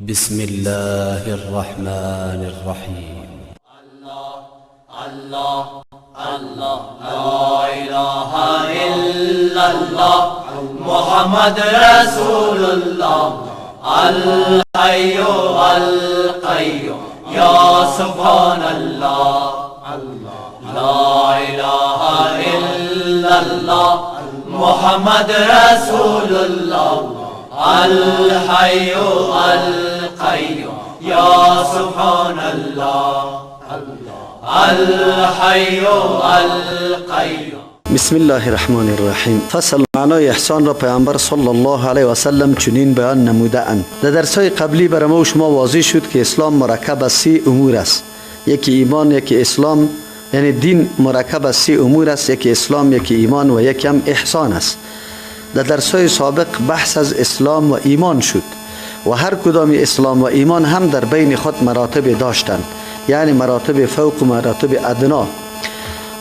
بسم الله الرحمن الرحیم. الله الله الله لا اله الا الله محمد رسول الله الحي القيوم یا سبحان الله. لا اله الا الله محمد رسول الله الحي القيوم یا سبحان الله الحي القيوم. بسم الله الرحمن الرحیم. فصل معنای احسان را پیامبر صلی الله علیه و سلم چنین بیان نموده اند. در درس‌های قبلی برای ما و شما واضح شد که اسلام مرکب از سه امور است. یکی ایمان، یکی اسلام، یعنی دین مرکب از سه امور است، یکی اسلام، یکی ایمان و یکی هم احسان است. در درس‌های سابق بحث از اسلام و ایمان شد و هر کدام اسلام و ایمان هم در بین خود مراتب داشتند، یعنی مراتب فوق و مراتب ادنا.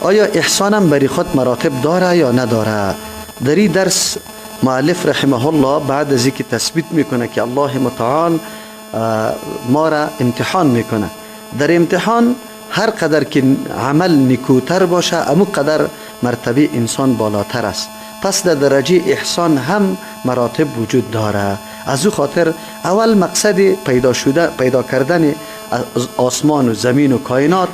آیا احسان هم برای خود مراتب داره یا نداره؟ در این درس مؤلف رحمه الله بعد از اینکه تثبیت میکنه که الله متعال ما را امتحان میکنه، در امتحان هر قدر که عمل نیکوتر باشه امو قدر مرتبه انسان بالاتر است. پس در درجه احسان هم مراتب وجود داره. از او خاطر اول مقصد پیدا کردن آسمان و زمین و کائنات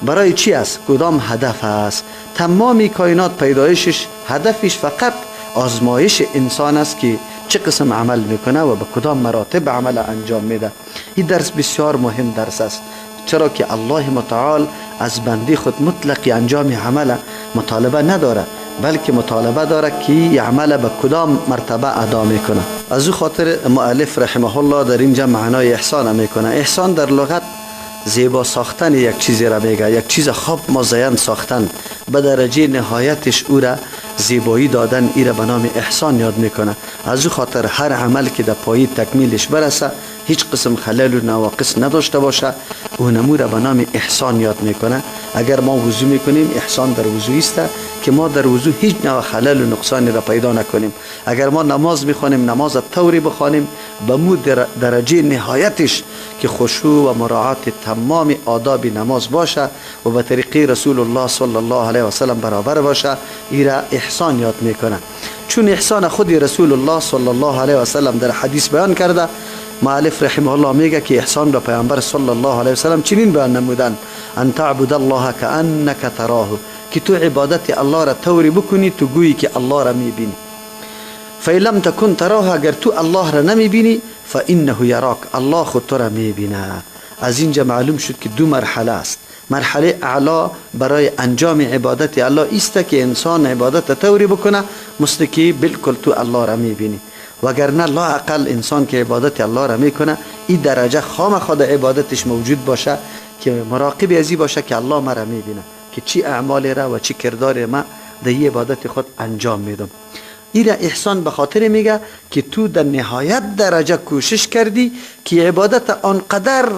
برای چی است؟ کدام هدف است؟ تمامی کائنات پیدایشش هدفش فقط آزمایش انسان است که چه قسم عمل میکنه و به کدام مراتب عمل انجام میده. این درس بسیار مهم درس است، چرا که الله متعال از بندی خود مطلقی انجام عمل مطالبه نداره، بلکه مطالبه داره که عمل به کدام مرتبه ادا میکنه. از او خاطر مؤلف رحمه الله در اینجا معنای احسان میکنه. احسان در لغت زیبا ساختن یک چیزی را میگه، یک چیز خوب مزین ساختن به درجه نهایتش او را زیبایی دادن، ای را به نام احسان یاد میکنه. از او خاطر هر عمل که در پای تکمیلش برسه، هیچ قسم خلل و نواقص نداشته باشه، اونمو را به نام احسان یاد میکنه. اگر ما وضو میکنیم، احسان در وضو است که ما در وضو هیچ نوع خلل و نقصانی را پیدا نکنیم. اگر ما نماز میخوانیم، نماز طوری بخوانیم به مو درجه نهایتش که خشوع و مراعات تمام آداب نماز باشه و به طریقه رسول الله صلی الله علیه و سلم برابر باشه، ای را احسان یاد میکنه. چون احسان خود رسول الله صلی الله علیه و سلم در حدیث بیان کرده، مؤلف رحمه الله میگه که احسان را پیامبر صلی الله علیه و سلم چنین بیان نمودن: ان تعبد الله كأنك تراه، که تو عبادت الله را طوری بکنی تو گویی که الله را میبینی. فإن لم تكن تراه، اگر تو الله را نمیبینی، فإنه یراک، الله خود تو را میبینه. از اینجا معلوم شد که دو مرحله است. مرحله اعلا برای انجام عبادت الله است که انسان عبادت طوری بکنه مثل که بالکل تو الله را میبینی، وگرنه لا اقل انسان که عبادت الله را میکنه این درجه خام خود عبادتش موجود باشه که مراقب ازی باشه که الله مرا میبینه که چی اعمال را و چی کردار ما در عبادت خود انجام میدم. این را احسان به خاطر میگه که تو در نهایت درجه کوشش کردی که عبادت آنقدر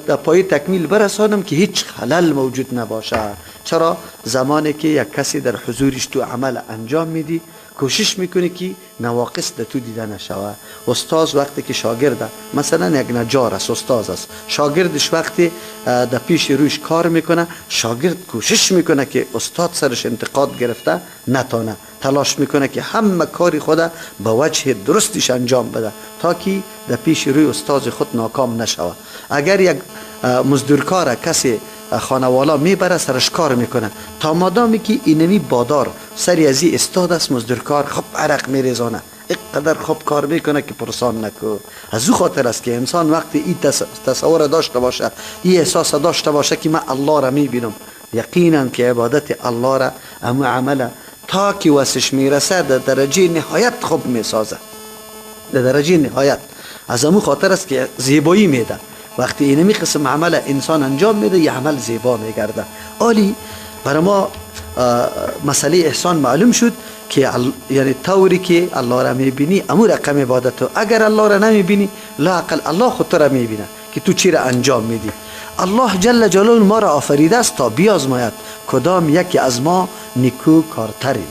در پای تکمیل برسانم که هیچ خلل موجود نباشه. چرا؟ زمانی که یک کسی در حضورش تو عمل انجام میدی، کوشش میکنی که نواقص در تو دیده نشوه. استاد وقتی که شاگرده، مثلا یک نجار است، استاد است، شاگردش وقتی در پیش روش کار میکنه، شاگرد کوشش میکنه که استاد سرش انتقاد گرفته نتانه، تلاش میکنه که همه کاری خود به وجه درستش انجام بده تا که در پیش روی استاد خود ناکام نشوه. اگر یک مزدورکار کسی خانوالا میبره سرش کار میکنه، تا مادامی که اینمی بادار سری از این استاد است، مزدورکار خب عرق میریزانه، اینقدر خوب کار میکنه که پرسان نکو. از او خاطر است که انسان وقتی این تصور داشته باشه، این احساس داشته باشه که من الله را میبینم، یقینا که عبادت الله را امو عمل تا که وسش میرسه در درجه نهایت خوب میسازه، در درجه نهایت. از امو خاطر است که زیبایی میده. وقتی اینمی قسم عمل انسان انجام میده، یه عمل زیبا میگرده. عالی برای ما مسئله احسان معلوم شد که یعنی طوری که الله را میبینی امو رقم عبادت، اگر الله را نمیبینی لا اقل الله خود تو را میبینه که تو چی را انجام میدی. الله جل جلاله ما را آفریده است تا بیازماید کدام یکی از ما نیکو کارتریم.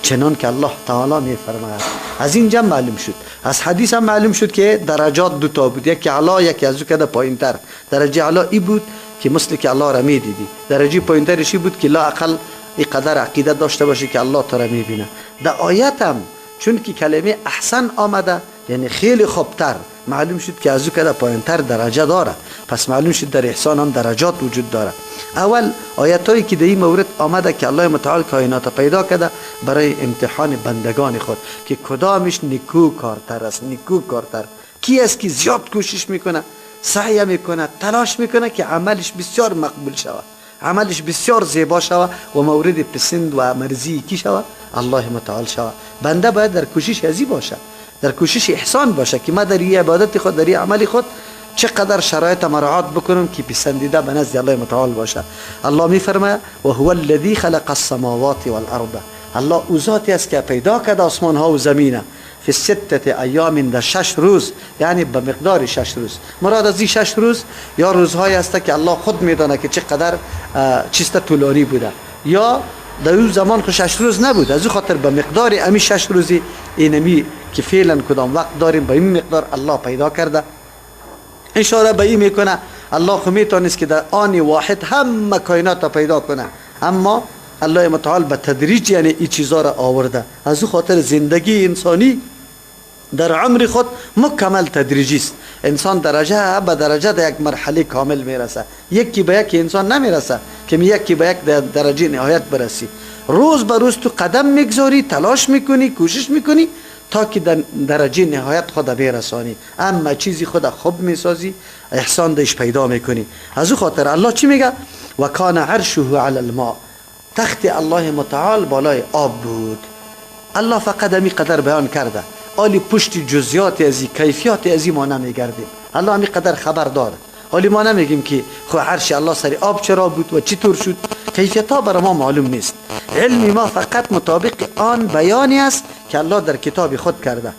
چنان که الله تعالی میفرماید. از اینجا معلوم شد، از حدیث هم معلوم شد که درجات دو تا بود، یکی علا یکی از او کده پایین تر. درجه علا ای بود که مثل که الله را میدیدی، درجه پایین ترش بود که لا اقل ای قدر عقیده داشته باشی که الله تو را میبینه. در آیت هم چون که کلمه احسن آمده، یعنی خیلی خوبتر، معلوم شد که از او کده پایین تر درجه داره. پس معلوم شد در احسان هم درجات وجود داره. اول آیت هایی که در این مورد آمده که الله متعال کائنات پیدا کرده برای امتحان بندگان خود که کدامش نیکو کارتر است، نیکو کارتر کی است که زیاد کوشش میکنه، سعی میکنه، تلاش میکنه که عملش بسیار مقبول شود، عملش بسیار زیبا شود و مورد پسند و مرضی کی شود؟ الله متعال شود. بنده باید در کوشش ازی باشه، در کوشش احسان باشه که ما در این عبادت خود، در این عمل خود چقدر شرایط مراعات بکنم که پسندیده به نزد الله متعال باشه. الله میفرماید و هو الذی خلق السماوات والارض. الله او ذاتی است که پیدا کرد آسمان ها و زمینه فی سته ایام، در 6 روز، یعنی به مقدار 6 روز. مراد از این 6 روز یا روزهایی است که الله خود میدانه که چقدر چیست طولانی بوده، یا در اون زمان خو 6 روز نبود، از او خاطر به مقدار امی 6 روزی اینمی که فعلا کدام وقت داریم به این مقدار الله پیدا کرده. اشاره به این میکنه الله خو میتونست که در آن واحد همه کائنات پیدا کنه، اما الله متعال به تدریج یعنی این چیزا را آورده. از او خاطر زندگی انسانی در عمر خود مکمل تدریجی است. انسان درجه به درجه در یک مرحله کامل میرسه، یکی به یکی انسان نمیرسه که یکی به یک در درجه نهایت برسی. روز به روز تو قدم میگذاری، تلاش میکنی، کوشش میکنی تا که در درجه نهایت خود برسانی، اما چیزی خود خوب میسازی، احسان دش پیدا میکنی. از او خاطر الله چی میگه؟ و کان عرشه علی الماء، تخت الله متعال بالای آب بود. الله فقط همی قدر بیان کرده، آلی پشت جزئیات ازی، کیفیات ازی ما نمیگردیم. الله همی قدر خبر داره. حالی ما نمیگیم که خو عرش الله سر آب چرا بود و چطور شد، کیفیت ها برای ما معلوم نیست. علم ما فقط مطابق آن بیانی است که الله در کتاب خود کرده.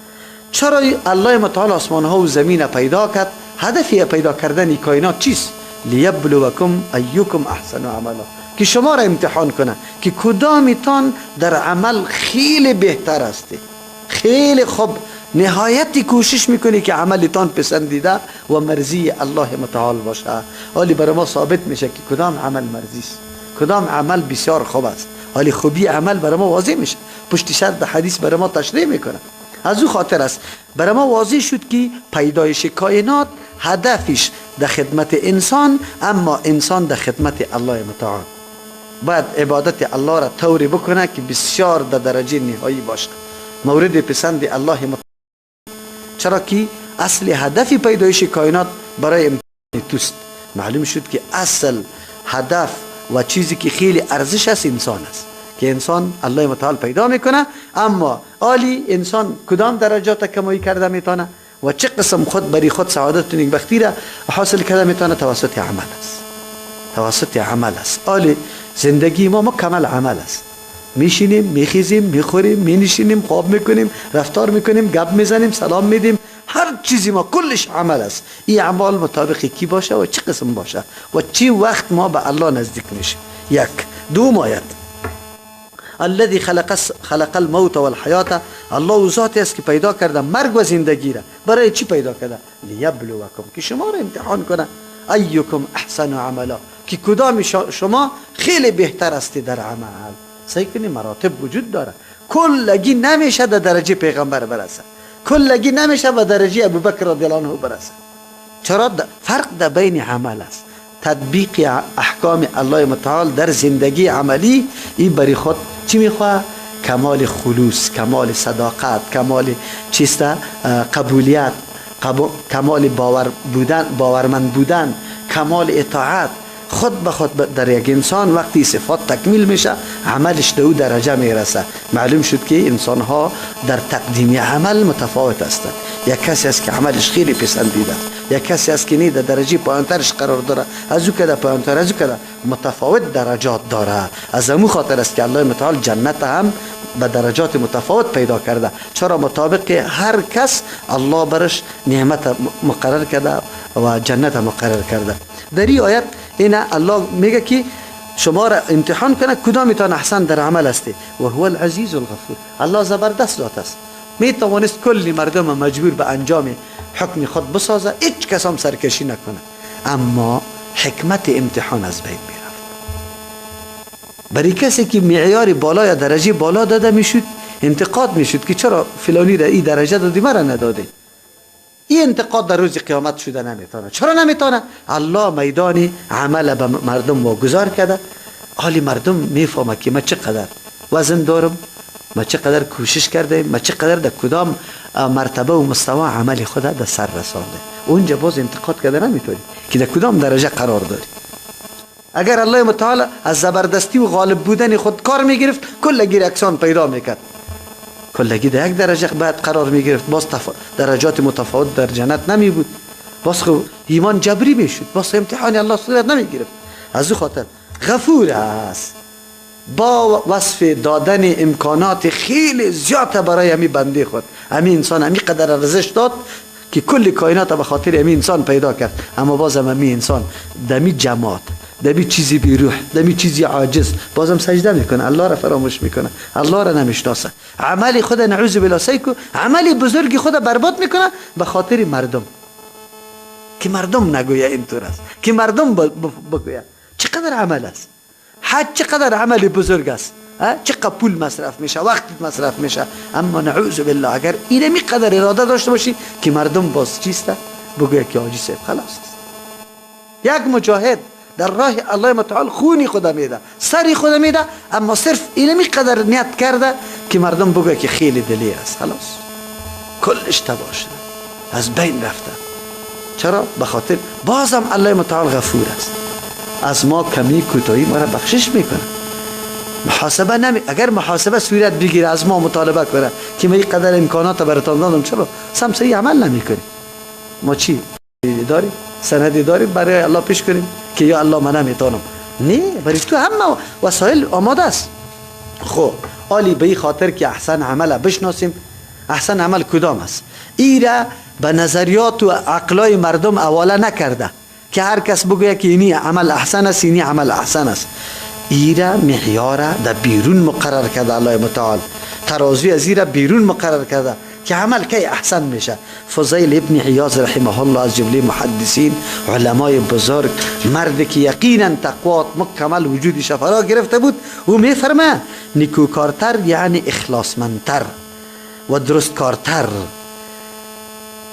چرا الله متعال آسمان ها و زمین پیدا کرد؟ هدف پیدا کردن کائنات چیست؟ لیبلوکم ایکم احسن عملا، که شما را امتحان کنه که کدامتان در عمل خیلی بهتر است، خیلی خوب نهایتی کوشش میکنی که عملتان پسندیده و مرضی الله متعال باشه. حالی برای ما ثابت میشه که کدام عمل مرضی است، کدام عمل بسیار خوب است. حالی خوبی عمل برای ما واضح میشه، پشت شرط حدیث برای ما تشریح میکنه. از او خاطر است برای ما واضح شد که پیدایش کائنات هدفش در خدمت انسان، اما انسان در خدمت الله متعال. باید عبادت الله را طوری بکنه که بسیار در درجه نهایی باشه، مورد پسند الله متعال. چرا که اصل هدف پیدایش کائنات برای امتحان توست. معلوم شد که اصل هدف و چیزی که خیلی ارزش است انسان است، که انسان الله متعال پیدا میکنه، اما عالی انسان کدام درجات کمایی کرده میتونه و چه قسم خود بری خود سعادت و نیکبختی را حاصل کرده میتونه؟ توسط عمل است، توسط عمل است. عالی زندگی ما مکمل عمل است. میشینیم، میخیزیم، میخوریم، مینشینیم، خواب میکنیم، رفتار میکنیم، گپ میزنیم، سلام میدیم، هر چیزی ما کلش عمل است. این اعمال مطابق کی باشه و چه قسم باشه و چی وقت ما به الله نزدیک میشیم. یک. دوم آیت الذي خلق الموت والحیات. الله ذاتی است که پیدا کرده مرگ و زندگی را. برای چی پیدا کرده؟ لیبلوکم، که شما را امتحان کنه. ایکم احسن عملا، که کدام شما خیلی بهتر است در عمل. سعی کنی مراتب وجود داره. کلگی نمیشه در درجه پیغمبر برسه، کلگی نمیشه به درجه ابوبکر رضی الله عنه برسه. چرا؟ فرق در بین عمل است. تطبیق احکام الله متعال در زندگی عملی، این برای خود چی میخواه؟ کمال خلوص، کمال صداقت، کمال چیست؟ قبولیت، کمال باور بودن، باورمند بودن، کمال اطاعت. خود به خود در یک انسان وقتی صفات تکمیل میشه عملش به او درجه میرسه. معلوم شد که انسان ها در تقدیم عمل متفاوت هستند. یک کسی است که عملش خیلی پسندیده، یک کسی است که نه در درجه پایینترش قرار داره، از او کده پایینتر، از او کده متفاوت درجات داره. از امو خاطر است که الله متعال جنت هم به درجات متفاوت پیدا کرده. چرا؟ مطابق هر کس الله برش نعمت مقرر کرده و جنت مقرر کرده. در این آیت این الله میگه که شما را امتحان کنه کدامتان احسن در عمل هستی. و هو العزیز الغفور. الله زبردست ذات است، می توانست کل مردم مجبور به انجام حکم خود بسازه، هیچ کس هم سرکشی نکنه، اما حکمت امتحان از بین میرفت. برای کسی که معیار بالا یا درجه بالا داده میشد انتقاد میشد که چرا فلانی را این درجه دادی مرا ندادی. این انتقاد در روز قیامت شده نمیتونه. چرا نمیتونه؟ الله میدان عمل به مردم واگذار کرده. حالی مردم میفهمه که ما چقدر وزن دارم، ما چقدر کوشش کرده، ما چقدر در کدام مرتبه و مستوى عمل خود در سر رسانده. اونجا باز انتقاد کرده نمیتونی که در کدام درجه قرار داری. اگر الله متعال از زبردستی و غالب بودن خود کار میگرفت کلگی اکسان پیدا میکرد، کلگی در یک درجه بعد قرار میگرفت، باز درجات متفاوت در جنت نمی بود، باز خو ایمان جبری میشد، باز امتحان الله صورت نمیگرفت. از او خاطر غفور است، با وصف دادن امکانات خیلی زیاد برای همی بنده خود، همی انسان همی قدر ارزش داد که کل کائنات به خاطر همی انسان پیدا کرد، اما بازم همی انسان دمی جماعت، دمی چیزی بیروح، دمی چیزی عاجز، بازم سجده میکنه، الله را فراموش میکنه، الله را نمیشناسه، عمل خود نعوذ بالله سیکو، عمل بزرگ خود برباد میکنه به خاطر مردم، که مردم نگویه اینطور است، که مردم بگویه چقدر عمل است، حج چقدر عمل بزرگ است، چقدر پول مصرف میشه، وقت مصرف میشه، اما نعوذ بالله اگر اینمی قدر اراده داشته باشی که مردم باز چیسته بگویه که حاجی صاحب خلاص است. یک مجاهد در راه الله متعال خونی خدا میده، سری خدا میده، اما صرف اینمی قدر نیت کرده که مردم بگویه که خیلی دلیر است، خلاص کلش تباه شده، از بین رفته. چرا؟ به خاطر بازم الله متعال غفور است، از ما کمی کوتاهی ما را بخشش میکنه. محاسبه نمی، اگر محاسبه صورت بگیره از ما مطالبه کنه که ما این قدر امکانات براتان دادم، چرا سمسه عمل نمیکنی؟ ما چی داریم؟ سندی داریم برای الله پیش کنیم که یا الله من نمیتونم؟ نه، برای تو همه وسایل آماده است. خب آلی به این خاطر که احسن عمل بشناسیم، احسن عمل کدام است؟ ایره به نظریات و عقلای مردم حواله نکرده که هر کس بگوید که اینی عمل احسن است، اینی عمل احسن است. ایره معیاره در بیرون مقرر کرده الله متعال، ترازوی از ایره بیرون مقرر کرده که عمل کی احسن میشه. فضیل ابن عیاض رحمه الله از جمله محدثین، علمای بزرگ، مرد که یقینا تقوات مکمل وجودش فرا گرفته بود، او میفرمه نیکوکارتر یعنی اخلاصمندتر و درستکارتر.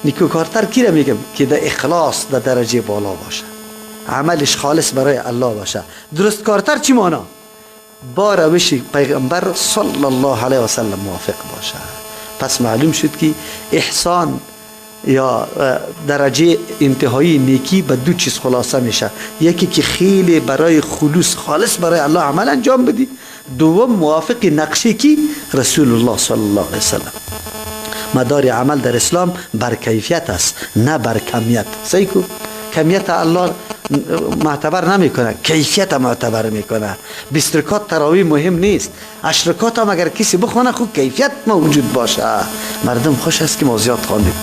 نیکوکارتر کی را میگم؟ که در اخلاص در درجه بالا باشه، عملش خالص برای الله باشه. درستکارتر چی معنا؟ با روش پیغمبر صلی الله علیه و سلم موافق باشه. پس معلوم شد که احسان یا درجه انتهایی نیکی به دو چیز خلاصه میشه: یکی که خیلی برای خلوص خالص برای الله عمل انجام بدی، دوم موافق نقشه کی؟ رسول الله صلی الله علیه وسلم. مدار عمل در اسلام بر کیفیت است نه بر کمیت. سیکو کمیت الله معتبر نمیکنه، کیفیت معتبر میکنه. 20 رکعت تراویح مهم نیست، 8 رکعت هم اگر کسی بخونه خوب کیفیت موجود باشه. مردم خوش است که ما زیاد خواندیم.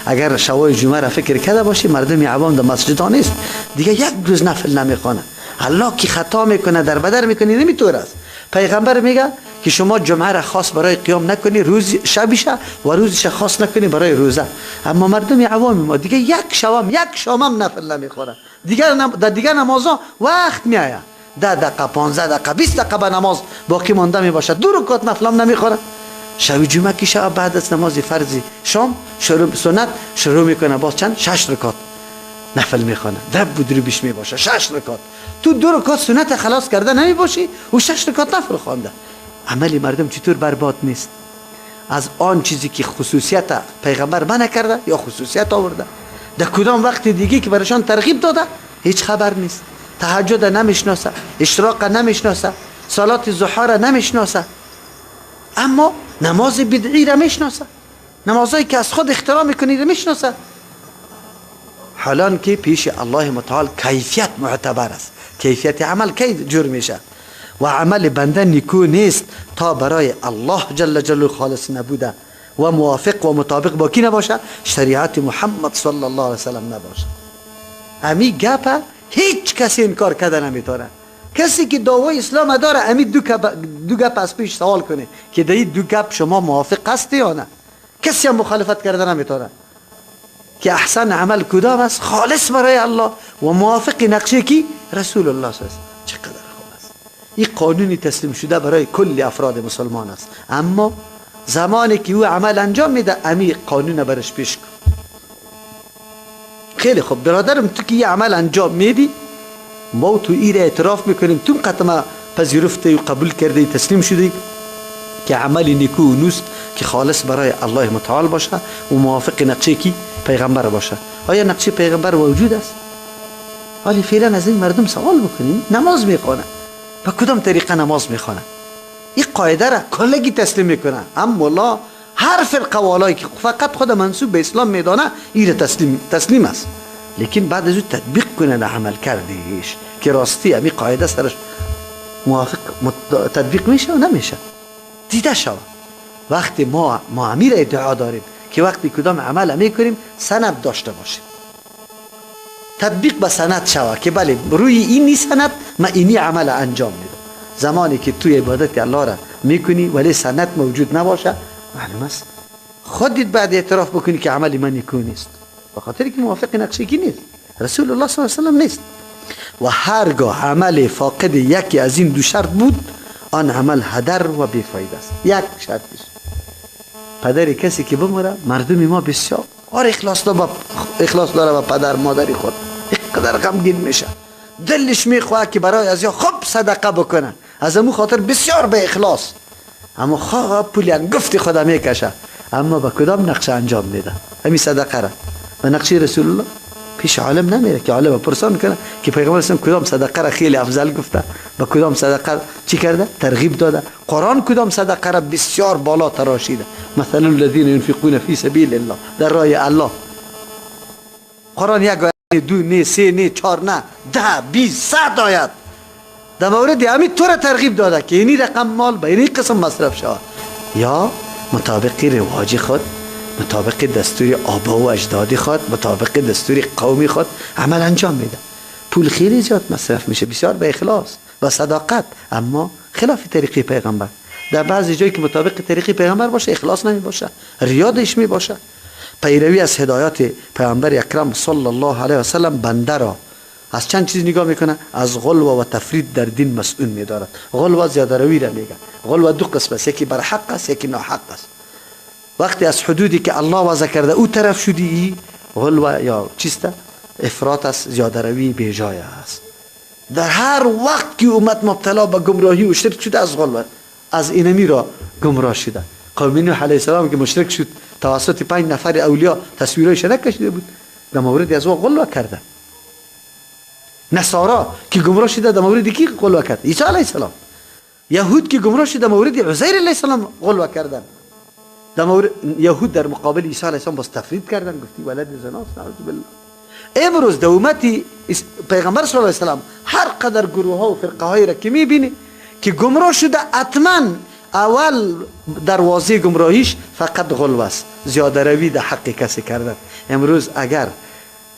اگر شوای جمعه را فکر کرده باشی مردم عوام در مسجد ها نیست دیگه، یک روز نفل نمیخوانه. الله کی خطا میکنه در بدر میکنه، نمیطور است. پیغمبر میگه که شما جمعه را خاص برای قیام نکنی، روز شبیشه و روزش خاص نکنی برای روزه. اما مردم عوام ما دیگه یک شوام یک شامم نفل نمیخوره دیگه. در دیگه نمازا وقت میآید 10 دقیقه 15 دقیقه 20 دقیقه به نماز باقی مانده میباشد، 2 رکعت نفلم نمیخوره. شب جمعه که شب بعد از نماز فرض شام شروع سنت شروع میکنه، باز چند 6 رکعت نفل میخوانه، دب و دروبش میباشه 6 رکعت. تو 2 رکعت سنت خلاص کرده نمیباشی و 6 رکعت نفل خوانده. عمل مردم چطور برباد نیست؟ از آن چیزی که خصوصیت پیغمبر منع کرده یا خصوصیت آورده، در کدام وقت دیگه که برایشان ترغیب داده هیچ خبر نیست. تهجد نمیشناسه، اشراق نمیشناسه، صلات ضحا را نمیشناسه، اما نماز بدعی را میشناسه، نمازهایی که از خود اختراع میکنی را میشناسه. حالان که پیش الله متعال کیفیت معتبر است، کیفیت عمل کی جور میشه و عمل بنده نیکو نیست تا برای الله جل جلاله خالص نبوده و موافق و مطابق با کی نباشه؟ شریعت محمد صلی الله علیه وسلم نباشه. امی گپه هیچ کسی انکار کرده نمیتونه. کسی که دعوای اسلام داره امی دو گپ از پیش سوال کنه که در این دو گپ شما موافق هستی یا نه. کسی هم مخالفت کرده نمیتونه که احسن عمل کدام است؟ خالص برای الله و موافق نقشه کی؟ رسول الله صلی الله علیه و. چقدر خوب است. این قانونی تسلیم شده برای کل افراد مسلمان است. اما زمانی که او عمل انجام میده امی قانون برش پیش کن. خیلی خوب برادرم، تو که یه عمل انجام میدی ما تو ایره اعتراف میکنیم، تو قطعا پذیرفته و قبول کرده تسلیم شدی که عمل نیکو و نوست که خالص برای الله متعال باشه و موافق نقشه کی؟ پیغمبر باشه. آیا نقشه پیغمبر موجود است؟ ولی فعلا از این مردم سوال بکنیم نماز میخوانه، با کدام طریقه نماز میخوانه؟ این قاعده را کلگی تسلیم میکنه. اما الله هر فرقه والایی که فقط خود منسوب به اسلام میدانه این تسلیم است، لیکن بعد از او تطبیق کنه در عمل کردیش که راستی امی قاعده سرش موافق تطبیق میشه و نمیشه. دیده شود. وقتی ما امیر ادعا داریم که وقتی کدام عمل میکنیم سند داشته باشیم، تطبیق به سند شود که بله روی اینی سند ما اینی عمل انجام میدم. زمانی که توی عبادت الله را میکنی ولی سند موجود نباشه، معلوم است خودت بعد اعتراف بکنی که عمل من نیکو نیست، به خاطر که موافق نقشه کی نیست، رسول الله صلی الله علیه و سلم نیست. و هرگاه عمل فاقد یکی از این دو شرط بود، آن عمل هدر و بیفایده است. یک شرطش پدر کسی که بمره، مردم ما بسیار اخلاص داره با پدر مادری خود، اینقدر غمگین میشه، دلش میخواد که برای از یا خوب صدقه بکنه، از امو خاطر بسیار به اخلاص، اما خواه پول انگفت خدا میکشه، اما با کدام نقشه انجام میده همین صدقه را؟ به نقشه رسول الله پیش عالم نمیره که عالم پرسان کنه که پیغمبر اسلام کدام صدقه را خیلی افضل گفته، با کدام صدقه چی کرده ترغیب داده، قرآن کدام صدقه را بسیار بالا تراشیده، مثلا الذين ينفقون في سبيل الله، در راه الله. قرآن یک آیه، دو نه، سه نه، چهار نه، 10 20 100 آیت در مورد همین تو را ترغیب داده که اینی رقم مال به اینی قسم مصرف شود، یا مطابق رواج خود، مطابق دستور آبا و اجدادی خود، مطابق دستور قومی خود عمل انجام میده. پول خیلی زیاد مصرف میشه، بسیار به اخلاص و صداقت، اما خلاف طریقی پیغمبر. در بعضی جایی که مطابق طریقی پیغمبر باشه اخلاص نمی باشه، ریادش می باشه. پیروی از هدایات پیغمبر اکرم صلی الله علیه و سلم بنده را از چند چیز نگاه میکنه، از غلو و تفرید در دین مسئول میدارد. غلو زیاده روی را میگه. غلو دو قسم است، یکی بر حق است، یکی ناحق است. وقتی از حدودی که الله وضع کرده او طرف شدی، ای غلو یا چیست؟ افراط است، زیاده روی بیجای است. در هر وقت که امت مبتلا به گمراهی و شرک شده، از غلو از اینمی را گمراه شده. قوم نوح علیه السلام که مشرک شد توسط 5 نفر اولیا تصویرش نکشیده بود، در مورد از او غلو کرده. نصارا که گمراه شده در مورد کی غلو کرد؟ عیسی علیه السلام. یهود که گمراه شده در مورد عزیر علیه السلام غلو کردن. در مورد یهود در مقابل عیسی علیه السلام باز تفرید کردن، گفتی ولد زناست، نعوذ بالله. امروز در امت پیغمبر صلی الله علیه و سلم هر قدر گروه ها و فرقه هایی را که میبینی که گمراه شده، حتما اول دروازه گمراهیش فقط غلو است، زیاده روی در حق کسی کردن. امروز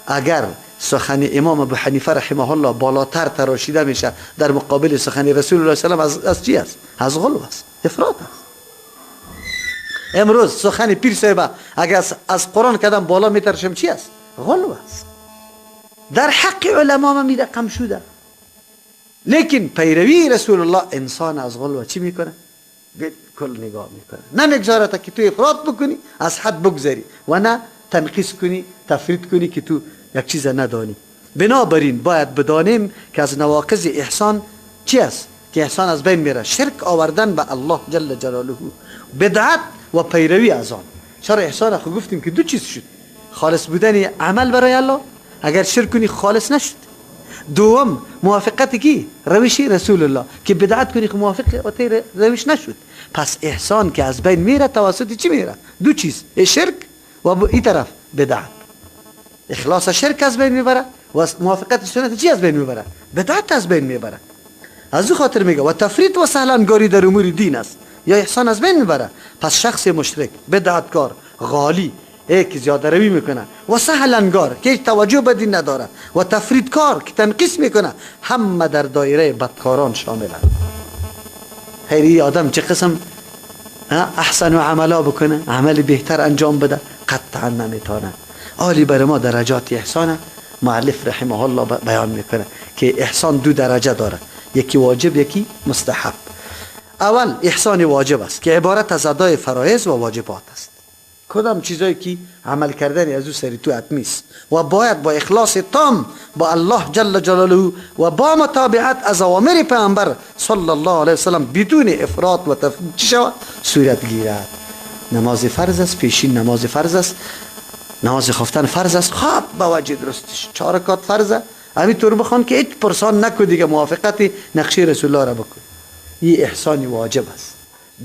اگر سخن امام ابو حنیفه رحمه الله بالاتر تراشیده میشه در مقابل سخن رسول الله صلی الله علیه و از چی است؟ از غلو است، افراط است. امروز سخن پیر صاحب اگر از قرآن کدام بالا میترشم چی است؟ غلو است. در حق علما ما میرقم شده، لیکن پیروی رسول الله انسان از غلو چی میکنه؟ بالکل نگاه میکنه، نمیگذاره تا که تو افراط بکنی، از حد بگذری و نه تنقیص کنی، تفرید کنی که تو یک چیز ندانی. بنابراین باید بدانیم که از نواقض احسان چی است؟ که احسان از بین میره، شرک آوردن به الله جل جلاله، بدعت و پیروی از آن. چرا احسان خو گفتیم که دو چیز شد، خالص بودن عمل برای الله، اگر شرک کنی خالص نشد. دوم موافقت کی؟ روش رسول الله، که بدعت کنی خو موافق روش نشد. پس احسان که از بین میره توسط چی میره؟ دو چیز، شرک و این طرف بدعت. اخلاص شرک از بین میبره و موافقت سنت چی از بین میبره؟ بدعت از بین میبره. از او خاطر میگه و تفرید و سهلنگاری در امور دین است، یا احسان از بین میبره. پس شخص مشرک، بدعتکار، غالی ای که زیاده روی میکنه و سهل انگار که هیچ توجه به دین نداره و تفریدکار که تنقیص میکنه، همه در دایره بدکاران شاملند. خیلی آدم چه قسم احسن و عملا بکنه، عمل بهتر انجام بده، قطعا نمیتونه. عالی بر ما درجات احسانه مؤلف رحمه الله بیان میکنه که احسان دو درجه داره، یکی واجب یکی مستحب. اول احسان واجب است که عبارت از ادای فرایض و واجبات است. کدام چیزایی که عمل کردن از او سری تو حتمی است و باید با اخلاص تام با الله جل جلاله و با متابعت از اوامر پیامبر صلی الله علیه وسلم بدون افراط و تفریط چی شود؟ صورت گیرد. نماز فرض است، پیشین نماز فرض است، نماز خفتن فرض است، خواب به وجه درستش 4 رکعت فرض است، همینطور بخوان که هیچ پرسان نکن دیگه، موافقت نقشه رسول الله را بکن. این احسان واجب است.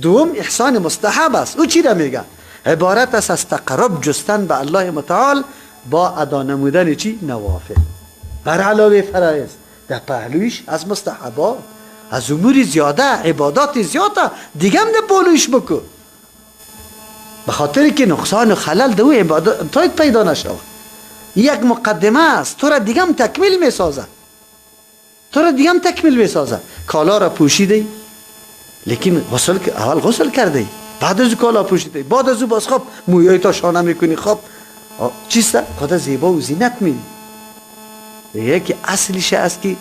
دوم احسان مستحب است. او چی را میگه؟ عبارت است از تقرب جستن به الله متعال با ادا نمودن چی؟ نوافل بر علاوه فرایض، در پهلویش از مستحبات، از امور زیاده، عبادات زیاده دیگه هم در پهلویش بکن، به خاطر که نقصان و خلل در او عبادت پیدا نشود. یک مقدمه است، تو را دیگه هم تکمیل میسازه، تو را دیگه هم تکمیل میسازه. کالا را پوشیده، لیکن غسل اول غسل کرده، بعد از کالا پوشیده، بعد از او باز خب مویای تا شانه میکنی، خب چیست؟ خدا زیبا و زینت میدی. یکی اصلیش است که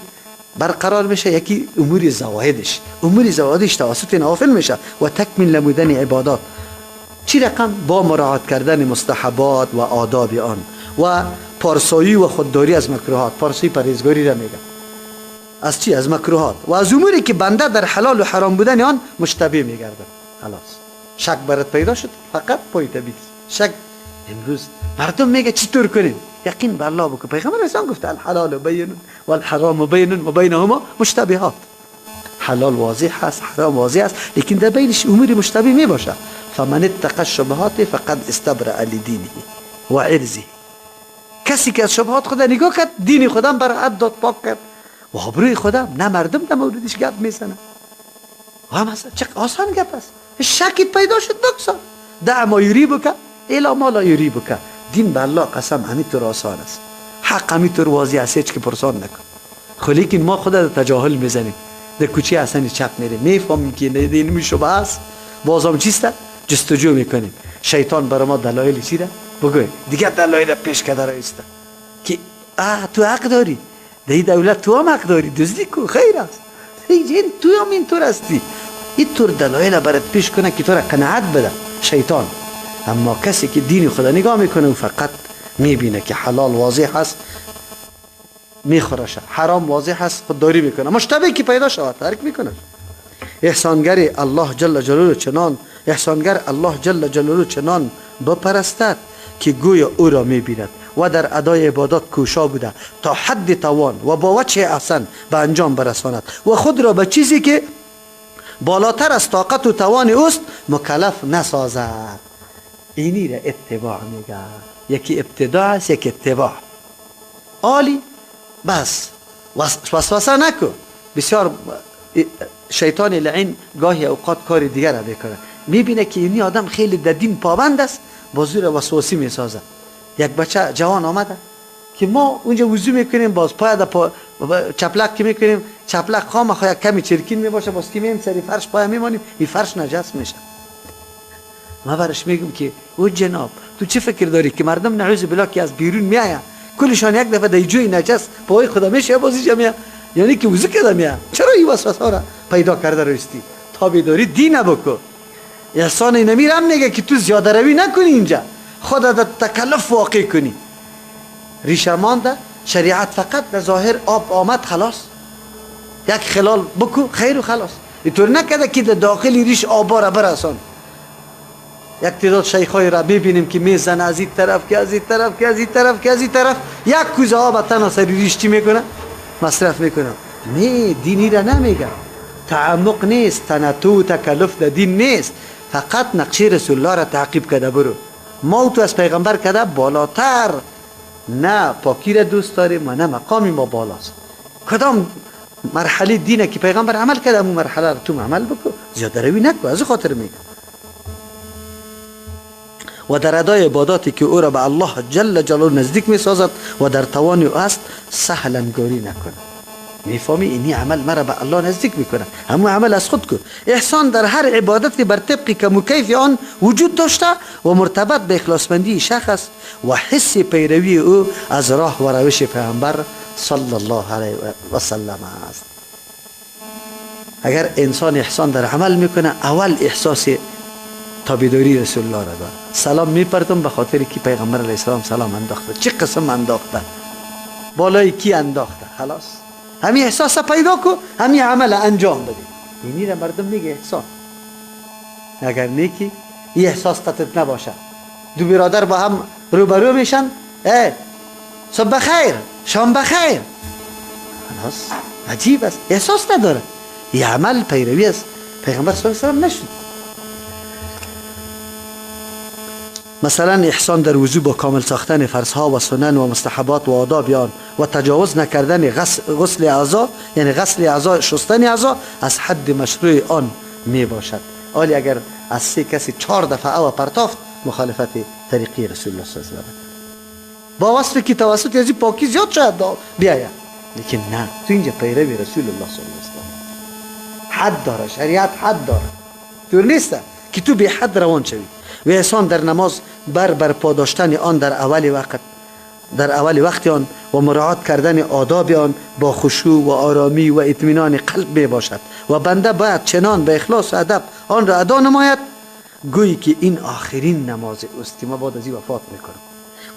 برقرار میشه، یکی امور زواهدش، امور زواهدش توسط نوافل میشه و تکمیل نمودن عبادات. چی رقم؟ با مراعات کردن مستحبات و آداب آن و پارسایی و خودداری از مکروهات. پارسایی پرهیزگاری را میگه. از چی؟ از مکروهات و از اموری که بنده در حلال و حرام بودن آن مشتبه میگرده. خلاص شک برات پیدا شد، فقط پای بگیر. شک امروز مردم میگه چطور کنیم؟ یقین به الله بکن. پیغمبر اسلام گفته الحلال بین والحرام بین و بینهما مشتبهات. حلال واضح است، حرام واضح است، لیکن در بینش امور مشتبه می باشه. فمن اتقى الشبهات فقد استبرأ لدینه و عرضه. کسی که از شبهات خدا نگاه کرد، دین خودم برائت داد، پاک کرد و آبروی خودم، نه مردم در موردش گپ میزنه. و هم هست چه آسان گپ است. شکیت پیدا شد بگذار، دع ما یریبک الی ما لا یریبک. دین به الله قسم همینطور آسان است، حق همینطور واضح است، هیچ که پرسان نکن. خب لیکن ما خود در تجاهل میزنیم، در کوچه اصلا چپ میریم، میفهمیم که دین میشبه است، بازم چیست؟ جستجو میکنیم. شیطان برای ما دلایل چی را بگوی دیگه، دلایل پیش کرده است که تو حق داری، در این دولت تو هم حق داری، دزدی کو خیر است، این تو هم اینطور هستی. اینطور دلایل برات پیش کنه که تو را قناعت بده شیطان. اما کسی که دین خدا نگاه میکنه و فقط میبینه که حلال واضح است میخورشه، حرام واضح است خودداری میکنه، مشتبه که پیدا شود ترک میکنه. احسانگر الله جل جلاله چنان، احسانگر الله جل جلاله چنان بپرستد که گویا او را میبیند و در ادای عبادات کوشا بوده تا حد توان و با وجه احسن به انجام برساند و خود را به چیزی که بالاتر از طاقت و توان اوست مکلف نسازد. اینی را اتباع میگه. یکی ابتداع است، یکی اتباع. عالی بس وسوسه نکن. بسیار شیطان لعین گاهی اوقات کار دیگر را میکنه، میبینه که اینی آدم خیلی در دین پابند است، باز او را وسواسی میسازه. یک بچه جوان آمده که ما اونجا وضو میکنیم، باز پای در پا چپلک که میکنیم، چپلک خامخا یک کمی چرکین میباشه، باز که میم سری فرش پای میمانیم، این فرش نجس میشه. ما برش میگم که او جناب تو چه فکر داری که مردم نعوذ بالله که از بیرون میآید کلشان یک دفعه در جوی نجس پای خدا میشه بازی جمعه، یعنی که وضو کرده میاد، چرا این وسوسه را پیدا کرده راستی؟ تابعداری دین بکو. احسان نمیر هم میگه که تو زیاده روی نکنی، اینجا خود در تکلف واقع کنی. ریشه مانده شریعت فقط در ظاهر آب آمد خلاص، یک خلال بکو خیر و خلاص. اینطور نکرده که در داخل ریش آبا را برسان. یک تعداد شیخای را ببینیم که میزن از این طرف که از این طرف که از این طرف که از این طرف، یک کوزه آب تنها سری ریش چی میکنه؟ مصرف میکنه. نه، دینی را نمیگه، تعمق نیست، تنتو و تکلف در دین نیست، فقط نقشه رسول الله را تعقیب کرده برو. ما تو از پیغمبر کرده بالاتر، نه پاکی را دوست داریم و نه مقامی ما بالاست. کدام مرحله دینه که پیغمبر عمل کرده امو مرحله را تو عمل بکن، زیاده روی نکن. از خاطر میگه و در ادای عباداتی که او را به الله جل جلاله نزدیک می سازد و در توان او است سهل انگاری نکند. میفهمی اینی عمل مرا به الله نزدیک میکنه، همون عمل از خود کن. احسان در هر عبادت بر طبق کم و کیف آن وجود داشته و مرتبط به اخلاصمندی شخص و حس پیروی او از راه و روش پیامبر صلی الله علیه و سلم است. اگر انسان احسان در عمل میکنه، اول احساس تابعداری رسول الله را داره. سلام میپرتم به خاطر که پیغمبر علیه السلام سلام انداخته، چه قسم انداخته، بالای کی انداخته، خلاص همین احساس پیدا کو، همین عمل انجام بده. اینی را مردم میگه احسان. اگر نیکی این احساس قطعت نباشه، دو برادر با هم روبرو میشن، ای صبح بخیر، شام بخیر، خلاص عجیب است، احساس نداره. این عمل پیروی است پیغمبر صلی الله علیه و سلم نشد. مثلا احسان در وضو با کامل ساختن فرضها و سنن و مستحبات و آداب آن و تجاوز نکردن غسل اعضا، یعنی غسل اعضا، شستن اعضا از حد مشروع آن می باشد. ولی اگر از سه کسی 4 دفعه او پرتافت، مخالفت طریقی رسول الله صلی الله علیه و سلم با وصف که توسط از پاکی زیاد شاید بیاید، لیکن نه، تو اینجا پیروی رسول الله صلی الله علیه و سلم حد داره، شریعت حد داره، طور نیست که تو به حد روان شوی. و احسان در نماز برپا داشتن آن در اول وقت آن و مراعات کردن آداب آن با خشوع و آرامی و اطمینان قلب می باشد و بنده باید چنان به اخلاص و ادب آن را ادا نماید گویی که این آخرین نماز اوست که ما بعد از این وفات میکنم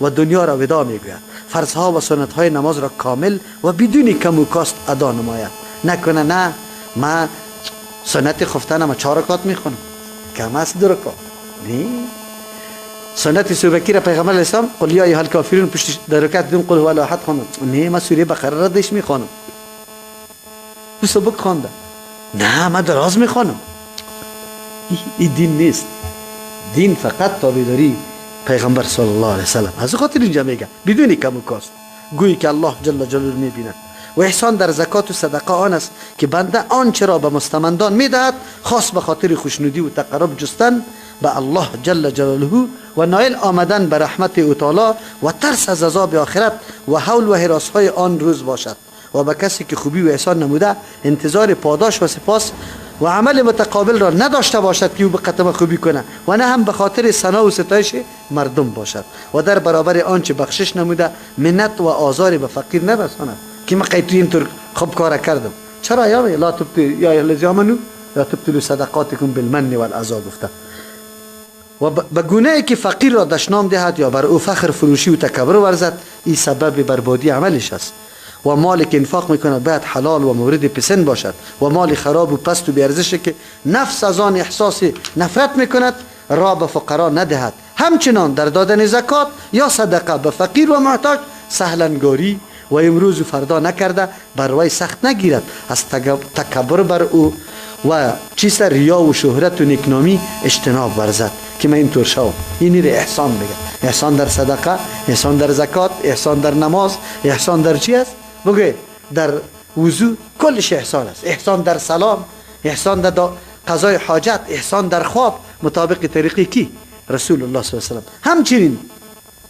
و دنیا را وداع میگوید. فرضها و سنتهای نماز را کامل و بدون کم و کاست ادا نماید. نکنه نه ما سنت خفتنم 4 رکعت میخونم، کم است 2 رکعت. نه، سنت صبحکی را پیغمبر علیه السلام قل یا ایها الکافرون پشت در رکعت دوم قل هو الله احد خواندم. نه، ما سوره بقره را دش میخوانم، تو صبح خواندم. نه، ما دراز میخوانم. این دین نیست. دین فقط تابعداری پیغمبر صلی الله علیه وسلم. از خاطر اینجا میگه بدون کم و کاست، گویی که الله جل جلاله میبیند. و احسان در زکات و صدقه آن است که بنده آنچه را به مستمندان میدهد خاص به خاطر خوشنودی و تقرب جستن به الله جل جلاله و نایل آمدن به رحمت او تعالی و ترس از عذاب آخرت و حول و هراس‌های آن روز باشد. و به کسی که خوبی و احسان نموده انتظار پاداش و سپاس و عمل متقابل را نداشته باشد که او به قدم خوبی کنه و نه هم به خاطر ثنا و ستایش مردم باشد و در برابر آنچه بخشش نموده منت و آزار به فقیر نرساند که من قیتو اینطور خوب کار کردم. چرا یا لا تبطل یا الذین آمنوا لا تبطلوا صدقاتکم بالمن والاذى گفته. و به گونه که فقیر را دشنام دهد یا بر او فخر فروشی و تکبر ورزد، این سبب بربادی عملش است. و مالی که انفاق میکند باید حلال و مورد پسند باشد و مال خراب و پست و بی‌ارزش که نفس از آن احساس نفرت میکند را به فقرا ندهد. همچنان در دادن زکات یا صدقه به فقیر و محتاج سهلنگاری و امروز و فردا نکرده بر وی سخت نگیرد، از تکبر بر او و چیست ریا و شهرت و نیکنامی اجتناب ورزد که من اینطور شوم. اینی را احسان میگه. احسان در صدقه، احسان در زکات، احسان در نماز، احسان در چی است؟ بگه در وضو، کلش احسان است. احسان در سلام، احسان در قضای حاجت، احسان در خواب مطابق طریقی کی؟ رسول الله صلی الله علیه و سلم. همچنین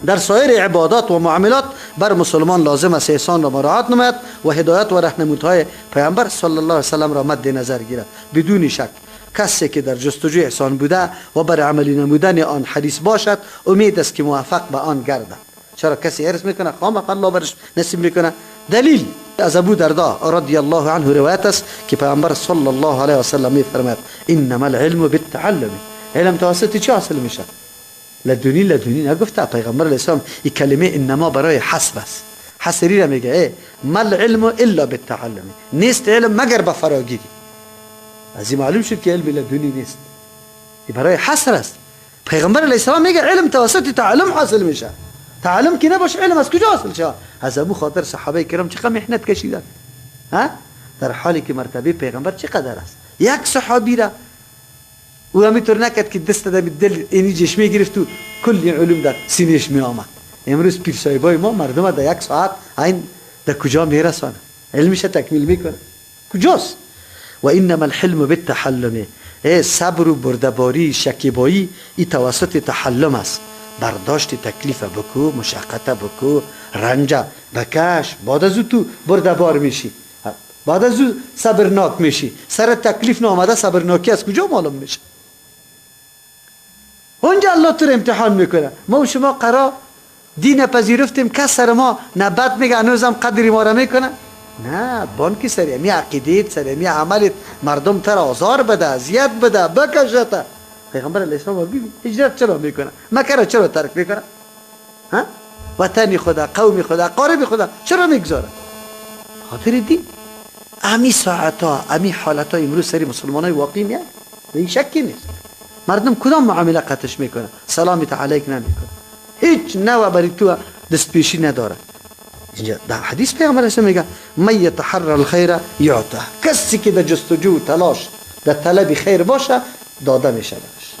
در سایر عبادات و معاملات بر مسلمان لازم است احسان را مراعات نماید و هدایت و راهنمودهای پیامبر صلی الله علیه و سلم را مد نظر گیرد. بدون شک کسی که در جستجوی احسان بوده و بر عملی نمودن آن حریص باشد امید است که موفق به آن گردد. چرا کسی حرص میکنه خامخا الله برش نصیب میکنه. دلیل از ابو دردا رضی الله عنه روایت است که پیامبر صلی الله علیه و سلم میفرماید انما العلم بالتعلم. علم توسط چی حاصل میشه؟ لدنی لدنی نگفته پیغمبر علیه السلام. این کلمه انما برای حصر است. حصری را میگه ما العلم الا بالتعلم، نیست علم مگر به فراگیری. از این معلوم شد که علم لدنی نیست، این برای حصر است. پیغمبر علیه السلام میگه علم توسط تعلم حاصل میشه. تعلم که نباشه علم از کجا حاصل شه؟ از ابو خاطر صحابه کرام چقدر محنت کشیدن، ها، در حالی که مرتبه پیغمبر چقدر است. یک صحابی را او همینطور نکرد که دست در دل اینی جشمه گرفت و کلی علوم در سینهش می آمد. امروز پیر صاحبای ما مردم در یک ساعت این در کجا میرسانه، علمش تکمیل میکنه، کجاست؟ و انما الحلم بالتحلم. صبر و بردباری شکیبایی ای توسط تحلم است. برداشت تکلیف بکو، مشقت بکو، رنج بکش، بعد از تو بردبار میشی، بعد از او صبرناک میشی. سر تکلیف نامده صبرناکی از کجا معلوم میشه؟ اونجا الله تو رو امتحان میکنه. ما و شما قرار دین پذیرفتیم، کس سر ما نه بد میگه، هنوزم قدری ما را میکنه. نه، بانکی سری می عقیدیت، سری می عملت مردم تر آزار بده، اذیت بده، بکشته. پیغمبر علیه السلام ببین هجرت چرا میکنه، مکه را چرا ترک میکنه، ها؟ وطن خدا، قوم خدا، قارب خدا چرا میگذاره؟ خاطر دین. امی ساعت ها، امی حالت ها امروز سری مسلمان های واقعی میاد، به این شکی نیست. مردم کدام معامله قطش میکنه؟ سلامی علیک نمیکنه، هیچ نوع برای تو دست پیشی نداره. اینجا در حدیث پیغمبر اسلام میگه من یتحرى الخیر یعطه، کسی که در جستجو تلاش در طلب خیر باشه داده میشه برش.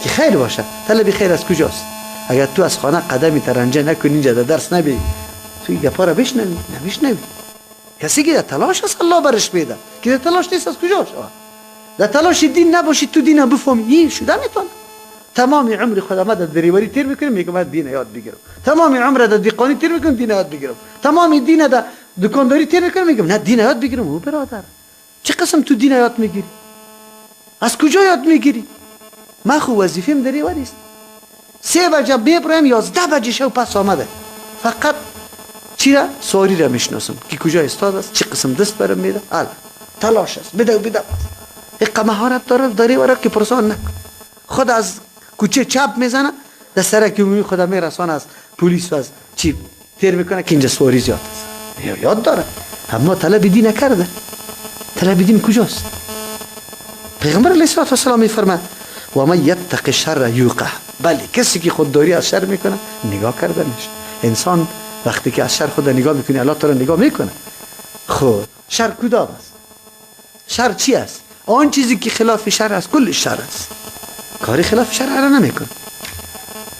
که خیر باشه، طلب خیر از کجاست؟ اگر تو از خانه قدمی ترنجه نکنی، اینجا در درس نبی، تو این گپا را بشنوی نمیشنوی. کسی که در تلاش است الله برش میده، که در تلاش نیست از کجا شود؟ در تلاش دین نباشی تو دین بفهمی این شده میتونه. تمام عمر خود ما در دریوری تیر میکنم، میگم من دین یاد بگیرم. تمام عمر در دیقانی تیر میکنم، دین یاد بگیرم. تمام دین در دکانداری تیر میکنم، میگم نه دین یاد بگیرم. او برادر چه قسم تو دین یاد میگیری؟ از کجا یاد میگیری؟ من خو وظیفیم دریوری است. 3 بجه ببرم 11 بجه شو پس آمده، فقط چی را؟ سواری را میشناسم که کجا استاد است، چه قسم دست برم میده. تلاش است، بده بده. اقا مهارت داره دریوری که پرسان نکن. خود از کوچه چپ میزنه در سرک عمومی خود میرسانه، از پلیس و از چی تیر میکنه که اینجا سواری زیاد است. یاد داره، اما طلب دین نکرده. طلب دین کجاست؟ پیغمبر علیه الصلاة والسلام میفرماید و من یتق الشر یوقه. بله، کسی که خودداری از شر میکنه نگاه کرده میشه. انسان وقتی که از شر خود نگاه میکنه الله تعالی نگاه میکنه. خود شر کدام است؟ شر چی است؟ آن چیزی که خلاف شر است، کل شر است. کاری خلاف شرع را نمیکن.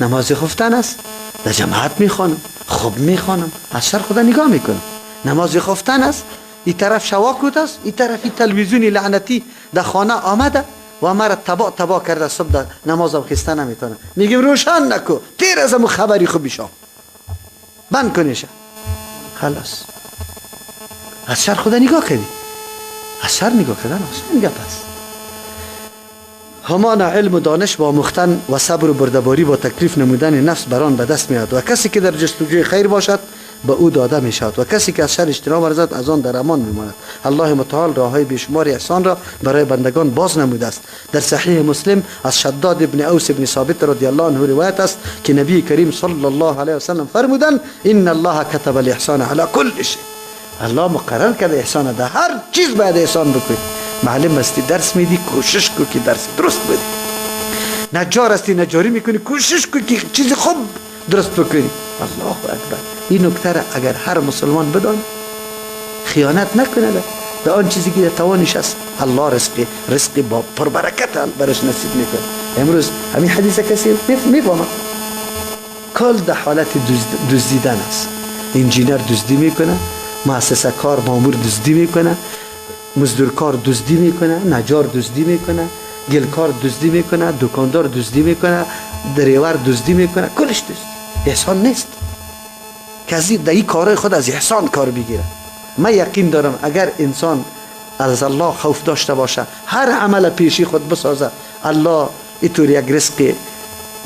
نماز خفتن است، در جماعت میخوانم، خوب میخوانم، از شر خدا نگاه میکنم. نماز خفتن است، این طرف شواکوت است، این طرف این تلویزیونی لعنتی در خانه آمده و مرا تبا تبا کرده، صبح در نمازم خسته نمیتونه. میگیم روشن نکو، تیر از امو خبری خوب بیشم بند کنیشه. خلاص از شر خدا نگاه کردی. از شر نگاه کردن آسان گپ است. همان علم و دانش با آموختن و صبر و بردباری با تکلیف نمودن نفس بران به دست میاد و کسی که در جستجوی خیر باشد به او داده می شود و کسی که از شر اجتناب ورزد از آن در امان میماند. الله متعال راههای بیشمار احسان را برای بندگان باز نموده است. در صحیح مسلم از شداد ابن اوس ابن ثابت رضی الله عنه روایت است که نبی کریم صلی الله علیه وسلم فرمودند ان الله كتب الاحسان علی كل شیء. الله مقرر کرده احسان، در هر چیز باید احسان بکنی. معلم هستی درس میدی، کوشش کن که درس درست بدی. نجار هستی نجاری میکنی، کوشش کن که چیز خوب درست بکنی. الله اکبر. این نکته را اگر هر مسلمان بدان خیانت نکنه در آن چیزی که در توانش است، الله رزق با پربرکت برش نصیب میکنه. امروز همین حدیث کسی میفهمه کل در حالت دزدیدن است. انجینر دزدی میکنه، مؤسسه کار مامور دزدی میکنه، مزدورکار دزدی میکنه، نجار دزدی میکنه، گلکار دزدی میکنه، دکاندار دزدی میکنه، دریور دزدی میکنه، کلش دزدی. احسان نیست. کسی در این کارهای خود از احسان کار بگیره. من یقین دارم اگر انسان از الله خوف داشته باشه، هر عمل پیشی خود بسازه، الله اینطور یک رزق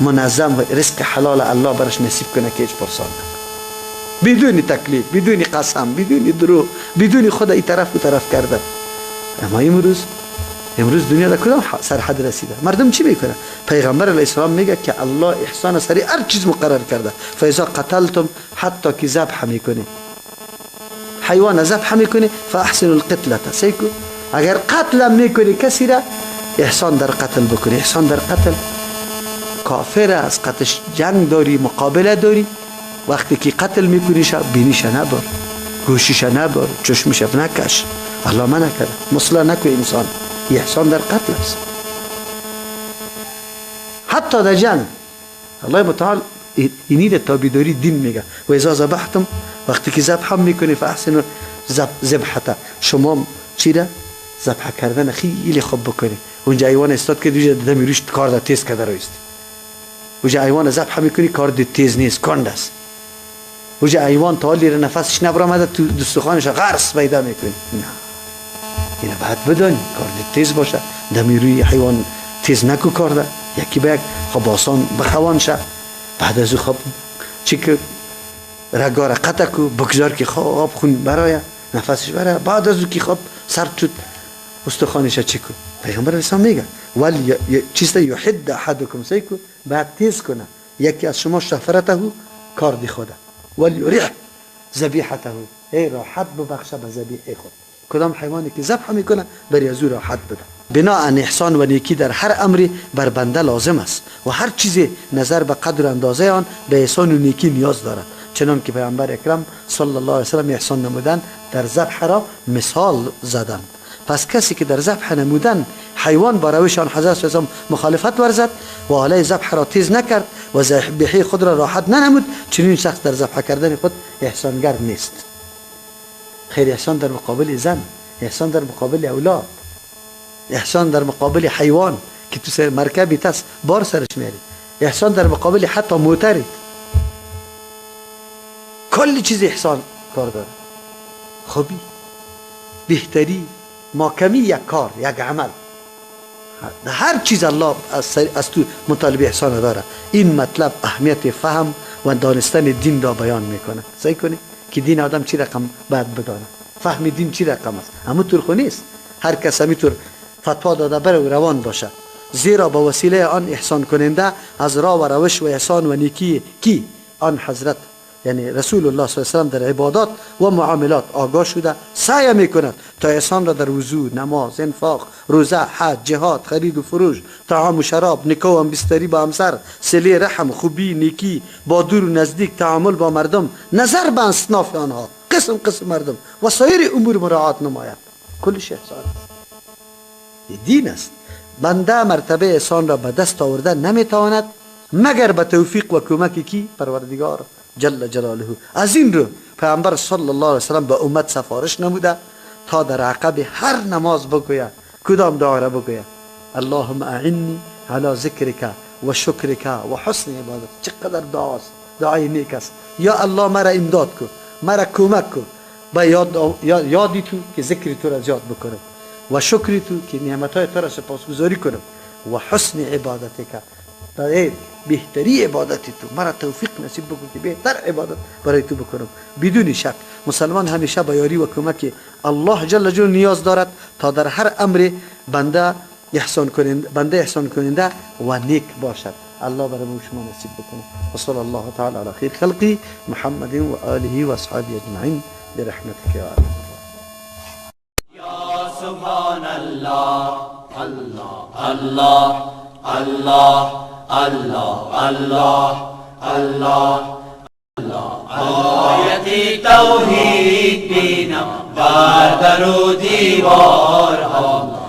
منظم و رزق حلال الله برش نصیب کنه که هیچ پرسان نکنه. بدون تکلیف، بدون قسم، بدون دروغ، بدون خود این طرف و طرف کرده. اما امروز دنیا در کدام سرحد رسیده؟ مردم چی میکنه؟ پیغمبر علیه السلام میگه که الله احسان سری هر چیز مقرر کرده. فاذا قتلتم، حتی که ذبح میکنی، حیوان ذبح میکنی، فاحسن القتله. سیکو اگر قتل میکنی کسی را، احسان در قتل بکنی. احسان در قتل، کافر از قتلش جنگ داری، مقابله داری، وقتی که قتل میکنیش بینیش نبر، گوشیش نبر، چشمش نکش. الله منع کرده، مثلا نکو انسان. احسان در قتل است. حتی در جنگ الله متعال اینی در تابعداری دین میگه و اذا ذبحتم، وقتی که ذبح هم میکنی فاحسن ذبحته، شما چی را ذبح کردن خیلی خوب بکنی. اونجا حیوان استاد که دیگه دمی روش کار در تیز کده رویست. اونجا حیوان ذبح میکنی کار دی تیز نیست، کند است. اونجا حیوان تا حالی نفسش نبرآمده تو دستخوانش غرس پیدا میکنی. نه، اینا باید بدانی کار دی تیز باشه. دمی روی حیوان تیز نکو کار ده، یکی به یک خب آسان بخوان شه. بعد از او خب چی که رگاره قطع کو بگذار که خواب خون برای نفسش برای. بعد از او که خب سر شد استخوانش چی کو. پیغمبر اسلام میگه ولی چیز یحد احدکم سیکو، بعد تیز کنه یکی از شما شفرته کار دی خوده، ولی یریح ذبیحته، ای راحت ببخشه به ذبیحه خود. کدام حیوانی که ذبح میکنه بری از او راحت بده. بناء احسان و نیکی در هر امری بر بنده لازم است و هر چیزی نظر به قدر اندازه آن به احسان و نیکی نیاز دارد، چنان که پیامبر اکرم صلی الله علیه و سلم احسان نمودن در ذبح را مثال زدند. پس کسی که در ذبح نمودن حیوان با روش آن حضرت صلی مخالفت ورزد و آله ذبح را تیز نکرد و ذبیحه خود را راحت ننمود، چنین شخص در ذبح کردن خود احسانگر نیست. خیر احسان در مقابل زن، احسان در مقابل اولاد، احسان در مقابل حیوان که تو سر مرکبی تس بار سرش میاری، احسان در مقابل حتی موترت، کل چیز احسان کار داره. خوبی، بهتری، ماکمی یک کار، یک عمل، هر چیز الله از تو مطالبه احسان داره. این مطلب اهمیت فهم و دانستن دین را بیان میکنه. سعی کنی که دین آدم چی رقم باید بدانه، فهم دین چی رقم است. همونطور خو نیست هر کس همینطور فتوا داده بره و روان باشه، زیرا با وسیله آن احسان کننده از راه و روش و احسان و نیکی کی آن حضرت یعنی رسول الله صلی الله علیه و سلم در عبادات و معاملات آگاه شده سعی میکند تا احسان را در وضو، نماز، انفاق، روزه، حج، جهاد، خرید و فروش، طعام و شراب، نکاح و همبستری با همسر، صله رحم، خوبی، نیکی با دور و نزدیک، تعامل با مردم، نظر به اصناف آنها، قسم قسم مردم و سایر امور مراعات نماید. کلش احسان است، دین است. بنده مرتبه احسان را به دست آورده نمیتواند مگر به توفیق و کمک کی؟ پروردگار جل جلاله. از این رو پیامبر صلی الله علیه وسلم به امت سفارش نموده تا در عقب هر نماز بگوید کدام دعا را بگوید؟ اللهم اعنی علی ذکرک و شکرک و حسن عبادت. چقدر دعاست، دعای نیک است. یا الله مرا امداد کن، مرا کمک کن با یادی تو که ذکر تو را زیاد بکنم و شکر تو که نعمتهای تو را سپاسگزاری کنم و حسن عبادتک، برای بهتری عبادت تو مرا توفیق نصیب بکن که بهتر عبادت برای تو بکنم. بدون شک مسلمان همیشه به یاری و کمک الله جل جلاله نیاز دارد تا در هر امر بنده احسان کننده و نیک باشد. الله برای ما شما نصیب بکنه. و صلی الله تعالی علی خیر خلقی محمد و آله و اصحابه اجمعین برحمتک یا ارحم. یا سبحان الله الله الله الله الله الله الله الله. آیت توحید بینم بر در و دیوارها.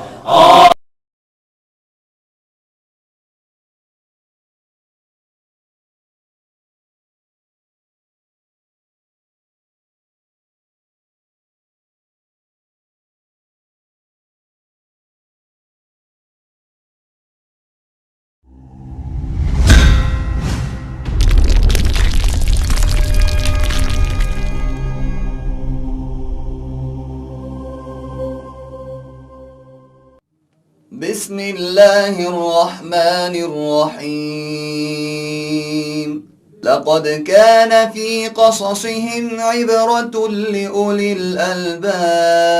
بسم الله الرحمن الرحيم. لقد كان في قصصهم عبرة لأولي الألباب.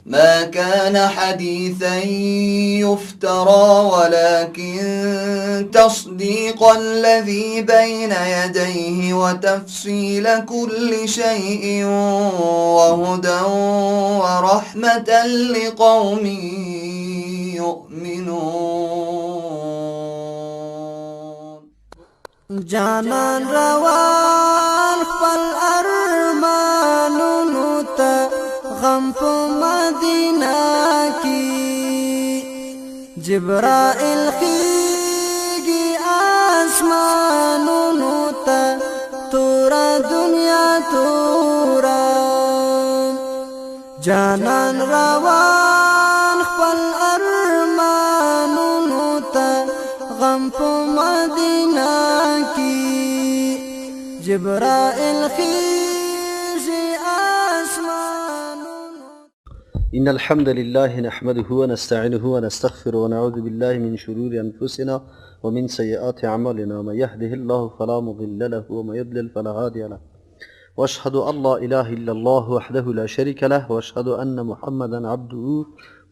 ما كان حديثا يفترى ولكن تصديق الذي بين يديه وتفصيل كل شيء وهدى ورحمة لقوم يؤمنون. جانان روان خپل ارمانونو ته غم په مدینه کې، جبرائیل خیږي اسمانونو ته، توره دنیا توره، جانان روان خپل ارمانونو ته غم په مدینه کې جبرائیل خیژي آسمانونو. إن الحمد لله نحمده ونستعينه ونستغفره ونعوذ بالله من شرور أنفسنا ومن سيئات أعمالنا، من يهده الله فلا مضل له ومن يضلل فلا هادي له، وأشهد أن لا إله إلا الله وحده لا شريك له، وأشهد أن محمدا عبده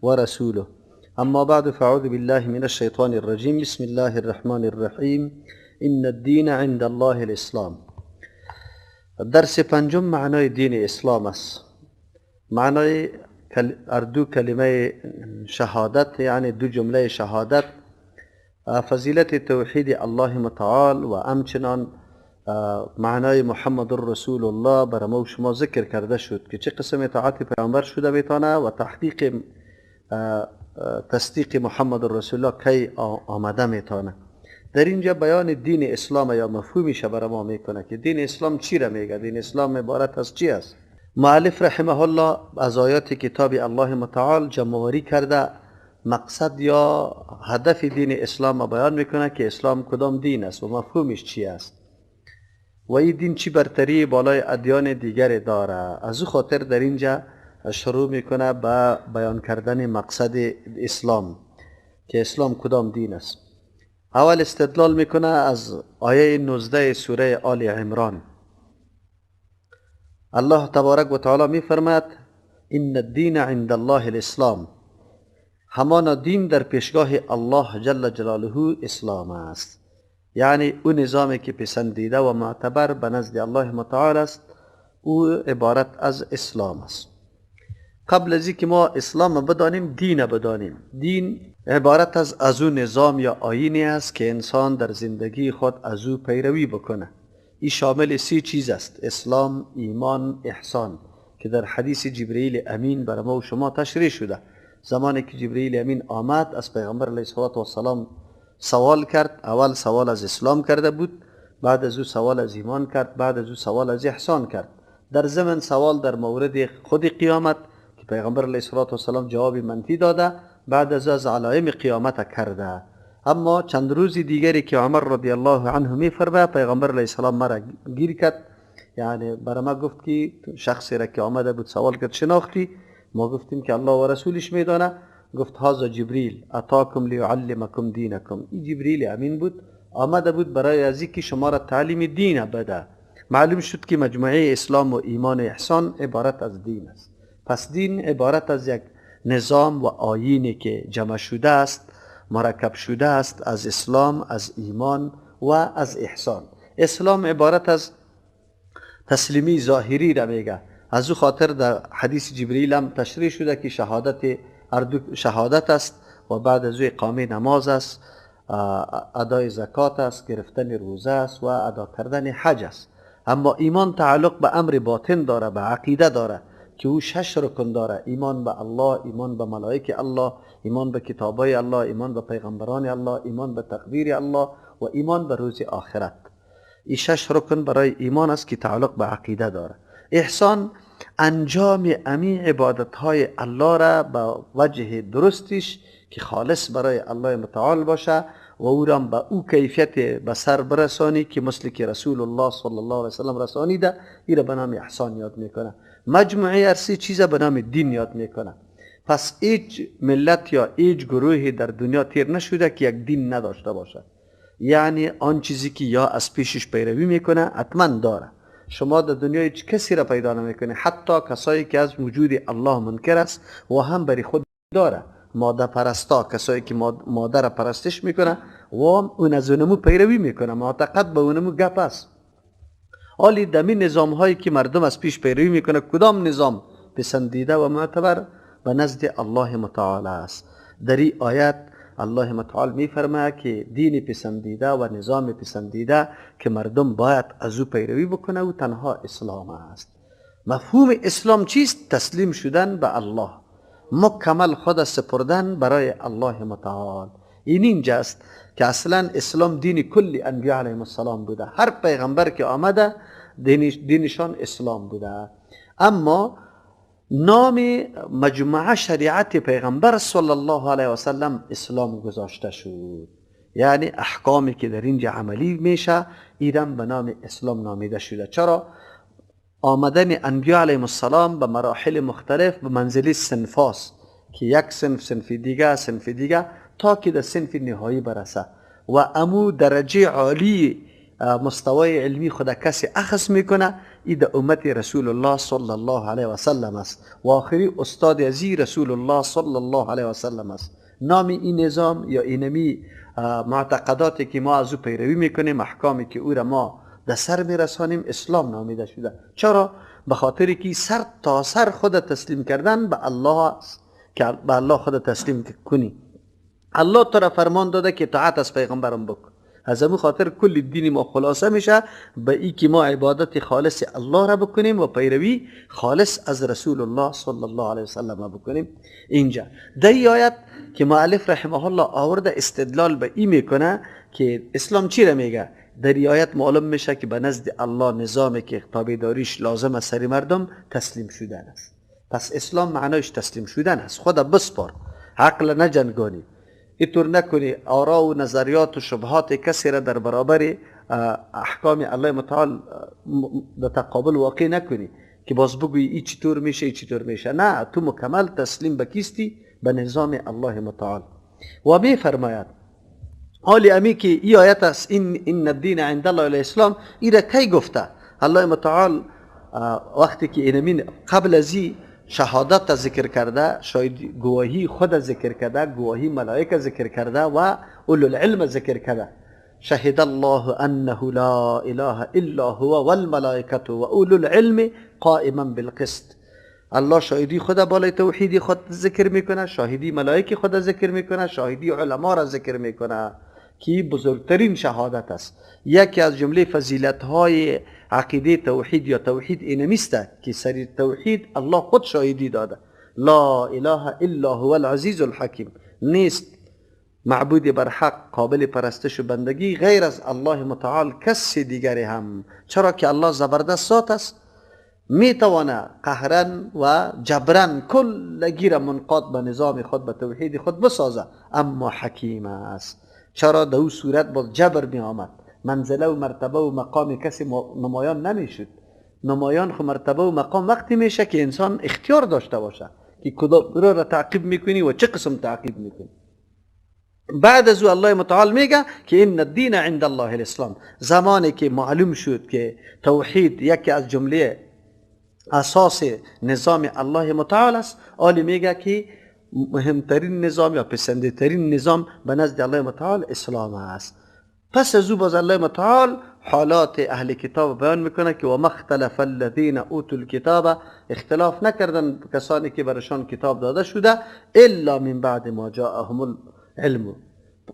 ورسوله. أما بعد، فأعوذ بالله من الشيطان الرجيم. بسم الله الرحمن الرحيم. إن الدين عند الله الإسلام. درس پنجم معنای دین اسلام است. معنای دو کلمه شهادت، یعنی دو جمله شهادت، فضیلت توحید الله متعال و همچنان معنای محمد رسول الله بر ما و شما ذکر کرده شد که چه قسم اطاعت پیامبر شده میتونه و تحقیق تصدیق محمد رسول الله کی آمده میتونه. در اینجا بیان دین اسلام یا مفهومش بر ما میکنه که دین اسلام چی را میگه، دین اسلام عبارت از چی است. مؤلف رحمه الله از آیات کتاب الله متعال جمع‌آوری کرده مقصد یا هدف دین اسلام بیان میکنه که اسلام کدام دین است و مفهومش چی است و این دین چی برتری بالای ادیان دیگر داره. از او خاطر در اینجا شروع میکنه به بیان کردن مقصد اسلام که اسلام کدام دین است. اول استدلال میکنه از آیه 19 سوره آل عمران. الله تبارک و تعالی میفرماید ان الدین عند الله الاسلام، همانا دین در پیشگاه الله جل جلاله اسلام است. یعنی او نظامی که پسندیده و معتبر به نزد الله متعال است، او عبارت از اسلام است. قبل از اینکه ما اسلام بدانیم، دین بدانیم. دین عبارت از او نظام یا آیینی است که انسان در زندگی خود از او پیروی بکنه. این شامل سه چیز است: اسلام، ایمان، احسان، که در حدیث جبرئیل امین بر ما و شما تشریح شده. زمانی که جبرئیل امین آمد از پیغمبر علیه الصلاة والسلام سوال کرد. اول سوال از اسلام کرده بود، بعد از او سوال از ایمان کرد، بعد از او سوال از احسان کرد. در ضمن سوال در مورد خود قیامت که پیغمبر علیه الصلاة والسلام جواب منفی داده، بعد از علایم قیامت کرده. اما چند روز دیگری که عمر رضی الله عنه میفرماید پیغمبر علیه السلام مرا گیر کرد، یعنی برای ما گفت که شخصی را که آمده بود سوال کرد شناختی؟ ما گفتیم که الله و رسولش میدانه. گفت هذا جبریل اتاکم لیعلمکم دینکم. این جبریل امین بود، آمده بود برای از اینکه شما را تعلیم دین بده. معلوم شد که مجموعه اسلام و ایمان و احسان عبارت از دین است. پس دین عبارت از یک نظام و آیینی که جمع شده است، مرکب شده است از اسلام، از ایمان و از احسان. اسلام عبارت از تسلیمی ظاهری را میگه. از او خاطر در حدیث جبریل هم تشریح شده که شهادت است و بعد از او اقامه نماز است، ادای زکات است، گرفتن روزه است و ادا کردن حج است. اما ایمان تعلق به امر باطن داره، به عقیده داره که او 6 رکن داره: ایمان به الله، ایمان به ملائک الله، ایمان به کتابای الله، ایمان به پیغمبران الله، ایمان به تقدیر الله و ایمان به روز آخرت. این 6 رکن برای ایمان است که تعلق به عقیده داره. احسان انجام امی عبادت های الله را به وجه درستش که خالص برای الله متعال باشه و او را به او کیفیت به سر برسانی که مثل که رسول الله صلی الله علیه وسلم رسانیده، ای را به نام احسان یاد میکنه. مجموعه هر سه چیز به نام دین یاد میکنه. پس هیچ ملت یا هیچ گروهی در دنیا تیر نشده که یک دین نداشته باشه. یعنی آن چیزی که یا از پیشش پیروی میکنه حتما داره. شما در دنیا هیچ کسی را پیدا نمیکنه، حتی کسایی که از وجود الله منکر است و هم برای خود داره. ماده پرستا، کسایی که ماده را پرستش میکنه و اون از اونمو پیروی میکنه، معتقد به اونمو گپ است. حالی دمی نظام هایی که مردم از پیش پیروی میکنه، کدام نظام پسندیده و معتبر به نزد الله متعال است؟ در این آیت الله متعال میفرماید که دین پسندیده و نظام پسندیده که مردم باید از او پیروی بکنه و تنها اسلام است. مفهوم اسلام چیست؟ تسلیم شدن به الله، مکمل خود سپردن برای الله متعال. این اینجاست که اصلا اسلام دین کل انبیاء علیهم السلام بوده. هر پیغمبر که آمده دینشان اسلام بوده. اما نام مجموعه شریعت پیغمبر صلی الله علیه و سلم اسلام گذاشته شد. یعنی احکامی که در اینجا عملی میشه ایران به نام اسلام نامیده شده. چرا؟ آمدن انبیاء علیهم السلام به مراحل مختلف به منزله صنفاست که یک صنف، صنف دیگه، صنف دیگه، تا که در صنف نهایی برسه و امو درجه عالی مستوای علمی خود کسی اخذ میکنه. ای در امت رسول الله صلی الله علیه و سلم است و آخری استاد ازی رسول الله صلی الله علیه و سلم است. نام این نظام یا اینمی معتقداتی که ما از او پیروی میکنیم، احکامی که او را ما در سر میرسانیم، اسلام نامیده شده. چرا؟ به خاطر که سر تا سر خود تسلیم کردن به الله است، که به الله خود تسلیم کنی. الله تو را فرمان داده که اطاعت از پیغمبرم بکن. از همون خاطر کل دین ما خلاصه میشه به ای که ما عبادت خالص الله را بکنیم و پیروی خالص از رسول الله صلی الله علیه وسلم بکنیم. اینجا در ای آیت که مؤلف رحمه الله آورده استدلال به ای میکنه که اسلام چی را میگه، در ای آیت معلوم میشه که به نزد الله نظامی که تابعداریش لازم است سر مردم تسلیم شدن است. پس اسلام معنایش تسلیم شدن است. خدا بسپار، عقل نجنگانی، اینطور نکنی آرا و نظریات و شبهات کسی را در برابر احکام الله متعال در تقابل واقع نکنی که باز بگویی ای چطور میشه ای چطور میشه. نه، تو مکمل تسلیم به کیستی؟ به نظام الله متعال. و می فرماید حالی امی که ای آیت است، این الدین عند الله الاسلام، ای را کی گفته؟ الله متعال وقتی که اینمین قبل از ای شهادت ذکر کرده، شاید گواهی خود ذکر کرده، گواهی ملائکه ذکر کرده و اولو العلم ذکر کرده. شهد الله انه لا اله الا هو والملائکه و اولو العلم قائما بالقسط. الله شاهدی خود بالای توحید خود ذکر میکنه، شاهدی ملائکه خود ذکر میکنه، شاهدی علما را ذکر میکنه که بزرگترین شهادت است. یکی از جمله فضیلت های عقیده توحید یا توحید اینمیست که سری توحید الله خود شاهدی داده. لا اله الا هو العزیز الحکیم، نیست معبود بر حق قابل پرستش و بندگی غیر از الله متعال کسی دیگری هم. چرا که الله زبردست ذات است، میتوانه قهرا و جبرا کل را منقاد به نظام خود به توحید خود بسازه، اما حکیم است. چرا در او صورت باز جبر می آمد، منزله و مرتبه و مقام کسی نمایان نمیشد. نمایان خو مرتبه و مقام وقتی میشه که انسان اختیار داشته باشه که کدام را تعقیب میکنی و چه قسم تعقیب میکنی. بعد از او الله متعال میگه که ان الدین عند الله الاسلام. زمانی که معلوم شد که توحید یکی از جمله اساس نظام الله متعال است، آلی میگه که مهمترین نظام یا پسندیدترین نظام به نزد الله متعال اسلام است. پس از او باز الله متعال حالات اهل کتاب بیان میکنه که و ما اختلف الذین اوتوا الکتاب، اختلاف نکردن کسانی که برشان کتاب داده شده، الا من بعد ما جاءهم العلم،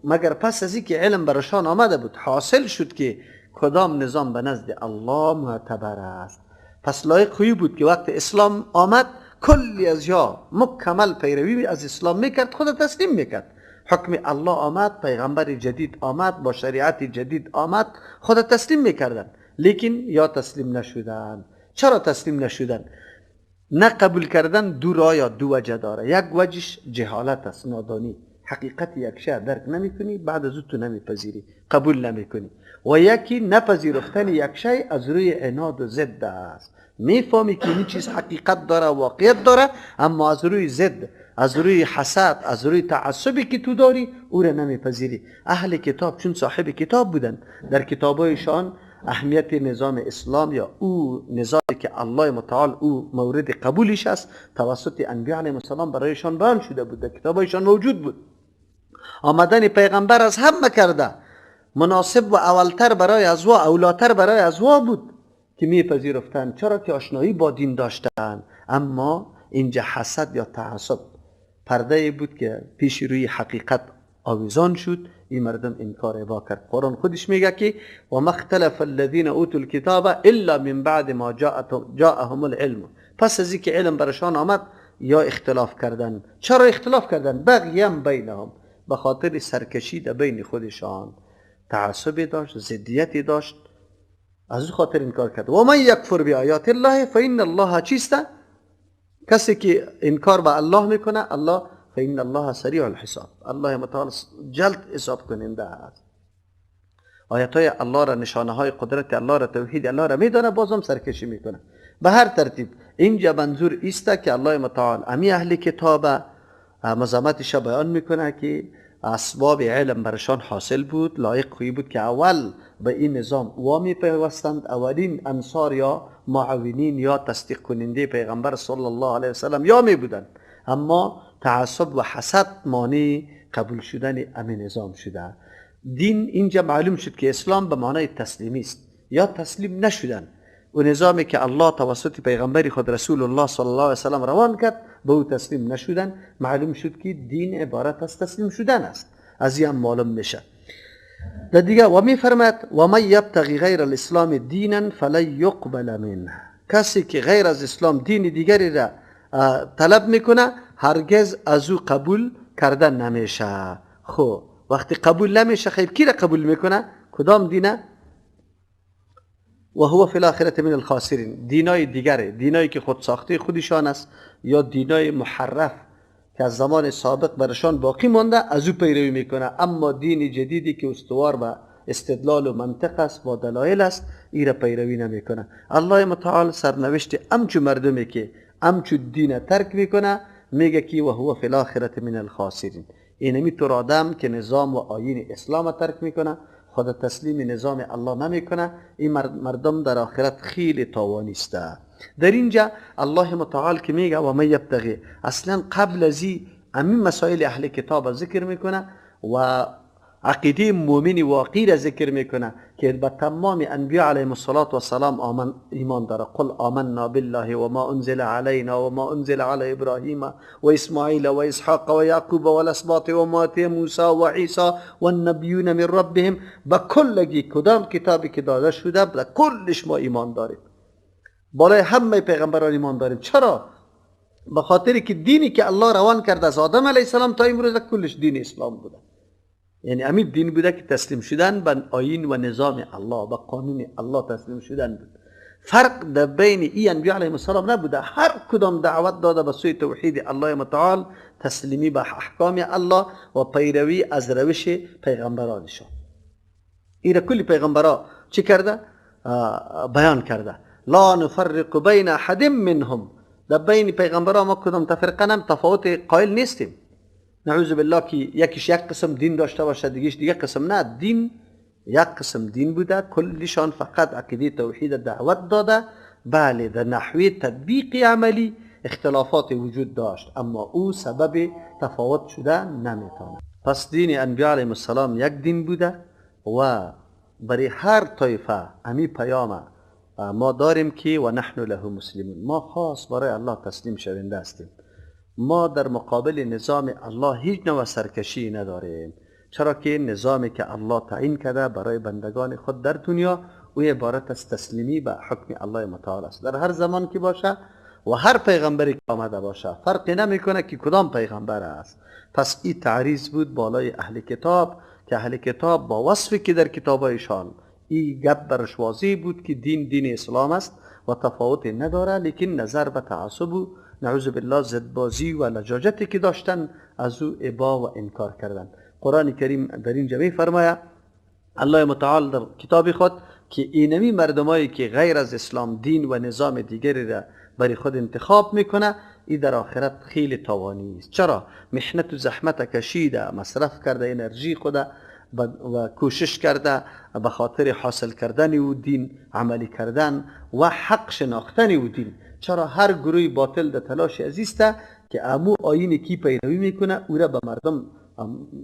مگر پس از اینکه علم برشان آمده بود حاصل شد که کدام نظام به نزد الله معتبر است. پس لایق خویی بود که وقت اسلام آمد کلی از یا مکمل پیروی از اسلام میکرد، خود تسلیم میکرد. حکم الله آمد، پیغمبر جدید آمد، با شریعت جدید آمد، خود تسلیم میکردن. لیکن یا تسلیم نشدن. چرا تسلیم نشدن؟ نه قبول کردن دو راه یا دو وجه داره. یک وجهش جهالت است، نادانی، حقیقت یک شی درک نمیکنی، بعد از او تو نمیپذیری، قبول نمیکنی. و یکی نپذیرفتن یک شی از روی عناد و ضد است. میفهمی که این چیز حقیقت داره، واقعیت داره، اما از روی ضد، از روی حسد، از روی تعصبی که تو داری او را نمیپذیری. اهل کتاب چون صاحب کتاب بودن، در کتابایشان اهمیت نظام اسلام یا او نظامی که الله متعال او مورد قبولش است توسط انبیاء علیهم السلام برایشان بیان شده بود، در کتابایشان موجود بود. آمدن پیغمبر از همه کرده مناسب و اولتر برای ازوا، اولاتر برای ازوا بود که میپذیرفتند، چرا که آشنایی با دین داشتند. اما اینجا حسد یا تعصب پرده بود که پیش روی حقیقت آویزان شد، این مردم انکار ابا کرد. قرآن خودش میگه که و ما اختلف الذین اوتوا الکتاب الا من بعد ما جاءهم العلم. پس از اینکه علم برشان آمد یا اختلاف کردن. چرا اختلاف کردن؟ بغیا بینهم، به خاطر سرکشی در بین خودشان، تعصبی داشت، ضدیتی داشت، از او خاطر انکار کرد. و من یکفر بآیات الله فإن الله چیست؟ کسی که انکار به الله میکنه، الله فإن الله سریع الحساب، الله متعال جلد حساب کننده است. آیت های الله را، نشانه های قدرت الله را، توحید الله را میدانه، بازم سرکشی میکنه. به هر ترتیب اینجا منظور ایست که الله متعال امی اهل کتاب مزامتش بیان میکنه که اسباب علم برشان حاصل بود، لایق خویی بود که اول به این نظام وامی پیوستند، اولین انصار یا معاونین یا تصدیق کننده پیغمبر صلی الله علیه وسلم یا می بودند، اما تعصب و حسد مانع قبول شدن امی نظام شده. دین اینجا معلوم شد که اسلام به معنای تسلیمی است، یا تسلیم نشدن و نظامی که الله توسط پیغمبر خود رسول الله صلی الله علیه وسلم روان کرد به او تسلیم نشدن، معلوم شد که دین عبارت از تسلیم شدن است. از این معلوم میشه. در دیگه و میفرماید و من یبتغی غیر الاسلام دینا فلن یقبل منه، کسی که غیر از اسلام دین دیگری را طلب میکنه هرگز از او قبول کردن نمیشه. خب وقتی قبول نمیشه، خیر کی را قبول میکنه؟ کدام دینه؟ و هو فی الاخرة من الخاسرین، دینای دیگره، دینایی که خود ساخته خودشان است یا دینای محرف که از زمان سابق برشان باقی مانده از او پیروی میکنه، اما دین جدیدی که استوار به استدلال و منطق است، با دلایل است، ای را پیروی نمیکنه. الله متعال سرنوشت امچو مردمی که امچو دین ترک میکنه میگه که و هو فی الاخرة من الخاسرین. اینمی طور آدم که نظام و آیین اسلام ترک میکنه، خود تسلیم نظام الله نمیکنه، این مردم در آخرت خیلی تاوانی است. در اینجا الله متعال که میگه و من یبتغی، اصلا قبل از این مسائل اهل کتاب ذکر میکنه و عقیده مؤمن واقعی را ذکر میکنه که به تمام انبیاء علیهم الصلاة والسلام ایمان داره. قل آمنا بالله و ما انزل علینا و ما انزل علی ابراهیم و اسماعیل و اسحاق و یعقوب و الاسباط و ما آتی موسی و عیسی و النبیون من ربهم. به کلگی کدام کتابی که داده شده به کلش ما ایمان داریم، بالای همه پیغمبران ایمان داریم. چرا؟ به خاطر که دینی که الله روان کرده از آدم علیه السلام تا امروز کلش دین اسلام بوده. یعنی امید دین بوده که تسلیم شدن به آیین و نظام الله، به قانون الله تسلیم شدن بود. فرق در بین ای انبیاء علیهم السلام نبوده، هر کدام دعوت داده به سوی توحید الله متعال، تسلیمی به احکام الله و پیروی از روش پیغمبرانشان. ایره کل پیغمبرا چی کرده؟ بیان کرده. لا نفرق بین احد منهم، در بین پیغمبرا ما کدام تفرقه نم، تفاوت قائل نیستیم. نعوذ بالله که یکیش یک قسم دین داشته باشه دیگهش دیگه قسم، نه، دین یک قسم دین بوده، کلشان فقط عقیده توحید دعوت داده. بله در نحوه تطبیق عملی اختلافات وجود داشت، اما او سبب تفاوت شده نمیتونه. پس دین انبیاء علیهم السلام یک دین بوده و برای هر طایفه امی پیام ما داریم که و نحن له مسلمون، ما خاص برای الله تسلیم شونده هستیم. ما در مقابل نظام الله هیچ نوع سرکشی نداریم، چرا که نظامی که الله تعیین کرده برای بندگان خود در دنیا او عبارت از تسلیمی به حکم الله متعال است. در هر زمان که باشه و هر پیغمبری که آمده باشه، فرقی نمیکنه که کدام پیغمبر است. پس این تعریض بود بالای اهل کتاب که اهل کتاب با وصفی که در کتابایشان این گپ برش واضح بود که دین دین اسلام است و تفاوت نداره، لیکن نظر به تعصب و نعوذ بالله زدبازی و لجاجتی که داشتن از او ابا و انکار کردن. قرآن کریم در اینجا میفرماید الله متعال در کتاب خود که اینمی مردمایی که غیر از اسلام دین و نظام دیگری را برای خود انتخاب میکنه، ای در آخرت خیلی تاوانی است. چرا؟ محنت و زحمت کشیده، مصرف کرده انرژی خود و کوشش کرده به خاطر حاصل کردن او دین، عملی کردن و حق شناختن او دین. چرا هر گروه باطل در تلاش ازیسته که امو آیین کی پیروی میکنه او را به مردم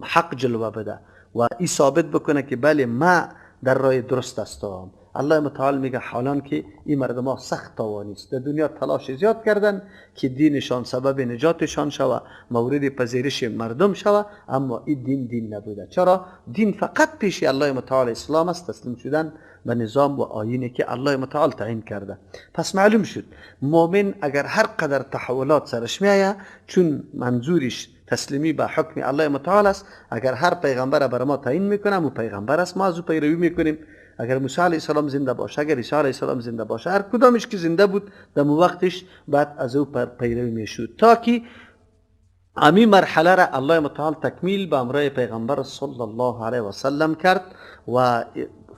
حق جلوه بده و ای ثابت بکنه که بله ما در راه درست هستم. الله متعال میگه حالان که این مردم ها سخت تاوانی است، در دنیا تلاش زیاد کردن که دینشان سبب نجاتشان شوه، مورد پذیرش مردم شوه، اما این دین دین نبوده. چرا؟ دین فقط پیش الله متعال اسلام است، تسلیم شدن به نظام و آیینی که الله متعال تعیین کرده. پس معلوم شد مؤمن اگر هر قدر تحولات سرش میآید، چون منظورش تسلیمی به حکم الله متعال است، اگر هر پیغمبر بر ما تعیین میکنه مو پیغمبر است، ما از او پیروی میکنیم. اگر موسی علیه السلام زنده باشه، اگر عیسی علیه السلام زنده باشه، هر کدامش که زنده بود در وقتش بعد از او پیروی میشد، تا که امی مرحله را الله متعال تکمیل به امرای پیغمبر صلی الله علیه و سلم کرد و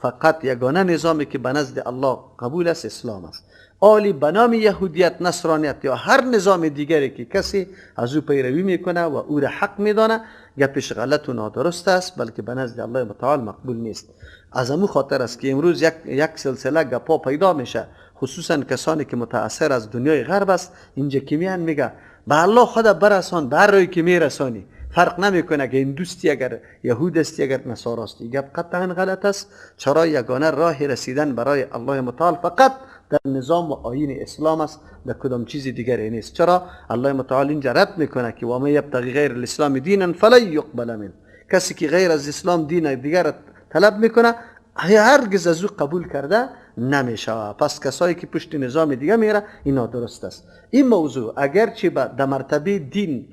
فقط یگانه نظامی که به نزد الله قبول است اسلام است. آلی به نام یهودیت، نصرانیت یا هر نظام دیگری که کسی از او پیروی میکنه و او را حق میدانه، گپش غلط و نادرست است، بلکه به نزد الله متعال مقبول نیست. از امو خاطر است که امروز یک سلسله گپا پیدا میشه، خصوصا کسانی که متاثر از دنیای غرب است. اینجا که میان میگه به الله خدا برسان، به هر رای که میرسانی فرق نمیکنه که هندوستی اگر یهود استی اگر نصاراستی. گپ قطعا غلط است. چرا یگانه راه رسیدن برای الله متعال فقط در نظام و آیین اسلام است، در کدام چیز دیگری نیست. چرا الله متعال اینجا رد میکنه که و من یبتغی غیر الاسلام دینا فلن یقبل منه، کسی که غیر از اسلام دین دیگر طلب میکنه هرگز از او قبول کرده نمیشه. پس کسایی که پشت نظام دیگه میره اینا درست است. این موضوع اگرچه در مرتبه دین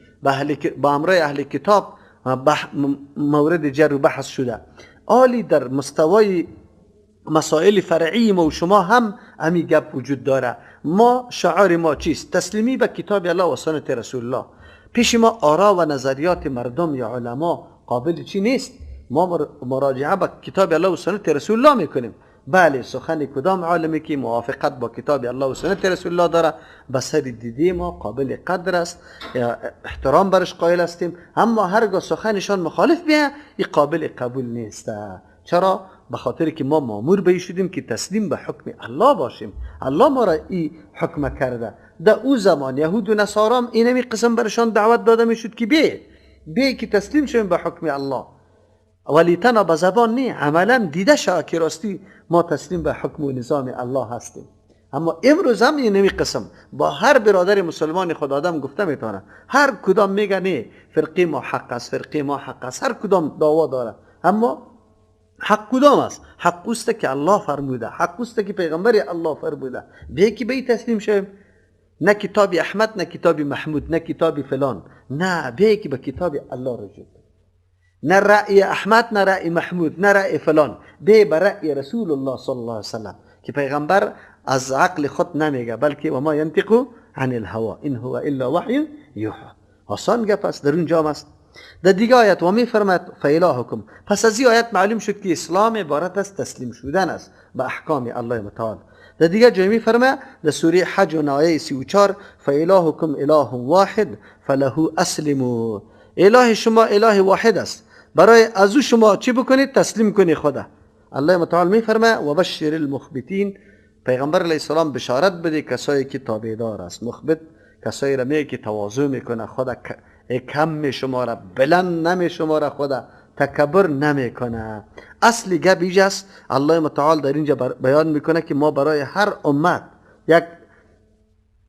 با امرای اهل کتاب مورد جر و بحث شده، آلی در مستوای مسائل فرعی ما و شما هم امی گپ وجود داره. ما شعار ما چیست؟ تسلیمی به کتاب الله و سنت رسول الله. پیش ما آرا و نظریات مردم یا علما قابل چی نیست. ما مراجعه به کتاب الله و سنت رسول الله میکنیم. بله، سخن کدام عالمی که موافقت با کتاب الله و سنت رسول الله داره به سر دیده ما قابل قدر است، احترام برش قائل هستیم، اما هرگاه سخنشان مخالف بیه این قابل قبول نیست. چرا؟ به خاطر که ما مامور به شدیم که تسلیم به حکم الله باشیم. الله ما را این حکم کرده. در او زمان یهود و نصارام اینمی قسم برشان دعوت داده میشد که بی که تسلیم شویم به حکم الله، ولی تنها به زبان نه، عملا دیده شد که راستی ما تسلیم به حکم و نظام الله هستیم. اما امروز هم اینمی قسم با هر برادر مسلمان خود آدم گفته میتونه، هر کدام میگه نه فرقی ما حق است، فرقی ما حق است، هر کدام دعوا داره، اما حق کدام است؟ حق اوست که الله فرموده، حق اوست که پیغمبر الله فرموده. به که به تسلیم شویم، نه کتاب احمد، نه کتاب محمود، نه کتاب فلان، نه، به که به کتاب الله رجوع، نه رأی احمد، نه رأی محمود، نه رأی فلان، به رأی رسول الله صلی الله علیه وسلم که پیغمبر از عقل خود نمیگه، بلکه و ما ینطق عن الهوا ان هو الا وحی یوحى. آسان گپ است، در اونجا است. در دیگه آیت و میفرماید فالهکم. پس از این آیت معلوم شد که اسلام عبارت از تسلیم شدن است به احکام الله متعال. در دیگه جای میفرماید در سوره حج و آیه 34 فالهکم اله واحد فله اسلموا. اله شما اله واحد است، برای از او شما چی بکنید؟ تسلیم کنی خدا. الله متعال میفرماید و بشر المخبتین. پیغمبر علیه السلام بشارت بده کسایی که تابعدار است. مخبت کسایی را میگه که تواضع میکنه، خدا کم میشماره، بلند نمیشماره، خدا تکبر نمیکنه. اصل گپ اینجاست. الله متعال در اینجا بیان میکنه که ما برای هر امت یک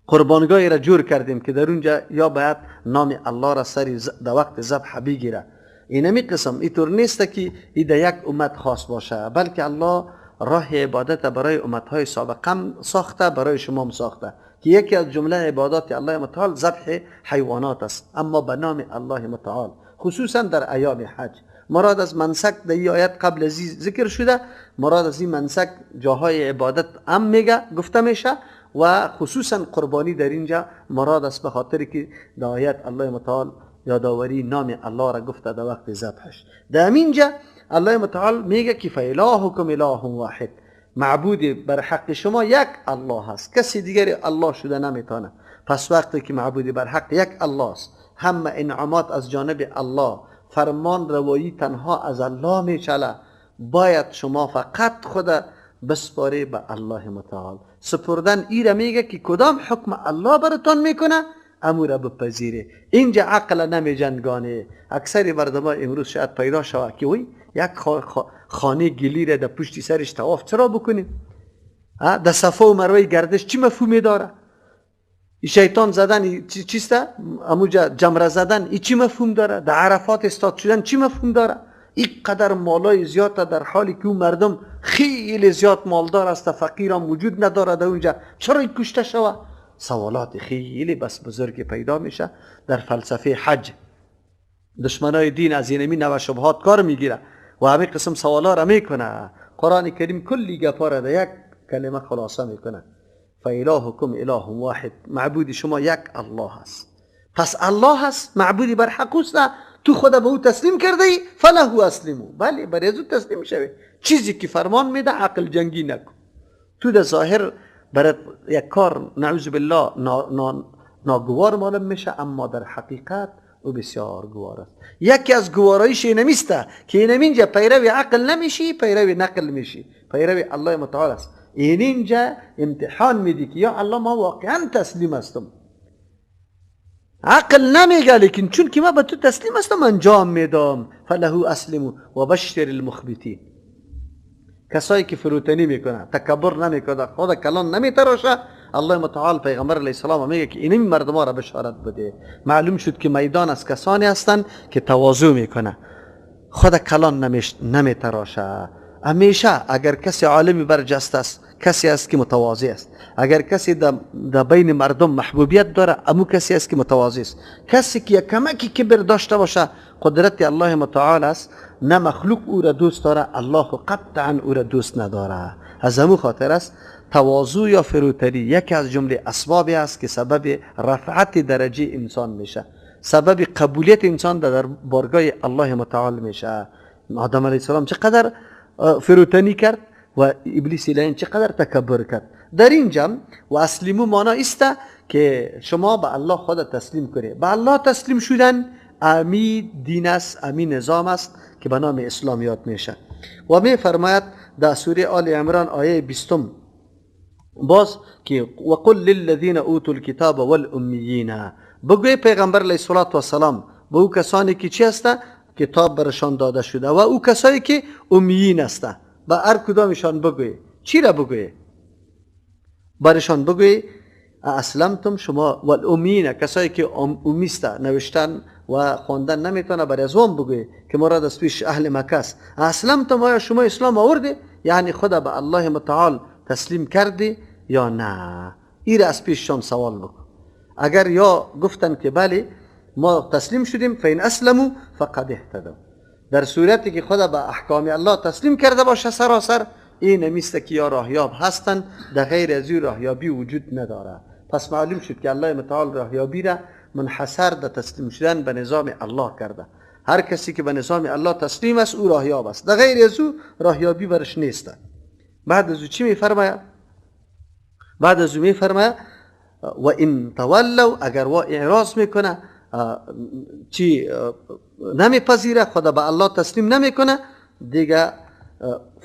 قربانگاهی را جور کردیم که در اونجا یا باید نام الله را سر در وقت ذبح بگیره. اینمی قسم اینطور نیست که ای در یک امت خاص باشه، بلکه الله راه عبادت برای امتهای سابقه ساخته، برای شما هم ساخته که یکی از جمله عبادات الله متعال ذبح حیوانات است، اما به نام الله متعال، خصوصا در ایام حج. مراد از منسک در این آیت قبل از ذکر شده، مراد از این منسک جاهای عبادت هم میگه گفته میشه و خصوصا قربانی در اینجا مراد است، به خاطر که در آیت الله متعال یادآوری نام الله را گفته در وقت ذبحش. در اینجا الله متعال میگه که فالهکم اله واحد، معبود بر حق شما یک الله است، کسی دیگری الله شده نمیتونه. پس وقتی که معبود بر حق یک الله است، همه انعامات از جانب الله، فرمان روایی تنها از الله میچله، باید شما فقط خود بسپاری به الله متعال. سپردن ایره میگه که کدام حکم الله براتون میکنه امور بپذیره. اینجا عقل نمی جنگانه. اکثر مردم امروز شاید پیدا شود که وی یک خانه گلی را در پشتی سرش طواف چرا بکنیم؟ در صفا و مروه گردش چی مفهومی داره؟ شیطان زدن چیسته؟ اموجا جمره زدن ای چی مفهوم داره؟ در عرفات استاد شدن چی مفهوم داره؟ اینقدر مالای زیاد در حالی که اون مردم خیلی زیاد مالدار است، فقیر هم وجود نداره در اونجا، چرا این کشته شوه؟ سوالات خیلی بس بزرگ پیدا میشه در فلسفه حج. دشمنای دین از اینمی نوع شبهات کار میگیره و همه قسم سوالا را میکنه. قرآن کریم کلی گپا را در یک کلمه خلاصه میکنه. فالهکم اله واحد، معبود شما یک الله است. پس الله است، معبودی بر حق است، تو خود به او تسلیم کرده ای، فله اسلمو، بله برای او تسلیم شوی. چیزی که فرمان میده عقل جنگی نکن. تو در ظاهر برات یک کار نعوذ بالله ناگوار معلوم میشه، اما در حقیقت او بسیار گوار است. یکی از گوارایش اینمیسته که اینمینجا پیروی عقل نمیشی، پیروی نقل میشی، پیروی الله متعال است. این اینجا امتحان میدی که یا الله ما واقعا تسلیم هستم. عقل نمیگه، لیکن چون که ما به تو تسلیم هستم انجام میدم. فله اسلمو و بشر المخبتین. کسایی که فروتنی میکنه، تکبر نمیکنه، خود کلان نمیتراشه، الله متعال پیغمبر علیه السلام میگه که اینمی مردم را بشارت بده. معلوم شد که میدان از کسانی هستند که تواضع میکنه، خود کلان نمیتراشه. همیشه اگر کسی عالمی برجسته است، کسی است که متواضع است. اگر کسی در بین مردم محبوبیت داره، امو کسی است که متواضع است. کسی که کمکی کبر داشته باشه، قدرت الله متعال است، نه مخلوق او را دوست داره، الله قطعا او را دوست نداره. از امو خاطر است تواضع یا فروتنی یکی از جمله اسبابی است که سبب رفعت درجه انسان میشه، سبب قبولیت انسان در بارگاه الله متعال میشه. آدم علیه السلام چقدر فروتنی کرد و ابلیس لعین چقدر تکبر کرد. در اینجا و اسلیمو معنا است که شما به الله خود تسلیم کنید. به الله تسلیم شدن امی دین است، امی نظام است که به نام اسلام یاد میشه. و می فرماید در سوره آل عمران آیه 20 باز که وقل للذین اوتوا الکتاب والامیین، بگوی پیغمبر علیه الصلاة والسلام به او کسانی که چی هسته؟ کتاب برشان داده شده و او کسایی که امیین هسته، به هر کدامشان بگوی. چی را بگوی؟ برشان بگوی اسلمتم شما والامیین، کسایی که امیسته، نوشتن و خواندن نمیتونه، برای از اون بگوی که مراد از پیش اهل مکه است. اسلمتم، آیا شما اسلام آورده؟ یعنی خدا به الله متعال تسلیم کردی یا نه؟ این را از پیششان سوال بکن. اگر یا گفتن که بله ما تسلیم شدیم، فین اسلموا فقد اهتدوا، در صورتی که خدا به احکام الله تسلیم کرده باشه سراسر، این نمیسته که یا راهیاب هستند، در غیر از او راهیابی وجود نداره. پس معلوم شد که الله متعال راهیابی را منحصر در تسلیم شدن به نظام الله کرده. هر کسی که به نظام الله تسلیم است او راهیاب است، در غیر از او راهیابی برش نیست. بعد از او چی میفرماید؟ بعد از او میفرماید و ان تولوا، اگر وا اعراض میکنه، چی نمیپذیره، خدا به الله تسلیم نمیکنه، دیگه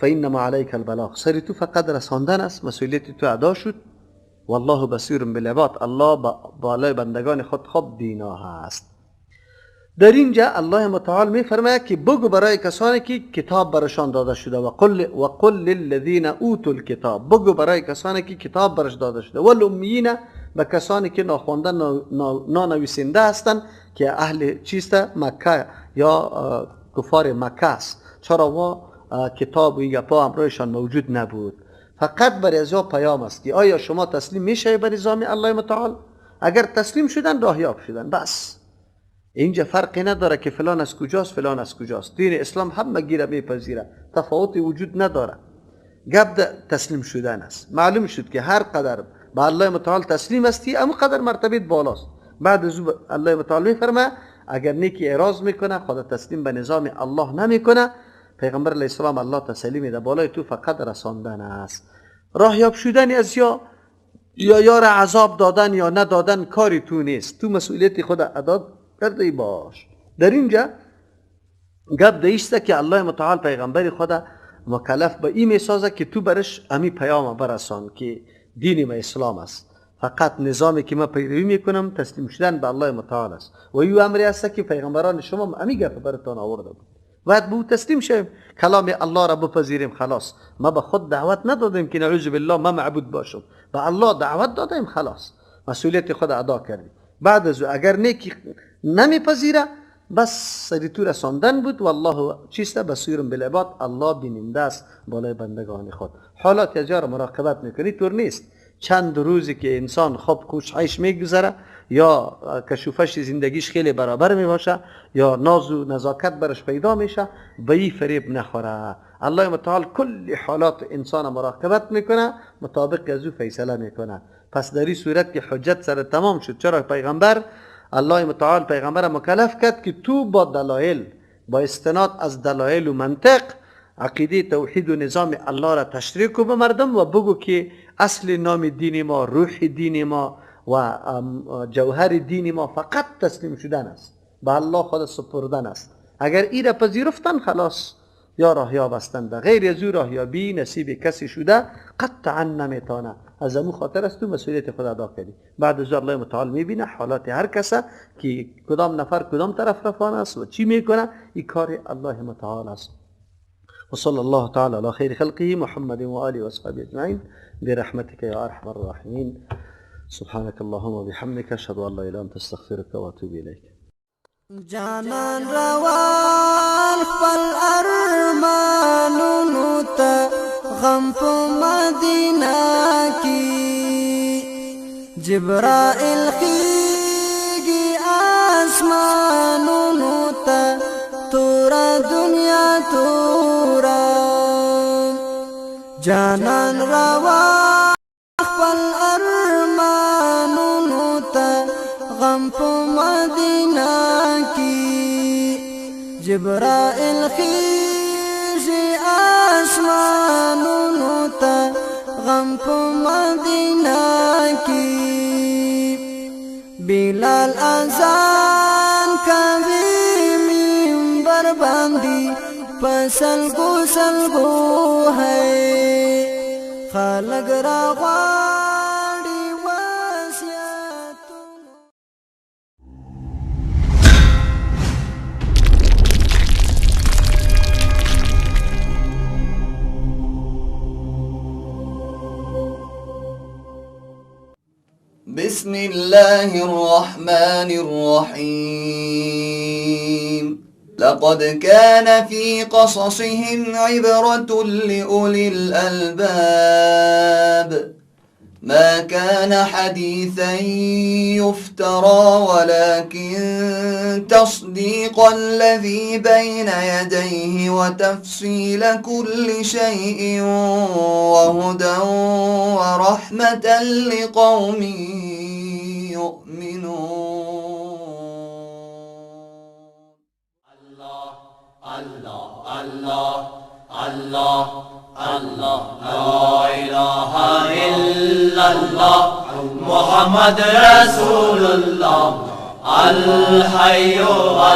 فانما علیک البلاغ، سری تو فقط رساندن است، مسئولیت تو ادا شد. والله بصیر بالعباد، الله بالای بندگان خود خوب بینا هست. در اینجا الله متعال میفرماید که بگو برای کسانی که کتاب برشان داده شده، و قل للذین اوتوا الکتاب، بگو برای کسانی که کتاب برش داده شده، والامیین، به کسانی که ناخوانده نانویسنده هستند که اهل چیست؟ مکه یا کفار مکه است. چرا ما کتاب و این گپا همراهشان موجود نبود؟ فقط برای از پیام است که آیا شما تسلیم میشوید به نظام الله متعال؟ اگر تسلیم شدن راهیاب شدن، بس. اینجا فرقی نداره که فلان از کجاست فلان از کجاست، دین اسلام همه گیره میپذیره، تفاوتی وجود نداره. گپ تسلیم شدن است. معلوم شد که هر قدر به الله متعال تسلیم هستی، اما قدر مرتبه بالاست. بعد از او الله متعال میفرمه اگر نیکی اعراض میکنه، خدا تسلیم به نظام الله نمیکنه، پیغمبر علیه السلام الله تسلیم میده، بالای تو فقط رساندن است. راهیاب شدن از یا یار عذاب دادن یا ندادن کاری تو نیست، تو مسئولیت خود ادا کرده باش. در اینجا گپ دیسته که الله متعال پیغمبر خود مکلف به این میسازه که تو برش امی پیام برسان که دین ما اسلام است، فقط نظامی که ما پیروی میکنم تسلیم شدن به الله متعال است و این امری است که پیغمبران شما امی گپ براتان آورده بود، باید به او تسلیم شویم، کلام الله را بپذیریم. خلاص، ما به خود دعوت ندادیم که نعوذ بالله ما معبود باشم، به الله دعوت دادیم، خلاص مسئولیت خود ادا کردیم. بعد از او اگر نیکی نمیپذیره، بس سری تو رساندن بود. والله چیست؟ بصیر بالعباد، الله بیننده است بالای بندگان خود. حالات از را مراقبت میکنی، طور نیست چند روزی که انسان خوب خوش عیش میگذره یا کشوفش زندگیش خیلی برابر میباشه یا ناز و نزاکت برش پیدا میشه، به این فریب نخوره. الله متعال کل حالات انسان مراقبت میکنه، مطابق از او فیصله میکنه. پس در این صورت که حجت سر تمام شد، چرا پیغمبر الله متعال پیغمبر مکلف کرد که تو با دلایل، با استناد از دلایل و منطق عقیده توحید و نظام الله را تشریح کو به مردم و بگو که اصل نام دین ما، روح دین ما و جوهر دین ما فقط تسلیم شدن است، به الله خود سپردن است. اگر ای را پذیرفتن خلاص یا راهیاب هستند، غیر از او راهیابی نصیب کسی شده قطعا نمیتانه. از امو خاطر است تو مسئولیت خود ادا کردی. بعد از الله متعال میبینه حالات هر کس که کدام نفر کدام طرف روان است و چی میکنه، این کار الله متعال است. و صلی الله تعالی علی خیر خلقه محمد و آله و اصحابه اجمعین برحمتک یا ارحم الراحمین. سبحانك اللهم وبحمدك اشهد ان لا اله الا انت استغفرك واتوب اليك. جانان روان خپل ارمانونو ته غم په مدینه کې، جبرائیل خیږي اسمانونو ته تورا دنیا تورا. جانان روان خپل ارمانونو ته غم په مدینه کې، جبرائیل خیږي اسمانونو ته غم په مدینه کې، بلال اذان کوي منبر باندې په سلګو سلګو ہے، خلک راغواړي وصیتونه. بسم الله الرحمن الرحيم. لقد كان في قصصهم عبرة لأولي الألباب. ما كان حديثا يفترى ولكن تصديق الذي بين يديه وتفصيل كل شيء وهدى ورحمة لقوم يؤمنون. الله الله الله الله الله لا إله إلا الله محمد رسول الله الحي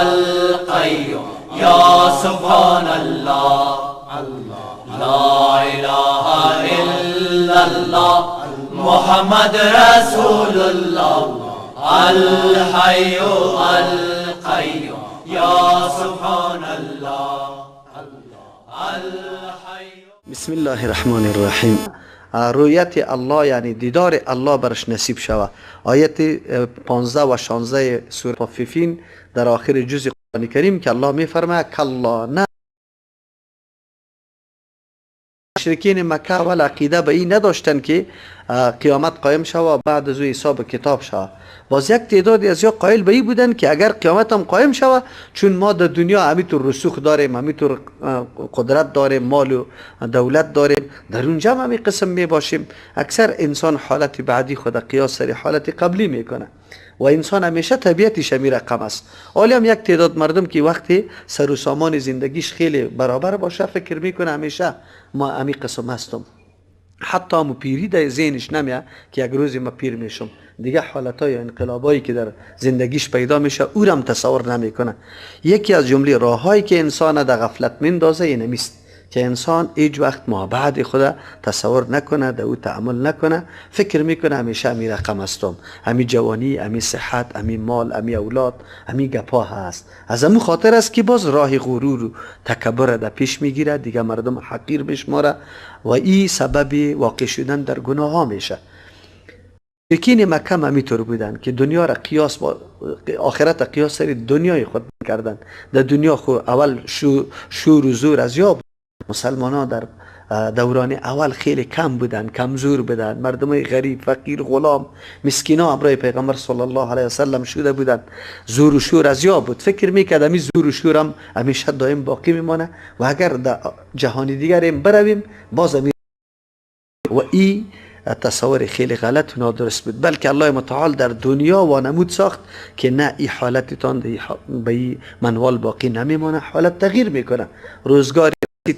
القيوم يا سبحان الله. لا إله إلا الله محمد رسول الله الحي القيوم يا سبحان الله. الحي. بسم الله الرحمن الرحیم. رویت الله یعنی دیدار الله برش نصیب شوه. آیت 15 و 16 سوره مطففین در آخر جزء قرآن کریم که الله میفرماید کلا نه، مشرکین مکه اول عقیده به این نداشتن که قیامت قایم شوه و بعد از او حساب کتاب شوه. باز یک تعدادی از یا قائل به این بودن که اگر قیامت هم قایم شوه، چون ما در دنیا همیطور رسوخ داریم، همیطور قدرت داریم، مال و دولت داریم، در اونجا هم همین قسم می باشیم. اکثر انسان حالت بعدی خود قیاس سر حالت قبلی میکنه و انسان همیشه طبیعتش همی رقم است. حالا هم یک تعداد مردم که وقتی سر و سامان زندگیش خیلی برابر باشه فکر میکنه همیشه ما همی قسم هستم، حتی همو پیری در ذهنش نمیاد که یک روزی ما پیر میشم. دیگه حالتهای انقلابایی که در زندگیش پیدا میشه او را هم تصور نمیکنه. یکی از جمله راههایی که انسان در غفلت میندازه اینمیست که انسان هیچ وقت ما بعد خود تصور نکنه، در او تعامل نکنه، فکر میکنه همیشه همی رقم هستم، همی جوانی، همی صحت، همی مال، همی اولاد، همی گپا هست. از همون خاطر است که باز راه غرور و تکبر در پیش میگیره، دیگه مردم حقیر بشماره و این سبب واقع شدن در گناه ها میشه. مشرکین مکه هم همینطور بودن که دنیا را قیاس با آخرت قیاس سر دنیای خود کردن. در دنیا خو اول شور و زور از یاب مسلمان ها در دوران اول خیلی کم بودن، کمزور بودن، مردم غریب، فقیر، غلام، مسکینا همراه پیغمبر صلی الله علیه وسلم شده بودن. زور و شور از یا بود، فکر میکرد امی زور و شورم همیشه دائم باقی میمانه و اگر در جهان دیگر برویم باز امی و ای تصور خیلی غلط و نادرست بود. بلکه الله متعال در دنیا وانمود ساخت که نه، ای حالتتان به ای منوال باقی نمیمانه، حالت تغییر میکنه. روزگار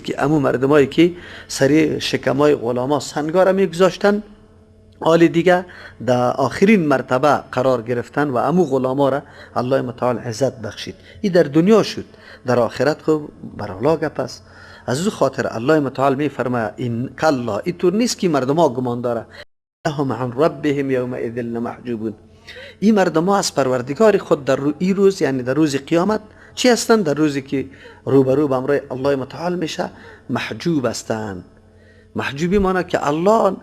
که امو مردمایی که سری شکمای غلاما سنگا میگذاشتن، حال دیگه در آخرین مرتبه قرار گرفتن و امو غلاما را الله متعال عزت بخشید. این در دنیا شد، در آخرت خب برالا گپ است. از او خاطر الله متعال میفرماید این کلا، اینطور نیست که مردما گمان داره، هم عن ربهم یومئذ لمحجوبون. این مردما از پروردگار خود در این روز، یعنی در روز قیامت چی هستند؟ در روزی که روبرو به امرای الله متعال میشه محجوب هستند. محجوبی مانا که الله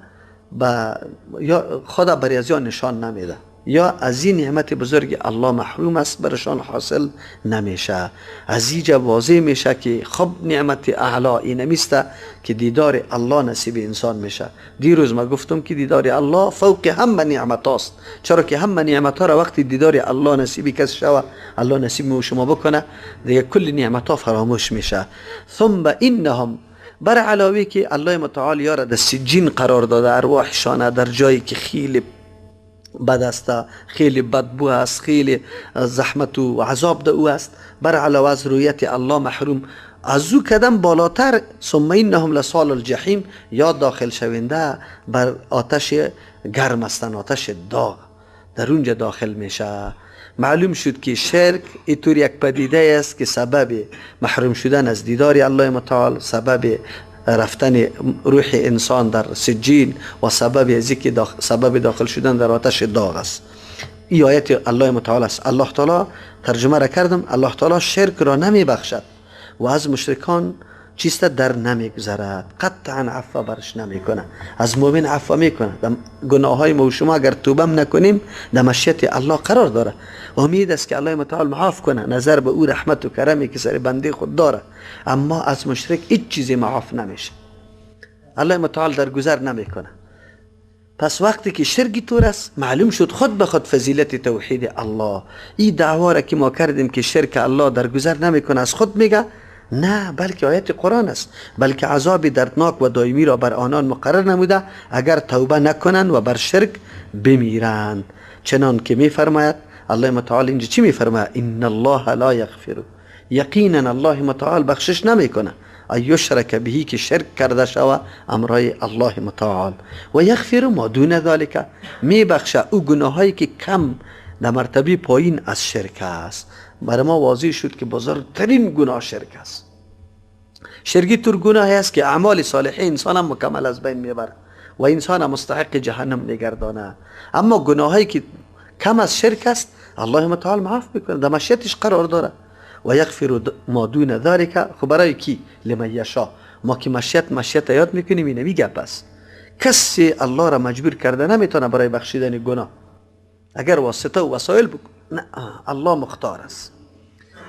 با یا خدا بر از نشان نمیده، یا از این نعمت بزرگ الله محروم است، برشان حاصل نمیشه. از اینجا واضح میشه که خب نعمت اعلی اینمیست که دیدار الله نصیب انسان میشه. دیروز ما گفتم که دیدار الله فوق همه نعمت هاست، چرا که همه نعمت ها را وقتی دیدار الله نصیب کس شوه، الله نصیب شما بکنه، دیگه کل نعمت ها فراموش میشه. ثم انهم، بر علاوه که الله متعال یاره در سجین قرار داده ارواحشانه، در جایی که خیلی بد است، خیلی بدبو است، خیلی زحمت و عذاب ده او است، بر علاوه از رویت الله محروم، از او کدم بالاتر ثم انهم لصال الجحیم، یا داخل شونده بر آتش گرم هستن، آتش داغ در اونجا داخل میشه. معلوم شد که شرک اینطور یک پدیده است که سبب محروم شدن از دیدار الله متعال، سبب رفتن روح انسان در سجین و سبب از که سبب داخل شدن در آتش داغ است. این آیت الله متعال است. الله تعالی ترجمه را کردم، الله تعالی شرک را نمی بخشد و از مشرکان چیست در نمیگذرد، قطعا عفو برش نمیکنه. از مؤمن عفو میکنه. در گناه های ما و شما اگر توبه نکنیم در مشیت الله قرار داره. امید است که الله متعال معاف کنه، نظر به او رحمت و کرمی که سر بنده خود داره. اما از مشرک هیچ چیزی معاف نمیشه، الله متعال درگذر نمیکنه. پس وقتی که شرک طور است، معلوم شد خود به خود فضیلت توحید الله. این دعوا را که ما کردیم که شرک الله درگذر نمیکنه، از خود میگه نه، بلکه آیت قرآن است، بلکه عذاب دردناک و دائمی را بر آنان مقرر نموده اگر توبه نکنند و بر شرک بمیرند. چنان که میفرماید الله متعال اینجا چی میفرماید؟ ان الله لا یغفر، یقینا الله متعال بخشش نمیکنه ان یشرک بهی، که شرک کرده شوه امرای الله متعال، و یغفر ما دون ذلک، میبخشه او گناهایی که کم در مرتبه پایین از شرک است. برای ما واضح شد که بزرگترین گناه شرک است. شرکی تر گناهی است که اعمال صالح انسان هم مکمل از بین میبره و انسان هم مستحق جهنم میگردانه. اما گناهایی که کم از شرک است الله متعال معاف میکنه، در مشیتش قرار داره. و یغفر ما دون ذلک، خب برای کی؟ لمن یشا. ما که مشیت یاد میکنیم اینمی گپ است. کسی الله را مجبور کرده نمیتونه برای بخشیدن گناه، اگر واسطه و وسایل بکن، نه، الله مختار است.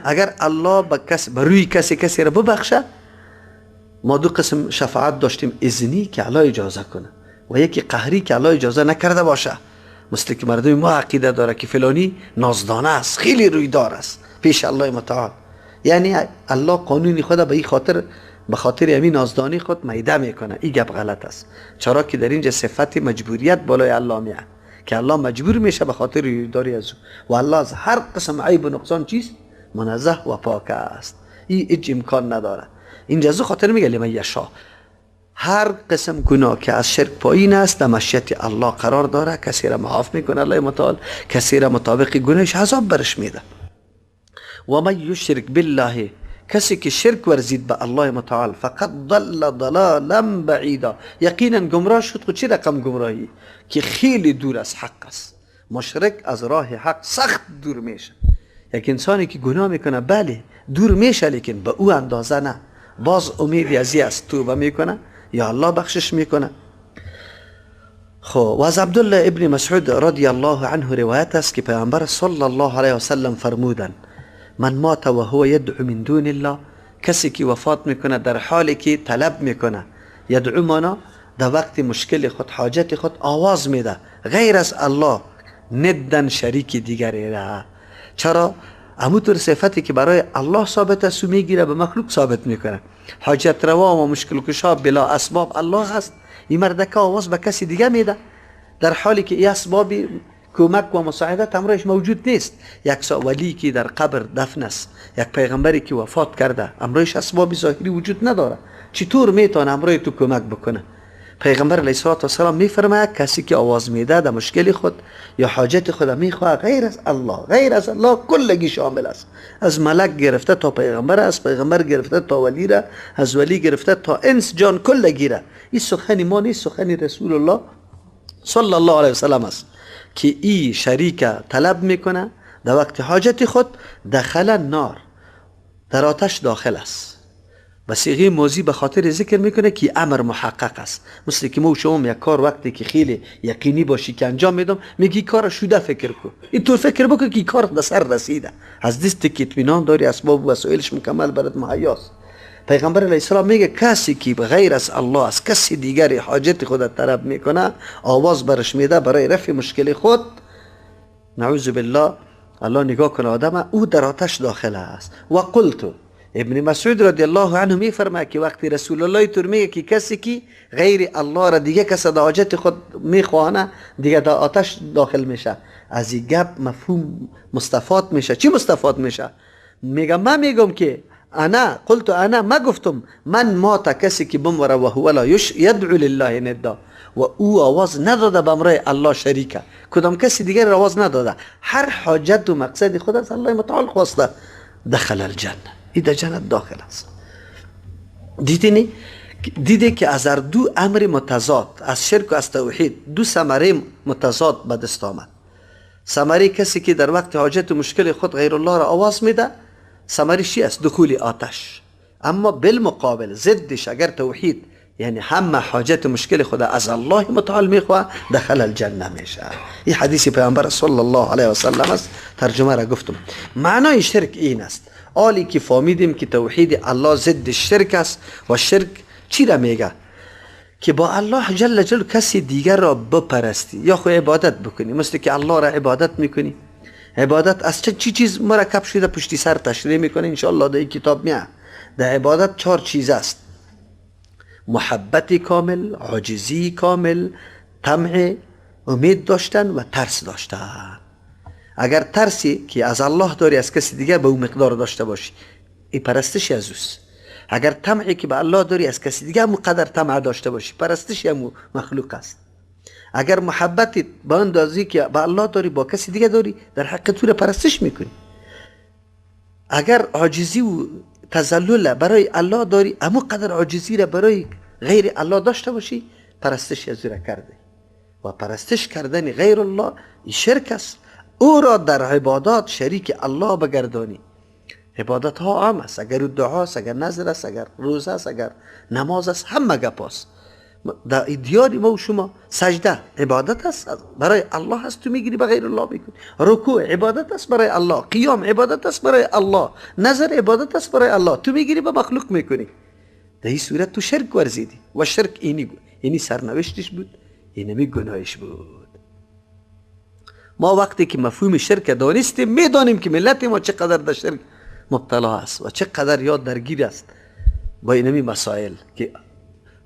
اگر الله به کس بر روی کسی را ببخشه، ما دو قسم شفاعت داشتیم، اذنی که الله اجازه کنه و یکی قهری که الله اجازه نکرده باشه. مثل که مردم ما عقیده داره که فلانی نازدانه است، خیلی رویدار است پیش الله متعال، یعنی الله قانون خود به این خاطر، به خاطر همین نازدانی خود میده میکنه. این گپ غلط است، چرا که در اینجا صفت مجبوریت بالای الله میاد که الله مجبور میشه به خاطر رویداری از او، و الله از هر قسم عیب و نقصان چیست؟ منزه و پاک است. این هیچ امکان نداره. اینجا از خاطر میگه لمن یشا، هر قسم گناه که از شرک پایین است در مشیت الله قرار داره، کسی را معاف میکنه الله متعال، کسی را مطابق گناهش عذاب برش میده. و من یشرک بالله، کسی که شرک ورزید به الله متعال، فقط ضل ضلالا بعیدا، یقینا گمراه شد. خود چه رقم گمراهی که خیلی دور از حق است. مشرک از راه حق سخت دور میشه. یک انسانی که گناه میکنه بله دور میشه، لیکن به او اندازه نه. باز امیدی از است، توبه میکنه یا الله بخشش میکنه. خب و از عبدالله ابن مسعود رضی الله عنه روایت است که پیامبر صلی الله علیه وسلم فرمودند من مات و هو یدعو من دون الله، کسی که وفات میکنه در حالی که طلب میکنه، یدعو مانا در وقت مشکل خود، حاجت خود آواز میده غیر از الله، ندن شریک دیگری را. چرا؟ همونطور صفتی که برای الله ثابت است میگیره به مخلوق ثابت میکنه. حاجت روا و مشکل کشا بلا اسباب الله هست. این مردکه آواز به کسی دیگه میده در حالی که این اسباب کمک و مساعدت امرش موجود نیست. یک ولی که در قبر دفن است، یک پیغمبری که وفات کرده، امرش اسباب ظاهری وجود نداره، چطور میتونه امرای تو کمک بکنه؟ پیغمبر علیه الصلاة والسلام میفرماید کسی که آواز میده در مشکل خود یا حاجت خود میخواه غیر از الله، غیر از الله کلگی شامل است، از ملک گرفته تا پیغمبر، از پیغمبر گرفته تا ولی را، از ولی گرفته تا انس جان کلگی را. این سخن ما نیست، سخن رسول الله صلی الله علیه وسلم است که ای شریک طلب میکنه در وقت حاجت خود، دخل النار، در آتش داخل است. و صیغه ماضی به خاطر ذکر میکنه که امر محقق است. مثل که ما و شما یک کار وقتی که خیلی یقینی باشی که انجام میدم، میگی کار شده فکر کن، این طور فکر بکن که کار به سر رسیده، از دست که اطمینان داری، اسباب و وسایلش مکمل برات مهیاست. پیغمبر علیه السلام میگه کسی که غیر از الله از کسی دیگری حاجت خود طلب میکنه، آواز برش میده برای رفع مشکل خود، نعوذ بالله، الله نگاه کنه آدم، او در آتش داخل است. و قلت، ابن مسعود رضی الله عنه میفرماید که وقتی رسول الله تور میگه که کسی که غیر الله را دیگه کس در حاجت خود میخوانه دیگه در آتش داخل میشه، از این گپ مفهوم مستفاد میشه. چی مستفاد میشه؟ میگه من میگم که انا قلت، انا ما گفتم من مات، کسی که بمره و هو لا یدعو لله ندا، و او آواز نداده به امرای الله شریکه، کدام کسی دیگر آواز نداده، هر حاجت و مقصد خود از الله متعال خواسته، دخل الجنه، این در جنت داخل است. دیدینی؟ دیده که از هر دو امر متضاد، از شرک و از توحید، دو ثمره متضاد به دست آمد. ثمره کسی که در وقت حاجت و مشکل خود غیر الله را آواز میده، ثمره چی است؟ دخول آتش. اما بالمقابل ضدش اگر توحید، یعنی همه حاجت و مشکل خود از الله متعال میخواه، دخل الجنه میشه. این حدیث پیامبر صلی الله علیه و سلم است، ترجمه را گفتم. معنای شرک این است. آلی که فهمیدیم که توحید الله ضد شرک است، و شرک چی را میگه؟ که با الله جل جلاله کسی دیگر را بپرستی یا خو عبادت بکنی، مثل که الله را عبادت میکنی. عبادت از چه چیز مرکب شده؟ پشتی سر تشریح میکنه انشاءالله در این کتاب میه. در عبادت 4 چیز است: محبت کامل، عاجزی کامل، طمع، امید داشتن و ترس داشتن. اگر ترسی که از الله داری از کسی دیگه به اون مقدار داشته باشی، این پرستش از اوست. اگر طمعی که به الله داری از کسی دیگه هم قدر طمع داشته باشی، پرستش هم مخلوق است. اگر محبت به اندازی که به الله داری با کسی دیگه داری، در حق تو پرستش میکنی. اگر عاجزی و تذلل برای الله داری، امو قدر عاجزی را برای غیر الله داشته باشی، پرستش از او را کرده. و پرستش کردن غیر الله شرک است. او را در عبادات شریک الله بگردانی. عبادت ها عام است، اگر دعا است، اگر نذر است، اگر روزه است، اگر نماز است، همه گپ است. در دیار ما و شما سجده عبادت است برای الله است، تو میگیری به غیر الله میکنی. رکوع عبادت است برای الله، قیام عبادت است برای الله، نظر عبادت است برای الله، تو میگیری به مخلوق میکنی. در این صورت تو شرک ورزیدی و شرک اینی سرنوشتش بود، اینمی گناهش بود. ما وقتی که مفهوم شرک دانستیم، میدانیم که ملت ما چقدر در شرک مبتلا است و چقدر یاد درگیر است با اینمی مسائل، که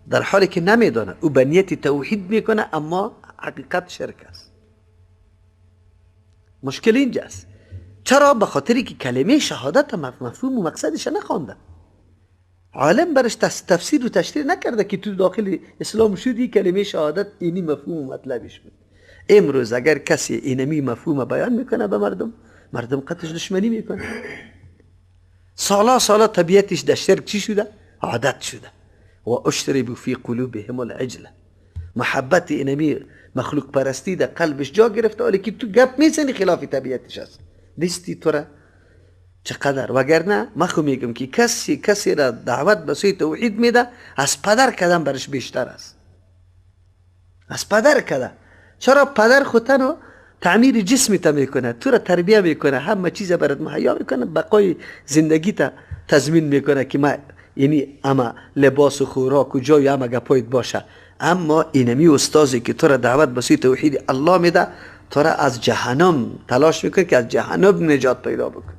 در حالی که نمیدانه او به نیت توحید میکنه، اما حقیقت شرک است. مشکل اینجاست. چرا؟ به خاطری که کلمه شهادت مفهوم و مقصدش نخوانده. عالم برش تفسیر و تشریح نکرده که تو داخل اسلام شدی کلمه شهادت اینی مفهوم و مطلبش بود. امروز اگر کسی اینمی مفهوم بیان میکنه به مردم، مردم قطعش دشمنی میکنه. سالا سالا طبیعتش در شرک چی شده؟ عادت شده. و اشربوا فی قلوبهم العجله، محبت اینمی مخلوق پرستی در قلبش جا گرفته، ولی که تو گپ میزنی خلاف طبیعتش است. دستی تو را چقدر، وگرنه من خو میگم که کسی را دعوت به سوی توحید میده، از پدر کدام برش بیشتر است. از پدر کده. چرا؟ پدر خود تنها تعمیر جسم تا میکنه، تو را تربیه میکنه، همه چیز برات مهیا میکنه، بقای زندگی تا تضمین میکنه که ما یعنی اما لباس و خوراک و جای اما گپایت باشه، اما اینمی استادی که تو را دعوت به سوی توحید الله میده، تو را از جهنم تلاش میکنه که از جهنم نجات پیدا بکن.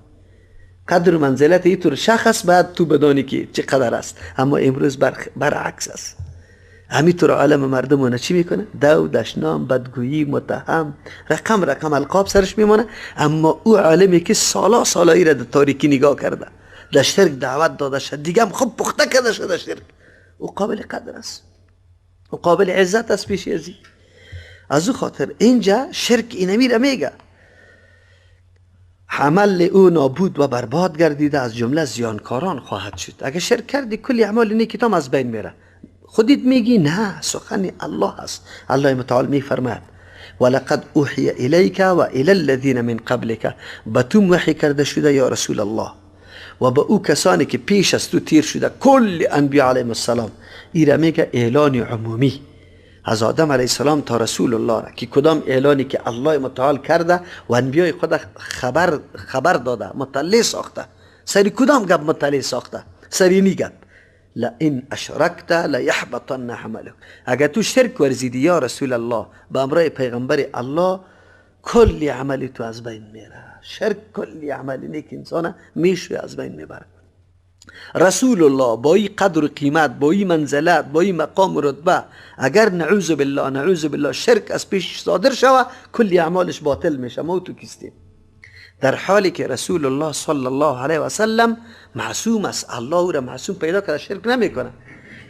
قدر و منزلت این طور شخص باید تو بدانی که چقدر است. اما امروز برعکس است. همینطور عالم مردم چی میکنه؟ دو، دشنام، بدگویی، متهم، رقم رقم القاب سرش میمانه. اما او عالمی که سالا سالایی را در تاریکی نگاه کرده، در شرک دعوت داده شد، دیگه هم خوب پخته کرده شده شرک، او قابل قدر است، او قابل عزت است پیش ازی. از او خاطر اینجا شرک اینمی را میگه عمل او نابود و برباد گردیده، از جمله زیانکاران خواهد شد. اگه شرک کردی کلی اعمال نیکتام از بین میره. خودت میگی نه، سخن الله است. الله متعال میفرماید ولقد اوحی الیک و الی الذین من قبلک، به تو وحی کرده شده یا رسول الله و به او کسانی که پیش از تو تیر شده، کل انبیا علیهم السلام. ایره میگه اعلان عمومی از آدم علیه السلام تا رسول الله را، که کدام اعلانی که الله متعال کرده و انبیای خود خبر داده، مطلع ساخته. سری کدام گپ مطلع ساخته؟ سری نی گپ لئن اشرکت لیحبطن عملک. اگر تو شرک ورزیدی یا رسول الله به امرای پیغمبر الله، کلی عملی تو از بین میره. شرک کلی عملی نیک انسان میشوی از بین میبره. رسول الله با این قدر و قیمت، با این منزلت، با این مقام و رتبه، اگر نعوذ بالله نعوذ بالله شرک از پیش صادر شوه، کلی اعمالش باطل میشه. ما تو کیستیم؟ در حالی که رسول الله صلی الله علیه و سلم معصوم است، الله او را معصوم پیدا کرده، شرک نمیکنه.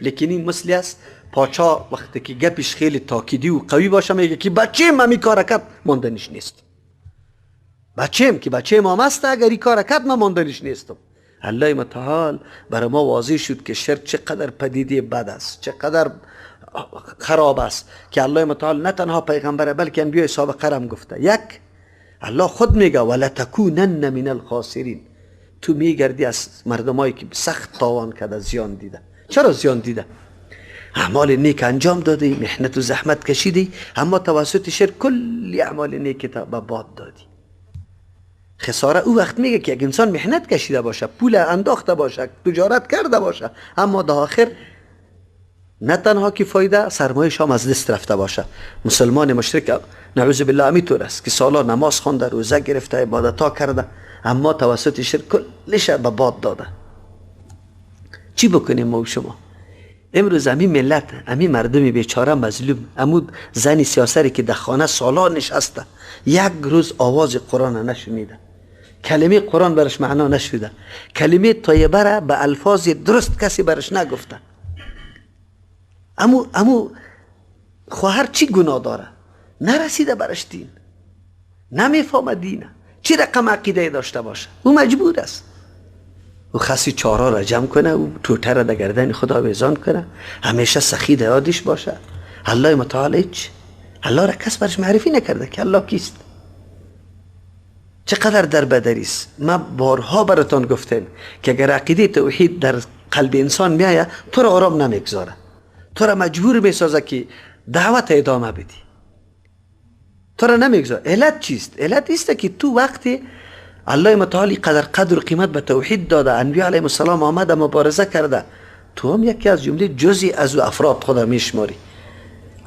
لیکن این مثلی است پاچا وقتی که گپش خیلی تاکیدی و قوی باشه، میگه که بچه ما می کار کرد ماندنش نیست، بچه‌م که بچه ما است، اگر این کار کرد ما ماندنش نیستم. الله متعال برای ما واضح شد که شرک چقدر پدیده بد است، چقدر خراب است، که الله متعال نه تنها پیغمبر بلکه انبیای سابقه هم گفته. یک، الله خود میگه ولتکونن من الخاسرین، تو میگردی از مردمایی که سخت تاوان کرده، زیان دیده. چرا زیان دیده؟ اعمال نیک انجام دادی، محنت و زحمت کشیدی، اما توسط شرک کلی اعمال نیک تا به باد دادی. خساره او وقت میگه که یک انسان محنت کشیده باشه، پول انداخته باشه، تجارت کرده باشه، اما در آخر نه تنها که فایده، سرمایه شام از دست رفته باشه. مسلمان مشرک نعوذ بالله همینطور است که سالا نماز خوانده، روزه گرفته، عبادت ها کرده، اما توسط شرک کلش به باد داده. چی بکنیم ما و شما؟ امروز همین ملت، همین مردم بیچاره مظلوم، همون زن سیاسری که در خانه سالا نشسته، یک روز آواز قرآن نشنیده، کلمه قرآن برش معنا نشده، کلمه طیبه را به الفاظ درست کسی برش نگفته. امو خواهر چی گناه داره؟ نرسیده برش دین، نمیفهمه دینه، چی رقم عقیده داشته باشه؟ او مجبور است او خسی چارا را جمع کنه، او توته را در گردن خدا آویزان کنه، همیشه سخی در یادش باشه. الله متعال هیچ، الله را کس برش معرفی نکرده که الله کیست. چقدر در بدری است. ما بارها براتان گفتم که اگر عقیده توحید در قلب انسان میآید، تو را آرام نمیگذاره، تو را مجبور میسازه که دعوت ادامه بدی، تو را نمیگذاره. علت چیست؟ علت است که تو وقتی الله متعال قدر و قیمت به توحید داده، انبیا علیهم السلام آمده مبارزه کرده، تو هم یکی از جمله جزئی از افراد خدا میشماری،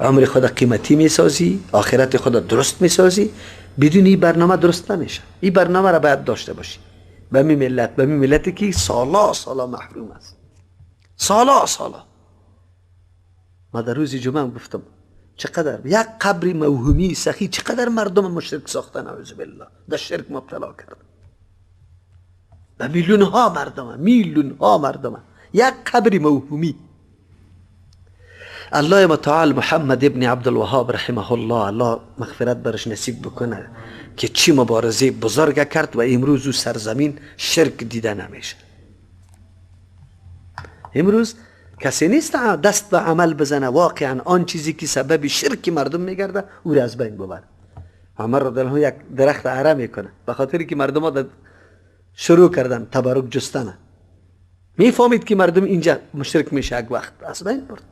عمر خود قیمتی میسازی، آخرت خود درست میسازی. بدون این برنامه درست نمیشه. این برنامه را باید داشته باشی. به می ملت، به می ملتی که سالا سالا محروم است، سالا سالا. ما در روز جمعه هم گفتم چقدر یک قبر موهومی سخی چقدر مردم مشرک ساختن، نعوذ بالله، در شرک مبتلا کرد. به میلیون ها مردم، میلیون ها مردم، یک قبر موهومی. الله متعال محمد ابن عبدالوهاب رحمه الله، الله مغفرت برش نصیب بکنه که چی مبارزه بزرگ کرد و امروز او سرزمین شرک دیده نمیشه. امروز کسی نیست دست به عمل بزنه واقعا آن چیزی که سبب شرک مردم میگرده او را از بین ببره. عمر رضی الله عنه یک درخت اره میکنه به خاطری که مردم ها شروع کردن تبرک جستنه، میفهمید که مردم اینجا مشرک میشه، یک وقت از بین برد.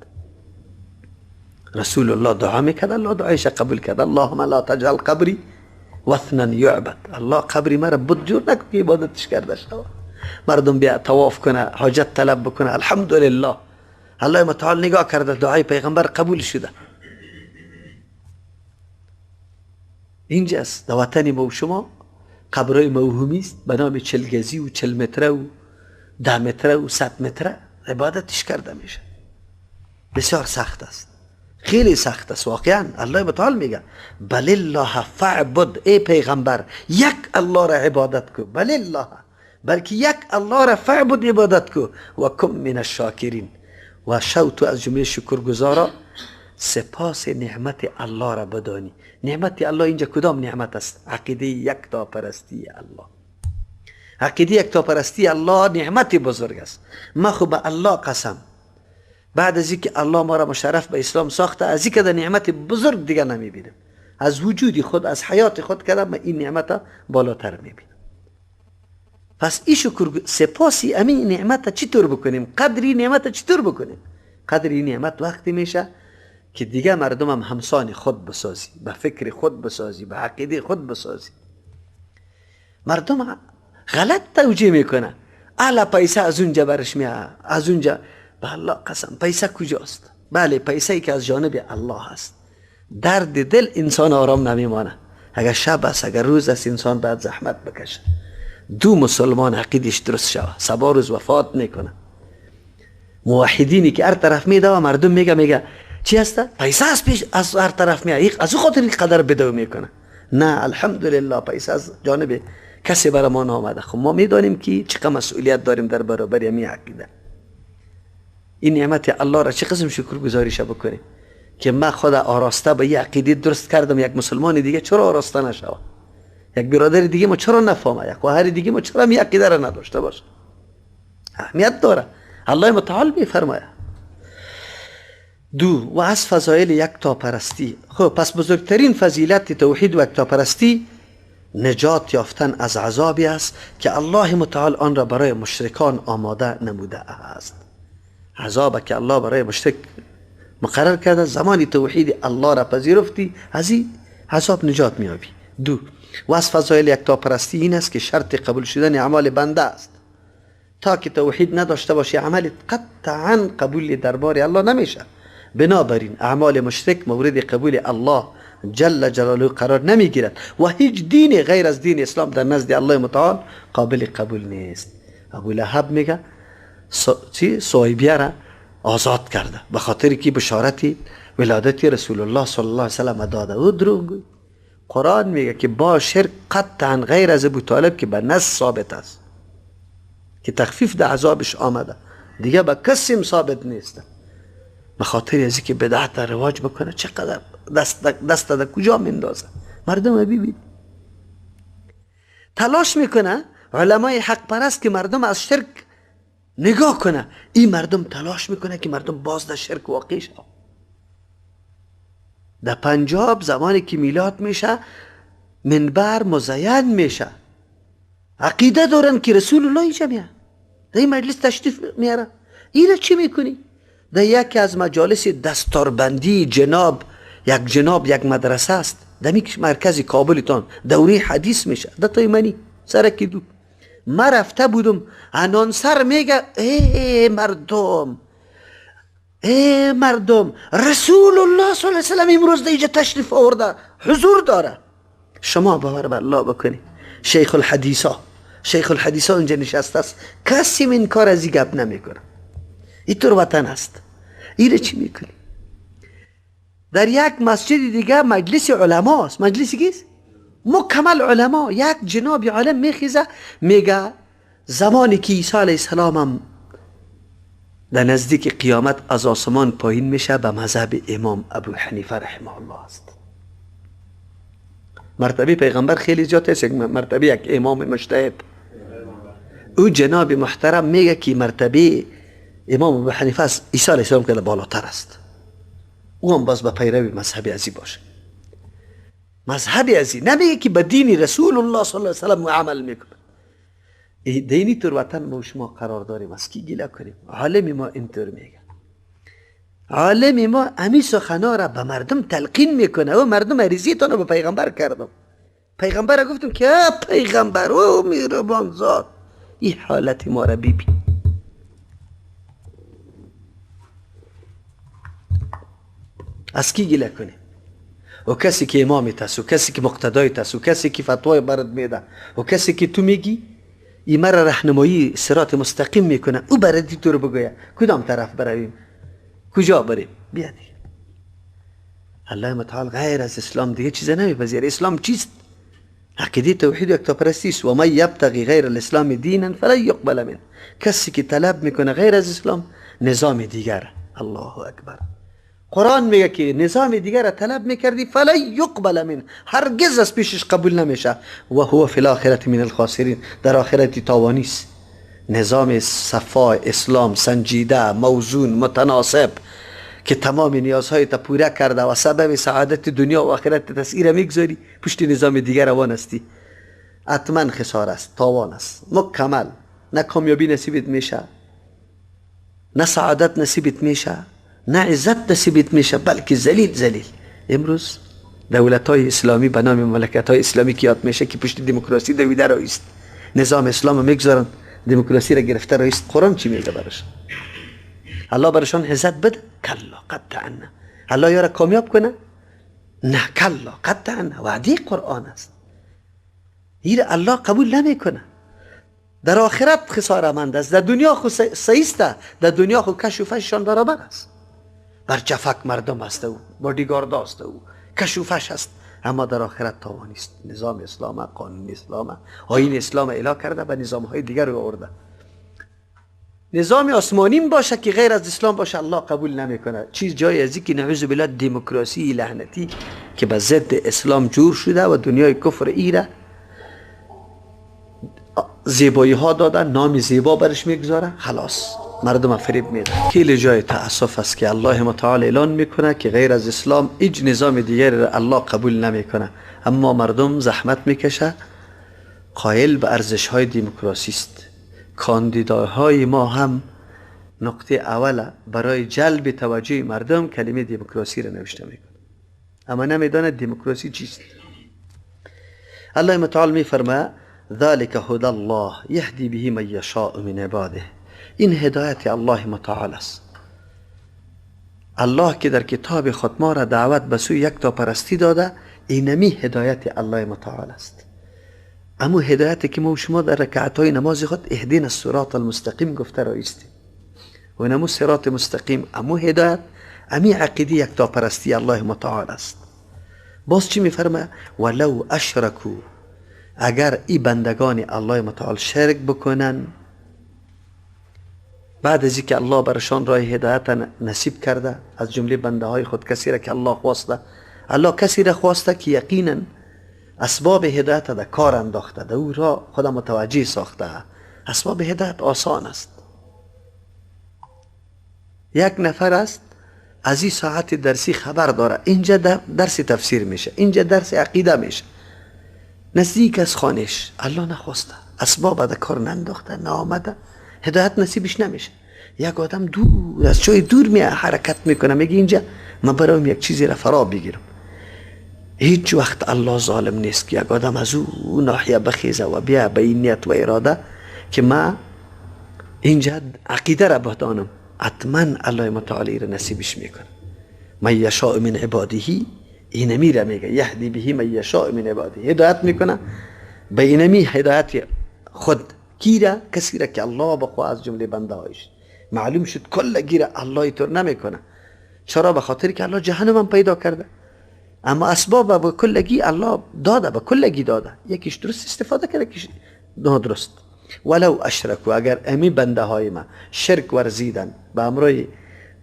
رسول الله دعا میکرد، الله دعایش قبول کرد. اللهم لا تجعل قبری وثنا یعبد، الله قبری مرا بت جور نکن که عبادتش کرده شود. مردم بیا طواف کنه، حاجت طلب بکنه. الحمدلله الله متعال نگاه کرده، دعای پیغمبر قبول شده. اینجاست در وطن ما و شما قبرهای موهومی است به نام 40 گزی و 40 متره و 10 متره و 100 متره عبادتش کرده میشه. بسیار سخت است، خیلی سخت است واقعا. الله متعال میگه بل الله فاعبد، ای پیغمبر یک الله را عبادت کو، بل الله، بلکه یک الله را فاعبد عبادت کو، و کن من الشاکرین، و شو تو از جمله شکرگزارا. سپاس نعمت الله را بدانی. نعمت الله اینجا کدام نعمت است؟ عقیده یکتا پرستی الله. عقیده یکتا پرستی الله نعمت بزرگ است. ما خو به الله قسم، بعد از اینکه الله ما را مشرف به اسلام ساخته، از اینکه در نعمت بزرگ دیگه نمیبینم. از وجود خود، از حیات خود کردم این نعمت بالاتر میبینم. پس این شکر سپاسی امین نعمت چطور بکنیم؟ قدری نعمت چطور بکنیم؟ قدری نعمت وقتی میشه که دیگه مردم هم همسان خود بسازی، به فکر خود بسازی، به عقیده خود بسازی. مردم غلط توجیه میکنه، الا پیسه از اونجا برش میاد، از اونجا. به الله قسم پیسه کجاست؟ بله پیسه ای که از جانب الله است. درد دل انسان آرام نمیمانه، اگر شب است اگر روز است انسان باید زحمت بکشه. دو مسلمان عقیدش درست شوه، سبا روز وفات میکنه. موحدینی که هر طرف میده و مردم میگه چی هست؟ پیسه از پیش از هر طرف میاد، از او خاطر قدر بدو میکنه. نه الحمدلله پیسه از جانب کسی برای ما نامده. خب ما میدانیم که چقدر مسئولیت داریم در برابر همی عقیده. این نعمت الله را چه قسم شکر گزاریش بکنیم که ما خود آراسته به یه عقیده درست کردم، یک مسلمان دیگه چرا آراسته نشوه؟ یک برادر دیگه ما چرا نفهمه؟ یک خواهر دیگه ما چرا می عقیده را نداشته باشه؟ اهمیت داره. الله متعال میفرماید. دو، و از فضایل یکتاپرستی. خب پس بزرگترین فضیلت توحید و یکتاپرستی نجات یافتن از عذابی است که الله متعال آن را برای مشرکان آماده نموده است. عذاب که الله برای مشرک مقرر کرده، زمانی توحید الله را پذیرفتی از این عذاب نجات میابی. دو، و از فضایل یکتاپرستی این است که شرط قبول شدن اعمال بنده است. تا که توحید نداشته باشی عمل قطعا قبول دربار الله نمیشه. بنابراین اعمال مشرک مورد قبول الله جل جلاله قرار نمیگیرد و هیچ دین غیر از دین اسلام در نزد الله متعال قابل قبول نیست. ابو لهب میگه چی صویبیه را آزاد کرده به خاطر که بشارت ولادت رسول الله صلی الله علیه وسلم داده. او دروغ. قرآن میگه که با شرک قطعا غیر از ابو طالب که به نص ثابت است که تخفیف در عذابش آمده، دیگه به کسی ثابت نیست. به خاطر از که بدعت رواج بکنه چقدر دست در کجا میندازه مردم. ببین تلاش میکنه علمای حق پرست که مردم از شرک نگاه کنه، این مردم تلاش میکنه که مردم باز در شرک واقع شد. در پنجاب زمانی که میلاد میشه منبر مزین میشه، عقیده دارن که رسول الله اینجا میاد در این مجلس تشریف میاره. اینو چی میکنی؟ در یکی از مجالس دستاربندی جناب یک جناب یک مدرسه است در مرکز کابلتان، دوره حدیث میشه در تایمنی سرکی دو ما رفته بودم. announcer میگه ای مردم، ای مردم، رسول الله صلی الله علیه وسلم امروز در اینجا تشریف آورده، حضور داره. شما باور به الله بکنی شیخ الحدیثا، شیخ الحدیثا اونجا نشسته است، کسی این کار از این گپ نمیکنه. اینطور وطن است. ایره چی میکنی؟ در یک مسجد دیگه مجلس علما است. مجلس کیست؟ مکمل علما. یک جناب عالم میخیزه میگه زمانی که عیسی علیه السلام هم در نزدیک قیامت از آسمان پایین میشه به مذهب امام ابو حنیفه رحمه الله است. مرتبه پیغمبر خیلی زیاد است، مرتبه یک امام مجتهد. او جناب محترم میگه که مرتبه امام ابو حنیفه است عیسی علیه السلام که بالاتر است. او هم باز به پیروی مذهب ازی باشه، مذهب ازی نمیگه که به دین رسول الله صلی الله علیه وسلم عمل میکنه. دینی طور وطن ما شما قرار داریم، از کی گله کنیم؟ عالم ما اینطور میگه. عالم ما امی سخنا را به مردم تلقین میکنه و مردم عریضیتان به پیغمبر کردم. پیغمبر گفتم که پیغمبر او مهربان ذات این حالت ما را ببین. از کی گله کنیم؟ و کسی که امامت است، و کسی که مقتدایت است، و کسی که فتوای برات میده، و کسی که تو میگی ای مرا راهنمایی صراط مستقیم میکنه، او برای تو رو بگویه کدام طرف برویم، کجا بریم. بیا دیگه الله متعال غیر از اسلام دیگه چیز نمیپذیره. اسلام چیست؟ عقیده توحید و یکتاپرستی است. و من یبتغی غیر الاسلام دینا فلن یقبل منه. کسی که طلب میکنه غیر از اسلام نظام دیگر، الله اکبر. قرآن میگه که نظام دیگر را طلب میکردی فلن یقبل منه، هرگز از پیشش قبول نمیشه. و هو فی الاخرة من الخاسرین، در آخرت تاوانی است. نظام صفا اسلام سنجیده، موزون، متناسب که تمام نیازهای تا پوره کرده و سبب سعادت دنیا و آخرت تسعیر میگذاری، پشت نظام دیگر روان هستی، حتما خساره است، تاوان است مکمل. نه کامیابی نصیبت میشه، نه سعادت نصیبت میشه، نه عزت نصیبت میشه، بلکه ذلیل ذلیل. امروز دولت های اسلامی به نام مملکت های اسلامی که یاد میشه که پشت دموکراسی دویده رایست، نظام اسلام میگذارن، دموکراسی را گرفته رایست. قرآن چی میگه براشون؟ الله برشان عزت بده؟ کلا قطعا. الله یارا کامیاب کنه؟ نه، کلا قطعا. وعده قرآن است، این الله قبول نمیکنه. در آخرت خساره مند است، در دنیا خو سیسته، در دنیا خو کش و فششان برابر است، بر جفک مردم است و بادیگارد است و کش و فش است، اما در آخرت تاوانی است. نظام اسلام، قانون اسلام، آیین اسلام اعلا کرده به نظام های دیگر رو آورده. نظام آسمانی باشه که غیر از اسلام باشه الله قبول نمیکنه. چیز جای ازی که نعوذ بالله دموکراسی لعنتی که به ضد اسلام جور شده و دنیای کفر ایره زیبایی ها دادن، نام زیبا برش میگذاره، خلاص مردم فریب میده. خیلی جای تاسف است که الله متعال اعلان میکنه که غیر از اسلام هیچ نظام دیگری را الله قبول نمیکنه، اما مردم زحمت میکشه، قائل به ارزش های دموکراسی است. کاندیداهای ما هم نقطه اول برای جلب توجه مردم کلمه دموکراسی را نوشته میکنه، اما نمیداند دموکراسی چیست. الله متعال میفرماید ذلك هدى الله یهدی به من یشاء من عباده. این هدایت الله متعال است. الله که در کتاب خود ما را دعوت به سوی یکتاپرستی داده، اینمی هدایت الله متعال است. اما هدایتی که ما و شما در رکعت های نماز خود اهدینا الصراط المستقیم گفته رایستیم، و نمو صراط مستقیم، امو هدایت، امی عقیده یکتاپرستی الله متعال است. باز چی میفرماید؟ ولو اشرکو، اگر ای بندگان الله متعال شرک بکنن، بعد از اینکه الله برشان راه هدایت نصیب کرده، از جمله بنده های خود کسی را که الله خواسته، الله کسی را خواسته که یقینا اسباب هدایت در کار انداخته، در او را خدا متوجه ساخته. اسباب هدایت آسان است. یک نفر است از این ساعت درسی خبر داره، اینجا درس تفسیر میشه، اینجا درس عقیده میشه، نزدیک از خانش، الله نخواسته، اسباب در کار ننداخته، نآمده، هدایت نصیبش نمیشه. یک آدم دور از جای دور می حرکت میکنه، میگه اینجا من برایم یک چیزی را فرا بگیرم. هیچ وقت الله ظالم نیست که یک آدم از او ناحیه بخیزه و بیا به این نیت و اراده که ما اینجا عقیده را بدانم، حتما الله متعالی را نصیبش میکنه. من یشاء من عباده، اینمی را میگه یهدی به من یشاء من عباده، هدایت میکنه به اینمی هدایت خود کی را؟ کسی را که الله بخواه از جمله بنده هایش. معلوم شد کل گیره الله اینطور نمیکنه. چرا؟ به خاطر که الله جهنم هم پیدا کرده، اما اسباب به کلگی الله داده، به کلگی داده، یکیش درست استفاده کرده، یکیش نادرست. ولو اشرکو، اگر امی بنده های ما شرک ورزیدن به امرای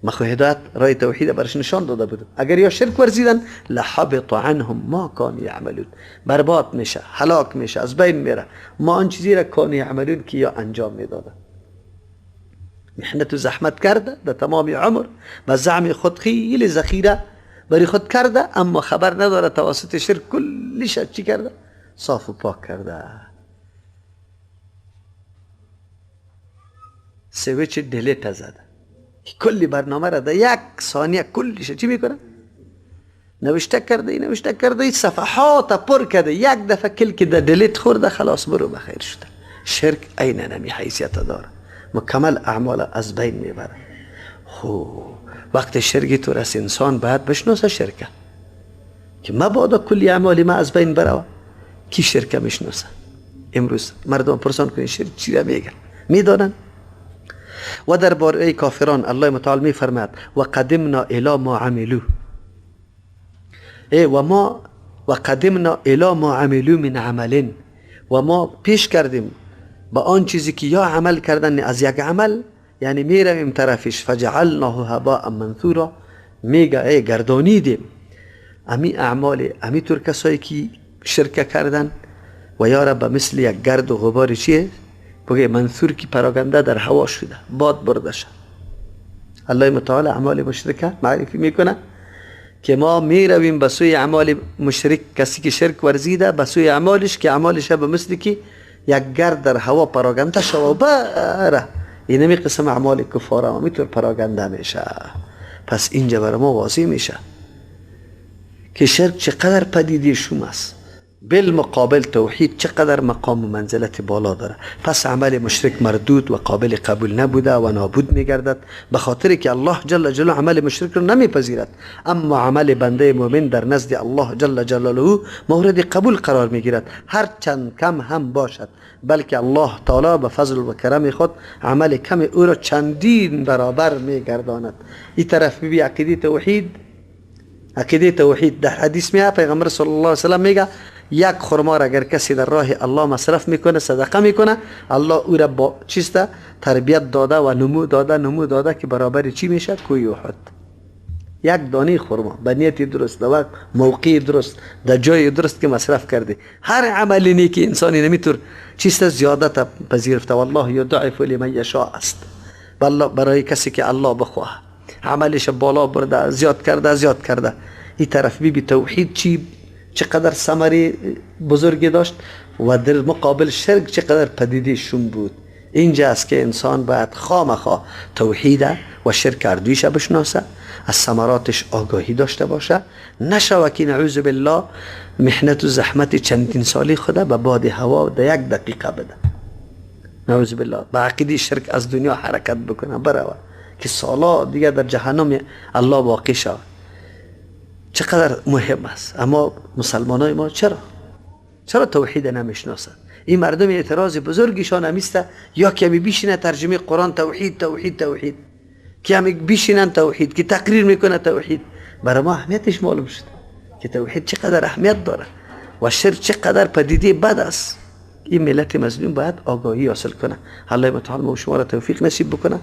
مخو هدایت رای توحید برش نشان داده بودم، اگر یا شرک ورزیدن لحبط عنهم ما کانوا یعملون، برباد میشه، هلاک میشه، از بین میره ما آن چیزی را کانوا یعملون که یا انجام میداده. محنت و زحمت کرده در تمام عمر، به زعم خود خیلی ذخیره برای خود کرده، اما خبر نداره توسط شرک کلش چی کرده؟ صاف و پاک کرده. switch delete زده، کلی برنامه را در یک ثانیه کلش چی میکنه؟ نوشته کرده، نوشته کرده، صفحات پر کرده، یک دفعه کلک در delete خورده، خلاص برو بخیر شده. شرک عینا همی حیثیت داره، مکمل اعمال از بین میبره. خب وقت شرک تو رس انسان باید بشناسه شرکه که مبادا کلی اعمال ما از بین بروه. کی شرکه میشناسه؟ امروز مردم پرسان کنید شرک چی را میگن، میدانن؟ و درباره کافران الله متعال میفرماید و قدمنا الی ما عملو، ای و ما و قدمنا الی ما عملو من عمل، و ما پیش کردیم با آن چیزی که یا عمل کردن از یک عمل، یعنی میرویم طرفش، فجعلناه هباء منثورا، میگه ای گردانیدیم امی اعمال امی طور کسایی که شرک کردن و یا به مثل یک گرد و غبار چیه بگه منثور که پراگنده در هوا شده، باد برده شد. الله متعال اعمال مشرکه معرفی میکنه که ما میرویم به سوی اعمال مشرک، کسی که شرک ورزیده به سوی اعمالش که اعمالش به مثل که یک گرد در هوا پراگنده شد و بره. اینمی قسم اعمال کفاره ما میتور پراگنده میشه. پس اینجا برای ما واضح میشه که شرک چقدر پدیده شوم است، بالمقابل توحید چقدر مقام و منزلت بالا داره. پس عمل مشرک مردود و قابل قبول نبوده و نابود میگردد، به خاطر که الله جل جلاله عمل مشرک رو نمیپذیرد، اما عمل بنده مؤمن در نزد الله جل جلاله مورد قبول قرار میگیرد، هر چند کم هم باشد، بلکه الله تعالی به فضل و کرم خود عمل کم او را چندین برابر میگرداند. این طرف بی عقیده توحید، عقیده توحید در حدیث میاد پیغمبر صلی الله علیه و سلم میگه یک خرما را اگر کسی در راه الله مصرف میکنه، صدقه میکنه، الله او را با چیست تربیت داده و نمو داده، نمو داده که برابر چی میشه؟ کوه احد. یک دانه خرما به نیت درست، در وقت موقع درست، در جای درست که مصرف کرده، هر عملی نیکی انسانی نمیتور چیست زیادت پذیرفته. والله یضاعف لمن یشاء است. برای کسی که الله بخواه عملش بالا برده، زیاد کرده، زیاد کرده. این طرف بی توحید چی چقدر ثمره بزرگی داشت و در مقابل شرک چقدر پدیده شوم بود. اینجا است که انسان باید خامخا توحید و شرک اردویش بشناسه، از ثمراتش آگاهی داشته باشه، نشوه که نعوذ بالله محنت و زحمت چندین سالی خدا به باد هوا در یک دقیقه بده، نعوذ بالله به عقیده شرک از دنیا حرکت بکنه بروه که سالا دیگه در جهنم الله واقع شود. چقدر مهم است. اما مسلمان های ما چرا توحید نمیشناسند؟ این مردم اعتراض بزرگشان همیسته، یا که می بیشینه ترجمه قرآن توحید توحید توحید، که همی بیشینن توحید، که تقریر میکنه توحید. برای ما اهمیتش معلوم شد که توحید چقدر اهمیت داره و شرک چقدر پدیده بد است. این ملت مظلوم باید آگاهی حاصل کنه. الله متعال ما شما را توفیق نصیب بکنه.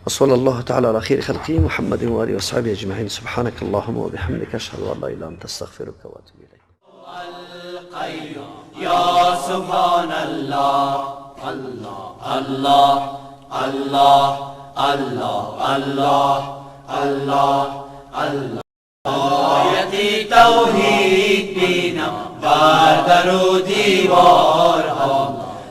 وصلى الله تعالى على خير خلقه محمد وآله وصحبه أجمعين. سبحانك اللهم وبحمدك أشهد أن لا إله إلا أنت أستغفرك وأتوب إليك. القيوم يا سبحان الله الله الله الله الله الله الله الله. آیت توحید بینم بر در و دیوارها،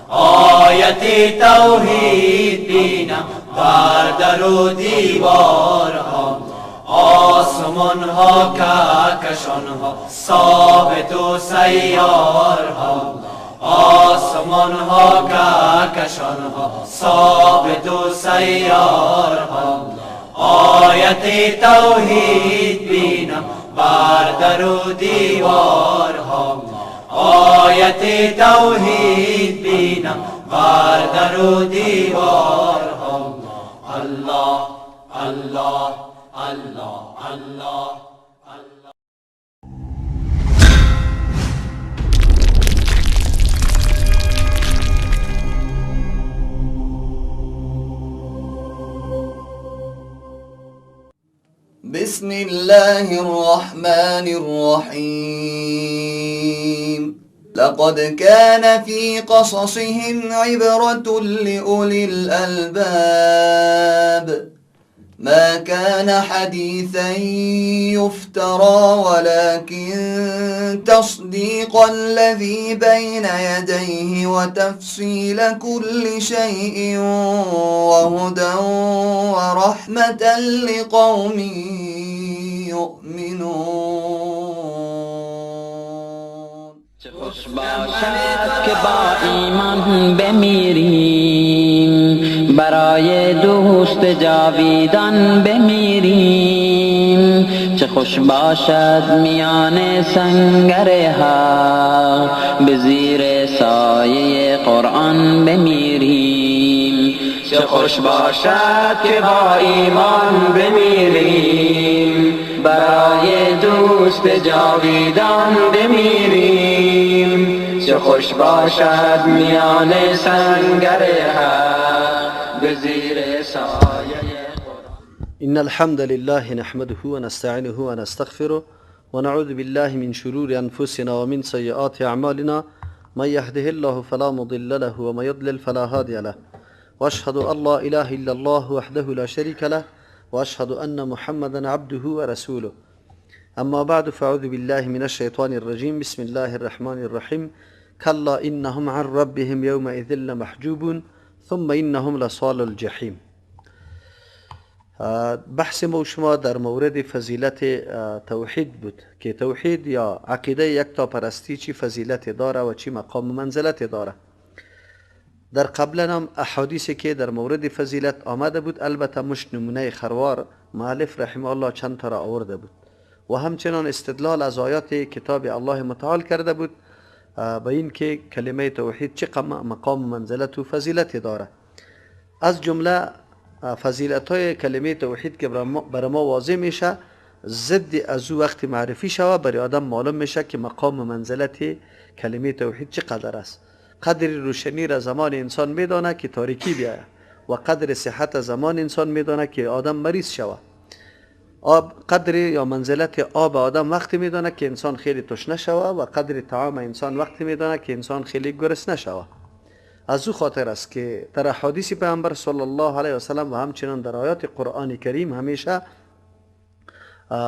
آیت توحید بینم بر در و دیوارها، آسمان ها کهکشان ها ثابت و سیارها، آسمان ها کهکشان ها ثابت و سیارها، آیت توحید بینم بر در و دیوارها، آیت توحید بینم بر در و دیوارها. الله الله الله الله. بسم الله الرحمن الرحيم. لقد كان في قصصهم عبرة لأولي الألباب. ما كان حديثا يفترى ولكن تصديق الذي بين يديه وتفصيل كل شيء وهدى ورحمة لقوم يؤمنون. چه خوش باشد که با ایمان بمیریم، برای دوست جاویدان بمیریم. چه خوش باشد میان سنگر حق، به زیر سایه قرآن بمیریم. چه خوش باشد که با ایمان بمیریم، برای دوست جاویدان بمیریم. چه خوش باشد میان سنگر حق، به زیر سایه قرآن. إن الحمد لله نحمده ونستعينه ونستغفره ونعوذ بالله من شرور أنفسنا ومن سيئات أعمالنا. من يهده الله فلا مضل له ومن يضلل فلا هادي له. وأشهد أن لا إله إلا الله وحده لا شريك له وأشهد أن محمدا عبده ورسوله. أما بعد، فأعوذ بالله من الشيطان الرجيم. بسم الله الرحمن الرحيم. كلا إنهم عن ربهم يومئذ لمحجوبون ثم إنهم لصال الجحيم. بحث ما و شما در مورد فضیلت توحید بود که توحید یا عقیده یکتاپرستی چی فضیلت داره و چی مقام و منزلت داره. در قبلا هم احادیثی که در مورد فضیلت آمده بود، البته مشت نمونه خروار مؤلف رحمه الله چند تا را آورده بود و همچنان استدلال از آیات کتاب الله متعال کرده بود به این که کلمه توحید چه مقام و منزلت و فضیلت داره. از جمله فضیلت های کلمه توحید که برای ما واضح میشه، ضد از او وقتی معرفی شوه برای آدم معلوم میشه که مقام و منزلت کلمه توحید چقدر است. قدر روشنی را زمان انسان میدانه که تاریکی بیاید و قدر صحت زمان انسان میدانه که آدم مریض شوه. آب قدر یا منزلت آب آدم وقتی میدانه که انسان خیلی تشنه شوه و قدر طعام انسان وقتی میدانه که انسان خیلی گرسنه شوه. از او خاطر است که در احادیث پیامبر صلی الله علیه و سلم و همچنان در آیات قرآن کریم همیشه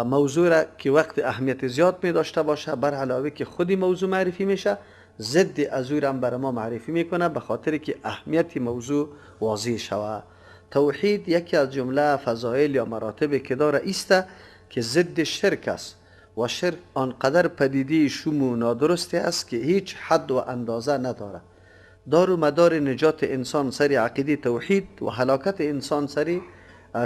موضوع را که وقت اهمیت زیاد می داشته باشه، بر علاوه که خودی موضوع معرفی میشه، ضد از او را هم بر ما معرفی میکنه به خاطر که اهمیت موضوع واضح شود. توحید یکی از جمله فضایل یا مراتب که داره ایسته که ضد شرک است و شرک آنقدر پدیده شوم و نادرستی است که هیچ حد و اندازه نداره. دار و مدار نجات انسان سر عقیده توحید و هلاکت انسان سر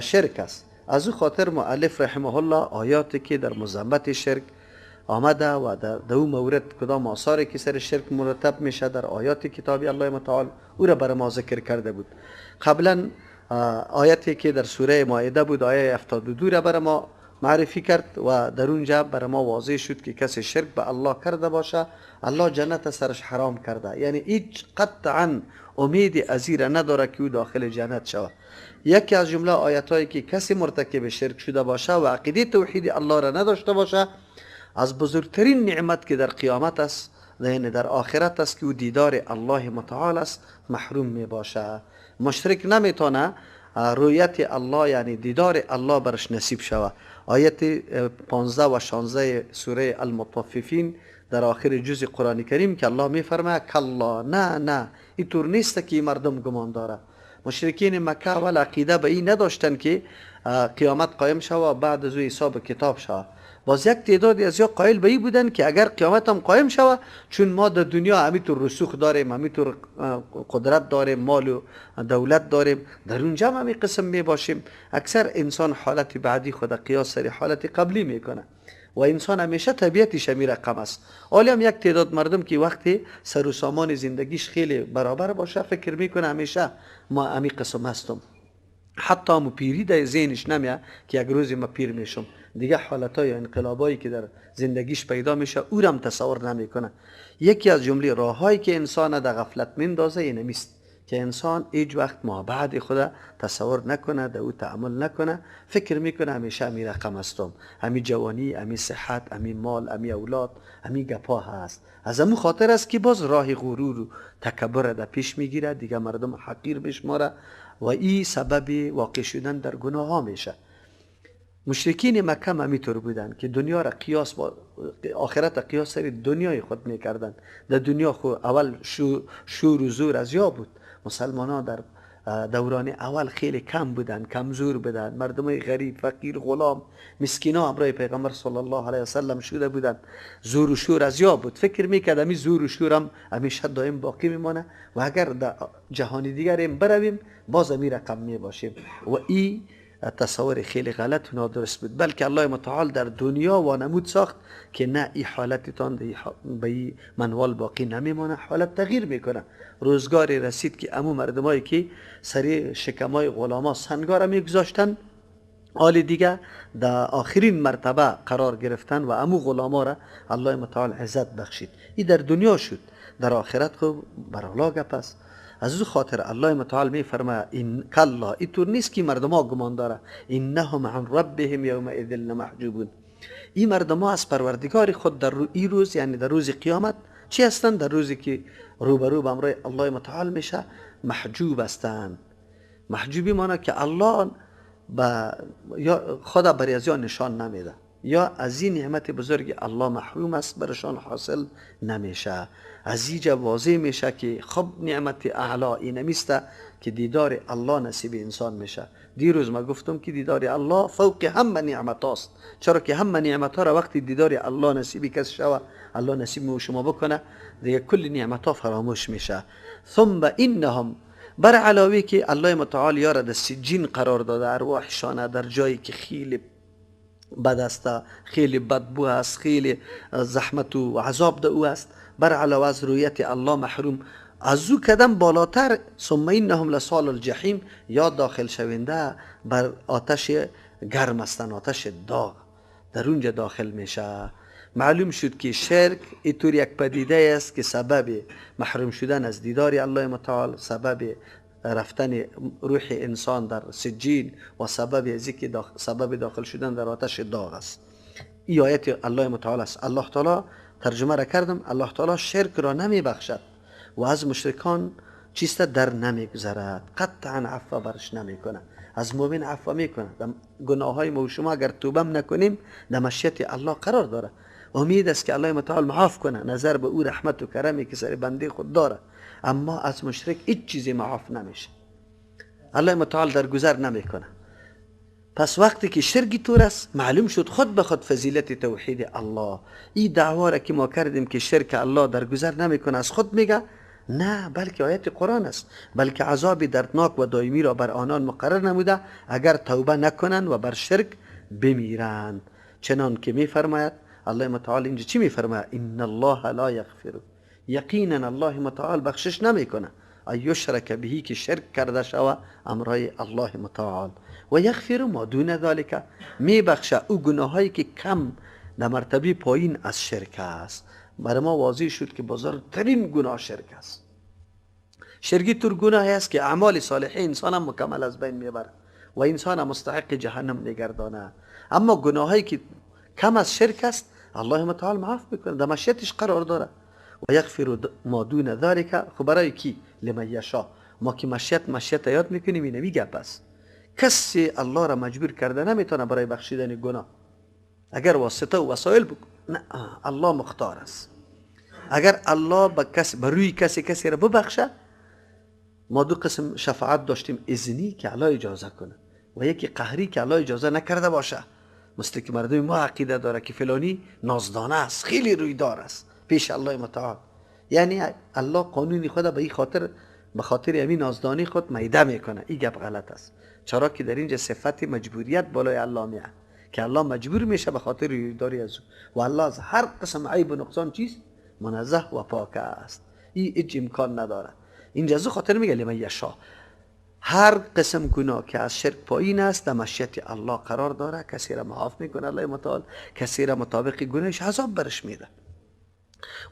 شرک است. از او خاطر مؤلف رحمه الله آیاتی که در مذمت شرک آمده و در او مورد کدام آثاری که سر شرک مرتب میشه در آیات کتاب الله متعال او را بر ما ذکر کرده بود. قبلا آیاتی که در سوره مائده بود، آیه 72 را بر ما معرفی کرد و در اونجا بر ما واضح شد که کسی شرک به الله کرده باشه، الله جنت سرش حرام کرده، یعنی هیچ قطعا امید از این را نداره که او داخل جنت شود. یکی از جمله آیت هایی که کسی مرتکب شرک شده باشه و عقیده توحید الله را نداشته باشه، از بزرگترین نعمت که در قیامت است، یعنی در آخرت است که او دیدار الله متعال است، محروم می باشه. مشرک نمیتونه رویت الله یعنی دیدار الله برش نصیب شود. آیت 15 و 16 سوره المطففین در آخر جزء قرآن کریم که الله میفرماید کلا، نه نه، اینطور نیست که مردم گمان داره. مشرکین مکه اول عقیده به این نداشتن که قیامت قایم شود، بعد از او حساب کتاب شود. باز یک تعدادی از یا قائل به این بودن که اگر قیامت هم قایم شود، چون ما در دنیا همینطور رسوخ داریم، همینطور قدرت داریم، مال و دولت داریم، در اونجا هم همین قسم می باشیم. اکثر انسان حالت بعدی خود قیاس سر حالت قبلی میکنه و انسان همیشه طبیعتش همی رقم است. حالا هم یک تعداد مردم که وقتی سر و سامان زندگیش خیلی برابر باشه، فکر میکنه همیشه ما همی قسم هستم. حتی هم پیری در ذهنش نمیاد که یک روزی ما پیر میشم. دیگه حالتهای یا انقلابایی که در زندگیش پیدا میشه او را هم تصور نمیکنه. یکی از جمله راههایی که انسان در غفلت میندازه اینمیست که انسان هیچ وقت ما بعد خود تصور نکنه، در او تأمل نکنه، فکر میکنه همیشه همی رقم هستم، همی جوانی، همی صحت، همی مال، همی اولاد، همی گپا هست. از همون خاطر است که باز راه غرور و تکبر در پیش میگیره، دیگه مردم حقیر بشماره و این سبب واقع شدن در گناه ها میشه. مشرکین مکه هم همینطور بودن که دنیا را قیاس با آخرت قیاس سر دنیای خود میکردن. در دنیا خو اول شور و زور از یا بود. مسلمان ها در دوران اول خیلی کم بودن، کمزور بودن، مردم غریب، فقیر، غلام، مسکینا همراه پیغمبر صلی الله علیه وسلم شده بودن. زور و شور از یا بود. فکر میکرد امی زور و شورم همیشه دائم باقی میمانه و اگر در جهان دیگر برویم باز امی رقم میباشیم. و ای تصور خیلی غلط و نادرست بود، بلکه الله متعال در دنیا وانمود ساخت که نه، ای حالتتان به ای منوال باقی نمیمانه، حالت تغییر میکنه. روزگاری رسید که امو مردمایی که سری شکمای غلاما سنگا میگذاشتن، حال دیگه در آخرین مرتبه قرار گرفتن و امو غلاما را الله متعال عزت بخشید. ای در دنیا شد، در آخرت خب برالا گپ است. از او خاطر الله متعال می فرماید این کلا، اینطور نیست که مردم ها گمان داره، انهم عن ربهم یومئذ لمحجوبون. این مردم ها از پروردگار خود در این روز، یعنی در روز قیامت چی هستند؟ در روزی که روبرو به امرای الله متعال میشه محجوب هستند. محجوبی مانا که الله با یا خدا بر از نشان نمیده، یا از این نعمت بزرگ الله محروم است، برشان حاصل نمیشه. از اینجا واضح میشه که خب نعمت اعلی اینمیست که دیدار الله نصیب انسان میشه. دیروز ما گفتم که دیدار الله فوق همه نعمت هاست، چرا که همه نعمت ها را وقتی دیدار الله نصیبی کس شوه، الله نصیب شما بکنه، دیگه کل نعمت ها فراموش میشه. ثم انهم، بر علاوه که الله متعال یاره در سجین قرار داده ارواحشانه، در جایی که خیلی بد است، خیلی بدبو است، خیلی زحمت و عذاب ده او است، بر علاوه از رویت الله محروم، از او کدم بالاتر ثم انهم لصال الجحیم، یا داخل شونده بر آتش گرم هستن، آتش داغ در اونجا داخل میشه. معلوم شد که شرک اینطور یک پدیده است که سبب محروم شدن از دیدار الله متعال، سبب رفتن روح انسان در سجین و سبب از که سبب داخل شدن در آتش داغ است. این آیت الله متعال است. الله تعالی ترجمه را کردم، الله تعالی شرک را نمی بخشد و از مشرکان چیست در نمیگذرد، قطعا عفو برش نمیکنه. از مؤمن عفو میکنه. گناه های ما و شما اگر توبه نکنیم در مشیت الله قرار داره. امید است که الله متعال معاف کنه، نظر به او رحمت و کرمی که سر بنده خود داره. اما از مشرک هیچ چیزی معاف نمیشه، الله متعال درگذر نمیکنه. پس وقتی که شرک طور است، معلوم شد خود به خود فضیلت توحید الله. این دعوا را که ما کردیم که شرک الله درگذر نمیکنه، از خود میگه نه، بلکه آیت قرآن است، بلکه عذاب دردناک و دائمی را بر آنان مقرر نموده اگر توبه نکنند و بر شرک بمیرند. چنان که میفرماید الله متعال اینجا چی میفرماید؟ ان الله لا یغفر، یقینا الله متعال بخشش نمیکنه ان یشرک بهی، که شرک کرده شوه امرای الله متعال، و یغفر ما دون ذلک، میبخشه او گناهایی که کم در مرتبه پایین از شرک است. برای ما واضح شد که بزرگترین گناه شرک است. شرکی تر گناهی است که اعمال صالح انسان هم مکمل از بین میبره و انسان هم مستحق جهنم میگردانه. اما گناهایی که کم از شرک است الله متعال معاف میکنه، در مشیتش قرار داره. و یغفر ما دون ذلک، خب برای کی؟ لمن یشا. ما که مشیت یاد میکنیم، اینمی گپ است. کسی الله را مجبور کرده نمیتونه برای بخشیدن گناه، اگر واسطه و وسایل بکن، نه، الله مختار است. اگر الله به کس بر روی کسی را ببخشه، ما دو قسم شفاعت داشتیم، اذنی که الله اجازه کنه و یکی قهری که الله اجازه نکرده باشه. مثل که مردم ما عقیده داره که فلانی نازدانه است، خیلی رویدار است پیش الله متعال، یعنی الله قانونی خود به این خاطر، به خاطر همین نازدانی خود میده میکنه. این گپ غلط است، چرا که در اینجا صفت مجبوریت بالای الله میاد که الله مجبور میشه به خاطر رویداری از او، و الله از هر قسم عیب و نقصان چیست؟ منزه و پاک است. این هیچ امکان نداره. اینجا از خاطر میگه لمن یشا، هر قسم گناه که از شرک پایین است در مشیت الله قرار داره، کسی را معاف میکنه الله متعال، کسی را مطابق گناهش عذاب برش میده.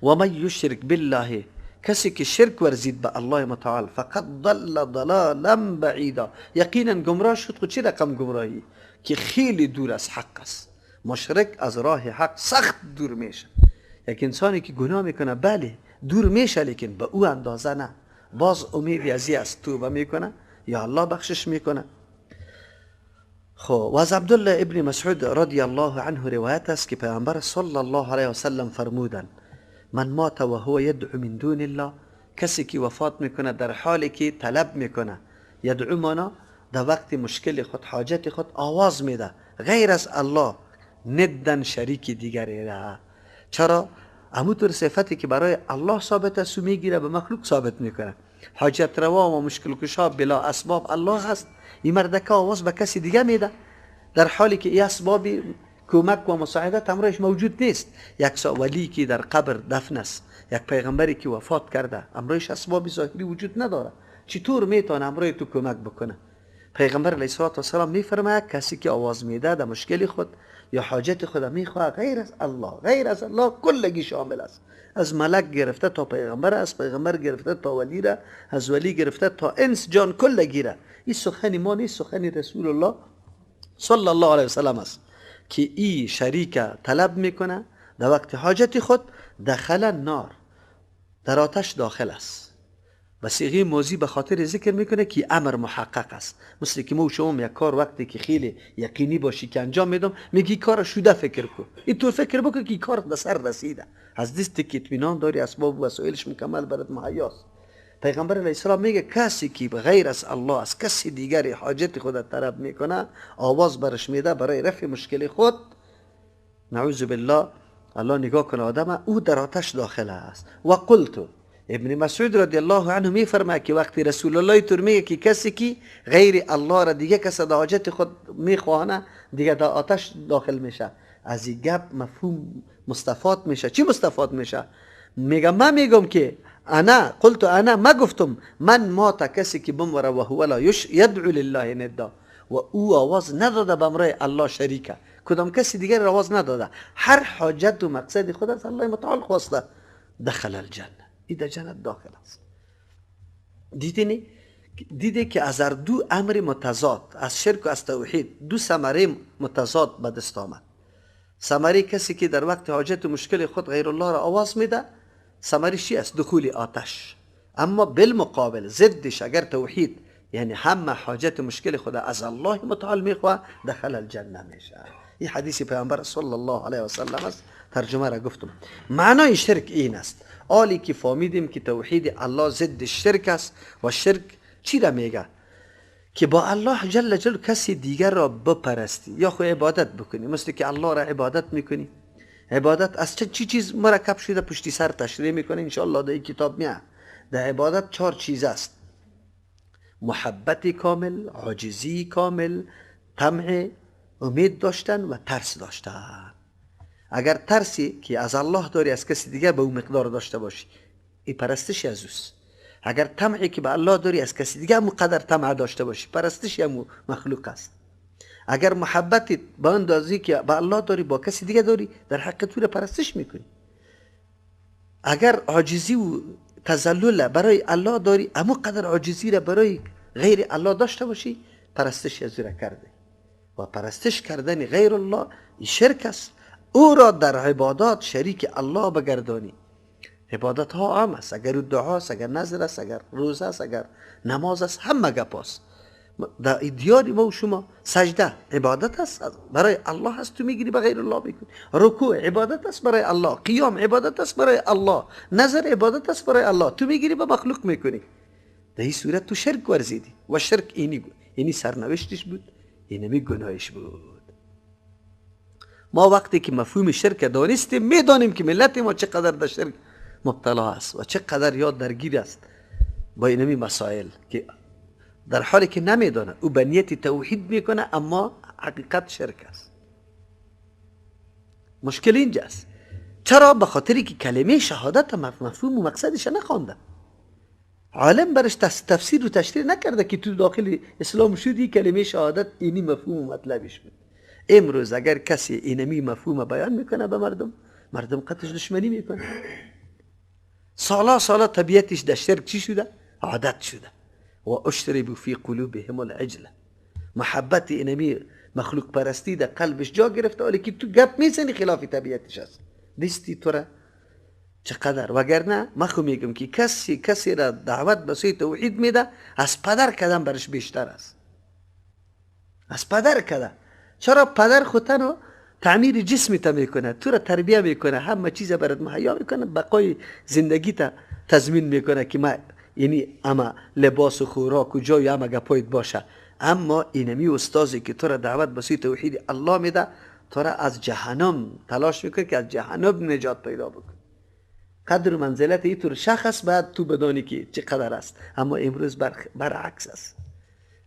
و من یشرک بالله، کسی که شرک ورزید به الله متعال، فقد ضل ضلالا بعیدا، یقینا گمراه شد. خود چه رقم گمراهی که خیلی دور از حق است. مشرک از راه حق سخت دور میشه. یک انسانی که گناه میکنه بله دور میشه، لیکن به او اندازه نه. باز امیدی ازی است، توبه میکنه یا الله بخشش میکنه. خب و از عبدالله ابن مسعود رضی الله عنه روایت است که پیامبر صلی الله علیه وسلم فرمودند من مات و هو یدعو من دون الله، کسی که وفات میکنه در حالی که طلب میکنه، یدعو مانا در وقت مشکل خود، حاجت خود آواز میده غیر از الله، ندن شریک دیگری را. چرا؟ همونطور صفتی که برای الله ثابت است میگیره به مخلوق ثابت میکنه. حاجت روا و مشکل کشا بلا اسباب الله هست. این مردکه آواز به کسی دیگه میده در حالی که این اسباب کمک و مساعدت امرش موجود نیست. یک ولی که در قبر دفن است، یک پیغمبری که وفات کرده، امرش اسباب ظاهری وجود نداره، چطور میتونه امرای تو کمک بکنه؟ پیغمبر علیه الصلاة والسلام میفرماید کسی که آواز میده در مشکل خود یا حاجت خود میخواه غیر از الله، غیر از الله کلگی شامل است، از ملک گرفته تا پیغمبر، از پیغمبر گرفته تا ولی را، از ولی گرفته تا انس جان کلگی را. این سخن ما نیست، سخن رسول الله صلی الله علیه وسلم است که ای شریک طلب میکنه در وقت حاجت خود، دخل النار، در آتش داخل است. و صیغه ماضی به خاطر ذکر میکنه که امر محقق است. مثل که ما شما یک کار وقتی که خیلی یقینی باشی که انجام میدم، میگی کار شده فکر کن، این طور فکر بکن که کار به سر رسیده، از دست که اطمینان داری، اسباب و وسایلش مکمل برات مهیاست. پیغمبر علیه السلام میگه کسی که غیر از الله از کسی دیگری حاجت خود طلب میکنه، آواز برش میده برای رفع مشکل خود، نعوذ بالله، الله نگاه کنه آدم، او در آتش داخل است. و قلت، ابن مسعود رضی الله عنه میفرماید که وقتی رسول الله تور میگه که کسی که غیر الله را دیگه کس در حاجت خود میخوانه دیگه در آتش داخل میشه، از این گپ مفهوم مستفاد میشه. چی مستفاد میشه؟ میگه من میگم که انا قلت، انا ما گفتم من مات، کسی که بمره و هو لا یدعو لله ندا، و او آواز نداده به امرای الله شریکه، کدام کسی دیگر آواز نداده، هر حاجت و مقصد خود از الله متعال خواسته، دخل الجنه، این در جنت داخل است. دیدینی؟ دیده که از هر دو امر متضاد، از شرک و از توحید، دو ثمره متضاد به دست آمد. ثمره کسی که در وقت حاجت و مشکل خود غیر الله را آواز میده، ثمره چی است؟ دخول آتش. اما بالمقابل ضدش اگر توحید، یعنی همه حاجت و مشکل خود از الله متعال میخواه، دخل الجنه میشه. این حدیث پیامبر صلی الله علیه و سلم است، ترجمه را گفتم. معنای شرک این است. آلی که فهمیدیم که توحید الله ضد شرک است، و شرک چی را میگه؟ که با الله جل جلاله کسی دیگر را بپرستی یا خو عبادت بکنی، مثل که الله را عبادت میکنی. عبادت از چه چیز مرکب شده؟ پشتی سر تشریح میکنه انشاءالله در این کتاب میاد. در عبادت 4 چیز است: محبت کامل، عاجزی کامل، طمع، امید داشتن و ترس داشتن. اگر ترسی که از الله داری از کسی دیگر به اون مقدار داشته باشی، این پرستش از اوست. اگر طمعی که به الله داری از کسی دیگر مقدر طمع داشته باشی، پرستش هم مخلوق است. اگر محبتی به اندازی که به الله داری با کسی دیگه داری، در حق تو پرستش میکنی. اگر عاجزی و تذلل برای الله داری، اما قدر عاجزی را برای غیر الله داشته باشی، پرستش از او را کرده. و پرستش کردن غیر الله شرک است. او را در عبادات شریک الله بگردانی. عبادت ها عام است، اگر دعا است، اگر نذر است، اگر روزه است، اگر نماز است، همه گپ است. در دیار ما و شما سجده عبادت است برای الله است، تو میگیری به غیر الله میکنی. رکوع عبادت است برای الله، قیام عبادت است برای الله، نظر عبادت است برای الله، تو میگیری به مخلوق میکنی. در این صورت تو شرک ورزیدی و شرک اینی سرنوشتش بود، اینمی گناهش بود. ما وقتی که مفهوم شرک دانستیم، میدانیم که ملت ما چقدر در شرک مبتلا است و چقدر یاد درگیر است با اینمی مسائل، که در حالی که نمیدانه او به نیت توحید میکنه، اما حقیقت شرک است. مشکل اینجاست. چرا؟ به خاطری که کلمه شهادت مفهوم و مقصدش نخوانده. عالم برش تفسیر و تشریح نکرده که تو داخل اسلام شدی کلمه شهادت اینی مفهوم و مطلبش بود. امروز اگر کسی اینمی مفهوم بیان میکنه به مردم، مردم قطعش دشمنی میکنه. سالا سالا طبیعتش در شرک چی شده؟ عادت شده. و اشربوا فی قلوبهم العجله، محبت اینمی مخلوق پرستی در قلبش جا گرفته، ولی که تو گپ میزنی خلاف طبیعتش است. دستی تو را چقدر، وگرنه من خو میگم که کسی را دعوت به سوی توحید میده، از پدر کدام برش بیشتر است. از پدر کده. چرا؟ پدر خودتنو تعمیر جسم تا میکنه، تو را تربیه میکنه، همه چیز برات مهیا میکنه، بقای زندگی تا تضمین میکنه که ما یعنی اما لباس و خوراک و جای اما گپایت باشه، اما اینمی استادی که تو را دعوت به سوی توحید الله میده، تو را از جهنم تلاش میکنه که از جهنم نجات پیدا بکنه. قدر و منزلت اینطور شخص باید تو بدانی که چقدر است. اما امروز برعکس است.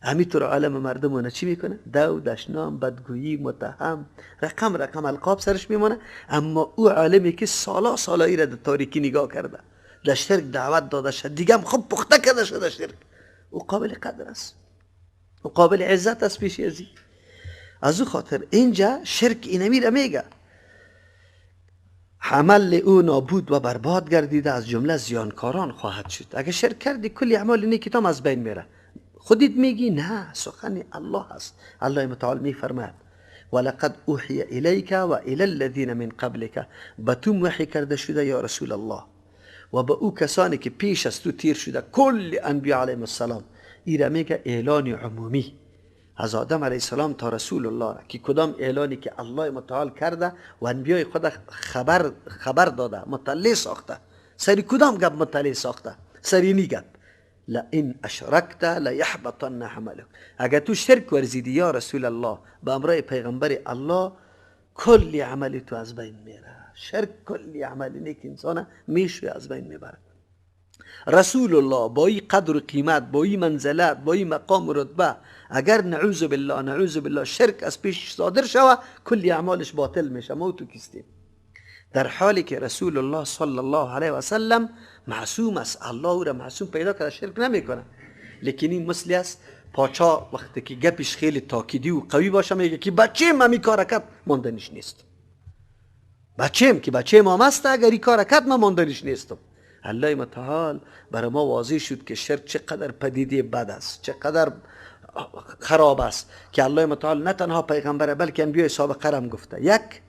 همینطور عالم مردم چی میکنه؟ دو، دشنام، بدگویی، متهم، رقم رقم القاب سرش میمونه. اما او عالمی که سالا سالایی را در تاریکی نگاه کرده، در شرک دعوت داده شد، دیگه هم خوب پخته کرده شده شرک، او قابل قدر است، او قابل عزت است پیش ازی. از او خاطر اینجا شرک اینمی را میگه عمل او نابود و برباد گردیده، از جمله زیانکاران خواهد شد. اگه شرک کردی کلی اعمال نیکیت هم از بین میره. خودت میگی نه، سخن الله است. الله متعال میفرماید ولقد اوحی الیک و الی الذین من قبلک، به تو وحی کرده شده یا رسول الله و به او کسانی که پیش از تو تیر شده، کل انبیا علیهم السلام. ایره میگه اعلان عمومی از آدم علیه السلام تا رسول الله، که کدام اعلانی که الله متعال کرده و انبیای خود خبر داده، مطلع ساخته. سری کدام گپ مطلع ساخته؟ سری نی گپ لئن اشرکت لیحبطن عملک. اگر تو شرک ورزیدی یا رسول الله به امرای پیغمبر الله، کلی عملی تو از بین میره. شرک کلی عملی نیک انسان میشه از بین میبره. رسول الله با این قدر و قیمت، با این منزلت، با این مقام و رتبه، اگر نعوذ بالله نعوذ بالله شرک از پیش صادر شوه، کلی اعمالش باطل میشه. ما تو کیستیم؟ در حالی که رسول الله صلی الله علیه و سلم معصوم است، الله او را معصوم پیدا کرده، شرک نمیکنه. لیکن این مثلی است پاچا وقتی که گپش خیلی تاکیدی و قوی باشه، میگه که بچه ما می کار کرد ماندنش نیست، بچه‌م که بچه ما است، اگر این کار کرد ما ماندنش نیستم. الله متعال برای ما واضح شد که شرک چقدر پدیده بد است، چقدر خراب است، که الله متعال نه تنها پیغمبر بلکه انبیای سابقه هم گفته. یک،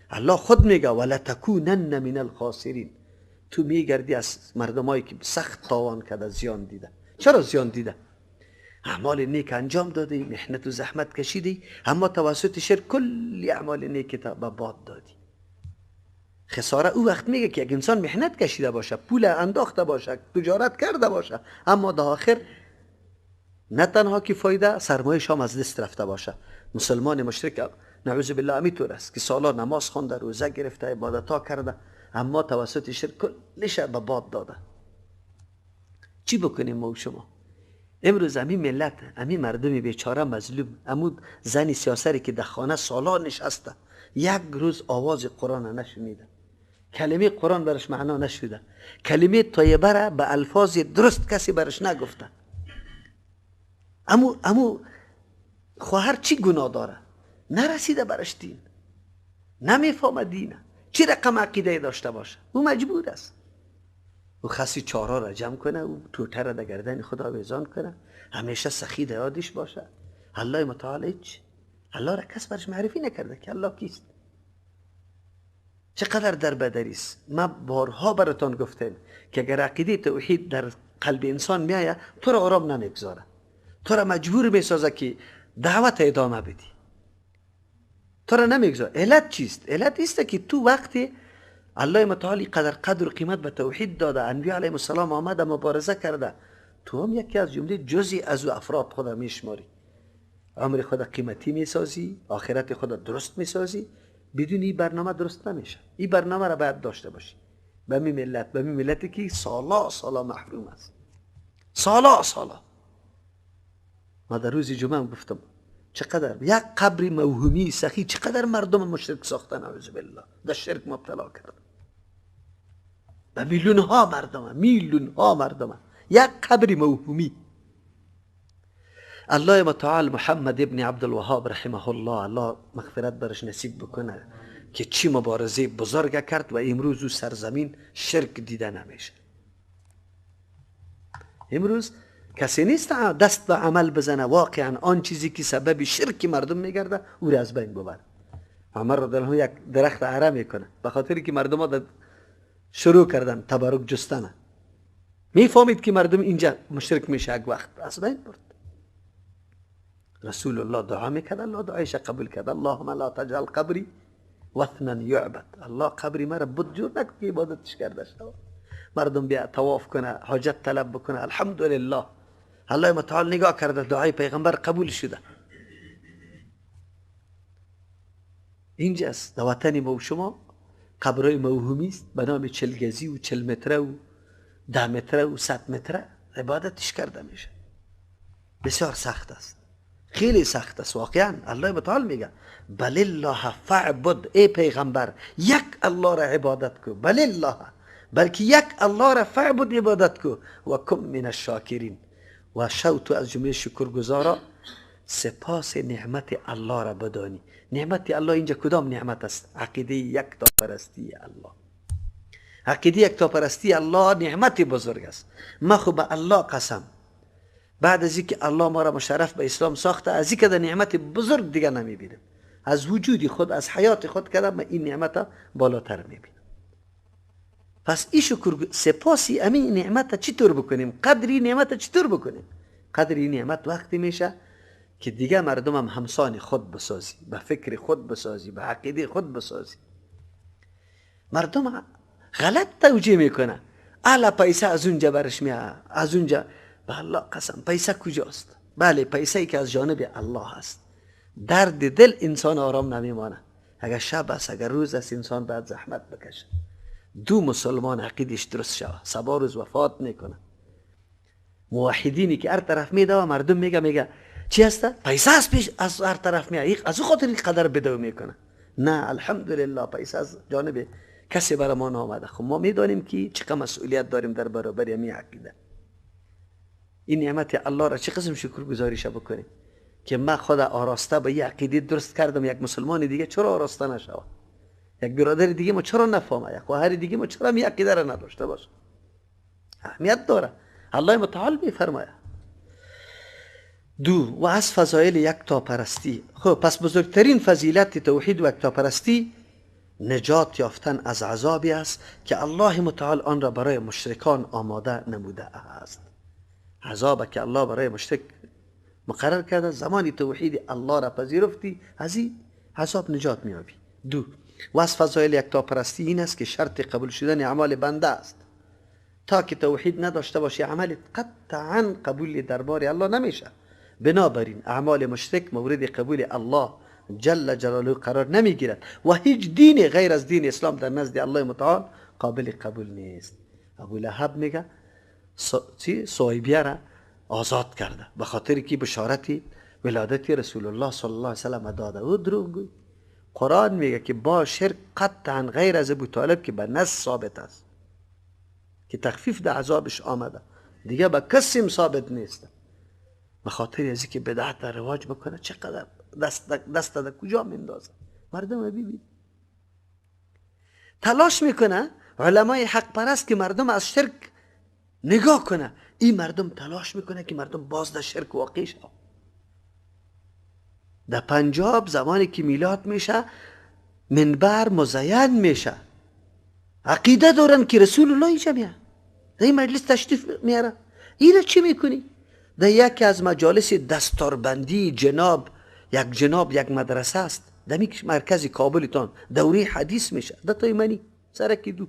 الله خود میگه ولا تکونن من الخاسرین، تو میگردی از مردمایی که سخت تاوان کرده، زیان دیده. چرا زیان دیده؟ اعمال نیک انجام دادی، محنت و زحمت کشیدی، اما توسط شرک کلی اعمال نیک تا به باد دادی. خساره او وقت میگه که یک انسان محنت کشیده باشه، پول انداخته باشه، تجارت کرده باشه، اما در آخر نه تنها که فایده، سرمایه شام از دست رفته باشه. مسلمان مشرک نعوذ بالله همینطور است که سالا نماز خوانده، روزه گرفته، عبادت ها کرده، اما توسط شرک کلش به باد داده. چی بکنیم ما و شما؟ امروز امی ملت، امی مردم بیچاره مظلوم، امود زنی سیاسری که در خانه سالا نشسته، یک روز آواز قرآن نشنیده، کلمه قرآن برش معنا نشده، کلمه طیبه را به الفاظ درست کسی برش نگفته. امو خواهر چی گناه داره؟ نرسیده برش دین، نمیفهمه دینه، چی رقم عقیده داشته باشه؟ او مجبور است او خسی چارا را جمع کنه، او توته را در گردن خدا آویزان کنه، همیشه سخی در یادش باشه. الله متعال هیچ، الله را کس برش معرفی نکرده که الله کیست. چقدر در بدری است. ما بارها براتان گفتم که اگر عقیده توحید در قلب انسان میآید، تو را آرام نمیگذاره، تو را مجبور میسازه که دعوت ادامه بدی، تو را نمیگذاره. علت چیست؟ علت است که تو وقتی الله متعالی قدر قدر و قیمت به توحید داده، انبیا علیهم السلام آمده مبارزه کرده، تو هم یکی از جمله جزئی از او افراد خود میشماری، عمر خود قیمتی میسازی، آخرت خود درست میسازی. بدون این برنامه درست نمیشه. این برنامه را باید داشته باشی. به می ملت، به می ملتی که سالا سالا محروم است، سالا سالا. ما در روز جمعه هم گفتم چقدر یک قبر موهومی سخی چقدر مردم مشرک ساختن، نعوذ بالله، در شرک مبتلا کرد. به میلیون ها مردم، میلیون ها مردم، یک قبر موهومی. الله متعال محمد ابن عبدالوهاب رحمه الله، الله مغفرت برش نصیب بکنه که چی مبارزه بزرگ کرد و امروز او سرزمین شرک دیده نمیشه. امروز کسی نیست دست به عمل بزنه واقعا آن چیزی که سبب شرک مردم میگرده او را از بین ببره. عمر رضی الله عنه یک درخت اره میکنه به خاطر که مردم ها شروع کردن تبرک جستنه، میفهمید که مردم اینجا مشرک میشه، یک وقت از بین برد. رسول الله دعا میکرد، الله دعایش قبول کرد. اللهم لا تجعل قبری وثنا یعبد، الله قبری مرا بت جور نکن که عبادتش کرده شود. مردم بیا طواف کنه، حاجت طلب بکنه. الحمدلله الله متعال نگاه کرده، دعای پیغمبر قبول شده. اینجاست در وطن ما و شما قبرهای موهومی است به نام 40 گزی و 40 متره و 10 متره و 100 متره عبادتش کرده میشه. بسیار سخت است، خیلی سخت است واقعا. الله متعال میگه بل الله فاعبد، ای پیغمبر یک الله را عبادت کو، بل الله، بلکه یک الله را فاعبد عبادت کو، و کن من الشاکرین، و شو تو از جمله شکرگزارا. سپاس نعمت الله را بدانی. نعمت الله اینجا کدام نعمت است؟ عقیده یک پرستی الله. عقیده یک پرستی الله نعمت بزرگ است. ما خو به الله قسم، بعد از اینکه الله ما را مشرف به اسلام ساخته، از اینکه در نعمت بزرگ دیگه نمیبینم. از وجود خود، از حیات خود کردم، من این نعمت بالاتر میبینم. پس این شکر سپاسی امین نعمت چطور بکنیم؟ قدری نعمت چطور بکنیم؟ قدر این نعمت وقتی میشه که دیگه مردم هم همسان خود بسازی، به فکر خود بسازی، به عقیده خود بسازی. مردم غلط توجیه میکنه، الا پیسه از اونجا برش میاد، از اونجا. به الله قسم پیسه کجاست؟ بله، پیسه ای که از جانب الله است. درد دل انسان آرام نمیمانه. اگر شب است، اگر روز است، انسان باید زحمت بکشه. دو مسلمان عقیدش درست شوه، سبا روز وفات میکنه. موحدینی که هر طرف میده، مردم میگه چی هست؟ پیسه از پیش از هر طرف میاد، از او خاطر قدر بدو میکنه. نه، الحمدلله پیسه از جانب کسی برای ما نامده. خب ما میدانیم که چقدر مسئولیت داریم در برابر همی عقیده. این نعمت الله را چه قسم شکر گزاریش بکنیم که ما خود آراسته به یه عقیده درست کردم، یک مسلمان دیگه چرا آراسته نشوه؟ یک برادر دیگه ما چرا نفهمه؟ یک خواهر دیگه ما چرا می عقیده را نداشته باشه؟ اهمیت داره. الله متعال میفرماید. دو، و از فضایل یک پرستی. خب پس بزرگترین فضیلت توحید و یکتاپرستی نجات یافتن از عذابی است که الله متعال آن را برای مشرکان آماده نموده است. عذاب که الله برای مشرک مقرر کرده، زمانی توحید الله را پذیرفتی، از این عذاب نجات میابی. دو، و از فضایل یکتاپرستی این است که شرط قبول شدن اعمال بنده است. تا که توحید نداشته باشی، عمل قطعا قبول دربار الله نمیشه. بنابراین اعمال مشرک مورد قبول الله جل جلاله قرار نمیگیرد و هیچ دین غیر از دین اسلام در نزد الله متعال قابل قبول نیست. ابو لهب میگه چی ثویبه را آزاد کرده به خاطر که بشارت ولادت رسول الله صلی الله علیه وسلم داده. او دروغ. قرآن میگه که با شرک قطعا غیر از ابو طالب که به نص ثابت است که تخفیف در عذابش آمده، دیگه به کسی ثابت نیست. به خاطر از که بدعت در رواج بکنه، چقدر دست در کجا میندازه مردم. ببین، تلاش میکنه علمای حق پرست که مردم از شرک نگاه کنه. این مردم تلاش میکنه که مردم باز در شرک واقع شد. در پنجاب زمانی که میلاد میشه، منبر مزین میشه، عقیده دارن که رسول الله اینجا میاد، در این مجلس تشریف میاره. اینو چی میکنی؟ در یکی از مجالس دستاربندی جناب، یک جناب یک مدرسه است در مرکز کابلتان، دوره حدیث میشه ده تای منی سرکی دو.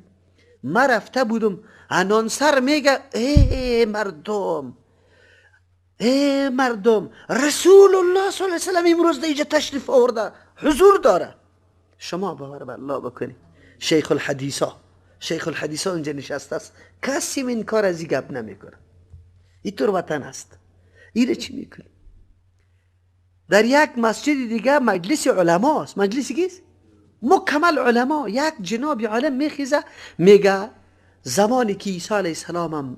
ما رفته بودم، announcer میگه ای مردم، ای مردم، رسول الله صلی الله علیه وسلم امروز در اینجا تشریف آورده، حضور داره. شما باور به الله بکنید، شیخ الحدیثا، شیخ الحدیثا اونجا نشسته است، کسی من کار از این گپ نمیکنه. اینطور وطن است. ایره چی میکنه؟ در یک مسجد دیگه مجلس علما است. مجلس کیست؟ مکمل علما. یک جناب عالم میخیزه میگه زمانی که عیسی علیه السلام هم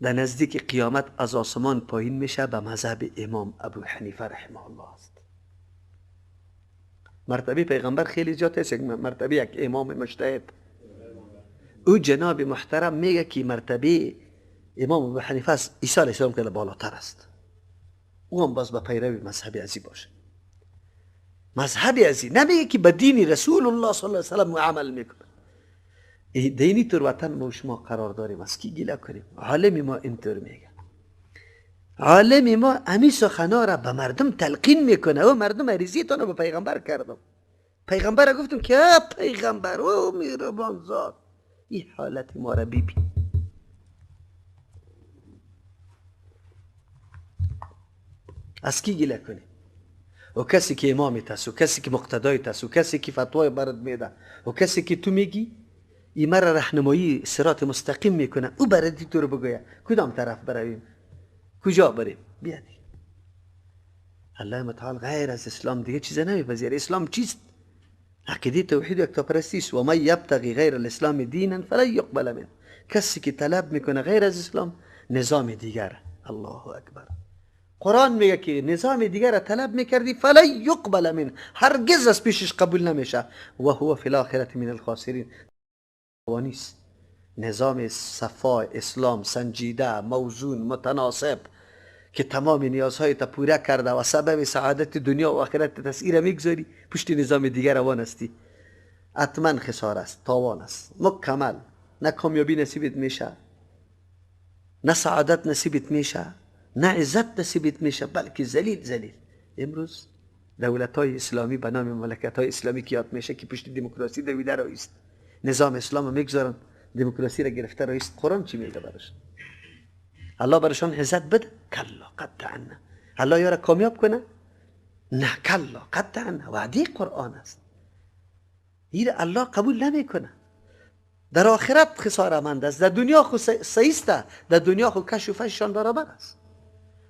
در نزدیک قیامت از آسمان پایین میشه، به مذهب امام ابو حنیفه رحمه الله است. مرتبه پیغمبر خیلی زیاد است، مرتبه یک امام مجتهد. او جناب محترم میگه که مرتبه امام ابو حنیفه است عیسی علیه السلام که بالاتر است. او هم باز به پیروی مذهب ازی باشه، مذهب ازی نمیگه که به دین رسول الله صلی الله علیه وسلم عمل میکنه. دینی طور وطن ما شما قرار داریم، از کی گله کنیم؟ عالم ما اینطور میگه. عالم ما امی سخنا را به مردم تلقین میکنه و مردم عریضیتان به پیغمبر کردم. پیغمبر گفتم که پیغمبر، او مهربان ذات. این حالت ما را ببین. از کی گله کنی؟ و کسی که امامت است، و کسی که مقتدایت است، و کسی که فتوای برات میده، و کسی که تو میگی ای مرا راهنمایی صراط مستقیم میکنه، او برای تو رو بگویه کدام طرف برویم، کجا بریم. بیا دیگه. الله متعال غیر از اسلام دیگه چیز نمیپذیره. اسلام چیست؟ عقیده توحید و یکتاپرستی است. و من یبتغی غیر الاسلام دینا فلن یقبل منه. کسی که طلب میکنه غیر از اسلام نظام دیگر، الله اکبر. قرآن میگه که نظام دیگر را طلب میکردی فلن یقبل منه، هرگز از پیشش قبول نمیشه. و هو فی الاخرة من الخاسرین. نیست نظام صفا اسلام سنجیده، موزون، متناسب که تمام نیازهای تا پوره کرده و سبب سعادت دنیا و آخرت تسعیر میگذاری، پشت نظام دیگر روان هستی، حتما خساره است، تاوان است مکمل. نه کامیابی نصیبت میشه، نه سعادت نصیبت میشه، نه عزت نصیبت میشه، بلکه ذلیل ذلیل. امروز دولت های اسلامی به نام مملکت های اسلامی که یاد میشه که پشت دموکراسی دویده رایست، نظام اسلام میگذارن، دموکراسی را گرفته رایست. قرآن چی میگه براشون؟ الله برشان عزت بده؟ کلا قطعا. الله یارا کامیاب کنه؟ نه، کلا قطعا. وعده قرآن است. این الله قبول نمیکنه. در آخرت خساره مند است، در دنیا خو سیسته، در دنیا خو کش و فششان برابر است.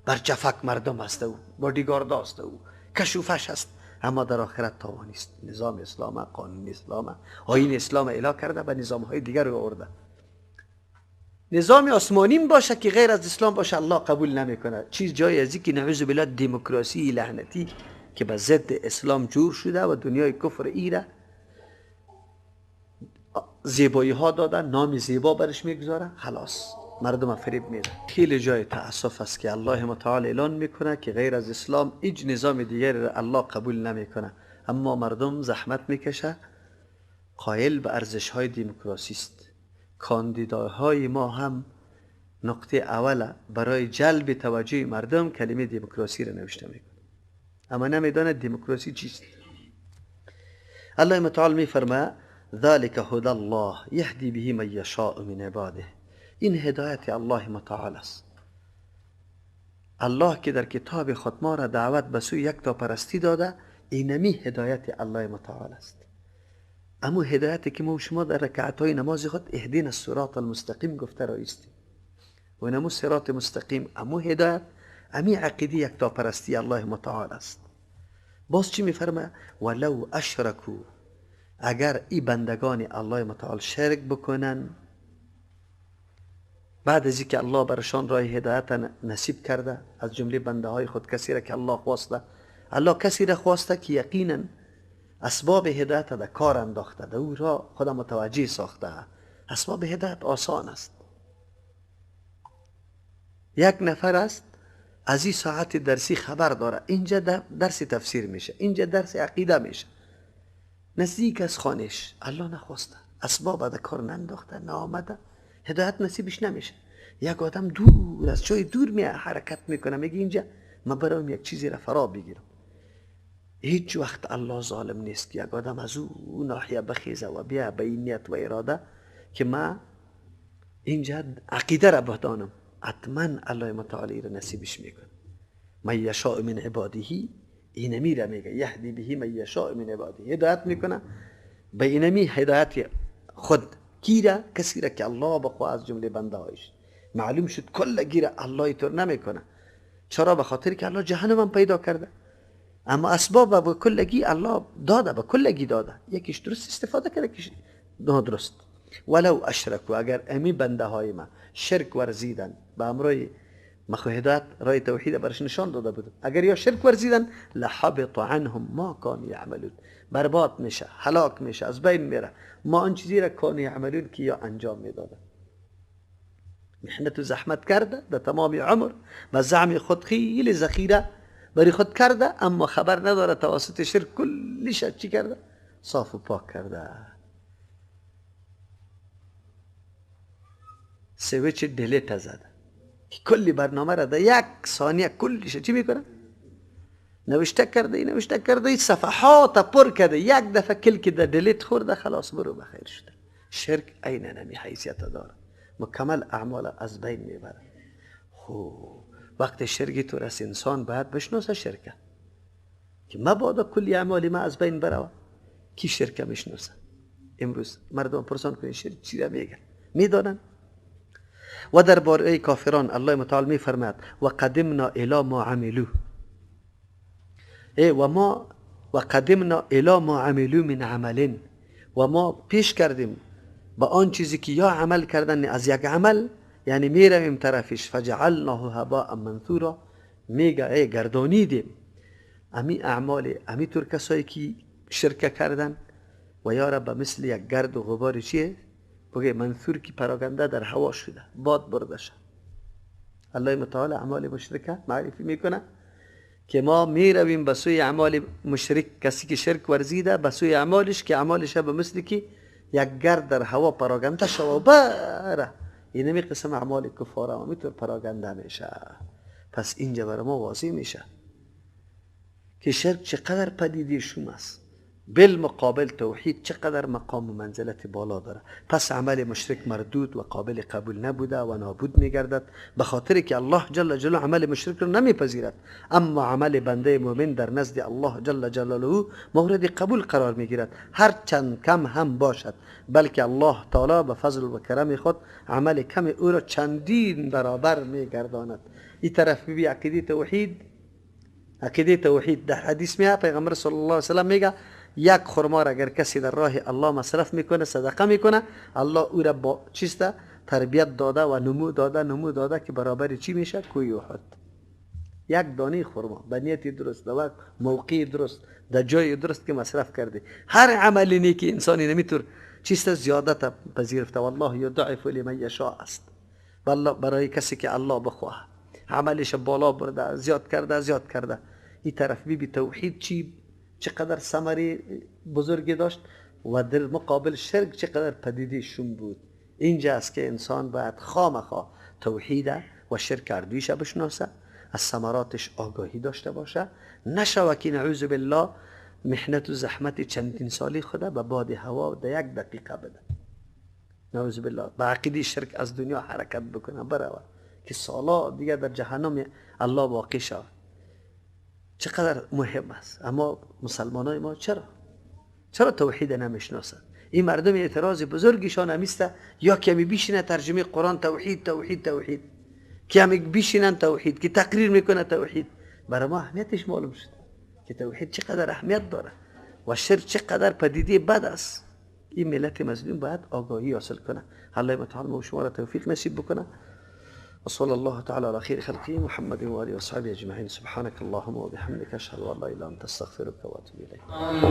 بر جفک مردم است او، بادیگارد است او، کش و فش است، اما در آخرت تاوانی است. نظام اسلام، قانون اسلام، آیین اسلام اعلا کرده به نظام های دیگر آورده. نظام آسمانی باشه که غیر از اسلام باشه الله قبول نمیکنه. چیز جای از که نعوذ بالله دموکراسی لعنتی که به ضد اسلام جور شده و دنیای کفر ایره زیبایی ها دادن، نام زیبا برش میگذاره، خلاص مردم فریب میده. خیلی جای تاسف است که الله متعال اعلان میکنه که غیر از اسلام هیچ نظام دیگری را الله قبول نمیکنه، اما مردم زحمت میکشه، قائل به ارزش های دموکراسی است. کاندیداهای ما هم نقطه اول برای جلب توجه مردم کلمه دموکراسی را نوشته میکنه، اما نمیداند دموکراسی چیست. الله متعال میفرماید ذلك هدى الله يهدي به من يشاء من عباده. این هدایت الله متعال است. الله که در کتاب خود ما را دعوت به سوی یکتاپرستی داده، اینمی هدایت الله متعال است. اما هدایتی که ما شما در رکعت های نماز خود اهدینا الصراط المستقیم گفته رایستیم، و نمو صراط مستقیم، امو هدایت، امی عقیده یکتاپرستی الله متعال است. باز چی میفرماید؟ ولو اشرکو، اگر ای بندگان الله متعال شرک بکنن، بعد از اینکه الله برشان راه هدایت نصیب کرده، از جمله بنده های خود کسی را که الله خواسته، الله کسی را خواسته که یقینا اسباب هدایت در کار انداخته، در او را خدا متوجه ساخته. اسباب هدایت آسان است. یک نفر است از این ساعت درسی خبر داره، اینجا درس تفسیر میشه، اینجا درس عقیده میشه، نزدیک از خانش، الله نخواسته، اسباب در کار ننداخته، نآمده، هدایت نصیبش نمیشه. یک آدم دور از جای دور می حرکت میکنه، میگه اینجا من برام یک چیزی را فرا بگیرم. هیچ وقت الله ظالم نیست که یک آدم از او ناحیه بخیزه و بیا به این نیت و اراده که ما اینجا عقیده را بدانم، حتما الله متعالی را نصیبش میکنه. من یشاء من عباده، اینمی را میگه یهدی به من یشاء من عباده، هدایت میکنه به اینمی هدایت خود کی را؟ کسی را که الله بخواه از جمله بنده هایش. معلوم شد کل گیره الله اینطور نمیکنه. چرا؟ به خاطر که الله جهنم هم پیدا کرده، اما اسباب به کلگی الله داده، به کلگی داده، یکیش درست استفاده کرده، یکیش نادرست. ولو اشرکو، اگر امی بنده های ما شرک ورزیدن به امرای مخو هدایت رای توحید برش نشان داده بود، اگر یا شرک ورزیدن لحبط عنهم ما كانوا یعملون، برباد میشه، هلاک میشه، از بین میره ما آن چیزی را کانوا یعملون که یا انجام میدادن. محنت و زحمت کرده در تمام عمر و زعم خود خیلی ذخیره برای خود کرده، اما خبر نداره توسط شرک کلش چی کرده؟ صاف و پاک کرده. switch delete زده که کلی برنامه را در یک ثانیه کلش چی میکنه؟ نوشته کرده، نوشته کرده، صفحات پر کرده، یک دفعه کلک در delete خورده، خلاص برو بخیر شده. شرک عینا همی حیثیت داره، مکمل اعمال از بین میبره. خب وقت شرکی تو رس انسان باید بشناسه شرکه که مبادا کلی اعمال ما از بین بروه. کی شرکه میشناسه؟ امروز مردم پرسان کنید شرک چی را میگن، میدانن؟ و درباره کافران الله متعال میفرماید و قدمنا الی ما عملو، و ما و قدمنا الی ما عملو من عمل، و ما پیش کردیم با آن چیزی که یا عمل کردن از یک عمل، یعنی میرویم طرفش، فجعلناه هباء منثورا، میگه ای گردانیدیم امی اعمال امی طور کسایی که شرک کردن و یا را به مثل یک گرد و غبار چیه بگه منثور که پراگنده در هوا شده، باد برده شده. الله متعال اعمال مشرکه معرفی میکنه که ما میرویم به سوی اعمال مشرک، کسی که شرک ورزیده به سوی اعمالش که اعمالش به مثل که یک گرد در هوا پراگنده شوه و بره. اینمی قسم اعمال کفاره هم میتونه پراگنده میشه. پس اینجا برای ما واضح میشه که شرک چقدر پدیده شوم است، بالمقابل توحید چقدر مقام و منزلت بالا داره. پس عمل مشرک مردود و قابل قبول نبوده و نابود میگردد، به خاطر که الله جل جلاله عمل مشرک رو نمیپذیرد. اما عمل بنده مؤمن در نزد الله جل جلاله مورد قبول قرار میگیرد، هر چند کم هم باشد، بلکه الله تعالی به فضل و کرم خود عمل کم او را چندین برابر میگرداند. این طرف بی عقیده توحید، عقیده توحید در حدیث میاد پیغمبر صلی الله علیه و سلم میگه یک خرما را اگر کسی در راه الله مصرف میکنه، صدقه میکنه، الله او را با چیست تربیت داده و نمو داده، نمو داده که برابر چی میشه؟ کوه احد. یک دانه خرما به نیت درست، در وقت موقع درست، در جای درست که مصرف کرده، هر عمل نیکی انسانی نمیتور چیست زیادت پذیرفته. والله یضاعف لمن یشاء است. والله برای کسی که الله بخواه عملش بالا برده، زیاد کرده، زیاد کرده. این طرف بی توحید چی چقدر ثمره بزرگی داشت و در مقابل شرک چقدر پدیده شوم بود. اینجا است که انسان باید خامخا توحید و شرک اردویش بشناسه، از ثمراتش آگاهی داشته باشه، نشوه که نعوذ بالله محنت و زحمت چندین سالی خدا به باد هوا در یک دقیقه بده. نعوذ بالله به عقیده شرک از دنیا حرکت بکنه بروه که سالا دیگه در جهنم الله واقع شود. چقدر مهم است. اما مسلمان های ما چرا توحید نمیشناسند؟ این مردم اعتراض بزرگشان همیسته، یا که همی بیشینه ترجمه قرآن توحید توحید توحید، که همی بیشینن توحید، که تقریر میکنه توحید. برای ما اهمیتش معلوم شد که توحید چقدر اهمیت داره و شرک چقدر پدیده بد است. این ملت مظلوم باید آگاهی حاصل کنه. الله متعال ما شما را توفیق نصیب بکنه. وصلى الله تعالى على خير خلقه محمد وآله وصحبه أجمعين. سبحانك اللهم وبحمدك أشهد أن لا إله إلا أنت أستغفرك وأتوب إليك.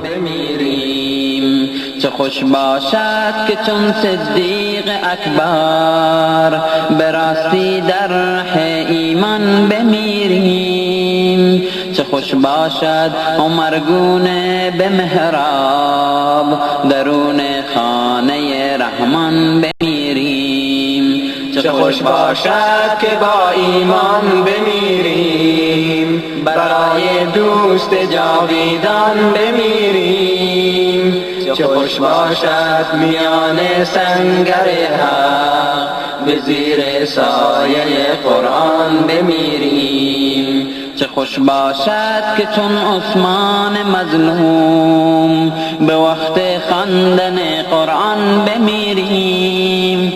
بمیریم چه خوش باشد که چون صدیق اکبر به راستی در ره ایمان بمیریم. چه خوش باشد عمرگونه به محراب درون خانه رحمان بمیریم. چه خوش باشد که با ایمان بمیریم، برای دوست جاویدان بمیریم. چه خوش باشد میان سنگر حق به زیر سایه قرآن بمیریم. چه خوش باشد که چون عثمان مظلوم به وقت خواندن قرآن بمیریم.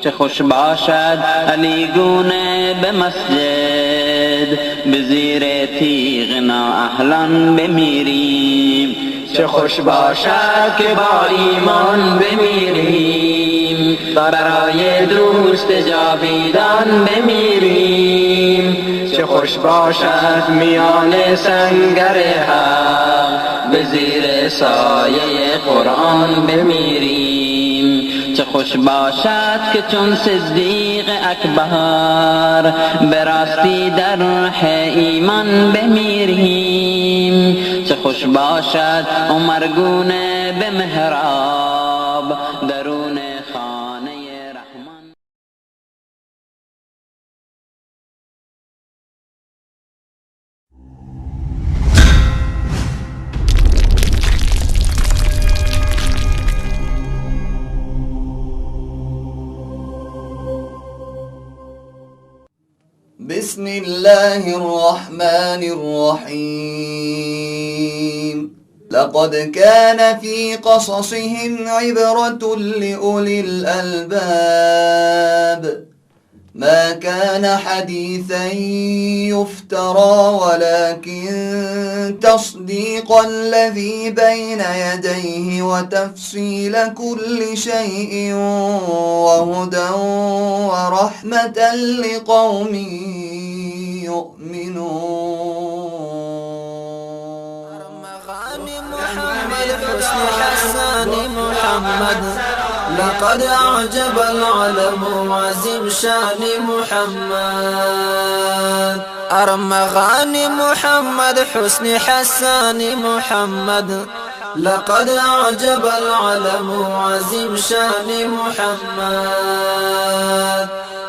چه خوش باشد علی گونه به مسجد به زیر تیغ نااهلان بمیریم. چه خوش باشد که با ایمان بمیریم، برای دوست جاویدان بمیریم. چه خوش باشد میان سنگر حق به زیر سایه قرآن بمیریم. چه خوش باشد که چون صدیق اکبر به راستی در ره ایمان بمیریم. چه خوش باشد عمرگونه به محراب درون خانه رحمان. بسم الله الرحمن الرحيم. لقد كان في قصصهم عبرة لأولي الألباب. ما كان حديثا يفترى ولكن تصديق الذي بين يديه وتفصيل كل شيء وهدى ورحمة لقوم يؤمنون. محمد حسن حسان محمد لقد أعجب العالم عزيم شان محمد. أرمغان محمد حسن حسان محمد لقد أعجب العالم عزيم شان محمد.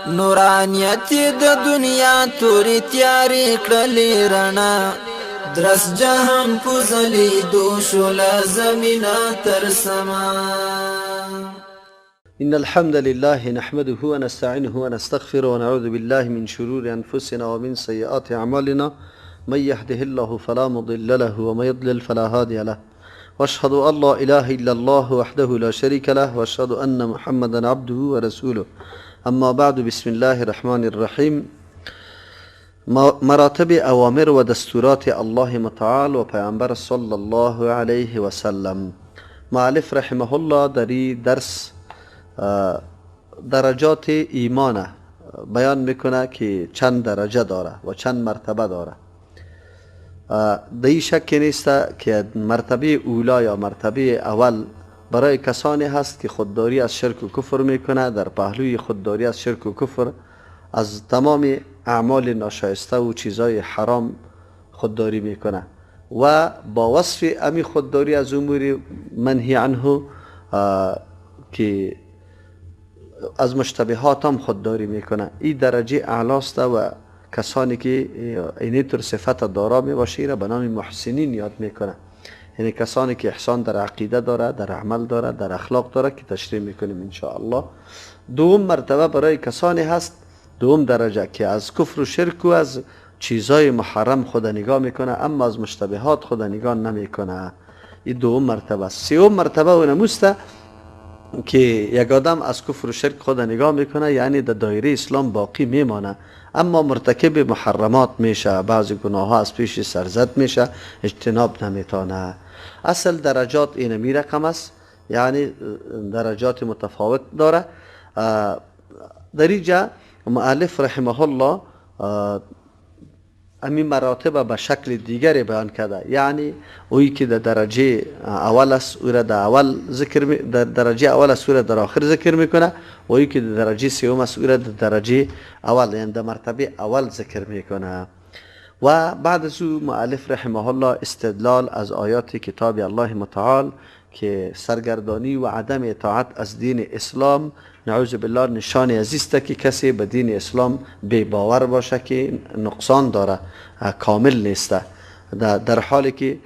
نورانیت د دنیا تورې تیارې کړلې رڼا درس جهان پوزلی دوشو لازمینا تر سما. إن الحمد لله نحمده ونستعينه ونستغفره ونعوذ بالله من شرور أنفسنا ومن سيئات أعمالنا. من يهده الله فلا مضل له ومن يضلل فلا هادي له. وأشهد أن لا إله إلا الله وحده لا شريك له وأشهد أن محمدا عبده ورسوله. أما بعد، بسم الله الرحمن الرحیم. مراتب اوامر و دستورات الله متعال و پیامبر صلی الله علیه و سلم. مؤلف رحمه الله در این درس درجات ایمان بیان میکنه که چند درجه داره و چند مرتبه داره. در این شک نیست که مرتبه اولا یا مرتبه اول برای کسانی هست که خودداری از شرک و کفر میکنه، در پهلوی خودداری از شرک و کفر از تمام اعمال ناشایسته و چیزای حرام خودداری میکنه و با وصف امی خودداری از امور منهی عنه که از مشتبهات هم خودداری میکنه. این درجه اعلاست و کسانی که اینی طور صفت دارا میباشه را به نام محسنین یاد میکنه، یعنی کسانی که احسان در عقیده داره، در عمل داره، در اخلاق داره که تشریح میکنیم انشاءالله. دوم مرتبه برای کسانی هست، دوم درجه، که از کفر و شرک و از چیزای محرم خود نگاه میکنه اما از مشتبهات خود نگاه نمیکنه. این دوم مرتبه است. سوم مرتبه و نموسته که یک آدم از کفر و شرک خود نگاه میکنه، یعنی در دایره اسلام باقی میمانه اما مرتکب محرمات میشه، بعضی گناه ها از پیش سرزد میشه، اجتناب نمیتونه. اصل درجات اینمی رقم است، یعنی درجات متفاوت داره. در اینجا مؤلف رحمه الله امی مراتب به شکل دیگری بیان کرده، یعنی اویی که در درجه اول است او را در اول ذکر در درجه اول است او را در آخر ذکر میکنه، و اویی که در درجه سوم است او را در درجه اول، یعنی در مرتبه اول ذکر میکنه. و بعد از او مؤلف رحمه الله استدلال از آیات کتاب الله متعال که سرگردانی و عدم اطاعت از دین اسلام نعوذ بالله نشان از است که کسی به دین اسلام بی باور باشه که نقصان داره، کامل نیست، در حالی که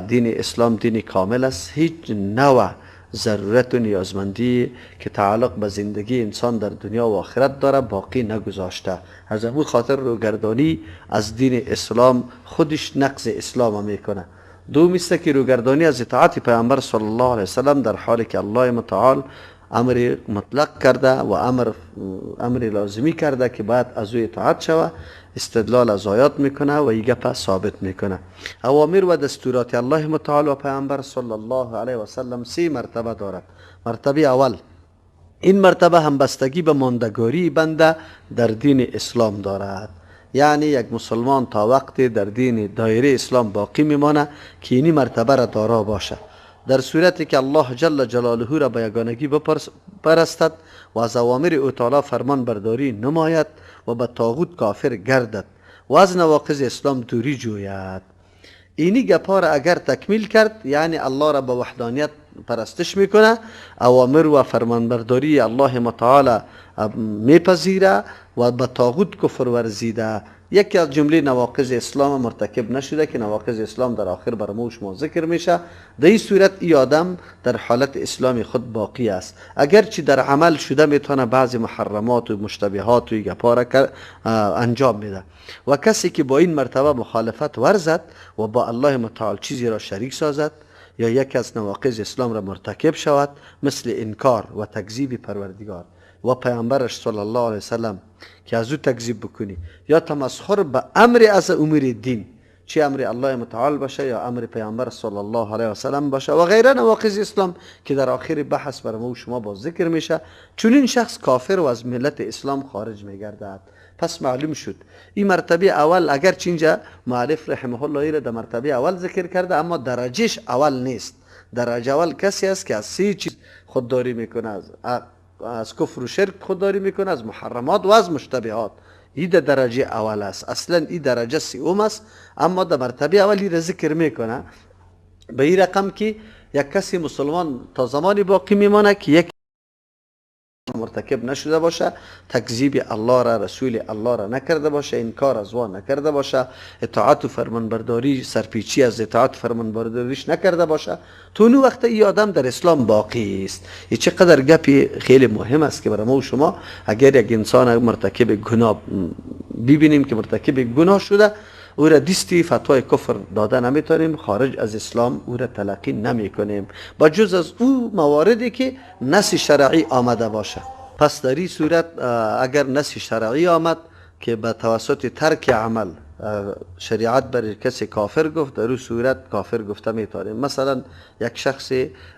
دین اسلام دین کامل است، هیچ نوع ضرورت و نیازمندی که تعلق به زندگی انسان در دنیا و آخرت داره باقی نگذاشته. از همون خاطر روگردانی از دین اسلام خودش نقض اسلام میکنه. دوم است که روگردانی از اطاعت پیامبر صلی الله علیه وسلم در حالی که الله متعال امر مطلق کرده و امر لازمی کرده که باید از او اطاعت شود، استدلال از آیات میکنه و این گپ ثابت میکنه. اوامر و دستورات الله متعال و پیامبر صلی الله علیه و سلم سه مرتبه دارد. مرتبه اول، این مرتبه همبستگی به ماندگاری بنده در دین اسلام دارد، یعنی یک مسلمان تا وقتی در دین دایره اسلام باقی میمانه که اینی مرتبه را دارا باشه. در صورتی که الله جل جلاله را به یگانگی بپرستد و از اوامر او تعالی فرمان برداری نماید و به طاغوت کافر گردد و از نواقض اسلام دوری جوید. اینی گپا را اگر تکمیل کرد، یعنی الله را به وحدانیت پرستش میکنه، اوامر و فرمانبرداری الله متعال میپذیره و به طاغوت کفر ورزیده، یکی از جمله نواقض اسلام مرتکب نشده که نواقض اسلام در آخر بر ما و شما ذکر میشه، در این صورت ای آدم در حالت اسلامی خود باقی است. اگرچه در عمل شده میتونه بعضی محرمات و مشتبهات و گپا را انجام میده. و کسی که با این مرتبه مخالفت ورزد و با الله متعال چیزی را شریک سازد یا یکی از نواقض اسلام را مرتکب شود، مثل انکار و تکذیب پروردگار و پیامبرش صلی الله علیه وسلم که از او تکذیب بکنی، یا تمسخر به امر از امور دین، چه امر الله متعال باشه یا امر پیامبر صلی الله علیه وسلم باشه و غیره نواقض اسلام که در آخر بحث بر ما و شما باز ذکر میشه، چون این شخص کافر و از ملت اسلام خارج میگردد. پس معلوم شد این مرتبه اول، اگر اینجا مؤلف رحمه الله را در مرتبه اول ذکر کرده، اما درجهش اول نیست. درجه اول کسی است که از سه چیز خودداری میکنه، از کفر و شرک خودداری میکنه، از محرمات و از مشتبهات. این در درجه اول است، اصلا این درجه سوم است، اما در مرتبه اول این را ذکر میکنه به این رقم که یک کسی مسلمان تا زمانی باقی میمانه که یک مرتکب نشده باشه، تکذیب الله را، رسول الله را نکرده باشه، انکار از وان نکرده باشه، اطاعت و فرمانبرداری، سرپیچی از اطاعت فرمانبرداریش نکرده باشه، تو نو وقت ای آدم در اسلام باقی است. این چقدر گپی خیلی مهم است که برای ما و شما اگر یک انسان مرتکب گناه ببینیم که مرتکب گناه شده، او را دستی فتوای کفر داده نمیتونیم، خارج از اسلام او را تلقی نمی کنیم، با جز از او مواردی که نص شرعی آمده باشه. پس در این صورت اگر نص شرعی آمد که به توسط ترک عمل شریعت برای کسی کافر گفت، در او صورت کافر گفته میتونیم. مثلا یک شخص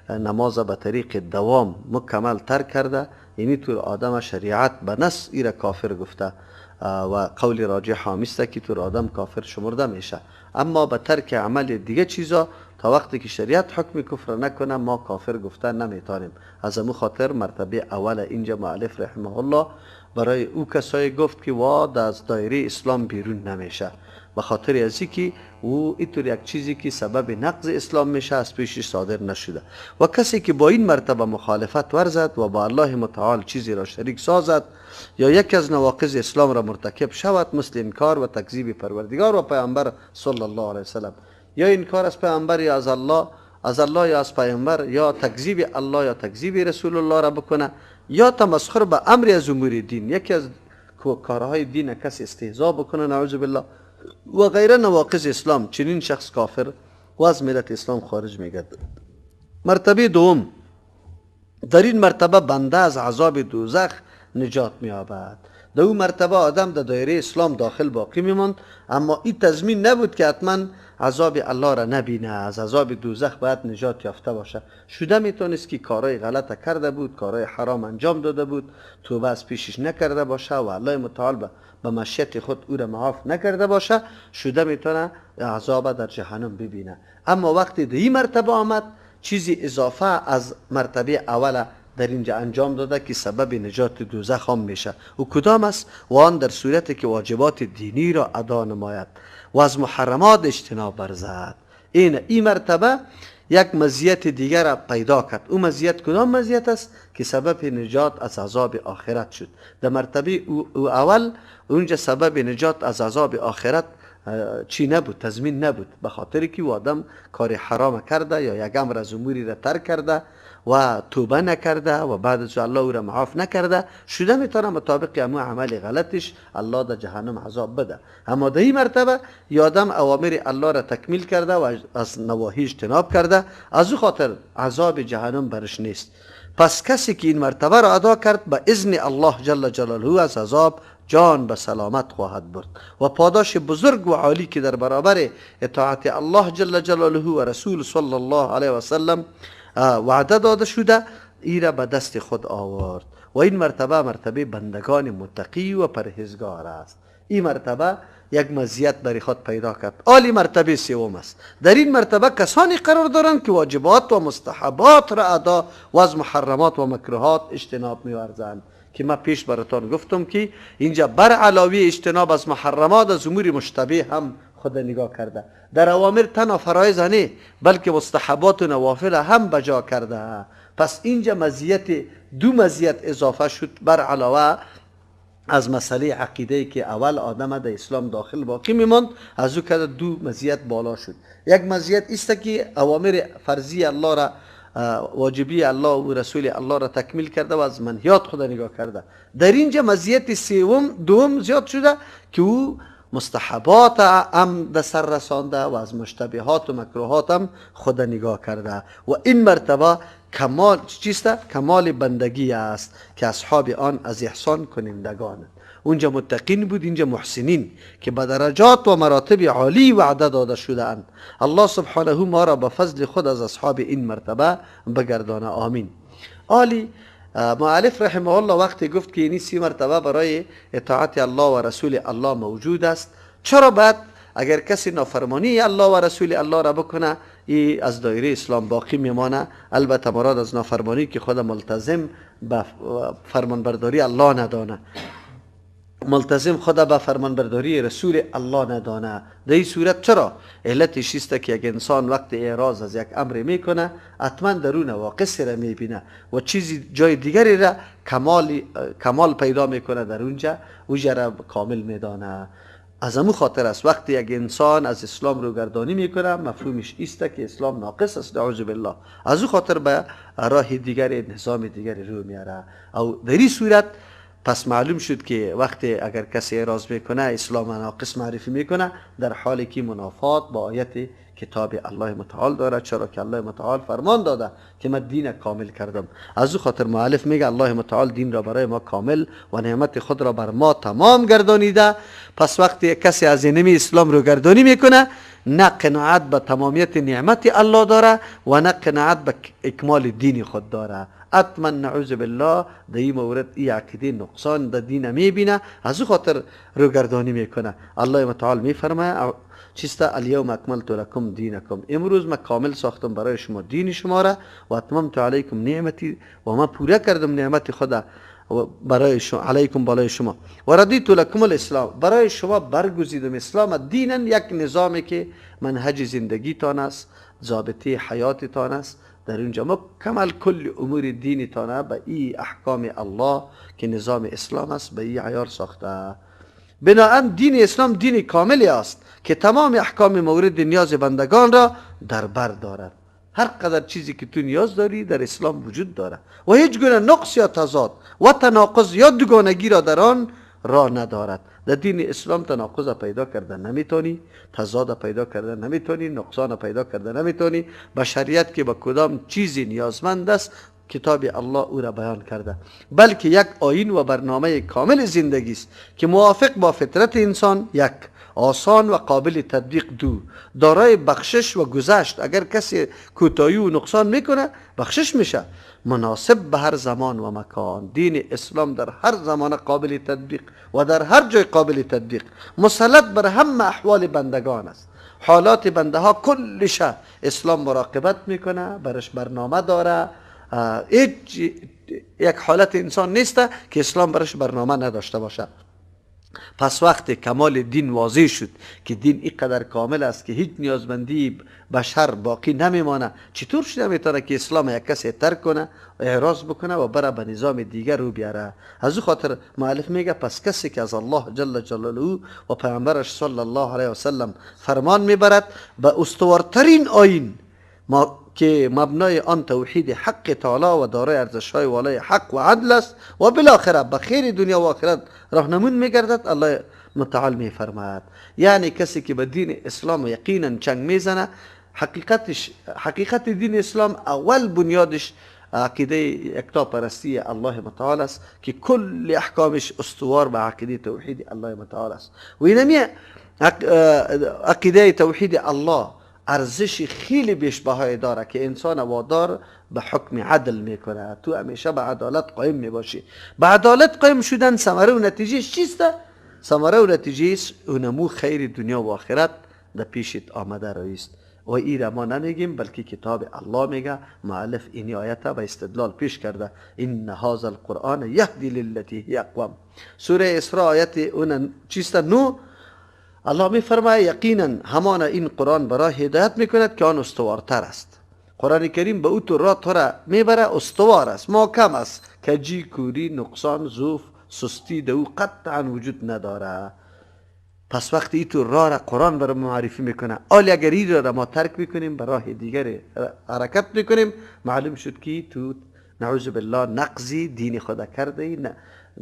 نماز به طریق دوام مکمل ترک کرده، یعنی طور آدم شریعت به نص ای را کافر گفته و قول راجح همیست که تو آدم کافر شمرده میشه. اما به ترک عمل دیگه چیزا تا وقتی که شریعت حکم کفر نکنه ما کافر گفته نمیتونیم. از امو خاطر مرتبه اول اینجا مؤلف رحمه الله برای او کسایی گفت که واد از دایره اسلام بیرون نمیشه، به خاطر از که او اینطور یک چیزی که سبب نقض اسلام میشه از پیشش صادر نشده. و کسی که با این مرتبه مخالفت ورزد و با الله متعال چیزی را شریک سازد یا یکی از نواقض اسلام را مرتکب شود، مثل انکار و تکذیب پروردگار و پیامبر صلی الله علیه وسلم، یا انکار از پیامبر یا از الله یا از پیامبر، یا تکذیب الله یا تکذیب رسول الله را بکنه، یا تمسخر به امر از امور دین، یکی از کارهای دین کسی استهزا بکنه نعوذ بالله و غیره نواقض اسلام، چنین شخص کافر و از ملت اسلام خارج میگردد. مرتبه دوم، در این مرتبه بنده از عذاب دوزخ نجات می‌یابد. در او مرتبه آدم در دایره اسلام داخل باقی میماند، اما این تضمین نبود که حتما عذاب الله را نبینه، از عذاب دوزخ باید نجات یافته باشه. شده میتونست که کارهای غلط کرده بود، کارهای حرام انجام داده بود، توبه از پیشش نکرده باشه و الله متعال به مشیت خود او را معاف نکرده باشه، شده میتونه عذاب در جهنم ببینه. اما وقتی در این مرتبه آمد، چیزی اضافه از مرتبه اول در اینجا انجام داده که سبب نجات دوزخ هم میشه. او کدام است؟ و آن در صورتی که واجبات دینی را ادا نماید و از محرمات اجتناب ورزد. این مرتبه یک مزیت دیگر را پیدا کرد. او مزیت کدام مزیت است؟ که سبب نجات از عذاب آخرت شد. در مرتبه او اول اونجا سبب نجات از عذاب آخرت چی نبود، تضمین نبود، به خاطر که او آدم کار حرام کرده یا یک امر از اموری را ترک کرده و توبه نکرده و بعد از الله او را معاف نکرده، شده میتونه مطابق امو عمل غلطش الله در جهنم عذاب بده. اما در این مرتبه یادم اوامر الله را تکمیل کرده و از نواهی اجتناب کرده، از او خاطر عذاب جهنم برش نیست. پس کسی که این مرتبه را ادا کرد به اذن الله جل جلاله از عذاب جان به سلامت خواهد برد و پاداش بزرگ و عالی که در برابر اطاعت الله جل جلاله و رسول صلی الله علیه و سلم وعده داده شده ای را به دست خود آورد. و این مرتبه مرتبه بندگان متقی و پرهیزگار است. این مرتبه یک مزیت برای خود پیدا کرد. عالی مرتبه سوم است. در این مرتبه کسانی قرار دارند که واجبات و مستحبات را ادا و از محرمات و مکروهات اجتناب می‌ورزند، که من پیش براتان گفتم که اینجا بر علاوه اجتناب از محرمات از امور مشتبه هم خود نگاه کرده. در اوامر تنها فرایض نه، بلکه مستحبات و نوافل هم بجا کرده. پس اینجا مزیت دو مزیت اضافه شد بر علاوه از مسئله عقیده که اول آدم در اسلام داخل باقی میماند، از او که دو مزیت بالا شد. یک مزیت است که اوامر فرضی الله را، واجبی الله و رسول الله را تکمیل کرده و از منهیات خود نگاه کرده. در اینجا مزیت سوم دوم زیاد شده که او مستحبات هم در سر رسانده و از مشتبهات و مکروهات هم خود نگاه کرده و این مرتبه کمال چیست؟ کمال بندگی است که اصحاب آن از احسان کنندگان. اونجا متقین بود، اینجا محسنین که به درجات و مراتب عالی وعده داده شده اند. الله سبحانه ما را به فضل خود از اصحاب این مرتبه بگردانه، آمین. عالی مؤلف رحمه الله وقتی گفت که این 3 مرتبه برای اطاعت الله و رسول الله موجود است، چرا بعد اگر کسی نافرمانی الله و رسول الله را بکنه ای از دایره اسلام باقی میمانه؟ البته مراد از نافرمانی که خود ملتزم به فرمانبرداری الله ندانه، ملتزم خدا به فرمانبرداری رسول الله ندانه. در این صورت چرا؟ علتش است که یک انسان وقت اعراض از یک امر میکنه حتما درون نواقص را میبینه و چیزی جای دیگری را کمال پیدا میکنه، در اونجا اوجا را کامل میدانه. از امو خاطر است وقتی یک انسان از اسلام رو گردانی میکنه مفهومش است که اسلام ناقص است، نعوذ بالله. از او خاطر به راه دیگر، نظام دیگری رو میاره. او در این صورت پس معلوم شد که وقتی اگر کسی اعراض میکنه اسلام ناقص معرفی میکنه، در حالی که منافات با آیت کتاب الله متعال داره، چرا که الله متعال فرمان داده که من دین کامل کردم. از او خاطر مؤلف میگه الله متعال دین را برای ما کامل و نعمت خود را بر ما تمام گردانیده. پس وقتی کسی از اینمی اسلام رو گردانی میکنه نه قناعت به تمامیت نعمت الله داره و نه قناعت به اکمال دین خود داره. حتما نعوذ بالله در این مورد این عقیده نقصان در دین میبینه، از او خاطر روگردانی میکنه. الله متعال میفرماید چیست؟ الیوم اکملت لکم دینکم، امروز من کامل ساختم برای شما دین شما را، و اتممت علیکم نعمتی، و من پوره کردم نعمت خدا برای شما، علیکم بالای شما، و ردیت لکم الاسلام، برای شما برگزیدم اسلام دینا، یک نظامی که منهج زندگی تان است، ضابطه حیات تان است. در اینجا مکمل کل امور دین تانه به ای احکام الله که نظام اسلام است به ای عیار ساخته. بناهن دین اسلام دین کاملی است که تمام احکام مورد نیاز بندگان را در بر دارد. هر قدر چیزی که تو نیاز داری در اسلام وجود دارد و هیچ گونه نقص یا تضاد و تناقض یا دوگانگی را در آن را ندارد. در دین اسلام تناقض پیدا کرده نمیتونی، تضاد پیدا کرده نمیتونی، نقصان پیدا کرده نمیتونی. بشریت که به کدام چیزی نیازمند است کتاب الله او را بیان کرده، بلکه یک آیین و برنامه کامل زندگی است که موافق با فطرت انسان یک، آسان و قابل تطبیق دو، دارای بخشش و گذشت. اگر کسی کوتاهی و نقصان میکنه بخشش میشه، مناسب به هر زمان و مکان. دین اسلام در هر زمان قابل تطبیق و در هر جای قابل تطبیق، مسلط بر همه احوال بندگان است. حالات بنده ها کلش اسلام مراقبت میکنه، برش برنامه داره. هیچ یک حالت انسان نیست که اسلام برش برنامه نداشته باشه. پس وقت کمال دین واضح شد که دین اینقدر کامل است که هیچ نیازمندی بشر باقی نمیمانه، چطور شده میتونه که اسلام یک کسی ترک کنه، اعراض بکنه و بره به نظام دیگر رو بیاره؟ از او خاطر مؤلف میگه پس کسی که از الله جل جلاله و پیامبرش صلی الله علیه وسلم فرمان میبرد به استوارترین آیین ما که مبنای آن توحید حق تعالی و دارای ارزش‌های والای حق و عدل است و بالاخره به خیر دنیا و آخرت راهنمون میگردد، الله متعال میفرماید. یعنی کسی که به دین اسلام یقینا چنگ میزنه، حقیقت دین اسلام اول بنیادش عقیده یکتاپرستی الله متعال است که کل احکامش استوار به عقیده توحید الله متعال است. و اینمی عقیده توحید الله ارزش خیلی بیش بهای داره که انسان وادار به حکم عدل میکنه. تو همیشه به عدالت قایم میباشی. به عدالت قایم شدن ثمره و نتیجه چیست؟ ثمره و نتیجه اونمو خیر دنیا و آخرت در پیشت آمده رایست. و ای را ما نمیگیم بلکه کتاب الله میگه. مؤلف این آیت به استدلال پیش کرده، ان هذا القرآن یهدی للتی هی اقوم. سوره اسراء آیت اون چیست؟ 9. الله میفرماید یقینا همان این قرآن برای هدایت میکند که آن استوارتر است. قرآن کریم به او تو راه تو را میبره، استوار است، محکم است، کجی، کوری، نقصان، ضعف، سستی در او قطعا وجود نداره. پس وقتی ای تو راه را قرآن برای معرفی میکنه، آلی اگر این را ما ترک میکنیم به راه دیگر حرکت میکنیم، معلوم شد که تو نعوذ بالله نقضی دین خدا کرده ای،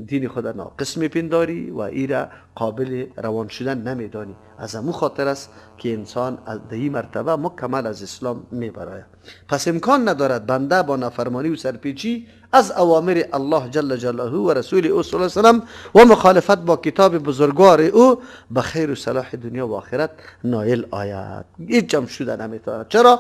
دین خدا ناقص میپنداری و ای را قابل روان شدن نمیدانی. از امو خاطر است که انسان از این مرتبه مکمل از اسلام میبراید. پس امکان ندارد بنده با نافرمانی و سرپیچی از اوامر الله جل جلاله و رسول او صلی الله علیه وسلم و مخالفت با کتاب بزرگوار او به خیر و صلاح دنیا و آخرت نایل آید. هیچ هم شده نمیتواند. چرا؟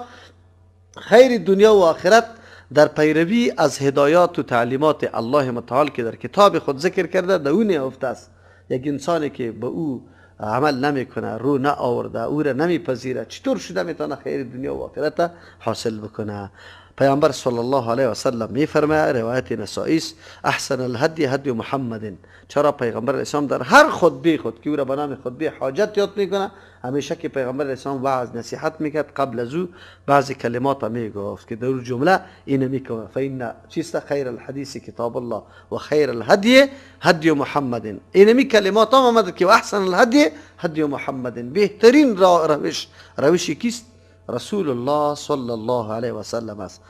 خیر دنیا و آخرت در پیروی از هدایات و تعلیمات الله متعال که در کتاب خود ذکر کرده در او نهفته است. یک انسانی که به او عمل نمیکنه، رو نه آورده، او را نمیپذیره، چطور شده میتونه خیر دنیا و آخرت حاصل بکنه؟ پیامبر صلی الله علیه و سلم میفرماید، روایت نسائی است، احسن الهدی هدی محمد. چرا پیغمبر اسلام در هر خطبه خود که او را به نام خطبه حاجت یاد میکنه، همیشه که پیغمبر اسلام وعظ نصیحت میکرد قبل از او بعضی کلمات میگفت که در او جمله اینو میکنه، فإن چیست؟ خیر الحدیث کتاب الله و خیر الهدی هدی محمد. اینمی کلمات هم آمده که احسن الهدی هدی محمد، بهترین روش، روش کیست؟ رسول الله صلی الله علیه و سلم است.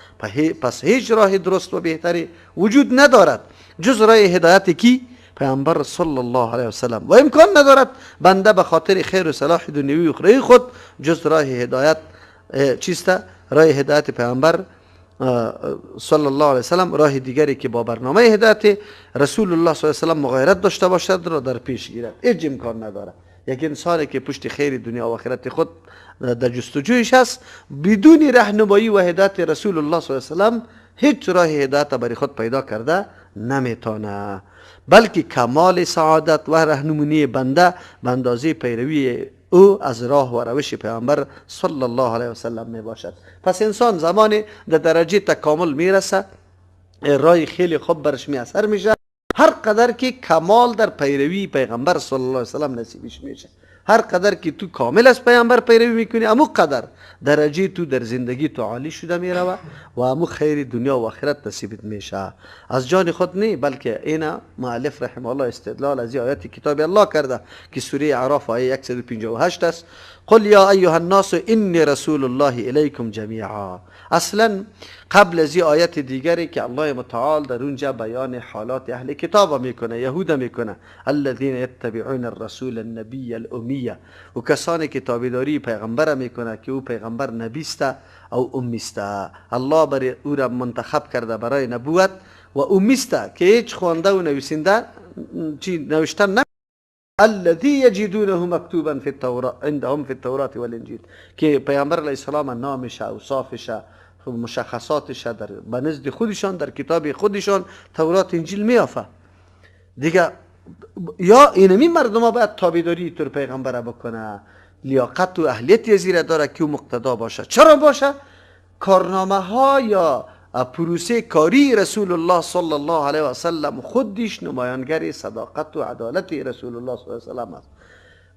پس هیچ راه درست و بهتری وجود ندارد جز راه هدایت کی؟ پیامبر صلی الله علیه و سلم. و امکان ندارد بنده به خاطر خیر و صلاح دنیوی و اخروی خود جز راه هدایت چیست؟ راه هدایت پیامبر صلی الله علیه و سلم، راه دیگری که با برنامه هدایت رسول الله صلی الله علیه و سلم مغایرت داشته باشد را در پیش گیرد. هیچ امکان ندارد. یک انسانی که پشت خیر دنیا و آخرت خود در جستجویش است، بدون راهنمایی و هدایت رسول الله صلی الله علیه و سلم هیچ راه هدایت برای خود پیدا کرده نمیتونه، بلکه کمال سعادت و راهنمایی بنده به اندازه پیروی او از راه و روش پیامبر صلی الله علیه و سلم می باشد. پس انسان زمانی در درجه تکامل میرسه، راه خیلی خوب برش میسر میشه، هر قدر که کمال در پیروی پیغمبر صلی الله علیه و سلم نصیبش میشه. هر قدر که تو کامل از پیامبر پیروی میکنی، امو قدر درجه تو در زندگی تو عالی شده میروه و امو خیر دنیا و آخرت نصیبت میشه. از جان خود نه، بلکه اینا مؤلف رحمه الله استدلال از آیات کتاب الله کرده که سوره اعراف آیه 158 است، قل یا ایها الناس انی رسول الله الیکم جمیعا. اصلا قبل از آیت دیگری که الله متعال در اونجا بیان حالات اهل کتاب میکنه، یهود میکنه، الذین یتبعون الرسول النبی الامیه، و کسانی که تابعداری پیغمبر میکنه که او پیغمبر نبی است او امی است. الله برای او را منتخب کرده برای نبوت و امی است که هیچ خوانده و نویسنده چی نوشتن الذي يجدونه مكتوبا في التوراة عندهم في التوراة والانجیل، که پیامبر علیه السلام نامش، اوصافش، مشخصاتش در به نزد خودشان در کتاب خودشان تورات انجیل میافه. دیگه یا اینمی مردم ها باید تابعداری تر پیغمبر بکنه، لیاقت و اهلیت زیره داره که او مقتدا باشه. چرا باشه؟ کارنامه ها یا پروسه کاری رسول الله صلی الله علیه و سلم خودش نمایانگر صداقت و عدالت رسول الله صلی الله علیه و سلم است.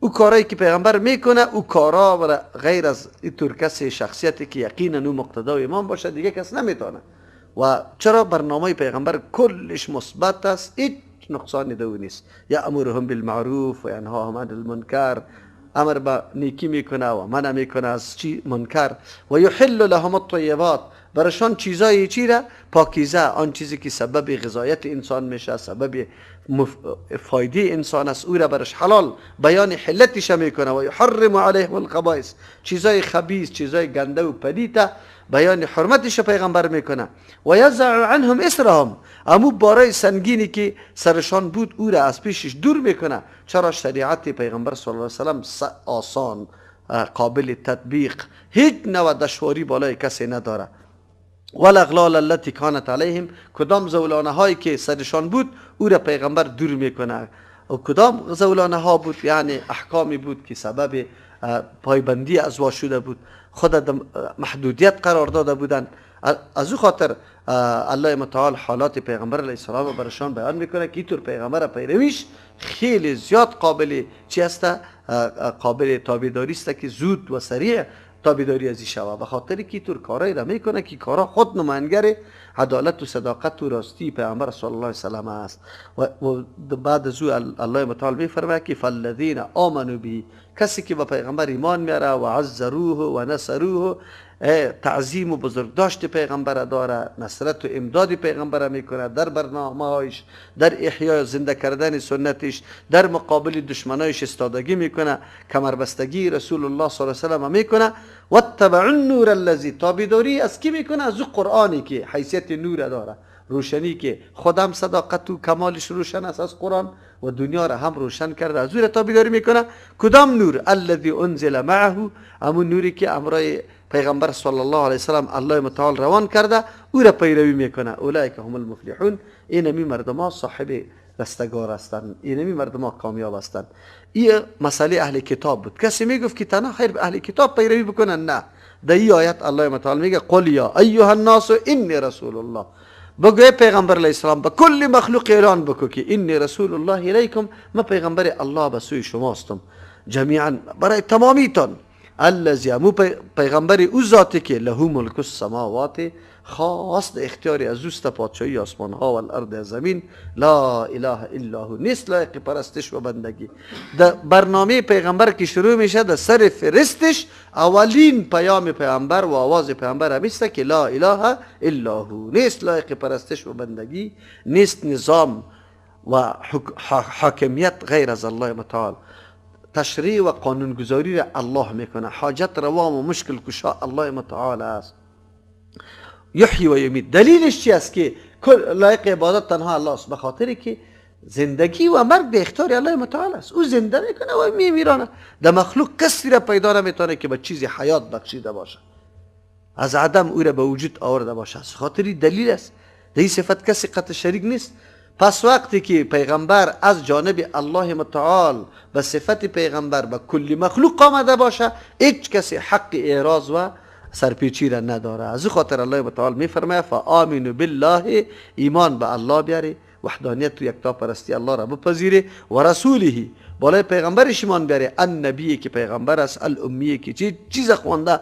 او کارایی که پیغمبر میکنه، او کارا و غیر از اینطور کسی شخصیتی که یقینا او مقتدا و امام باشه دیگه کس نمیتونه. و چرا برنامه پیغمبر کلش مثبت است، هیچ نقصانی دو نیست. یامرهم بالمعروف و ینهاهم عن المنکر، امر به نیکی میکنه و منع میکنه از چی؟ منکر. و یحل لهم الطیبات، برشان چیزای چی را؟ پاکیزه، آن چیزی که سبب غذایت انسان میشه، سبب فایده انسان است، او را برش حلال بیان حلتش میکنه. و یحرم علیهم الخبائث، چیزای خبیث، چیزای گنده و پلیته بیان حرمتش پیغمبر میکنه. و یضع عنهم اسرهم، امو بارای سنگینی که سرشان بود او را از پیشش دور میکنه. چرا شریعت پیغمبر صلی الله علیه و سلم آسان، قابل تطبیق، هیچ نوع دشواری بالای کسی نداره. والاغلال التي كانت علیهم، کدام زولانه هایی که سرشان بود او را پیغمبر دور میکنه. و کدام زولانه ها بود؟ یعنی احکامی بود که سبب پایبندی از وا شده بود، خود محدودیت قرار داده بودند. از او خاطر الله متعال حالات پیغمبر علیه السلام برشان بیان میکنه که اینطور پیغمبر پیرویش خیلی زیاد قابل چی است؟ قابل تابعداری است که زود و سریع تابعداری از شوه، به خاطر که تور کارایی را میکنه که کارا خود نماینگر عدالت و صداقت و راستی پیامبر صلی الله علیه وسلم است. و بعد از او الله متعال میفرماید که فالذین آمنوا به، کسی که به پیغمبر ایمان میاره و عزروه و نصروه، تعظیم و بزرگداشت پیغمبر داره، نصرت و امداد پیغمبر میکنه در برنامه‌هایش، در احیای زنده کردن سنتش، در مقابل دشمنایش استادگی میکنه، کمربستگی رسول الله صلی الله علیه و سلم میکنه. واتبع النور الذی، تابعداری از کی میکنه؟ از قرآنی که حیثیت نور داره، روشنی که خودم صداقت و کمالش روشن است از قرآن و دنیا را هم روشن کرده، از او را تابعداری میکنه. کدام نور؟ الذی انزل معه، همون نوری که امرای پیغمبر صلی الله علیه وسلم الله متعال روان کرده، او را پیروی میکنه. اولئک هم المفلحون، اینمی مردما صاحب رستگار هستند، اینمی مردما کامیاب هستند. این مسئله اهل کتاب بود. کسی میگفت که تنها خیر اهل کتاب پیروی بکنن، نه. در این آیت الله متعال میگه قل یا ایها الناس انی رسول الله، بگو پیغمبر علیه السلام به کل مخلوق اعلان بکو که انی رسول الله الیکم، ما پیغمبر الله به سوی شماستم، جمیعا برای تمامیتان. الذی، امو پیغمبر او ذاتی که له ملک السماوات، خاص اختیاری از اوست پادشاهی آسمان ها و الارض زمین، لا اله الا هو، نیست لایق پرستش و بندگی. در برنامه پیغمبر که شروع میشه در سر فرستش اولین پیام پیغمبر و آواز پیغمبر همیست که لا اله الا هو، نیست لایق پرستش و بندگی، نیست نظام و حاکمیت غیر از الله متعال. تشریع و قانونگذاری را الله میکنه، حاجت روام و مشکل کشا الله متعال است. یحیی و یمیت، دلیلش چی است که لایق عبادت تنها الله است؟ به خاطر که زندگی و مرگ به اختیار الله متعال است، او زنده میکنه و میمیرانه. در مخلوق کسی را پیدا نمیتونه که به چیزی حیات بخشیده باشه، از عدم او را به وجود آورده باشه. از خاطر دلیل است، در این صفت کسی قطع شریک نیست. پس وقتی که پیغمبر از جانب الله متعال به صفت پیغمبر به کل مخلوق آمده باشه، هیچ کسی حق اعراض و سرپیچی را نداره. از خاطر الله متعال میفرماید فآمنوا بالله، ایمان به الله بیاری، وحدانیت و یکتا پرستی الله را بپذیره، و رسوله، بالای پیغمبرش ایمان بیاره، النبی که پیغمبر است، الامی که چیز خوانده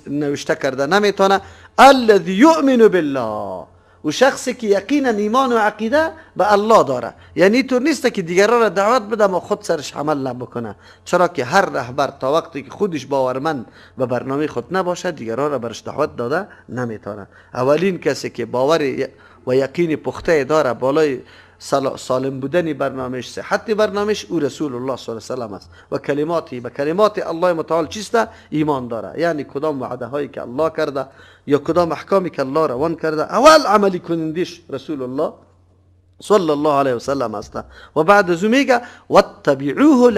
نوشته کرده نمیتونه، الذی یؤمن بالله، و شخصی که یقینا ایمان و عقیده به الله داره. یعنی طور نیست که دیگران را دعوت بده ما خود سرش عمل نبکنه، چرا که هر رهبر تا وقتی که خودش باورمند به برنامه خود نباشه دیگران را برش دعوت داده نمیتونه. اولین کسی که باور و یقین پخته داره بالای سالم بودن برنامهش، صحت برنامهش، او رسول الله صلی الله علیه و سلم است و کلماتی به کلمات الله متعال چیست؟ ایمان داره. یعنی کدام وعده هایی که الله کرده یا کدام احکامی که الله روان کرده، اول عملی کنندش رسول الله صلی الله علیه و سلم است. و بعد از او میگه واتبعوه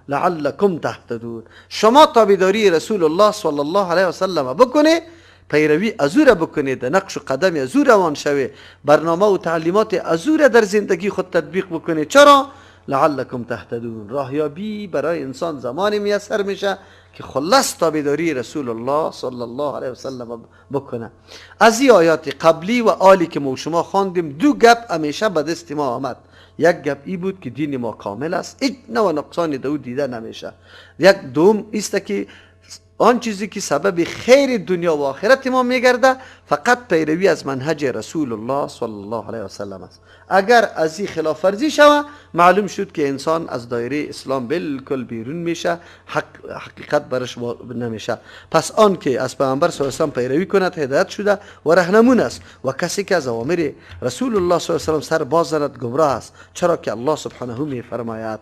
لعلکم تهتدون، شما تابعداری رسول الله صلی الله علیه و سلم بکنه، پیروی از او را بکنید، نقش و قدم از او روان شوه، برنامه و تعلیمات از او را در زندگی خود تطبیق بکنید. چرا؟ لعلکم تهتدون. راهیابی برای انسان زمانی میسر میشه که خلص تابعداری رسول الله صلی الله علیه و سلم بکنه. از این آیات قبلی و آلی که ما شما خواندیم دو گپ همیشه به دست ما آمد. یک گپ ای بود که دین ما کامل است، هیچ نوع نقصانی در او دیده نمیشه. یک دوم است که آن چیزی که سبب خیر دنیا و آخرت ما میگرده فقط پیروی از منهج رسول الله صلی الله علیه و سلم است. اگر از این خلاف ورزی شوه، معلوم شد که انسان از دایره اسلام بالکل بیرون میشه، حقیقت برش نمیشه. پس آن که از پیامبر صلی الله علیه و سلم پیروی کند هدایت شده و رهنمون است، و کسی که از اوامر رسول الله صلی الله علیه و سلم سر باز زند گمراه است. چرا که الله سبحانه میفرماید،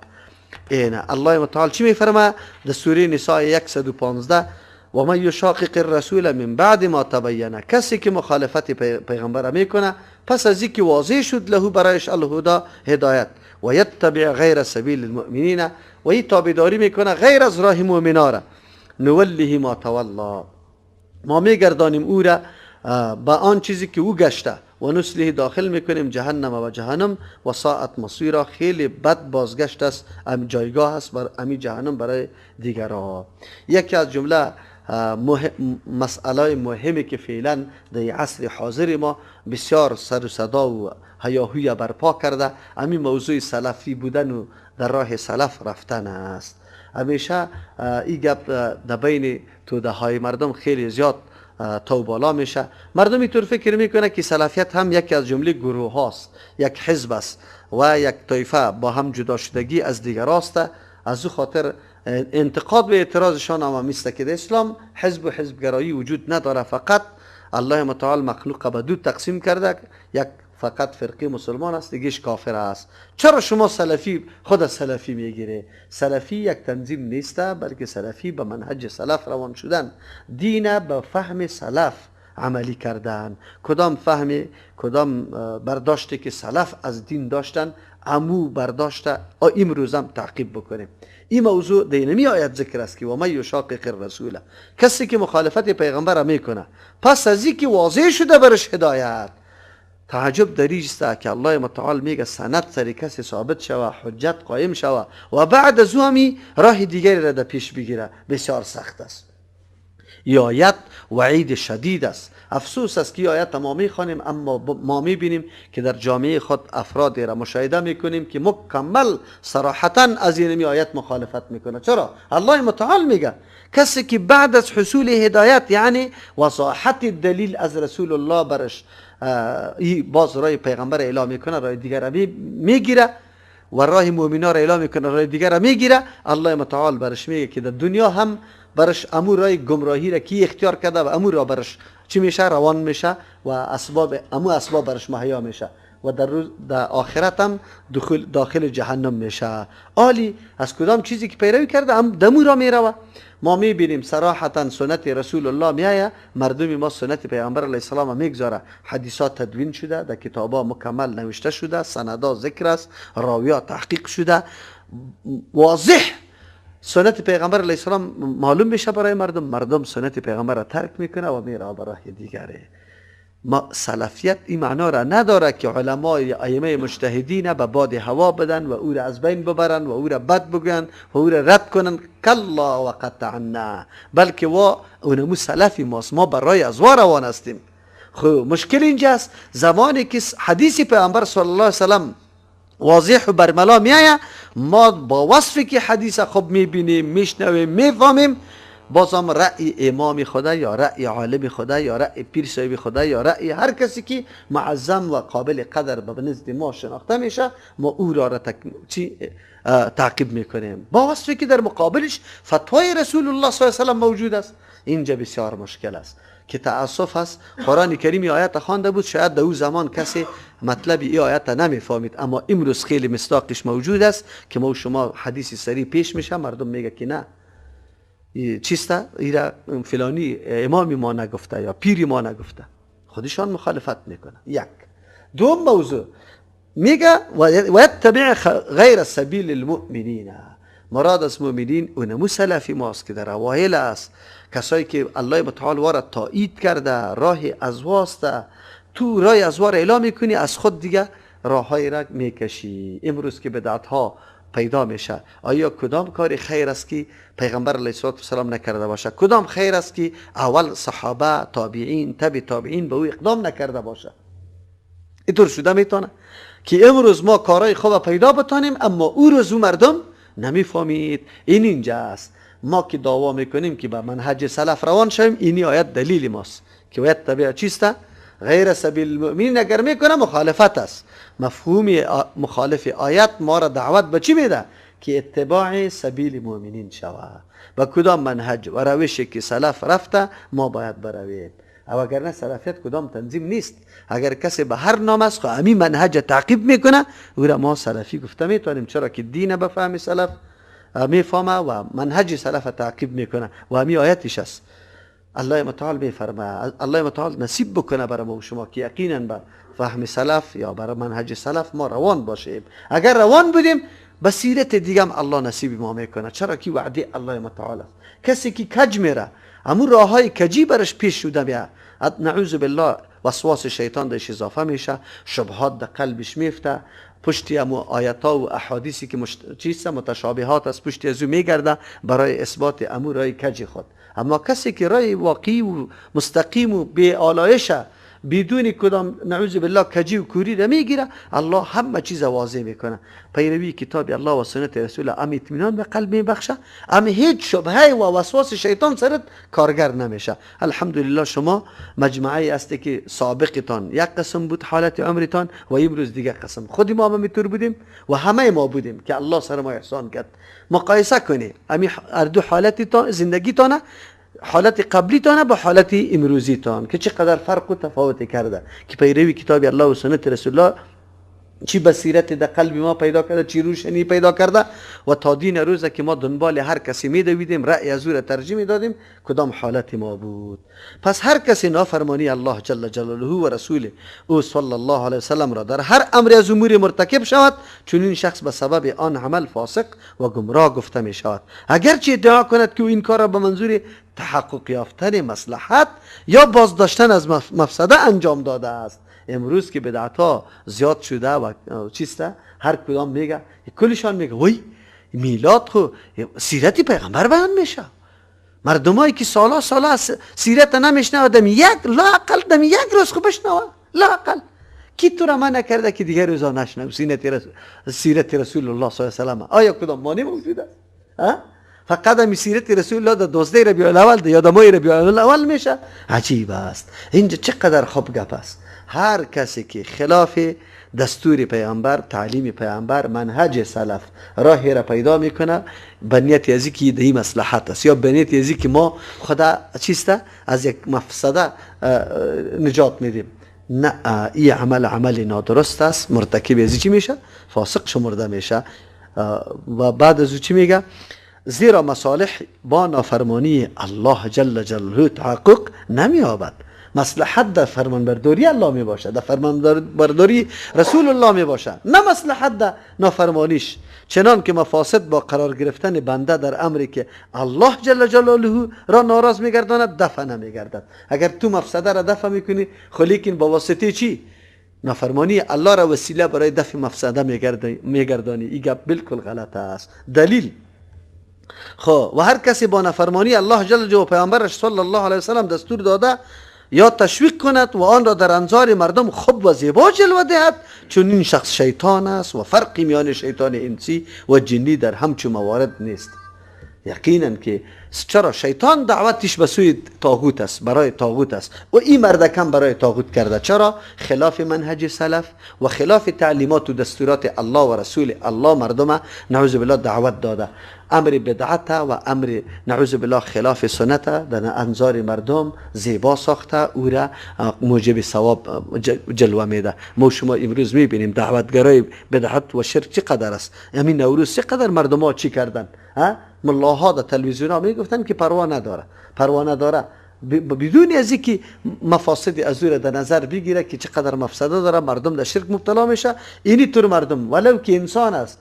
اینه الله متعال چی میفرماید در سوره نساء 115: و من یشاقق الرسول من بعد ما تبین، کسی که مخالفت پیغمبر میکنه پس از اینکه واضح شد له برایش الهدی هدایت، و یتبع غیر سبیل المؤمنین، و ای تابعداری میکنه غیر از راه مؤمنا را، نوله ما تولا، ما میگردانیم او را به آن چیزی که او گشته، و نسله داخل میکنیم جهنم و جهنم و ساعت مصیرا، خیلی بد بازگشت است، ام جایگاه است بر امی جهنم برای دیگرها. یکی از جمله مسئله مهمی که فعلا در عصر حاضر ما بسیار سر و صدا و هیاهوی برپا کرده، همین موضوع سلفی بودن و در راه سلف رفتن است. همیشه این گپ در بین توده های مردم خیلی زیاد تو بالا میشه. مردم اینطور فکر میکنه که سلفیت هم یکی از جمله گروه هاست، یک حزب است و یک طایفه با هم جدا شدگی از دیگر است. از او خاطر انتقاد و اعتراضشان هم میسته که در اسلام حزب و حزبگرایی وجود نداره، فقط الله متعال مخلوق به دو تقسیم کرده، یک فقط فرقه مسلمان است، دیگهش کافر است. چرا شما سلفی خود سلفی میگیره؟ سلفی یک تنظیم نیست، بلکه سلفی به منهج سلف روان شدن، دین به فهم سلف عملی کردن. کدام فهم، کدام برداشتی که سلف از دین داشتن، امو برداشت امروز هم تعقیب بکنیم. این موضوع دینمی آیت ذکر است که و من یشاقق الرسول، کسی که مخالفت پیغمبر میکنه پس از اینکه واضح شده برش هدایت. تعجب در است که الله متعال میگه سند سر کسی ثابت شوه، حجت قایم شوه و بعد از او همی راه دیگری را در پیش بگیره، بسیار سخت است. این آیت وعید شدید است. افسوس است که این آیت ما میخوانیم، اما ما میبینیم که در جامعه خود افرادی را مشاهده میکنیم که مکمل صراحتا از این آیت مخالفت میکنه. چرا؟ الله متعال میگه کسی که بعد از حصول هدایت، یعنی وضاحت دلیل از رسول الله برش، باز رای پیغمبر اعلام میکنه، رای دیگر را میگیره و راه مؤمنا را اعلام میکنه، رای دیگر را میگیره. الله متعال برش میگه که در دنیا هم برش امور رای گمراهی را کی اختیار کرده و امور را برش چی میشه؟ روان میشه و اسباب امو اسباب برش مهیا میشه و در روز در آخرت هم داخل جهنم میشه. عالی از کدام چیزی که پیروی کرده هم دمو را میروه. ما میبینیم صراحتا سنت رسول الله میایه، مردم ما سنت پیغمبر علیه السلام میگذاره، حدیثات تدوین شده، در کتابا مکمل نوشته شده، سندا ذکر است، راویا تحقیق شده، واضح سنت پیغمبر علیه السلام معلوم میشه برای مردم. مردم سنت پیغمبر را ترک میکنه و میره به راه دیگره. ما سلفیت این معنا را نداره که علمای ائمه مجتهدین به باد هوا بدن و او را از بین ببرن و او را بد بگن و او را رد کنن. کلا و قطعا، بلکه وا اونمو سلفی ماست، ما برای از وا روان هستیم. خب مشکل اینجاست زمانی که حدیث پیامبر صلی الله علیه وسلم واضح و برملا میآید، ما با وصفی که حدیث خوب میبینیم، میشنویم، میفهمیم، بازم رأی امام خدا یا رأی عالم خدا یا رأی پیر صاحب خدا یا رأی هر کسی که معظم و قابل قدر به نزد ما شناخته میشه، ما او را تعقیب میکنیم با وصفی که در مقابلش فتوای رسول الله صلی الله علیه و سلم موجود است. اینجا بسیار مشکل است که تأسف است. قرآن کریم آیت خوانده بود، شاید در او زمان کسی مطلب ای آیت نمیفهمید، اما امروز خیلی مصداقش موجود است که ما شما حدیث سری پیش میشه، مردم میگه که نه چیسته، ایرا فلانی امامی ما نگفته یا پیری ما نگفته، خودشان مخالفت میکنه. یک دوم موضوع میگه و یتبع غیر سبیل المؤمنین. مراد از مؤمنین اونمو سلفی ماست که در اوایل است، کسایی که الله متعال وارا تایید کرده، راه از واسطه تو راه از وار اعلام میکنی، از خود دیگه راههای را میکشی. امروز که بدعت ها پیدا میشه، آیا کدام کار خیر است که پیغمبر علیه السلام نکرده باشه؟ کدام خیر است که اول صحابه، تابعین، تبع تابعین به او اقدام نکرده باشه؟ اینطور شده میتونه که امروز ما کارهای خوب پیدا بتانیم، اما او روز او مردم نمیفهمید. این اینجاست ما که دعوا میکنیم که به منهج سلف روان شویم، اینی آیت دلیل ماست که باید تبع چیسته؟ غیر سبیل المؤمنین. اگر میکنه مخالفت است. مفهوم مخالف آیت ما را دعوت به چی میده؟ که اتباع سبیل مؤمنین شود. و کدام منهج و روشی که سلف رفته ما باید برویم. او اگر نه سلفیت کدام تنظیم نیست. اگر کسی به هر نام است خو امی منهج تعقیب میکنه، او را ما سلفی گفته میتونیم، چرا که دین به فهم سلف میفهمه و منهج سلف تعقیب میکنه و امی آیتش است. الله متعال میفرماید، الله متعال نصیب بکنه برای ما و شما که یقینا به فهم سلف یا برای منهج سلف ما روان باشیم. اگر روان بودیم بصیرت دیگه هم الله نصیب ما میکنه، چرا که وعده الله متعال است. کسی که کج میره، امو راه های کجی برش پیش شده بیا، نعوذ بالله وسواس شیطان درش اضافه میشه، شبهات در قلبش میفته، پشتی امو آیت ها و احادیثی که چیست متشابهات است پشتی از او میگرده برای اثبات امو راه کج خود. اما کسی که راه واقعی و مستقیم و بی آلایش بدون کدام نعوذ بالله کجی و کوری را میگیره، الله همه چیز واضح میکنه. پیروی کتاب الله و سنت رسول ام اطمینان به قلب میبخشه، ام هیچ شبهه و وسواس شیطان سرت کارگر نمیشه. الحمدلله شما مجموعه است که سابقتان یک قسم بود حالت عمرتان و امروز دیگه قسم. خود ما هم میتور بودیم و همه ما بودیم که الله سر ما احسان کرد. مقایسه کنی امی هر دو حالتتان زندگیتان، حالت قبلی تانه با حالت امروزی تان که چقدر فرق و تفاوت کرده که پیروی کتاب الله و سنت رسول الله چی بصیرت در قلب ما پیدا کرده، چی روشنی پیدا کرده و تا دین روزه که ما دنبال هر کسی میدویدیم، رأی از او را ترجیح میدادیم، کدام حالت ما بود. پس هر کسی نافرمانی الله جل جلاله و رسول او صلی الله علیه وسلم را در هر امر از امور مرتکب شود، چون این شخص به سبب آن عمل فاسق و گمراه گفته می شود، اگرچه ادعا کند که او این کار را به منظور تحقق یافتن مصلحت یا بازداشتن از مفسده انجام داده است. امروز که بدعت ها زیاد شده و چیسته، هر کدام میگه، کلشان میگه وای میلاد خو سیرت پیغمبر بیان میشه. مردمایی که سالا سالا سیرت نمیشنوه دم یک لااقل دم یک روز خو بشنوه، لااقل کی تو را منع کرده که دیگر روزا نشنو سیرت رسول الله صلی الله علیه و سلم؟ آیا کدام مانع موجود است؟ فقط می سیرت رسول الله در 12 ربیع الاول یا در ماه ربیع الاول میشه. عجیب است اینجا چقدر خوب گپ است. هر کسی که خلاف دستور پیامبر، تعلیم پیامبر، منهج سلف راهی را پیدا میکنه به نیت ازی که دی مصلحت است یا به نیت ازی که ما خدا چیسته از یک مفسده نجات میدیم، نه، این عمل عمل نادرست است. مرتکب ازی چی میشه؟ فاسق شمرده میشه. و بعد از او چی میگه؟ زیرا مصالح با نافرمانی الله جل جلاله تحقق نمییابد. مصلحت در فرمانبرداری الله می باشه، در فرمانبرداری رسول الله می باشه، نه مصلحت در نافرمانیش. چنان که مفاسد با قرار گرفتن بنده در امری که الله جل جلاله را ناراض میگرداند دفع نمیگردد. اگر تو مفسده را دفع میکنی، خو لیکن با واسطه چی؟ نافرمانی الله را وسیله برای دفع مفسده میگردانی. این گپ بالکل غلط است. دلیل خب و هر کسی با نافرمانی الله جل جلاله و پیامبرش صلی الله علیه وسلم دستور داده یا تشویق کند و آن را در انظار مردم خوب و زیبا جلوه دهد، چون این شخص شیطان است و فرقی میان شیطان انسی و جنی در همچو موارد نیست. یقینا که چرا شیطان دعوتش به سوی طاغوت است، برای طاغوت است و این مردکم برای طاغوت کرده. چرا؟ خلاف منهج سلف و خلاف تعلیمات و دستورات الله و رسول الله مردم نعوذ بالله دعوت داده. امر بدعت و امر نعوذ بالله خلاف سنت در انظار مردم زیبا ساخته، او را موجب ثواب جلوه میده. ما شما امروز میبینیم دعوتگرای بدعت و شرک چقدر است. همین نوروز چقدر مردم ها چی کردن؟ ملاها در تلویزیون ها میگفتن که پروا نداره، پروا نداره، بدون از اینکه مفاسد از او را در نظر بگیره که چقدر مفسده داره، مردم در شرک مبتلا میشه. اینی طور مردم ولو که انسان است،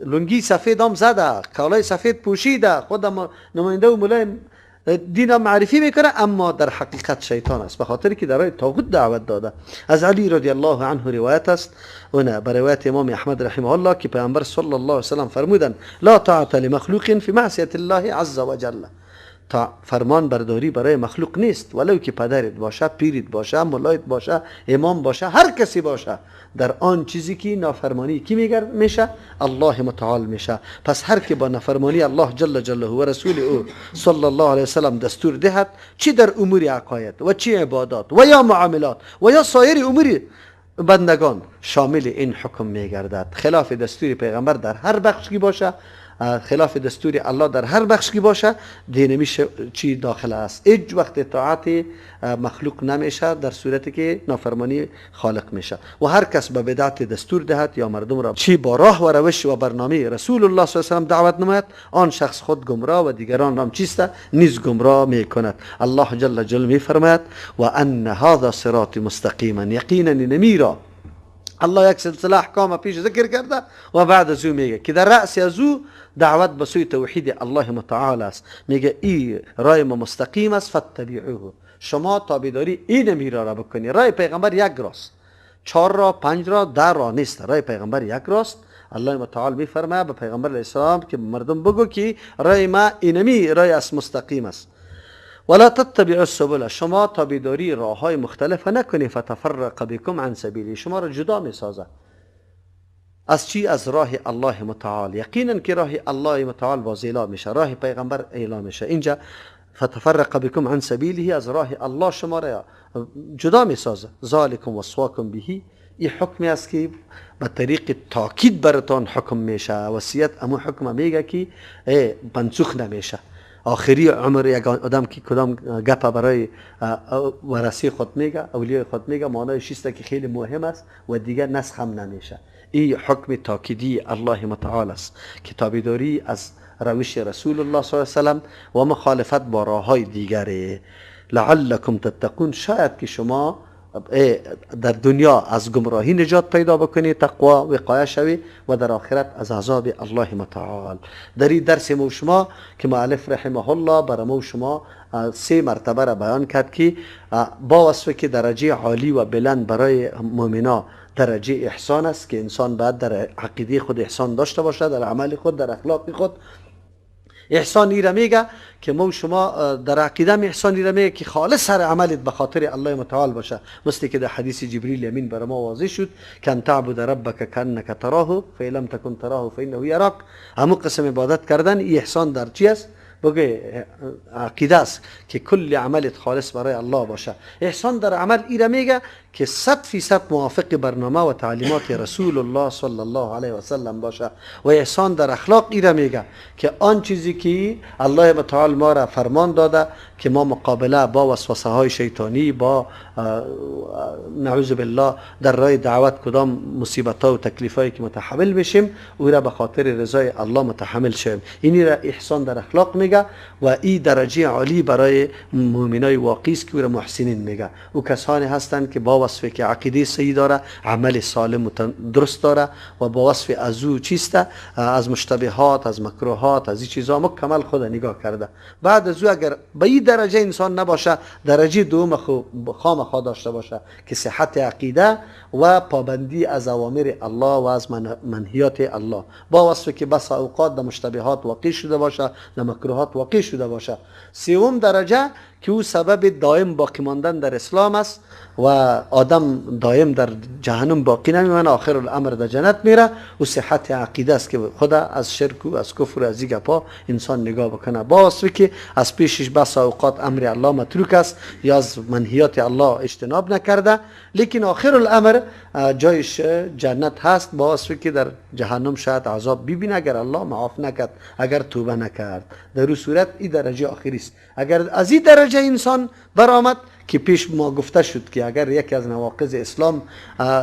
لنگی سفید هم زده، کالای سفید پوشیده، خود نماینده و مولای دین معرفی میکنه، اما در حقیقت شیطان است، به خاطر که در طاغوت دعوت داده. از علی رضی الله عنه روایت است، و به روایت امام احمد رحمه الله، که پیامبر صلی الله علیه وسلم فرمودند لا طاعة لمخلوق فی معصیة الله عز وجل. تا فرمان برداری برای مخلوق نیست، ولو که پدرت باشه، پیرت باشه، مولایت باشه، امام باشه، هر کسی باشه، در آن چیزی که نافرمانی کی میشه؟ الله متعال میشه. پس هر که با نافرمانی الله جل جلاله و رسول او صلی الله علیه وسلم دستور دهد، چی در امور عقاید و چی عبادات و یا معاملات و یا سایر امور بندگان، شامل این حکم میگردد. خلاف دستور پیغمبر در هر بخش کی باشه، خلاف دستور الله در هر بخش کی باشه، دینمی چی داخل است. هیچ وقت اطاعت مخلوق نمیشه در صورتی که نافرمانی خالق میشه. و هر کس به بدعت دستور دهد یا مردم را چی با راه و روش و برنامه رسول الله صلی الله علیه و سلم دعوت نماید، آن شخص خود گمراه و دیگران را چیست نیز گمراه میکند. الله جل جلاله میفرماید و ان هذا صراط مستقیما. یقینا نمیرا الله یک سلسله احکام پیش ذکر کرده و بعد از او میگه که در رأس از او دعوت به سوی توحید الله متعال است. میگه ای رای ما مستقیم است، فاتبعوه، شما تابعداری این میرا را بکنی. رای پیغمبر یک راست، 4 را، 5 را، 10 را نیست. رای پیغمبر یک راست. الله متعال میفرماید به پیغمبر علیه السلام که مردم بگو که رای ما اینمی رای است، مستقیم است. ولا تتبعوا السبل، شما تابعداری راههای مختلف نکنی، فتفرق بكم عن سبیلی، شما را جدا میسازه از چی؟ از راه الله متعال. یقینا که راه الله متعال باز اعلام میشه، راه پیغمبر اعلام میشه. اینجا فتفرق بكم عن سبیله، از راه الله شما را جدا میسازه. ذالکم وصاکم به، این حکمی است که به طریق تاکید براتان حکم میشه. وصیت امو حکم میگه که منسوخ نمیشه. آخری عمر یک آدم که کدام گپ برای ورثه خود میگه، اولیای خود میگه، معنایش است که خیلی مهم است و دیگه نسخ هم نمیشه. این حکم تاکیدی الله متعال است که تابعداری از روش رسول الله صلی الله علیه و سلم و مخالفت با راههای دیگره. لعلکم تتقون، شاید که شما در دنیا از گمراهی نجات پیدا بکنی، تقوا وقایه شوی و در آخرت از عذاب الله متعال. در این درس ما شما که مؤلف رحمه الله برای ما شما سه مرتبه را بیان کرد که با وصف که درجه عالی و بلند برای مؤمنا درجه احسان است که انسان باید در عقیده خود احسان داشته باشد، در عمل خود، در اخلاق خود. احسان ای را میگه که ما شما در عقیده احسان ای را میگه که خالص هر عملت به خاطر الله متعال باشه، مثل که در حدیث جبریل امین بر ما واضح شد کان تعبد ربک کانک تراه فإن لم تکن تراه فإنه یراک. همو قسم عبادت کردن ای احسان در چی است؟ بگه عقیده است که کل عملت خالص برای الله باشه. احسان در عمل ای را میگه که 100% موافق برنامه و تعلیمات رسول الله صلی الله علیه و سلم باشه. و احسان در اخلاق ای را میگه که آن چیزی که الله متعال ما را فرمان داده که ما مقابله با وسوسه های شیطانی، با نعوذ بالله در راه دعوت کدام مصیبت ها و تکلیف هایی که متحمل بشیم او را به خاطر رضای الله متحمل شویم. این را احسان در اخلاق میگه و این درجه عالی برای مؤمنای واقعی است که او را محسنین میگه. او کسانی هستند که با وصف که عقیده صحیح داره، عمل سالم و درست داره و با وصف از او چیست، از مشتبهات، از مکروهات، از این چیزا مکمل خود نگاه کرده. بعد از او اگر به این درجه انسان نباشه، درجه دوم خامخا داشته باشه که صحت عقیده و پابندی از اوامر الله و از منهیات الله، با وصف که بس اوقات در مشتبهات واقع شده باشه، در مکروهات واقع شده باشه. سوم درجه که او سبب دائم باقی ماندن در اسلام است و آدم دائم در جهنم باقی نمیمانه، آخر الامر در جنت میره. و صحت عقیده است که خدا از شرک و از کفر و از این گپا انسان نگاه بکنه، با وصفی که از پیشش بس اوقات امر الله متروک است یا از منهیات الله اجتناب نکرده، لیکن آخر الامر جایش جنت هست، با وصفی که در جهنم شاید عذاب ببینه اگر الله معاف نکرد، اگر توبه نکرد. در او صورت این درجه آخری است. اگر از این درجه انسان برآمد که پیش ما گفته شد که اگر یکی از نواقض اسلام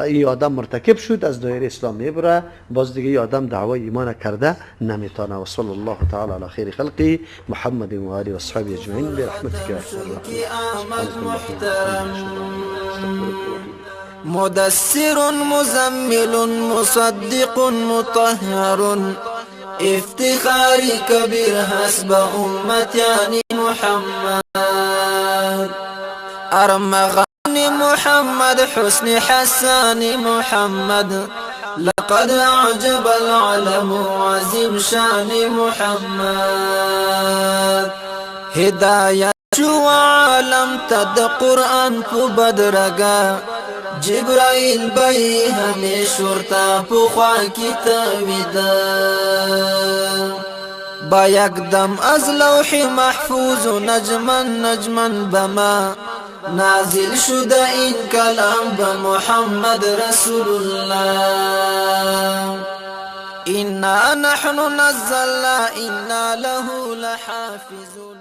این آدم مرتکب شد از دایره اسلام میبره، باز دیگه این آدم دعوای ایمان کرده نمیتونه. و صلی الله تعالی علی خیر خلقی محمد و آله و اصحابه اجمعین برحمتک یا ارحم الراحمین. مدثر مزمل مصدق مطهر، افتخار کبیر حسب امتیان محمد، ارمغان محمد حسن حسان محمد، لقد اعجب العالم عظیم شان محمد. هدایت شو عالم ته د قرآن په بدرګه، جبرائیل به یې همیش ورته په خوا کې تاویده، با یک دم از لوح محفوظ و نجما نجما بما نازل شده این کلام به محمد رسول الله. انا نحن نزلنا انا له لحافظون.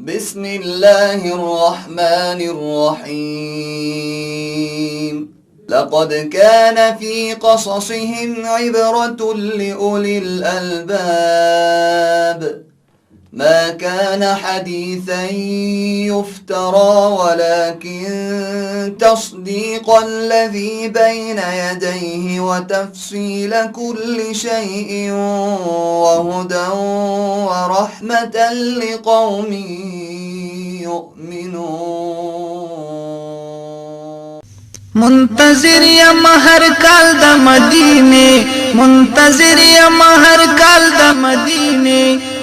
بسم الله الرحمن الرحيم. لقد كان في قصصهم عبرة لأولي الألباب. ما كان حديثا يفترى ولكن تصديق الذي بين يديه وتفصيل كل شيء وهدى ورحمة لقوم يؤمنون. منتظر یم هر کال د مدینه، منتظر یم هر کال د مدینه،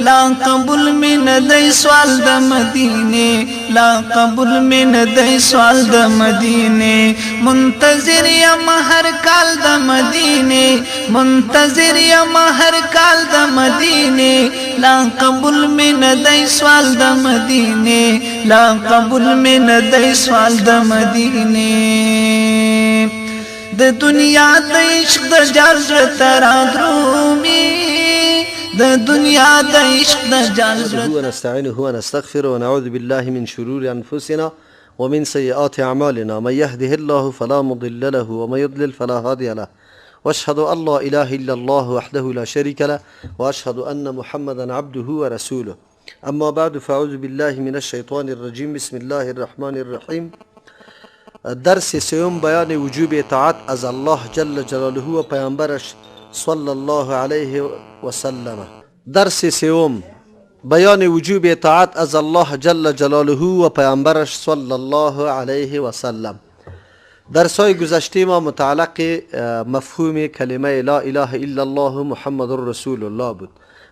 لا قبول می نه دی سوال د مدینه، لا قبول می نه دی سوال د مدینه. منتظر یم هر کال د مدینه، منتظر یم هر کال د مدینه، لا قبول می نه دی سوال د مدینه، لا قبول می نه دی سوال د مدینه. د دنیا د عشق د جال زړه ته رادرومي، د دنیا د عشق د جال زړه. ونستعينه ونستغفره ونعوذ بالله من شرور أنفسنا ومن سيئات أعمالنا، من يهده الله فلا مضل له ومن يضلل فلا هادي له، واشهد أن لا إله إلا الله وحده لا شريك له، واشهد أن محمدا عبده ورسوله. أما بعد، فأعوذ بالله من الشيطان الرجيم، بسم الله الرحمن الرحيم. درس سوم بیان وجوب اطاعت از الله جل جلاله و پیامبرش صلی الله علیه و سلم. درس سوم بیان وجوب اطاعت از الله جل جلاله و پیامبرش صلی الله علیه و سلم. درس های گذشته ما متعلق مفهوم کلمه لا اله الا الله محمد رسول الله بود.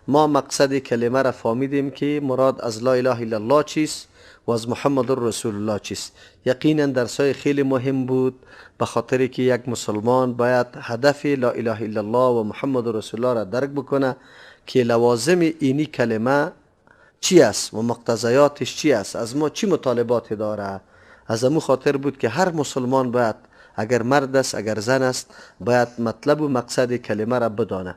ما مقصد کلمه را فهمیدیم که مراد از لا اله الا الله چیست و از محمد رسول الله چیست. یقینا درس های خیلی مهم بود، به خاطر که یک مسلمان باید هدف لا اله الا الله و محمد رسول الله را درک بکنه که لوازم اینی کلمه چی است و مقتضیاتش چی است، از ما چی مطالبات داره. از امو خاطر بود که هر مسلمان باید، اگر مرد است اگر زن است، باید مطلب و مقصد کلمه را بدانه.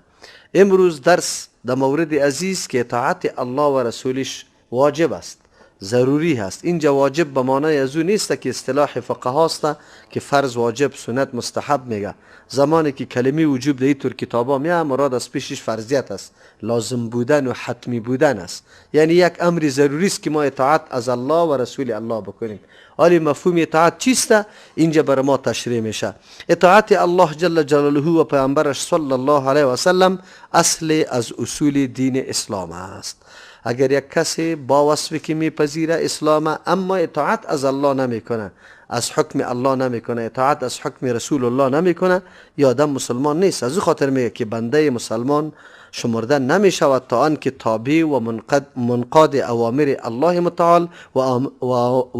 امروز درس در مورد عزیز که اطاعت الله و رسولش واجب است، ضروری هست. اینجا واجب به معنای از او نیست که اصطلاح فقهاست که فرض واجب سنت مستحب میگه. زمانی که کلمه وجوب در طور کتابا میه، مراد از پیشش فرضیت است، لازم بودن و حتمی بودن است. یعنی یک امر ضروری است که ما اطاعت از الله و رسول الله بکنیم. حالی مفهوم اطاعت چیست؟ اینجا بر ما تشریح میشه. اطاعت الله جل جلاله و پیامبرش صلی الله علیه و سلم اصل از اصول دین اسلام است. اگر یک کسی با وصفی که میپذیره اسلام، اما اطاعت از الله نمیکنه، از حکم الله نمیکنه، اطاعت از حکم رسول الله نمیکنه، یا آدم مسلمان نیست. از او خاطر میگه که بنده مسلمان شمرده نمیشود تا آن که تابع و منقاد اوامر الله متعال و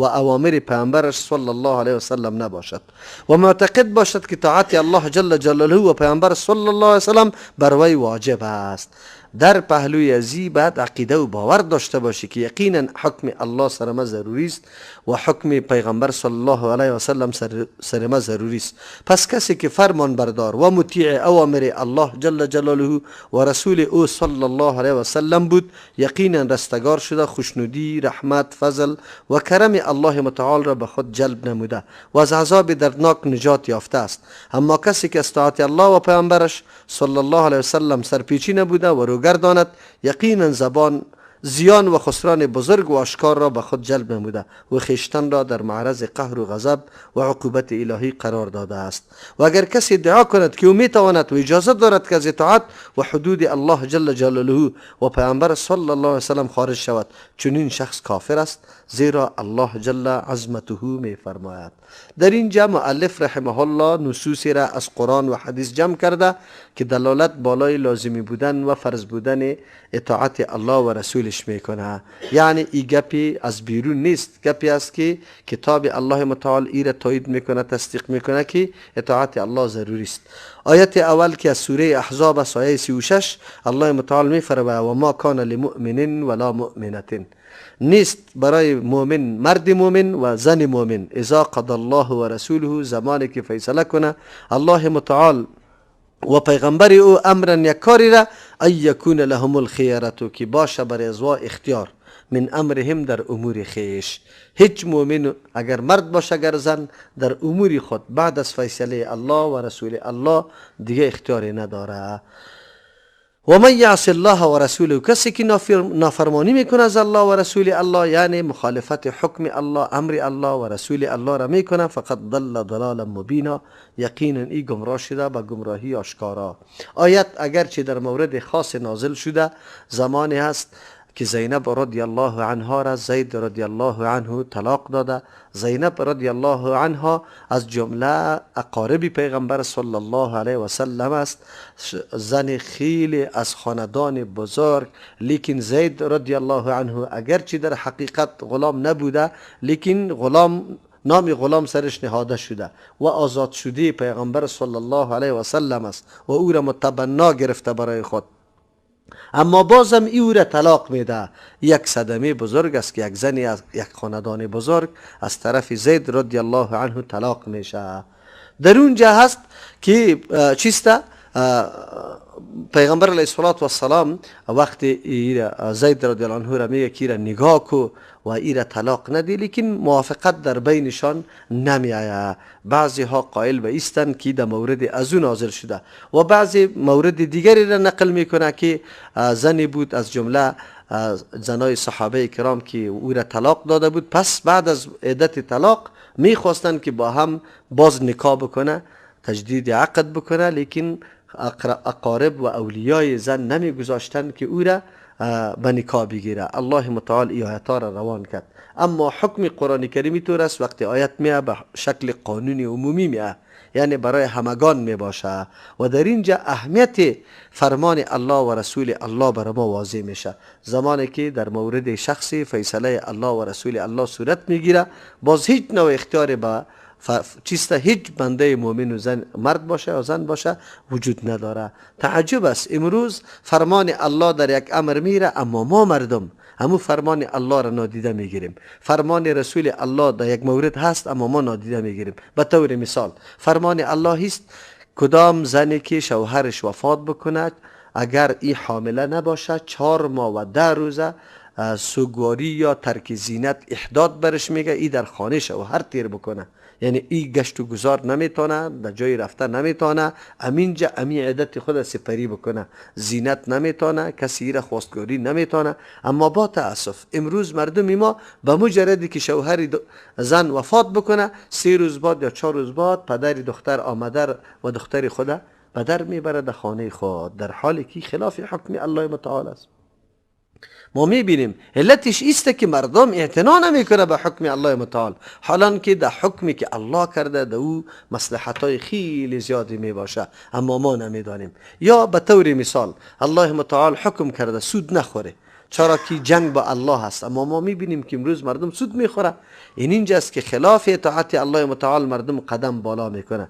اوامر پیامبرش صلی الله علیه و سلم نباشد و معتقد باشد که طاعت الله جل جلاله و پیامبر صلی الله علیه و سلم بر وی واجب است. در پهلوی ازی باید عقیده و باور داشته باشی که یقینا حکم الله سر ما ضروری است و حکم پیغمبر صلی الله علیه و سلم سر ما ضروری است. پس کسی که فرمان بردار و مطیع اوامر الله جل جلاله و رسول او صلی الله علیه و سلم بود، یقینا رستگار شده، خوشنودی، رحمت، فضل و کرم الله متعال را به خود جلب نموده و از عذاب دردناک نجات یافته است. اما کسی که از طاعت الله و پیامبرش صلی الله علیه و سلم سرپیچی نبوده و روگرداند، یقینا زبان زیان و خسران بزرگ و آشکار را به خود جلب نموده و خویشتن را در معرض قهر و غضب و عقوبت الهی قرار داده است. و اگر کسی ادعا کند که او میتواند و اجازه دارد که از اطاعت و حدود الله جل جلاله و پیامبر صلی الله علیه و سلم خارج شود، چنین شخص کافر است، زیرا الله جل عظمته می فرماید. در اینجا مؤلف رحمه الله نصوصی را از قرآن و حدیث جمع کرده که دلالت بالای لازمی بودن و فرض بودن اطاعت الله و رسولش میکنه. یعنی ای گپی از بیرون نیست، گپی است که کتاب الله متعال ای را تایید میکنه، تصدیق میکنه که اطاعت الله ضروری است. آیت اول که از سوره احزاب است، آیه 36، الله متعال میفرماید و ما کان لمؤمن ولا مؤمنه، نیست برای مؤمن، مرد مؤمن و زن مؤمن، اذا قضى الله و رسوله، زمانی که فیصله کنه الله متعال و پیغمبر او امرا یک کاری را، ای یکون لهم الخیرة، که باشه بر ازوا اختیار، من امرهم، در امور خویش. هیچ مؤمن اگر مرد باشه اگر زن، در امور خود بعد از فیصله الله و رسول الله دیگه اختیاری نداره. و من یعص الله و رسوله، کسی که نافرمانی میکنه از الله و رسول الله، یعنی مخالفت حکم الله، امر الله و رسول الله را میکنه، فقد ضل ضلالا مبینا، یقینا ای گمراه شده به گمراهی آشکارا. آیت اگرچه در مورد خاص نازل شده، زمانی هست که زینب رضی الله عنها را زید رضی الله عنه طلاق داده. زینب رضی الله عنها از جمله اقارب پیغمبر صلی الله علیه و سلم است، زن خیلی از خاندان بزرگ. لیکن زید رضی الله عنه اگرچه در حقیقت غلام نبوده، لیکن غلام نام غلام سرش نهاده شده و آزاد شده پیغمبر صلی الله علیه و سلم است و او را متبنا گرفته برای خود. اما بازم او را طلاق میده. یک صدمه بزرگ است که یک زنی از یک خاندان بزرگ از طرف زید رضی الله عنه طلاق میشه. در اونجا هست که چیسته پیغمبر علیه الصلاة والسلام وقتی زید رضی الله عنه را میگه که را نگاه کو و ایره طلاق ندی، لیکن موافقت در بینشان نمی آید. بعضی ها قائل به ایستند که در مورد از او نازل شده و بعضی مورد دیگری را نقل میکنه که زنی بود از جمله زنای صحابه کرام که او را طلاق داده بود. پس بعد از عدت طلاق میخواستند که با هم باز نکاح بکنه، تجدید عقد بکنه، لیکن اقارب و اولیای زن نمیگذاشتند که او را به نکاح بگیره. الله متعال ای آیت را روان کرد. اما حکم قرآن کریمی طور است وقتی آیت میه به شکل قانون عمومی میه، یعنی برای همگان می باشه و در اینجا اهمیت فرمان الله و رسول الله برای ما واضح میشه. زمانی که در مورد شخصی فیصله الله و رسول الله صورت میگیره، باز هیچ نوع اختیار به چیست هیچ بنده مؤمن و زن مرد باشه یا زن باشه وجود نداره. تعجب است امروز فرمان الله در یک امر میره، اما ما مردم همو فرمان الله را نادیده میگیریم. فرمان رسول الله در یک مورد هست، اما ما نادیده میگیریم. به طور مثال فرمان الله است کدام زنی که شوهرش وفات بکند اگر ای حامله نباشه 4 ماه و 10 روزه سوگواری یا ترک زینت احداد برش میگه، ای در خانه شوهر تیر بکنه، یعنی ای گشت و گذار نمیتونه، در جای رفته نمیتونه، امینجا امی عدت خود سپری بکنه، زینت نمیتونه، کسی را خواستگاری نمیتونه. اما با تاسف امروز مردم ما به مجردی که شوهر زن وفات بکنه 3 روز بعد یا 4 روز بعد پدر دختر آمده و دختر خود به در میبره در خانه خود، در حالی که خلاف حکم الله متعال است. ما میبینیم علتش ایست که مردم اعتنا نمیکنه به حکم الله متعال، حالان که در حکمی که الله کرده در او مصلحت های خیلی زیادی میباشه، اما ما نمیدانیم. یا به طور مثال الله متعال حکم کرده سود نخوره، چرا که جنگ با الله هست، اما ما میبینیم که امروز مردم سود میخوره. این اینجاست که خلاف اطاعت الله متعال مردم قدم بالا میکنه.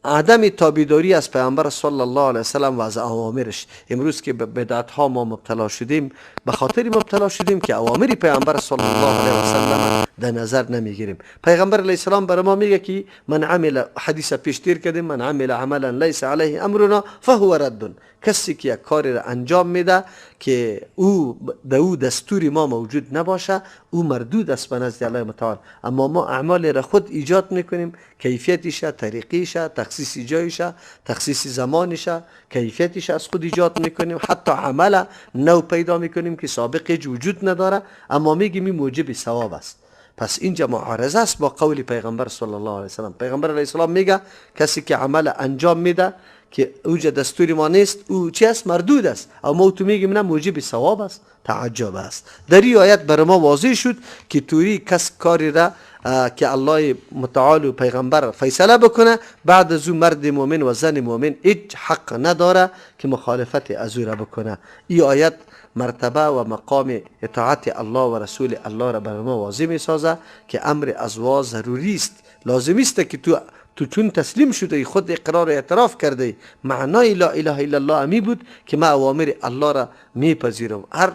عدم تابعداری از پیامبر صلی الله علیه وسلم و از اوامرش. امروز که به بدعت ها ما مبتلا شدیم، به خاطر مبتلا شدیم که اوامر پیامبر صلی الله علیه وسلم در نظر نمیگیریم. پیغمبر علیه السلام برای ما میگه که من عمل، حدیث پیشتیر کردیم، من عمل عملا لیس علیه امرنا فهو رد. کسی که یک کاری را انجام میده که او در او دستور ما موجود نباشه، او مردود است به نزد الله متعال. اما ما اعمال را خود ایجاد میکنیم، کیفیتش، طریقیش، تخصیص جایش، تخصیص زمانش، کیفیتش از خود ایجاد میکنیم، حتی عمل نو پیدا میکنیم که سابق وجود نداره، اما میگیم این موجب ثواب است. پس اینجا معارضه است با قول پیغمبر صلی الله علیه وسلم. پیغمبر علیه السلام میگه کسی که عمل انجام میده که اوجا دستور ما نیست، او چی است؟ مردود است. اما تو میگیم نه، موجب ثواب است. تعجب است. در این آیت بر ما واضح شد که توری کس کاری را که الله متعال و پیغمبر فیصله بکنه، بعد از او مرد مؤمن و زن مؤمن هیچ حق نداره که مخالفت از او را بکنه. این آیت مرتبه و مقام اطاعت الله و رسول الله را بر ما واضح می سازه که امر ازواج ضروری است، لازمی است که تو چون تسلیم شده، خود اقرار و اعتراف کرده، معنای لا اله الا الله امی بود که ما اوامر الله را میپذیرم، هر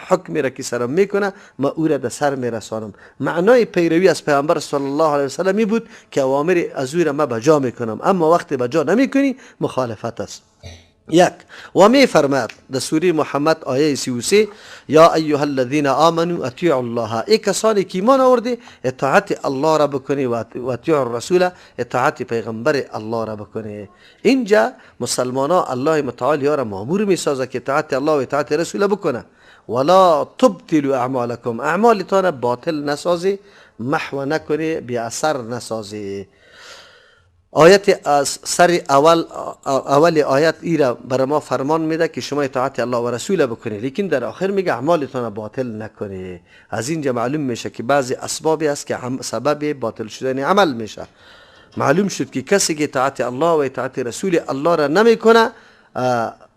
حکمی را که سرم میکنه ما او را در سر میرسانم. معنای پیروی از پیامبر صلی الله علیه وسلم می بود که اوامر از او را ما بجا میکنم، اما وقتی بجا نمیکنی مخالفت است. یک و می فرماد در سوره محمد آیه 33 یا ایها الذین آمنوا اطیعوا الله، ای کسانی که ایمان آورده اطاعت الله را بکنی و اطیعوا الرسول، اطاعت پیغمبر الله را بکنی. اینجا مسلمان ها الله متعال را مامور می سازه که اطاعت الله و اطاعت رسول بکنه. ولا تبطلوا اعمالکم، اعمالتان باطل نسازی، محو نکنی، بی اثر نسازی. آیت از سر اول آیت ای را بر ما فرمان میده که شما اطاعت الله و رسول بکنید، لیکن در آخر میگه اعمالتان باطل نکنید. از اینجا معلوم میشه که بعضی اسبابی است که سبب باطل شدن عمل میشه. معلوم شد که کسی که اطاعت الله و اطاعت رسول الله را نمیکنه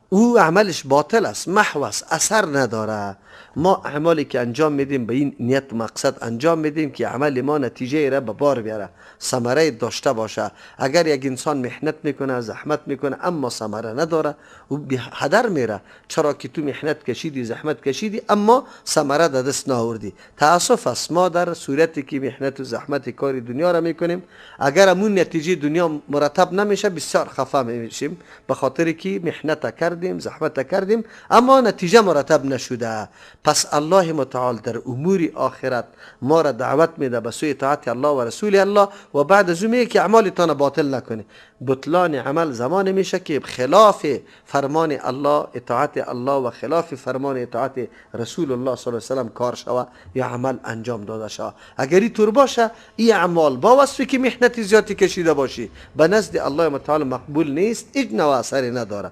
او عملش باطل است، محو است، اثر نداره. ما اعمالی که انجام میدیم به این نیت مقصد انجام میدیم که عمل ما نتیجه را به بار بیاره، ثمره داشته باشه. اگر یک انسان محنت میکنه، زحمت میکنه، اما ثمره نداره، او به هدر میره. چرا که تو محنت کشیدی، زحمت کشیدی، اما ثمره در دست نآوردی. تاسف است ما در صورتی که محنت و زحمت کار دنیا را میکنیم، اگر امون نتیجه دنیا مرتب نمیشه بسیار خفه میشیم، به خاطر که محنت کردیم، زحمت کردیم، اما نتیجه مرتب نشده. پس الله متعال در امور آخرت ما را دعوت میده به سوی اطاعت الله و رسول الله و بعد از اون میگه که اعمالتان باطل نکنه. بطلان عمل زمان میشه که خلاف فرمان الله اطاعت الله و خلاف فرمان اطاعت رسول الله صلی الله علیه و سلم کار شوه یا عمل انجام داده شوه. اگر این طور باشه، این اعمال با وصفی که محنت زیادی کشیده باشی به نزد الله متعال مقبول نیست، هیچ نوع اثری نداره.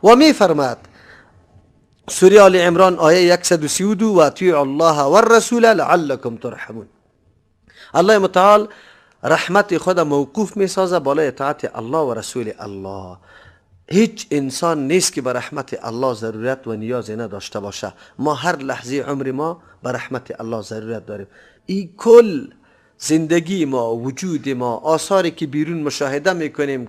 و می فرماد سوره آل عمران آیه 132 و اطیعوا الله والرسول لعلکم ترحمون. الله متعال رحمت خود موقوف می سازه بالای اطاعت الله و رسول الله. هیچ انسان نیست که به رحمت الله ضرورت و نیاز نداشته باشه. ما هر لحظه عمر ما به رحمت الله ضرورت داریم. این کل زندگی ما، وجود ما، آثاری که بیرون مشاهده میکنیم،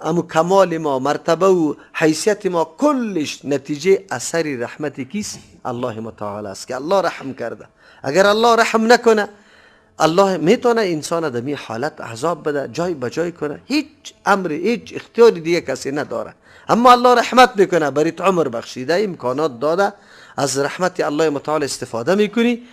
امو کمال ما، مرتبه و حیثیت ما، کلش نتیجه اثر رحمت کیست؟ الله متعال است که الله رحم کرده. اگر الله رحم نکنه، الله میتونه انسان در می حالت عذاب بده، جای به جای کنه، هیچ امر، هیچ اختیار دیگه کسی نداره. اما الله رحمت میکنه، برایت عمر بخشیده، امکانات داده، از رحمت الله متعال استفاده میکنی.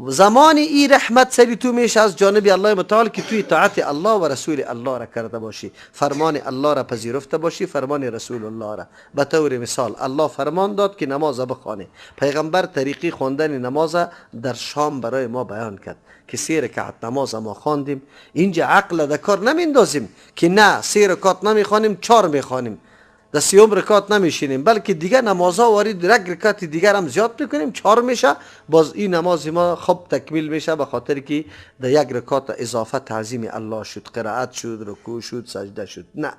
زمان ای رحمت سری تو میشه از جانب الله متعال که توی اطاعت الله و رسول الله را کرده باشی، فرمان الله را پذیرفته باشی، فرمان رسول الله را. به طور مثال الله فرمان داد که نماز بخوانه، پیغمبر طریقی خواندن نماز در شام برای ما بیان کرد که 3 رکعت نماز ما خواندیم. اینجا عقل در کار نمیندازیم که نه 3 رکعت نمیخوانیم، 4 میخوانیم، در 3 رکعت نمیشینیم، بلکه دیگه نمازها وارد یک رکعت دیگر هم زیاد میکنیم، 4 میشه. باز این نماز ما خب تکمیل میشه، به خاطر که در یک رکعت اضافه تعظیم الله شد، قرائت شد، رکوع شد، سجده شد. نه،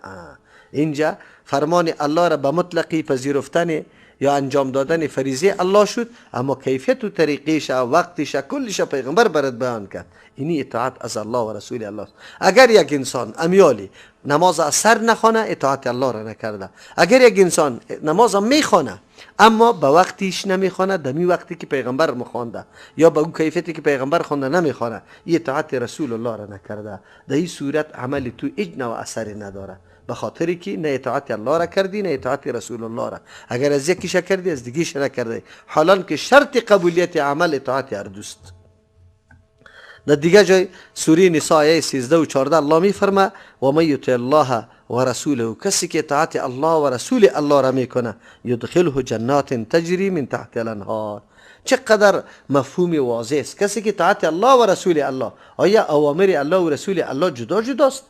اینجا فرمان الله را به مطلقی پذیرفتن یا انجام دادن فریضه الله شد، اما کیفیت و طریقیش و وقتش کلش پیغمبر برات بیان کرد. اینی اطاعت از الله و رسول الله است. اگر یک انسان امیالی نماز از سر نخوانه، اطاعت الله را نکرده. اگر یک انسان نماز میخوانه اما به وقتیش نمیخوانه، دمی وقتی که پیغمبر مخوانده یا به اون کیفیتی که پیغمبر خوانده نمیخوانه، این اطاعت رسول الله را نکرده. در این صورت عمل تو هیچ نوع اثری نداره، به خاطری که نه اطاعت الله را کردی نه اطاعت رسول الله را. اگر از یکیش کردی از دیگیش نکردی، حالان که شرط قبولیت عمل اطاعت هر دوست. در دیگه جای سوره نساء آیه 13 و 14 الله میفرما و من یطع الله و رسوله، کسی که اطاعت الله و رسول الله را میکنه، یدخله جنات تجری من تحت الانهار. چقدر مفهوم واضح است. کسی که اطاعت الله و رسول الله، آیا اوامر الله و رسول الله جدا جداست؟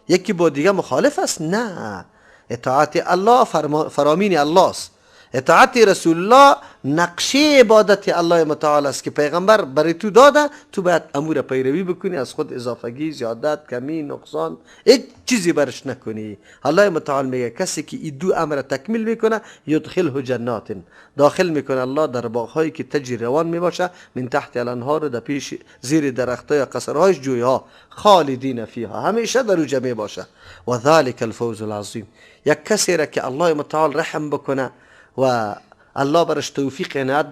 یکی با دیگه مخالف است؟ نه، اطاعت الله فرامین الله است. اطاعت رسول الله نقشه عبادت الله متعال است که پیغمبر برای تو داده، تو باید امور پیروی بکنی، از خود اضافگی، زیادت، کمی، نقصان، هیچ چیزی برش نکنی. الله متعال میگه کسی که این دو امر تکمیل میکنه، یدخله جنات، داخل میکنه الله در باغهایی که تجری روان میباشه، من تحت الانهار، در پیش زیر درختای قصرهایش جویها، خالدین فیها، همیشه در اوجه میباشه. و ذلک الفوز العظیم. یک کسی را که الله متعال رحم بکنه و الله برش توفیق عنایت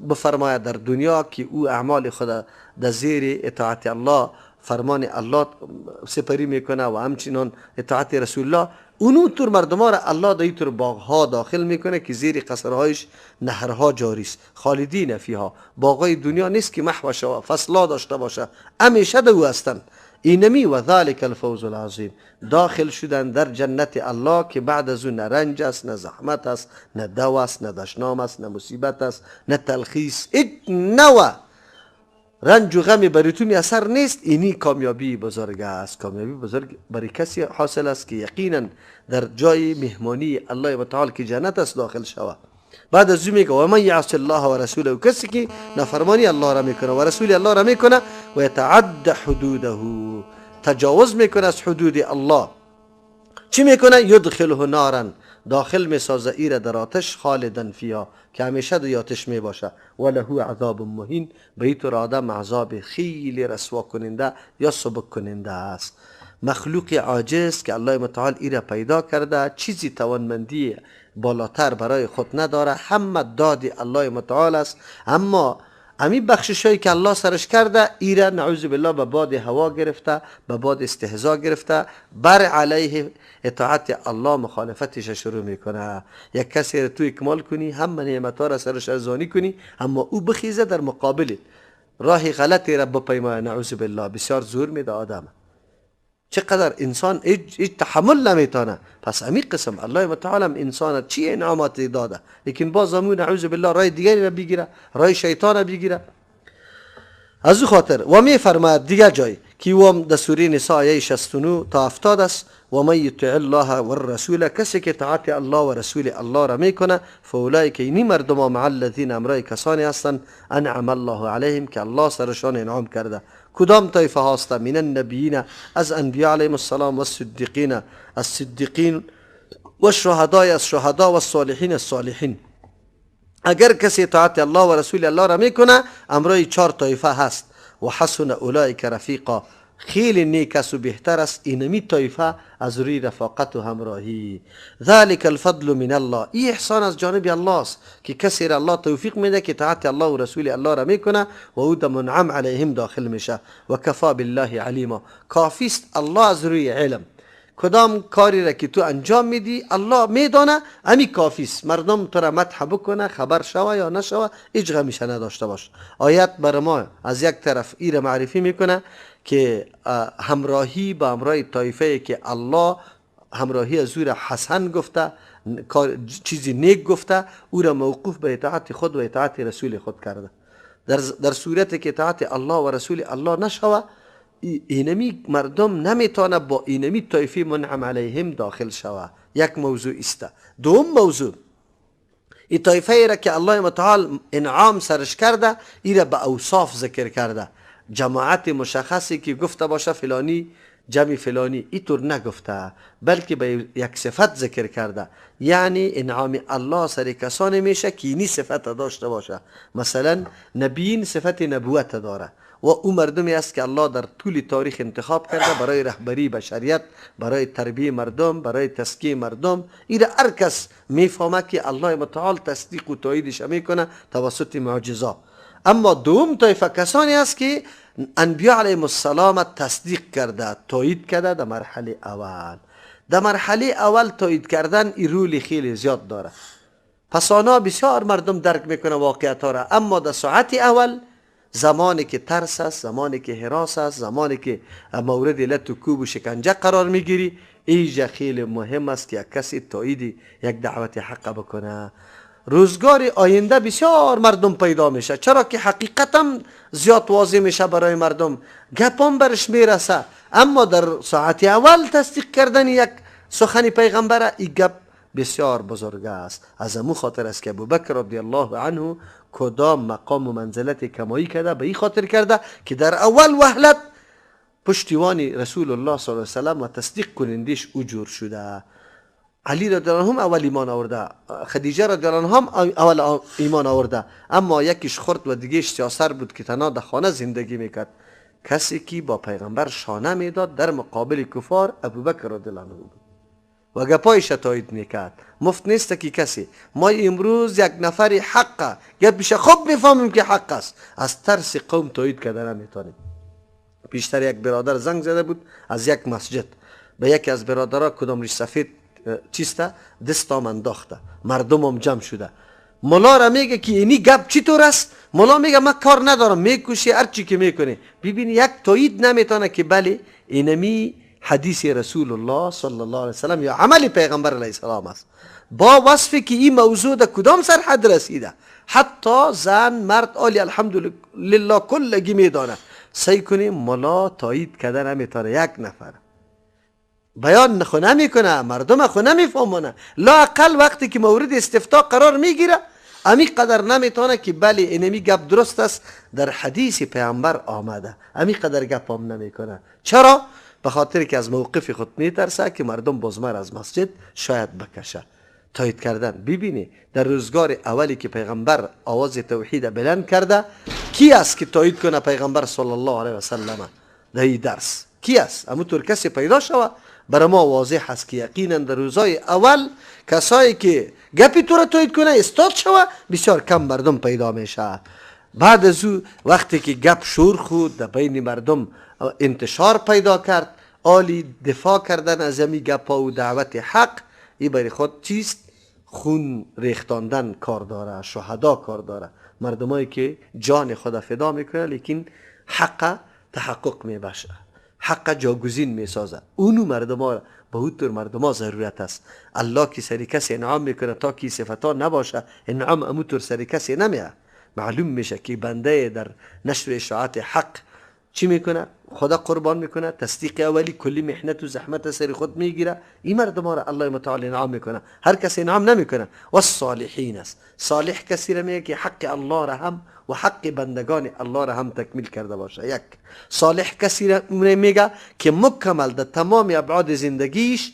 بفرماید در دنیا که او اعمال خود در زیر اطاعت الله، فرمان الله سپری میکنه و همچنان اطاعت رسول الله، اونو طور مردم را الله در این طور باغها داخل میکنه که زیر قصرهایش نهرها جاری است، خالدین فیها. باغهای دنیا نیست که محو شوه، فصلا داشته باشه، همیشه در او هستند. اینمی و ذلک الفوز العظیم، داخل شدن در جنت الله که بعد از اون نه رنج است، نه زحمت است، نه دو است، نه دشنام است، نه مصیبت است، نه تلخیص، هیچ نوع رنج و غم برای تو میسر نیست. اینی کامیابی بزرگ است. کامیابی بزرگ برای کسی حاصل است که یقینا در جای مهمانی الله متعال که جنت است داخل شود. بعد از او میگه و من یعص الله و رسوله، کسی که نافرمانی الله را میکنه و رسول الله را میکنه و یتعد حدوده، تجاوز میکنه از حدود الله، چی میکنه؟ یدخله نارا، داخل میسازه ایره در آتش، خالدا فیها، که همیشه در آتش میباشه، و له عذاب مهین، به این آدم عذاب خیلی رسوا کننده یا سبک کننده است. مخلوق عاجز که الله متعال ایره پیدا کرده، چیزی توانمندی بالاتر برای خود نداره، همه داد الله متعال است، اما امی بخشش هایی که الله سرش کرده ایره نعوذ بالله به باد هوا گرفته، به باد استهزا گرفته، بر علیه اطاعت الله مخالفتش شروع میکنه. یک کسی را تو اکمال کنی، همه نعمت ها را سرش ارزانی کنی، اما او بخیزه در مقابلت راه غلطی را بپیمایه، نعوذ بالله بسیار زور میده آدم، چقدر انسان هیچ تحمل نمیتونه. پس امی قسم الله متعال هم انسان چی انعامات داده، لیکن باز همون نعوذ بالله رای دیگری را بگیره، رای شیطان را بگیره. از او خاطر و می فرماید دیگر جای که وام در سوره نساء آیه 69 تا 70 است، و من یطع الله و الرسول، کسی که اطاعت الله و رسول الله را میکنه، فاولئک، اینی مردم، مع الذین، امرای کسانی هستند، انعم الله علیهم، که الله سرشان انعام کرده. کدام طایفه هاست؟ من النبیین، از انبیاء علیهم السلام، و الصدیقین، الصدیقین، و الشهداء، از شهدا، و الصالحین، الصالحین. اگر کسی اطاعت الله و رسول الله را میکنه، امرای چهار طایفه هست. و حسن اولئک رفیقا، خیلی نیک است و بهتر است اینمی طایفه از روی رفاقت و همراهی. ذلك الفضل من الله، این احسان از جانب الله است که کسی را الله توفیق میده که اطاعت الله و رسول الله را میکنه و او در منعم علیهم داخل میشه. و کفا بالله علیما، کافی است الله از روی علم. کدام کاری را که تو انجام میدی الله میدانه، امی کافی است. مردم تو را مدح بکنه، خبر شوه یا نشوه، هیچ غمیشه نداشته باش. آیت بر ما از یک طرف ای را معرفی میکنه که همراهی با همراه طایفه که الله همراهی از او را حسن گفته، چیزی نیک گفته، او را موقوف به اطاعت خود و اطاعت رسول خود کرده. در صورت که اطاعت الله و رسول الله نشوه، اینمی مردم نمیتونه با اینمی طایفه منعم علیهم داخل شوه. یک موضوع است. دوم موضوع، این طایفه را که الله متعال انعام سرش کرده، ای را به اوصاف ذکر کرده. جماعت مشخصی که گفته باشه فلانی جمع فلانی، اینطور نگفته، بلکه به یک صفت ذکر کرده. یعنی انعام الله سر کسانی میشه که اینی صفت داشته باشه. مثلا نبیین صفت نبوت داره و او مردمی است که الله در طول تاریخ انتخاب کرده برای رهبری بشریت، برای تربیه مردم، برای تزکیه مردم. این هر کس میفهمه که الله متعال تصدیق و تاییدش میکنه توسط معجزات. اما دوم طایفه کسانی است که انبیاء علیهم السلام تصدیق کرده، تایید کرده در مرحله اول. در مرحله اول تایید کردن این رول خیلی زیاد داره. پس آنها بسیار مردم درک میکنه واقعیت ها را، اما در ساعت اول، زمانی که ترس است، زمانی که هراس است، زمانی که مورد لت و کوب و شکنجه قرار میگیری، ایجا خیلی مهم است که یک کسی تایید یک دعوت حق بکنه. روزگار آینده بسیار مردم پیدا میشه، چرا که حقیقتم زیاد واضح میشه برای مردم، گپم برش میرسه. اما در ساعت اول تصدیق کردن یک سخن پیغمبر، این گپ بسیار بزرگ است. از امو خاطر است که ابوبکر رضی الله عنه کدام مقام و منزلت کمایی کرده، به این خاطر کرده که در اول وهلت پشتیوان رسول الله صلی الله علیه وسلم و تصدیق کنندش او جور شده. علی رضی الله عنه اول ایمان آورده، خدیجه رضی الله عنها هم اول ایمان آورده، اما یکیش خرد و دیگهش سیاسر بود که تنها در خانه زندگی میکرد. کسی که با پیغمبر شانه میداد در مقابل کفار ابوبکر رضی الله عنه بود و گپایش تایید میکرد. مفت نیست که کسی ما امروز یک نفر حقه گپش خوب میفهمیم که حق است، از ترس قوم تایید کرده نمیتونیم. پیشتر یک برادر زنگ زده بود از یک مسجد، به یکی از برادرها کدام ریش سفید چیسته دستام انداخته، مردمم جمع شده. ملا را میگه که اینی گپ چطور است؟ ملا میگه من کار ندارم، میکوشی هر چی که میکنی. ببین یک تایید نمیتونه که بله اینمی حدیث رسول الله صلی الله علیه وسلم یا عمل پیغمبر علیه السلام است. با وصفی که این موضوع در کدام سرحد رسیده، حتی زن مرد آلی الحمدلله کلگی میدانه. سعی کنیم ملا تایید کردن نمیتونه، یک نفر بیان خو نمیکنه، مردم خو نمیفهمونه، لااقل وقتی که مورد استفتاء قرار میگیره امی قدر نمیتونه که بله اینمی گپ درست است، در حدیث پیامبر آمده، امی قدر گپ هم نمیکنه. چرا؟ به خاطر که از موقف خود میترسه که مردم بازمر از مسجد شاید بکشه. تایید کردن ببینی در روزگار اولی که پیغمبر آواز توحید بلند کرده، کی است که تایید کنه پیغمبر صلی الله علیه و سلم در این درس؟ کی است؟ اما طور کسی پیدا شوه برای ما واضح است که یقینا در روزای اول کسایی که گپی تو را تایید کنه استاد شوه بسیار کم مردم پیدا میشه. بعد از او وقتی که گپ شور خود در بین مردم انتشار پیدا کرد، آلی دفاع کردن از امی گپ و دعوت حق، ای برای خود چیست؟ خون ریختاندن کار داره، شهدا کار داره، مردمایی که جان خود فدا میکنه لیکن حق تحقق میباشه، حق جاگزین میسازه. اونو مردما به اون طور مردما ضرورت است. الله که سری کسی انعام میکنه تا کی صفتا نباشه، انعام امو طور سری کسی نمیه. معلوم میشه که بنده در نشر اشاعت حق چی میکنه؟ خدا قربان میکنه، تصدیق اولی کلی محنت و زحمت سر خود میگیره. این مردم را الله متعال انعام میکنه، هر کسی انعام نمیکنه. و الصالحین است. صالح کسی را میگه که حق الله را هم و حق بندگان الله را هم تکمیل کرده باشه. یک صالح کسی را میگه که مکمل در تمام ابعاد زندگیش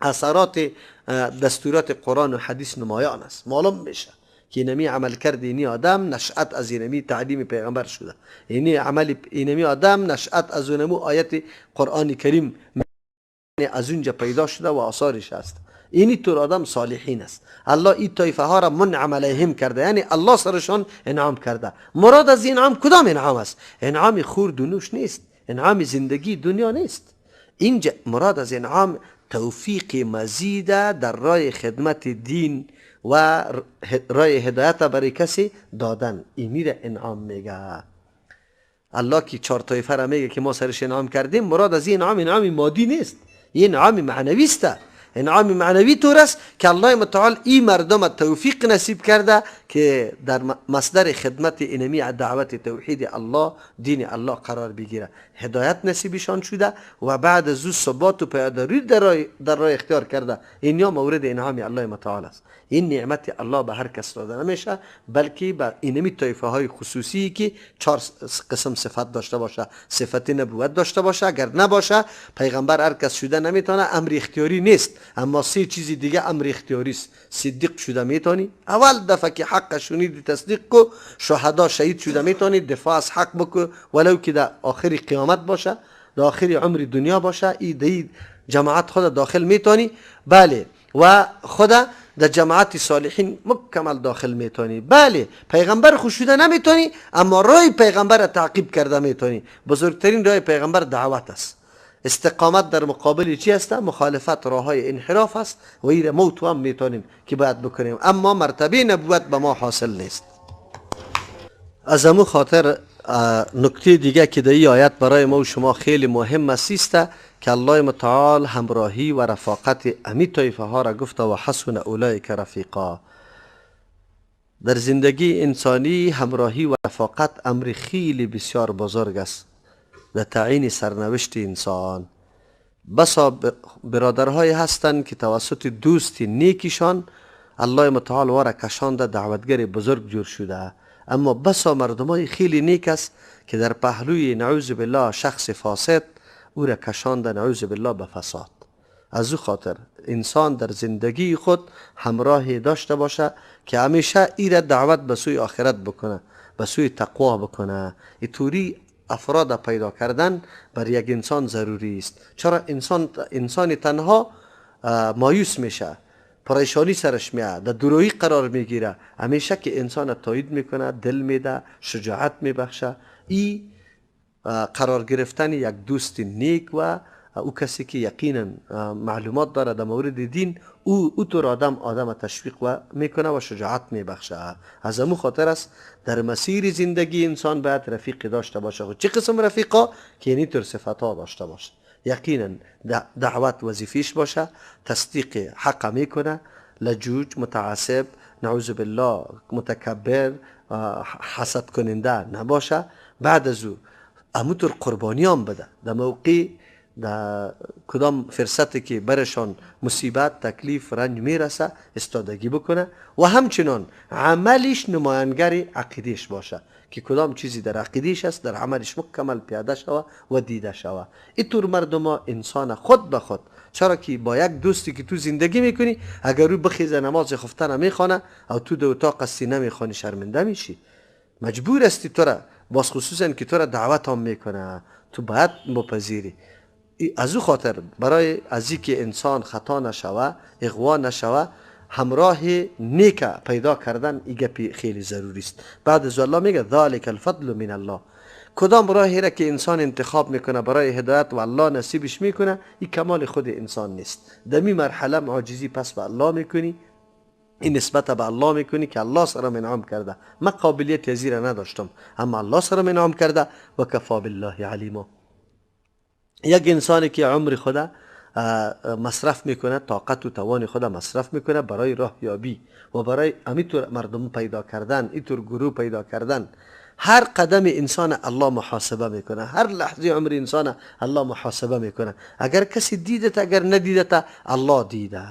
اثرات دستورات قرآن و حدیث نمایان است. معلوم میشه که اینمی عمل کرد اینی آدم نشأت از اینمی تعلیم پیغمبر شده، اینی عمل اینمی آدم نشأت از اونمو آیت قرآن کریم از اونجا پیدا شده و آثارش است. اینی طور آدم صالحین است. الله این طایفه ها را منعم علیهم کرده، یعنی الله سرشان انعام کرده. مراد از انعام کدام انعام است؟ انعام خورد و نوش نیست، انعام زندگی دنیا نیست. اینجا مراد از انعام توفیق مزید در راه خدمت دین و راه هدایت برای کسی دادن، اینی را انعام میگه. الله که چهار طایفه را میگه که ما سرش انعام کردیم، مراد از این انعام انعام مادی نیست، این انعام معنوی است. انعام معنوی طور است که الله متعال این مردم توفیق نصیب کرده که در مصدر خدمت اینمی دعوت توحید الله دین الله قرار بگیره، هدایت نصیبشان شده و بعد از او ثبات و پایداری در راه اختیار کرده. این یا مورد انعام الله متعال است. این نعمت الله به هر کس داده نمیشه، بلکه به اینمی طایفه های خصوصی که چهار قسم صفت داشته باشه، صفت نبوت داشته باشه، اگر نباشه پیغمبر هر کس شده نمیتونه، امر اختیاری نیست. اما سه چیز دیگه امر اختیاری است. صدیق شده میتونی، اول دفعه که حق شنیدی تصدیق کو، شهدا شهید شده میتونی، دفاع از حق بکو ولو که در آخر قیامت باشه، در آخر عمر دنیا باشه، ای دی جماعت خود داخل میتونی، بله، و خدا در جماعت صالحین مکمل داخل میتونی. بله، پیغمبر خود شده نمیتونی، اما راه پیغمبر تعقیب کرده میتونی. بزرگترین راه پیغمبر دعوت است. استقامت در مقابل چی است؟ مخالفت راه های انحراف است و این موت هم میتونیم که باید بکنیم، اما مرتبه نبوت به ما حاصل نیست. از امو خاطر نکته دیگه که در این آیت برای ما و شما خیلی مهم است که الله متعال همراهی و رفاقت امی طایفه ها را گفته و حسن اولئک رفیقا. در زندگی انسانی همراهی و رفاقت امر خیلی بسیار بزرگ است در تعیین سرنوشت انسان. بسا برادرهای هستند که توسط دوست نیکشان الله متعال وارا کشانده دعوتگر بزرگ جور شده، اما بسا مردمای خیلی نیک است که در پهلوی نعوذ بالله شخص فاسد او را کشانده نعوذ بالله به فساد. از او خاطر انسان در زندگی خود همراهی داشته باشه که همیشه ای را دعوت به سوی آخرت بکنه، به سوی تقوا بکنه. اینطوری افراد پیدا کردن بر یک انسان ضروری است. چرا انسان تنها مایوس میشه، پریشانی سرش میاد، در درویی قرار میگیره. همیشه که انسان تایید میکنه، دل میده، شجاعت میبخشه. ای قرار گرفتن یک دوست نیک و او کسی که یقینا معلومات داره در مورد دین، او طور آدم تشویق و میکنه و شجاعت میبخشه. از امو خاطر است در مسیر زندگی انسان باید رفیق داشته باشه. خود چه قسم رفیقا؟ که اینی طور صفت ها داشته باشه. یقینا دعوت وظیفیش باشه، تصدیق حق میکنه، لجوج، متعصب، نعوذ بالله متکبر، حسد کننده نباشه. بعد از او اموتر قربانی هم بده در موقع در کدام فرصتی که برشان مصیبت، تکلیف، رنج میرسه استادگی بکنه و همچنان عملش نمایانگر عقیدهش باشه که کدام چیزی در عقیدهش است در عملش مکمل پیاده شوه و دیده شوه. اینطور مردم ها انسان خود به خود، چرا که با یک دوستی که تو زندگی میکنی اگر او بخیزه نماز خفته نمیخوانه او تو در اتاق هستی نمیخوانی شرمنده میشی، مجبور هستی تو را، باز خصوصا که تو را دعوت هم میکنه تو باید بپذیری. از او خاطر برای از که انسان خطا نشوه، اغوا نشوه، همراه نیک پیدا کردن ای گپی خیلی ضروری است. بعد از الله میگه ذالک الفضل من الله، کدام راهی را که انسان انتخاب میکنه برای هدایت و الله نصیبش میکنه این کمال خود انسان نیست. دمی مرحله معجزی پس به الله میکنی، این نسبت به الله میکنی که الله سرم انعام کرده، من قابلیت ازی را نداشتم اما الله سرم انعام کرده و کفا بالله علیما. یک انسانی که عمر خود مصرف میکنه، طاقت و توان خود مصرف میکنه برای راهیابی و برای امیطور مردم پیدا کردن، اینطور گروه پیدا کردن، هر قدم انسان الله محاسبه میکنه، هر لحظه عمر انسان الله محاسبه میکنه. اگر کسی دیدت اگر ندیدت الله دیده.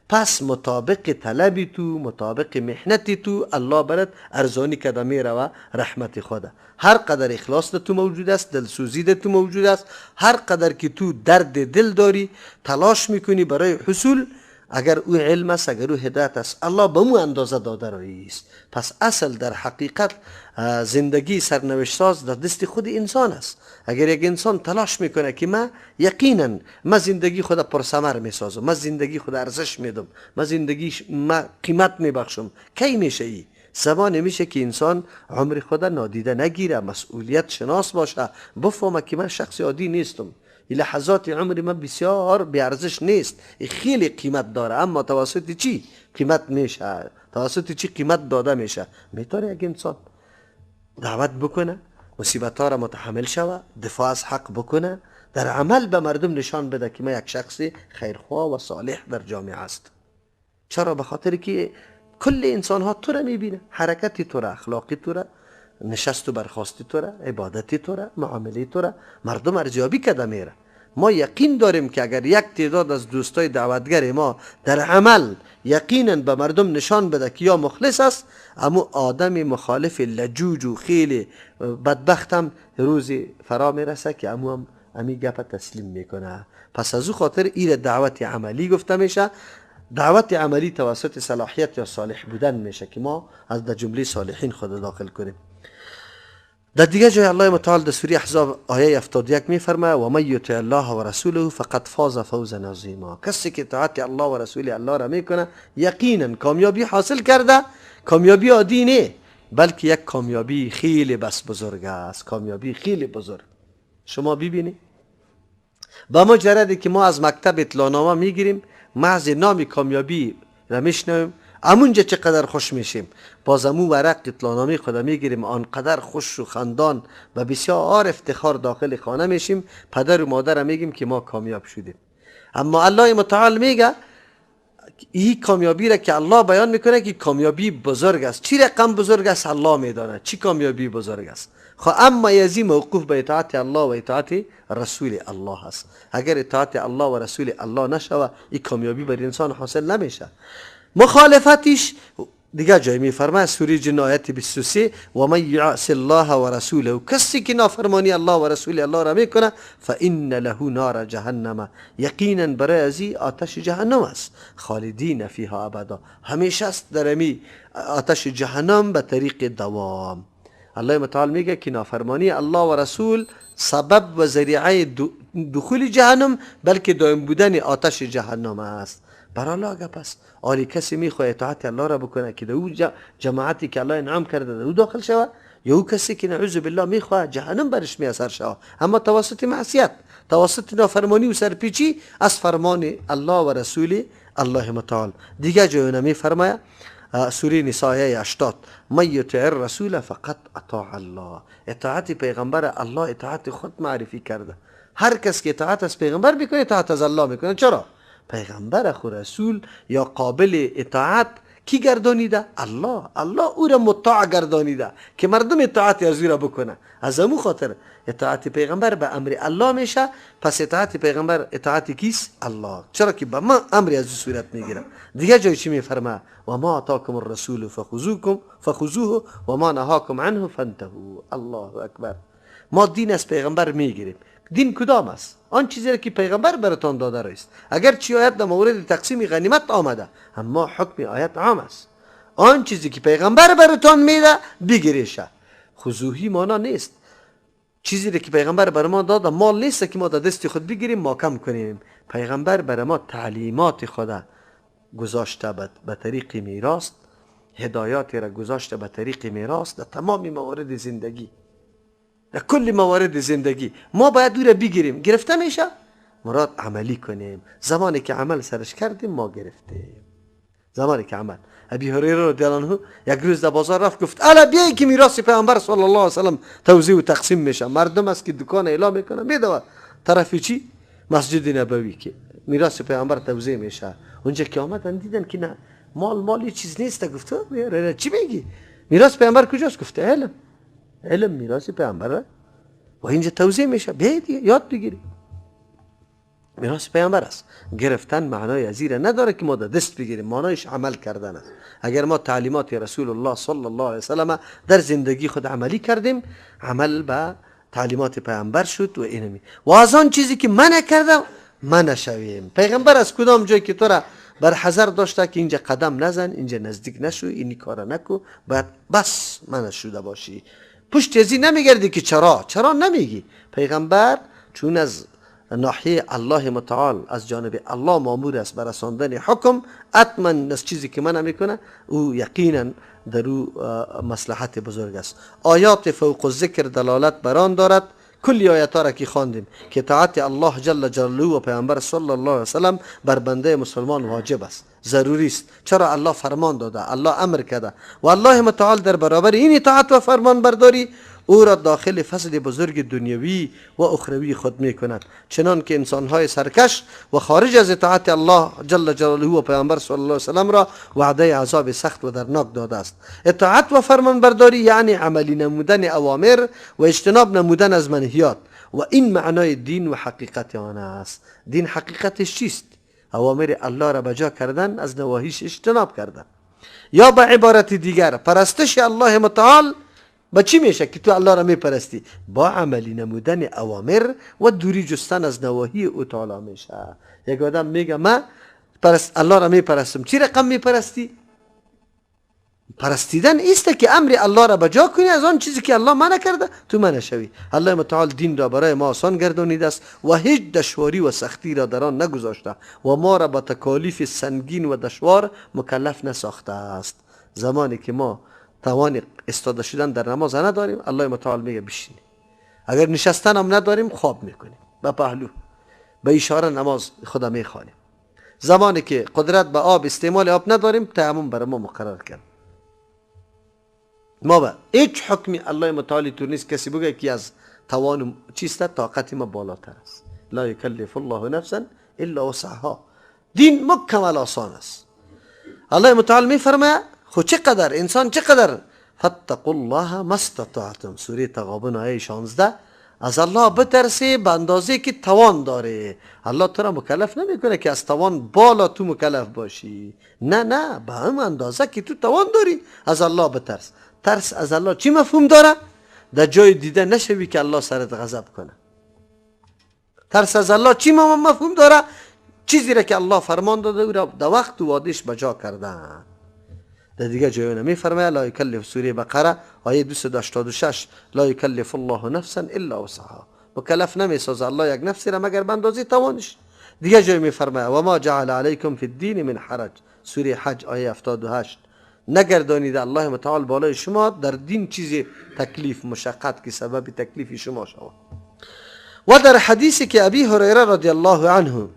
پس مطابق طلبی تو، مطابق محنتی تو الله برات ارزانی کده میروه رحمت خدا. هر قدر اخلاص در تو موجود است، دلسوزی در تو موجود است، هر قدر که تو درد دل داری تلاش میکنی برای حصول، اگر او علم است اگر او هدایت است الله به مو اندازه داده رایی است. پس اصل در حقیقت زندگی سرنوشت ساز در دست خود انسان است. اگر یک انسان تلاش میکنه که من یقینا من زندگی خود پرثمر میسازم، من زندگی خود ارزش میدم، من زندگی من قیمت میبخشم، کی میشه ای؟ زمان میشه که انسان عمر خود نادیده نگیره، مسئولیت شناس باشه، بفهمه که من شخص عادی نیستم، لحظات عمر من بسیار بی‌ارزش نیست، خیلی قیمت داره، اما توسط چی قیمت میشه، توسط چی قیمت داده میشه. میتونه یک انسان دعوت بکنه، مصیبت ها را متحمل شوه، دفاع از حق بکنه، در عمل به مردم نشان بده که من یک شخص خیرخواه و صالح در جامعه است. چرا؟ به خاطر که کل انسان ها تو را میبینه، حرکتی تو را، اخلاقی تو را، نشست و برخواستی تو را، عبادتی تو را، معامله تو را مردم ارزیابی کده میره. ما یقین داریم که اگر یک تعداد از دوستای دعوتگر ما در عمل یقینا به مردم نشان بده که یا مخلص است، اما آدم مخالف لجوج و خیلی بدبختم روزی فرا میرسه که امو هم امی گپ تسلیم میکنه. پس از او خاطر ایر دعوت عملی گفته میشه. دعوت عملی توسط صلاحیت یا صالح بودن میشه که ما از در جمله صالحین خود داخل کنیم. در دیگه جای الله متعال در سوره احزاب آیه 71 میفرماید و من یطع الله و رسوله فقد فاز فوزا عظیما. کسی که اطاعت الله و رسول الله را میکنه یقینا کامیابی حاصل کرده. کامیابی عادی نه، بلکه یک کامیابی خیلی بس بزرگ است، کامیابی خیلی بزرگ. شما ببینید با مجردی که ما از مکتب اطلاعنامه میگیریم، محض نام کامیابی را میشنویم امونجا چقدر خوش میشیم. باز امو ورق اطلاعنامه خود میگیریم، آنقدر خوش و خندان و بسیار افتخار داخل خانه میشیم، پدر و مادر میگیم که ما کامیاب شدیم. اما الله متعال میگه این کامیابی را که الله بیان میکنه که کامیابی بزرگ است. چی رقم بزرگ است الله میدانه چی کامیابی بزرگ است. خب اما یزی موقوف به اطاعت الله و اطاعت رسول الله است. اگر اطاعت الله و رسول الله نشوه این کامیابی بر انسان حاصل نمیشه. مخالفتش دیگه جای میفرماید سوره جن آیت 23 و من یعص الله و رسوله، کسی که نافرمانی الله و رسول الله را میکنه فان له نار جهنم، یقینا برای ازی آتش جهنم است، خالدین فیها ابدا، همیشه است در امی آتش جهنم به طریق دوام. الله متعال میگه که نافرمانی الله و رسول سبب و ذریعه دخول جهنم بلکه دائم بودن آتش جهنم است. برای الله گپ است. آری کسی میخواد اطاعت الله را بکنه که در او جماعتی که الله انعام کرده در او داخل شود، یا او کسی که نعوذ بالله میخواد جهنم برش میسر شود، اما توسط معصیت، توسط نافرمانی و سرپیچی از فرمان الله و رسول الله متعال. دیگه جای میفرماید سوره نساء آیه 80 من یطع الرسول فقط اطاع الله. اطاعت پیغمبر الله اطاعت خود معرفی کرده. هر کس که اطاعت از پیغمبر میکنه اطاعت از الله میکنه. چرا؟ پیغمبر خو رسول یا قابل اطاعت کی گردانیده؟ الله. الله او را مطاع گردانیده که مردم اطاعت از او را بکنه. از امو خاطر اطاعت پیغمبر به امر الله میشه. پس اطاعت پیغمبر اطاعت کیست؟ الله. چرا که به ما امر از او صورت میگیره. دیگه جای چی میفرما؟ و ما آتاکم الرسول فخذوه و ما نهاکم عنه فانتهوا. الله اکبر. ما دین از پیغمبر میگیریم. دین کدام است؟ آن چیزی که پیغمبر براتان داده است. اگر چی آیت در مورد تقسیم غنیمت آمده، اما حکم آیت عام است. آن چیزی که پیغمبر براتان میده بگیریشه. خضوعی مانا نیست. چیزی که پیغمبر بر ما داده مال نیست که ما در دست خود بگیریم ما کم کنیم. پیغمبر بر ما تعلیمات خود گذاشته به طریق میراث، هدایات را گذاشته به طریق میراث در تمام موارد زندگی، در کل موارد زندگی ما باید او را بگیریم. گرفته میشه، مراد عملی کنیم. زمانی که عمل سرش کردیم ما گرفتیم. زمانی که عمل، ابی هریره رضی الله عنه یک روز در بازار رفت، گفت الا بیای که میراث پیامبر صلی الله علیه و سلم توزیع و تقسیم میشه. مردم است که دکان اعلام میکنه میدوه طرف چی؟ مسجد نبوی که میراث پیامبر توزیع میشه. اونجا که آمدن دیدن که نه، مال چیز نیست. گفت چی میگی؟ میراث پیامبر کجاست؟ گفت علم. علم میراث پیامبره و اینجا توزیع میشه. بیاید یاد بگیرید میراث پیامبر است. گرفتن معنای ازیره نداره که ما در دست بگیریم، معنایش عمل کردن است. اگر ما تعلیمات رسول الله صلی الله علیه وسلم در زندگی خود عملی کردیم، عمل به تعلیمات پیامبر شد و اینمی. و از آن چیزی که منع کردم منع شویم. پیغمبر از کدام جای که تو را بر حذر داشته که اینجا قدم نزن، اینجا نزدیک نشو، اینی کار نکو، باید بس منع شده باشی. پشت ازی نمیگردی که چرا نمیگی. پیغمبر چون از ناحیه الله متعال، از جانب الله مامور است بر رساندن حکم، حتما از چیزی که منع میکنه او یقینا در او مصلحت بزرگ است. آیات فوق الذکر دلالت بر آن دارد، کلی آیات را که خواندیم که طاعت الله جل جلاله و پیامبر صلی الله علیه وسلم بر بنده مسلمان واجب است، ضروری است. چرا؟ الله فرمان داده، الله امر کرده و الله متعال در برابر این اطاعت و فرمان برداری او را داخل فصل بزرگ دنیوی و اخروی خود می کند، چنان که انسانهای سرکش و خارج از اطاعت الله جل جلاله و پیامبر صلی الله علیه وسلم را وعده عذاب سخت و درناک داده است. اطاعت و فرمان برداری یعنی عملی نمودن اوامر و اجتناب نمودن از منهیات، و این معنای دین و حقیقت آن است. دین حقیقتش چیست؟ اوامر الله را بجا کردن، از نواهیش اجتناب کردن. یا به عبارت دیگر پرستش الله متعال با چی میشه که تو الله را میپرستی؟ با عملی نمودن اوامر و دوری جستن از نواهی او تعالی میشه. یک آدم میگه من الله را میپرستم، چی رقم میپرستی؟ پرستیدن ایست که امر الله را بجا کنی، از آن چیزی که الله منع کرده تو منع شوی. الله متعال دین را برای ما آسان گردانیده است و هیچ دشواری و سختی را در آن نگذاشته و ما را با تکالیف سنگین و دشوار مکلف نساخته است. زمانی که ما توان استاده شدن در نماز نداریم، الله متعال میگه بشینی. اگر نشستن هم نداریم خواب میکنیم، به پهلو به اشاره نماز خدا میخوانیم. زمانی که قدرت به آب استعمال آب نداریم، تیمم برای ما مقرر کرد. ما به هیچ حکمی الله متعالی تو نیست کسی بگه که از توان چیست طاقت ما بالاتر است. لا یکلف الله نفسا الا وسعها. دین مکمل آسان است. الله متعال میفرماید خو چقدر انسان چقدر، فاتقوا الله ما استطعتم، سوره تغابن آیه 16. از الله بترسی به اندازه که توان داره. الله تو را مکلف نمیکنه که از توان بالا تو مکلف باشی، نه نه، به هم اندازه که تو توان داری از الله بترس. ترس از الله چی مفهوم داره؟ در جای دیده نشوی که الله سرت غضب کنه. ترس از الله چی مفهوم داره؟ چیزی را که الله فرمان داده او را در وقت و وادش بجا کردن. در دیگه جایونه میفرماید لا یکلف، سوره بقره آیه 286، لا یکلف الله نفسا الا وسعها، مکلف نمیسازه الله یک نفسی را مگر به اندازه توانش. دیگه جای میفرماید و ما جعل علیکم فی الدین من حرج، سوره حج آیه 78، نگردانیده الله متعال بالای شما در دین چیزی تکلیف مشقت که سبب تکلیف شما شود. و در حدیثی که ابی هریره رضی الله عنه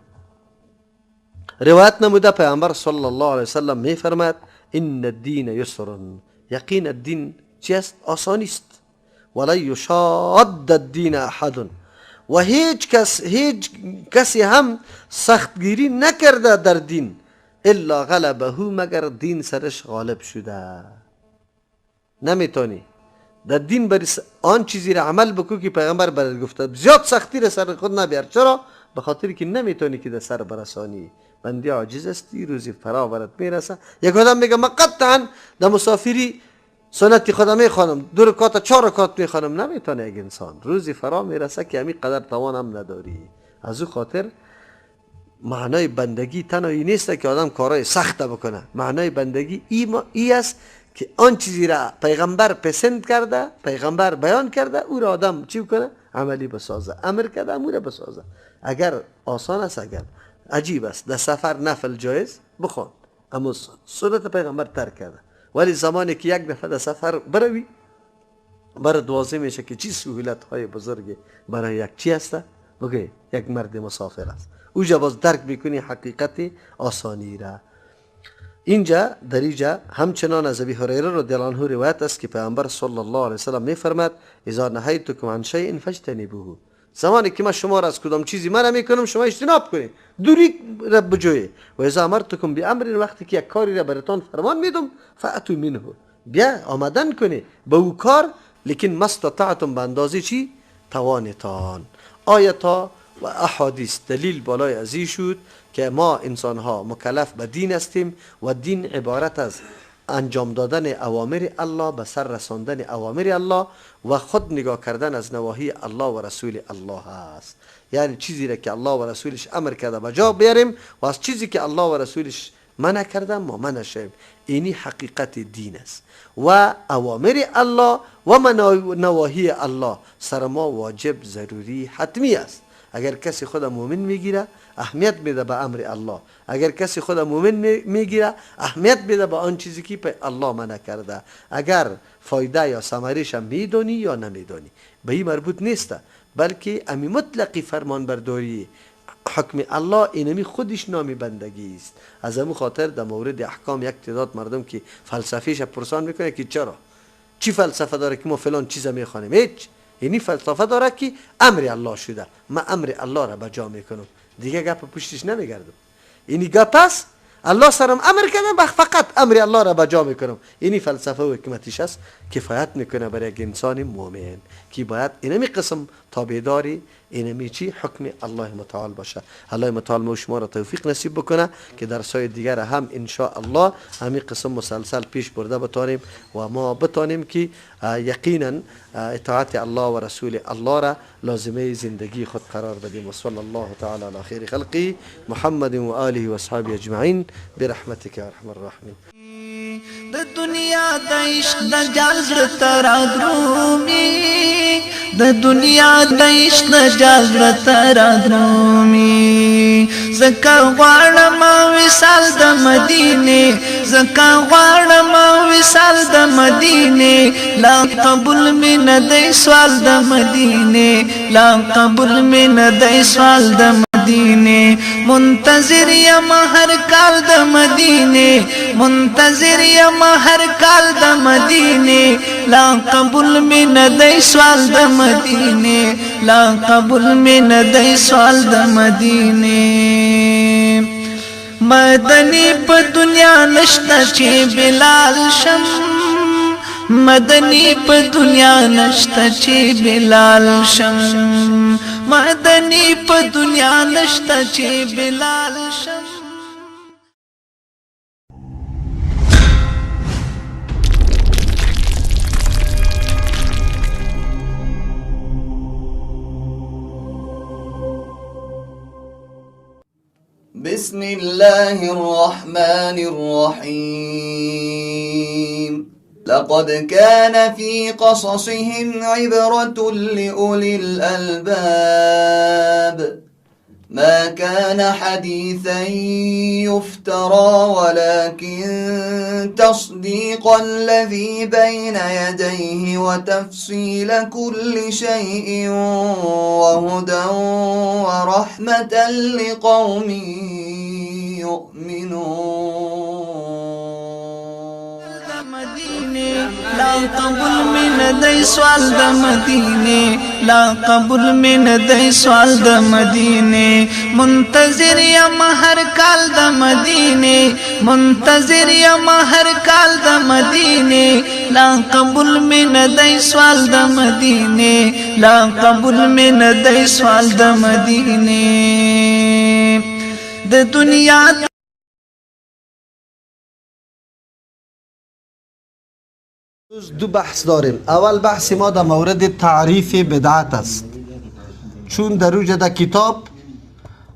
روایت نموده، پیامبر صلی الله علیه وسلم میفرماید ان الدین یسر، یقین الدین چی است؟ آسانی است. ولا یشاد الدین احد، و هیچ کسی هم سختگیری نکرده در دین الا غلبه، مگر دین سرش غالب شده. نمیتونی در دین بر آن چیزی را عمل بکو که پیغمبر برات گفته، زیاد سختی را سر خود نبیار. چرا؟ به خاطر که نمیتونی که در سر برسانی. بندی عاجز استی، روزی فرا برات میرسه. یک آدم میگه من قطعا در مسافری سنت خودم میخوانم، 2 رکعت 4 رکعت میخوانم. نمیتونه یک انسان، روزی فرا میرسه که همین قدر توان هم نداری. از او خاطر معنای بندگی تنها این نیست که آدم کارهای سخت بکنه. معنای بندگی ای است که آن چیزی را پیغمبر پسند کرده، پیغمبر بیان کرده، او را آدم چی کنه؟ عملی بسازه. امر کرده او را بسازه. اگر آسان است، اگر عجیب است، در سفر نفل جایز بخوان، اما سنت پیغمبر ترک کرده. ولی زمانی که یک دفعه در سفر بروی، برات واضح میشه که چی سهولت های بزرگ برای یک چی هست؟ بگه یک مرد مسافر است. اوجا باز درک میکنی حقیقت آسانی را. اینجا در اینجا همچنان از ابی هریره رضی الله عنه روایت است که پیامبر صلی الله علیه وسلم میفرماد اذا نهیتکم عن شیء فاجتنبوه. زمانی که ما شما را از کدام چیزی منع میکنم شما اجتناب کنید، دوری را بجوید. و اذا امرتکم بامر، وقتی که یک کاری را براتان فرمان میدم، فاتوا منه، بیا آمدن کنی به او کار، لیکن ما استطعتم، به اندازه چی؟ توانتان. آیتا و احادیث دلیل بالای ازی شد که ما انسان ها مکلف به دین هستیم و دین عبارت از انجام دادن اوامر الله، به سر رساندن اوامر الله و خود نگاه کردن از نواهی الله و رسول الله است. یعنی چیزی را که الله و رسولش امر کرده به جا بیاریم و از چیزی که الله و رسولش منع کرده ما منع شویم. اینی حقیقت دین است و اوامر الله و نواهی الله سر ما واجب، ضروری، حتمی است. اگر کسی خود مؤمن میگیره اهمیت میده به امر الله، اگر کسی خود مؤمن میگیره اهمیت میده به آن چیزی که به الله منع کرده. اگر فایده یا ثمرش هم میدونی یا نمیدونی به این مربوط نیست، بلکه امی مطلقی فرمان برداری حکم الله اینمی خودش نامی بندگی است. از امو خاطر در مورد احکام یک تعداد مردم که فلسفیش پرسان میکنه که چرا چی فلسفه داره که ما فلان چیز میخوانیم، هیچ. یعنی فلسفه داره که امر الله شده، من امر الله را به جا میکنم، دیگه گپ پشتش نمیگردم. یعنی گپ است الله سرم امر کرده، فقط امر الله را به جا میکنم. اینی فلسفه و حکمتش است، کفایت میکنه برای یک انسان مؤمن که باید اینمی قسم تابعداری اینمی چی حکم الله متعال باشه. الله متعال ما شما را توفیق نصیب بکنه که درسای دیگر هم ان شاء الله همین قسم مسلسل پیش برده بتانیم و ما بتانیم که یقینا اطاعت الله و رسول الله را لازمه زندگی خود قرار بدیم. و صلی الله تعالی علی خیر خلقی محمد و آله و اصحابه اجمعین برحمتک یا ارحم الراحمین. د دنیا د عشق د جال زړه ته رادرومي، د دنیا د عشق د جال زړه ته رادرومي. ځکه غواړم وصال د مدینې، ځکه غواړم وصال د مدینې، لا قبول مې نه دی سوال د مدینې، لا قبول مې نه دی سوال د مدینې. منتظر یم هر کال د مدینې، منتظر یم هر کال د مدینې، لا قبول مې نه دی سوال د مدینې، لا قبول مې نه دی سوال د مدینې. مدني په دنیا نشته چې بلال شم، مدني په دنیا نشته چې بلال شم، مدني په دنیا نشته چې بلال شم. بسم الله الرحمن الرحيم. لقد كان في قصصهم عبرة لأولي الألباب. ما كان حديثا يفترى ولكن تصديق الذي بين يديه وتفصيل كل شيء وهدى ورحمة لقوم يؤمنون. لا قبول من دی سوال د مدینه، لا قبول من دی سوال د مدینه. منتظر یم هر کال د مدینه، منتظر یم هر کال د مدینه. لا قبول من دی سوال د مدینه، لا قبول من دی سوال د مدینه. د دنیا دو بحث داریم. اول بحث ما در مورد تعریف بدعت است، چون در اوج در کتاب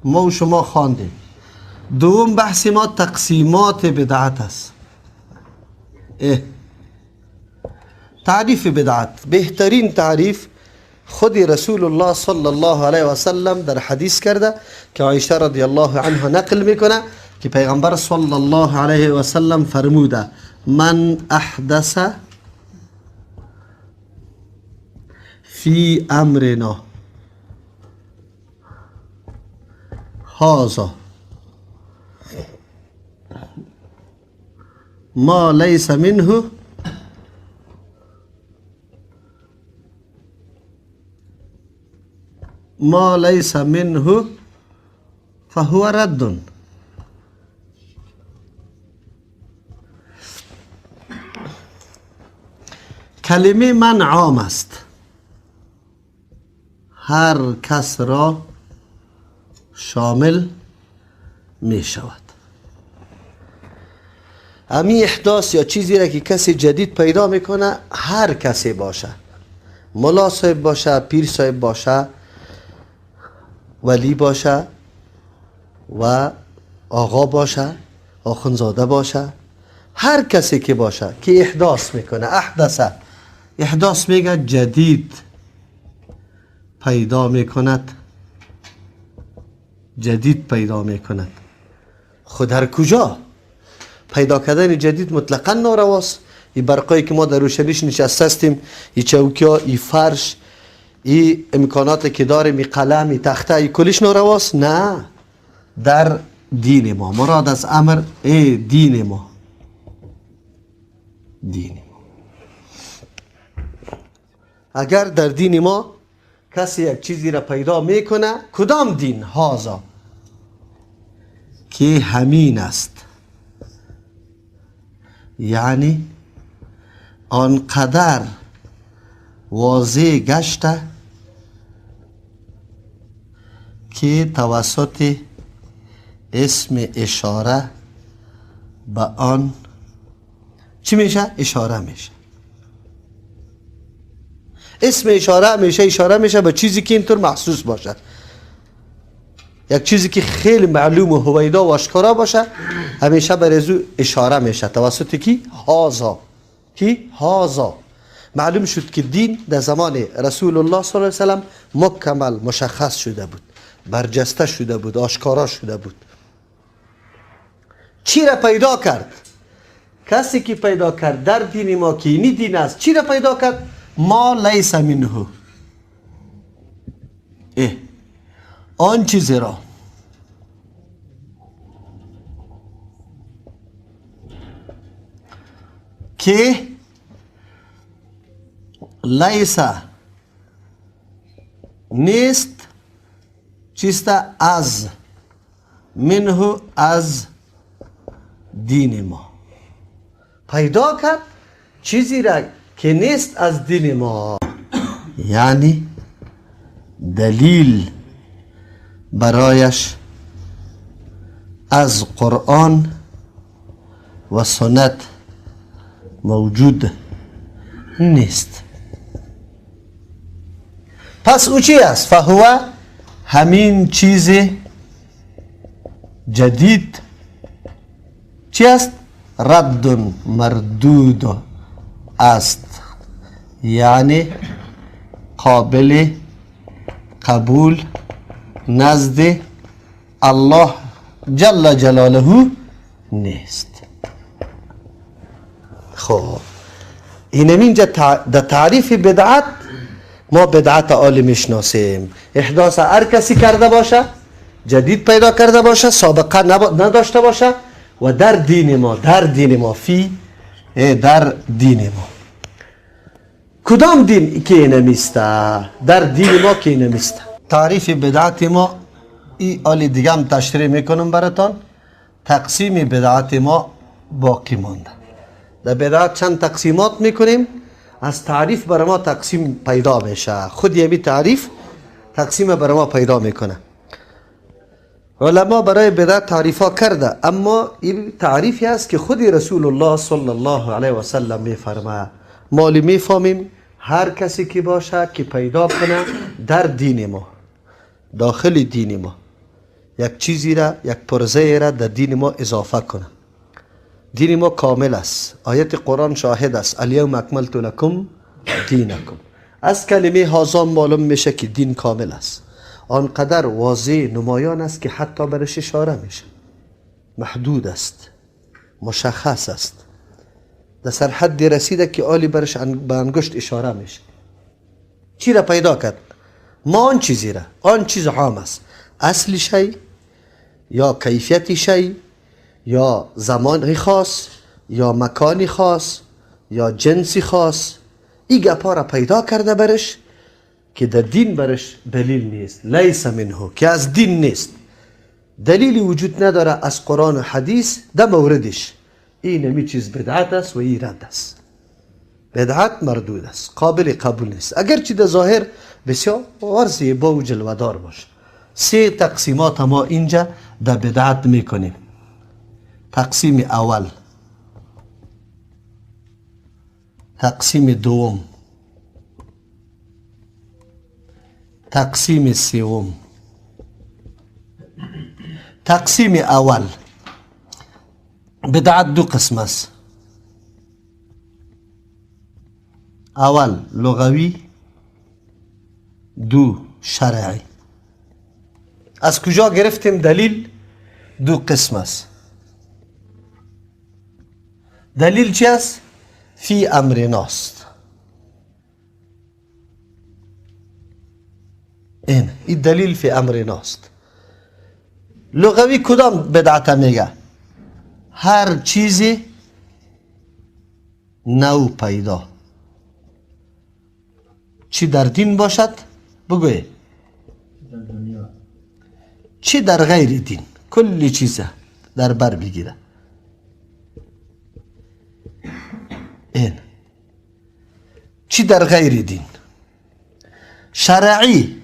ما و شما خواندیم. دوم بحث ما تقسیمات بدعت است. تعریف بدعت، بهترین تعریف خود رسول الله صلی الله علیه و سلم در حدیث کرده که عایشه رضی الله عنها نقل میکنه که پیغمبر صلی الله علیه و سلم فرموده من احدث فی امرنا هذا ما لیس منه ما لیس منه فهو رد. کلمه من عام است، هر کس را شامل می شود. امی احداث یا چیزی را که کسی جدید پیدا میکنه، هر کسی باشه، ملا صاحب باشه، پیر صاحب باشه، ولی باشه و آقا باشه، آخوندزاده باشه، هر کسی که باشه که احداث میکنه، احدثه، احداث میگه جدید پیدا میکند، جدید پیدا میکند. خود هر کجا پیدا کردن جدید مطلقا نارواست. این برقایی که ما در روشنیش نشسته هستیم، این چوکی ها، این فرش، این امکانات که داریم، این قلم، این تخته، این کلش نارواست؟ نه، در دین ما مراد از امر ای دین ما، دین ما. اگر در دین ما کسی یک چیزی را پیدا میکنه، کدام دین؟ هازا که همین است، یعنی آنقدر واضح گشته که توسط اسم اشاره به آن چی میشه؟ اشاره میشه. اسم اشاره میشه، اشاره میشه به چیزی که اینطور محسوس باشد، یک چیزی که خیلی معلوم و هویدا و آشکارا باشه، همیشه بر ازو اشاره میشه توسط کی؟ هازا. کی؟ هازا. معلوم شد که دین در زمان رسول الله صلی الله علیه و سلم مکمل مشخص شده بود، برجسته شده بود، آشکارا شده بود. چی را پیدا کرد؟ کسی که پیدا کرد در دین ما که اینی دین است، چی را پیدا کرد؟ ما لیس منه، آن چیزی را که لیس نیست، چیست؟ از منه، از دین ما پیدا کرد چیزی را که نیست از دین ما، یعنی دلیل برایش از قرآن و سنت موجود نیست. پس او چی است؟ فهو همین چیز جدید چی است؟ رد مردود است، یعنی قابل قبول نزد الله جل جلاله نیست. خب اینم اینجا در تعریف بدعت ما بدعت عالی میشناسیم. احداث هر کسی کرده باشه، جدید پیدا کرده باشه، سابقه نداشته باشه و در دین ما، در دین ما، فی در دین ما. کدام دین که نمیسته؟ در دین ما که نمیسته. تعریف بدعت ما ای آلی دیگه هم تشریح میکنم براتان. تقسیم بدعت ما باقی مانده. در بدعت چند تقسیمات میکنیم، از تعریف بر ما تقسیم پیدا میشه. خود یمی تعریف تقسیم بر ما پیدا میکنه. علما برای بدعت تعریف ها کرده، اما این تعریفی است که خود رسول الله صلی الله علیه و سلم میفرماید. مالی میفهمیم هر کسی که باشه که پیدا کنه در دین ما، داخل دین ما یک چیزی را، یک پرزه را در دین ما اضافه کنه. دین ما کامل است، آیت قرآن شاهد است، الیوم اکملت لکم دینکم. از کلمه هازان معلوم میشه که دین کامل است. آنقدر واضح نمایان است که حتی برش اشاره میشه. محدود است، مشخص است، در سرحد رسیده که آلی برش به انگشت اشاره میشه. چی را پیدا کرد؟ ما آن چیزی را، آن چیز عام است، اصل شی یا کیفیت شی یا زمان خاص یا مکانی خاص یا جنسی خاص، این گپا را پیدا کرده برش که در دین برش دلیل نیست. لیس منه، که از دین نیست، دلیلی وجود نداره از قرآن و حدیث در موردش. این همی چیز بدعت است و این رد است. بدعت مردود است، قابل قبول نیست، اگرچه در ظاهر بسیار زیبا و جلوه‌دار باشه. سه تقسیمات ما اینجا در بدعت میکنیم. تقسیم اول، تقسیم دوم، تقسیم سوم. تقسیم اول بدعت دو قسم است. اول لغوی، دو شرعی. از کجا گرفتیم دلیل؟ دو قسم است. دلیل چی است؟ فی امرناست. این دلیل فی امرناست. لغوی کدام بدعت میگه؟ هر چیزی نو پیدا، چی در دین باشد بگوی، چی در غیر دین، کلی چیزه در بر بگیره. این چی در غیر دین. شرعی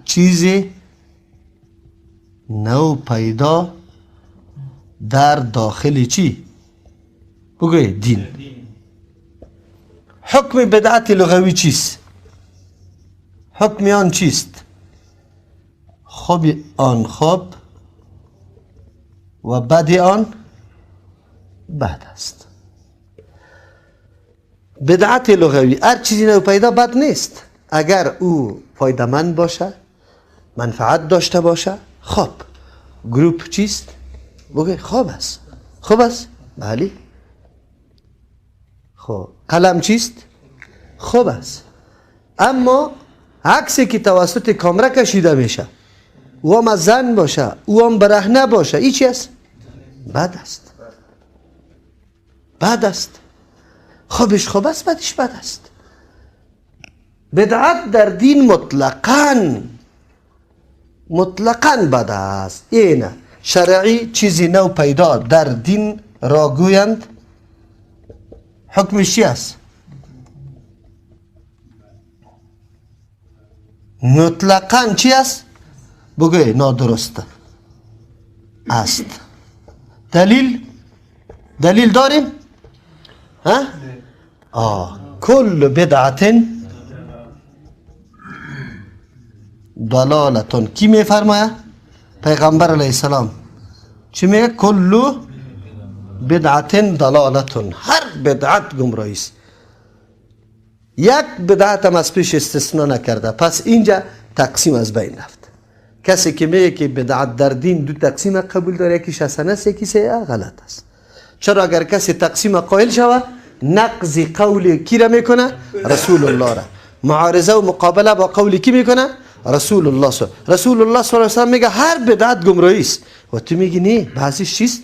چیزی نو پیدا در داخل چی؟ بگوی دین. حکم بدعت لغوی چیست؟ حکم آن چیست؟ خوب آن خوب و بد آن بد است. بدعت لغوی هر چیزی نو پیدا بد نیست، اگر او فایده‌مند باشه، منفعت داشته باشه. خب گروپ چیست؟ بگه خوب است. خوب است؟ بله. خب قلم چیست؟ خوب است. اما عکسی که توسط کامره کشیده میشه، او هم از زن باشه، او هم برهنه باشه، این چی است؟ بد است. بد است. خوبش خوب است، بدش بد است. بدعت در دین مطلقاً مطلقاً بد است. اینه شرعی چیزی نو پیدا در دین را گویند، حکمش چی است؟ مطلقاً چی است؟ بگوی نادرست است. دلیل؟ دلیل داریم؟ ها؟ کل بدعت ضلالتون. کی میفرماید؟ پیغمبر علیه السلام. چی میگه؟ کل بدعت ضلالتون. هر بدعت گمراهی است. یک بدعت هم از پیش استثنا نکرده. پس اینجا تقسیم از بین رفت. کسی که میگه که بدعت در دین دو تقسیم قبول داره، یکیش حسن است، یکیش غلط است. چرا اگر کسی تقسیم قائل شود، نقض قول کی را میکنه؟ رسول الله را. معارضه و مقابله با قول کی میکنه؟ رسول الله صلی رسول الله صلی الله علیه و سلم میگه هر بدعت گمراهی است و تو میگی نه، بعضیش چیست؟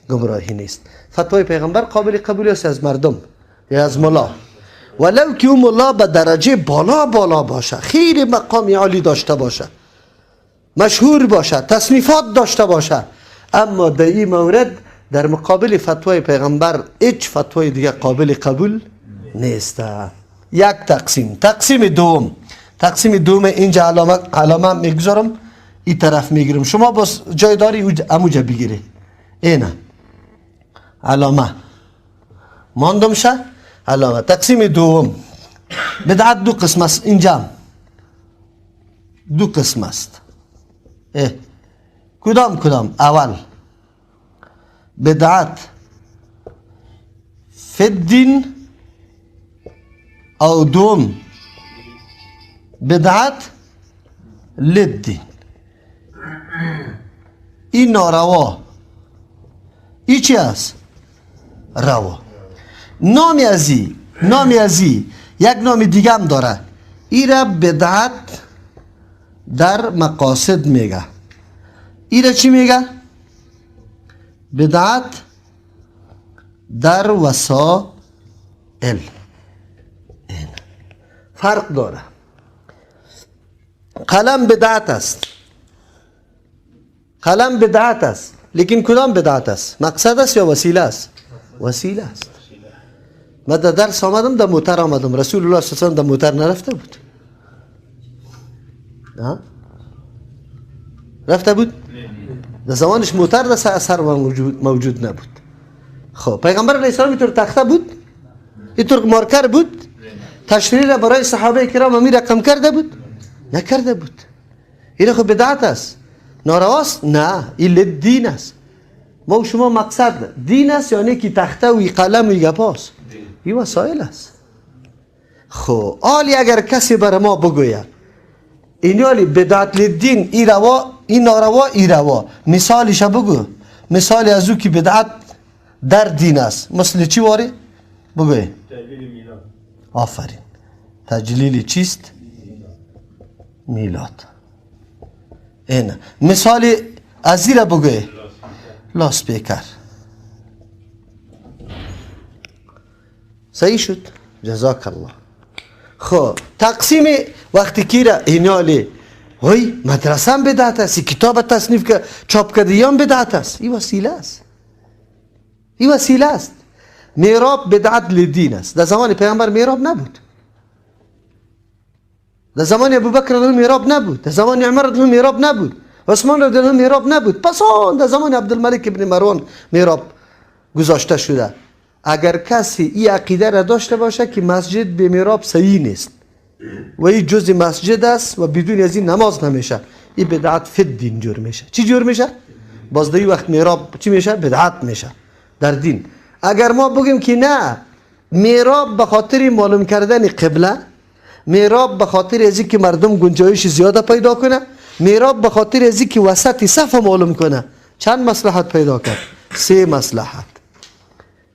گمراهی نیست. فتوای پیغمبر قابل قبول است از مردم یا از ملا. ولو که اون ملا به درجه بالا بالا باشه، خیلی مقام عالی داشته باشه، مشهور باشه، تصنیفات داشته باشه، اما در این مورد در مقابل فتوای پیغمبر هیچ فتوای دیگه قابل قبول نیست. یک تقسیم. تقسیم دوم، تقسیم دوم اینجا علامه میگذارم، این طرف میگیرم، شما باز جای داری اموجا بگیری. اینه علامه ماندم شه علامه. تقسیم دوم بدعت دو قسم است. اینجا دو قسم است. کدام کدام؟ اول بدعت فی الدین او دوم بدعت للدین. این ناروا، این چی است؟ روا. نامی ازی، نامی ازی یک نام دیگه هم داره، ای را بدعت در مقاصد میگه. ای را چی میگه؟ بدعت در وسائل. فرق داره. قلم بدعت است، قلم بدعت است، لیکن کدام بدعت است؟ مقصد است یا وسیله است؟ وسیله است. من در درس آمدم، در موتر آمدم، رسول الله صلی الله علیه و سلم در موتر نرفته بود؟ رفته بود؟ در زمانش موتر در اثر موجود نبود. خب پیغمبر علیه السلام اینطور تخته بود؟ اینطور مارکر بود؟ تشریح را برای صحابه کرام امی رقم کرده بود؟ نکرده بود. این خب بدعت است، نارواست؟ نه، این لدین است. ما و شما مقصد دین است، یعنی که تخته و قلم و گپاست، این وسایل است. خب آلی اگر کسی بر ما بگوید این آلی بدعت لدین، ای روا، این ناروا، ای روا، مثالش بگو، مثال از او که بدعت در دین است، مثل چی واری؟ بگوی. تجلیل میلاد. آفرین. تجلیل چیست؟ میلاد. اینه مثال از را بگوی. لاسپیکر. صحیح شد؟ جزاک الله. خب تقسیم وقتی کی را اینالی وای مدرسه هم بدعت است، کتاب تصنیف که چاپ کرده هم بدعت است، این وسیله است، این وسیله است. میراب بدعت لدین است. در زمان پیامبر میراب نبود، در زمان ابوبکر میراب نبود، در زمان عمر میراب نبود، عثمان رضی الله میراب نبود، پس آن در زمان عبدالملک ابن مروان میراب گذاشته شده. اگر کسی این عقیده را داشته باشه که مسجد به میراب صحیح نیست و این جزء مسجد است و بدون از این نماز نمیشه، این بدعت فی الدین جور میشه. چی جور میشه؟ باز در وقت میراب چی میشه؟ بدعت میشه در دین. اگر ما بگیم که نه، میراب به خاطر معلوم کردن قبله، میراب به خاطر از اینکه مردم گنجایش زیاده پیدا کنه، میراب به خاطر از اینکه وسط صف معلوم کنه، چند مصلحت پیدا کرد؟ سه مصلحت.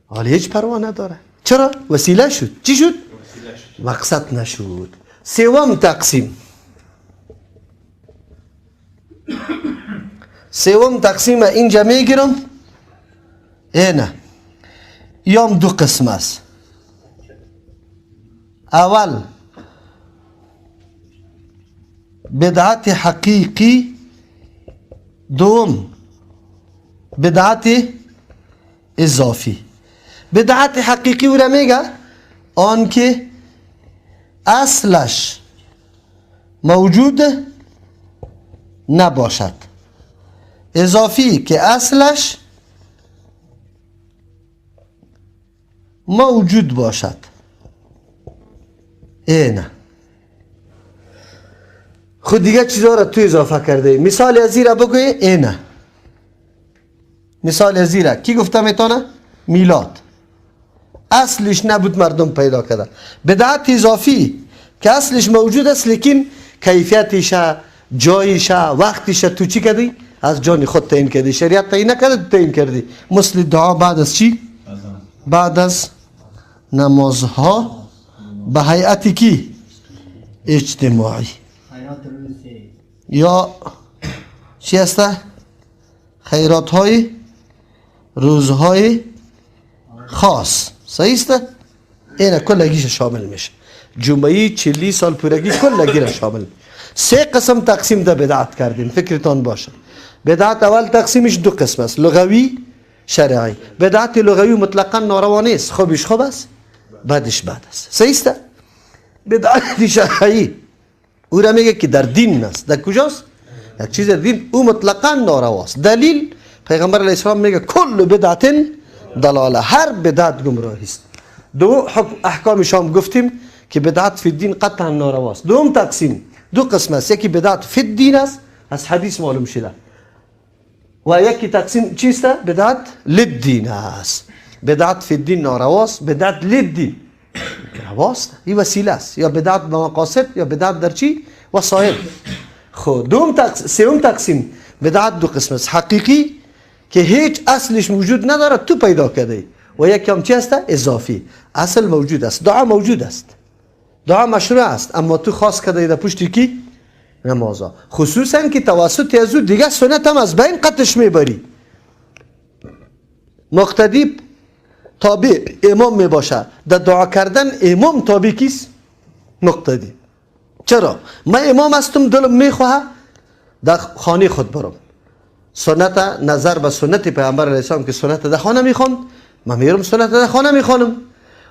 حالا هیچ پروا نداره. چرا؟ وسیله شد. چی شد؟ مقصد نشد. سوم تقسیم، سوم تقسیم اینجا میگیرم، اینه یام دو قسم است. اول بدعت حقیقی، دوم بدعت اضافی. بدعت حقیقی او را میگه آن که اصلش موجود نباشد، اضافی که اصلش موجود باشد. اینه خود دیگه چیزا را تو اضافه کرده. مثال از را بگوی. اینه مثال از را کی گفته میتونه؟ میلاد. اصلش نبود مردم پیدا کرده. بدعت اضافی که اصلش موجود است لیکن کیفیتش، جایش، وقتش تو چی کردی؟ از جان خود تعیین کردی، شریعت تعیین نکرده، تعیین کردی. مثل دعا بعد از چی؟ بعد از نمازها به هیئت کی؟ اجتماعی. یا چی هست؟ خیرات های روزهای خاص. صحیح است؟ اینا کلگیش شامل میشه. جمعی 40 سال پورگی کلگی را شامل. سه قسم تقسیم ده بدعت کردیم، فکرتان باشه. بدعت اول تقسیمش دو قسم است، لغوی شرعی. بدعت لغوی مطلقا ناروا نیست، خوبش خوب است بدش بد است، صحیح است؟ بدعت شرعی او را میگه که در دین است. در کجاست؟ یک چیز در دین او مطلقا نارواست. دلیل پیغمبر علیه السلام میگه کل بدعت ضلاله، هر بدعت گمراهی است. دو حکم احکام شام گفتیم که بدعت فی الدین قطعا نارواست. دوم تقسیم دو قسم است، یکی بدعت فی الدین است از حدیث معلوم شده، و یکی تقسیم چیست؟ بدعت للدین است. بدعت فی الدین نارواست، بدعت للدین رواست، این وسیله است، یا بدعت به مقاصد یا بدعت در چی؟ وسایل. خب دوم تقسیم، سوم تقسیم بدعت دو قسم است، حقیقی که هیچ اصلش موجود نداره تو پیدا کرده، و یکی هم چی است؟ اضافی، اصل موجود است، دعا موجود است، دعا مشروع است، اما تو خاص کرده در پشت کی؟ نمازا، خصوصا که توسط از او دیگه سنت هم از بین قطش میبری. مقتدی تابع امام میباشه، در دعا کردن امام تابع کیست؟ مقتدی. چرا؟ من امام هستم، دلم میخواه در خانه خود برم، سنت نظر به سنت پیامبر علیه السلام که سنت در خانه میخوند، من میرم سنت در خانه میخوانم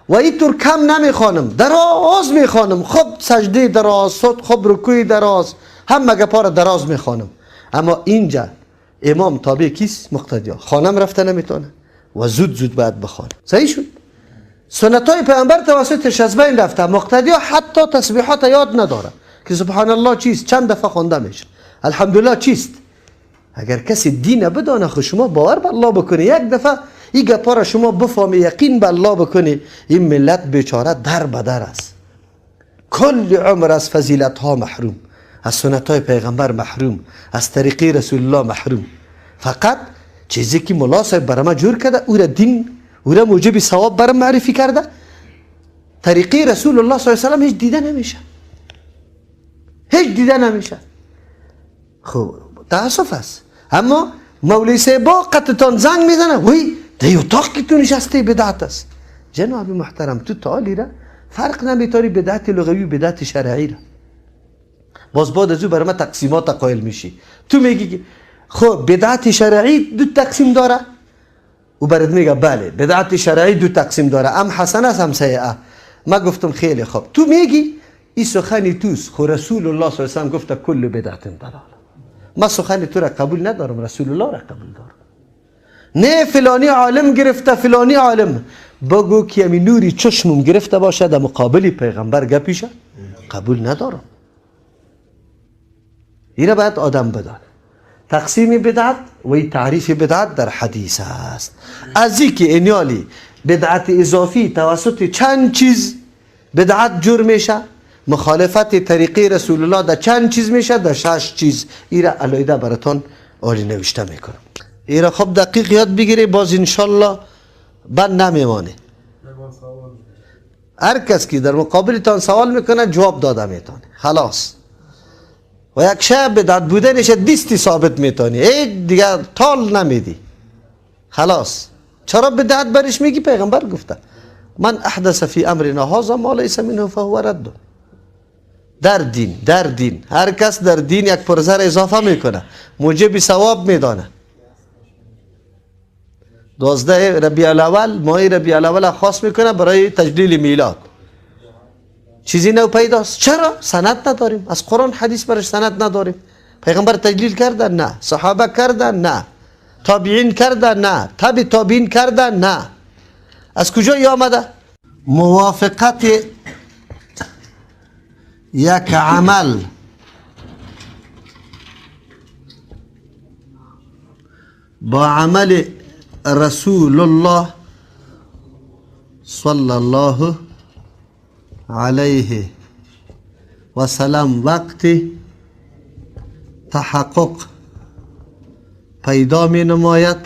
و اینطور کم نمیخوانم، دراز میخوانم، خب سجده دراز، خب رکوع دراز، هم مگه پا را دراز میخوانم. اما اینجا امام تابع کیست؟ مقتدی. خانم رفته نمیتونه و زود زود باید بخوانه. صحیح شد؟ سنت های پیامبر توسطش از بین رفته، مقتدی حتی تسبیحات یاد نداره که سبحان الله چیست، چند دفعه خوانده میشه، الحمدلله چیست. اگر کسی دین بدانه، خو شما باور به الله بکنی، یک دفعه این گپا را شما بفهمی، یقین به الله بکنی، این ملت بیچاره در بدر است، کل عمر از فضیلت ها محروم، از سنت های پیغمبر محروم، از طریقه رسول الله محروم. فقط چیزی که ملا صاحب برای ما جور کرده، او را دین، او را موجب ثواب برای معرفی کرده، طریقه رسول الله صلی الله علیه و سلم هیچ دیده نمیشه، هیچ دیده نمیشه. خب تاسف است. اما مولوی صاحب قطعتان زنگ میزنه، وی در اتاق که تو نشسته بدعت است. جناب محترم تو تعالی را فرق نمیتاری بدعت لغوی و بدعت شرعی را. باز بعد از او برای ما تقسیمات قائل میشی. تو میگی خب بدعت شرعی دو تقسیم داره، او برات میگه بله بدعت شرعی دو تقسیم داره، ام حسنه است هم سیئه. ما گفتم خیلی خوب، تو میگی این سخن توست، خو رسول الله صلی الله علیه و سلم گفته کل بدعت ضلاله. ما سخن تو را قبول ندارم، رسول الله را قبول دارم. نه فلانی عالم گرفته، فلانی عالم، بگو که امی نوری چشمم گرفته باشه در مقابل پیغمبر گپیشه قبول ندارم. این باید آدم بدانه. تقسیم بدعت و تعریف بدعت در حدیث است. از اینکه انیالی بدعت اضافی توسط چند چیز بدعت جور میشه، مخالفت طریقه رسول الله در چند چیز میشه، در 6 چیز. ایره علیده براتون عالی نوشته میکنم. ایره خب دقیق یاد بگیری، باز انشالله بند نمیمانه. هر کس که در مقابلتان سوال میکنه جواب داده میتونه، خلاص. و یک شب بدعت بودنش دیستی ثابت میتونی، ای دیگه تال نمیدی، خلاص. چرا بدعت برش میگی؟ پیغمبر گفته من احدث فی امرنا هذا ما لیس منه فهو رد. در دین، در دین هر کس در دین یک پرزر اضافه میکنه، موجب ثواب میدانه. 12 ربیع الاول، ماه ربیع الاول خاص میکنه برای تجلیل میلاد. چیزی نو پیداست. چرا؟ سند نداریم از قرآن حدیث، برش سند نداریم. پیغمبر تجلیل کرده؟ نه. صحابه کرده؟ نه. تابعین کرده؟ نه. تابع تابعین کرده؟ نه. از کجا آمده؟ موافقت یک عمل با عمل رسول الله صلی الله علیه و سلم وقت تحقق پیدا می نماید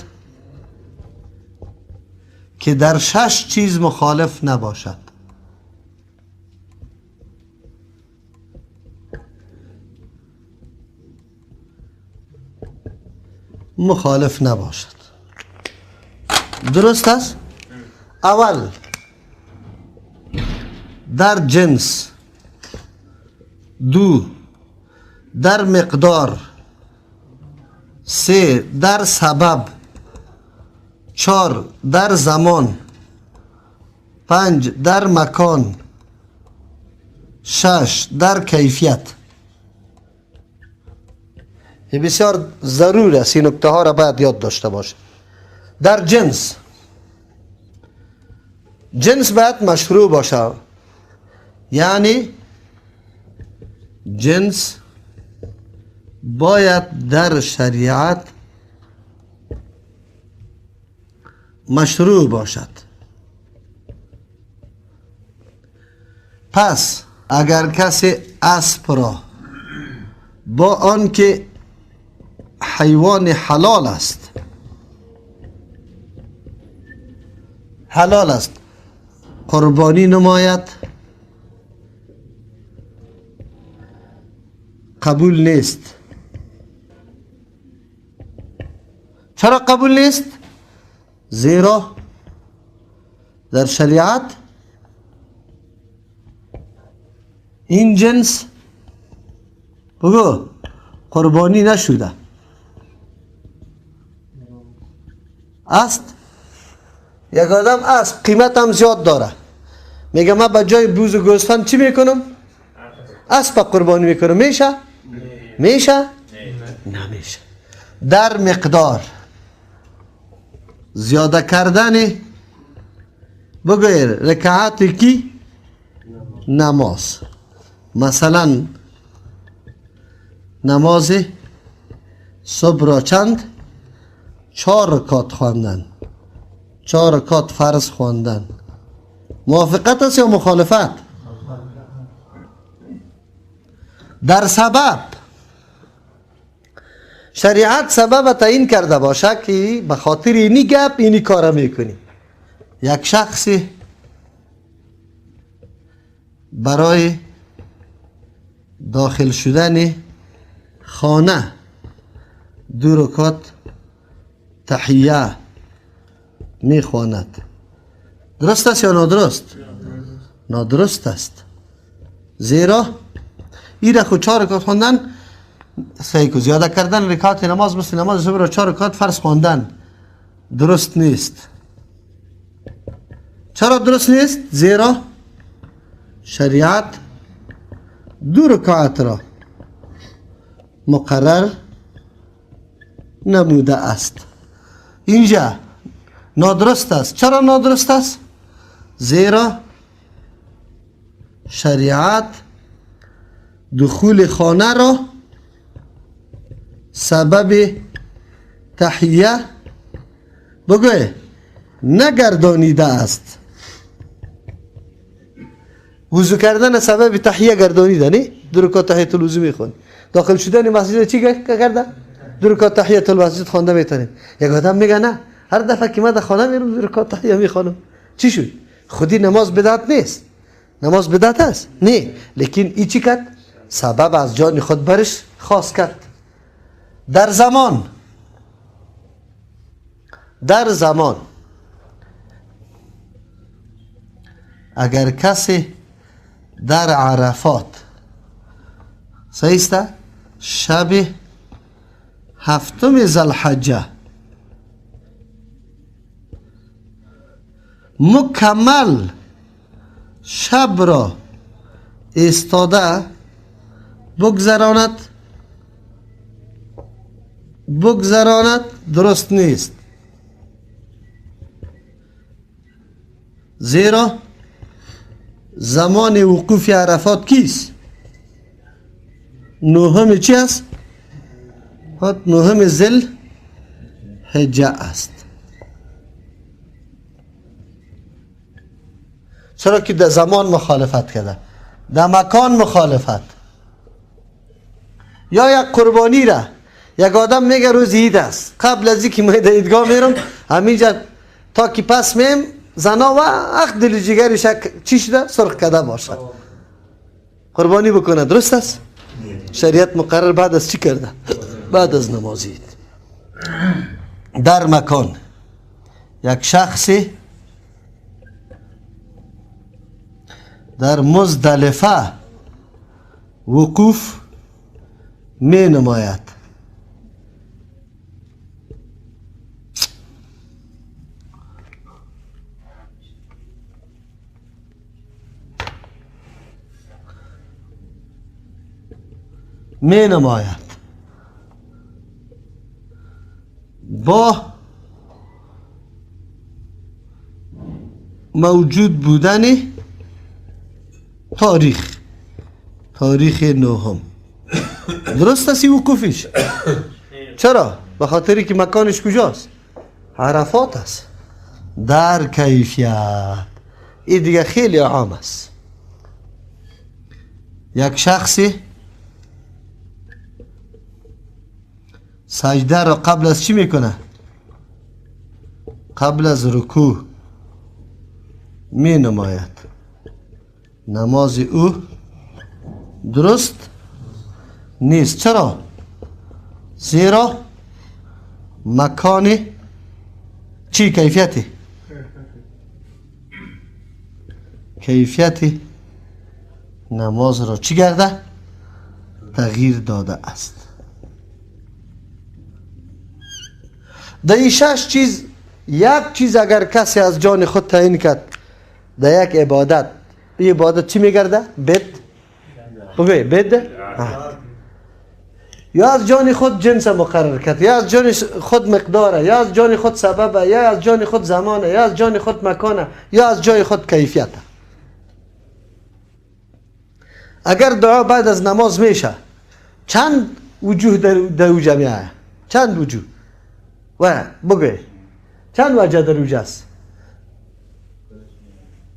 که در 6 چیز مخالف نباشد. مخالف نباشد. درست است؟ اول در جنس، 2 در مقدار، 3 در سبب، 4 در زمان، 5 در مکان، 6 در کیفیت. این بسیار ضرور است، این نکته ها را باید یاد داشته باشه. در جنس، جنس باید مشروع باشه، یعنی جنس باید در شریعت مشروع باشد. پس اگر کسی اسب را با آنکه حیوان حلال است، حلال است، قربانی نماید، قبول نیست. چرا قبول نیست؟ زیرا در شریعت این جنس بگو قربانی نشده است. یک آدم است قیمت هم زیاد داره، میگه من به جای بوز و گوسفند چی میکنم؟ اسب قربانی میکنم. میشه؟ میشه؟ نمیشه. در مقدار زیاده کردن بگویر رکعت کی؟ نماز. مثلا نماز صبح را چند؟ 4 رکعت خواندن، 4 رکعت فرض خواندن. موافقت است یا مخالفت؟ در سبب، شریعت سبب تعیین کرده باشه که به خاطر اینی گپ اینی کار میکنی. یک شخصی برای داخل شدن خانه 2 رکعت تحیه میخواند. درست است یا نادرست؟ نادرست است. زیرا این خود 4 رکعت خواندن سعی زیاده کردن رکعت نماز مثل نماز صبح را 4 رکعت فرض خواندن درست نیست. چرا درست نیست؟ زیرا شریعت 2 رکعت را مقرر نموده است. اینجا نادرست است. چرا نادرست است؟ زیرا شریعت دخول خانه را سبب تحیه بگوی نگردانیده است. وضو کردن سبب تحیه گردانیده، نه؟ 2 رکعت تحیه الوضو میخوند. داخل شدن مسجد چی کرده؟ 2 رکعت تحیه المسجد خوانده میتونیم. یک آدم میگه نه، هر دفعه که من در خانه میرم 2 رکعت تحیه میخوانم. چی شد؟ خودی نماز بدعت نیست. نماز بدعت است؟ نه، لیکن ای چی کرد؟ سبب از جان خود برش خاص کرد. در زمان، در زمان اگر کسی در عرفات صحیح است شب 7 ذوالحجه مکمل شب را ایستاده بگذراند، درست نیست. زیرا زمان وقوف عرفات کیست؟ 9 چی است؟ 9 ذوالحجه است. چرا که در زمان مخالفت کرده، در مکان مخالفت. یا یک قربانی را یک آدم میگه روز عید است، قبل از اینکه من در عیدگاه میرم همینجا تا که پس میم زنا و اخ دل جگرش چی شده سرخ کرده باشه قربانی بکنه. درست است؟ شریعت مقرر بعد از چی کرده؟ بعد از نماز عید. در مکان یک شخصی در مزدلفه وقوف می نماید. می نماید با موجود بودن تاریخ نهم. درست است وقوفش؟ چرا؟ به خاطری که مکانش کجاست؟ عرفات است. در کیفیت این دیگه خیلی عام است. یک شخصی سجده را قبل از چی میکنه؟ قبل از رکوع می نماید. نماز او درست نیست. چرا؟ زیرا مکان چی؟ کیفیتی، کیفیت نماز را چی کرده؟ تغییر داده است. در این شش چیز یک چیز اگر کسی از جان خود تعیین کرد در یک عبادت، این عبادت چی میگرده؟ بد. بگوی بد. یا از جان خود جنس مقرر کرد، یا از جان خود مقداره، یا از جان خود سببه، یا از جان خود زمانه، یا از جان خود مکانه، یا از جای خود کیفیته. اگر دعا بعد از نماز میشه چند وجوه در او جمعه؟ چند وجوه؟ و بگوی چند وجه در اوج است؟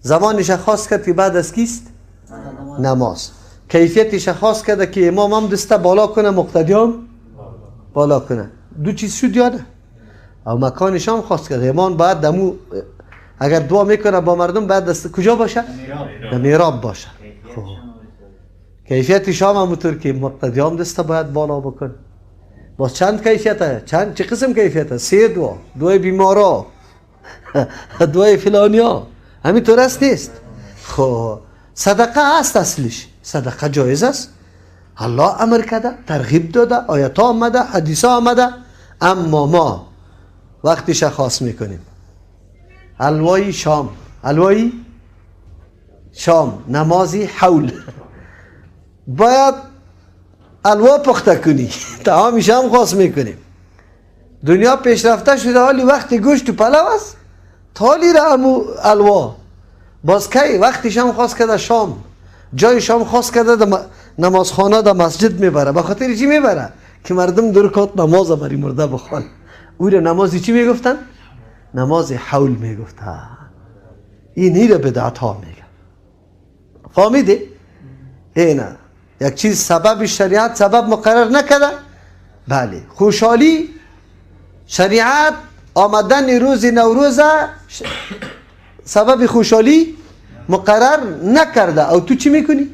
زمانش خاص کرد که بعد از کیست؟ نماز. کیفیتش خاص کرده که امام هم دسته بالا کنه، مقتدی هم بالا کنه. دو چیز شد یا نه؟ او مکانش هم خاص کرده. امام باید دمو اگر دعا میکنه با مردم باید دست کجا باشه؟ در میراب باشه. خب کیفیتش هم همونطور که مقتدی هم دسته باید بالا بکنه. باز چند کیفیت هست؟ چند چه قسم کیفیت هست؟ سه دعا، دعای بیمارا، دعای فلانیا، همینطور است نیست؟ خب صدقه هست اصلش، صدقه جایز است، الله امر کرده، ترغیب داده، آیات آمده، حدیث آمده، اما ما وقتش خاص میکنیم. حلوای شام، حلوای شام، نمازی حول، باید حلوا پخته کنی، طعامش هم خاص میکنیم. دنیا پیشرفته شده، حالی وقتی گوشت و پلو است تالی را همو حلوا. باز کی وقتش هم خاص کرده شام، جای شام خاص کرده در نمازخانه، در مسجد میبره. به خاطر چی میبره؟ که مردم دو رکعت نماز بری مرده بخوان. او را نمازی چی میگفتن؟ نماز حول میگفتن. این را بدعت ها میگه. فهمیدی؟ اینه یک چیز سبب شریعت سبب مقرر نکرده. بله، خوشحالی شریعت آمدن روز نوروز سبب خوشحالی مقرر نکرده. او تو چی میکنی؟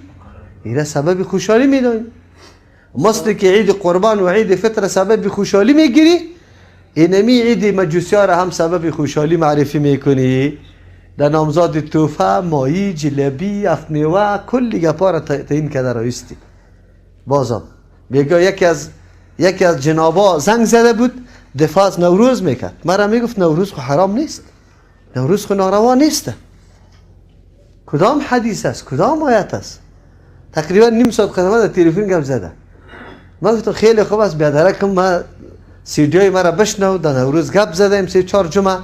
ایره سبب خوشحالی میدانی. مثل که عید قربان و عید فطر سبب خوشحالی میگیری، اینمی عید مجوسی ها را هم سبب خوشحالی معرفی میکنی. در نامزاد توفه، مایی، جلبی، افمیوه، کلی گپا را تعیین کرده رایستی. بازم بیگاه یکی از جنابا زنگ زده بود، دفاع از نوروز میکرد. مرا میگفت نوروز خو حرام نیست، نوروز خو ناروا نیست. کدام حدیث است؟ کدام آیت است؟ تقریبا نیم ساعت قدمه در تلفن گپ زده. من گفتم خیلی خوب است، بیادرکم ما سی دی مرا بشنو، در نوروز گپ زدیم 3-4 جمعه.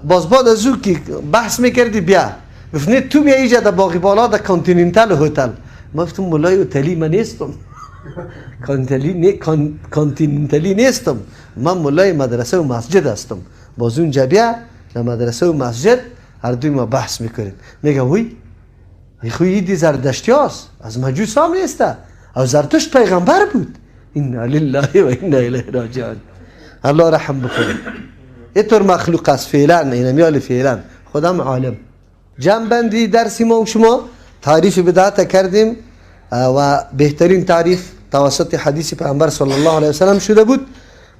باز بعد از او که بحث میکردی بیا، گفت نه تو بیا اینجا در باغی بالا در کانتیننتال هتل. من گفتم مولای هتلی من نیستم، کانتیننتالی نیستم، من مولای مدرسه و مسجد هستم. باز اونجا بیا در مدرسه و مسجد هر دوی ما بحث میکنیم. میگه وی خوی ایدی زردشتی هست، از مجوس هم نیسته، او زرتشت پیغمبر بود. انا لله و انا الیه راجعون. الله رحم بکنه. اینطور مخلوق است فعلا، اینمیال فعلا خودم عالم. جمع بندی درسی ما و شما تعریف بدعت کردیم و بهترین تعریف توسط حدیث پیامبر صلی الله علیه وسلم شده بود.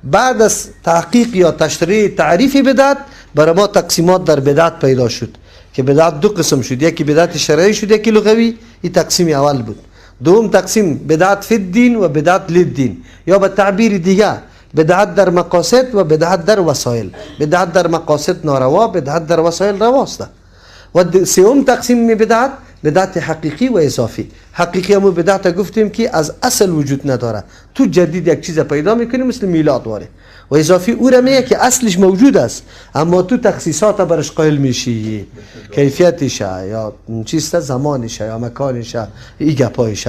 بعد از تحقیق یا تشریح تعریف بدعت برای ما تقسیمات در بدعت پیدا شد. که بدعت دو قسم شد، یکی بدعت شرعی شد، یکی لغوی. این تقسیم اول بود. دوم تقسیم بدعت فی الدین و بدعت للدین، یا به تعبیر دیگه بدعت در مقاصد و بدعت در وسایل. بدعت در مقاصد ناروا، بدعت در وسایل رواست. و سوم تقسیم بدعت، بدعت حقیقی و اضافی. حقیقی همون بدعت گفتیم که از اصل وجود نداره، تو جدید یک چیز پیدا میکنی مثل میلاد واره. و اضافی او را میگه که اصلش موجود است اما تو تخصیصات برش قائل میشی، کیفیتش یا چیست، زمانش یا مکانش، ای گپایش.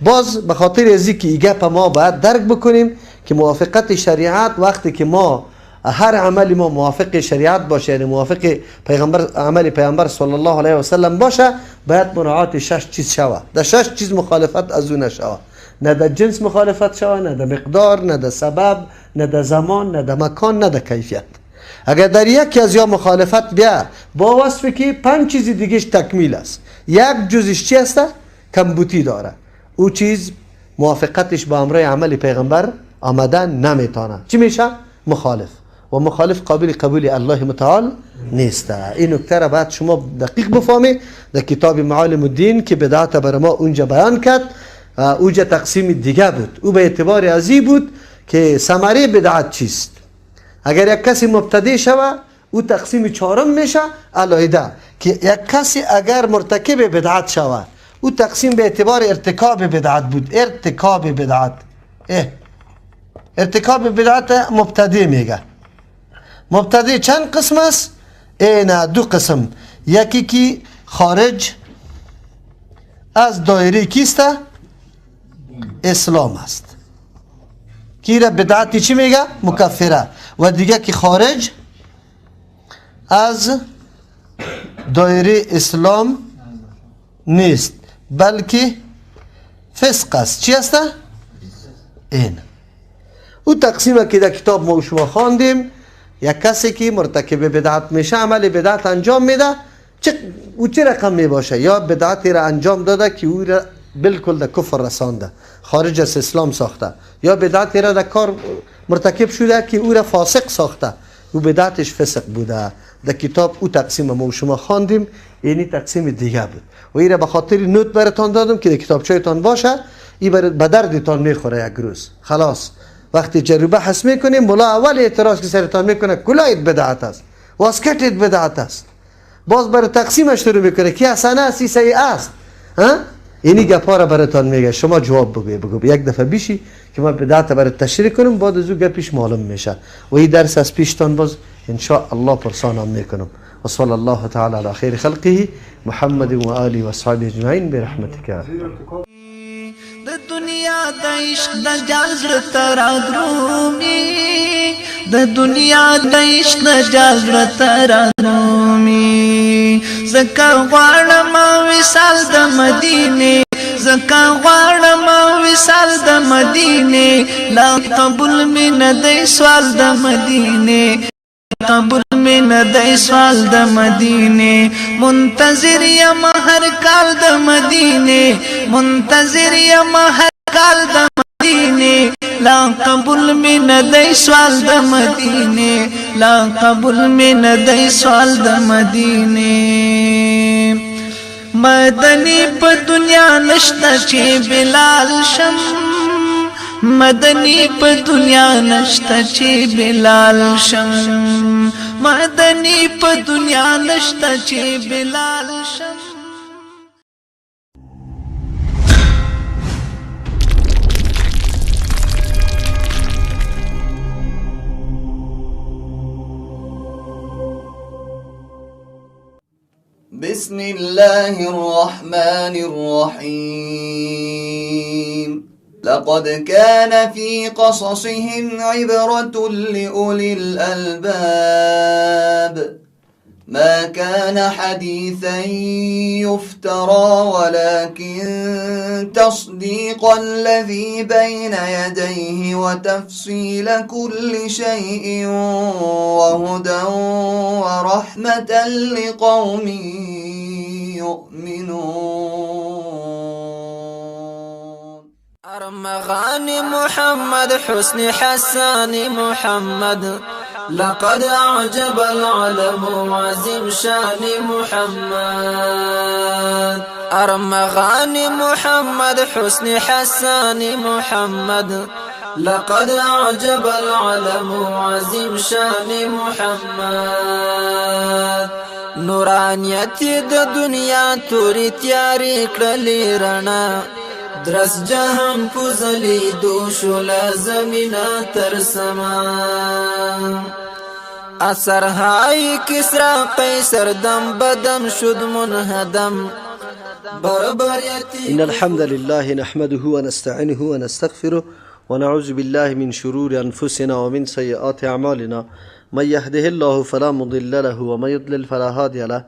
باز به خاطر از اینکه ای گپ ما باید درک بکنیم که موافقت شریعت، وقتی که ما هر عمل ما موافق شریعت باشه، یعنی موافق پیغمبر، عمل پیغمبر صلی الله علیه و سلم باشه، باید مراعات شش چیز شوه. در شش چیز مخالفت از او نشوه، نه در جنس مخالفت شوه، نه در مقدار، نه در سبب، نه در زمان، نه در مکان، نه در کیفیت. اگر در یکی از یا مخالفت بیا با وصف که پنج چیز دیگهش تکمیل است، یک جزش چی است؟ کمبوتی داره، او چیز موافقتش با امر عمل پیغمبر آمدن نمیتونه، چی میشه؟ مخالف. و مخالف قابل قبول الله متعال نیست. این نکته را باید شما دقیق بفهمید. در کتاب معالم الدین که بدعت بر ما اونجا بیان کرد، اونجا تقسیم دیگه بود، او به اعتبار ازی بود که ثمره بدعت چیست. اگر یک کسی مبتدی شوه او تقسیم چهارم میشه علاهده، که یک کسی اگر مرتکب بدعت شوه او تقسیم به اعتبار ارتکاب بدعت بود. ارتکاب بدعت، ارتکاب بدعت مبتدی میگه. مبتدی چند قسم است؟ نه، دو قسم. یکی که خارج از دایره کیست؟ اسلام است، کی را بدعتی چی میگه؟ مکفره. و دیگه که خارج از دایره اسلام نیست بلکه فسق است. چی است؟ این او تقسیم که در کتاب ما شما خواندیم، یک کسی که مرتکب بدعت میشه، عمل بدعت انجام میده، او چه رقم میباشه؟ یا بدعتی را انجام داده که او را بالکل در کفر رسانده، خارج از اسلام ساخته، یا بدعتی را در کار مرتکب شده که او را فاسق ساخته، او بدعتش فسق بوده. در کتاب او تقسیم ما شما خواندیم، یعنی تقسیم دیگه بود. و این را به خاطر نوت براتان دادم که در کتابچه‌تان باشه، این به دردتان میخوره یک روز. خلاص وقتی جریبه حس میکنیم، ملا اول اعتراض که سرتان میکنه کلایت بدعت است، واسکتت بدعت است، باز برای تقسیمش شروع میکنه که حسنه است، سیئه است. ها، اینی گپا را براتان میگه، شما جواب بگوی، بگو یک دفعه بیشی که ما بدعت برای تشریح کنم، بعد از او گپیش معلوم میشه. و این درس از پیشتان باز ان شاء الله پرسانم میکنم. و صلی الله تعالی علی خیر خلقه محمد و آله و اصحابه اجمعین برحمتک. د دنیا د عشق د جال زړه ته رادرومي، د دنیا د عشق د جال زړه ته رادرومي. ځکه غواړم وصال د مدینې، ځکه غواړم وصال د مدینې، لا قبول مې نه دی سوال د مدینې، قبول مې نه دی سوال د مدینې. منتظر یم هر کال د مدینې، منتظر یم هر کال د مدینې، لا قبول مې نه دی سوال د مدینې، لا قبول مې نه دی سوال د مدینې. مدني په دنیا نشته چې بلال شم، مدني په دنیا نشته چې بلال شم، مدني په دنیا نشته چې بلال شم. بسم الله الرحمن الرحيم. لقد كان في قصصهم عبرة لأولي الألباب. ما كان حديثا يفترى ولكن تصديق الذي بين يديه وتفصيل كل شيء وهدى ورحمة لقوم يؤمنون. أرمغان محمد حسن حسان محمد لقد أعجب العالم عظیم شان محمد. ارمغان محمد حسن حسان محمد، لقد أعجب العالم عظیم شان محمد. نورانیت د دنیا تورې تیارې کړلې رڼا، درس جهان پوزلی دوشو له زمینه تر سما. اثرهای کسرا قیصر دم بدم شد منهدم. إن الحمد لله نحمده ونستعينه ونستغفره ونعوذ بالله من شرور أنفسنا ومن سيئات أعمالنا، من يهده الله فلا مضل له ومن يضلل فلا هادي له،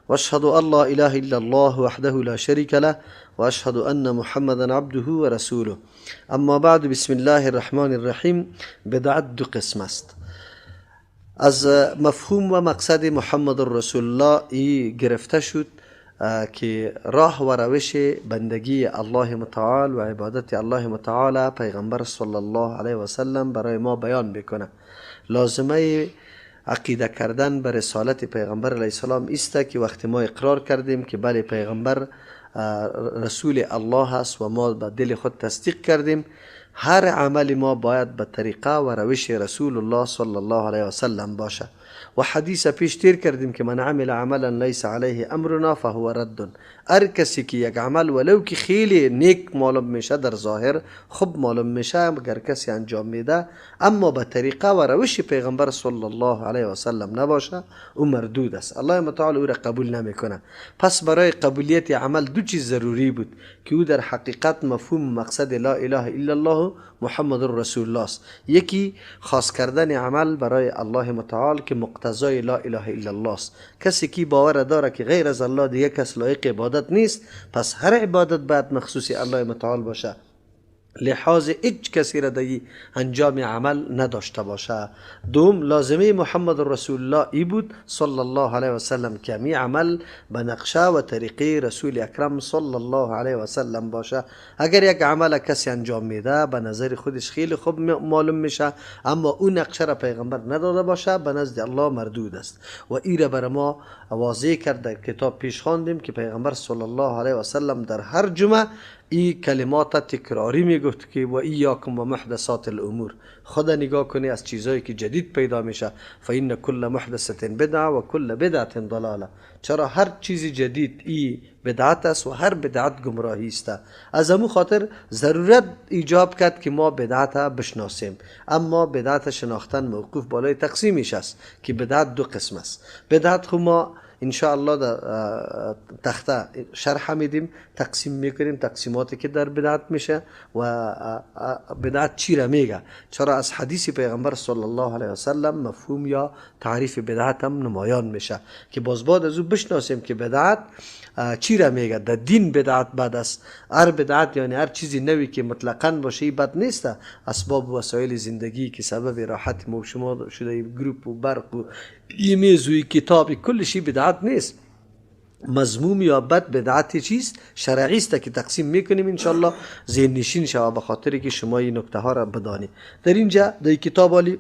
وأشهد أن لا إله إلا الله وحده لا شريك له، وأشهد أن محمدا عبده ورسوله. اما بعد، بسم الله الرحمن الرحیم. بدعت دو قسم است. از مفهوم و مقصد محمد رسول الله ای گرفته شد که راه و روش بندگی الله متعال و عبادت الله متعال پیغمبر صلی الله علیه و سلم برای ما بیان بکنه. لازمه عقیده کردن به رسالت پیغمبر علیه السلام است که وقتی ما اقرار کردیم که بله پیغمبر رسول الله است و ما به دل خود تصدیق کردیم، هر عمل ما باید به طریقه و روش رسول الله صلی الله علیه و سلم باشه. و حدیث پیش تیر کردیم که من عمل عملا لیس علیه امرنا فهو رد. هر کسی که یک عمل ولو که خیلی نیک معلوم میشه، در ظاهر خوب معلوم میشه، اگر کسی انجام میده اما به طریقه و روش پیغمبر صلی الله علیه و سلم نباشه، او مردود است، الله متعال او را قبول نمیکنه. پس برای قبولیت عمل دو چیز ضروری بود که او در حقیقت مفهوم مقصد لا اله الا الله محمد رسول الله است. یکی خاص کردن عمل برای الله متعال که مقتضای لا اله الا الله است. کسی که باور داره که غیر از الله دیگه کس لایق عبادت نیست، پس هر عبادت باید مخصوص الله متعال باشه، لحاظ هیچ کسی را دیگه انجام عمل نداشته باشه. دوم لازمه محمد رسول الله ای بود صلی الله علیه و سلم که می عمل به نقشه و طریقه رسول اکرم صلی الله علیه و سلم باشه. اگر یک عمل کسی انجام میده به نظر خودش خیلی خوب معلوم میشه، اما اون نقشه را پیغمبر نداده باشه، به نزد الله مردود است. و ای را بر ما واضح کرد در کتاب پیش خواندیم که پیغمبر صلی الله علیه و سلم در هر جمعه ای کلمات تکراری میگفت که و ایاکم و محدثات الامور. خدا نگاه کنی از چیزایی که جدید پیدا میشه، فإن کل محدثة بدعه و کل بدعة ضلاله. چرا هر چیز جدید ای بدعت است و هر بدعت گمراهی است. از امو خاطر ضرورت ایجاب کرد که ما بدعت بشناسیم، اما بدعت شناختن موقوف بالای تقسیمش است که بدعت دو قسم است. بدعت خو ما انشاءالله در تخته شرح میدیم، تقسیم میکنیم تقسیماتی که در بدعت میشه و بدعت چی را میگه. چرا از حدیث پیغمبر صلی الله علیه و سلم مفهوم یا تعریف بدعت هم نمایان میشه که باز بعد از او بشناسیم که بدعت چی را میگه. در دین بدعت بد است. هر بدعت یعنی هر چیزی نوی که مطلقاً باشه بد نیست. اسباب و وسایل زندگی که سبب راحت ما و شما شده، گروپ و برق و ایمیز و کتاب، کل شی بدعت نیست. مذموم یا بد بدعت چیست؟ شرعی است که تقسیم میکنیم انشالله ذهن نشین شوه، به خاطر که شما این نکته ها را بدانید. در اینجا در کتاب علی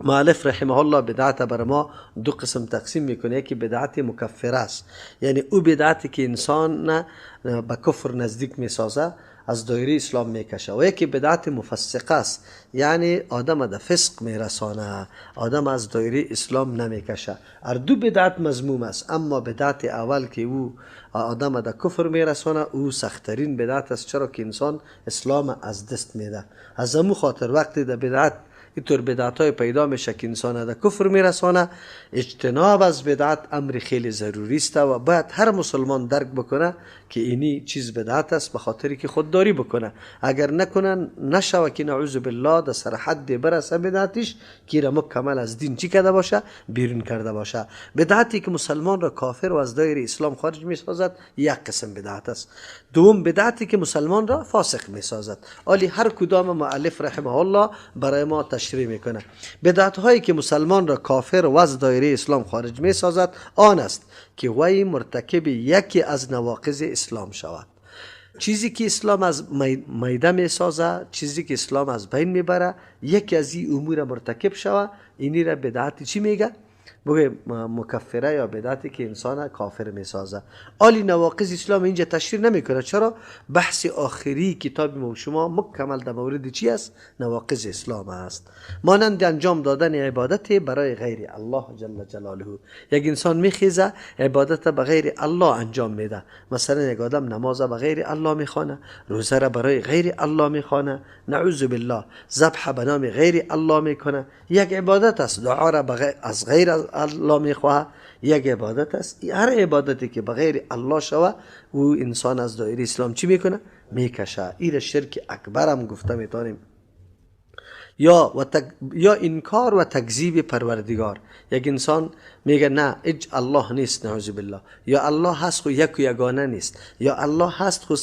مؤلف رحمه الله بدعت بر ما دو قسم تقسیم میکنه. یکی بدعت مکفره است، یعنی او بدعتی که انسان به کفر نزدیک میسازه، از دایره اسلام میکشه. و یکی بدعت مفسقه است، یعنی آدم در فسق میرسانه، آدم از دایره اسلام نمیکشه. هر دو بدعت مذموم است، اما بدعت اول که او آدم در کفر میرسانه او سختترین بدعت است، چرا که انسان اسلام از دست میده. از امو خاطر وقتی در بدعت اینطور بدعت های پیدا میشه که انسان در کفر میرسانه، اجتناب از بدعت امر خیلی ضروری است و باید هر مسلمان درک بکنه که اینی چیز بدعت است، به خاطری که خودداری بکنه. اگر نکنه نشوه که نعوذ بالله در سرحد برسه بدعتش که را مکمل از دین چی کرده باشه، بیرون کرده باشه. بدعتی که مسلمان را کافر و از دایره اسلام خارج میسازد یک قسم بدعت است. دوم بدعتی که مسلمان را فاسق میسازد. آلی هر کدام مؤلف رحمه الله برای ما تشریح میکنه. بدعت هایی که مسلمان را کافر و از دایره اسلام خارج میسازد آن است که وی مرتکب یکی از نواقض اسلام شود. چیزی که اسلام از میده میسازه، چیزی که اسلام از بین میبره، یکی از این امور مرتکب شوه، اینی را بدعت چی میگه؟ بگه مکفره یا بدعتی که انسان کافر میسازه. آلی نواقض اسلام اینجا تشریح نمیکنه. چرا؟ بحث آخری کتاب ما شما مکمل در مورد چی است؟ نواقض اسلام است. مانند انجام دادن عبادت برای غیر الله جل جلاله. یک انسان میخیزه عبادت به غیر الله انجام میده. مثلا یک آدم نماز به غیر الله میخوانه، روزه را برای غیر الله میخوانه، نعوذ بالله، ذبح به نام غیر الله میکنه. یک عبادت است. دعا را از غیر الله میخواه، یک عبادت است. هر عبادتی که بغیر الله شوه او انسان از دایره اسلام چی میکنه؟ میکشه. این شرک اکبر هم گفته میتونیم. یا انکار و تکذیب پروردگار. یک انسان میگه نه اج الله نیست، نعوذ بالله، یا الله هست خو یک و یگانه نیست، یا الله هست خو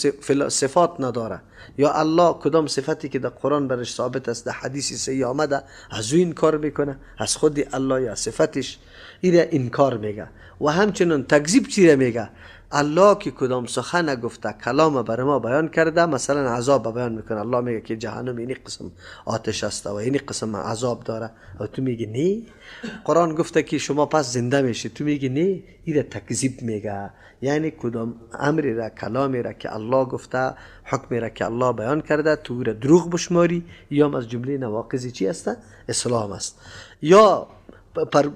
صفات نداره، یا الله کدام صفتی که در قرآن برش ثابت است در حدیث صحیح آمده از او انکار میکنه، از خود الله یا صفتش این انکار میگه. و همچنین تکذیب چی میگه؟ الله که کدام سخن گفته، کلام بر ما بیان کرده، مثلا عذاب بیان میکنه، الله میگه که جهنم اینی قسم آتش است و اینی قسم عذاب داره، و تو میگی نه. قرآن گفته که شما پس زنده میشی، تو میگی نه. این تکذیب میگه. یعنی کدام امری را، کلامی را که الله گفته، حکمی را که الله بیان کرده، تو را دروغ بشماری، یا از جمله نواقض چی است؟ اسلام است. یا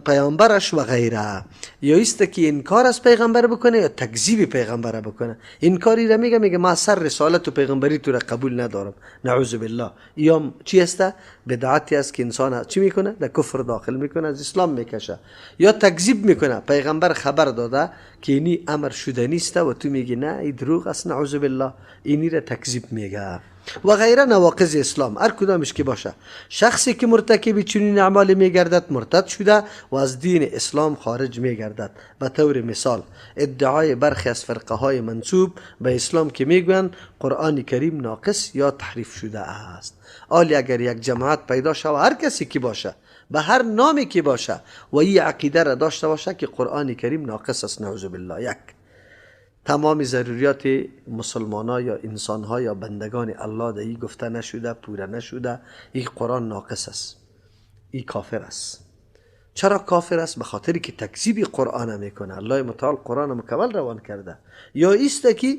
پیامبرش و غیره. یا است که انکار از پیغمبر بکنه یا تکذیب پیغمبر بکنه. انکاری را میگه، میگه ما سر رسالت و پیغمبری تو را قبول ندارم، نعوذ بالله. یا چی است؟ بدعتی است که انسان چی میکنه؟ در کفر داخل میکنه، از اسلام میکشه. یا تکذیب میکنه، پیغمبر خبر داده که اینی امر شده نیست و تو میگی نه این دروغ است، نعوذ بالله، اینی را تکذیب میگه و غیره. نواقض اسلام هر کدامش که باشه، شخصی که مرتکب چنین اعمال میگردد مرتد شده و از دین اسلام خارج میگردد. به طور مثال ادعای برخی از فرقه های منسوب به اسلام که میگویند قرآن کریم ناقص یا تحریف شده است. آلی اگر یک جماعت پیدا شود، هر کسی که باشه، به هر نامی که باشه، و این عقیده را داشته باشه که قرآن کریم ناقص است، نعوذ بالله، یک تمام ضروریات مسلمان ها یا انسان ها یا بندگان الله در این گفته نشده، پوره نشده، این قرآن ناقص است، این کافر است. چرا کافر است؟ به خاطر که تکذیب قرآن میکنه. الله متعال قرآن مکمل روان کرده. یا ایست که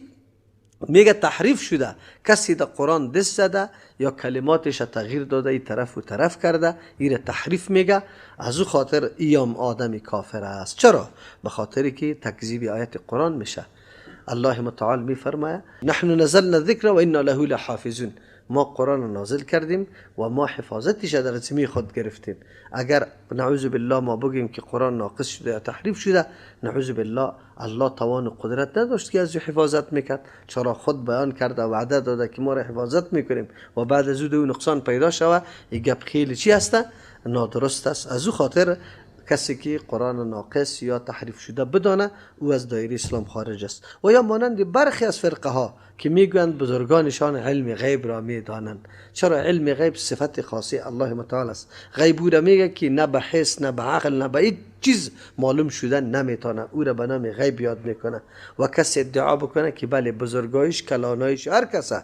میگه تحریف شده، کسی در قرآن دست زده یا کلماتش تغییر داده، این طرف و طرف کرده، این تحریف میگه، از او خاطر ایام آدم کافر است. چرا؟ به خاطر که تکذیب آیت قرآن میشه. الله متعال میفرماید نحن نزلنا الذکر و انا له لحافظون. ما قرآن نازل کردیم و ما حفاظتش در ذمه خود گرفتیم. اگر نعوذ بالله ما بگیم که قرآن ناقص شده یا تحریف شده، نعوذ بالله الله توان و قدرت نداشت که از او حفاظت میکرد. چرا خود بیان کرده و وعده داده که ما را حفاظت میکنیم و بعد از او نقصان پیدا شوه، این گپ خیلی چی هست؟ نادرست است. از او خاطر کسی که قرآن ناقص یا تحریف شده بدانه، او از دایره اسلام خارج است. و یا مانند برخی از فرقه ها که میگویند بزرگانشان علم غیب را میدانند. چرا؟ علم غیب صفت خاصی الله متعال است. غیب او را میگه که نه به حس، نه به عقل، نه به هیچ چیز معلوم شدن نمیتونه، او را به نام غیب یاد میکنه. و کسی ادعا بکنه که بله بزرگایش، کلانایش، هر کسه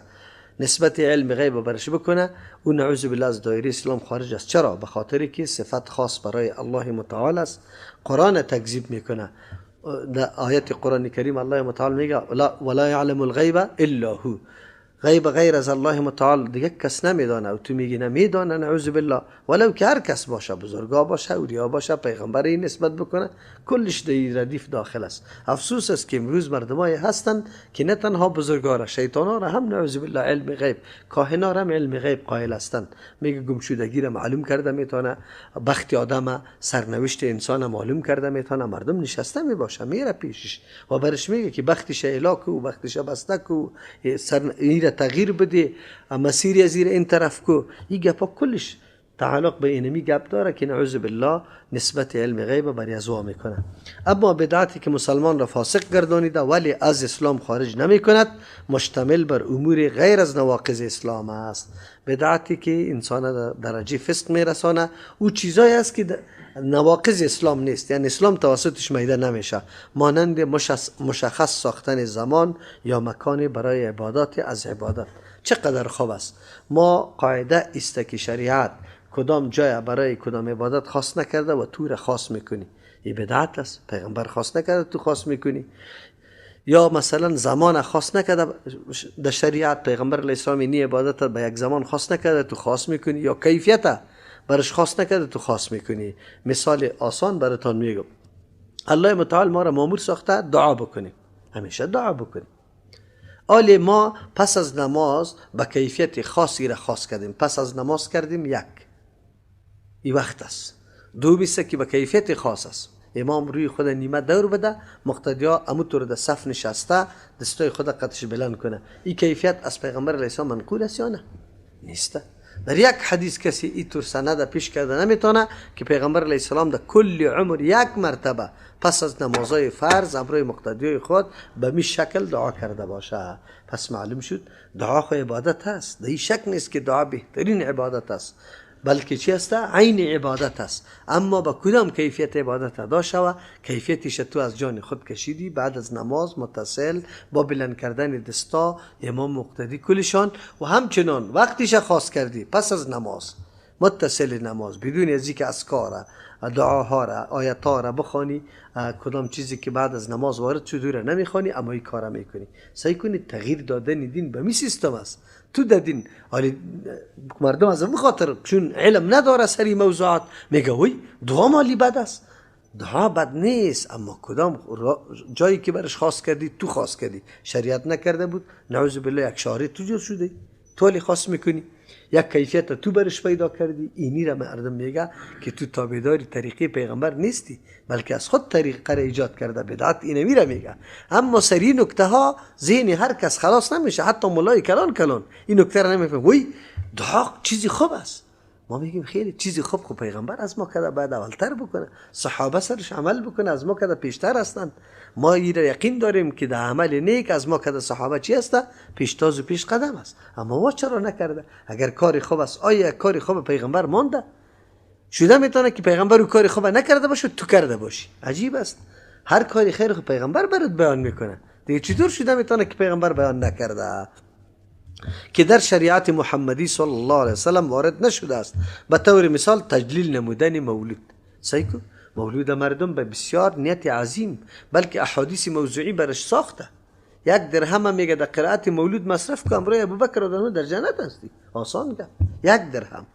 نسبت علم غیب برش بکنه، او نعوذ بالله از دایره اسلام خارج است. چرا؟ به خاطر که صفت خاص برای الله متعال است. قرآن تکذیب میکنه. در آیت قرآن کریم الله متعال میگه ولا یعلم الغیب الا هو. غیب غیر از الله متعال دیگه کس نمیدانه و تو میگی نمیدانه، نعوذ بالله. ولو که هر کس باشه، بزرگا باشه، اولیا باشه، پیغمبر این نسبت بکنه، کلش در ردیف داخل است. افسوس است که امروز مردمای هستند که نه تنها بزرگا را، شیطانا را هم نعوذ بالله علم غیب، کاهنا را هم علم غیب قائل هستند. میگه گمشدگی را معلوم کرده میتونه، بخت آدم، سرنوشت انسان معلوم کرده میتونه. مردم نشسته میباشه، میره پیشش و برش میگه که بختش اعلا کو، بختش بسته کو، سر تغییر بده، مسیر از این طرف کو. این گپا کلش تعلق به اینمی گپ داره که نعوذ بالله نسبت علم غیب بر ازوا میکنه. اما بدعتی که مسلمان را فاسق گردانیده ولی از اسلام خارج نمی کند، مشتمل بر امور غیر از نواقض اسلام است. بدعتی که انسان در درجه فسق میرسانه، او چیزایی است که نواقض اسلام نیست، یعنی اسلام توسطش میده نمیشه، مانند مشخص ساختن زمان یا مکان برای عبادات از عبادت. چقدر خوب است. ما قاعده است که شریعت کدام جای برای کدام عبادت خاص نکرده و تو را خاص میکنی، این بدعت است. پیغمبر خاص نکرده تو خاص میکنی. یا مثلا زمان خاص نکرده در شریعت، پیغمبر علیه السلام اینی عبادت به یک زمان خاص نکرده تو خاص میکنی، یا کیفیت برش خاص نکرده تو خاص میکنی. مثال آسان براتان میگم، الله متعال ما را مامور ساخته دعا بکنیم، همیشه دعا بکنیم. آلی ما پس از نماز به کیفیت خاصی را خاص کردیم، پس از نماز کردیم یک، این وقت است. دومی است که به کیفیت خاص است، امام روی خود نیمه دور بده، مقتدیا امو طور در صف نشسته دستای خود قدش بلند کنه. این کیفیت از پیغمبر علیه السلام منقول است یا نه؟ نیست. در یک حدیث کسی این طور سند پیش کرده نمیتونه که پیغمبر علیه السلام در کل عمر یک مرتبه پس از نمازهای فرض امرای مقتدیای خود به می شکل دعا کرده باشه. پس معلوم شد دعا خو عبادت است، در این شک نیست که دعا بهترین عبادت است، بلکه چی است؟ عین عبادت است. اما با کدام کیفیت عبادت ادا شوه؟ کیفیتش تو از جان خود کشیدی، بعد از نماز متصل با بلند کردن دستا امام مقتدی کلشان، و همچنان وقتش خاص کردی پس از نماز متصل نماز، بدون از اینکه اذکار، دعاها را، آیات را بخوانی، کدام چیزی که بعد از نماز وارد شده را نمیخوانی، اما این کارا میکنی. سعی کنی تغییر دادن دین به می سیستم است. تو در دین حالی مردم از اون خاطر چون علم نداره سری موضوعات میگه وی دعا مالی بد است. دعا بد نیست، اما کدام جایی که برش خاص کردی تو خاص کردی، شریعت نکرده بود، نعوذ بالله یک شهره تو جور شده، تو حالی خاص میکنی، یک کیفیت تو برش پیدا کردی. اینی را مردم میگه که تو تابعدار طریقه پیغمبر نیستی، بلکه از خود طریقه را ایجاد کرده، بدعت اینمی را میگه. اما سری نکته ها ذهن هر کس خلاص نمیشه، حتی مولای کلان کلان این نکته را نمیفهمه. وی دعا چیزی خوب است، ما میگیم خیلی چیزی خوب، خب پیغمبر از ما کده بعد اولتر بکنه، صحابه سرش عمل بکنه، از ما کده پیشتر هستند. ما این را یقین داریم که در عمل نیک از ما کده صحابه چی هست؟ پیشتاز و پیش قدم است. اما ما چرا نکرده؟ اگر کاری خوب است، آیا کاری خوب پیغمبر مانده؟ شده میتونه که پیغمبر او کاری خوب نکرده باشه تو کرده باشی. عجیب است. هر کاری خیر خوب پیغمبر برات بیان میکنه، دیگه چطور شده میتونه که پیغمبر بیان نکرده؟ که در شریعت محمدی صلی الله علیه وسلم وارد نشده است. به طور مثال تجلیل نمودن مولود. سیکو مولود مردم به بسیار نیت عظیم، بلکه احادیث موضوعی برش ساخته. یک درهم میگه در قرائت مولود مصرف کن، امرای ابوبکر و در جنت هستی. آسان گفت یک درهم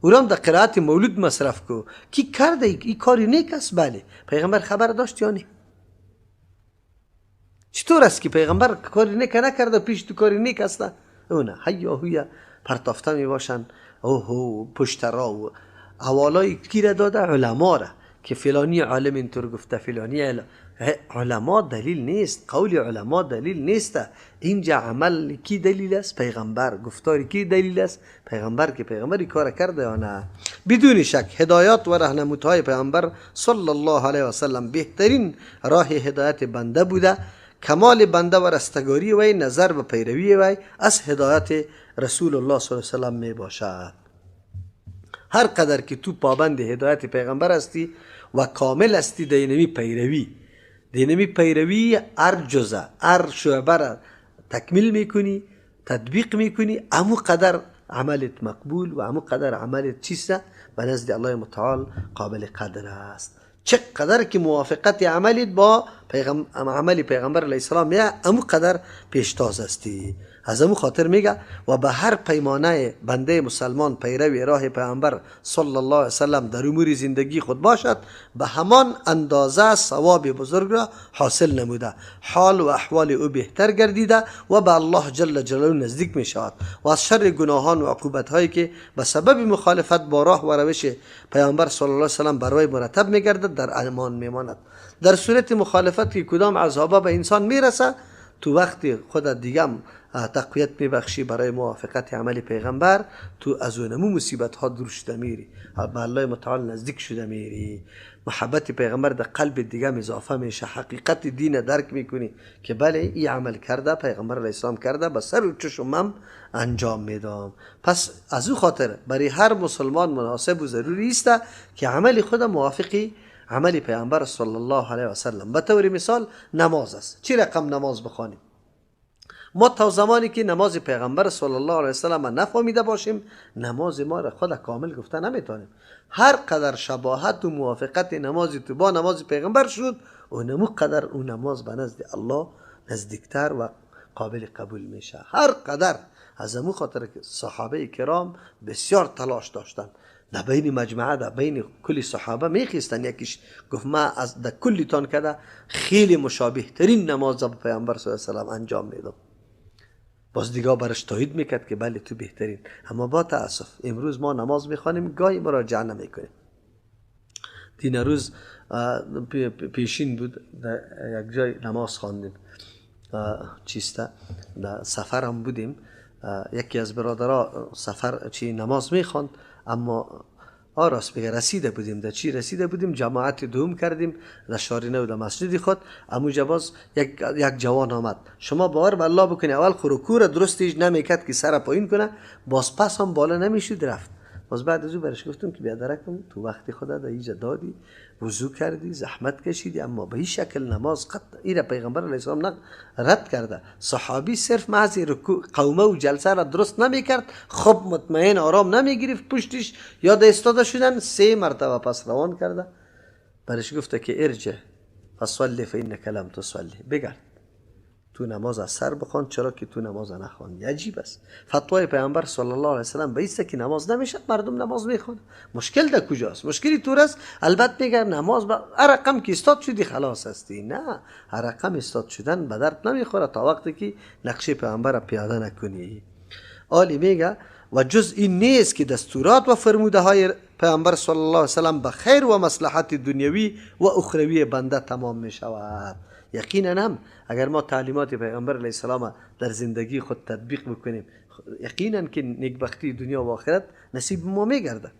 اورام در قرائت مولود مصرف کو. کی کرده این کاری نیک است؟ بله. پیغمبر خبر داشت یا نه؟ چطور است که پیغمبر کاری نیک نکرده پیش تو کاری نیک است؟ اونه هیا هویا پرتافته می باشن، اوه پشت را و حوالای کی را داده؟ علما را، که فلانی عالم اینطور گفته، فلانی علما دلیل نیست، قول علما دلیل نیست. اینجا عمل کی دلیل است؟ پیغمبر. گفتار کی دلیل است؟ پیغمبر، که پیغمبر کار کرده یا نه؟ بدون شک هدایات و راهنمودهای پیغمبر صلی الله علیه و سلم بهترین راه هدایت بنده بوده. کمال بنده و رستگاری وی نظر به پیروی وی از هدایت رسول الله صلی الله علیه و سلم می باشد. هر قدر که تو پابند هدایت پیغمبر هستی و کامل هستی دینمی پیروی، دینمی پیروی هر جزء هر شعبه را تکمیل میکنی، تطبیق میکنی، امو قدر عملت مقبول و امو قدر عملت چیست؟ به نزد الله متعال قابل قدر است. چقدر که موافقت عملت با عمل پیغمبر علیه السلام یا امو قدر پیشتاز هستی. از امو خاطر میگه و به هر پیمانه بنده مسلمان پیروی راه پیغمبر صلی الله علیه وسلم در امور زندگی خود باشد، به همان اندازه ثواب بزرگ را حاصل نموده، حال و احوال او بهتر گردیده و به الله جل جلاله نزدیک می شود و از شر گناهان و عقوبت هایی که به سبب مخالفت با راه و روش پیامبر صلی الله علیه وسلم بر وی مرتب می گردد در امان می ماند. در صورت مخالفت که کدام عذابا به انسان میرسه، تو وقتی خود دیگه تقویت میبخشی برای موافقت عمل پیغمبر، تو از اونمو مصیبت ها دور شده میری، به الله متعال نزدیک شده میری، محبت پیغمبر در قلب دیگه اضافه میشه، حقیقت دین درک میکنی که بله ای عمل کرده پیغمبر علیه السلام کرده، به سر و چشمم انجام میدم. پس از او خاطر برای هر مسلمان مناسب و ضروری است که عمل خود موافقی عمل پیغمبر صلی الله علیه و سلم. به طور مثال نماز است، چی رقم نماز بخوانیم؟ ما تا زمانی که نماز پیغمبر صلی الله علیه و سلم نفهمیده باشیم نماز ما را خود کامل گفته نمیتونیم. هر قدر شباهت و موافقت نماز تو با نماز پیغمبر شد، اونمو قدر اون نماز به نزد الله نزدیکتر و قابل قبول میشه. هر قدر از امو خاطر که صحابه کرام بسیار تلاش داشتن، در بین مجمعه در بین کل صحابه میخیستن، یکیش گفت ما از در کلیتان کده خیلی مشابه ترین نماز به پیامبر صلی الله علیه و سلم انجام میدم. باز دیگه برش تایید میکرد که بله تو بهترین. اما با تاسف امروز ما نماز میخوانیم گاهی مراجعه نمیکنیم. دین روز پیشین بود در یک جای نماز خواندیم، چیسته در سفر هم بودیم، یکی از برادرها سفر چی نماز میخواند، اما راست بگه رسیده بودیم، در چی رسیده بودیم، جماعت دوم کردیم در شارینه و در مسجد خود. امو جواز یک جوان آمد، شما باور به الله بکنی اول خروکو را درستش نمیکرد که سر پایین کنه، باز پس هم بالا نمیشد رفت. باز بعد از او برش گفتم که بیادرکم تو وقتی خدا در اینجا دادی، وضو کردی، زحمت کشیدی، اما به این شکل نماز قط ایره پیغمبر علیه السلام رد کرده. صحابی صرف محض رکوع قومه و جلسه را درست نمیکرد، خب مطمئن آرام نمیگرفت، پشتش یاد استاده شدن 3 مرتبه پس روان کرده. برش گفته که ارجع فصلی فانک لم تصلی، بگرد تو نماز از سر بخوان چرا که تو نماز نخواندی. عجیب است فتوای پیامبر صلی الله علیه و سلم به ایست که نماز نمیشه، مردم نماز میخوان. مشکل در کجاست؟ مشکلی تور است. البته میگه نماز با هر رقم که استاد شدی خلاص هستی. نه، هر رقم استاد شدن به درد نمیخوره تا وقتی که نقشه پیامبر را پیاده نکنی. عالی میگه و جز این نیست که دستورات و فرموده های پیامبر صلی الله علیه و سلم به خیر و مصلحت دنیوی و اخروی بنده تمام میشود. یقینا هم اگر ما تعلیمات پیغمبر علیه السلام در زندگی خود تطبیق بکنیم، یقینا که نیکبختی دنیا و آخرت نصیب ما میگرده.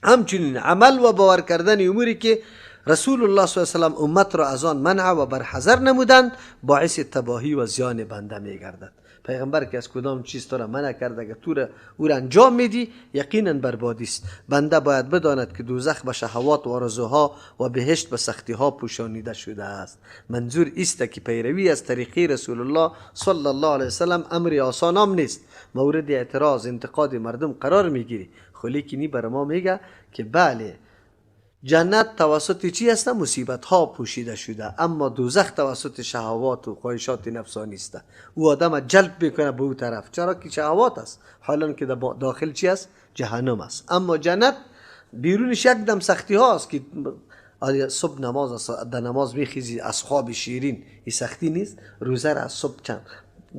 همچنین عمل و باور کردن اموری که رسول الله صلی الله علیه و سلم امت را از آن منع و برحذر نمودند باعث تباهی و زیان بنده میگردد. پیغمبر که از کدام چیز تو را منع کرده اگر تو را او را انجام میدی یقینا بربادی است. بنده باید بداند که دوزخ به شهوات و آرزوها و بهشت به سختی ها پوشانیده شده است. منظور است که پیروی از طریقه رسول الله صلی الله علیه و سلم امر آسان هم نیست، مورد اعتراض انتقاد مردم قرار میگیری. خلی بر ما میگه که بله جنت توسط چی است؟ مصیبت ها پوشیده شده، اما دوزخ توسط شهوات و خواهشات نفسانی است. او آدم جلب میکنه به او طرف، چرا که شهوات است، حالا که داخل چی است؟ جهنم است. اما جنت بیرونش یک دم سختی ها است که صبح نماز است، در نماز میخیزی از خواب شیرین، این سختی نیست. روزه را از صبح چند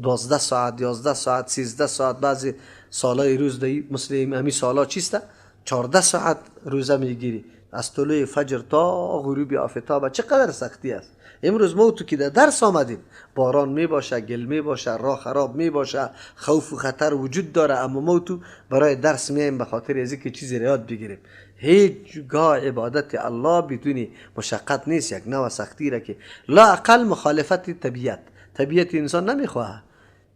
12 ساعت، 11 ساعت، 13 ساعت، بعضی سالای روز دی مثل همین سالا چیست 14 ساعت روزه میگیری، از طلوع فجر تا غروب آفتاب. چقدر سختی است. امروز ما تو که در درس آمدیم باران می باشه، گل می باشه، راه خراب می باشه، خوف و خطر وجود داره، اما ما تو برای درس میایم به خاطر از اینکه چیزی را یاد بگیریم. هیچگاه عبادت الله بدون مشقت نیست، یک نوع سختی را که لااقل مخالفت طبیعت، طبیعت انسان نمیخواه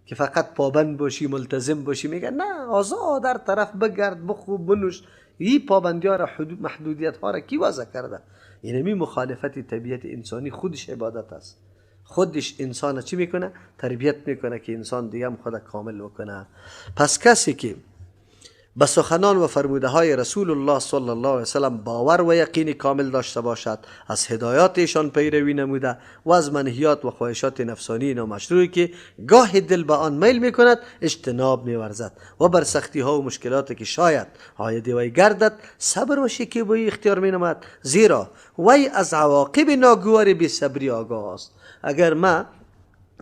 که فقط پابند باشی، ملتزم باشی. میگه نه، آزاد در طرف بگرد، بخو، بنوش. این پابندی ها را، حدود محدودیت ها را کی وضع کرده؟ اینمی مخالفت طبیعت انسانی خودش عبادت است. خودش انسان چی میکنه؟ تربیت میکنه که انسان دیگه هم خود کامل بکنه. پس کسی که به سخنان و فرموده های رسول الله صلی الله علیه وسلم باور و یقین کامل داشته باشد، از هدایات ایشان پیروی نموده و از منهیات و خواهشات نفسانی نامشروعی که گاه دل به آن میل میکند اجتناب میورزد و بر سختی ها و مشکلات که شاید عاید وی گردد صبر و شکیبایی اختیار می نماید، زیرا وی از عواقب ناگوار بی صبری آگاه است. اگر ما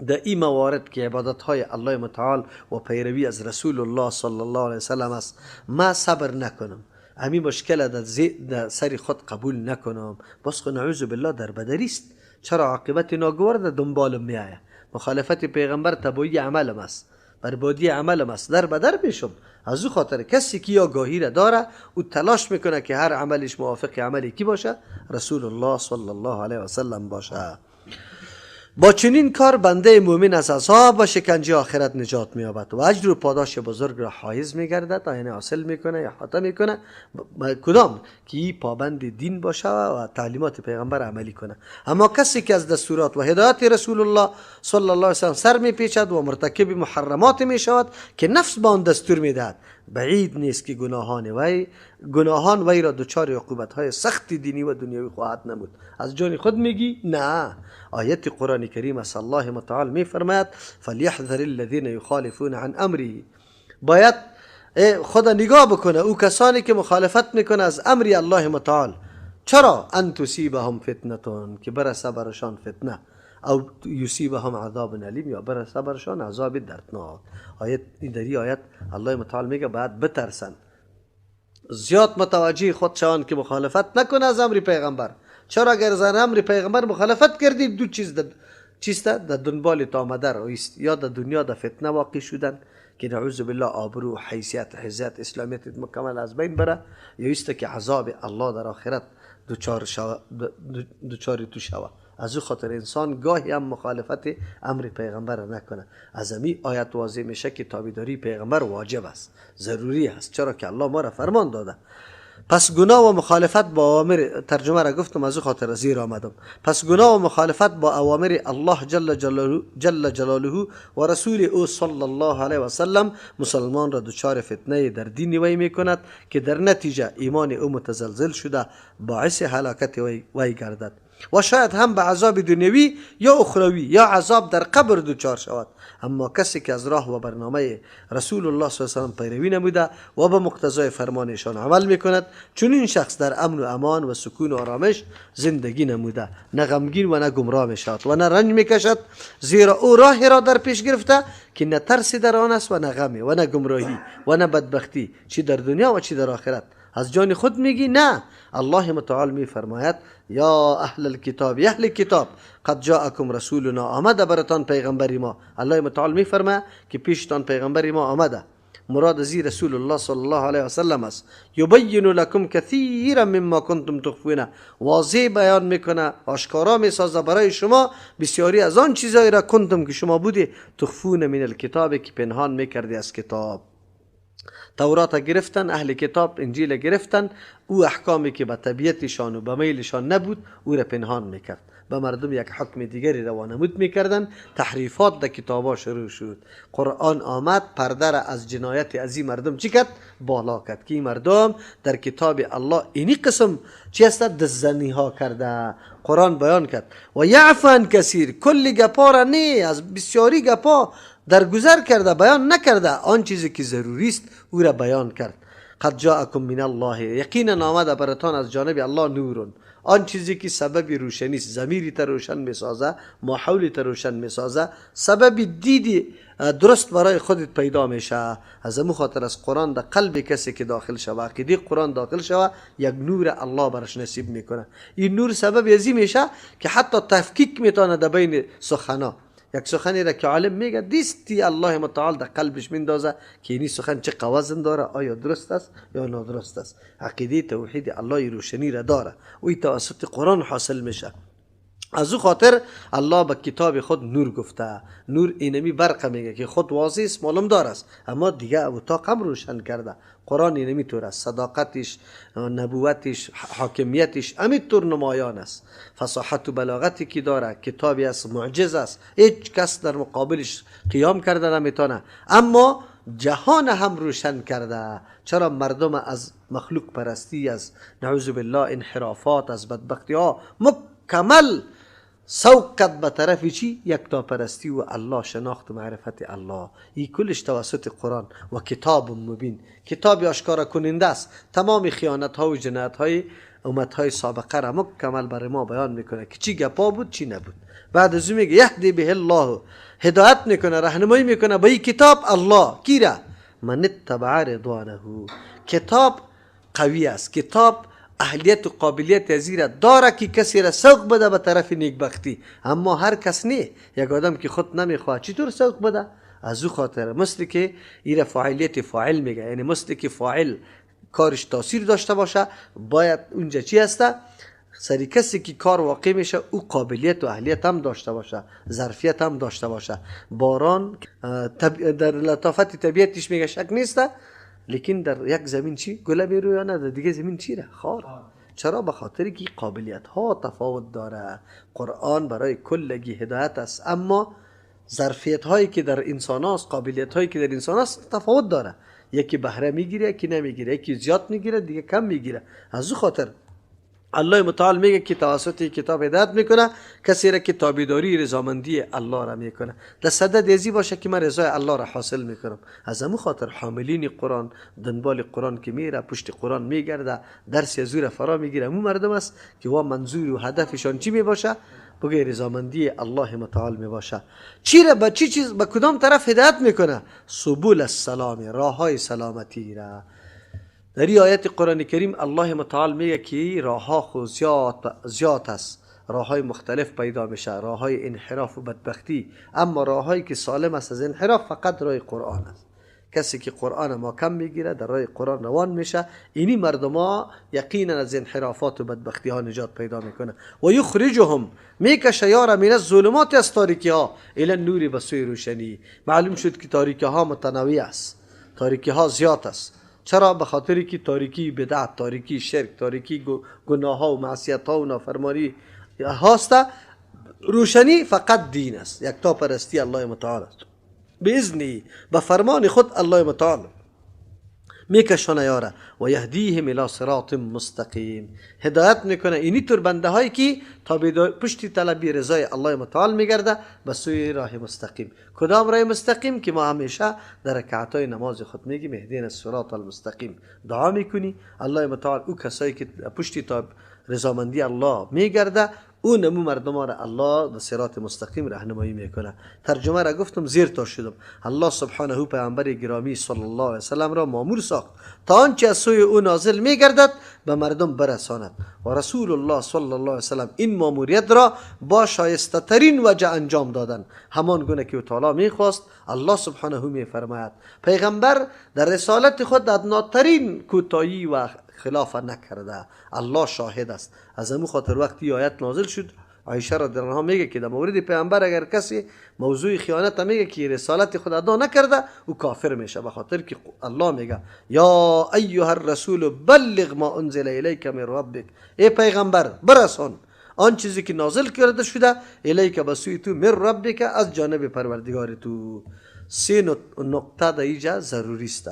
در این موارد که عبادت های الله متعال و پیروی از رسول الله صلی الله علیه وسلم است ما صبر نکنم، همین مشکل در سر خود قبول نکنم، باز خو نعوذ بالله در بدری است. چرا عاقبت ناگوار در دنبالم میآید؟ مخالفت پیغمبر تبایی عملم است، بربادی عملم است، در بدر میشم. از او خاطر کسی که یا گاهی را داره او تلاش میکنه که هر عملش موافق عملی کی باشه؟ رسول الله صلی الله علیه و سلم باشه. با چنین کار بنده مؤمن از عذاب و شکنجه آخرت نجات می‌یابد و اجر و پاداش بزرگ را حائز می‌گردد، یعنی حاصل میکنه یا احاطه میکنه. کدام که پابند دین باشه و تعلیمات پیغمبر عملی کنه. اما کسی که از دستورات و هدایت رسول الله صلی الله علیه و سلم سر میپیچد و مرتکب محرمات میشود که نفس به آن دستور میدهد، بعید نیست که گناهان وی را دچار عقوبت‌های سخت دینی و دنیوی خواهد نمود. از جان خود میگی؟ نه. آیت قرآن کریم است، الله متعال میفرماید فلیحذر الذین یخالفون عن امره. باید خدا نگاه بکنه او کسانی که مخالفت میکنه از امر الله متعال. چرا؟ ان تصیبهم فتنه، که برسه برشان فتنه، او یصیبهم عذاب الیم، یا برسه برشان عذاب دردناک. آیت در این آیت الله متعال میگه باید بترسن، زیاد متوجه خود شوند که مخالفت نکنه از امر پیغمبر. چرا اگر از امر پیغمبر مخالفت کردی دو چیز چیست در دنبال تا آمده است، یا در دنیا در فتنه واقع شدن که نعوذ بالله آبرو حیثیت حیثیت اسلامیت مکمل از بین بره، یا است که عذاب الله در آخرت دچار تو شوه. از او خاطر انسان گاهی هم مخالفت امر پیغمبر نکنه. از امی آیت واضح میشه که تابعداری پیغمبر واجب است، ضروری است، چرا که الله ما را فرمان داده. پس گناه و مخالفت با اوامر، ترجمه را گفتم از او خاطر زیر آمدم. پس گناه و مخالفت با اوامر الله جل جلاله و رسول او صلی الله علیه و سلم مسلمان را دچار فتنه در دین وی میکند که در نتیجه ایمان او متزلزل شده باعث هلاکت وی گردد و شاید هم به عذاب دنیوی یا اخروی یا عذاب در قبر دچار شود. اما کسی که از راه و برنامه رسول الله صلی الله علیه و سلم پیروی نموده و به مقتضای فرمانشان عمل میکند، چنین شخص در امن و امان و سکون و آرامش زندگی نموده، نه غمگین و نه گمراه میشود و نه رنج میکشد، زیرا او راهی را در پیش گرفته که نه ترسی در آن است و نه غمی و نه گمراهی و نه بدبختی، چی در دنیا و چی در آخرت. از جان خود میگی؟ نه. الله متعال میفرماید یا اهل الکتاب، یا اهل کتاب قد جاءکم رسولنا، آمده براتان پیغمبر ما. الله متعال میفرماید که پیشتان پیغمبر ما آمده، مراد از رسول الله صلی الله علیه و سلم است. یبین لکم کثیرا مما کنتم تخفون، واضح بیان میکنه، آشکارا میسازه برای شما بسیاری از آن چیزایی را کنتم که شما بودی، تخفون من الکتاب، که پنهان میکردی از کتاب. تورات گرفتن اهل کتاب، انجیل گرفتن، او احکامی که به طبیعتشان و به میلشان نبود او را پنهان میکرد، به مردم یک حکم دیگری روانمود میکردن. تحریفات در کتابا شروع شد. قرآن آمد پرده را از جنایت از این مردم چی کرد؟ بالا کرد که این مردم در کتاب الله اینی قسم چی هست؟ دزنی ها کرده. قرآن بیان کرد و یعفو عن کثیر، کل گپا را نه، از بسیاری گپا درگذر کرده، بیان نکرده، آن چیزی که ضروری است او را بیان کرد. قد جاءکم من الله، یقینا آمده براتان از جانب الله نور، آن چیزی که سبب روشنی است، ضمیری تر روشن میسازه، ماحولی تر روشن میسازه، سبب دیدی درست برای خودت پیدا میشه. از امو خاطر از قرآن در قلب کسی که داخل شوه، عقیده قرآن داخل شوه، یک نور الله برش نصیب میکنه. این نور سبب ازی میشه که حتی تفکیک میتونه در بین سخنا. یک سخنی را که عالم میگه دیستی الله متعال در قلبش میندازه که اینی سخن چه وزن داره، آیا درست است یا نادرست است. عقیده توحید الله روشنی را داره و این توسط قرآن حاصل میشه. از او خاطر الله به کتاب خود نور گفته. نور اینمی برق میگه که خود واضح است، معلوم دار است، اما دیگه اتاق هم روشن کرده. قرآن اینمی طور است، صداقتش، نبوتش، حاکمیتش همین طور نمایان است. فصاحت و بلاغتی که داره، کتابی است، معجز است، هیچ کس در مقابلش قیام کرده نمیتونه. اما جهان هم روشن کرده. چرا مردم از مخلوق پرستی، از نعوذ بالله انحرافات، از بدبختی ها مکمل سوق کرد به طرف چی؟ یکتا پرستی و الله، شناخت و معرفت الله. این کلش توسط قرآن و کتاب مبین، کتاب آشکارا کننده است. تمام خیانت ها و جنایت های امت های سابقه را مکمل برای ما بیان میکنه که چی گپا بود چی نبود. بعد از او میگه یهدی به الله، هدایت میکنه، راهنمایی میکنه به این کتاب الله. کی را؟ من اتبع رضوانه. کتاب قوی است، کتاب اهلیت و قابلیت از را داره که کسی را سوق بده به طرف نیکبختی، اما هر کس نه. یک آدم که خود نمیخواد چطور سوق بده؟ از او خاطر مثل که ایره فاعلیت فاعل میگه، یعنی مثل که فاعل کارش تاثیر داشته باشه، باید اونجا چی هسته؟ سری کسی که کار واقع میشه او قابلیت و اهلیت هم داشته باشه، ظرفیت هم داشته باشه. باران در لطافت طبیعتش میگه شک نیسته، لیکن در یک زمین چی گله میروی یا نه، در دیگه زمین چی ره خار. چرا؟ به خاطر که قابلیت ها تفاوت داره. قرآن برای کلگی هدایت است، اما ظرفیت هایی که در انسان هاست، قابلیت هایی که در انسان هاست تفاوت داره. یکی بهره میگیره، یکی نمیگیره، یکی زیاد میگیره، دیگه کم میگیره. از او خاطر الله متعال میگه که توسط کتاب هدایت میکنه کسی را که تابعداری رضامندی الله را میکنه. در صدد ازی باشه که من رضای الله را حاصل میکنم. از امو خاطر حاملین قرآن دنبال قرآن که میره، پشت قرآن میگرده، درس از او را فرا میگیره، امو مردم است که وا منظور و هدفشان چی میباشه؟ بگه رضامندی الله متعال میباشه. چی را به چی چیز به کدام طرف هدایت میکنه؟ سبل السلام، راههای سلامتی را. در این آیت قرآن کریم الله متعال میگه که راهها خو زیاد است، راههای مختلف پیدا میشه، راههای انحراف و بدبختی، اما راههایی که سالم است از انحراف فقط راه قرآن است. کسی که قرآن ما کم میگیره در راه قرآن روان میشه، اینی مردم ها یقینا از انحرافات و بدبختی ها نجات پیدا میکنه. و یخرجهم، میکشه یارا من الظلمات، از تاریکی ها، الی النور، به سوی روشنی. معلوم شد که تاریکی ها متنوع است، تاریکی ها زیاد است. چرا؟ به خاطری که تاریکی بدعت، تاریکی شرک، تاریکی گناه ها و معصیت ها و نافرمانی هاست. روشنی فقط دین است، یکتا پرستی الله متعال است. به اذنی، به فرمان خود الله متعال میکشانه یاره. و یهدیهم الی صراط مستقیم، هدایت میکنه اینی طور بنده هایی که تا پشت طلبی رضای الله متعال میگرده به سوی راه مستقیم. کدام راه مستقیم؟ که ما همیشه در رکعت های نماز خود میگیم اهدینا الصراط المستقیم، دعا میکنی الله متعال او کسایی که پشت تا رضامندی الله میگرده او نمو مردم را الله به صراط مستقیم راهنمایی میکنه. ترجمه را گفتم زیر تا شدم. الله سبحانه پیامبر گرامی صلی الله علیه وسلم را مامور ساخت تا آنچه از سوی او نازل میگردد به مردم برساند، و رسول الله صلی الله علیه وسلم این ماموریت را با شایسته ترین وجه انجام دادن، همان گونه که او تعالی میخواست. الله سبحانه میفرماید پیغمبر در رسالت خود ادناترین کوتاهی و خلاف نکرده، الله شاهد است. از امو خاطر وقتی آیت نازل شد عایشه را در آنها میگه که در مورد پیامبر اگر کسی موضوع خیانت میگه که رسالت خود ادا نکرده او کافر میشه، به خاطر که الله میگه یا ایها الرسول بلغ ما انزل الیک من ربک، ای پیغمبر برسان آن چیزی که نازل کرده شده الیک به سوی تو، من ربک از جانب پروردگار تو. سه نقطه در اینجا ضروری است: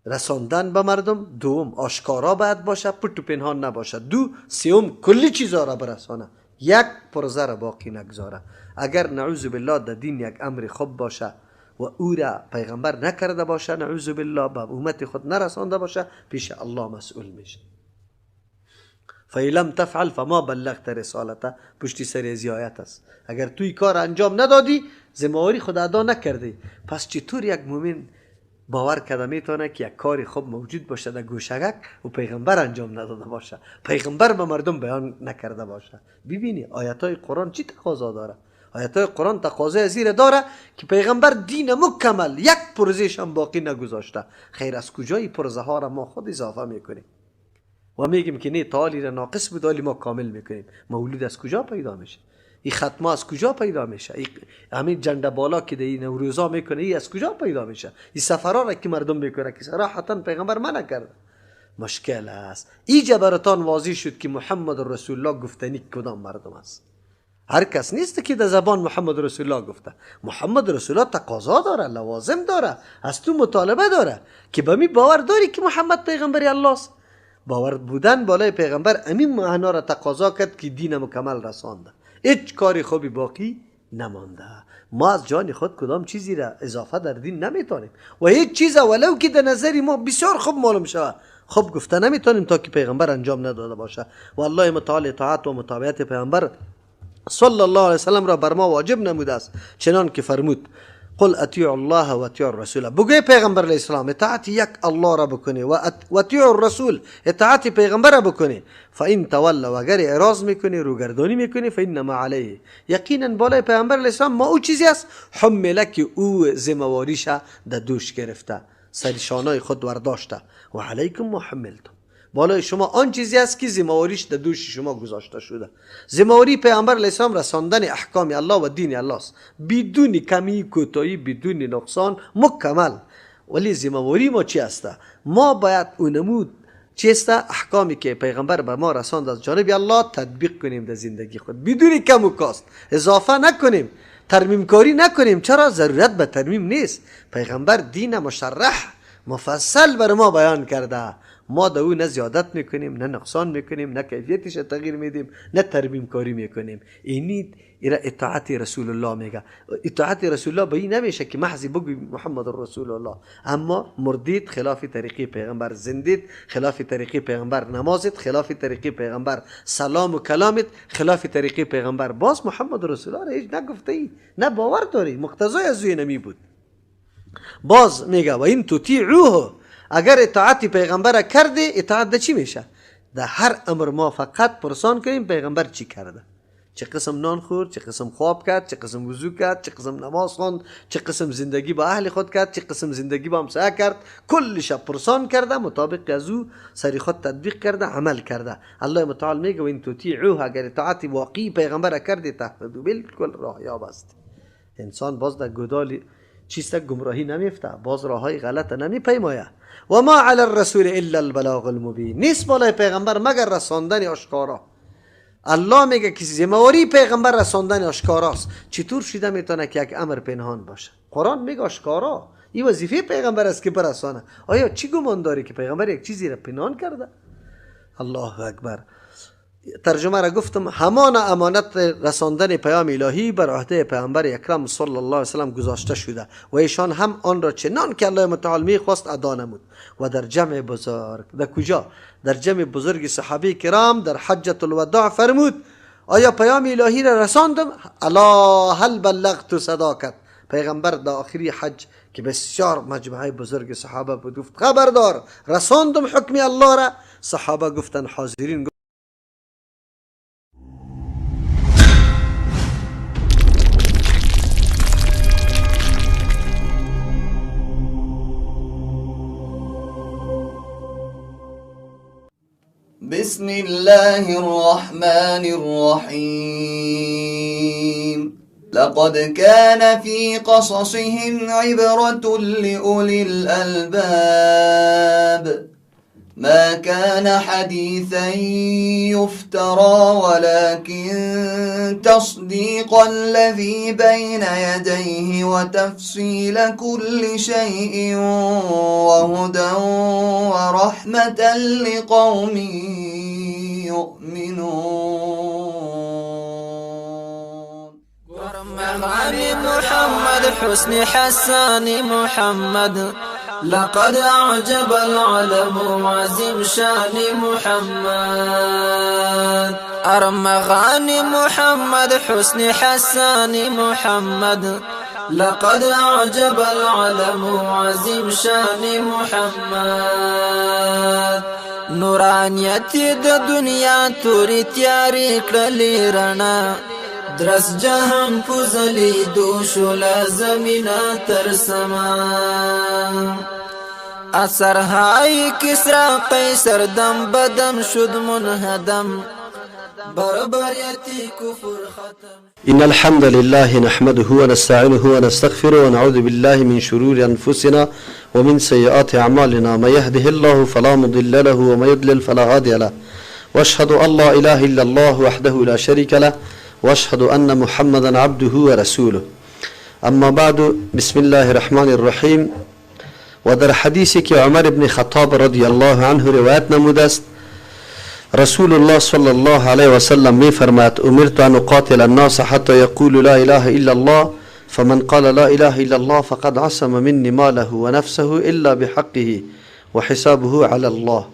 رساندن به مردم، دوم آشکارا باید باشه، پت و پنهان نباشه، دو سوم کلی چیزا را برسانه، یک پرزه را باقی نگذاره. اگر نعوذ بالله در دین یک امر خوب باشه و او را پیغمبر نکرده باشه، نعوذ بالله به امت خود نرسانده باشه، پیش الله مسئول میشه. فإن تفعل فما بلغت رسالته، پشتی سر از آیت است. اگر توی کار انجام ندادی ذمه‌واری خود ادا نکردی. پس چطور یک مؤمن باور کرده میتونه که یک کار خوب موجود باشه در گوشگک و پیغمبر انجام نداده باشه، پیغمبر به مردم بیان نکرده باشه؟ ببینی آیت های قرآن چی تقاضا داره؟ آیت های قرآن تقاضا از داره که پیغمبر دین مکمل یک پرزش هم باقی نگذاشته. خیر از کجای پرزه ها را ما خود اضافه میکنیم و میگیم که نه تعالی را ناقص بود ولی ما کامل میکنیم؟ مولود از کجا پیدا میشه؟ این ختمه از کجا پیدا میشه؟ همین جنده بالا که در این نوروزا میکنه ای از کجا پیدا میشه؟ این سفرها را که مردم میکنه که صراحتا پیغمبر منع کرده. مشکل است. اینجا براتان واضح شد که محمد رسول الله گفتنی کدام مردم است. هر کس نیست که در زبان محمد رسول الله گفته. محمد رسول الله تقاضا داره، لوازم داره، از تو مطالبه داره که به می باور داری که محمد پیغمبر الله است. باور بودن بالای پیغمبر امین معنا را تقاضا کرد که دین مکمل رسانده، هیچ کاری خوبی باقی نمانده. ما از جان خود کدام چیزی را اضافه در دین نمیتونیم و هیچ چیز ولو که در نظر ما بسیار خوب معلوم شود خوب گفته نمیتونیم تا که پیغمبر انجام نداده باشه. و الله متعال اطاعت و متابعت پیغمبر صلی الله علیه وسلم را بر ما واجب نموده است، چنان که فرمود قل اطیعوا الله و اطیعوا الرسول. بگوی پیغمبر علیه السلام اطاعت یک الله را بکنی و اطیعوا الرسول، اطاعت پیغمبر را بکنی. فان تولوا، اگر اعراض میکنی، روگردانی میکنی، فانما علیه، یقینا بالای پیغمبر علیه السلام ما او چیزی است حمله که او ذمه‌واریش در دوش گرفته، سرشانای خود ورداشته. و علیکم ما حملتم، بالای شما آن چیزی است که ذمه‌واریش در دوش شما گذاشته شده. ذمه‌واری پیامبر علیه السلام رساندن احکام الله و دین الله است، بدون کمی کوتاهی، بدون نقصان، مکمل. ولی ذمه‌واری ما چی است؟ ما باید اونمود چی است احکامی که پیغمبر به ما رساند از جانب الله تطبیق کنیم در زندگی خود، بدون کم و کاست، اضافه نکنیم، ترمیم کاری نکنیم. چرا؟ ضرورت به ترمیم نیست. پیغمبر دین مشرح مفصل بر ما بیان کرده، ما در او نه زیادت میکنیم، نه نقصان میکنیم، نه کیفیتش تغییر میدیم، نه ترمیم کاری میکنیم. اینی ایرا اطاعت رسول الله میگه. اطاعت رسول الله به این نمیشه که محض بگوی محمد رسول الله، اما مردید خلاف طریقی پیغمبر، زندید خلاف طریقی پیغمبر، نمازت خلاف طریقی پیغمبر، سلام و کلامت خلاف طریقی پیغمبر، باز محمد رسول الله را هیچ نگفته ای، نه باور داری، مقتضای از او نمی بود. باز میگه و این تطیعوه، اگر اطاعت پیغمبر کرده، اطاعت ده چی میشه؟ ده هر امر ما فقط پرسان کنیم پیغمبر چی کرده، چه قسم نان خورد، چه قسم خواب کرد، چه قسم وضو کرد، چه قسم نماز خواند، چه قسم زندگی با اهل خود کرد، چه قسم زندگی با همسایه کرد، کلش پرسان کرده، مطابق از او سری خود تطبیق کرده، عمل کرده. الله متعال میگه و این تطیعوه، اگر اطاعت واقعی پیغمبر کرده تهتدوا، بالکل راه یاب است. انسان باز در گدال چیست گمراهی نمیفته، باز راههای غلط نمیپیمایه. و ما علی الرسول الا البلاغ المبین، نیست بالای پیغمبر مگر رساندن آشکارا. الله میگه که ذمه‌واری پیغمبر رساندن آشکاراست. چطور شده میتونه که یک امر پنهان باشه؟ قرآن میگه آشکارا، این وظیفه پیغمبر است که برسانه. آیا چی گمان داری که پیغمبر یک چیزی را پنهان کرده؟ الله اکبر. ترجمه را گفتم، همان امانت رساندن پیام الهی بر عهده پیامبر اکرم صلی الله علیه وسلم گذاشته شده و ایشان هم آن را چنان که الله متعال میخواست ادا نمود. و در جمع بزرگ، در کجا؟ در جمع بزرگ صحابه کرام در حجة الوداع فرمود آیا پیام الهی را رساندم؟ الا هل بلغت صداقت. پیغمبر در آخری حج که بسیار مجمعه بزرگ صحابه بود گفت خبردار رساندم حکم الله را. صحابه گفتن، حاضرین بسم الله الرحمن الرحيم. لقد كان في قصصهم عبرة لأولي الألباب. ما كان حديثا يفترى ولكن تصديق الذي بين يديه وتفصيل كل شيء وهدى ورحمة لقوم يؤمنون. محمد حسن حسان محمد، لقد أعجب العالم عظيم شان محمد. أرمغان محمد حسن حسان محمد، لقد أعجب العالم عظيم شان محمد. نورانیت د دنیا تورې تیارې کړلې رڼا، درس جهان پوزلی دوشو لازمینا تر سما. اثرهای کسرا قیصر دم بدم شد منهدم، بربریت کفر ختم. إن الحمد لله نحمده ونستعينه ونستغفره ونعوذ بالله من شرور أنفسنا ومن سيئات أعمالنا، من يهده الله فلا مضل له ومن يضلل فلا هادي له، وأشهد أن لا إله إلا الله وحده لا شريك له، واشهد ان محمدا عبده ورسوله. اما بعد، بسم الله الرحمن الرحیم. و در حدیثی که عمر ابن خطاب رضی الله عنه روایت نموده است، رسول الله صلی الله علیه و سلم می فرماید امرت ان اقاتل الناس حتى يقولوا لا اله الا الله، فمن قال لا اله الا الله فقد عصم مني ماله ونفسه الا بحقه وحسابه على الله.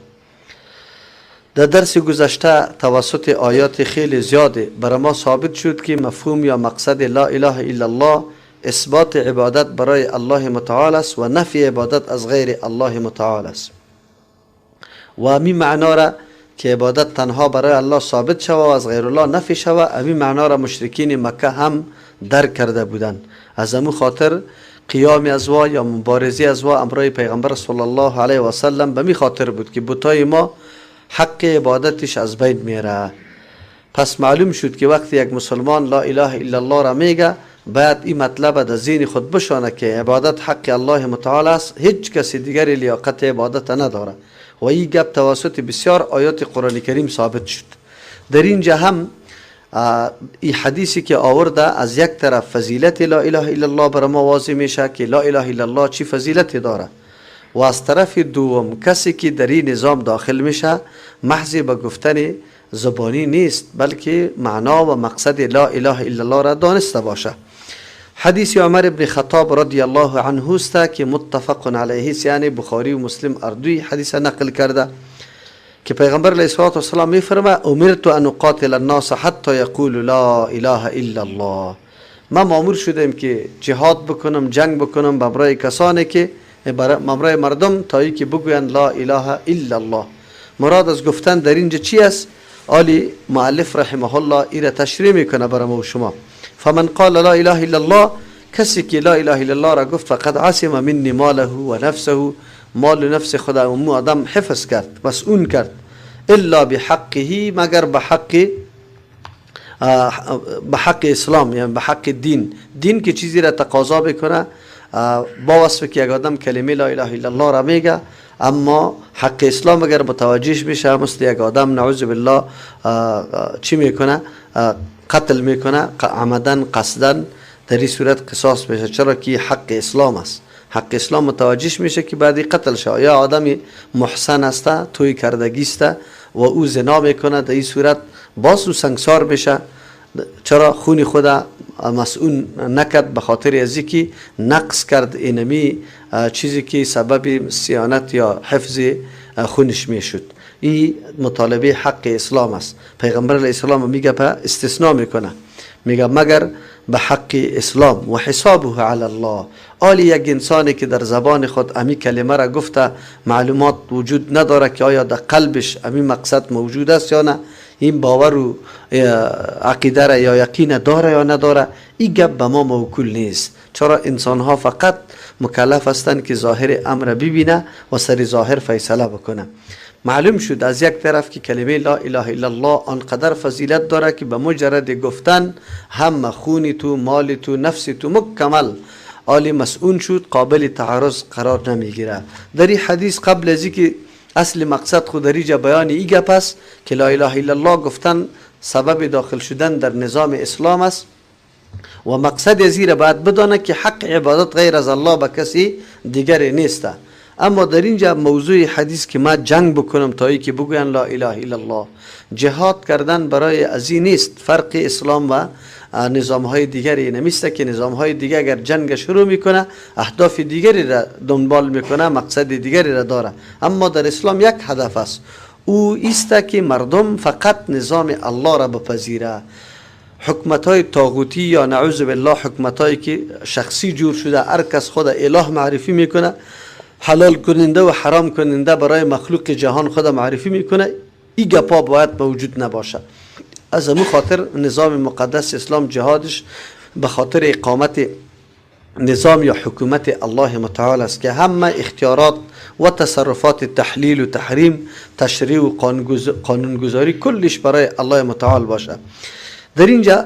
در درس گذشته توسط آیات خیلی زیاده برای ما ثابت شد که مفهوم یا مقصد لا اله الا الله اثبات عبادت برای الله متعال است و نفی عبادت از غیر الله متعال است. و می معنا را که عبادت تنها برای الله ثابت شود و از غیر الله نفی شود، امی معنا را مشرکین مکه هم درک کرده بودند. از امو خاطر قیام از وا یا مبارزه از وا امرای پیغمبر صلی الله علیه و سلم به می خاطر بود که بتای ما حق عبادتش از بین میره. پس معلوم شد که وقتی یک مسلمان لا اله الا الله را میگه، باید این مطلب در ذهن خود بشانه که عبادت حق الله متعال است، هیچ کسی دیگری لیاقت عبادت نداره. و این گپ توسط بسیار آیات قرآن کریم ثابت شد. در اینجا هم این حدیثی که آورده از یک طرف فضیلت لا اله الا الله بر ما واضح میشه که لا اله الا الله چی فضیلتی داره، و از طرف دوم کسی که در این نظام داخل میشه محض به گفتن زبانی نیست، بلکه معنا و مقصد لا اله الا الله را دانسته باشه. حدیث عمر ابن خطاب رضی الله عنه است که متفق علیه است، یعنی بخاری و مسلم اردوی حدیث نقل کرده که پیغمبر علیه الصلاة والسلام میفرما امرت ان اقاتل الناس حتی یقول لا اله الا الله. ما مامور شدیم که جهاد بکنم، جنگ بکنم برای کسانی که برای مردم تا ای که بگویند لا اله الا الله. مراد از گفتن در اینجا چی است؟ آلی مؤلف رحمه الله ایره تشریح میکنه برای ما و شما. فمن قال لا اله الا الله، کسی که لا اله الا الله را گفت فقد عصم منی ماله و نفسه، مال و نفس خدا امو آدم حفظ کرد، مسئول کرد، الا بحقه، مگر به حق اسلام، یعنی به حق دین. دین که چیزی را تقاضا بکنه با وصف که یک آدم کلمه لا اله الا الله را میگه، اما حق اسلام اگر متوجهش میشه مثل یک آدم نعوذ بالله چی میکنه؟ قتل میکنه عمدن قصدن، در این صورت قصاص میشه، چرا که حق اسلام است. حق اسلام متوجهش میشه که بعدی قتل شه. یا آدمی محسن است، توی کردگی است و او زنا میکنه، در این صورت باز او سنگسار میشه، چرا خون خود مسئول نکرد؟ به خاطر از اینکه نقص کرد اینمی چیزی که سبب صیانت یا حفظ خونش میشد. این مطالبه حق اسلام است. پیغمبر علیه السلام میگه استثناء میکنه، میگه مگر به حق اسلام و حسابه علی الله. آلی یک انسانی که در زبان خود امی کلمه را گفته، معلومات وجود نداره که آیا در قلبش امی مقصد موجود است یا نه، این باور و عقیده را یا یقین داره یا نداره، این گپ به ما موکول نیست. چرا انسان ها فقط مکلف هستند که ظاهر امر ببینه و سر ظاهر فیصله بکنه. معلوم شد از یک طرف که کلمه لا اله الا الله آنقدر فضیلت داره که به مجرد گفتن هم خونی تو، مال تو، نفس تو مکمل آلی مسئول شد، قابل تعارض قرار نمیگیره. در این حدیث قبل از اینکه اصل مقصد خود در اینجا بیان ای گپ است که لا اله الا الله گفتن سبب داخل شدن در نظام اسلام است و مقصد از این را باید بدانه که حق عبادت غیر از الله به کسی دیگری نیست. اما در اینجا موضوع حدیث که ما جنگ بکنم تا ای که بگوین لا اله الا الله، جهاد کردن برای ازی نیست. فرق اسلام و نظام های دیگری نمیسته که نظام های دیگه اگر جنگ شروع میکنه اهداف دیگری را دنبال میکنه، مقصد دیگری را داره. اما در اسلام یک هدف است، او ایسته که مردم فقط نظام الله را بپذیره. حکمت های طاغوتی یا نعوذ بالله حکمت هایی که شخصی جور شده، هر کس خود اله معرفی میکنه، حلال کننده و حرام کننده برای مخلوق جهان خود معرفی میکنه، این گپا باید موجود نباشه. از امو خاطر نظام مقدس اسلام جهادش به خاطر اقامت نظام یا حکومت الله متعال است که همه اختیارات و تصرفات تحلیل و تحریم، تشریع و قانونگذاری کلش برای الله متعال باشه. در اینجا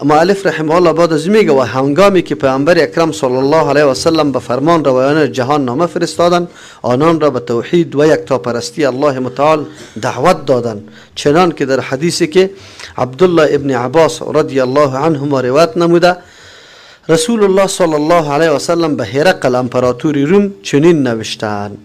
مؤلف رحمه الله بعد از میگه و هنگامی که پیامبر اکرم صلی الله علیه و سلم به فرمان روایان جهان نامه فرستادند، آنان را به توحید و یکتاپرستی الله متعال دعوت دادند، چنان که در حدیثی که عبدالله ابن عباس رضی الله عنهما روایت نموده، رسول الله صلی الله علیه و سلم به هرقل امپراتور روم چنین نوشتند.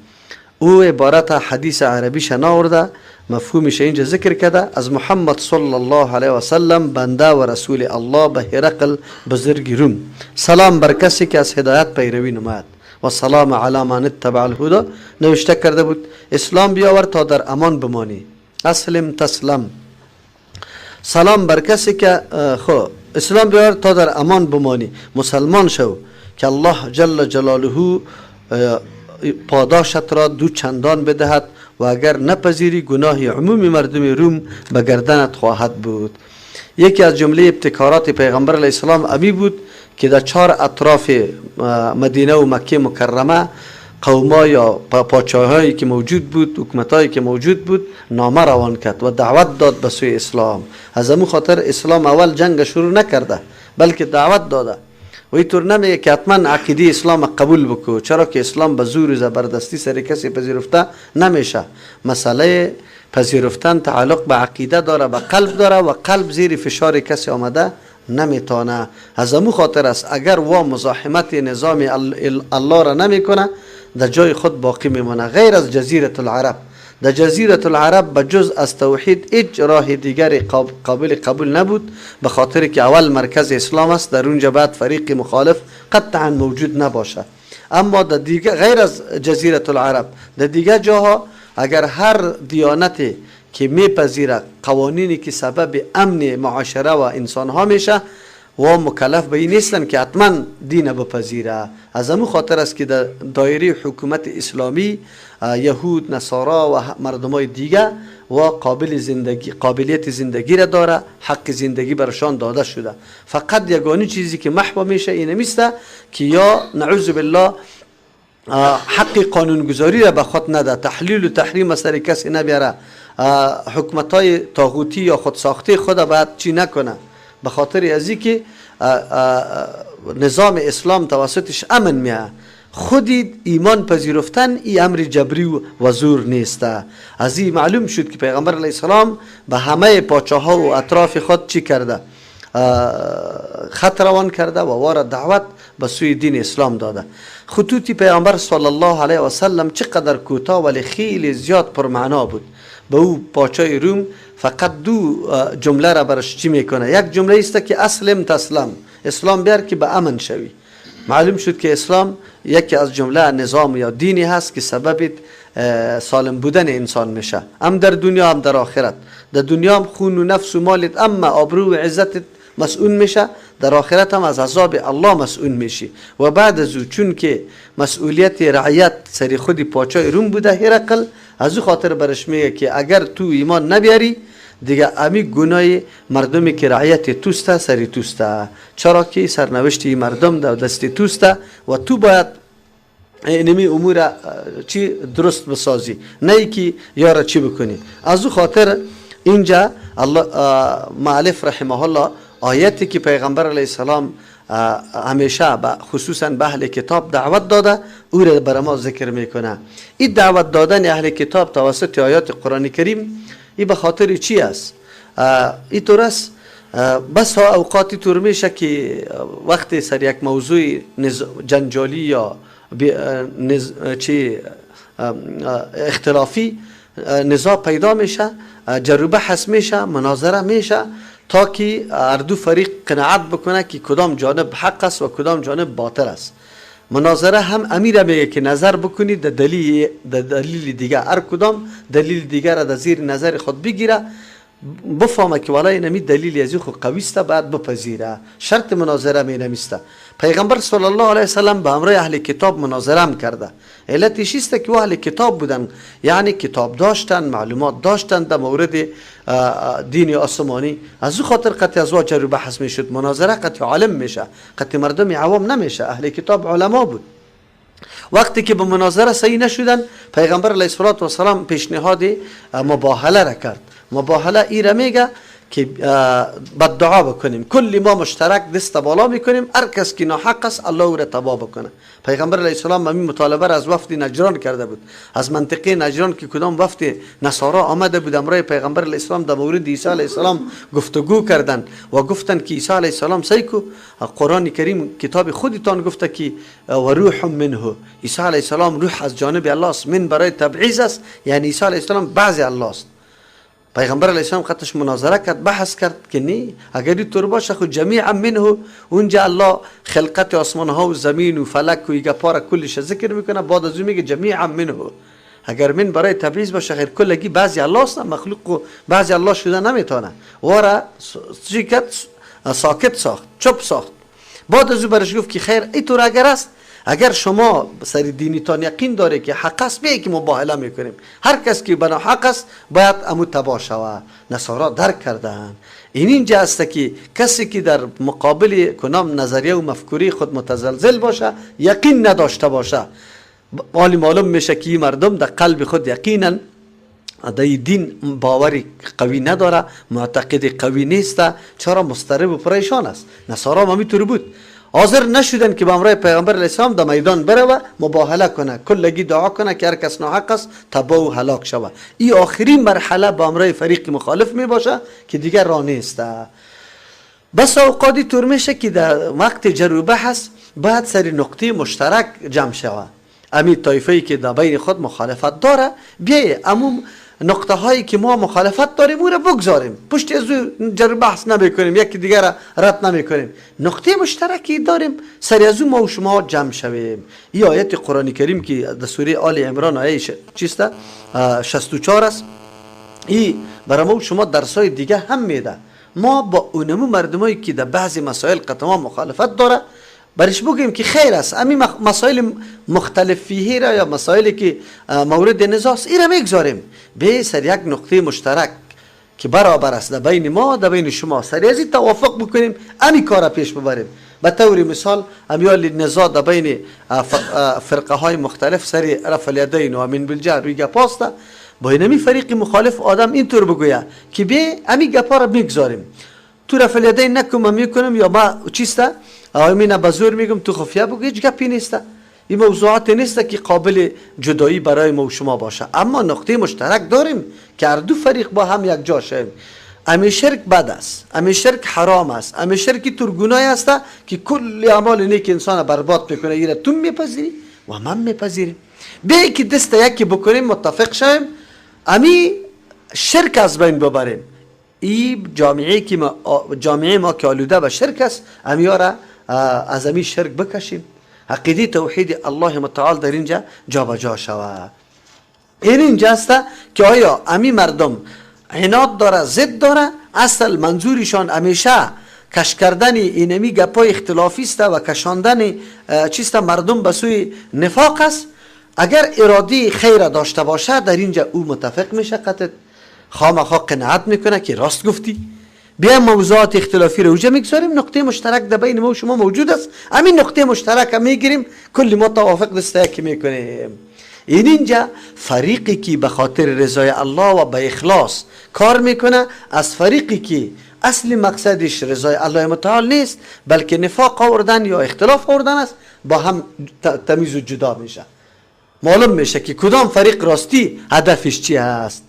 او عبارت حدیث عربیش ناورده، مفهومش اینجا ذکر کرده، از محمد صلی الله علیه و سلم بنده و رسول الله به هرقل بزرگ روم، سلام بر کسی که از هدایت پیروی نماید و سلام علی من اتبع الهدی نوشته کرده بود. اسلام بیاور تا در امان بمانی، اسلم تسلم. سلام بر کسی که خو اسلام بیار تا در امان بمانی، مسلمان شو که الله جل جلاله پاداشت را دو چندان بدهد و اگر نپذیری گناه عموم مردم روم به گردنت خواهد بود. یکی از جمله ابتکارات پیغمبر علیه السلام امی بود که در چهار اطراف مدینه و مکه مکرمه قوما یا پاچاهایی که موجود بود، حکومتایی که موجود بود، نامه روان کرد و دعوت داد به سوی اسلام. از امو خاطر اسلام اول جنگ شروع نکرده بلکه دعوت داده و اینطور نمیگه که حتما عقیده اسلام قبول بکو، چرا که اسلام به زور و زبردستی سر کسی پذیرفته نمیشه. مسئله پذیرفتن تعلق به عقیده داره، به قلب داره و قلب زیر فشار کسی آمده نمیتونه. از امو خاطر است اگر وا مزاحمت نظام الله را نمیکنه در جای خود باقی میمونه، غیر از جزیره العرب. در جزیره العرب به جز از توحید هیچ راه دیگر قابل قبول نبود، به خاطر که اول مرکز اسلام است، در اونجا بعد فریق مخالف قطعا موجود نباشه. اما در دیگه غیر از جزیره العرب در دیگه جاها اگر هر دیانتی که میپذیره قوانینی که سبب امن معاشره و انسانها میشه و مکلف به این نیستن که حتما دین بپذیره. از امو خاطر است که در دایره حکومت اسلامی یهود، نصارا و مردمای دیگه و قابل زندگی، قابلیت زندگی را داره، حق زندگی برشان داده شده. فقط یگانی چیزی که محو میشه این نیست که یا نعوذ بالله حق قانونگذاری را به خود نده، تحلیل و تحریم سر کسی نبیاره، حکومت‌های طاغوتی یا خودساخته خود باید چی نکنه، به خاطر از اینکه نظام اسلام توسطش امن میه. خودی ایمان پذیرفتن ای امر جبری و زور نیست. از این معلوم شد که پیغمبر علیه السلام به همه پاچه ها و اطراف خود چی کرده؟ خط روان کرده و وار دعوت به سوی دین اسلام داده. خطوطی پیغمبر صلی الله علیه و سلم چقدر کوتاه ولی خیلی زیاد پرمعنا بود. به او پاچای روم فقط دو جمله را برش چی میکنه؟ یک جمله است که اسلم تسلم، اسلام بیار که به امن شوی. معلوم شد که اسلام یکی از جمله نظام یا دینی هست که سبب سالم بودن انسان میشه، هم در دنیا هم در آخرت. در دنیا هم خون و نفس و مالت اما آبرو و عزتت مسئول میشه، در آخرت هم از عذاب الله مسئول میشی. و بعد از او چون که مسئولیت رعیت سر خود پاچای روم بوده هرقل، از او خاطر برش میگه که اگر تو ایمان نبیاری دیگه امی گناه مردمی که رعیت توسته سری توسته، چرا که سرنوشت مردم در دست توسته و تو باید اینمی امور چی درست بسازی، نه ای که یارا چی بکنی. از او خاطر اینجا الله مؤلف رحمه الله آیتی که پیغمبر علیه السلام همیشه خصوصا به اهل کتاب دعوت داده او را برای ما ذکر میکنه. این دعوت دادن اهل کتاب توسط آیات قرآن کریم این به خاطر چی است؟ این طور است بس ها اوقاتی طور میشه که وقتی سر یک موضوع جنجالی یا چی اختلافی نزاع پیدا میشه، جر و بحث میشه، مناظره میشه تا که هر دو فریق قناعت بکنه که کدام جانب حق است و کدام جانب باطل است. مناظره هم امیر میگه که نظر بکنید در دلیل دیگه، هر کدام دلیل دیگه را در زیر نظر خود بگیره، بفهمه که والله اینمی دلیل از خو قوی است بعد بپذیره. شرط مناظره می نمیسته. پیغمبر صلی الله علیه وسلم به امر اهل کتاب مناظره هم کرده. علتش است که اهل کتاب بودن، یعنی کتاب داشتن، معلومات داشتن در مورد دین آسمانی. از او خاطر قطع از جر و بحث میشد. مناظره قطع عالم میشه، قطع مردم عوام نمیشه. اهل کتاب علما بود. وقتی که به مناظره صحیح نشدن، پیغمبر علیه الصلاة والسلام پیشنهاد مباهله را کرد. مباهله ای را میگه که بدعا بکنیم، کل ما مشترک دست بالا میکنیم، هر کس که ناحق است الله او را تباه بکنه. پیغمبر علیه السلام همین مطالبه را از وفد نجران کرده بود، از منطقه نجران که کدام وفد نصارا آمده بود امرای پیغمبر علیه السلام در مورد عیسی علیه السلام گفتگو کردند و گفتند که عیسی علیه السلام سیکو قرآن کریم کتاب خودتان گفته که و روح منه، عیسی علیه السلام روح از جانب الله است، من برای تبعیض است، یعنی عیسی علیه السلام بعضی الله است. پیغمبر علیه السلام خطش مناظره کرد، بحث کرد که نه، اگر اینطور باشه خود جمیعا منه، اونجا الله خلقت آسمان ها و زمین و فلک و ایگپا را کلش ذکر میکنه، بعد از اون میگه جمیعا منه. اگر من برای تبعیض باشه خیر کلگی بعضی الله است، مخلوق و بعضی الله شده نمیتونه. وارا چی کرد؟ ساکت ساخت، چپ ساخت. بعد از او برش گفت که خیر اینطور اگر است، اگر شما سر دینیتان یقین داره که حق است، بیایی که مباهله میکنیم، هر کس که بنا حق است باید امو تبا شوه. نصارا درک کردن. این اینجا است که کسی که در مقابل کنام نظریه و مفکوری خود متزلزل باشه، یقین نداشته باشه، حالی معلوم میشه که این مردم در قلب خود یقینا در دین باوری قوی نداره، معتقد قوی نیست، چرا مضطرب و پریشان است. نصارا هم همینطور بود، حاضر نشدن که به امرای پیغمبر علیه السلام در میدان بره و مباهله کنه، کلگی دعا کنه که هر کس ناحق است تباه و هلاک شوه. این آخرین مرحله به امرای فریق مخالف می باشه که دیگر راه نیست. بس اوقاتی طور میشه که در وقت جروبه هست باید سر نقطه مشترک جمع شوه. امی طایفه که در بین خود مخالفت داره، بیایه امو نقطه هایی که ما مخالفت داریم او را بگذاریم، پشت از او جر بحث نمیکنیم، یکی دیگر را رد نمیکنیم، نقطه مشترکی داریم، سر از او ما و شما جمع شویم. این آیت قرآن کریم که در سوره آل عمران آیه چیست 64 است، این برای ما و شما درس های دیگه هم میده. ما با اونمو مردمایی که در بعضی مسائل قطعا مخالفت داره برش بگیم که خیر است، امی مسائل مختلف فیه را یا مسائلی که مورد نزاع است ای را میگذاریم، به سر یک نقطه مشترک که برابر است در بین ما در بین شما، سر از این توافق بکنیم، امی کار را پیش ببریم. به طور مثال امیال نزاع در بین فرقه های مختلف سر رفع الیدین و امین بالجهر روی گپاست، با اینمی فریق مخالف آدم اینطور بگویه که به امی گپا را میگذاریم، تو رفع الیدین نکم میکنم یا ما چیسته آمینه به زور میگم تو خفیه بگو، هیچ گپی نیست. این موضوعات نیست که قابل جدایی برای ما و شما باشه، اما نقطه مشترک داریم که هر دو فریق با هم یک جا شویم. امی شرک بد است، امی شرک حرام است، امی شرک تر گناهی است که کل اعمال نیک انسان برباد میکنه، ایره تو میپذیری و من میپذیریم. بیا که دست یکی بکنیم، متفق شویم، امی شرک از بین ببریم. این جامعه که ما، جامعه ما که آلوده به شرک است، امیارا از امی شرک بکشیم، عقیده توحید الله متعال در اینجا جابجا شوه. این اینجا است که آیا امی مردم عناد داره، ضد داره، اصل منظورشان همیشه کش کردن اینمی گپای اختلافی است و کشاندن چیست مردم به سوی نفاق است. اگر اراده خیر داشته باشه در اینجا او متفق میشه، قطع خامخا قناعت میکنه که راست گفتی، بیا موضوعات اختلافی رو اوجه میگذاریم، نقطه مشترک در بین ما و شما موجود است، همین نقطه مشترک میگیریم، کل ما توافق دست یکی میکنیم. این اینجا فریقی که به خاطر رضای الله و به اخلاص کار میکنه از فریقی که اصل مقصدش رضای الله متعال نیست بلکه نفاق آوردن یا اختلاف آوردن است، با هم تمیز و جدا میشه. معلوم میشه که کدام فریق راستی هدفش چی هست.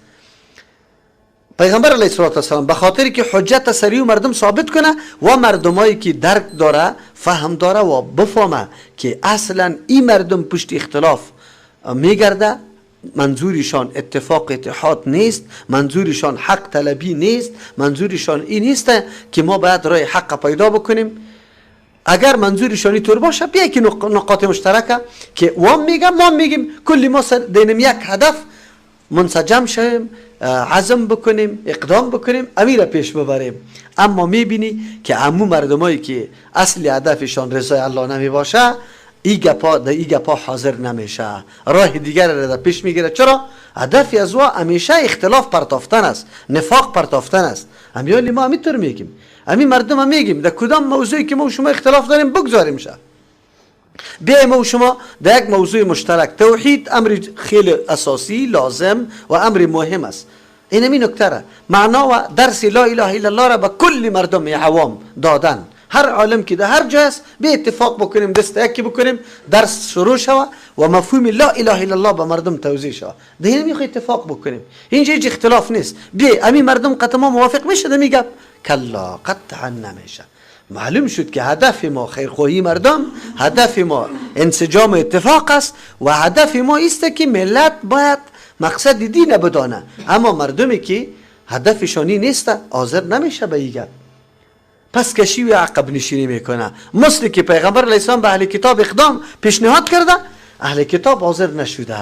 پیغمبر علیه الصلاة والسلام به خاطر که حجت سریع مردم ثابت کنه و مردمایی که درک داره، فهم داره و بفهمه که اصلا این مردم پشت اختلاف میگرده، منظورشان اتفاق اتحاد نیست، منظورشان حق طلبی نیست، منظورشان این نیست که ما باید راه حق پیدا بکنیم. اگر منظورشان اینطور باشه، بیا که نقاط مشترکه که وام میگم ما میگیم، کلی ما دینم یک هدف منسجم شویم، عزم بکنیم، اقدام بکنیم، امیر پیش ببریم. اما میبینی که عمو مردمایی که اصل هدفشان رضای الله نمی باشه، ای گپا در ای گپا حاضر نمیشه، راه دیگر را در پیش میگیره. چرا؟ هدف از او همیشه اختلاف پرتافتن است، نفاق پرتافتن است. امیالی ما همینطور میگیم، همین مردم هم میگیم در کدام موضوعی که ما و شما اختلاف داریم بگذاریم شه، بیایم ما و شما در یک موضوع مشترک. توحید امر خیلی اساسی، لازم و امر مهم است. این همین نکته را معنا و درس لا اله الا الله را به کل مردم عوام دادن. هر عالم که در هر جای است به اتفاق بکنیم، دست یکی بکنیم، درس شروع شوه و مفهوم لا اله الا الله به مردم توضیح شوه. در این میخوای اتفاق بکنیم، اینجا هیچ اختلاف نیست. بیا امی مردم قطعا موافق میشه، میگه کلا قطعا نمیشه. معلوم شد که هدف ما خیرخواهی مردم، هدف ما انسجام و اتفاق است و هدف ما است که ملت باید مقصد دین بدانه. اما مردمی که هدفشانی نیست حاضر نمیشه به این گپ، پس کشی و عقب نشینی میکنه. مثل که پیغمبر علیه السلام به اهل کتاب اقدام پیشنهاد کرده، اهل کتاب حاضر نشده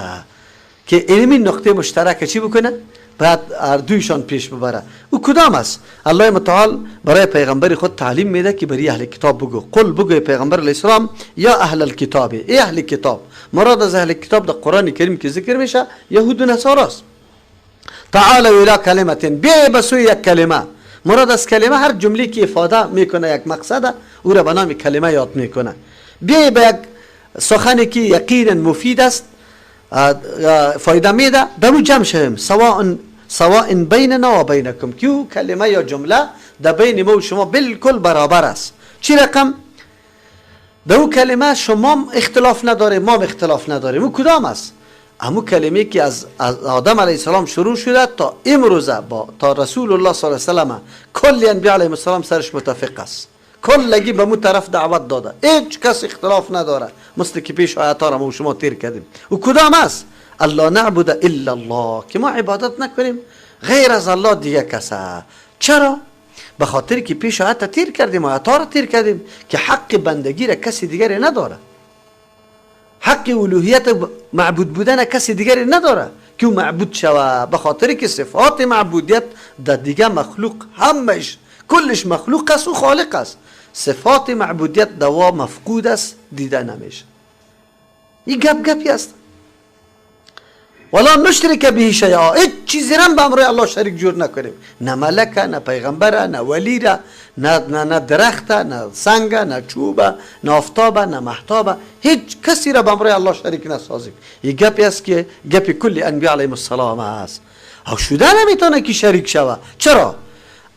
که علمی نقطه مشترک چی بکنه؟ باید اردویشان پیش ببره. او کدام است؟ الله متعال برای پیغمبر خود تعلیم میده که برای اهل کتاب بگو، قل بگو پیغمبر علیه السلام یا اهل الکتاب، ای اهل کتاب. مراد از اهل کتاب در قرآن کریم که ذکر میشه یهود و نصارا است. تعالوا الی کلمه، بیا به سوی یک کلمه. مراد از کلمه هر جمله که افاده میکنه یک مقصد، او را به نام کلمه یاد میکنه. بیا به یک سخنی که یقینا مفید است، فایده میده، در او جمع شویم. سواء بیننا و بینکم، که او کلمه یا جمله در بین ما و شما بالکل برابر است. چی رقم؟ در او کلمه شما اختلاف نداره، ما اختلاف نداریم. او کدام است؟ امو کلمه که از آدم علیه السلام شروع شده تا امروزه با تا رسول الله صلی الله علیه و سلم، کل انبیاء علیهم السلام سرش متفق است، کلگی به مو طرف دعوت داده، هیچ کس اختلاف نداره، مثل که پیش آیات را ما شما تیر کردیم. او کدام است؟ الله نعبد الا الله، که ما عبادت نکنیم غیر از الله دیگه کسه. چرا؟ به خاطر که پیش آیات تیر کردیم، آیات را تیر کردیم که حق بندگی را کسی دیگری نداره، حق الوهیت معبود بودن کسی دیگری نداره که او معبود شوه، به خاطر که صفات معبودیت در دیگه مخلوق همش کلش مخلوق است و خالق است، صفات معبودیت دوا مفقود است، دیده نمیشه. این گپ گپی است. ولا نشرک به شیئا، هیچ چیزی را به امر الله شریک جور نکنیم، نه ملکه، نه پیغمبره، نه ولی را، نه درخت، نه سنگ، نه چوبه، نه آفتابه، نه مهتابه، هیچ کسی را به امر الله شریک نسازیم. این گپی است که گپ کل انبیاء علیهم السلام است. او شده نمیتونه که شریک شوه. چرا؟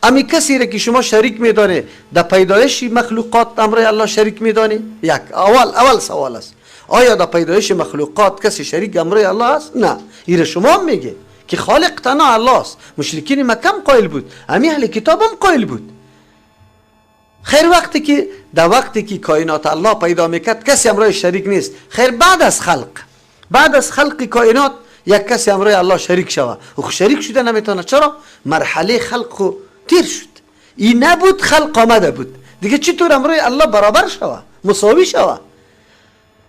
امی کسی را که شما شریک میدانه در پیدایش مخلوقات امر الله شریک میدانه؟ یک اول سوال است، آیا در پیدایش مخلوقات کسی شریک امر الله است؟ نه. ایره شما میگه که خالق تنها الله است. مشرکین مکه هم قائل بود، امی اهل کتاب هم قائل بود. خیر وقتی که در وقتی که کائنات الله پیدا میکرد کسی امرای شریک نیست. خیر بعد از خلق، بعد از خلق کائنات یک کسی امرای الله شریک شوه، او شریک شده نمیتونه. چرا؟ مرحله خلق تیر شد، این نبود، خلق آمده بود دیگه، چطور امرای الله برابر شوه، مساوی شوه؟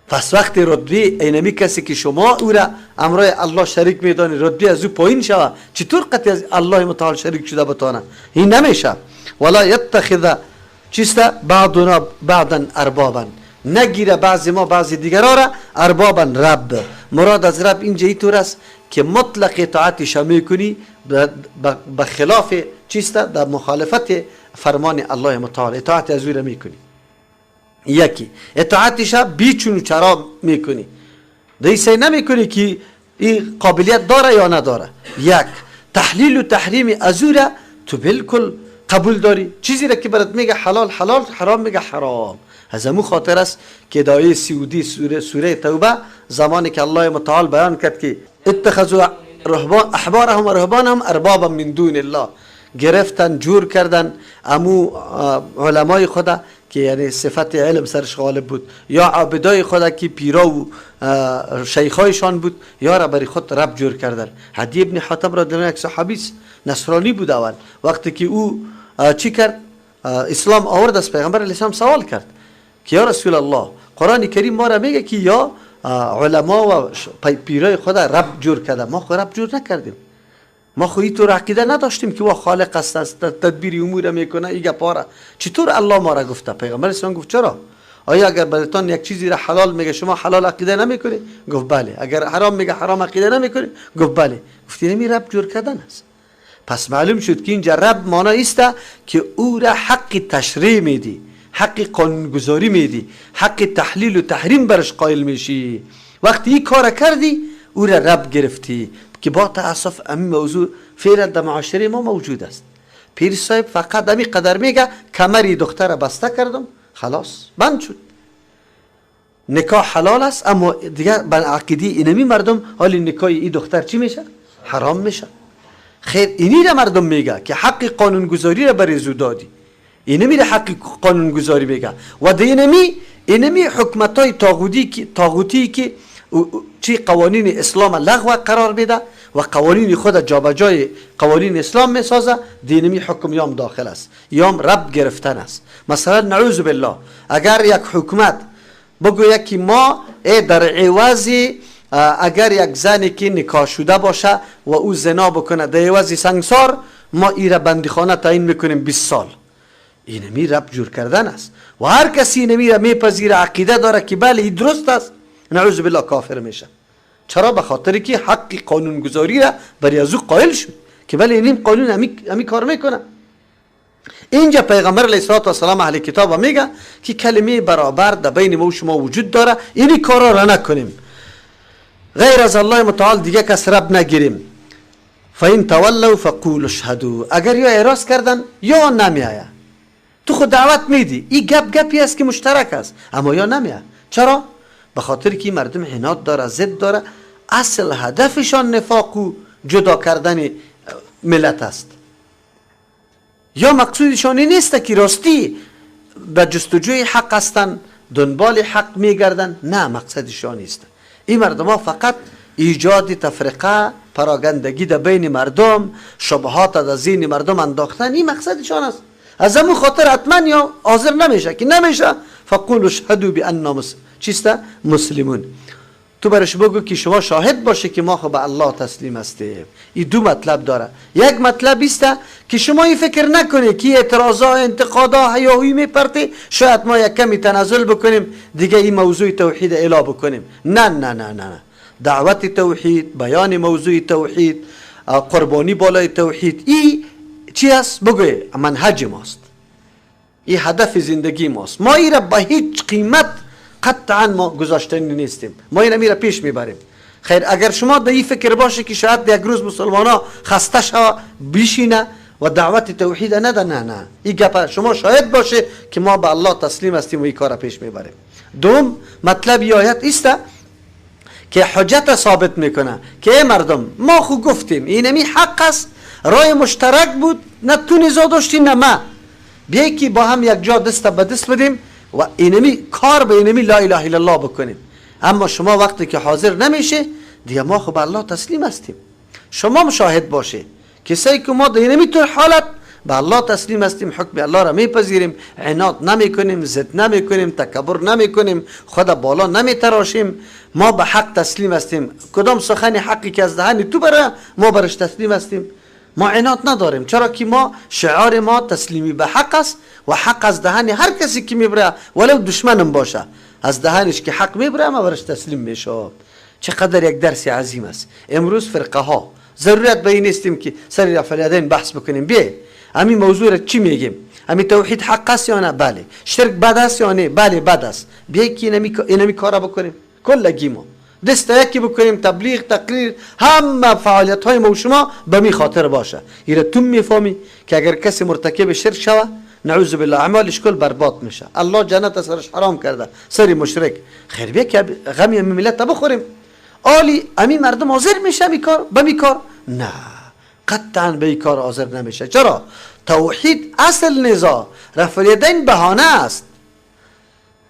پس وقتی رتبه اینمی کسی که شما او را امرای الله شریک میدانی رتبه از او پایین شوه، چطور قطعی از الله متعال شریک شده بتانه؟ این نمیشه. ولا یتخذ چیست بعضنا بعضا اربابا، نگیره بعضی ما بعضی دیگرها را اربابا رب. مراد از رب اینجا اینطور است که مطلق اطاعتش میکنی به خلاف چیست، در مخالفت فرمان الله متعال اطاعت از او را میکنی. یکی اطاعتش بیچون و چرا میکنی، دیسه نمیکنی که این قابلیت داره یا نداره. یک تحلیل و تحریم از او را تو بالکل قبول داری، چیزی را که برات میگه حلال حلال، حرام میگه حرام. از امو خاطر است که دایه سیودی سوره توبه زمانی که الله متعال بیان کرد که اتخذوا احبارهم و رهبانهم اربابا من دون الله، گرفتن جور کردن امو علمای خدا که یعنی صفت علم سرش غالب بود، یا عابدای خدا که پیرا و شیخایشان بود، یا را برای خود رب جور کردن. عدی ابن حاتم را یک صحابی نصرانی بود اول، وقتی که او چی کرد اسلام آورد، از پیغمبر علیه السلام سوال کرد که یا رسول الله قرآن کریم ما را میگه که یا علما و پیرای خدا رب جور کرده، ما خود رب جور نکردیم، ما خو اینطور عقیده نداشتیم که او خالق است، تدبیر امور میکنه، این گپا چطور الله ما را گفته؟ پیغمبر اسلام گفت چرا؟ آیا اگر براتان یک چیزی را حلال میگه شما حلال عقیده نمیکنی؟ گفت بله. اگر حرام میگه حرام عقیده نمیکنی؟ گفت بله. گفت اینمی رب جور کردن است. پس معلوم شد که اینجا رب معنی است که او را حق تشریع میدی، حق قانونگذاری میدی، حق تحلیل و تحریم برش قائل میشی. وقتی این کار کردی او را رب گرفتی، که با تاسف همین موضوع فعلا در معاشره ما موجود است. پیر صاحب فقط همین قدر میگه کمری دختر بسته کردم، خلاص بند شد، نکاح حلال است، اما دیگه بر عقیده اینمی مردم حال نکاح این دختر چی میشه؟ حرام میشه. خیر اینی را مردم میگه که حق قانونگذاری را برای زو دادی، اینمی را حق قانونگذاری میگه و اینمی اینمی حکمت های طاغوتی که چی قوانین اسلام لغو قرار میده و قوانین خود جابجای قوانین اسلام میسازه، دینمی حکم یام داخل است، یام رب گرفتن است. مثلا نعوذ بالله اگر یک حکومت بگوید که ما در عوض اگر یک زنی که نکاح شده باشه و او زنا بکنه در عوض سنگسار، ما ایره بندیخانه تعیین میکنیم 20 سال. اینمی رب جور کردن است و هر کسی اینمی را میپذیره، عقیده داره که بله این درست است، نعوذ بالله کافر میشه. چرا؟ به خاطر که حق قانونگذاری را برای از او قائل شد که بله اینیم قانون امی کار میکنه. اینجا پیغمبر علیه الصلاة والسلام اهل کتاب میگه که کلمه برابر در بین ما و شما وجود داره، اینی کارا را نکنیم، غیر از الله متعال دیگه کس رب نگیریم. فإن تولوا فقولوا اشهدوا، اگر یا اعراض کردن یا نمیآید، تو خود دعوت میدی، این گپ گپی است که مشترک است، اما یا نمیآید. چرا؟ به خاطر که مردم عناد داره، ضد داره، اصل هدفشان نفاق و جدا کردن ملت است. یا مقصودشان این نیست که راستی به جستجوی حق هستن، دنبال حق میگردن، نه، مقصدشان نیست. این مردم ها فقط ایجاد تفرقه، پراگندگی در بین مردم، شبهات در ذهن مردم انداختن، این مقصدشان است. از همون خاطر حتما یا حاضر نمیشه که نمیشه. فقولوا اشهدوا بأننا چیست؟ مسلمون. تو برش بگو که شما شاهد باشه که ما خب به الله تسلیم هستیم. این دو مطلب داره. یک مطلب است که شما این فکر نکنید که اعتراضا، انتقادا، هیاهوی میپرته، شاید ما یک کمی تنازل بکنیم دیگه این موضوع توحید اعلا بکنیم. نه نه نه نه، دعوت توحید، بیان موضوع توحید، قربانی بالای توحید، این چی است؟ بگوی منهج ماست، این هدف زندگی ماست. ما این را به هیچ قیمت قطعا ما گذاشتنی نیستیم، ما این را پیش میبریم. خیر، اگر شما در این فکر باشه که شاید یک روز مسلمان ها خسته شوه بیشینه و دعوت توحید نده، نه نه، این گپ شما شاهد باشه که ما به الله تسلیم هستیم و این کار را پیش میبریم. دوم مطلب ای آیت است که حجت ثابت میکنه که ای مردم، ما خو گفتیم اینمی حق است، رای مشترک بود، نه تو نزاع داشتی نه ما، بیای که با هم یک جا دست به دست بدیم و اینمی کار به اینمی لا اله الا الله بکنیم. اما شما وقتی که حاضر نمیشه دیگه ما خب الله تسلیم هستیم. شما مشاهد باشه کسایی که ما در اینمی طور حالت به الله تسلیم هستیم، حکم الله را میپذیریم، عناد نمیکنیم، ضد نمیکنیم، تکبر نمیکنیم، خود بالا نمیتراشیم، ما به حق تسلیم هستیم. کدام سخن حقی که از دهن تو بره ما برش تسلیم هستیم، ما عناد نداریم. چرا که ما شعار ما تسلیمی به حق است و حق از دهن هر کسی که میبره ولو دشمنم باشه، از دهنش که حق میبره ما برش تسلیم میشه. چقدر یک درس عظیم است. امروز فرقه ها ضرورت به این نیستیم که سر رفع الیدین بحث بکنیم. بیه همین موضوع را چی میگیم؟ همین توحید حق است یا نه؟ بله. شرک بد است یا نه؟ بله بد است. بیه که اینمی کارا بکنیم، کلگی ما دست یکی بکنیم، تبلیغ، تقریر، همه فعالیت های ما و شما به می خاطر باشه. ایره تو میفهمی که اگر کسی مرتکب شرک شوه، نعوذ بالله، اعمالش کل برباد میشه، الله جنت سرش حرام کرده، سری مشرک. خیر بیا که غمی ملت بخوریم. آلی امی مردم حاضر میشه می کار به می کار؟ نه، قطعا به این کار حاضر نمیشه. چرا؟ توحید اصل نزاع، رفع الیدین بهانه است.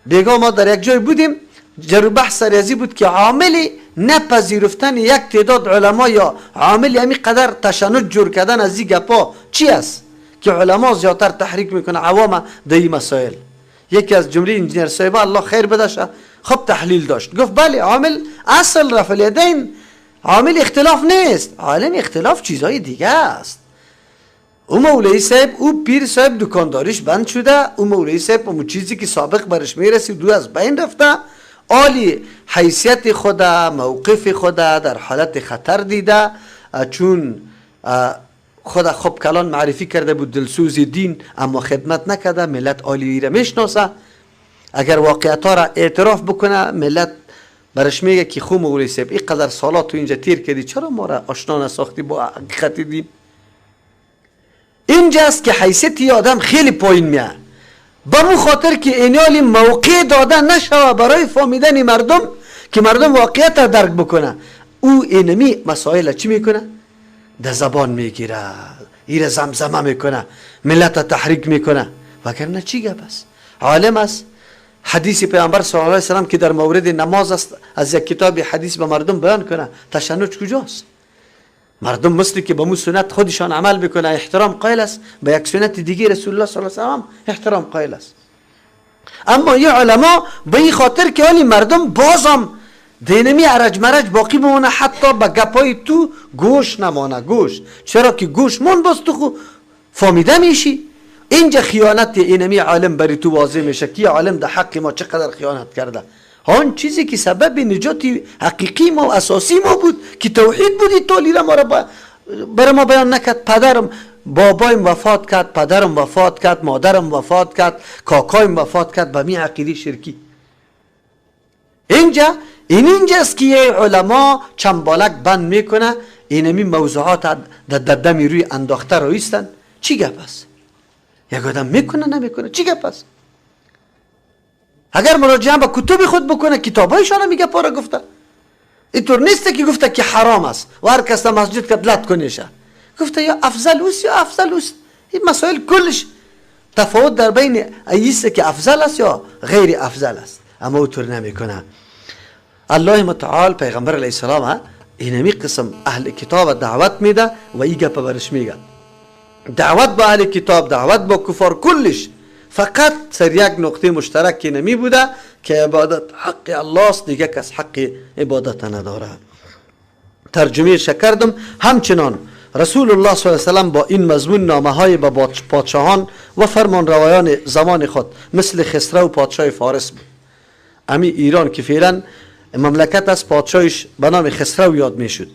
بیگاه ما در یک جای بودیم، جر بحث سر بود که عامل نپذیرفتن یک تعداد علما یا عامل همی قدر تشنج جور کردن از این گپا چی است که علما زیادتر تحریک میکنه عوام در این مسائل. یکی از جمله انجینیر صاحب الله خیر بدشه، خب تحلیل داشت، گفت بله عامل اصل رفع الیدین عامل اختلاف نیست، عامل اختلاف چیزهای دیگه است. او مولوی صاحب، او پیر صاحب دکانداریش بند شده، او مولوی صاحب اون چیزی که سابق برش میرسید دو از بین رفته، آلی حیثیت خود، موقف خود در حالت خطر دیده، چون خود خوب کلان معرفی کرده بود دلسوز دین، اما خدمت نکرده، ملت آلی را میشناسه. اگر واقعیت ها را اعتراف بکنه ملت برش میگه که خو مولوی صاحب اینقدر سالات تو اینجا تیر کردی، چرا ما را آشنا نساختی با حقیقت دین؟ اینجاست که حیثیت آدم خیلی پایین میاد، به مو خاطر که اینالی موقع داده نشوه برای فهمیدن مردم که مردم واقعیت را درک بکنه. او اینمی مسائل چی میکنه؟ در زبان میگیره، ایره زمزمه میکنه، ملت تحریک میکنه. وگرنه چی گپ است؟ عالم است، حدیث پیامبر صلی الله علیه و سلم که در مورد نماز است از یک کتاب حدیث به مردم بیان کنه، تشنج کجاست؟ مردم مثل که به مو سنت خودشان عمل بکنه احترام قائل است، به یک سنت دیگه رسول الله صلی الله علیه و سلم احترام قائل است. اما یه علما به این خاطر که آنی مردم بازم دینمی عرج مرج باقی بمانه، حتی به گپای تو گوش نمانه گوش. چرا که گوش من باز تو خو فامیده میشی. اینجا خیانت اینمی عالم بری تو واضح میشه که عالم در حق ما چقدر خیانت کرده. آن چیزی که سبب نجات حقیقی ما و اساسی ما بود که توحید بودی تولی را ما را برای ما بیان نکرد. پدرم بابایم وفات کرد، پدرم وفات کرد، مادرم وفات کرد، کاکایم وفات کرد به می عقیده شرکی. اینجا این اینجاست که علما چنبالک بند میکنه، اینمی موضوعات در دمی روی انداخته رویستن. چی گپ است؟ یک آدم میکنه نمیکنه چی گپ است؟ اگر مراجعه به کتب خود بکنه کتابایشان میگه پارا گفته. اینطور نیست که گفته که حرام است و هر کس در مسجد که لط کنیشه. گفته یا افضل اوست یا افضل اوست. این مسائل کلش تفاوت در بین ایست که افضل است یا غیر افضل است، اما اوطور نمیکنه. الله متعال پیغمبر علیه السلام اینمی قسم اهل کتاب دعوت میده و ای گپ برش میگه. دعوت با اهل کتاب، دعوت با کفار، کلش فقط سر یک نقطه مشترک که نمی بوده که عبادت حق الله است، دیگه کس حق عبادت نداره. ترجمه شکردم. همچنان رسول الله صلی الله علیه و سلم با این مضمون نامه های به پادشاهان و فرمانروایان زمان خود مثل خسرو پادشاه فارس بود. امی ایران که فعلا مملکت از پادشاهش به نام خسرو یاد میشد.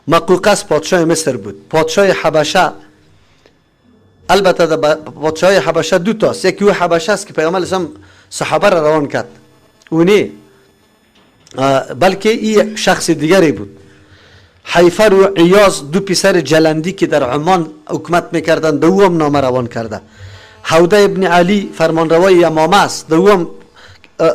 مقوقس پادشاه مصر بود. پادشاه حبشه، البته پادشاه حبشه دو تاست، یکی او حبشه است که پیامبر اسلام صحابه را روان کرد، او نه بلکه این شخص دیگری بود. حیفر و عیاض دو پسر جلندی که در عمان حکومت میکردند، دوم نامه روان کرده. حوده ابن علی فرمانروای یمامه است، دوم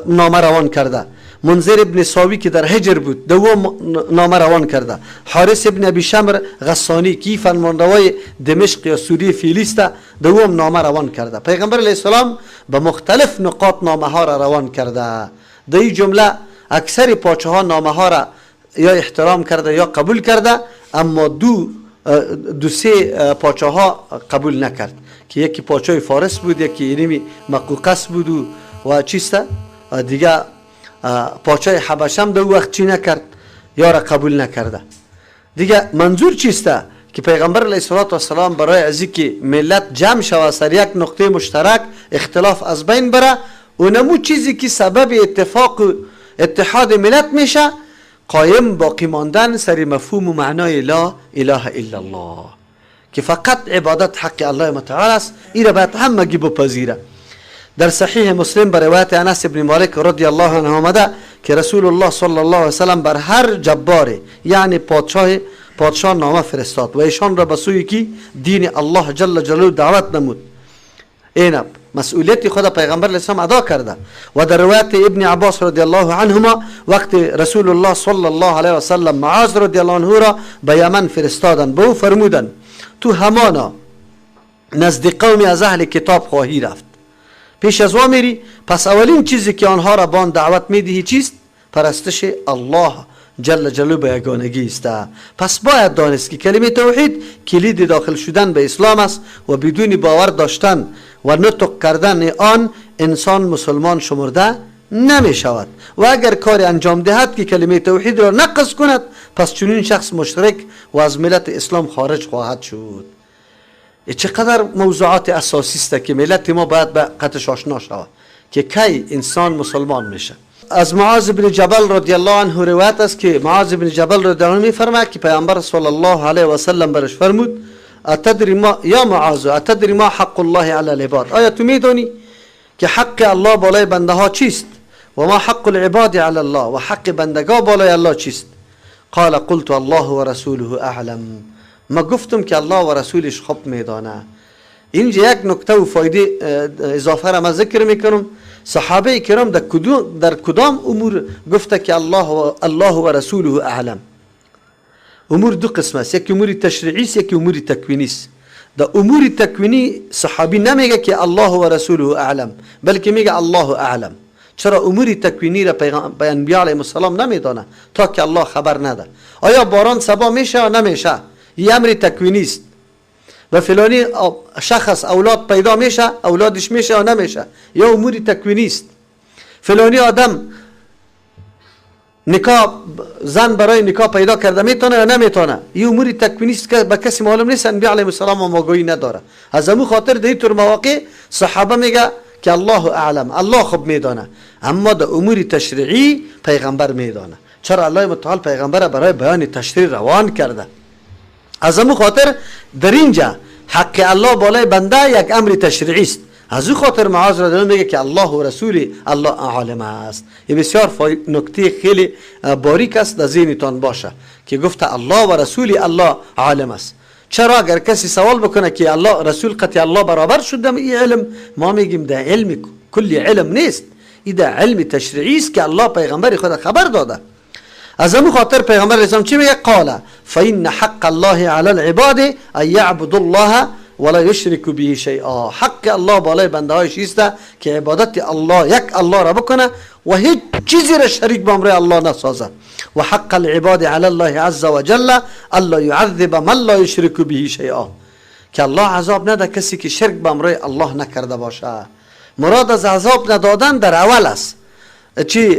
نامه روان کرده. منذر ابن ساوی که در هجر بود، دوم نامه روان کرده. حارث ابن ابی شمر غسانی که فرمانروای دمشق یا سوریه فیلیست، دوم نامه روان کرده. پیغمبر علیه السلام به مختلف نقاط نامه ها را روان کرده. در این جمله اکثر پاچه ها نامه ها را یا احترام کرده یا قبول کرده، اما دو سه پاچه ها قبول نکرد که یکی پاچه فارس بود، یکی اینمی مقوقس بود و چیسته دیگه پاچه حبشه هم دو وقت چی نکرد یا را قبول نکرده. دیگه منظور چیسته که پیغمبر علیه السلام برای از که ملت جمع شوه سر یک نقطه مشترک، اختلاف از بین بره و نمو چیزی که سبب اتفاق اتحاد ملت میشه قایم باقی ماندن سر مفهوم و معنای لا اله الا الله که فقط عبادت حق الله متعال است. این را باید همگی بپذیره. در صحیح مسلم به روایت انس بن مالک رضی الله عنه آمده که رسول الله صلی الله علیه وسلم بر هر جبار یعنی پادشاه نامه فرستاد و ایشان را به سوی کی دین الله جل جلاله دعوت نمود. اینب مسئولیت خود پیغمبر علیه السلام ادا کرده. و در روایت ابن عباس رضی الله عنهما وقت رسول الله صلی الله علیه وسلم معاذ رضی الله عنه را به یمن فرستادند، به او فرمودند تو همانا نزد قومی از اهل کتاب خواهی رفت، پیش از وا میری، پس اولین چیزی که آنها را با آن دعوت میدهی چیست؟ پرستش الله جل جلاله به یگانگی است. پس باید دانست که کلمه توحید کلید داخل شدن به اسلام است و بدون باور داشتن و نطق کردن آن انسان مسلمان شمرده نمی شود و اگر کاری انجام دهد که کلمه توحید را نقض کند پس چنین شخص مشرک و از ملت اسلام خارج خواهد شد. چقدر موضوعات اساسی است که ملت ما باید به قطعش آشنا شود که کی انسان مسلمان میشه. از معاذ بن جبل رضی الله عنه روایت است که معاذ بن جبل رضی الله عنه میفرماید که پیامبر صلی الله علیه و سلم برش فرمود اتدری ما یا معاذ اتدری ما حق الله علی العباد، آیا تو میدانی که حق الله بالای بنده ها چیست و ما حق العباد علی الله و حق بندگا بالای الله چیست؟ قال قلت الله و رسوله اعلم، ما گفتم که الله و رسولش خوب میدانه. اینجا یک نکته و فایده اضافه را ما ذکر میکنم. صحابه کرام در کدام امور گفته که الله و رسوله اعلم؟ امور دو قسم است، یکی امور تشریعی است، یکی امور تکوینی است. در امور تکوینی صحابی نمیگه که الله و رسوله اعلم، بلکه میگه الله اعلم. چرا امور تکوینی را پیامبر علیه السلام نمیدانه تا که الله خبر نده. آیا باران صبا میشه یا نمیشه؟ یه امر تکوینی است. و فلانی شخص اولاد پیدا میشه، اولادش میشه یا نمیشه، یا امور تکوینی است. فلانی آدم نکاح، زن برای نکاح پیدا کرده میتونه یا نمیتونه؟ این امور تکوینی است که به کسی معلوم نیست، انبیا علیهم السلام هم آگاهی نداره. از امو خاطر در اینطور مواقع صحابه میگه که الله اعلم، الله خوب میدانه، اما در امور تشریعی پیغمبر میدانه. چرا الله متعال پیغمبر برای بیان تشریع روان کرده؟ از امو خاطر در اینجا حق الله بالای بنده یک امر تشریعی است. از او خاطر معاذ را میگه که الله و رسول الله عالم است. این بسیار نکته خیلی باریک است، در ذهنتان باشه که گفته الله و رسول الله عالم است. چرا اگر کسی سوال بکنه که الله رسول قطع الله برابر شد این علم، ما میگیم ده علم کلی علم نیست، این ده علم تشریعی است که الله پیغمبر خود خبر داده. از امو خاطر پیغمبر اسلام چی میگه؟ قال فإن حق الله علی العباد ان یعبدوا الله ولا یشرک به شیئا. حق الله بالای بنده هایش است که عبادت الله یک الله را بکنه و هیچ چیزی را شریک با امر الله نسازه. و حق العباد علی الله عز وجل الا يعذب من لا یشرک به شیئا، که الله عذاب نده کسی که شرک با امر الله نکرده باشه. مراد از عذاب ندادن در اول است، چی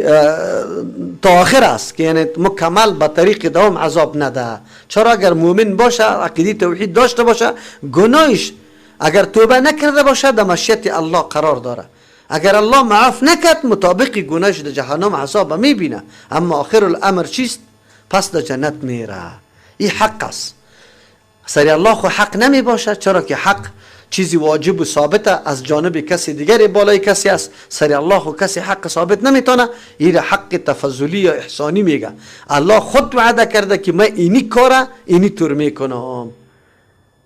تا آخر است که یعنی مکمل به طریق دوام عذاب نده. چرا اگر مؤمن باشه، عقیده توحید داشته باشه، گناهش اگر توبه نکرده باشه در مشیت الله قرار داره. اگر الله معاف نکرد مطابق گناهش در جهنم عذاب میبینه، اما آخر الامر چیست؟ پس در جنت میره. این حق است. سری الله خو حق نمی باشه، چرا که حق چیزی واجب و ثابت از جانب کسی دیگری بالای کسی است. سری الله خو کسی حق ثابت نمیتونه. این حق تفضلی یا احسانی میگه. الله خود وعده کرده که من اینی کاره اینی طور میکنم.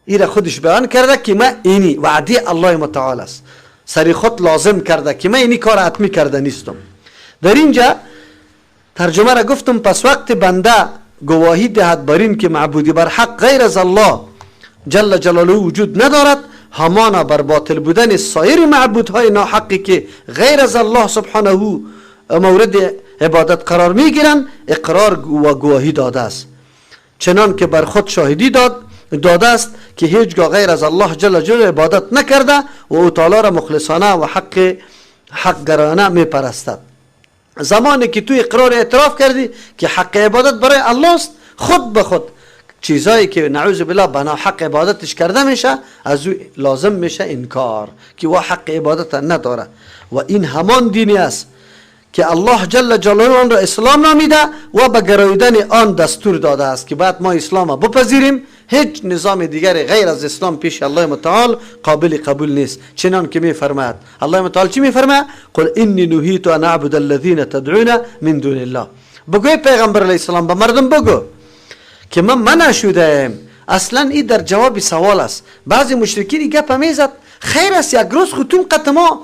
این خودش بیان کرده که من اینی وعده الله متعال است. سری خود لازم کرده که من اینی کار حتمی کرده نیستم. در اینجا ترجمه را گفتم. پس وقت بنده گواهی دهد بر این که معبودی بر حق غیر از الله جل جلاله وجود ندارد، همانا بر باطل بودن سایر معبودهای ناحقی که غیر از الله سبحانه مورد عبادت قرار میگیرند اقرار و گواهی داده است، چنان که بر خود شاهدی داده است که هیچگاه غیر از الله جل جلاله عبادت نکرده و او تعالی را مخلصانه و حق گرانه میپرستد. زمانی که تو اقرار اعتراف کردی که حق عبادت برای الله است، خود به خود چیزایی که نعوذ بالله بنا حق عبادتش کرده میشه از او لازم میشه انکار که او حق عبادت نداره. و این همان دینی است که الله جل جلاله آن را اسلام نامیده و به گراییدن آن دستور داده است که بعد ما اسلام را بپذیریم. هیچ نظام دیگر غیر از اسلام پیش الله متعال قابل قبول نیست. چنان که میفرماید الله متعال چی میفرماید؟ قل انی نهیت ان اعبد الذین تدعون من دون الله. بگوی پیغمبر علیه السلام به مردم بگو که من منع شدم. اصلا این در جواب سوال است. بعضی مشرکین گپ میزد خیر است یک روز خودتون قط ما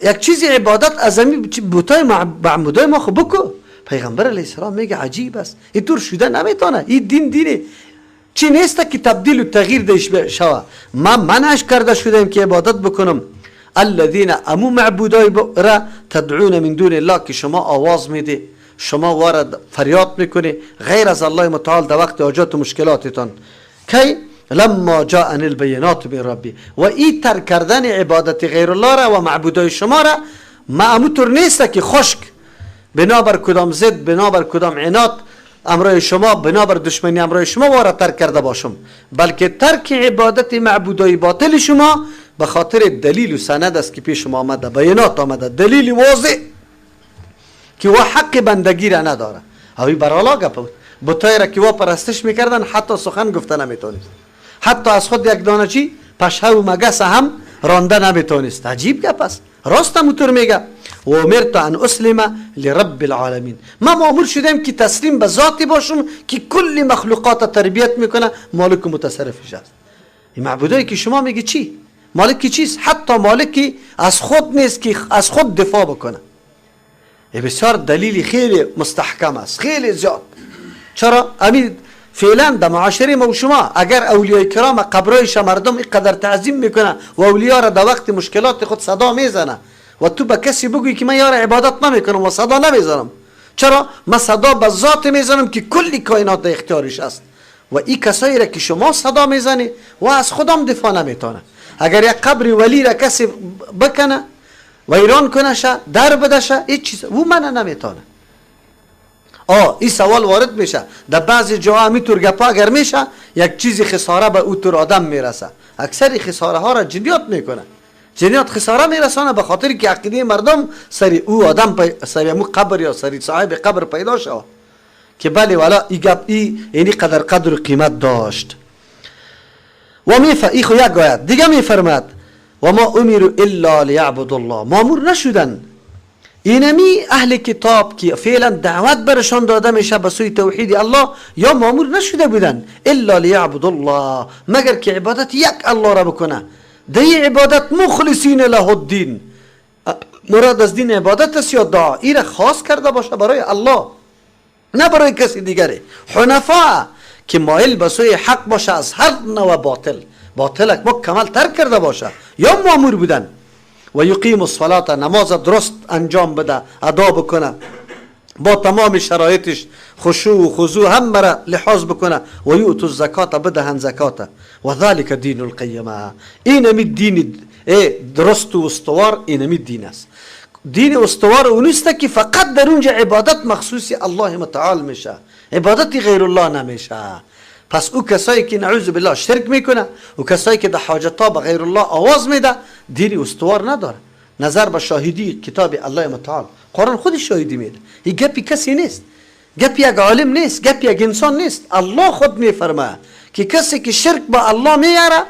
یک چیزی عبادت از همین بتای معبودای ما خو بکو. پیغمبر علیه السلام میگه عجیب است، این طور شده نمیتونه. این دین دینه چی نیست که تبدیل و تغییر دیش شوه. ما منعش کرده شدیم که عبادت بکنم الذین امو معبودای را تدعون من دون الله که شما آواز میده، شما وارد فریاد میکنی غیر از الله متعال در وقت حاجات و مشکلاتتان. کی لما جاءنی البینات من ربی. و این ترک کردن عبادت غیر الله را و معبودای شما را معموتر نیست که خشک بنابر کدام ضد، بنابر کدام عناد امرای شما، بنابر دشمنی امرای شما وارد ترک کرده باشم، بلکه ترک عبادت معبودای باطل شما به خاطر دلیل و سند است که پیش شما آمده، بینات آمده، دلیل واضح که او حق بندگی را نداره. اوی برالا گپ بود. بتای را که او پرستش میکردن حتی سخن گفته نمیتونست، حتی از خود یک دانه چی پشه و مگس هم رانده نمیتونست. عجیب گپ است. راست هم اونطور میگه و امرت ان اسلم لرب العالمین. ما مامور شدیم که تسلیم به ذاتی باشم که کل مخلوقات تربیت میکنه، مالک و متصرفش است. این معبودایی که شما میگی چی؟ مالک چیست؟ حتی مالکی از خود نیست که از خود دفاع بکنه. بسیار دلیل خیلی مستحکم است، خیلی زیاد. چرا؟ امید فعلا در معاشره ما و شما اگر اولیای کرام قبرایش مردم اینقدر تعظیم میکنه و اولیا را در وقت مشکلات خود صدا میزنه و تو به کسی بگویی که من یار عبادت نمیکنم و صدا نمیزنم، چرا؟ من صدا به ذات میزنم که کلی کائنات در اختیارش است و این کسایی را که شما صدا میزنی و از خودم دفاع نمیتونه. اگر یک قبر ولی را کسی بکنه و ایران کنه شه در بده شه هیچ چیز او من نمیتونه. این سوال وارد میشه. در بعضی جاها همیطور گپا اگر میشه یک چیزی خساره به او طور آدم میرسه. اکثر خساره ها را جنیات میکنه. جنیات خساره میرسانه به خاطر که عقیده مردم سری او آدم سری امو قبر یا سری صاحب قبر پیدا شود که بله والا ای گپ ای اینی قدر قدر و قیمت داشت. و ای خو یک آیت دیگه میفرماد و ما امروا الا لیعبدوا الله، مامور نشدن اینمی اهل کتاب که فعلا دعوت برشان داده میشه به سوی توحید الله، یا مامور نشده بودن الا لیعبدوا الله، مگر که عبادت یک الله را بکنه. دی عبادت مخلصین له الدین، مراد از دین عبادت است یا دعا، ای را خاص کرده باشه برای الله نه برای کسی دیگری. حنفاء که مایل به سوی حق باشه از هر نوع باطل، باطل مکمل ترک کرده باشه، یا مامور بودن و یقیم الصلاة، نماز درست انجام بده، ادا بکنه با تمام شرایطش، خشوع و خضوع هم را لحاظ بکنه، و یؤتوا الزکات، بدهن زکات، و ذلك دین القیمه. اینمی دین درست و استوار، اینمی دین است. دین استوار اونیست که فقط در اونجا عبادت مخصوص الله متعال میشه، عبادت غیر الله نمیشه. پس او کسایی که نعوذ بالله شرک میکنه، او کسایی که در حاجتا به غیر الله آواز میده، دین استوار نداره. نظر به شاهدی کتاب الله متعال، قرآن خود شاهدی میده. این گپی کسی نیست، گپی یک عالم نیست، گپی یک انسان نیست. الله خود میفرماید که کسی که شرک با الله میاره،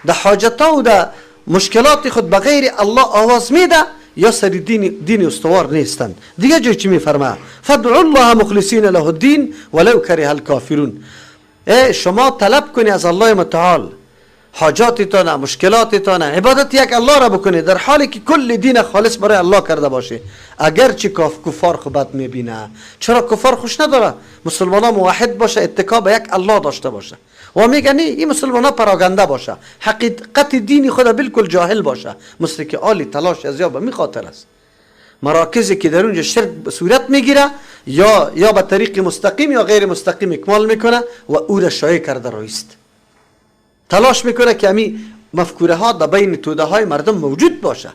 در حاجتا و در مشکلات خود به غیر الله آواز میده، یا سر دین استوار نیستند. دیگه جای چی میفرماید؟ فادعوا الله مخلصین له الدین ولو کره الکافرون. شما طلب کنی از الله متعال حاجاتتان، مشکلاتتان، عبادت یک الله را بکنی در حالی که کل دین خالص برای الله کرده باشه، اگرچه کفار خو بد میبینه. چرا کفار خوش نداره مسلمان ها موحد باشه، اتکا به یک الله داشته باشه، و میگه نه این مسلمان ها پراگنده باشه، حقیقت دینی خود بالکل جاهل باشه، مثل که آلی تلاش از یا به می خاطر است. مراکزی که در اونجا شرک صورت میگیره یا به طریق مستقیم یا غیر مستقیم اکمال میکنه و او را شایع کرده رایست. تلاش میکنه که امی مفکوره ها در بین توده های مردم موجود باشه.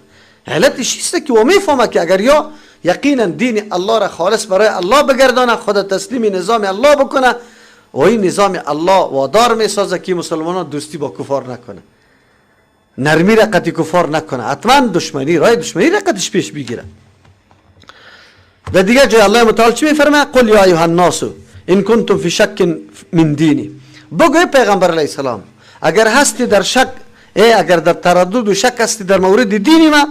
علتش است که او میفهمه که اگر یا یقینا دین الله را خالص برای الله بگردانه، خود تسلیم نظام الله بکنه، و این نظام الله وادار میسازه که مسلمانان دوستی با کفار نکنه، نرمی را قطع کفار نکنه، حتما دشمنی، رای دشمنی را قطعش پیش بگیره. در دیگر جای الله متعال چی میفرماید؟ قل یا ایها الناس ان کنتم فی شک من دینی. بگوی پیغمبر علیه السلام اگر هستی در شک، اگر در تردد و شک هستی در مورد دینی ما،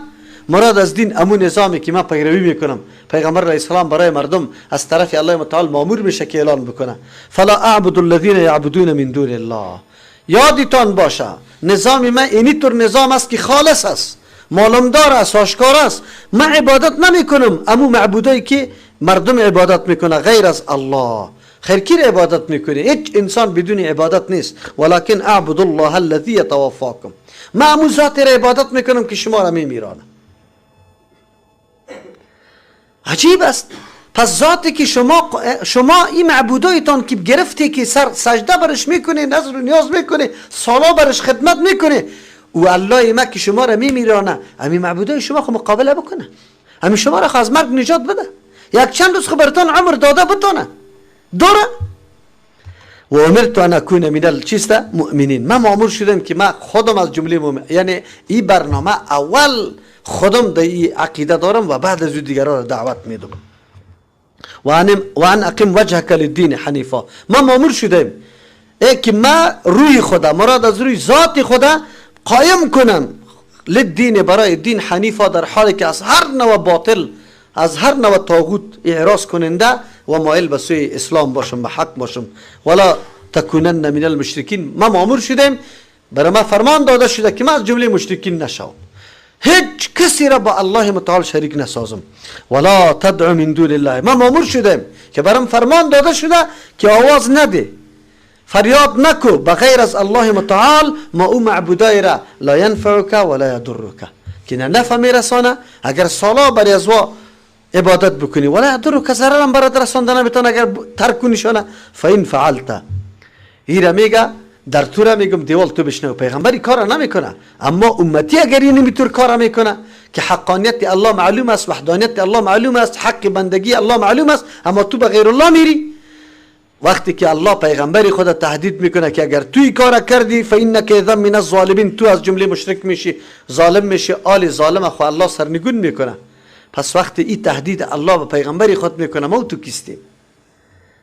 مراد از دین امو نظامی که ما پیروی میکنم. پیغمبر علیه السلام برای مردم از طرف الله متعال مامور میشه که اعلان بکنه فلا اعبد الذین یعبدون من دون الله. یادتان باشه نظام ما اینی طور نظام است که خالص است، معلومدار است، آشکار است. من عبادت نمی کنم امو معبودایی که مردم عبادت میکنه غیر از الله. خیر کی عبادت میکنه؟ هیچ انسان بدون عبادت نیست. ولکن اعبد الله الذی یتوفاکم. من امو ذات را عبادت میکنم که شما را میمیرانه. عجیب است. پس ذاتی که شما این معبودایتان که گرفتی که سر سجده برش میکنه، نظر و نیاز میکنه، سالا برش خدمت میکنه، و الله ما که شما را میمیرانه، همین معبودای شما خو مقابله بکنه، همین شما را از مرگ نجات بده، یک چند روز خو برتان عمر داده بتانه داره. و امرت ان اکون من الچیست مؤمنین. من مامور شدم که من خودم از جمله مؤمن، یعنی این برنامه اول خودم در این عقیده دارم و بعد از دیگران را دعوت میدم. و ان اقیم وجهک للدین حنیفا. ما مامور شدیم ای که ما روی خدا، مراد از روی ذات خدا قایم کنم للدین، برای دین حنیفا، در حالی که از هر نوع باطل، از هر نوع طاغوت اعراض کننده و مایل به سوی اسلام باشم، به حق باشم. ولا تکونن من المشرکین. ما مامور شدیم، برای ما فرمان داده شده که ما از جمله مشرکین نشوم، هیچ کسی را با الله متعال شریک نسازم. ولا تدع من دون الله. ما مامور شدیم که برام فرمان داده شده که آواز نده، فریاد نکو بغیر از الله متعال، ما او معبودای را لا ینفعک ولا یضرک، که نه نفع میرسانه اگر سالا بر ازوا عبادت بکنی، ولا یضرک ضررم برات رسانده نمیتونه اگر ترک کنیشانه. فإن فعلت، ایره میگه در تو را میگم دیوال تو بشنو. پیغمبری کار نمیکنه، اما امتی اگر این میتور کار میکنه که حقانیت الله معلوم است، وحدانیت الله معلوم است، حق بندگی الله معلوم است، اما تو به غیر الله میری. وقتی که الله پیغمبری خود تهدید میکنه که اگر توی کار کردی فانک اذا من الظالمین، تو از جمله مشرک میشی، ظالم میشی، آل ظالم خو الله سرنگون میکنه. پس وقتی این تهدید الله به پیغمبری خود میکنه، ما تو کیستیم؟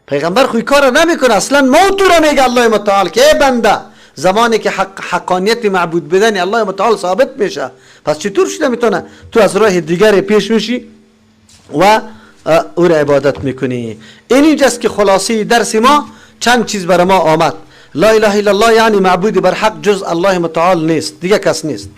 پیغمبر خوی کار نمیکنه اصلا، ما تو را میگه الله متعال که ای بنده، زمانی که حقانیت معبود بدن الله متعال ثابت میشه، پس چطور شده میتونه تو از راه دیگر پیش میشی و او را عبادت میکنی؟ این اینجاست که خلاصه درس ما چند چیز بر ما آمد. لا اله الا الله یعنی معبود بر حق جز الله متعال نیست، دیگه کس نیست.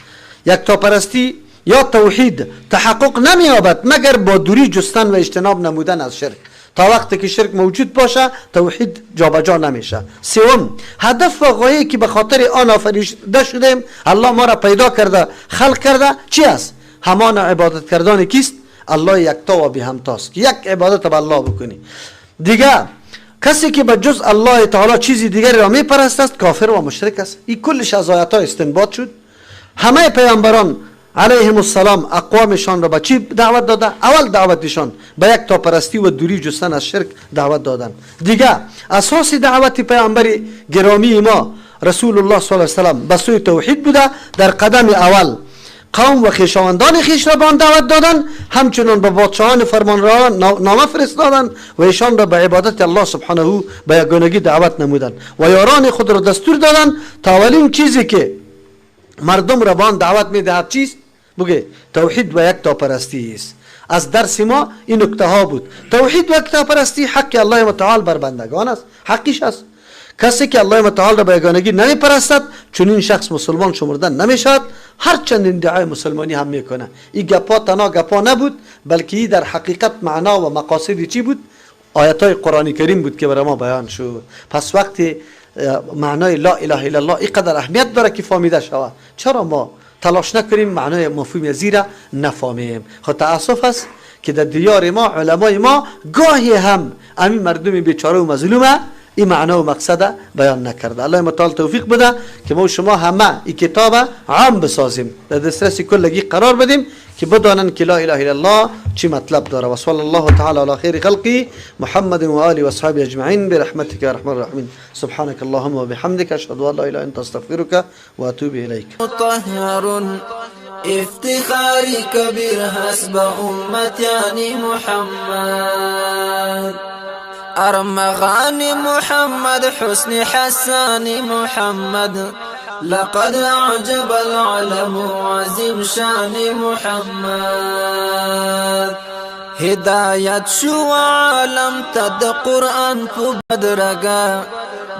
یکتاپرستی یا توحید تحقق نمییابد مگر با دوری جستن و اجتناب نمودن از شرک. تا وقتی که شرک موجود باشه توحید جابجا نمیشه. سوم، هدف و غایه که به خاطر آن آفریده شدیم، الله ما را پیدا کرده، خلق کرده، چی است؟ همان عبادت کردن کیست؟ الله یکتا و بی همتاست که یک عبادت به الله بکنی. دیگه کسی که به جز الله تعالی چیزی دیگری را میپرست کافر و مشرک است. این کلش از آیات ها استنباط شد. همه پیامبران علیهم السلام اقوامشان را به چی دعوت داده؟ اول دعوتشان به یک تاپرستی و دوری جستن از شرک دعوت دادن. دیگه اساس دعوت پیامبر گرامی ما رسول الله صلی الله علیه و سلم به سوی توحید بوده. در قدم اول قوم و خویشاوندان خویش را به آن دعوت دادن، همچنان به پادشاهان فرمانروان نامه فرستادن و ایشان را به عبادت الله سبحانه به یگانگی دعوت نمودند و یاران خود را دستور دادند تا اولین چیزی که مردم را به آن دعوت میدهد چیست؟ بگه توحید و یکتاپرستی است. از درس ما این نکته ها بود. توحید و یکتاپرستی حق الله متعال بر بندگان است، حقش است. کسی که الله متعال را به یگانگی نمیپرستد چنین شخص مسلمان شمردن نمیشود، هرچند ادعای مسلمانی هم میکنه. این گپا تنها گپا نبود، بلکه این در حقیقت معنا و مقاصد چی بود؟ آیات های قرآن کریم بود که برای ما بیان شد. پس وقتی معنای لا اله الا الله اینقدر اهمیت داره که فهمیده شود، چرا ما تلاش نکنیم معنای مفهوم زیرا نفهمیم؟ خب تاسف است که در دیار ما علمای ما گاهی هم همین مردم بیچاره و مظلومه این معنا و مقصد بیان نکرده. الله متعال توفیق بده که ما و شما همه این کتاب عام بسازیم، در دسترس کلگی قرار بدیم که بدانن که لا اله الا الله چی مطلب داره. و صلی الله تعالی علی خیر خلقی محمد و آله و اصحابه اجمعین برحمتک یا ارحم الراحمین. سبحانك اللهم وبحمدك اشهد ان لا اله الا انت استغفرك واتوب الیک. مطهر افتخاری کبیر حسب امتیان محمد، أرمغان محمد، حسن حسان محمد، لقد أعجب العالم عظیم شان محمد. هدایت شو عالم ته د قرآن په بدرګه،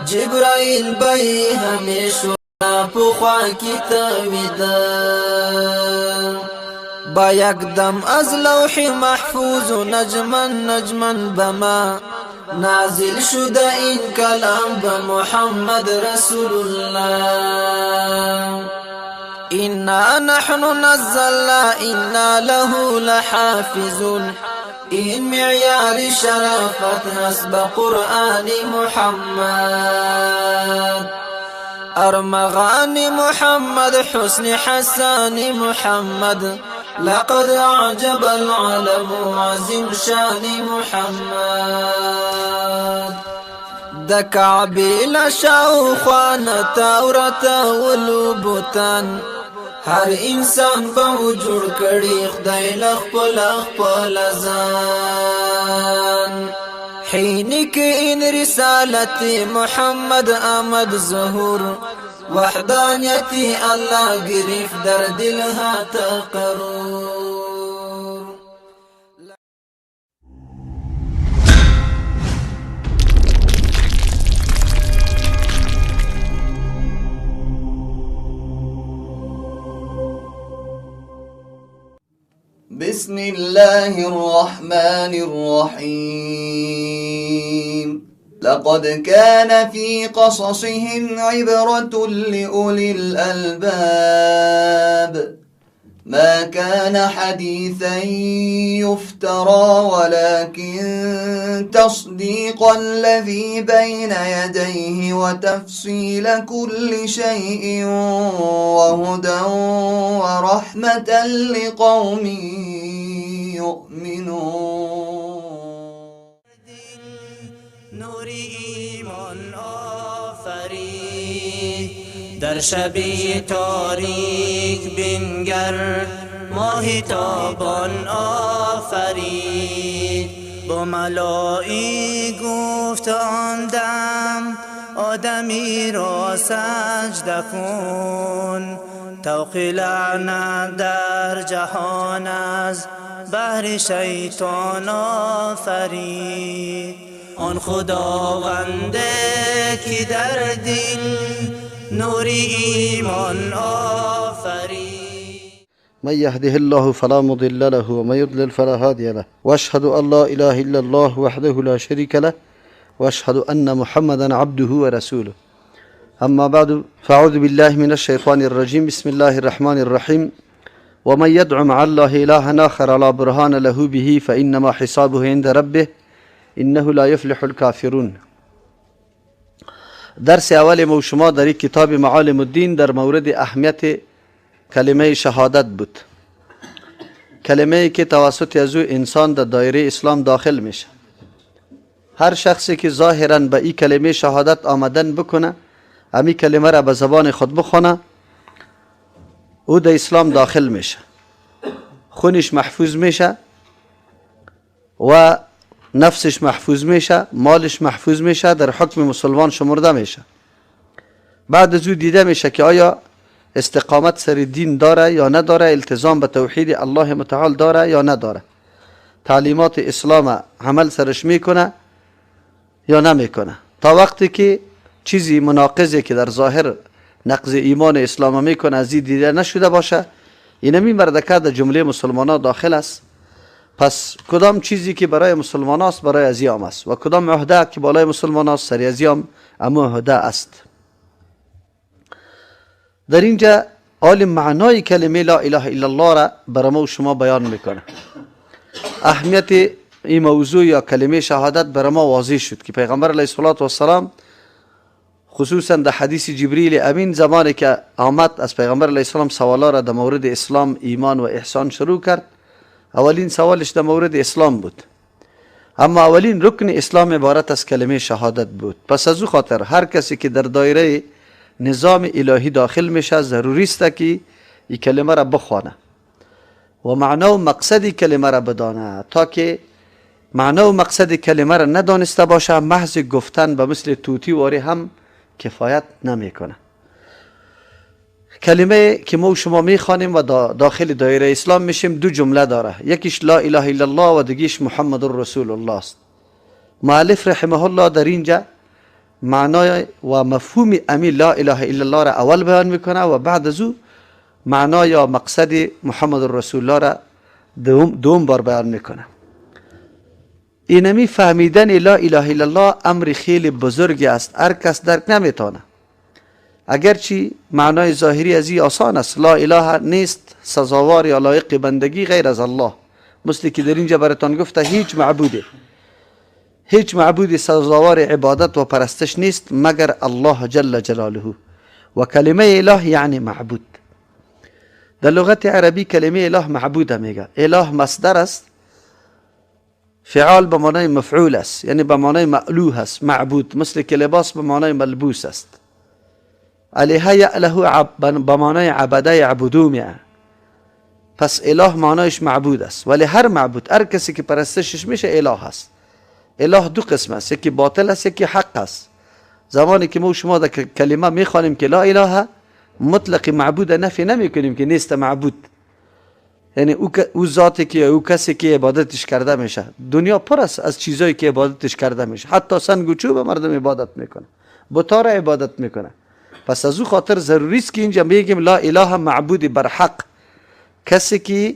جبرائیل به یې همیشو په خوا کې تاویده. با یکدم از لوح محفوظ نجما نجما بما نازل شده این کلام به محمد رسول الله. إنا نحن نزلنا إنا له لحافظون، این معیار شرافت حسب قرآن محمد. أرمغان محمد، حسن حسان محمد، لقد أعجب العالم عظیم شان محمد. د کعبې له شاوخوا نه تاورته ولو بوتان، هر انسان به جوړ کړي خدای له خپل خپل ځان. حین کې ان رسالت محمد آمد ظهور، وحدانیت الله گرفت در دلها تقرور. بسم الله الرحمن الرحيم. لقد كان في قصصهم عبرة لأولي الألباب. ما كان حديثا يفترى ولكن تصديق الذي بين يديه وتفصيل كل شيء وهدى ورحمة لقوم يؤمنون. نور ایمان آفرید در شبی تاریک بنگر ماه تابان آفرید. با ملائک گفت آن دم آدمی را سجده کن، طوق لعنت در جهان از بهر شیطان آفرید. آن خداونده که در دل نور ایمان آفرید. من يهده الله فلا مضل له ومن يضلل فلا هادي له، واشهد ان لا اله الا الله وحده لا شريك له، واشهد ان محمدا عبده ورسوله. اما بعد، فاعوذ بالله من الشيطان الرجيم. بسم الله الرحمن الرحيم. ومن يدع مع الله إلها آخر لا برهان له به فإنما حسابه عند ربه إنه لا يفلح الكافرون. درس اول ما شما در کتاب معالم الدین در مورد اهمیت کلمه شهادت بود، کلمه که توسط از او انسان در دایره اسلام داخل میشه. هر شخصی که ظاهرا به این کلمه شهادت آمدن بکنه، امی کلمه را به زبان خود بخونه، او در اسلام داخل میشه، خونش محفوظ میشه و نفسش محفوظ میشه، مالش محفوظ میشه، در حکم مسلمان شمرده میشه. بعد از او دیده میشه که آیا استقامت سر دین داره یا نداره، التزام به توحید الله متعال داره یا نداره، تعلیمات اسلام عمل سرش میکنه یا نمیکنه. تا وقتی که چیزی مناقضی که در ظاهر نقض ایمان اسلام میکنه از این دیده نشده باشه، اینمی مردکه در جمله مسلمان ها داخل است. پس کدام چیزی که برای مسلمان است برای ازیام است و کدام عهده که بالای مسلمان است سر ازیام اما عهده است. در اینجا عالم معنای کلمه لا اله الا الله را برای ما و شما بیان میکنه. اهمیت این موضوع یا کلمه شهادت برای ما واضح شد که پیغمبر علیه الصلاة والسلام خصوصا در حدیث جبریل امین زمانی که آمد از پیغمبر علیه السلام سوالا را در مورد اسلام، ایمان و احسان شروع کرد. اولین سوالش در مورد اسلام بود، اما اولین رکن اسلام عبارت از کلمه شهادت بود. پس از او خاطر هر کسی که در دایره نظام الهی داخل میشه ضروری است که این کلمه را بخوانه و معنا و مقصد کلمه را بدانه. تا که معنا و مقصد کلمه را ندانسته باشه، محض گفتن به مثل طوطی واری هم کفایت نمیکنه. کلمه که ما و شما میخوانیم و داخل دایره اسلام میشیم دو جمله داره، یکیش لا اله الا الله و دیگیش محمد رسول الله است. مؤلف رحمه الله در اینجا معنای و مفهوم امی لا اله الا الله را اول بیان میکنه و بعد از او معنا یا مقصد محمد رسول الله را دوم بار بیان میکنه. اینمی فهمیدن لا اله الا الله امر خیلی بزرگی است، هر کس درک نمیتونه. اگرچه معنای ظاهری از این آسان است، لا اله نیست سزاوار یا لایق بندگی غیر از الله، مثل که در اینجا براتان گفته هیچ معبودی، هیچ معبودی سزاوار عبادت و پرستش نیست مگر الله جل جلاله. و کلمه اله یعنی معبود. در لغت عربی کلمه اله معبوده میگه. اله مصدر است، فعال به معنای مفعول است، یعنی به معنای مألوه است، معبود، مثل که لباس به معنای ملبوس است. الیه یأله به معنای عبده یعبدو میه. پس اله معنایش معبود است، ولی هر معبود، هر کسی که پرستشش میشه اله است. اله دو قسم است، یکی باطل است، یکی حق است. زمانی که ما شما در کلمه میخوانیم که لا اله، مطلق معبود نفی نمیکنیم که نیست معبود، یعنی او ذاتی که او کسی که عبادتش کرده میشه. دنیا پر است از چیزایی که عبادتش کرده میشه، حتی سنگ و چوب مردم عبادت میکنه، بتا را عبادت میکنه. پس از او خاطر ضروری است که اینجا میگیم لا اله معبود برحق، کسی که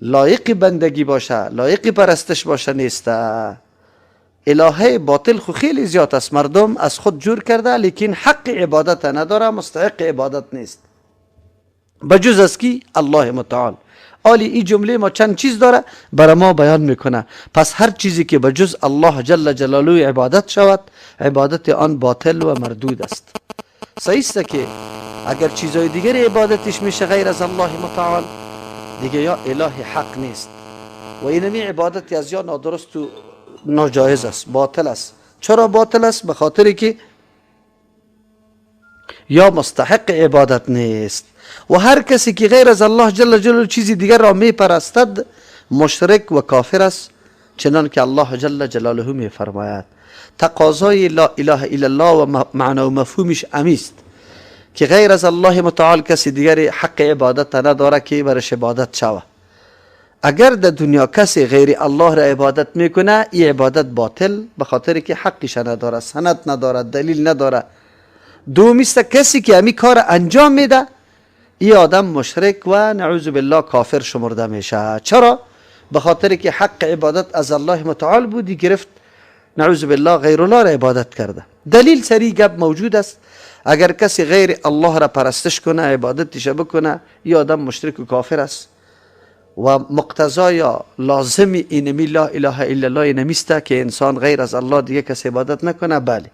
لایق بندگی باشه، لایق پرستش باشه نیست. الهه باطل خو خیلی زیاد است، مردم از خود جور کرده لیکن حق عبادت نداره، مستحق عبادت نیست. بجز از کی؟ الله متعال. آلی این جمله ما چند چیز داره برای ما بیان میکنه. پس هر چیزی که بجز الله جل جلاله عبادت شود، عبادت آن باطل و مردود است. صحیح است که اگر چیزهای دیگر عبادتش میشه غیر از الله متعال، دیگه یا اله حق نیست و اینمی عبادت از یا نادرست و ناجایز است، باطل است. چرا باطل است؟ به خاطر که یا مستحق عبادت نیست و هر کسی که غیر از الله جل جلاله چیزی دیگر را می پرستد مشرک و کافر است، چنان که الله جل جلاله می فرماید. تقاضای لا اله الا الله و معنا و مفهومش امیست که غیر از الله متعال کسی دیگر حق عبادت نداره که برش عبادت شوه. اگر در دنیا کسی غیر الله را عبادت میکنه، این عبادت باطل، به خاطر که حقش نداره، سند نداره، دلیل نداره. دومیست کسی که امی کار انجام میده، این آدم مشرک و نعوذ بالله کافر شمرده میشه. چرا؟ به خاطر که حق عبادت از الله متعال بودی گرفت، نعوذ بالله غیر الله را عبادت کرده. دلیل سری گپ موجود است. اگر کسی غیر الله را پرستش کنه، عبادتش بکنه، این آدم مشرک و کافر است و مقتضا یا لازم اینمی لا اله الا الله اینمیسته که انسان غیر از الله دیگه کسی عبادت نکنه. بله،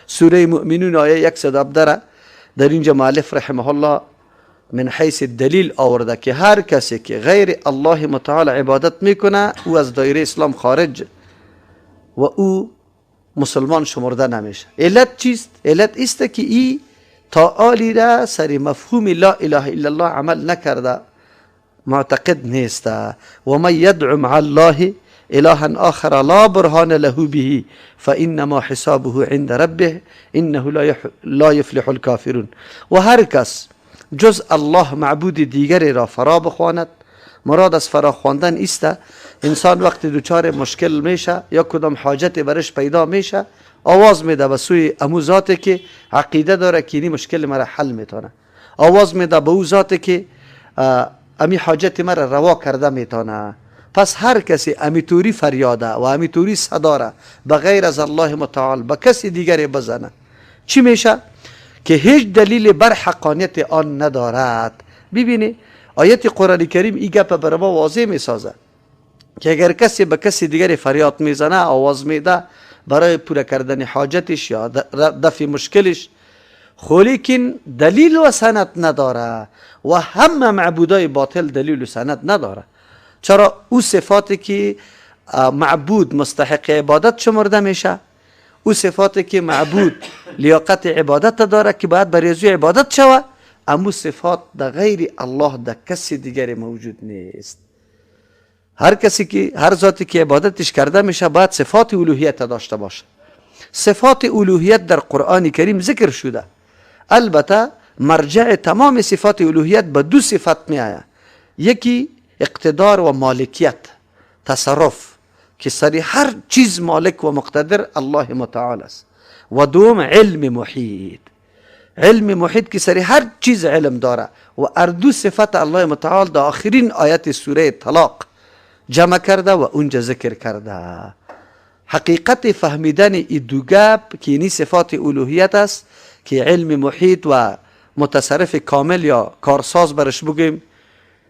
سوره مؤمنون آیه 117 در اینجا مؤلف رحمه الله من حیث دلیل آورده که هر کسی که غیر الله متعال عبادت میکنه، او از دایره اسلام خارج و او مسلمان شمرده نمیشه. علت چیست؟ علت است که ای تا آلی را سر مفهوم لا اله الا الله عمل نکرده، معتقد نیست. و من یدعو مع الله الها آخر لا برهان له به فانما حسابه عند ربه انه لا یفلح الكافرون. و هر کس جز الله معبود دیگری را فرا بخواند، مراد از فرا خواندن است انسان وقتی دچار مشکل میشه یا کدام حاجت برش پیدا میشه، آواز میده به سوی امو ذاتی که عقیده داره که این مشکل مرا حل میتونه، آواز میده به او ذاتی که امی حاجت مرا روا کرده میتونه. پس هر کسی امیتوری فریاده و امیتوری صدا به غیر از الله متعال به کسی دیگری بزنه، چی میشه؟ که هیچ دلیل بر حقانیت آن ندارد. ببینی آیت قرآن کریم این گپ بر ما واضح میسازه که اگر کسی به کسی دیگری فریاد میزنه، آواز میده برای پوره کردن حاجتش یا دفع مشکلش، خو لیکن دلیل و سند نداره و همه معبودای باطل دلیل و سند نداره. چرا؟ او صفاتی که معبود مستحق عبادت شمرده میشه، او صفاتی که معبود لیاقت عبادت داره که باید برای ازو عبادت شوه، امو صفات در غیر الله در کسی دیگری موجود نیست. هر کسی که هر ذاتی که عبادتش کرده میشه باید صفات الوهیت داشته باشه. صفات الوهیت در قرآن کریم ذکر شده. البته مرجع تمام صفات الوهیت به دو صفت می آید، یکی اقتدار و مالکیت، تصرف که سری هر چیز مالک و مقتدر الله متعال است، و دوم علم محیط، علم محیط که سری هر چیز علم داره. و اردو صفت الله متعال در آخرین آیت سوره طلاق جمع کرده و اونجا ذکر کرده. حقیقت فهمیدن این دو گپ که اینی صفات الوهیت است که علم محیط و متصرف کامل یا کارساز برش بگیم،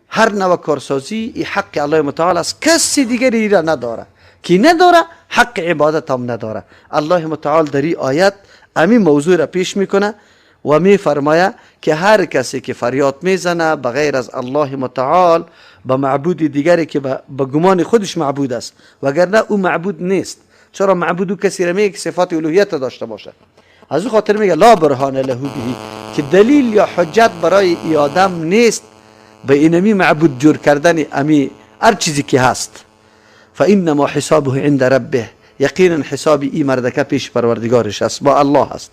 هر نوع کارسازی این حق الله متعال است، کسی دیگری را نداره، که نداره حق عبادت هم نداره. الله متعال در این آیت امی موضوع را پیش میکنه و می فرمایه که هر کسی که فریاد میزنه بغیر از الله متعال به معبود دیگری که به گمان خودش معبود است، وگرنه او معبود نیست. چرا معبود او کسی را میگه که صفات الوهیت داشته باشه؟ از او خاطر میگه لا برهان له به، که دلیل یا حجت برای ای آدم نیست به اینمی معبود جور کردن امی هر چیزی که هست. فانما حسابه عند ربه، یقینا حساب ای مردکه پیش پروردگارش است، با الله است.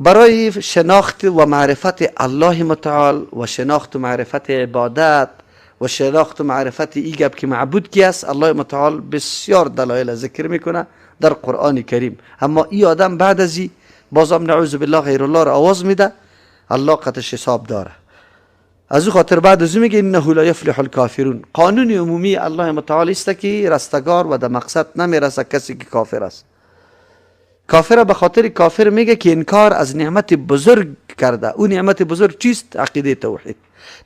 برای شناخت و معرفت الله متعال و شناخت و معرفت عبادت و شناخت و معرفت ای گپ که معبود کی است، الله متعال بسیار دلایل ذکر میکنه در قرآن کریم. اما ای آدم بعد از ای بازم نعوذ بالله غیر الله را آواز میده، الله قطش حساب داره. از او خاطر بعد از او میگه انه لا یفلح الکافرون. قانون عمومی الله متعال است که رستگار و در مقصد نمیرسه کسی که کافر است. کافر به خاطر کافر میگه که انکار از نعمت بزرگ کرده. او نعمت بزرگ چیست؟ عقیده توحید.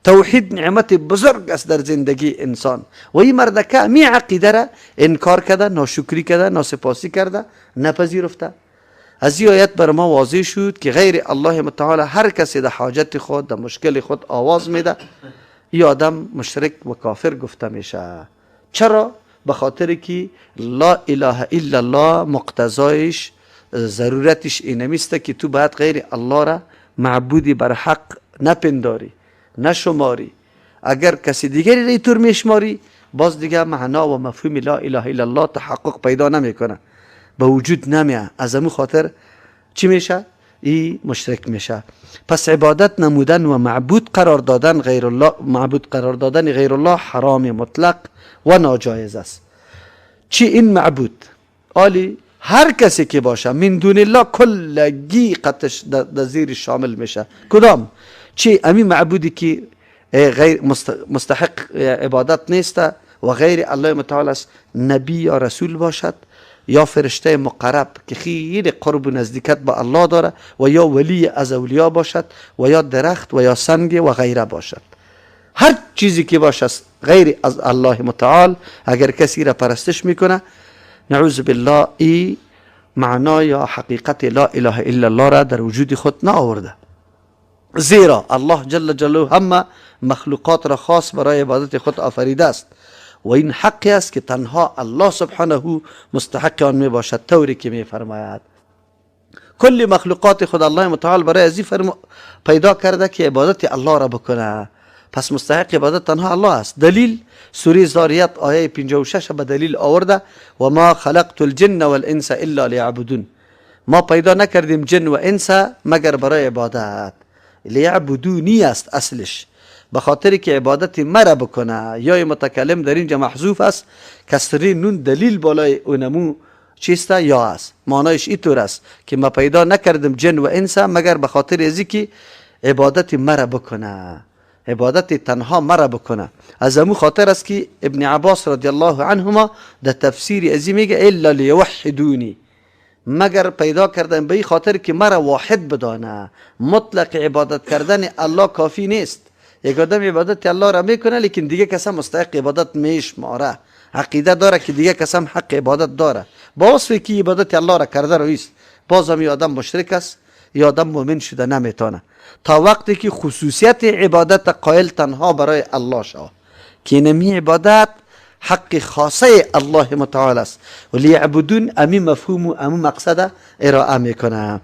توحید نعمت بزرگ است در زندگی انسان و این مردکه می عقیده را انکار کرده، ناشکری کرده، ناسپاسی کرده، نپذیرفته. از این آیت بر ما واضح شد که غیر الله متعال هر کسی در حاجت خود، در مشکل خود آواز میده، این آدم مشرک و کافر گفته میشه. چرا؟ به خاطر که لا اله الا الله مقتضایش، ضرورتش اینمیسته که تو باید غیر الله را معبودی بر حق نپنداری، نشماری. اگر کسی دیگری را اینطور میشماری، باز دیگه معنا و مفهوم لا اله الا الله تحقق پیدا نمیکنه، به وجود نمیه. از امو خاطر چی میشه؟ ای مشرک میشه. پس عبادت نمودن و معبود قرار دادن غیر الله، معبود قرار دادن غیر الله حرام مطلق و ناجایز است. چی این معبود؟ آلی هر کسی که باشه من دون الله کلگی قطش در زیر شامل میشه. کدام؟ چی امی معبودی که غیر مستحق عبادت نیست و غیر الله متعال است، نبی یا رسول باشد یا فرشته مقرب که خیلی قرب و نزدیکت با الله داره، و یا ولی از اولیا باشد، و یا درخت و یا سنگ و غیره باشد. هر چیزی که باشد غیر از الله متعال اگر کسی را پرستش میکنه، نعوذ بالله، ای معنا یا حقیقت لا اله الا الله را در وجود خود نآورده. زیرا الله جل جلاله همه مخلوقات را خاص برای عبادت خود آفریده است و این حقی است که تنها الله سبحانه مستحق آن می باشد، طوری که می فرماید. کل مخلوقات خود الله متعال برای ازی پیدا کرده که عبادت الله را بکنه. پس مستحق عبادت تنها الله است. دلیل سوره زاریات آیه 56 به دلیل آورده: و ما خلقت الجن والانس الا لیعبدون. ما پیدا نکردیم جن و انس مگر برای عبادت. لیعبدونی است اصلش، به خاطر که عبادت مرا بکنه. یا متکلم در اینجا محذوف است، کسری نون دلیل بالای اونمو چیست یا است. معنایش اینطور است که ما پیدا نکردم جن و انس مگر به خاطر ازی که عبادت مرا بکنه، عبادت تنها مرا بکنه. از امو خاطر است که ابن عباس رضی الله عنهما در تفسیر ازی میگه الا لیوحدونی، مگر پیدا کردن به این خاطر که مرا واحد بدانه. مطلق عبادت کردن الله کافی نیست. یک آدم عبادت الله را میکنه لیکن دیگه کسا مستحق عبادت میشماره، عقیده داره که دیگه کسا حق عبادت داره، با وصفی که عبادت الله را کرده رویست، باز هم آدم مشرک است، یا آدم مؤمن شده نمیتونه تا وقتی که خصوصیت عبادت قائل تنها برای الله شود که نمی عبادت حق خاصه الله متعال است. و لیعبدون امی مفهوم و امی مقصد ارائه میکنه.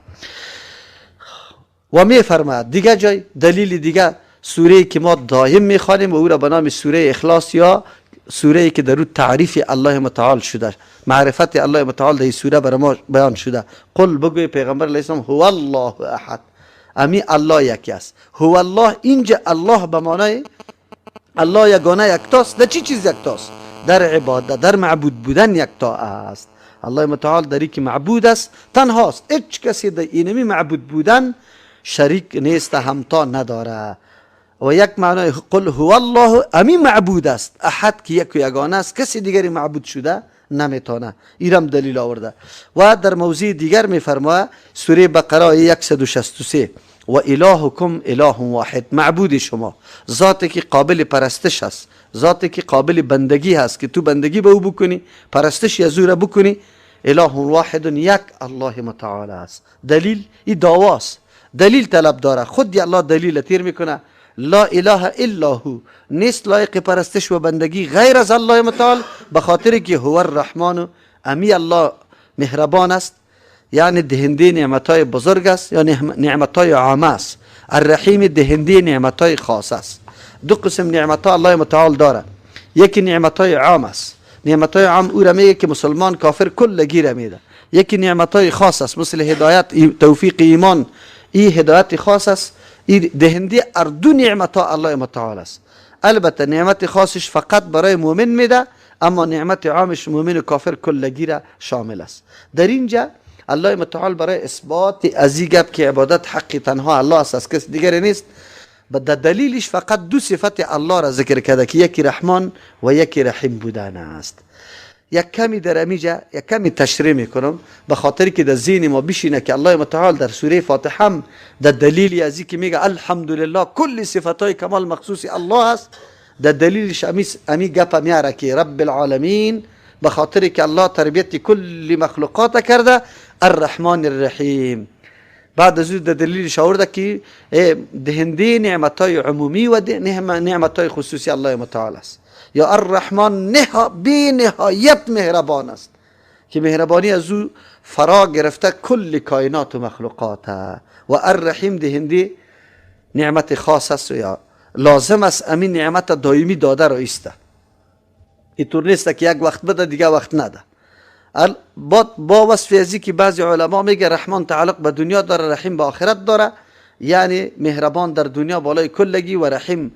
و میفرماید دیگه جای دلیل دیگه سوره که ما دائم میخوانیم و او را به نام سوره اخلاص یا سوره که در او تعریف الله متعال شده، معرفت الله متعال در سوره برای ما بیان شده. قل بگوی پیغمبر علیه السلام هو الله احد، امی الله یکی است. هو الله، اینجا الله به معنای الله یگانه یکتاست. در چی چیز یکتاست؟ در عبادت، در معبود بودن یکتا است. الله متعال در که معبود است تنهاست، هیچ کسی در اینمی معبود بودن شریک نیست، همتا نداره. و یک معنای قل هو الله امی معبود است، احد که یک و یگانه است، کسی دیگری معبود شده نمیتونه. ایرم دلیل آورده. و در موضوع دیگر میفرماید سوره بقره آیه 163 و الهکم اله واحد، معبود شما ذاتی که قابل پرستش است، ذاتی که قابل بندگی هست که تو بندگی به او بکنی، پرستش از او را بکنی. اله واحد، یک الله متعال است. دلیل این دعواست، دلیل طلب داره. خود الله دلیل تیر میکنه. لا اله الا هو، نیست لایق پرستش و بندگی غیر از الله متعال، به خاطر که هو الرحمن، امی الله مهربان است، یعنی دهنده نعمتهای بزرگ است یا نعمتهای عامه است. الرحیم دهنده نعمتهای خاص است. دو قسم نعمتها الله متعال داره. یکی نعمتهای عام است، نعمتهای عام او را میگه که مسلمان کافر کلگی را میده. یکی نعمتهای خاص است، مثل هدایت، توفیق ایمان، این هدایت خاص است. این دهنده اردو نعمت ها الله متعال است. البته نعمت خاصش فقط برای مؤمن میده، اما نعمت عامش مؤمن و کافر کلگی را شامل است. در اینجا الله متعال برای اثبات از این گپ که عبادت حق تنها الله است، از کس دیگری نیست، در دلیلش فقط دو صفت الله را ذکر کرده که یکی رحمان و یکی رحیم بودن است. یک کمی در امیجا یک کمی تشریح میکنم به خاطر که در ذهن ما بشینه که الله متعال در سوره فاتحه هم در دلیل ازی که میگه الحمدلله کل صفتهای کمال مخصوص الله است، در دلیلش امی گپ میاره که رب العالمین به خاطر که الله تربیت کل مخلوقات کرده، الرحمن الرحیم. بعد از در دلیلش آورده که دهنده نعمتهای عمومی و نعمتهای خصوصی الله متعال است. یا الرحمن بی نهایت مهربان است که مهربانی از او فرا گرفته کل کائنات و مخلوقات، و الرحیم دهنده نعمت خاص است و یا لازم است امین نعمت دائمی داده را ایسته، اینطور نیست که یک وقت بده دیگه وقت نده. با وصف ازی که بعضی علما میگه رحمان تعلق به دنیا داره، رحیم به آخرت داره، یعنی مهربان در دنیا بالای کلگی و رحیم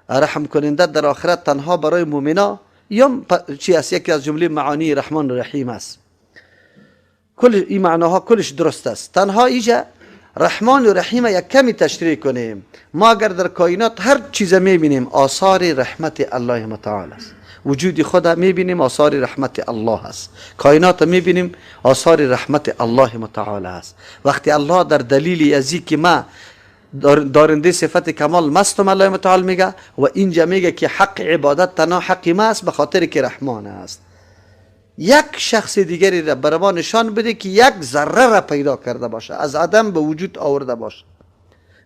رحم کننده در آخرت تنها برای مؤمنا، یا چی است؟ یکی از جمله معانی رحمان و رحیم است. کل این معناها کلش درست است. تنها ایجا رحمان و رحیم یک کمی تشریح کنیم. ما اگر در کائنات هر چیز میبینیم آثار رحمت الله متعال است. وجود خدا میبینیم آثار رحمت الله است. کائنات میبینیم آثار رحمت الله متعال است. وقتی الله در دلیل ازی که ما دارنده صفت کمال مستم الله متعال میگه و اینجا میگه که حق عبادت تنها حق ما است به خاطر که رحمان است. یک شخص دیگری را بر ما نشان بده که یک ذره را پیدا کرده باشه، از عدم به وجود آورده باشه،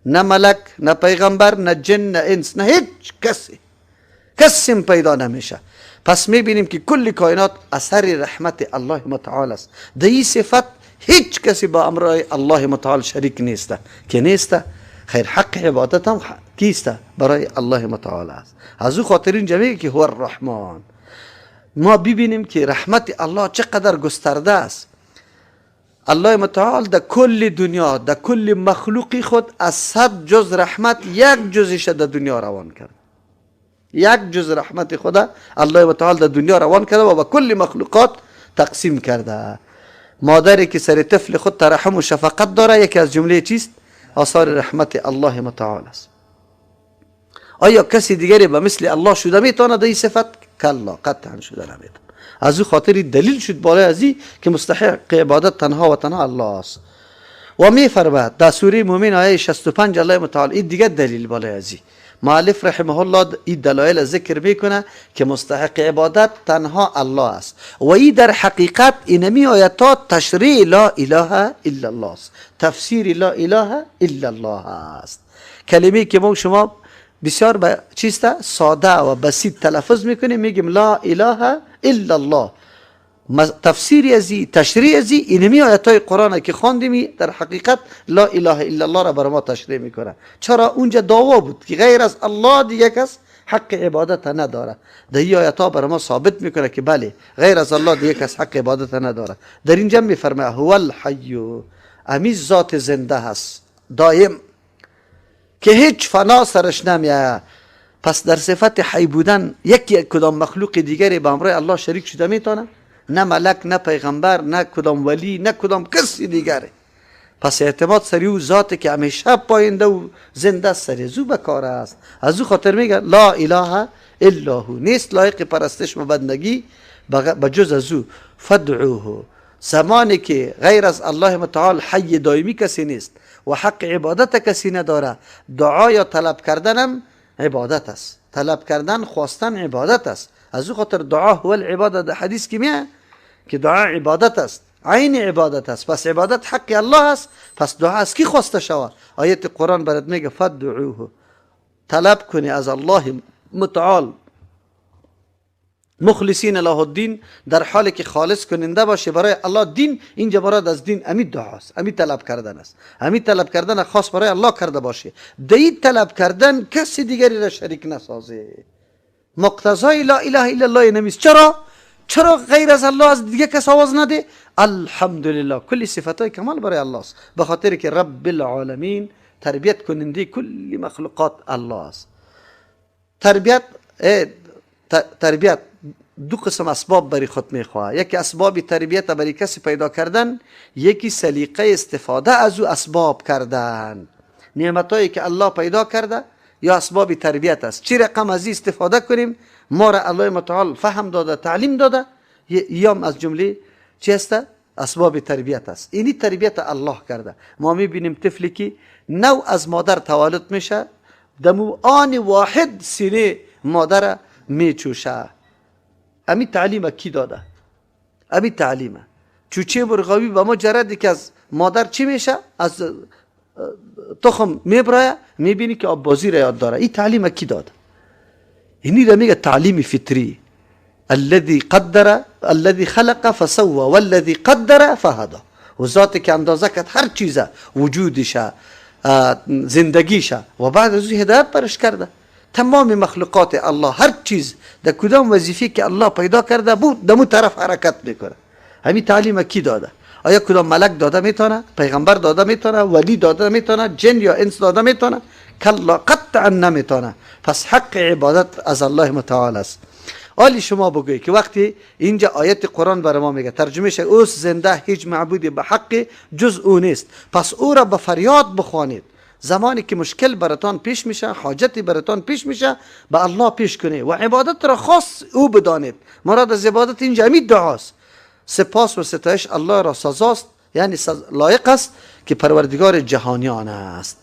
نه ملک، نه پیغمبر، نه جن، نه انس، نه هیچ کسی، کسی پیدا نمیشه. پس میبینیم که کل کائنات اثر رحمت الله متعال است. در این صفت هیچ کسی با امرای الله متعال شریک نیسته که نیسته. خیر حق عبادت هم کیسته؟ برای الله متعال است. از او خاطر اینجا میگه که هو الرحمن. ما ببینیم که رحمت الله چقدر گسترده است. الله متعال در کل دنیا، در کل مخلوقی خود از 100 جز رحمت یک جزش در دنیا روان کرد. یک جز رحمت خدا الله متعال در دنیا روان کرده و به کل مخلوقات تقسیم کرده. مادری که سر طفل خود ترحم و شفقت داره یکی از جمله چیست؟ آثار رحمت الله متعال است. آیا کسی دیگری به مثل الله شده میتونه در این صفت؟ کلا، قطعا شده نمیتونه. از او خاطر دلیل شد بالای از این که مستحق عبادت تنها و تنها الله است. و میفرماید در سوره مومن آیه 65 الله متعال این دیگه دلیل بالای از این. مؤلف رحمه الله این دلایل ذکر میکنه که مستحق عبادت تنها الله است و این در حقیقت اینمی آیات تشریع لا اله الا الله است، تفسیر لا اله الا الله است. کلمه که ما شما بسیار به چیست ساده و بسیط تلفظ میکنیم، میگیم لا اله الا الله، تفسیر ازی، تشریع ازی اینمی آیات های قرآن که خواندیم در حقیقت لا اله الا الله را بر ما تشریع میکنه. چرا اونجا دعوا بود که غیر از الله دیگه کس حق عبادت نداره. در این آیات ها بر ما ثابت میکنه که بله غیر از الله دیگه کس حق عبادت نداره. در اینجا میفرماید هو الحی، امی ذات زنده هست دائم که هیچ فنا سرش نمیاد. پس در صفت حی بودن یکی کدام مخلوق دیگری به امرای الله شریک شده میتونه؟ نه ملک، نه پیغمبر، نه کدام ولی، نه کدام کسی دیگره. پس اعتماد سری او ذات که همیشه پاینده و زنده سری زو بکار است. از او خاطر میگه لا اله الا هو، نیست لایق پرستش و بندگی بجز از او. فدعوه، زمانی که غیر از الله متعال حی دائمی کسی نیست و حق عبادت کسی نداره، دعا یا طلب کردنم عبادت است. طلب کردن، خواستن عبادت است. از او خاطر دعا هو العبادت در حدیث که میه که دعا عبادت است، عین عبادت است. پس عبادت حق الله است، پس دعا از کی خواسته شود؟ آیت قرآن برات میگه فدعوه، طلب کنی از الله متعال مخلصین له الدین، در حالی که خالص کننده باشه برای الله دین. اینجا مراد از دین امی دعاست، امی طلب کردن است. امی طلب کردن خاص برای الله کرده باشه. در این طلب کردن کسی دیگری را شریک نسازه. مقتضای لا اله الا الله نمیست. چرا؟ چرا غیر از الله از دیگه کس آواز نده؟ الحمدلله کل صفتهای کمال برای الله است، به خاطر که رب العالمین تربیت کننده کل مخلوقات الله است. تربیت دو قسم اسباب برای خود میخواه. یکی اسباب تربیت برای کسی پیدا کردن، یکی سلیقه استفاده از او اسباب کردن. نعمتایی که الله پیدا کرده یا اسباب تربیت است، چی رقم از استفاده کنیم؟ ما را الله متعال فهم داده، تعلیم داده، یام از جمله چی است؟ اسباب تربیت است. اینی تربیت الله کرده. ما میبینیم طفلی که نو از مادر تولد میشه، دمو آن واحد سینه مادر میچوشه. امی تعلیم کی داده؟ امی تعلیمه. چوچه مرغابی به مجردی که از مادر چی میشه؟ از تخم میبرایه، میبینی که آب بازی را یاد داره. این تعلیم کی داده؟ اینی را میگه تعلیم فطری. الذي قدر الذي خلق فسوى والذي قدر فهدى. و ذاتی که اندازه کرد هر چیزه، وجودشه، زندگیشه، و بعد از او هدایت برش کرده. تمام مخلوقات الله هر چیز در کدام وظیفه که الله پیدا کرده بود دمو طرف حرکت میکنه. همین تعلیم کی داده؟ آیا کدام ملک داده میتونه؟ پیغمبر داده میتونه؟ ولی داده میتونه؟ جن یا انس داده میتونه؟ کلا، قطعا نمیتونه. پس حق عبادت از الله متعال است. آلی شما بگویی که وقتی اینجا آیت قرآن برای ما میگه، ترجمهش اوست زنده، هیچ معبودی به حق جز او نیست، پس او را به فریاد بخوانید. زمانی که مشکل براتان پیش میشه، حاجتی براتان پیش میشه، به الله پیش کنید و عبادت را خاص او بدانید. مراد از عبادت اینجا همین دعاست. سپاس و ستایش الله را سزاست، یعنی لایق است که پروردگار جهانیان است.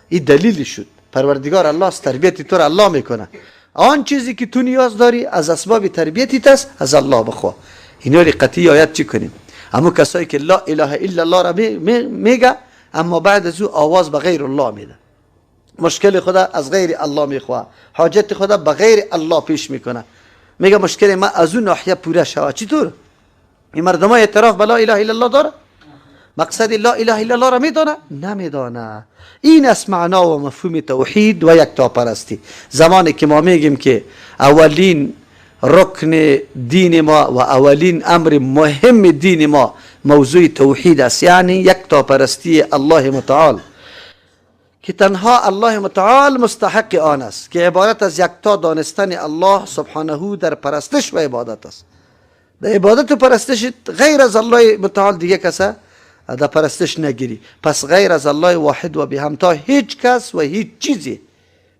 این دلیل شد. پروردگار الله است، تربیت تو را الله میکنه. آن چیزی که تو نیاز داری از اسباب تربیتی است، از الله بخوا. اینا رو قطعی آیت چی کنیم؟ اما کسایی که لا اله الا الله را میگه، اما بعد از او آواز به غیر الله میده، مشکل خدا از غیر الله میخواه، حاجت خدا به غیر الله پیش میکنه، میگه مشکل ما از اون ناحیه پوره شوه. چطور؟ این مردم های اعتراف به لا اله الا الله داره؟ مقصد لا اله الا الله را میدانه؟ نمیدانه. این است معنا و مفهوم توحید و یکتاپرستی. زمانی که ما میگیم که اولین رکن دین ما و اولین امر مهم دین ما موضوع توحید است، یعنی یکتاپرستی الله متعال، که تنها الله متعال مستحق آن است، که عبارت از یکتا دانستن الله سبحانه در پرستش و عبادت است. در عبادت و پرستش غیر از الله متعال دیگه کسه در پرستش نگیری. پس غیر از الله واحد و بی همتا هیچ کس و هیچ چیزی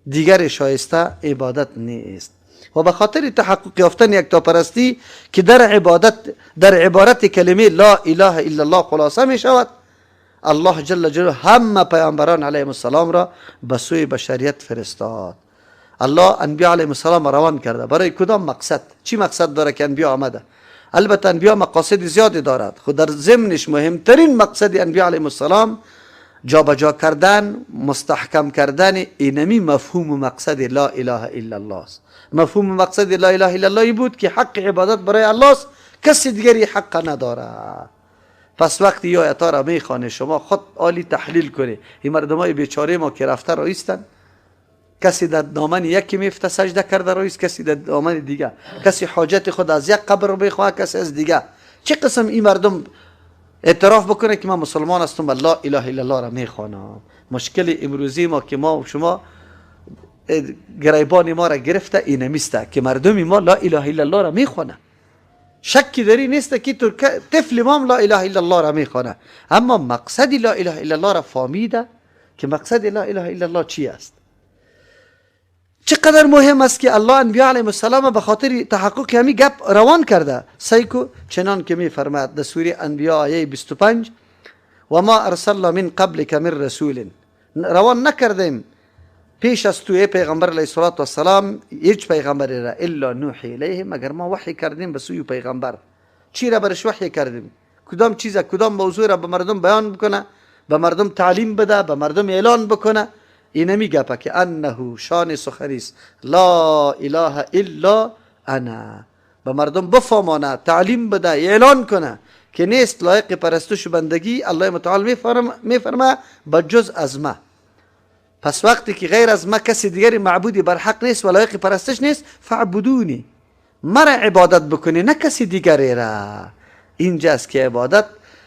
دیگر شایسته عبادت نیست. و به خاطر تحقق یافتن یکتاپرستی که در عبادت در عبارت کلمه لا اله الا الله خلاصه می شود، الله جل جلاله همه پیامبران علیهم السلام را به سوی بشریت فرستاد. الله انبیا علیهم السلام روان کرده برای کدام مقصد؟ چی مقصد داره که انبیا آمده؟ البته انبیا مقاصد زیادی دارد، خود در ضمنش مهمترین مقصد انبیا علیهم السلام جابجا کردن، مستحکم کردن اینمی مفهوم و مقصد لا اله الا الله است. مفهوم مقصد لا اله الا الله بود که حق عبادت برای الله است، کسی دیگری حق نداره. پس وقتی یا آیات را میخوانه شما خود عالی تحلیل کنی. این مردمای بیچاره ما که رفته رایستن، کسی در دامن یکی میفته سجده کرده رایست، کسی در دامن دیگه، کسی حاجت خود از یک قبر میخواه، کسی از دیگه. چه قسم این مردم اعتراف بکنه که من مسلمان هستم و لا اله الا الله را میخوانم؟ مشکل امروزی ما که ما و شما گریبان ما را گرفته اینمیسته که مردم ما لا اله الا الله را میخوانه. شکی داری نیست که طفل ما لا اله الا الله را میخوانه، اما مقصد لا اله الا الله را فهمیده که مقصد لا اله الا الله چی است. چقدر مهم است که الله انبیاء علیهم السلام به خاطر تحقق همی گپ روان کرده. سیکو چنان که میفرماید در سوره انبیاء آیه 25: و ما ارسلنا من قبلک من رسول، روان نکردیم پیش از تو ای پیغمبر علیه الصلاة والسلام هیچ پیغمبری را، الا نوحی الیه، مگر ما وحی کردیم به سوی پیغمبر. چی را برش وحی کردیم؟ کدام چیز، کدام موضوع را به مردم بیان بکنه، به مردم تعلیم بده، به مردم اعلان بکنه. اینمی گپه که انه شان سخنیست لا اله الا انا، به مردم بفهمانه، تعلیم بده، اعلان کنه که نیست لایق پرستش و بندگی الله متعال میفرمه به جز از ما. پس وقتی که غیر از ما کسی دیگری معبودی بر حق نیست و لایق پرستش نیست، فعبدونی، مرا عبادت بکنی نه کسی دیگری را. اینجاست که عبادت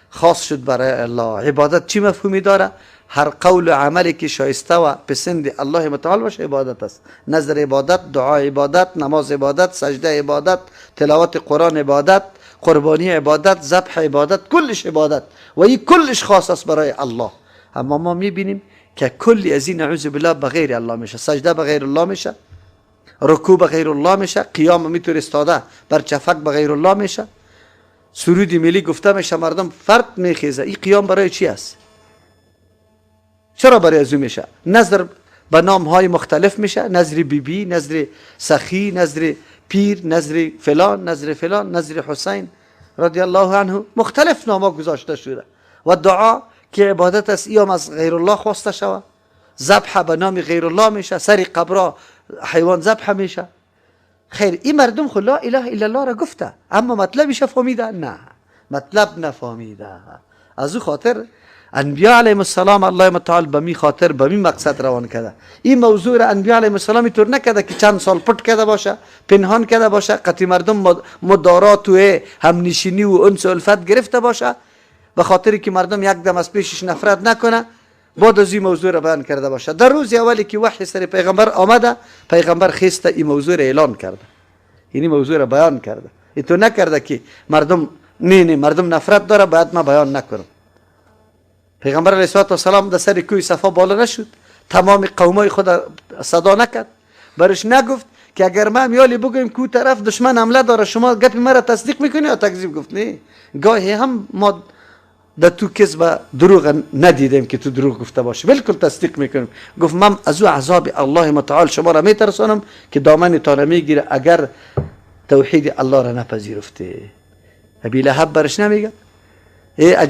خاص شد برای الله. عبادت چی مفهومی داره؟ هر قول و عملی که شایسته و پسند الله متعال باشه عبادت است. نظر عبادت، دعا عبادت، نماز عبادت، سجده عبادت، تلاوت قرآن عبادت، قربانی عبادت، ذبح عبادت، کلش عبادت و این کلش خاص است برای الله. اما ما میبینیم که کلی از این نعوذ بالله به غیر الله میشه، سجده به غیر الله میشه، رکوع به غیر الله میشه، قیام میتور استاده بر چفک به غیر الله میشه. سرود ملی گفته میشه، مردم فرد میخیزه. این قیام برای چی است؟ چرا برای از او میشه؟ نظر به نام های مختلف میشه، نظر بی بی، نظر سخی، نظر پیر، نظر فلان، نظر فلان، نظر حسین رضی الله عنه، مختلف نام ها گذاشته شده. و دعا که عبادت است، ای هم از غیر الله خواسته شوه. ذبح به نام غیر الله میشه، سر قبرا حیوان ذبح میشه. خیر، این مردم خو لا اله الا الله را گفته، اما مطلبش فهمیده؟ نه، مطلب نفهمیده. از او خاطر انبیاء علیهم السلام الله متعال به می خاطر به می مقصد روان کرده. این موضوع را انبیاء علیهم السلام اینطور نکرده که چند سال پټ کرده باشه، پنهان کرده باشه، قطعی مردم مدارات و همنشینی و انس و الفت گرفته باشه، به خاطر که مردم یک دم از پیشش نفرت نکنه، بعد از این موضوع را بیان کرده باشه. در روز اولی که وحی سر پیغمبر آمده، پیغمبر خیسته این موضوع را اعلان کرده، یعنی موضوع را بیان کرده. اینطور نکرده که مردم نه نه مردم نفرت داره باید ما بیان نکنم. پیغمبر علیه السلام در سر کوه صفا بالا نشد، تمام قومای خود صدا نکرد، برش نگفت که اگر ما میالی بگویم کو طرف دشمن حمله داره شما گپ مرا تصدیق میکنی یا تکذیب؟ گفت نه. گاهی هم ما در تو کذب دروغ ندیدیم که تو دروغ گفته باشی، بالکل تصدیق میکنیم. گفت من از او عذاب الله متعال شما را میترسانم که دامن تا میگیره اگر توحید الله را نپذیرفته. ابی لهب برش نمیگه ای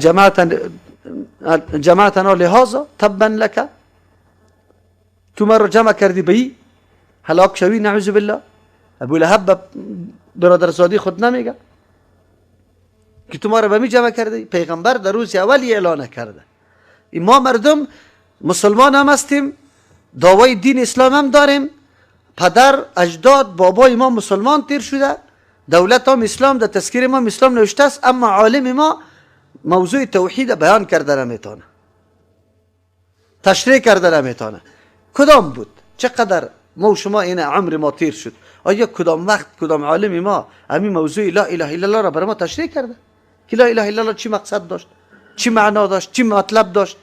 جماعتنا لهذا تبا لك، تو ما رو جمع کردی به ای هلاک شوی، نعوذ بالله. ابو لهب برادرزادی خود نمیگه که تو ما رو به می جمع کردی. پیغمبر در روز اولی اعلان کرده. ما مردم مسلمان هم هستیم، دعوای دین اسلام هم داریم، پدر اجداد بابای ما مسلمان تیر شده، دولت هم اسلام، در تذکیر ما اسلام نوشته است، اما عالم ما موضوع توحید بیان کرده نمیتونه، تشریح کرده نمیتونه. کدام بود؟ چقدر ما و شما این عمر ما تیر شد، آیا کدام وقت کدام عالم ما همین موضوع لا اله الا الله را برای ما تشریح کرده که لا اله الا الله چی مقصد داشت، چی معنا داشت، چی مطلب داشت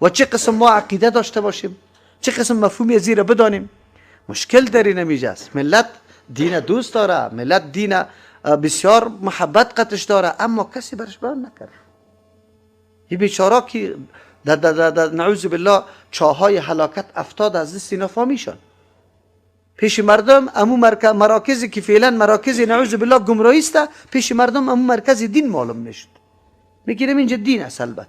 و چه قسم ما عقیده داشته باشیم، چه قسم مفهومی زیر بدانیم؟ مشکل در این است. ملت دین دوست داره، ملت دین بسیار محبت قطش داره، اما کسی برش بیان نکرد. این بیچارا که در نعوذ بالله چاهای هلاکت افتاد از دست اینا فامیشان. پیش مردم امو مراکزی که فعلا مراکز نعوذ بالله گمراهی است، پیش مردم امو مرکز دین معلوم میشد، میگیریم اینجا دین است البته،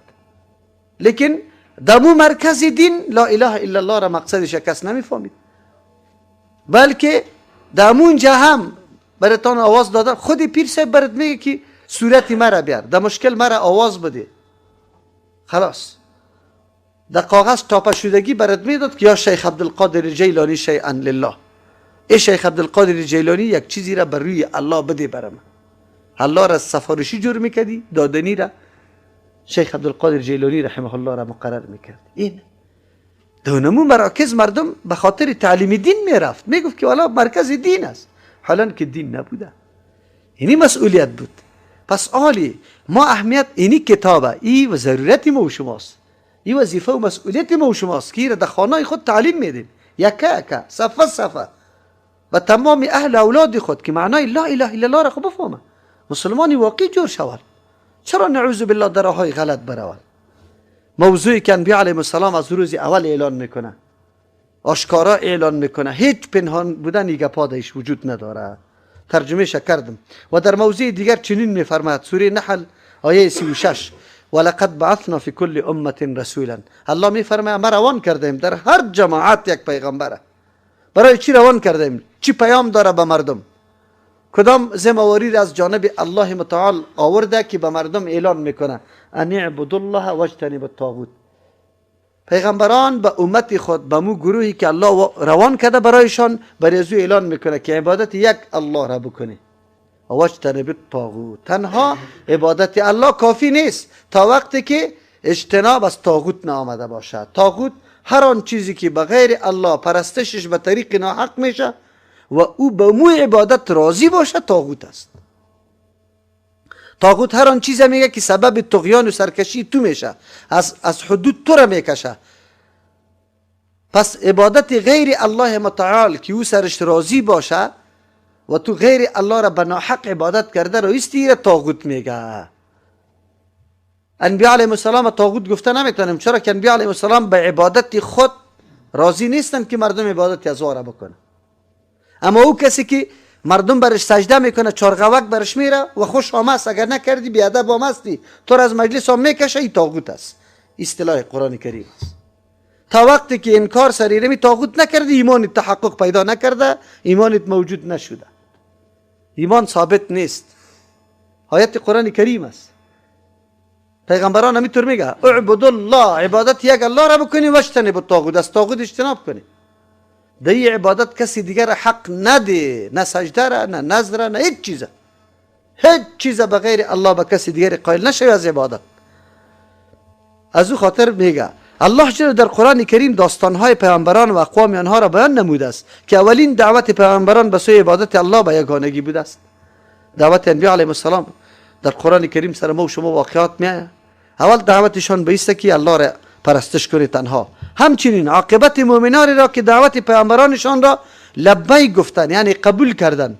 لیکن دمو مرکز دین لا اله الا الله را مقصدش کس نمیفهمید، بلکه دمونجا هم براتان آواز دادن. خود پیر صاحب برات میگه که صورت مرا بیار، در مشکل مرا آواز بده، خلاص در کاغذ تاپه شدگی برات میداد که یا شیخ عبدالقادر جیلانی شیئا لله، ای شیخ عبدالقادر جیلانی یک چیزی را بر روی الله بده برم. الله را سفارشی جور میکردی، دادنی را شیخ عبدالقادر جیلانی رحمه الله را مقرر میکرد. این دونمو مراکز مردم به خاطر تعلیم دین میرفت، میگفت که والا مرکز دین است، حالا که دین نبوده. اینی مسئولیت بود. پس عالی ما اهمیت اینی کتابه، ای و ضرورت ما و شماست، ای وظیفه و مسئولیت ما و شماست که در خانه خود تعلیم میدیم، یکه یکه صفحه صفحه و تمام اهل اولاد خود که معنای لا اله الا الله را خوب بفهمه، مسلمانی واقعی جور شود. چرا نعوذ بالله در راههای غلط برود؟ موضوعی که انبیاء علیهم السلام از روز اول اعلان میکنه، آشکارا اعلان میکنه، هیچ پنهان بودن گپا درش وجود نداره. ترجمه کردم. و در موضوع دیگر چنین میفرماید، سوره نحل آیه 36، ولقد بعثنا فی کل امه رسولا. الله میفرماید ما روان کردیم در هر جماعت یک پیغمبره. برای چی روان کردیم؟ چی پیام داره به مردم؟ کدام ذمه‌واری را از جانب الله متعال آورده که به مردم اعلان میکنه؟ ان اعبدوا الله واجتنبوا الطاغوت. پیغمبران به امت خود، به مو گروهی که الله روان کرده برایشان، برای از او اعلان میکنه که عبادت یک الله را بکنی، واجتنبوا الطاغوت. تنها عبادت الله کافی نیست تا وقتی که اجتناب از طاغوت نآمده باشد. طاغوت هر آن چیزی که به غیر الله پرستشش به طریق ناحق میشه و او به مو عبادت راضی باشه، طاغوت است. طاغوت هر آن چیز میگه که سبب طغیان و سرکشی تو میشه، از حدود تو را میکشه. پس عبادت غیر الله متعال که او سرش راضی باشه و تو غیر الله را به ناحق عبادت کرده رو ایستی را طاغوت میگه. انبیاء علیهم السلام طاغوت گفته نمیتونیم، چرا که انبیاء علیهم السلام به عبادت خود راضی نیستند که مردم عبادت از را بکنه. اما او کسی که مردم برش سجده میکنه، چارغوک برش میره و خوش آمست، اگر نکردی بی ادب آمستی، تو را از مجلس هم میکشه، ای طاغوت است. اصطلاح قرآن کریم است. تا وقتی که انکار سریرمی طاغوت نکردی، ایمانت تحقق پیدا نکرده، ایمانت موجود نشده، ایمان ثابت نیست. آیت قرآن کریم است. پیغمبران همینطور میگه اعبد الله، عبادت یک الله را بکنی و اجتنب الطاغوت، از طاغوت اجتناب کنی. در این عبادت کسی دیگر حق نده، نه سجده را، نه نذر را، نه هیچ چیزه، هیچ چیزه بغیر الله به کسی دیگر قائل نشوی از عبادت. از او خاطر میگه الله جل در قرآن کریم داستانهای پیامبران و اقوام آنها را بیان نموده است که اولین دعوت پیامبران به سوی عبادت الله به یگانگی بوده است. دعوت انبیاء علیهم السلام در قرآن کریم سر ما و شما واقعات میآید. اول دعوتشان به است که الله را پرستش کنید تنها. همچنین عاقبت مؤمنان را که دعوت پیامبرانشان را لبیک گفتن، یعنی قبول کردن،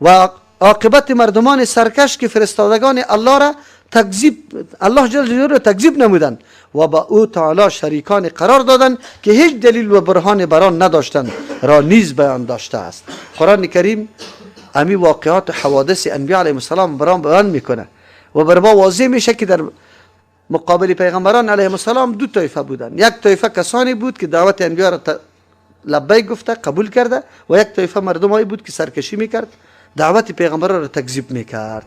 و عاقبت مردمان سرکش که فرستادگان الله را تکذیب، الله جل جلاله را تکذیب نمودند و با او تعالی شریکان قرار دادند که هیچ دلیل و برهان بران نداشتند را نیز بیان داشته است. قرآن کریم امی واقعات و حوادث انبیاء علیهم السلام بران بیان میکنه و بر ما واضح میشه که در مقابل پیغمبران علیهم السلام دو طایفه بودند. یک طایفه کسانی بود که دعوت انبیا را لبیک گفته قبول کرده و یک طایفه مردمایی بود که سرکشی میکرد، دعوت پیغمبران را تکذیب میکرد.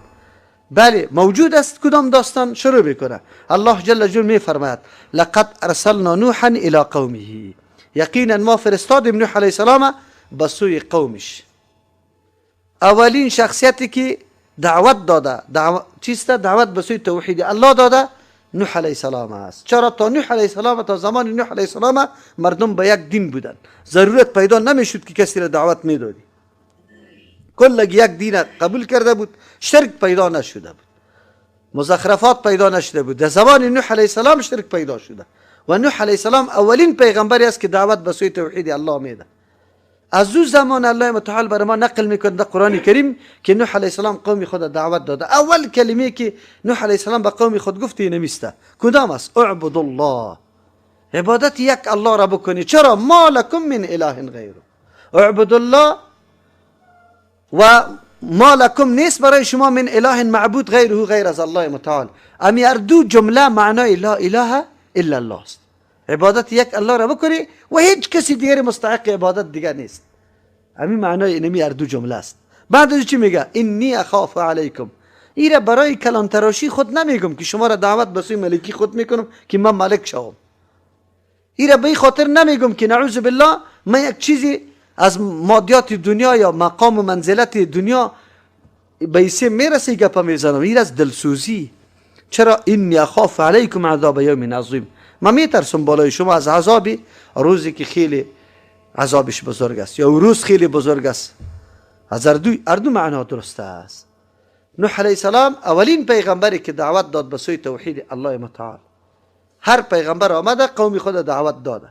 بله موجود است. کدام داستان شروع میکنه؟ الله جل جلاله میفرماید لقد ارسلنا نوحا الی قومه، یقینا ما فرستادیم نوح علیه السلام به سوی قومش. اولین شخصیتی که دعوت داده، چیست؟ دعوت به سوی توحید الله داده نوح علیه السلام است. چرا تا نوح علیه السلام، تا زمان نوح علیه السلام مردم به یک دین بودند، ضرورت پیدا نمیشد که کسی را دعوت میدادی، کل یک دین قبول کرده بود، شرک پیدا نشده بود، مزخرفات پیدا نشده بود. در زمان نوح علیه السلام شرک پیدا شده و نوح علیه السلام اولین پیغمبری است که دعوت به سوی توحید الله میده. از او زمان الله متعال بر ما نقل میکنه در قرآن کریم که نوح علیه السلام قوم خود دعوت داده. اول کلمه که نوح علیه السلام به قوم خود گفت نمیسته، کدام است؟ اعبد الله، عبادت یک الله را بکنی. چرا؟ ما لکم من اله غیره. اعبد الله و ما لکم نیست برای شما من اله معبود غیره، غیر از الله متعال. امی هر دو جمله معنای لا اله الا الله است. عبادت یک الله را بکنی و هیچ کسی دیگر مستحق عبادت دیگر نیست. همین معنای اینمی هر دو جمله است. بعد از چی میگه؟ انی اخاف علیکم. ایره برای کلان تراشی خود نمیگم که شما را دعوت به سوی ملکی خود میکنم که من ملک شوم. ایره به خاطر نمیگم که نعوذ بالله من یک چیزی از مادیات دنیا یا مقام و منزلت دنیا به ایسه میرسه گپا میزنم. ایره از دلسوزی. چرا؟ انی اخاف علیکم عذاب یوم عظیم. من میترسم بالای شما از عذاب روزی که خیلی عذابش بزرگ است یا روز خیلی بزرگ است. از هر دو معنا درست است. نوح علیه السلام اولین پیغمبری که دعوت داد به سوی توحید الله متعال. هر پیغمبر آمده قوم خود دعوت داده.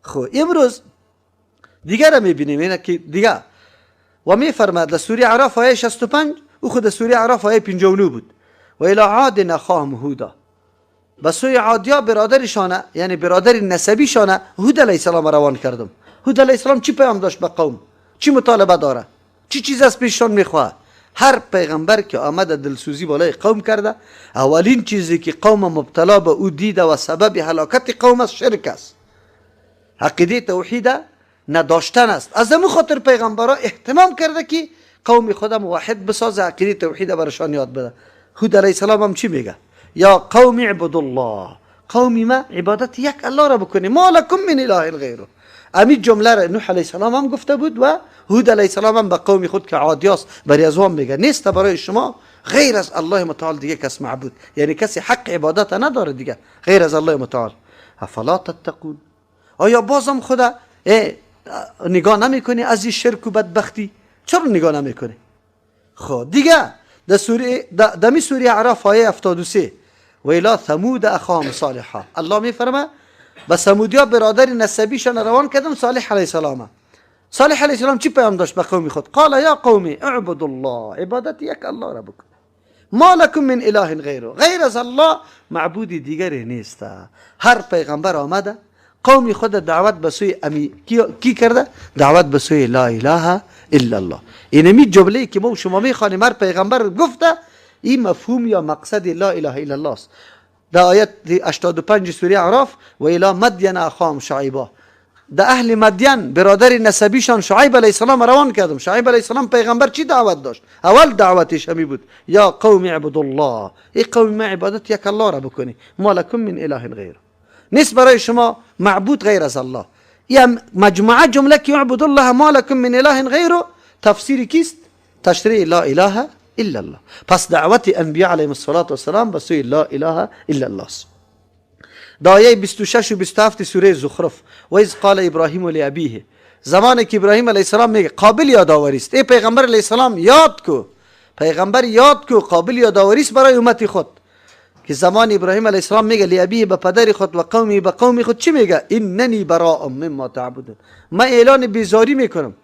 خب امروز دیگر را میبینیم اینه که دیگه و میفرماد در سوره اعراف آیه 65، او خود سوره اعراف آیه 59 بود، و الی عاد اخاهم هودا، به سوی عادیا برادرشانه، یعنی برادر نسبیشانه هود علیه السلام روان کردم. هود علیه السلام چی پیام داشت به قوم؟ چی مطالبه داره؟ چی چیز از پیششان میخواه؟ هر پیغمبر که آمده دلسوزی بالای قوم کرده، اولین چیزی که قوم مبتلا به او دیده و سبب هلاکت قوم است شرک است، عقیده توحید نداشتن است. از همون خاطر پیغمبرا اهتمام کرده که قوم خود موحد بسازه، عقیده توحید برشان یاد بده. هود علیه السلام هم چی میگه؟ یا قوم اعبدوا الله، قومی ما عبادت یک الله را بکنی، ما لکم من اله غیره. امی جمله را نوح علیه السلام هم گفته بود و هود علیه السلام هم به قوم خود که عادیاست برای از میگه نیست برای شما غیر از الله متعال دیگه کس معبود، یعنی کسی حق عبادت نداره دیگه غیر از الله متعال. افلا تتقون، آیا بازم خدا نگاه نمیکنی از این شرک و بدبختی؟ چرا نگاه نمیکنی؟ خب دیگه در سوره دمی سوره اعراف آیه 73 و الی ثمود اخاهم صالحا، الله میفرمه به ثمودیا برادر نسبیشان روان کردم صالح علیه السلام. صالح علیه السلام چی پیام داشت به قوم خود؟ قال یا قومی اعبدوا الله، عبادت یک الله را بکن، ما لکم من اله غیره، غیر از الله معبود دیگری نیست. هر پیغمبر آمده قوم خود دعوت به سوی کی کرده؟ دعوت به سوی لا اله الا الله. اینمی جمله که ما شما میخوانیم هر پیغمبر گفته، این مفهوم یا مقصد لا اله الا الله است. در آیت 85 سوره اعراف و الی مدین اخاهم شعیبا، در اهل مدین برادر نسبیشان شعیب علیه السلام روان کردم. شعیب علیه السلام پیغمبر چی دعوت داشت؟ اول دعوتش همی بود یا قوم اعبدوا الله، ای قوم ما عبادت یک الله را بکنی، ما لکم من اله غیره، نیست برای شما معبود غیر از الله. یا مجموعه جمله که اعبدوا الله ما لکم من اله غیره تفسیر کیست؟ تشریع لا اله الا الله. پس دعوت انبیاء علیهم الصلاة والسلام به سوی لا اله الا الله است. در آیه 26 و 27 سوره زخرف و اذ قال ابراهیم لابیه، زمانی که ابراهیم علیه السلام میگه قابل یادآوری است، ای پیغمبر علیه السلام یاد کو، پیغمبر یاد کو، قابل یادآوری است برای امت خود، که زمان ابراهیم علیه السلام میگه لابیه به پدر خود و قومی به قوم خود چی میگه؟ اننی براء مما تعبدون، من اعلان بیزاری میکنم،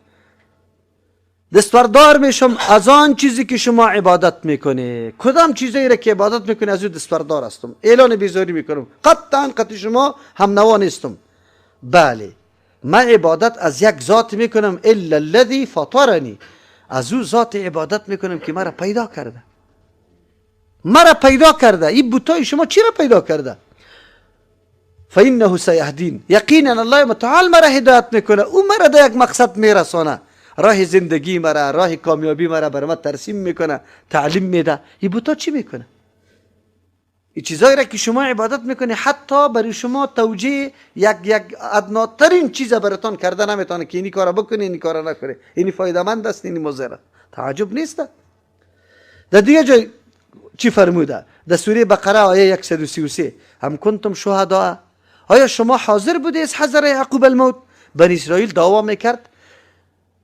دستوردار میشم از آن چیزی که شما عبادت میکنه. کدام چیزی را که عبادت میکنه از او دستوردار هستم، اعلان بیزاری میکنم، قطعا قطعی شما هم نوا نیستم. بله من عبادت از یک ذات میکنم، الا الذی فطرنی، از او ذات عبادت میکنم که مرا پیدا کرده، مرا پیدا کرده. این بتای شما چی را پیدا کرده؟ فانه سیهدین، یقینا الله متعال مرا هدایت میکنه، او مرا در یک مقصد میرسانه، راه زندگی مرا، راه کامیابی مرا بر ما ترسیم میکنه، تعلیم میده. این بوتا چی میکنه؟ این چیزایی را که شما عبادت میکنه حتی برای شما توجیه یک ادناترین چیز براتان کرده نمیتونه که اینی کارا بکنی، اینی کارا نکنی، اینی فایده مند است، اینی مضر است. تعجب نیست؟ در دیگه جای چی فرموده؟ در سوره بقره آیه 133 هم کنتم شهداء، آیا شما حاضر بودی از حضر یعقوب الموت؟ بنی اسرائیل دعوا میکرد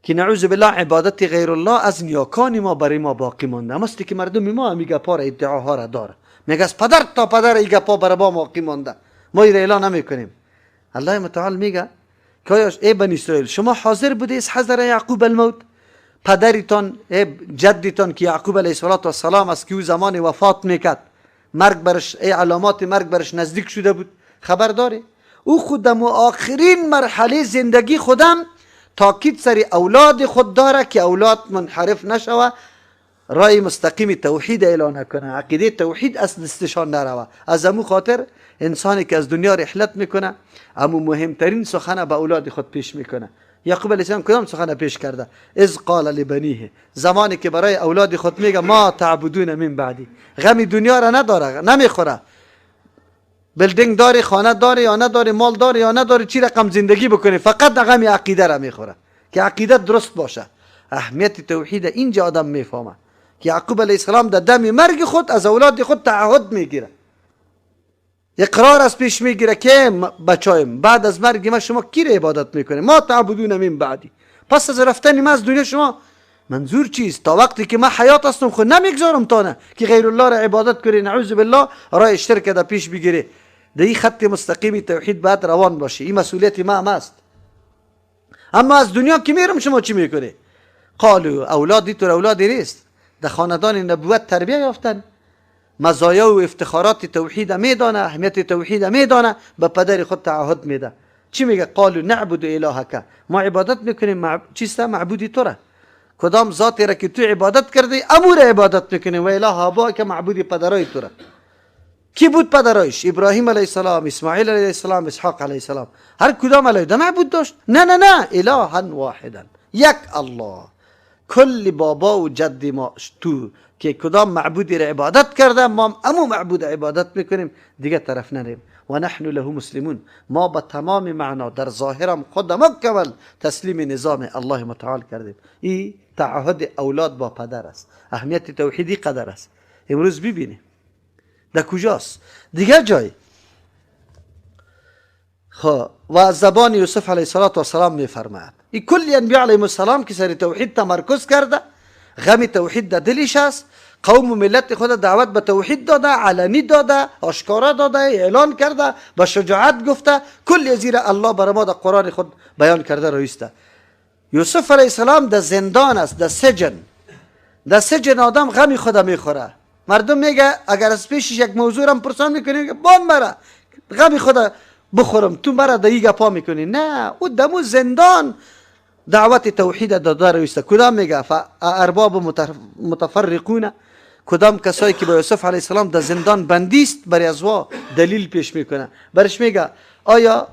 که نعوذ بالله عبادت غیر الله از نیاکان ما برای ما باقی مانده. اما که مردم ما همی گپا را ادعاها را داره، میگه از پدر تا پدر این گپا برای ما باقی مانده، ما این اعلان نمیکنیم. الله متعال میگه که آیا ای بنی اسرائیل شما حاضر بودی از حضر یعقوب الموت؟ پدرتان ای جدتان که یعقوب علیه السلام است که او زمان وفات میکرد، مرگ برش ای علامات مرگ برش نزدیک شده بود، خبر داره؟ او خودم و آخرین مرحله زندگی خودم تاکید سر اولاد خود داره که اولاد منحرف نشوه، رای مستقیم توحید اعلان کنه، عقیده توحید از دستشان نروه. از امو خاطر انسانی که از دنیا رحلت میکنه امو مهمترین سخن به اولاد خود پیش میکنه. یعقوب علیه السلام کدام سخن پیش کرده؟ اذ قال لبنیه، زمانی که برای اولاد خود میگه ما تعبدون من بعدی، غم دنیا را نداره، نمیخوره، building داری، خانه داری یا نداری، مال داری یا نداری، چی رقم زندگی بکنی، فقط غم عقیده را میخوره که عقیده درست باشه. اهمیت توحید اینجا آدم میفهمه که یعقوب علیه السلام در دم مرگ خود از اولاد خود تعهد میگیره، اقرار از پیش میگیره که بچایم بعد از مرگ ما شما کی را عبادت میکنه؟ ما تعبدون من بعدی، پس از رفتن ما از دنیا شما منظور چیست؟ تا وقتی که من حیات هستم خود نمیگذارم تا نه که غیر الله را عبادت کنی، نعوذ بالله رای شرک در پیش بگیری. در این خط مستقیم توحید باید روان باشی، این مسئولیت ما هم است. اما از دنیا که میرم شما چی میکنی؟ قالو اولادی تو اولادی نیست، در خاندان نبوت تربیه یافتن، مزایا و افتخارات توحید میدانه، اهمیت توحید میدانه، به پدر خود تعهد میده. چی میگه؟ قالو نعبد الهک، ما عبادت میکنیم چیست؟ معبودی تو را، کدام ذاتی را که تو عبادت کردی امور عبادت میکنیم، و اله آباک معبودی پدرای تو را. کی بود پدرایش؟ ابراهیم علیه السلام، اسماعیل علیه السلام، اسحاق علیه السلام. هر کدام علیه معبود داشت؟ نه نه نه، الها واحدا، یک الله. کل بابا و جد ما تو که کدام معبودی را عبادت کرده ما امو معبود عبادت میکنیم، دیگه طرف نریم. و نحن له مسلمون، ما به تمام معنا در ظاهرم خود مکمل تسلیم نظام الله متعال کردیم. این تعهد اولاد با پدر است، اهمیت توحیدی قدر است. امروز ببینیم در کجاست؟ دیگه جای خب و از زبان یوسف علیه السلام میفرماید این کل انبیاء علیهم السلام که سر توحید تمرکز کرده، غم توحید در دلش است، قوم و ملت خود دعوت به توحید داده، علنی داده، آشکارا داده، اعلان کرده، با شجاعت گفته، کل زیر الله بر ما در قرآن خود بیان کرده رایسته. یوسف علیه السلام در زندان است، در سجن. در سجن آدم غمی خدا میخوره. مردم میگه اگر از پیشش یک موضوع هم پرسان میکنی، میگه بام مرا غمی خدا بخورم، تو مرا در ای گپا میکنی. نه، او دمو زندان دعوت توحید داده رویسته. کدام میگه ارباب متفرقون، کدام کسایی که با یوسف علیه السلام در زندان بندی است، برای ازوا دلیل پیش میکنه. برش میگه آیا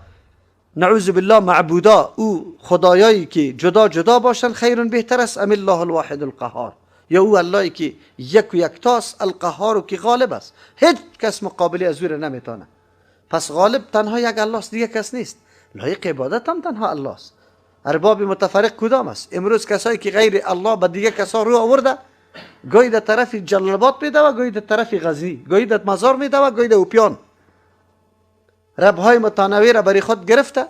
نعوذ بالله معبودا، او خدایایی که جدا جدا باشن، خیرون بهتر است، ام الله الواحد القهار، یا او اللهی که یک و یکتاست، القهار و که غالب است، هیچ کس مقابله از او را نمیتونه. پس غالب تنها یک الله است، دیگه کس نیست. لایق عبادت هم تنها الله است. ارباب متفرق کدام است؟ امروز کسایی که غیر الله به دیگه کسا رو آورده، گاهی در طرف جلال آباد میده و گاهی در طرف غزنی، گاهی در مزار میده و گاهی در اوپیان. ربهای متنوع را برای خود گرفته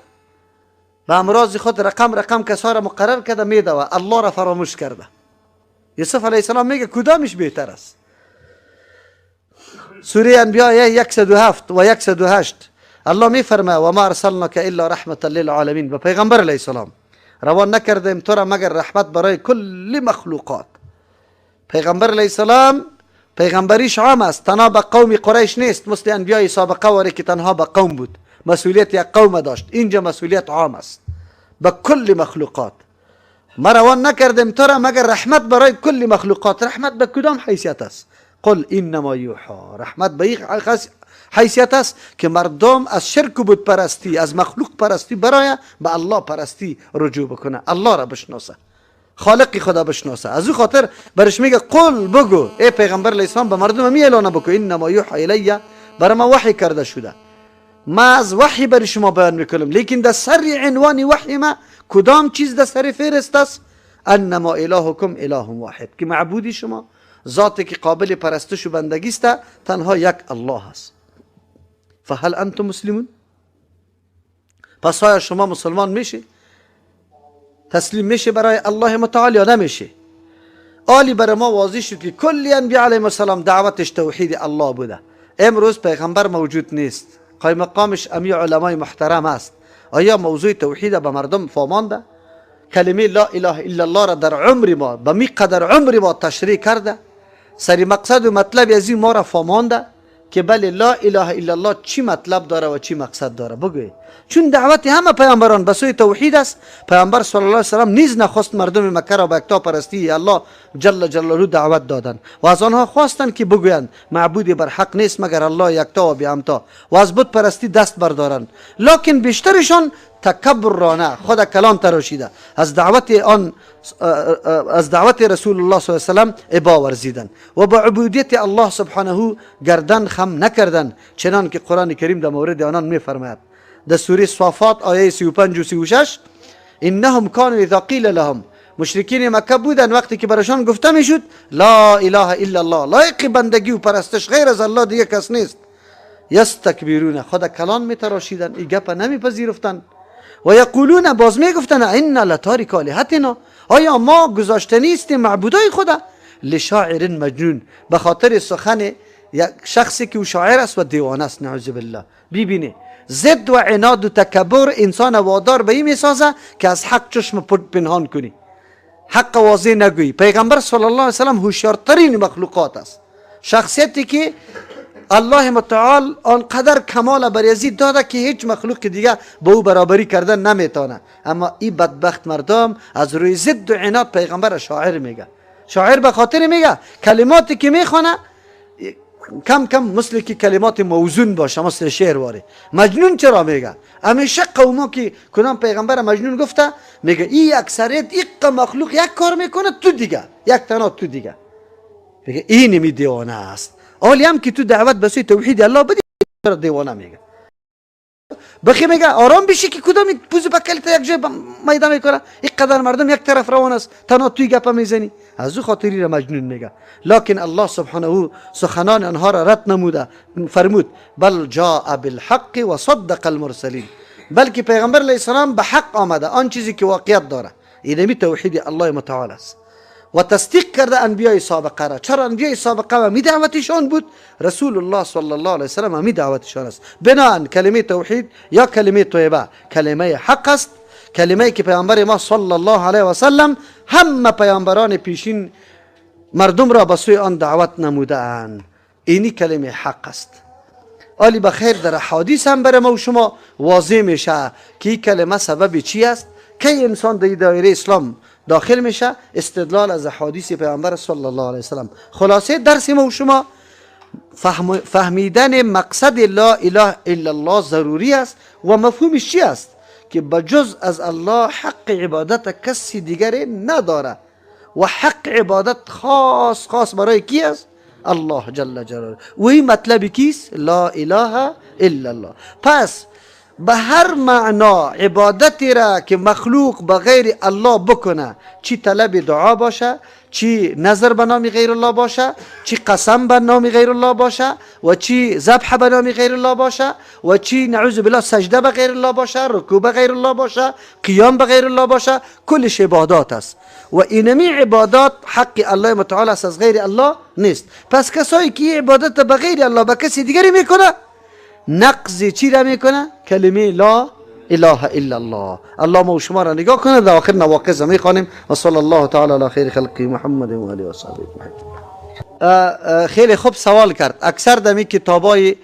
و امراض خود رقم رقم کسا را مقرر کرده میده و الله را فراموش کرده. یوسف علیه السلام میگه کدامش بهتر است؟ سوره انبیاء 107 و 108 الله میفرمه و ما ارسلناک الا رحمتا للعالمین. به پیغمبر علیه السلام روان نکردیم تو را مگر رحمت برای کل مخلوقات. پیغمبر علیه السلام پیغمبریش عام است، تنها به قوم قریش نیست، مثل انبیای سابقه واری که تنها به قوم بود، مسئولیت یک قوم داشت. اینجا مسئولیت عام است به کل مخلوقات. ما روان نکردیم تو را مگر رحمت برای کل مخلوقات. رحمت به کدام حیثیت است؟ قل انما یوحا. رحمت به این حیثیت است که مردم از شرک و بت پرستی، از مخلوق پرستی برای به الله پرستی رجوع بکنه، الله را بشناسه، خالق خدا بشناسه. از او خاطر برش میگه قل، بگو ای پیغمبر علیه السلام، به مردم می اعلان بکو انما یوحا الی، برای ما وحی کرده شده، ما از وحی برای شما بیان میکنم، لیکن در سر عنوان وحی ما کدام چیز در سر فهرست است؟ انما الهکم اله واحد، که معبودی شما ذاتی که قابل پرستش و بندگی است تنها یک الله است. فهل انتم مسلمون؟ پس آیا شما مسلمان میشی؟ تسلیم میشه برای الله متعال یا نمیشه؟ آلی برای ما واضح شد که کل انبیاء علیهم السلام دعوتش توحید الله بوده. امروز پیغمبر موجود نیست، قایم مقامش امی علمای محترم است. آیا موضوع توحید به مردم فامانده؟ کلمه لا اله الا الله را در عمر ما به می قدر عمر ما تشریح کرده؟ سری مقصد و مطلب از این ما را فامانده که بله لا اله الا الله چی مطلب داره و چی مقصد داره؟ بگوی. چون دعوت همه پیامبران به سوی توحید است، پیامبر صلی الله علیه و سلم نیز نخواست مردم مکه را به یکتا پرستی الله جل جلاله دعوت دادند و از آنها خواستند که بگویند معبودی بر حق نیست مگر الله یکتا و بی همتا و از بت پرستی دست بردارند. لکن بیشترشان تکبر رانه، خود کلام تراشیده از دعوت آن، از دعوت رسول الله صلی الله علیه و سلم ابا ورزیدند و با عبودیت الله سبحانه گردن خم نکردند، چنان که قرآن کریم در مورد آنان میفرماید در سوره صافات آیه 35 و 36: انهم كانوا اذا قیل لهم. مشرکین مکه بودن وقتی که برایشان گفته میشد لا اله الا الله، لایق بندگی و پرستش غیر از الله دیگه کس نیست، یستکبرون، خود کلان میتراشیدن، این گپ نمیپذیرفتن، و یقولون، باز میگفتن انا لتارک آلهتنا، آیا ما گذاشته نیستیم معبودای خدا، لشاعر مجنون، به خاطر سخن یک شخصی که او شاعر است و دیوانه است. نعوذ بالله. ببینه ضد و عناد و تکبر انسان وادار به این میسازه که از حق چشم پت پنهان کنی، حق واضح نگویی. پیغمبر صلی الله علیه وسلم هوشیارترین مخلوقات است، شخصیتی که الله متعال آنقدر کمال بر یزید داده که هیچ مخلوق دیگه با او برابری کردن نمیتونه. اما این بدبخت مردم از روی ضد و عناد پیغمبر شاعر میگه. شاعر به خاطر میگه کلماتی که میخوانه کم کم مثل که کلمات موزون باشه، مثل شعر واره. مجنون چرا میگه؟ همیشه قوما که کدام پیغمبر مجنون گفته، میگه این اکثریت ایق مخلوق یک کار میکنه، تو دیگه یک تنها تو دیگه، میگه این می دیوانه است. آلی هم که تو دعوت به سوی توحید الله بدی دیوانه میگه. بخی میگه آرام بشی که کدام پوز بکلی تا یک جای میده میکنه، اینقدر مردم یک طرف روان است، تنها توی گپ میزنی. از او خاطری را مجنون میگه. لکن الله سبحانه سخنان آنها را رد نموده، فرمود بل جاء بالحق و صدق المرسلین، بلکه پیغمبر علیه السلام به حق آمده، آن چیزی که واقعیت داره، اینمی توحید الله متعال است و تصدیق کرده انبیای سابقه را. چرا انبیای سابقه و می دعوتشان بود؟ رسول الله صلی الله علیه وسلم می دعوتشان است. بناءً کلمه توحید یا کلمه طیبه کلمه حق است، کلمه که پیامبر ما صلی الله علیه و سلم همه پیامبران پیشین مردم را به سوی آن دعوت نموده اند. اینی کلمه حق است. آلی بخیر در حدیث هم برای ما و شما واضح میشه که این کلمه سبب چی است، که انسان در دایره اسلام داخل میشه. استدلال از حدیث پیامبر صلی الله علیه و سلم. خلاصه درس ما و شما فهمیدن مقصد لا اله الا الله ضروری است و مفهومش چی است؟ که بجز از الله حق عبادت کسی دیگری نداره و حق عبادت خاص خاص برای کی است؟ الله جل جلاله. و این مطلب کیست؟ لا اله الا الله. پس به هر معنا عبادتی را که مخلوق به غیر الله بکنه، چی طلب دعا باشه، چی نظر به نام غیر الله باشه، چی قسم به نام غیر الله باشه، و چی ذبح به نام غیر الله باشه، و چی نعوذ بالله سجده به غیر الله باشه، رکوع به غیر الله باشه، قیام به غیر الله باشه، کلش عبادات است و اینمی عبادات حق الله متعال است، از غیر الله نیست. پس کسایی که عبادت به غیر الله به کسی دیگری میکنه، نقض چی را میکنه؟ کلمه لا اله الا الله. الله ما و شما را نگاه کنه. در آخر نواقض میخوانیم. و صلی الله تعالی علی خیر خلقی محمد و آله و صحبه اجمعین. خیلی خوب سوال کرد. اکثر دمی کتابای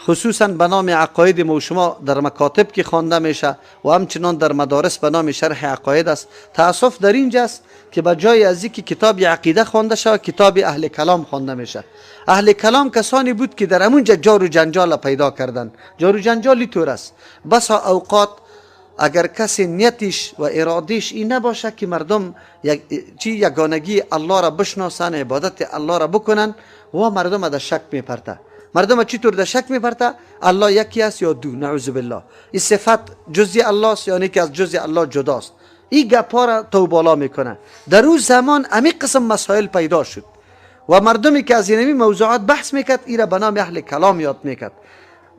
خصوصا به نام عقاید ما و شما در مکاتب که خوانده میشه و همچنان در مدارس به نام شرح عقاید است. تاسف در اینجاست که به جای از اینکه کتاب عقیده خوانده شود، کتاب اهل کلام خوانده میشه. اهل کلام کسانی بود که در همونجا جار و جنجال پیدا کردن. جار و جنجالی طور است. بسا اوقات اگر کسی نیتش و ارادش این نباشه که مردم چی یگانگی الله را بشناسن، عبادت الله را بکنن، و مردم در شک میپرته. مردم چطور در شک میپرته؟ الله یکی است یا دو، نعوذ بالله. این صفت جزی الله است یا که از جزی الله جداست. این گپا را تو بالا میکنه. در اون زمان امی قسم مسائل پیدا شد و مردمی که از اینمی موضوعات بحث میکرد، ای را به نام اهل کلام یاد میکرد.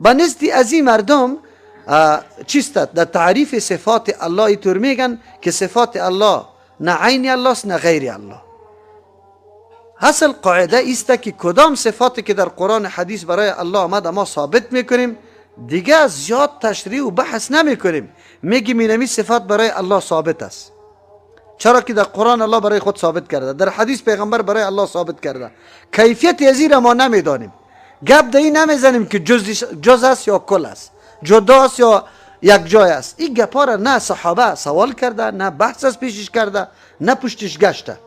به نزد از این مردم چیست؟ در تعریف صفات الله اینطور میگن که صفات الله نه عین الله است نه غیر الله. اصل قاعده است که کدام صفاتی که در قرآن حدیث برای الله آمده ما ثابت میکنیم، دیگه زیاد تشریح و بحث نمیکنیم، میگیم اینمی صفات برای الله ثابت است. چرا که در قرآن الله برای خود ثابت کرده، در حدیث پیغمبر برای الله ثابت کرده. کیفیت از این را ما نمیدانیم، گپ در این نمیزنیم که جز است یا کل است، جدا است یا یک جای است. این گپا را نه صحابه سوال کرده، نه بحث از پیشش کرده، نه پشتش گشته.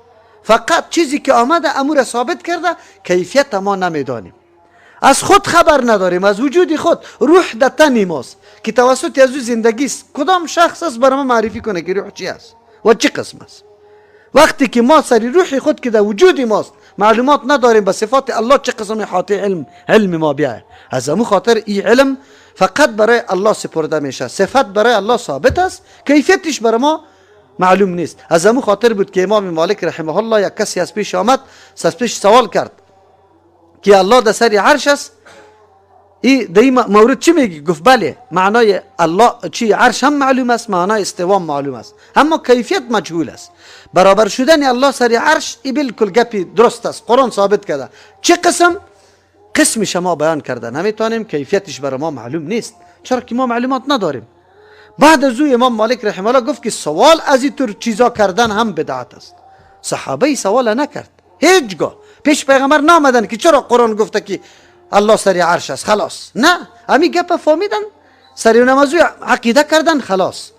فقط چیزی که آمده امور ثابت کرده، کیفیت ما نمیدانیم، از خود خبر نداریم، از وجود خود. روح در تن ماست که توسط از او زندگی است. کدام شخص است برای ما معرفی کنه که روح چی است و چه قسم است؟ وقتی که ما سری روح خود که در وجود ماست معلومات نداریم به صفات الله چه قسم احاطه علم ما بیایه. از امو خاطر این علم فقط برای الله سپرده میشه. صفت برای الله ثابت است، کیفیتش برای ما معلوم نیست. از امو خاطر بود که امام مالک رحمه الله یک کسی از پیش آمد، از پیش سوال کرد که الله در سر عرش است، ای در این مورد چی میگی؟ گفت بله، معنای الله چی عرش هم معلوم است، معنای استوا معلوم است، اما کیفیت مجهول است. برابر شدن الله سر عرش ای بالکل گپی درست است، قرآن ثابت کرده. چه قسم؟ قسم شما بیان کرده نمیتونیم، کیفیتش برای ما معلوم نیست، چرا که ما معلومات نداریم. بعد از او امام مالک رحمه الله گفت که سوال از این طور چیزا کردن هم بدعت است. صحابه سوال نکرد هیچگاه، پیش پیغمبر نامدن که چرا قرآن گفته که الله سر عرش است، خلاص. نه، همی گپ فهمیدن، سر نمازو عقیده کردن، خلاص.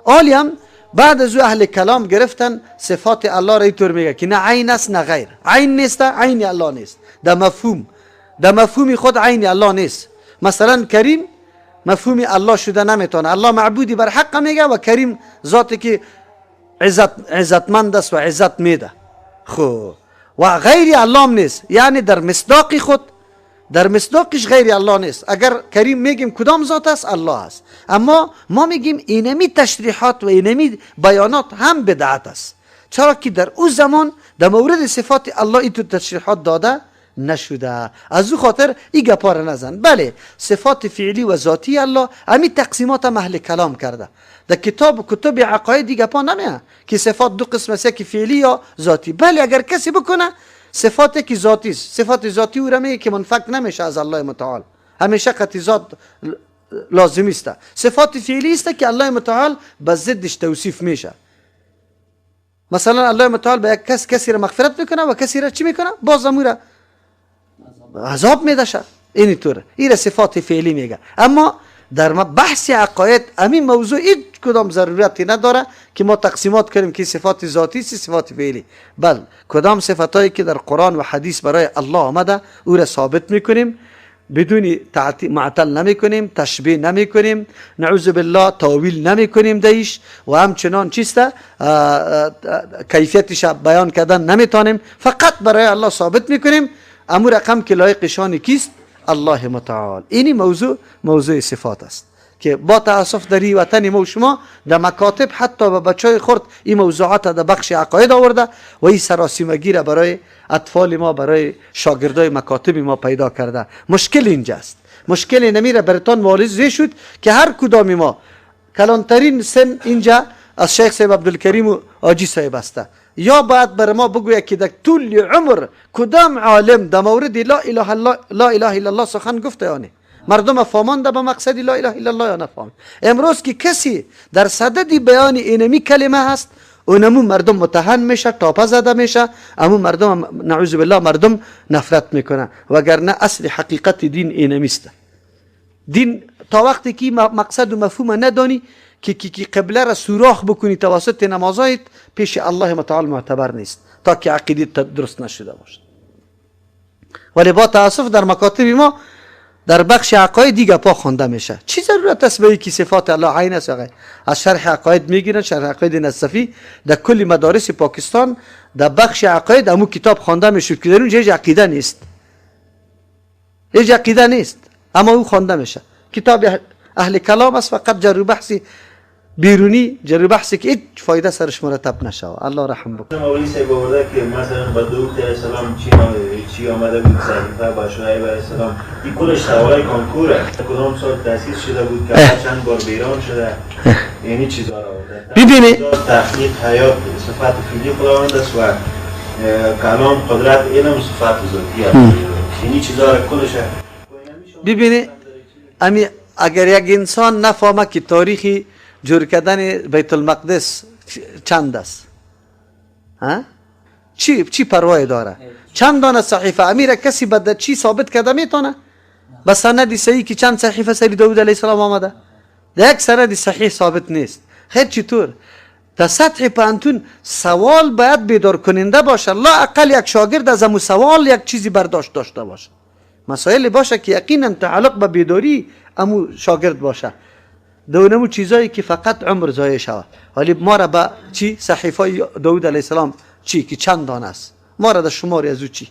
آلی هم بعد از او اهل کلام گرفتن صفات الله را اینطور میگه که نه عین است نه غیر. عین نیست، عین الله نیست. در مفهوم، در مفهوم خود عین الله نیست. مثلا کریم مفهوم الله شده نمیتونه، الله معبودی بر حق میگه و کریم ذاتی که عزتمند است و عزت میده. خب و غیر الله هم نیست، یعنی در مصداق خود، در مصداقش غیر الله نیست. اگر کریم میگیم کدام ذات است؟ الله است. اما ما میگیم اینمی تشریحات و اینمی بیانات هم بدعت است، چرا که در او زمان در مورد صفات الله این تشریحات داده نشده. از او خاطر این گپا را نزن. بله، صفات فعلی و ذاتی الله امی تقسیمات هم اهل کلام کرده. در کتاب کتب عقاید این گپا نمیه که صفات دو قسم است، که فعلی یا ذاتی. بله، اگر کسی بکنه صفاتی که ذاتی است، صفات ذاتی او را میگه که منفک نمیشه از الله متعال، همیشه قطعی ذات لازمی است. صفات فعلی است که الله متعال به ضدش توصیف میشه. مثلا الله متعال به یک کس کسی را مغفرت میکنه و کسی را چی میکنه؟ باز امو را عذاب میدشه. اینی طوره، این را صفات فعلی میگه. اما در بحث عقاید همین موضوع هیچ کدام ضرورتی نداره که ما تقسیمات کنیم که صفات ذاتی است، صفات فعلی. بل کدام صفتایی که در قرآن و حدیث برای الله آمده او را ثابت میکنیم، بدون معطل نمیکنیم، تشبیه نمیکنیم، نعوذ بالله تاویل نمیکنیم دیش، و همچنان چیست کیفیتش بیان کردن نمیتونیم، فقط برای الله ثابت میکنیم امو رقم که لایق شان کیست؟ الله متعال. اینی موضوع موضوع صفات است که با تاسف در این وطن ما و شما در مکاتب حتی به بچای خرد این موضوعات در بخش عقاید آورده و این سراسیمگی را برای اطفال ما، برای شاگردای مکاتب ما پیدا کرده. مشکل اینجاست. مشکل نمیره براتان واضح شد که هر کدام ما کلانترین سن اینجا از شیخ صاحب عبدالکریم و حاجی صاحب است، یا باید بر ما بگوید که در طول عمر کدام عالم در مورد لا اله الا لا اله الا الله سخن گفته یا نه؟ مردم فهمانده به مقصد لا اله الا الله یا نفهم؟ امروز که کسی در صدد بیان اینمی کلمه هست، اونمو مردم متهن میشه، تاپه زده میشه، امو مردم نعوذ بالله مردم نفرت میکنه، وگرنه اصل حقیقت دین اینمیست. دین تا وقتی که مقصد و مفهوم ندانی که کی قبله را سوراخ بکنی توسط نمازایت، پیش الله متعال معتبر نیست تا که عقیده درست نشده باشد. ولی با تاسف در مکاتب ما در بخش عقاید دیگه پا خوانده میشه. چی ضرورت است به که صفات الله عین است؟ از شرح عقاید میگیرن، شرح عقاید نصفی در کل مدارس پاکستان در بخش عقاید امو کتاب خوانده میشد که در اونجا هیچ عقیده نیست، هیچ عقیده نیست، اما او خوانده میشه. کتاب اهل کلام است، فقط جر و بحث بیرونی، جر و بحثی که هیچ فایده سرش مرتب نشود. الله رحم بکنه. مولوی صاحب آورده که مثلا با داوود علیه السلام چی آمده بود صحیفه، با شعیب علیه السلام، این کلش سوالای کنکوره، کدام سال تاسیس شده بود، که چند بار بیرون شده، یعنی چیزا را آورده. ببینید تخلیق، حیات، صفات فعلی خداوند است و کلام، قدرت، علم، صفات ذاتی است، یعنی چیزا را کلش. ببینید امی اگر یک انسان نفهمه که تاریخی جور کردن بیت المقدس چند است، ها؟ چی پروای داره؟ چند دانه صحیفه امیر کسی به چی ثابت کرده میتونه؟ به سند صحیح که چند صحیفه سری داود علیه السلام آمده؟ در یک سند صحیح ثابت نیست. خیر چطور؟ در سطح پانتون سوال باید بیدار کننده باشه، لا اقل یک شاگرد از امو سوال یک چیزی برداشت داشته باشه، مسائل باشه که یقینا تعلق به بیداری امو شاگرد باشه، دونمو چیزایی که فقط عمر ضایع شود. ولی ما را به چی صحیفه داود علیه السلام چی که چند دانه است، ما را در شماری از او چی؟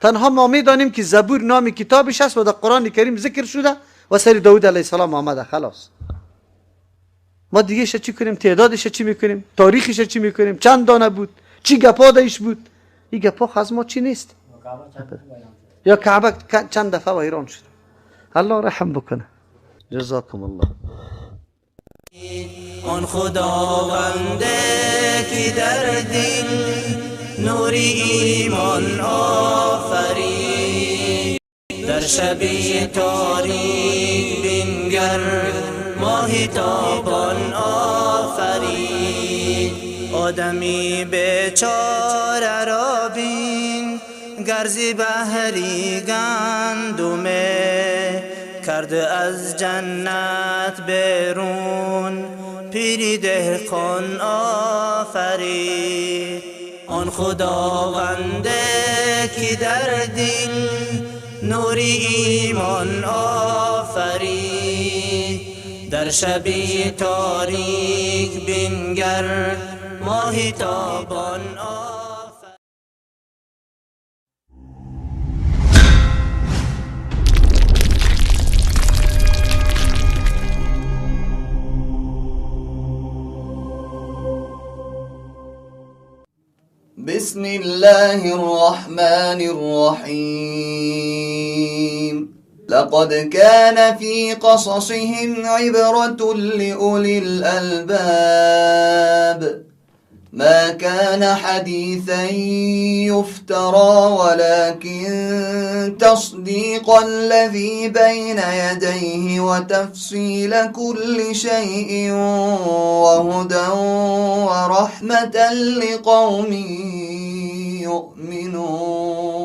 تنها ما میدانیم که زبور نام کتابش است و در قرآن کریم ذکر شده و سر داود علیه السلام آمده، خلاص. ما دیگه چی کنیم؟ تعدادش چی میکنیم؟ تاریخش چی میکنیم؟ چند دانه بود؟ چی گپا دیش بود؟ این گپا از ما چی نیست. یا کعبه چند دفعه ویران شد. الله رحم بکنه. جزاکم الله. آن خداونده که در دل نور ایمان آفرید، در شبی تاریک بنگر ماه تابان آفرید. آدمی بیچاره را بین گرزی بهری گندمه، کرد از جنت بیرون پیری دهقان آفرید. آن خداونده که در دل نور ایمان آفرید، در شبی تاریک بنگر ماه تابان آفرید. بسم الله الرحمن الرحيم. لقد كان في قصصهم عبرة لأولي الألباب. ما كان حديثا يفترى ولكن تصديق الذي بين يديه وتفصيل كل شيء وهدى ورحمة لقوم يؤمنون.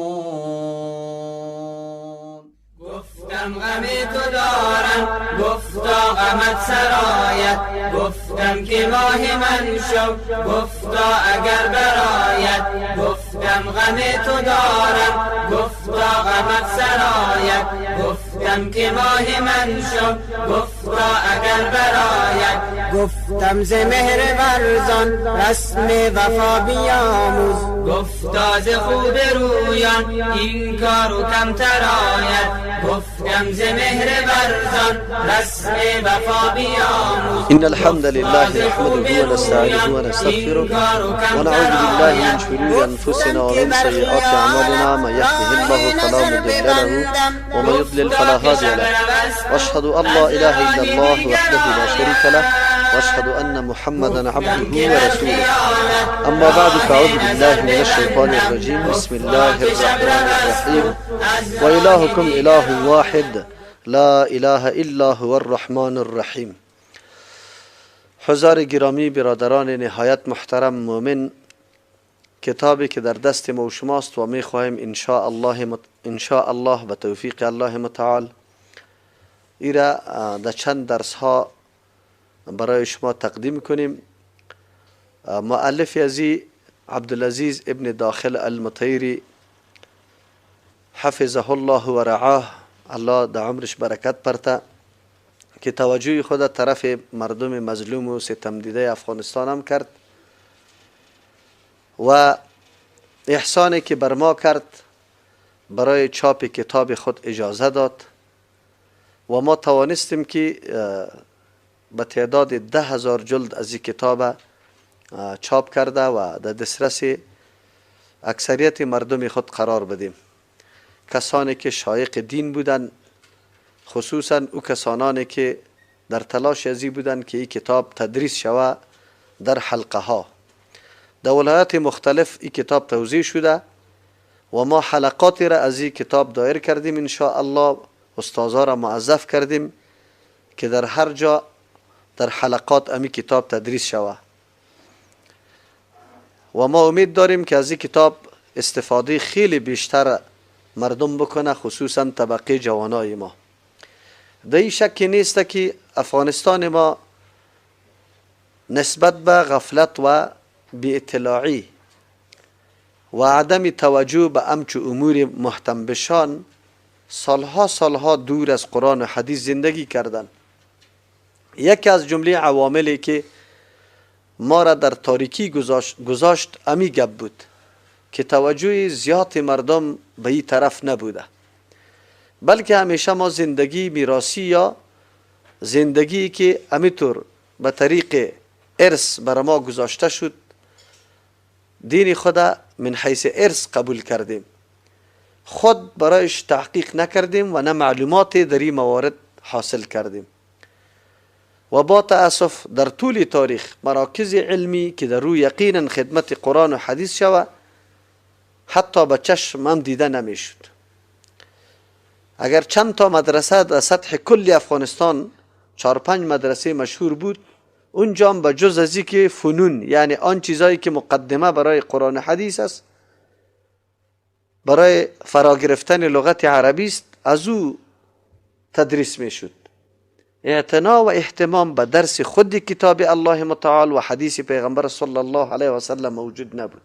گفتم غم تو دارم، گفتا غمت سرایت، گفتم که ماه من شو، گفتا اگر برایت، گفتم غم تو دارم، گفتا غمت سرایت، گفتم که ماه من شو، گفتا اگر برایت، گفتم ز مهر ورزان رسم وفا بیاموز، گفتا ز خوب رویان این کارو کمتر آید، گفتم ز مهر ورزان رسم وفا بیاموز. إن الحمد لله نحمده ونستعينه ونستغفره ونعوذ بالله من شرور أنفسنا ومن سيئات أعمالنا، من يهده الله فلا مضل له ومن يضلل فلا هادي له، وأشهد أن لا إله إلا الله وحده لا شريك له، وأشهد أن محمدا عبده ورسوله. أما بعد، فأعوذ بالله من الشيطان الرجيم. بسم الله الرحمن الرحيم. وإلهكم إله واحد لا إله إلا هو الرحمن الرحيم. حضار گرامی، برادران نهایت محترم مؤمن، کتابی که در دست ما و شماست و می خواهیم ان شاء الله به توفیق الله متعال ایرا در چند درس ها برای شما تقدیم کنیم. مؤلف ازی عبدالعزیز ابن داخل المطیری حفظه الله و رعاه، الله در عمرش برکت پرته، که توجه خود طرف مردم مظلوم و ستم دیده افغانستان هم کرد و احسانی که بر ما کرد برای چاپ کتاب خود اجازه داد و ما توانستیم که به تعداد 10,000 جلد از این کتاب چاپ کرده و در دسترس اکثریت مردم خود قرار بدیم. کسانی که شایق دین بودند، خصوصا او کسانانی که در تلاش ازی بودند که این کتاب تدریس شوه در حلقه ها در ولایات مختلف، این کتاب توزیع شده و ما حلقاتی را از این کتاب دایر کردیم. ان شاء الله استاذا را موظف کردیم که در هر جا در حلقات امی کتاب تدریس شوه و ما امید داریم که از این کتاب استفاده خیلی بیشتر مردم بکنه، خصوصا طبقه جوانای ما. در این شکی نیست که افغانستان ما نسبت به غفلت و بی اطلاعی و عدم توجه به امچو امور مهتم بشان سالها سالها دور از قرآن و حدیث زندگی کردن. یکی از جمله عواملی که ما را در تاریکی گذاشت امی گپ بود که توجه زیاد مردم به این طرف نبوده، بلکه همیشه ما زندگی میراثی یا زندگی که امیطور به طریق ارث بر ما گذاشته شد، دین خود من حیث ارث قبول کردیم، خود برایش تحقیق نکردیم و نه معلومات در این موارد حاصل کردیم و با تأسف در طول تاریخ مراکز علمی که در روی یقینا خدمت قرآن و حدیث شوه حتی به چشم هم دیده نمیشد. اگر چند تا مدرسه در سطح کل افغانستان 4-5 مدرسه مشهور بود، اونجا هم به جز از که فنون، یعنی آن چیزایی که مقدمه برای قرآن و حدیث است، برای فرا گرفتن لغت عربی است، از او تدریس میشد. اعتنا و اهتمام به درس خود کتاب الله متعال و حدیث پیغمبر صلی الله علیه و سلم موجود نبود.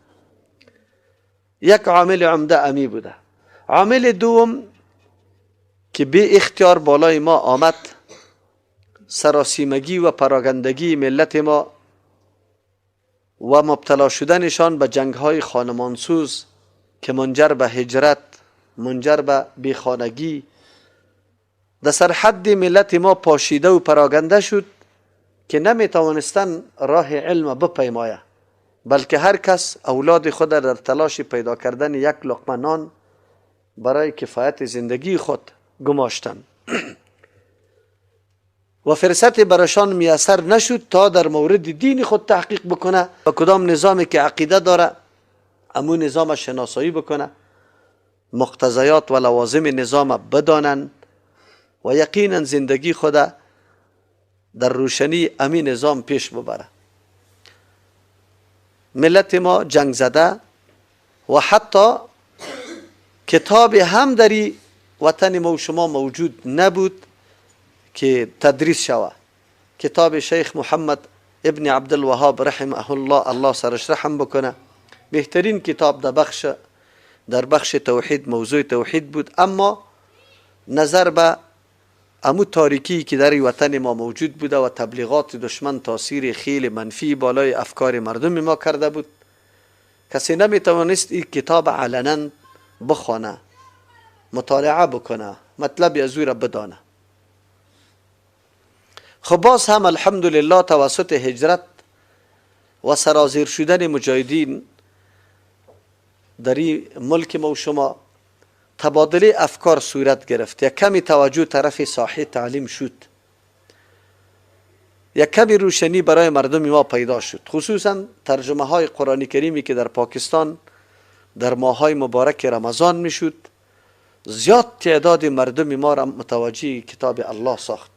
یک عامل عمده امی بوده. عامل دوم که بی اختیار بالای ما آمد، سراسیمگی و پراگندگی ملت ما و مبتلا شدنشان به جنگ‌های خانمانسوز که منجر به هجرت، منجر به بیخانگی، در سرحد ملت ما پاشیده و پراگنده شد که نمیتوانستن راه علم بپیمایه، بلکه هر کس اولاد خود در تلاش پیدا کردن یک لقمه نان برای کفایت زندگی خود گماشتند. و فرصت برایشان میسر نشد تا در مورد دین خود تحقیق بکنه و کدام نظامی که عقیده داره امو نظام شناسایی بکنه، مقتضیات و لوازم نظام بدانن و یقینا زندگی خود در روشنی امی نظام پیش ببره. ملت ما جنگ زده و حتی کتاب هم در وطن ما و شما موجود نبود که تدریس شوه. کتاب شیخ محمد ابن عبدالوهاب رحمه الله، الله سرش رحم بکنه، بهترین کتاب در بخش توحید، موضوع توحید بود، اما نظر به امو تاریکی که در وطن ما موجود بوده و تبلیغات دشمن تاثیر خیلی منفی بالای افکار مردم ما کرده بود، کسی نمیتوانست این کتاب علنا بخوانه، مطالعه بکنه، مطلب از او را بدانه. خب باز هم الحمدلله توسط هجرت و سرازیر شدن مجاهدین در این ملک ما و شما تبادله افکار صورت گرفت. یک کمی توجه طرف ساحه تعلیم شد، یک کمی روشنی برای مردم ما پیدا شد، خصوصا ترجمه های قرآن کریمی که در پاکستان در ماهای مبارک رمضان میشد، زیاد تعداد مردم ما را متوجه کتاب الله ساخت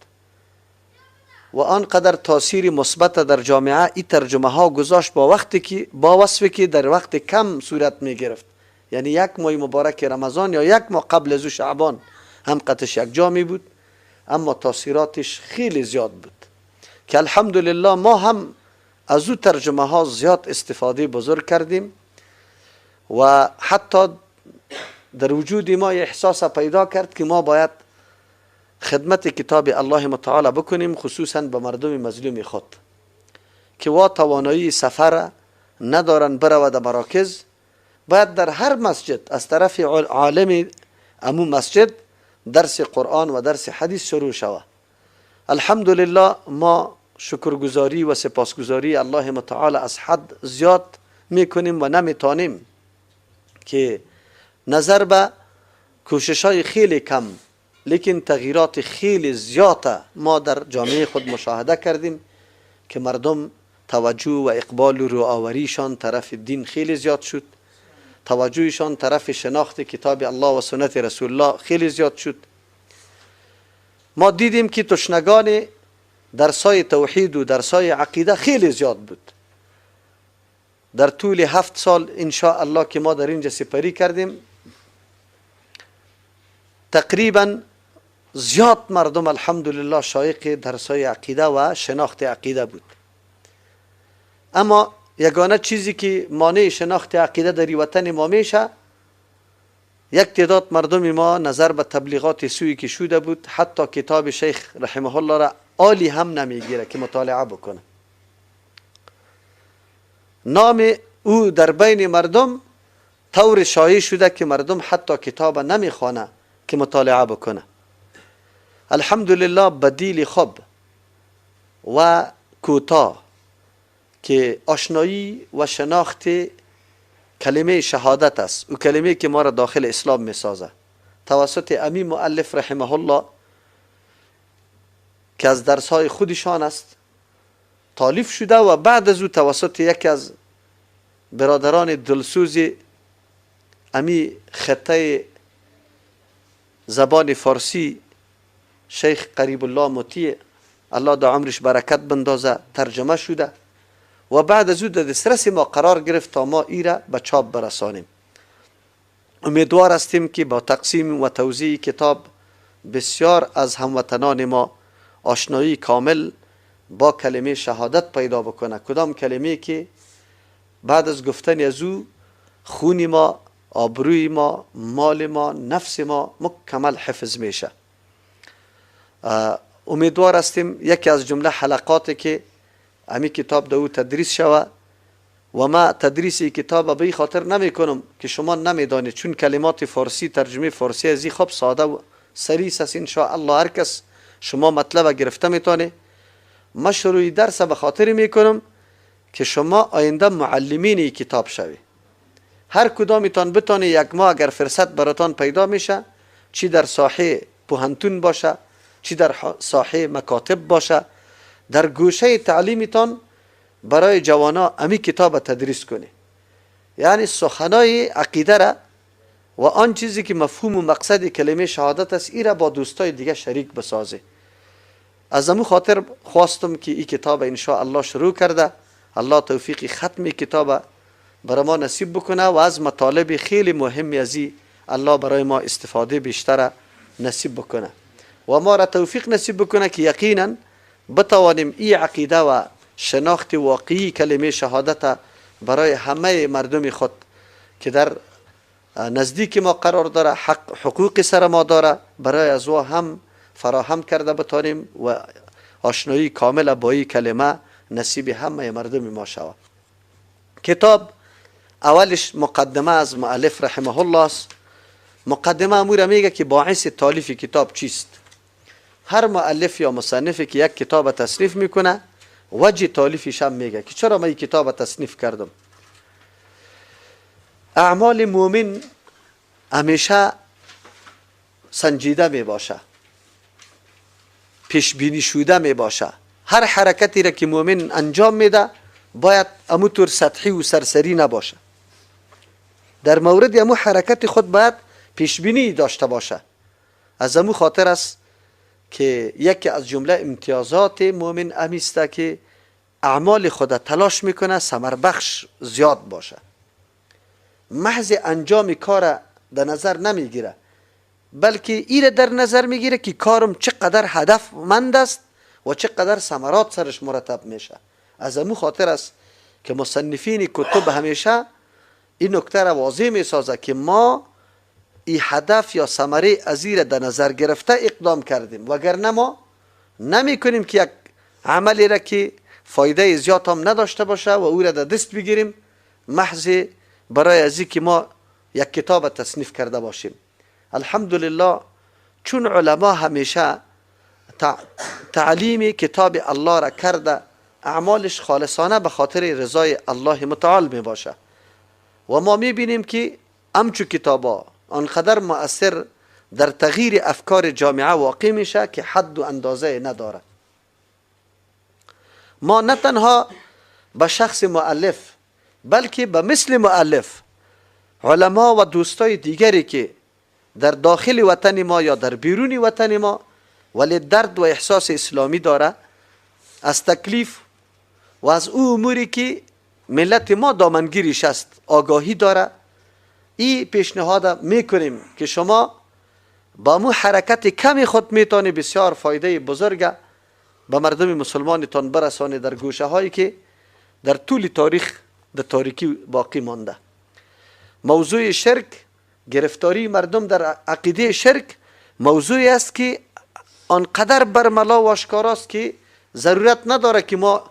و آنقدر تاثیر مثبت در جامعه این ترجمه ها گذاشت، با وقتی که با وصفی که در وقت کم صورت می گرفت، یعنی یک ماه مبارک رمضان یا یک ماه قبل از شعبان هم قطش یک جا می بود، اما تاثیراتش خیلی زیاد بود که الحمدلله ما هم از او ترجمه ها زیاد استفاده بزرگ کردیم و حتی در وجود ما احساس پیدا کرد که ما باید خدمت کتاب الله متعال بکنیم، خصوصا به مردم مظلوم خود که وا توانایی سفر ندارن برود مراکز، باید در هر مسجد از طرف عالم امو مسجد درس قرآن و درس حدیث شروع شود. الحمدلله ما شکرگزاری و سپاسگزاری الله متعال از حد زیاد میکنیم و نمیتانیم که نظر به کوشش های خیلی کم لیکن تغییرات خیلی زیاد ما در جامعه خود مشاهده کردیم که مردم توجه و اقبال و روآوریشان طرف دین خیلی زیاد شد، توجهشان طرف شناخت کتاب الله و سنت رسول الله خیلی زیاد شد. ما دیدیم که تشنگان درسای توحید و درسای عقیده خیلی زیاد بود. در طول 7 سال ان شاء الله که ما در اینجا سپری کردیم، تقریبا زیاد مردم الحمدلله شایق درسای عقیده و شناخت عقیده بود. اما یگانه چیزی که مانع شناخت عقیده در وطن ما میشه، یک تعداد مردم ما نظر به تبلیغات سوی که شده بود حتی کتاب شیخ رحمه الله را عالی هم نمیگیره که مطالعه بکنه. نام او در بین مردم طور شایع شده که مردم حتی کتاب نمیخوانه که مطالعه بکنه. الحمدلله بدیل خوب و کوتاه که آشنایی و شناخت کلمه شهادت است، او کلمه که ما را داخل اسلام میسازه، توسط امی مؤلف رحمه الله که از درسهای خودشان است تالیف شده و بعد از او توسط یکی از برادران دلسوز امی خطه زبان فارسی شیخ قریب الله مطیع، الله در عمرش برکت بندازه، ترجمه شده و بعد از او در دسترس ما قرار گرفت تا ما ایره به چاپ برسانیم. امیدوار هستیم که با تقسیم و توزیع کتاب بسیار از هموطنان ما آشنایی کامل با کلمه شهادت پیدا بکنه، کدام کلمه که بعد از گفتن از او خون ما، آبروی ما، مال ما، نفس ما مکمل حفظ میشه. امیدوار هستیم یکی از جمله حلقاتی که امی کتاب دو تدریس شوه و ما تدریس کتاب به خاطر نمی کنم که شما نمیدانید، چون کلمات فارسی ترجمه فارسی از خوب ساده و سلیس است. ان شاء الله هر کس شما مطلب گرفته میتونه. ما شروع درس به خاطر میکنم که شما آینده معلمین کتاب شوی. هر کدامتان بتانه یک ماه اگر فرصت براتان پیدا میشه، چی در ساحه پوهنتون باشه، چی در ساحه مکاتب باشه، در گوشه تعلیمتان برای جوانا امی کتاب تدریس کنه. یعنی سخنای عقیده را و آن چیزی که مفهوم و مقصد کلمه شهادت است ای را با دوستای دیگه شریک بسازه. از امو خاطر خواستم که این کتاب ان شاء الله شروع کرده، الله توفیق ختم کتاب برای ما نصیب بکنه و از مطالب خیلی مهمی از این الله برای ما استفاده بیشتر نصیب بکنه و ما را توفیق نصیب بکنه که یقینا بتوانیم این عقیده و شناخت واقعی کلمه شهادت برای همه مردم خود که در نزدیک ما قرار داره، حق حقوق سر ما داره، برای از او هم فراهم کرده بتانیم و آشنایی کامل با این کلمه نصیب همه مردم ما شود. کتاب اولش مقدمه از مؤلف رحمه الله است. مقدمه امور میگه که باعث تالیف کتاب چیست. هر مؤلف یا مصنفی که یک کتاب تصنیف میکنه وجه تالیفش هم میگه که چرا من این کتاب تصنیف کردم. اعمال مؤمن همیشه سنجیده می باشه، پیش بینی شده می باشه. هر حرکتی را که مؤمن انجام میده باید امو طور سطحی و سرسری نباشه. در مورد امو حرکت خود باید پیش بینی داشته باشه. از امو خاطر است که یکی از جمله امتیازات مؤمن امیسته که اعمال خود تلاش میکنه ثمر بخش زیاد باشه. محض انجام کار در نظر نمیگیره، بلکه ایره در نظر میگیره که کارم چقدر هدفمند است و چقدر ثمرات سرش مرتب میشه. از امو خاطر است که مصنفین کتب همیشه این نکته را واضح میسازه که ما این هدف یا ثمره از ایره در نظر گرفته اقدام کردیم، وگرنه ما نمی کنیم که یک عملی را که فایده زیاد هم نداشته باشه و او را در دست بگیریم محض برای از که ما یک کتاب تصنیف کرده باشیم. الحمدلله چون علما همیشه تعلیم کتاب الله را کرده، اعمالش خالصانه به خاطر رضای الله متعال می باشه و ما می بینیم که امچو کتابا آنقدر مؤثر در تغییر افکار جامعه واقع میشه که حد و اندازه نداره. ما نه تنها به شخص مؤلف بلکه به مثل مؤلف علما و دوستای دیگری که در داخل وطن ما یا در بیرون وطن ما ولی درد و احساس اسلامی داره، از تکلیف و از او اموری که ملت ما دامنگیریش است آگاهی داره، این پیشنهاد میکنیم که شما با مو حرکت کمی خود میتونی بسیار فایده بزرگ به مردم مسلمانتان برسانی در گوشه هایی که در طول تاریخ در تاریکی باقی مانده. موضوع شرک، گرفتاری مردم در عقیده شرک موضوعی است که آنقدر برملا و آشکار است که ضرورت نداره که ما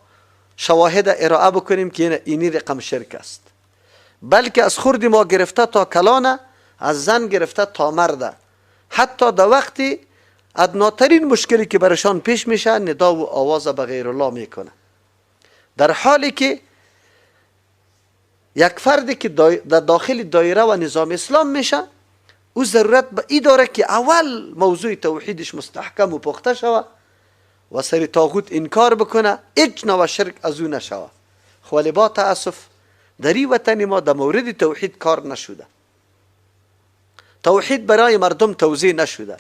شواهد ارائه بکنیم که اینی رقم شرک است، بلکه از خرد ما گرفته تا کلانه، از زن گرفته تا مرده، حتی در وقتی ادناترین مشکلی که برشان پیش میشه ندا و آواز به غیر الله میکنه، در حالی که یک فردی که در داخل دایره و نظام اسلام میشه او ضرورت به ای داره که اول موضوع توحیدش مستحکم و پخته شوه و سر طاغوت انکار بکنه، هیچ نوع شرک از او نشوه. ولی با تاسف در این وطن ما در مورد توحید کار نشده، توحید برای مردم توضیح نشده،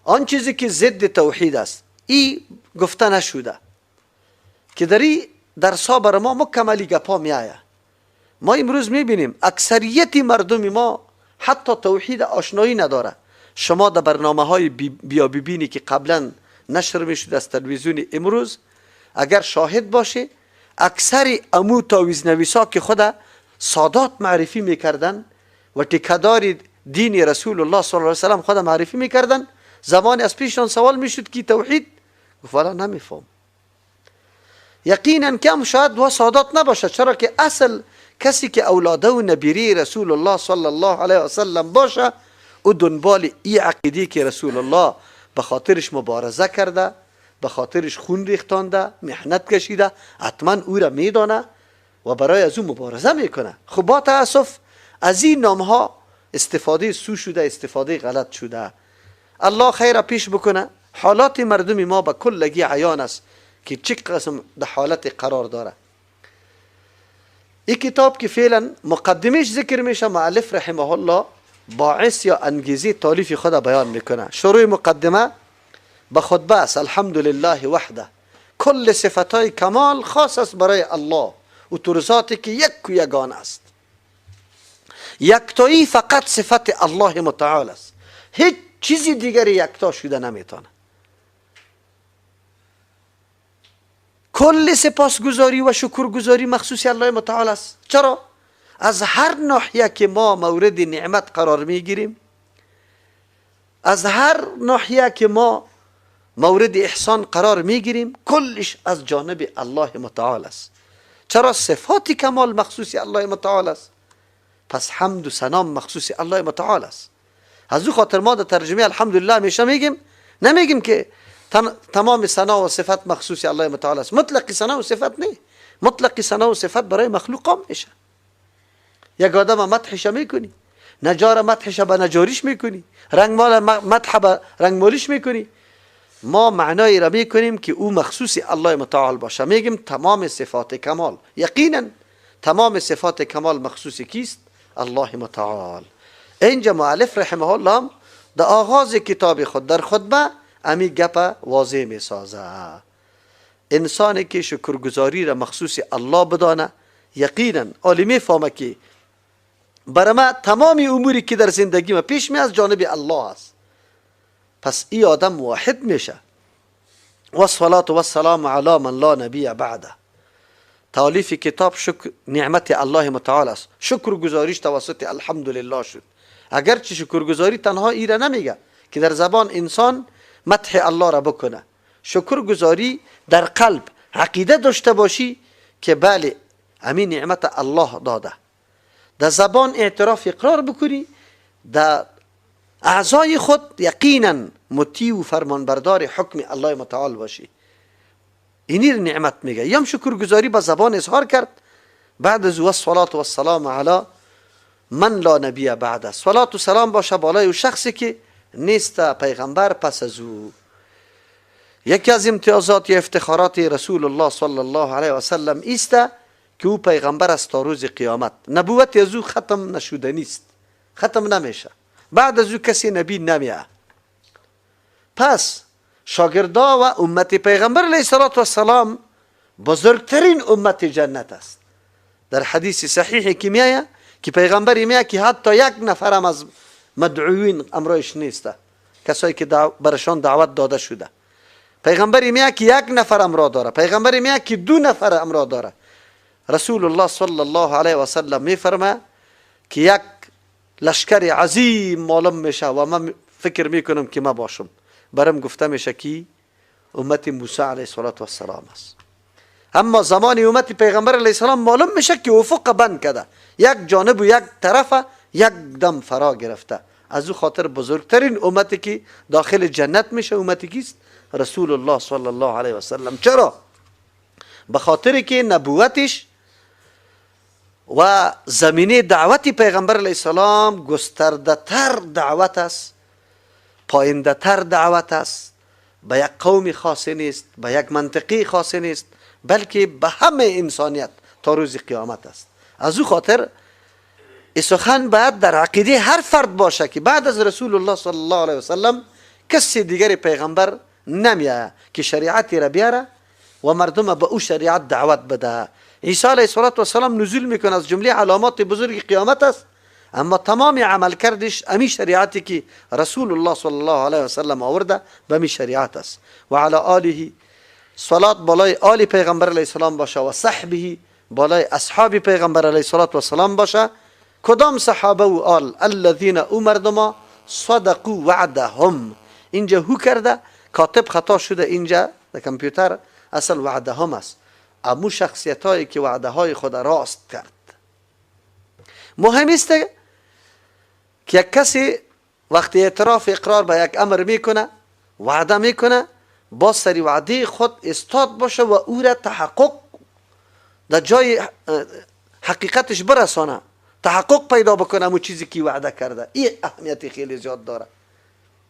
آن چیزی که ضد توحید است ای گفته نشده که در این درس‌ها بر ما مکملی گپا میآید. ما امروز میبینیم اکثریت مردم ما حتی توحید آشنایی نداره. شما در برنامه های بیا ببینی که قبلا نشر میشد از تلویزیون امروز اگر شاهد باشه، اکثر امو تاویز نویسا که خود سادات معرفی میکردن و تکدار دین رسول الله صلی الله علیه وسلم خود معرفی میکردن، زمان از پیششان سوال میشد که توحید، گفت والا نمیفهم. یقینا کم شاید و سادات نباشه، چرا که اصل کسی که اولاده و نبیری رسول الله صلی الله علیه وسلم باشه او دنبال ای عقیده که رسول الله به خاطرش مبارزه کرده، به خاطرش خون ریختانده، محنت کشیده، حتما او را میدانه و برای از او مبارزه میکنه. خب با تاسف از این نام ها استفاده سو شده، استفاده غلط شده. الله خیر پیش بکنه. حالات مردم ما به کلگی عیان است که چه قسم در حالت قرار داره. این کتاب که فعلا مقدمش ذکر میشه، مؤلف رحمه الله باعث یا انگیزه تالیف خود بیان میکنه. شروع مقدمه به خطبه است: الحمدلله وحده، کل صفتهای کمال خاص است برای الله و تو ذاتی که یک و یگان است. یکتایی فقط صفت الله متعال است، هیچ چیزی دیگری یکتا شده نمیتونه. کل سپاسگزاری و شکرگزاری مخصوص الله متعال است. چرا؟ از هر ناحیه که ما مورد نعمت قرار میگیریم، از هر ناحیه که ما مورد احسان قرار میگیریم، کلش از جانب الله متعال است. چرا؟ صفات کمال مخصوص الله متعال است، پس حمد و سلام مخصوص الله متعال است. از او خاطر ما در ترجمه الحمدلله همیشه میگیم، نمیگیم که تمام ثنا و صفت مخصوص الله متعال است. مطلق ثنا و صفت نه، مطلق ثنا و صفت برای مخلوق میشه. یک آدم مدحش میکنی، نجار مدحش به نجاریش میکنی، رنگمال مدح به رنگمالیش میکنی. ما معنایی را میکنیم که او مخصوص الله متعال باشه. میگیم تمام صفات کمال، یقینا تمام صفات کمال مخصوص کیست؟ الله متعال. اینجا مؤلف رحمه الله در آغاز کتاب خود در خطبه امی گپ واضح میسازه. انسانی که شکرگزاری را مخصوص الله بدانه، یقینا عالمی میفهمه که برای ما تمام اموری که در زندگی ما پیش می از جانب الله است. پس ای آدم واحد میشه. والصلاة والسلام علی من لا نبی بعده. تالیف کتاب شکر نعمت الله متعال است. شکرگزاریش توسط الحمدلله شد. اگرچه شکرگزاری تنها ای را نمیگه که در زبان انسان مدح الله را بکنه. شکرگزاری در قلب عقیده داشته باشی که بله همین نعمت الله داده، در زبان اعتراف اقرار بکنی، در اعضای خود یقینا مطیع و فرمانبردار حکم الله متعال باشی. اینی نعمت میگه. یم شکرگزاری با زبان اظهار کرد. بعد از والصلاة والسلام علی من لا نبی بعد، صلات و سلام باشه بالای او شخصی که نیست پیغمبر پس از او. یکی از امتیازات یا افتخارات رسول الله صلی الله علیه و سلم ایست که او پیغمبر است تا روز قیامت. نبوت از او ختم نشده نیست، ختم نمیشه. بعد از او کسی نبی نمیه. پس شاگردا و امت پیغمبر علیه الصلاة والسلام بزرگترین امت جنت است. در حدیث صحیح که میایه که پیغمبر میایه که حتی یک نفرم از مدعوین امرایش نیست، کسایی که برشان دعوت داده شده. پیغمبر میایه که یک نفر امرا داره، پیغمبر میایه که دو نفر امرا داره. رسول الله صلی الله علیه و سلم میفرمه که یک لشکر عظیم معلوم میشه و من فکر میکنم که ما باشم. برم گفته میشه که امت موسی علیه السلام است. اما زمان امت پیغمبر علیه السلام معلوم میشه که افق بند کرده، یک جانب و یک طرف یک دم فرا گرفته. از او خاطر بزرگترین امتی که داخل جنت میشه امتی کیست؟ رسول الله صلی الله علیه و سلم. چرا؟ به خاطر که نبوتش و زمینه دعوت پیغمبر علیه السلام گسترده تر دعوت است، پاینده تر دعوت است، به یک قوم خاص نیست، به یک منطقه خاص نیست، بلکه به همه انسانیت تا روز قیامت است. از او خاطر سخن باید در عقیده هر فرد باشه که بعد از رسول الله صلی الله علیه وسلم کسی دیگر پیغمبر نمیایه که شریعتی را بیاره و مردم به او شریعت دعوت بده. عیسی علیه السلام نزول میکنه، از جمله علامات بزرگ قیامت است، اما تمام عمل کردش امی شریعتی که رسول الله صلی الله علیه وسلم آورده به امی شریعت است. و علی آله، صلات بالای آل پیغمبر علیه السلام باشه و صحبه بالای اصحاب پیغمبر علیه السلام باشه. کدام صحابه و آل؟ الذین او مردما صدقوا وعدهم. اینجا هو کرده، کاتب خطا شده اینجا در کامپیوتر، اصل وعدهم است. امو شخصیت هایی که وعده های خود راست کرد. مهم است که یک کسی وقتی اعتراف اقرار به یک امر میکنه، وعده میکنه، با سری وعده خود استاد باشه و او را تحقق در جای حقیقتش برسانه، تحقق پیدا بکنه امو چیزی که وعده کرده. این اهمیت خیلی زیاد داره.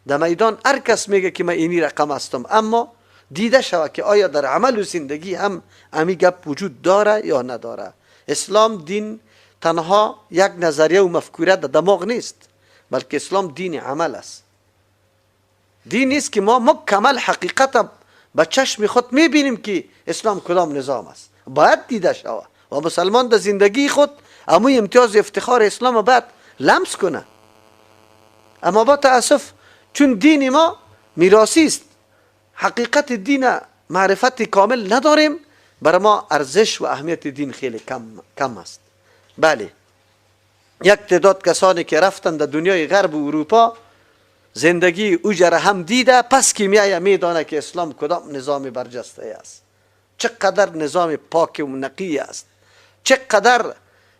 در میدان هر کس میگه که من اینی رقم هستم، اما دیده شود که آیا در عمل و زندگی هم امی گپ وجود داره یا نداره. اسلام دین تنها یک نظریه و مفکوره در دماغ نیست، بلکه اسلام دین عمل است. دین است که ما مکمل حقیقت به چشم خود میبینیم که اسلام کدام نظام است، باید دیده شود و مسلمان در زندگی خود اموی امتیاز افتخار اسلام باید لمس کنه. اما با تاسف چون دین ما میراثی است، حقیقت دین معرفت کامل نداریم، برای ما ارزش و اهمیت دین خیلی کم است. بله، یک تعداد کسانی که رفتن در دنیای غرب و اروپا زندگی اوجره هم دیده، پس که میایه میدانه که اسلام کدام نظام برجسته است، چقدر نظام پاک و نقی است، چقدر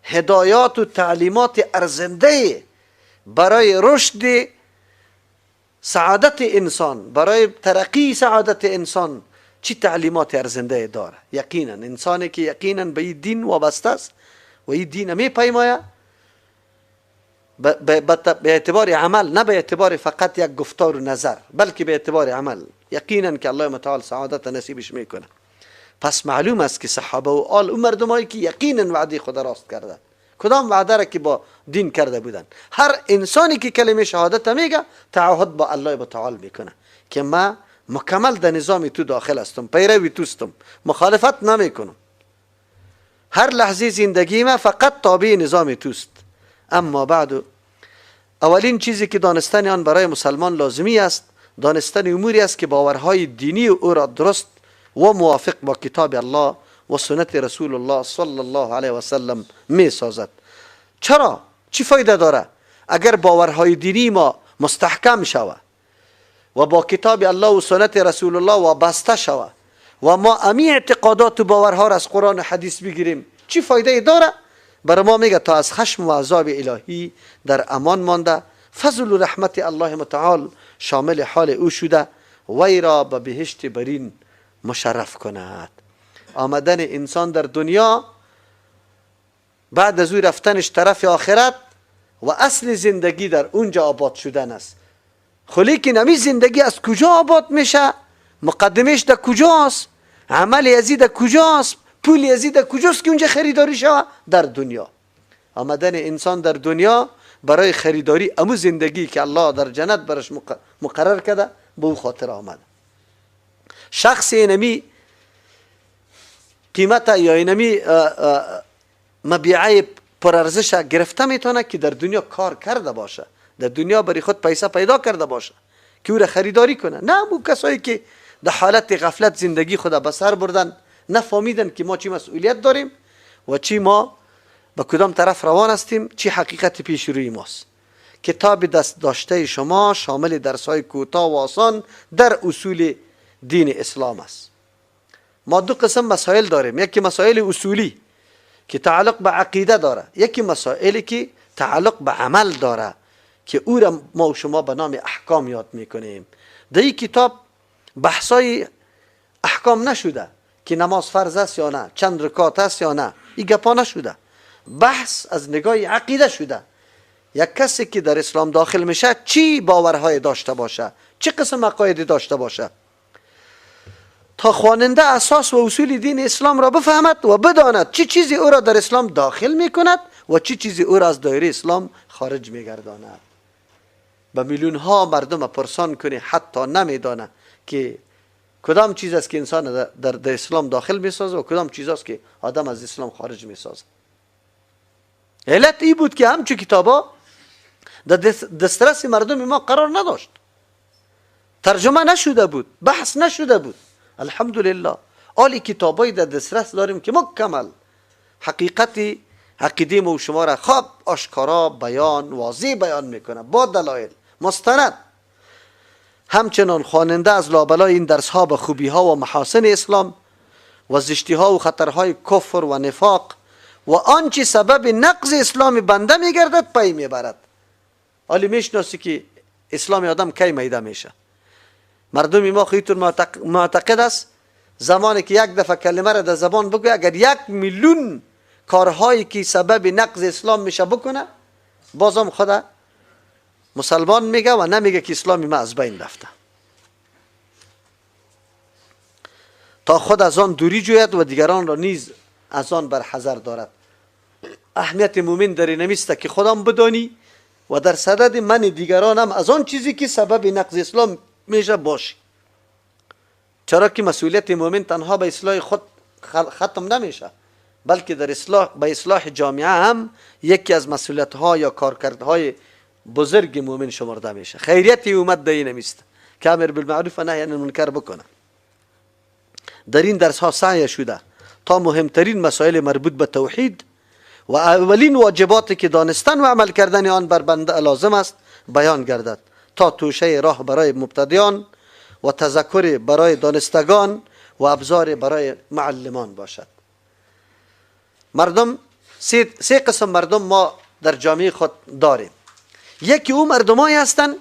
هدایات و تعلیمات ارزنده برای رشد سعادت انسان، برای ترقی سعادت انسان چی تعلیمات ارزنده داره. یقینا انسانی که یقینا به این دین وابسته است و این دین می پیمایه به اعتبار عمل، نه به اعتبار فقط یک گفتار و نظر، بلکه به اعتبار عمل، یقینا که الله متعال سعادت نصیبش میکنه. پس معلوم است که صحابه و آل اون مردمایی که یقینا وعده خدا راست کردن، کدام وعده را که با دین کرده بودن. هر انسانی که کلمه شهادت میگه تعهد با الله متعال میکنه که ما مکمل در نظام تو داخل هستم، پیروی توستم، مخالفت نمیکنم، هر لحظه زندگی ما فقط تابع نظام توست. اما بعد، اولین چیزی که دانستن آن برای مسلمان لازمی است، دانستن اموری است که باورهای دینی او را درست و موافق با کتاب الله و سنت رسول الله صلی الله علیه و سلم می سازد. چرا؟ چی فایده داره اگر باورهای دینی ما مستحکم شود و با کتاب الله و سنت رسول الله وابسته شود و ما امی اعتقادات و باورها را از قرآن و حدیث بگیریم، چی فایده داره؟ برای ما میگه تا از خشم و عذاب الهی در امان مانده، فضل و رحمت الله متعال شامل حال او شده، وی را به بهشت برین مشرف کند. آمدن انسان در دنیا بعد از او رفتنش طرف آخرت و اصل زندگی در اونجا آباد شدن است. خلی که نمی زندگی از کجا آباد میشه؟ مقدمش در کجاست؟ عمل ازی در کجاست؟ پول ازی در کجاست که اونجا خریداری شود؟ در دنیا. آمدن انسان در دنیا برای خریداری امو زندگی که الله در جنت برش مقرر کرده به او خاطر آمده. شخص اینمی قیمت یا اینمی مبیعه پرارزش گرفته میتونه که در دنیا کار کرده باشه، در دنیا برای خود پیسه پیدا کرده باشه که او را خریداری کنه. نه او کسایی که در حالت غفلت زندگی خود به سر بردن، نفهمیدن که ما چی مسئولیت داریم و چی ما به کدام طرف روان هستیم، چی حقیقت پیش روی ماست. کتاب دست داشته شما شامل درس‌های کوتاه و آسان در اصول دین اسلام است. ما دو قسم مسائل داریم، یکی مسائل اصولی که تعلق به عقیده داره، یکی مسائلی که تعلق به عمل داره که او را ما و شما به نام احکام یاد میکنیم. در این کتاب بحثای احکام نشده که نماز فرض است یا نه، چند رکعت است یا نه، این گپا نشده. بحث از نگاه عقیده شده. یک کسی که در اسلام داخل میشه چی باورهای داشته باشه، چه قسم عقاید داشته باشه، تا خواننده اساس و اصول دین اسلام را بفهمد و بداند چه چیزی او را در اسلام داخل میکند و چه چیزی او را از دایره اسلام خارج میگرداند. به میلیون ها مردم پرسان کنی حتی نمیدانه که کدام چیز است که انسان در اسلام داخل میسازه و کدام چیز است که آدم از اسلام خارج میسازه. علت ای بود که همچو کتابا در دسترس مردم ما قرار نداشت، ترجمه نشده بود، بحث نشده بود. الحمدلله آلی کتابایی در دسترس داریم که مکمل حقیقت عقیده ما و شما را خوب آشکارا بیان، واضح بیان میکنه با دلایل مستند. همچنان خواننده از لابلای این درس ها به خوبی ها و محاسن اسلام و زشتی ها و خطرهای کفر و نفاق و آنچه سبب نقض اسلام بنده میگردد پی میبرد. حالی میشناسی که اسلام آدم کی میده میشه. مردم ما خیلی معتقد است زمانی که یک دفعه کلمه را در زبان بگوی، اگر 1 میلیون کارهایی که سبب نقض اسلام میشه بکنه، بازم خدا مسلمان میگه و نمیگه که اسلام ما از بین رفته. تا خود از آن دوری جوید و دیگران را نیز از آن برحذر دارد. اهمیت مومن در این است که خودم بدانی و در صدد من دیگران هم از آن چیزی که سبب نقض اسلام میشه باشی. چرا که مسئولیت مومن تنها به اصلاح خود ختم نمیشه، بلکه در اصلاح به اصلاح جامعه هم یکی از مسئولیت ها یا کارکردهای بزرگ مومن شمرده میشه. خیریت امت در این است که امر بالمعروف و نهی عن المنکر بکنه. در این درس ها سعی شده تا مهمترین مسائل مربوط به توحید و اولین واجباتی که دانستن و عمل کردن آن بر بنده لازم است بیان گردد، تا توشه راه برای مبتدیان و تذکر برای دانستگان و ابزار برای معلمان باشد. مردم سه قسم مردم ما در جامعه خود داریم. یکی او مردمایی هستند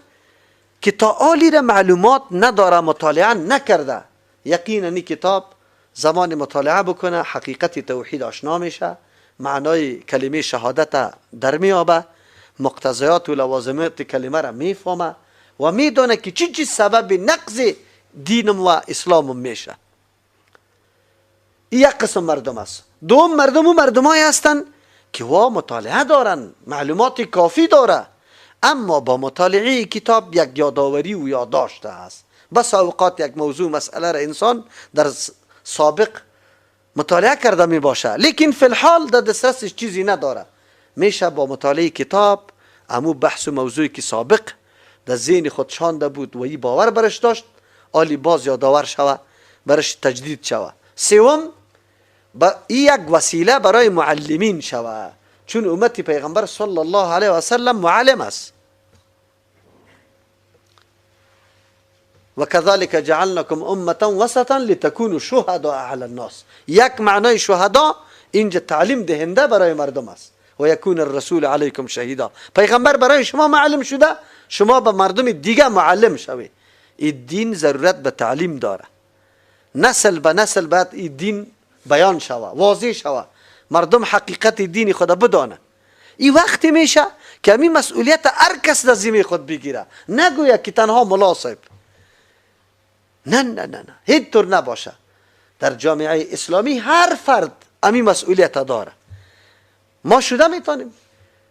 که تا آلی را معلومات نداره، مطالعه نکرده، یقینا این کتاب زمان مطالعه بکنه حقیقت توحید آشنا میشه، معنای کلمه شهادت در میابه، مقتضیات و لوازمات کلمه را میفهمه و میدانه که چی چیز سبب نقض دینم و اسلامم میشه. یک قسم مردم است. دوم مردم و مردمایی هستند که وا مطالعه دارن، معلومات کافی داره، اما با مطالعه کتاب یک یادآوری و یادداشت است. بس اوقات یک موضوع مسئله را انسان در سابق مطالعه کرده می باشه، لیکن فی الحال در دسترسش چیزی نداره. میشه با مطالعه کتاب امو بحث و موضوعی که سابق در ذهن خود شانده بود و ای باور برش داشت، آلی باز یادآور شوه، برش تجدید شوه. سوم، با یک وسیله برای معلمین شوه، چون امت پیغمبر صلی الله علیه و سلم معلم است. و كذلك جعلناكم امه وسطا لتكونوا شهداء على الناس. یک معنای شهدا اینجا تعلیم دهنده برای مردم است. و یکون الرسول علیکم شهیدا. پیغمبر برای شما معلم شده، شما به مردم دیگه معلم شوید. این دین ضرورت به تعلیم داره. نسل به نسل باید این دین بیان شوه، واضح شوه، مردم حقیقت دین خود بدانه. این وقتی میشه که همین مسئولیت هر کس در ذمه خود بگیره، نگوید که تنها ملا صاحب. نه نه نه نه، هیچ طور نباشه. در جامعه اسلامی هر فرد همین مسئولیت داره. ما شده میتونیم.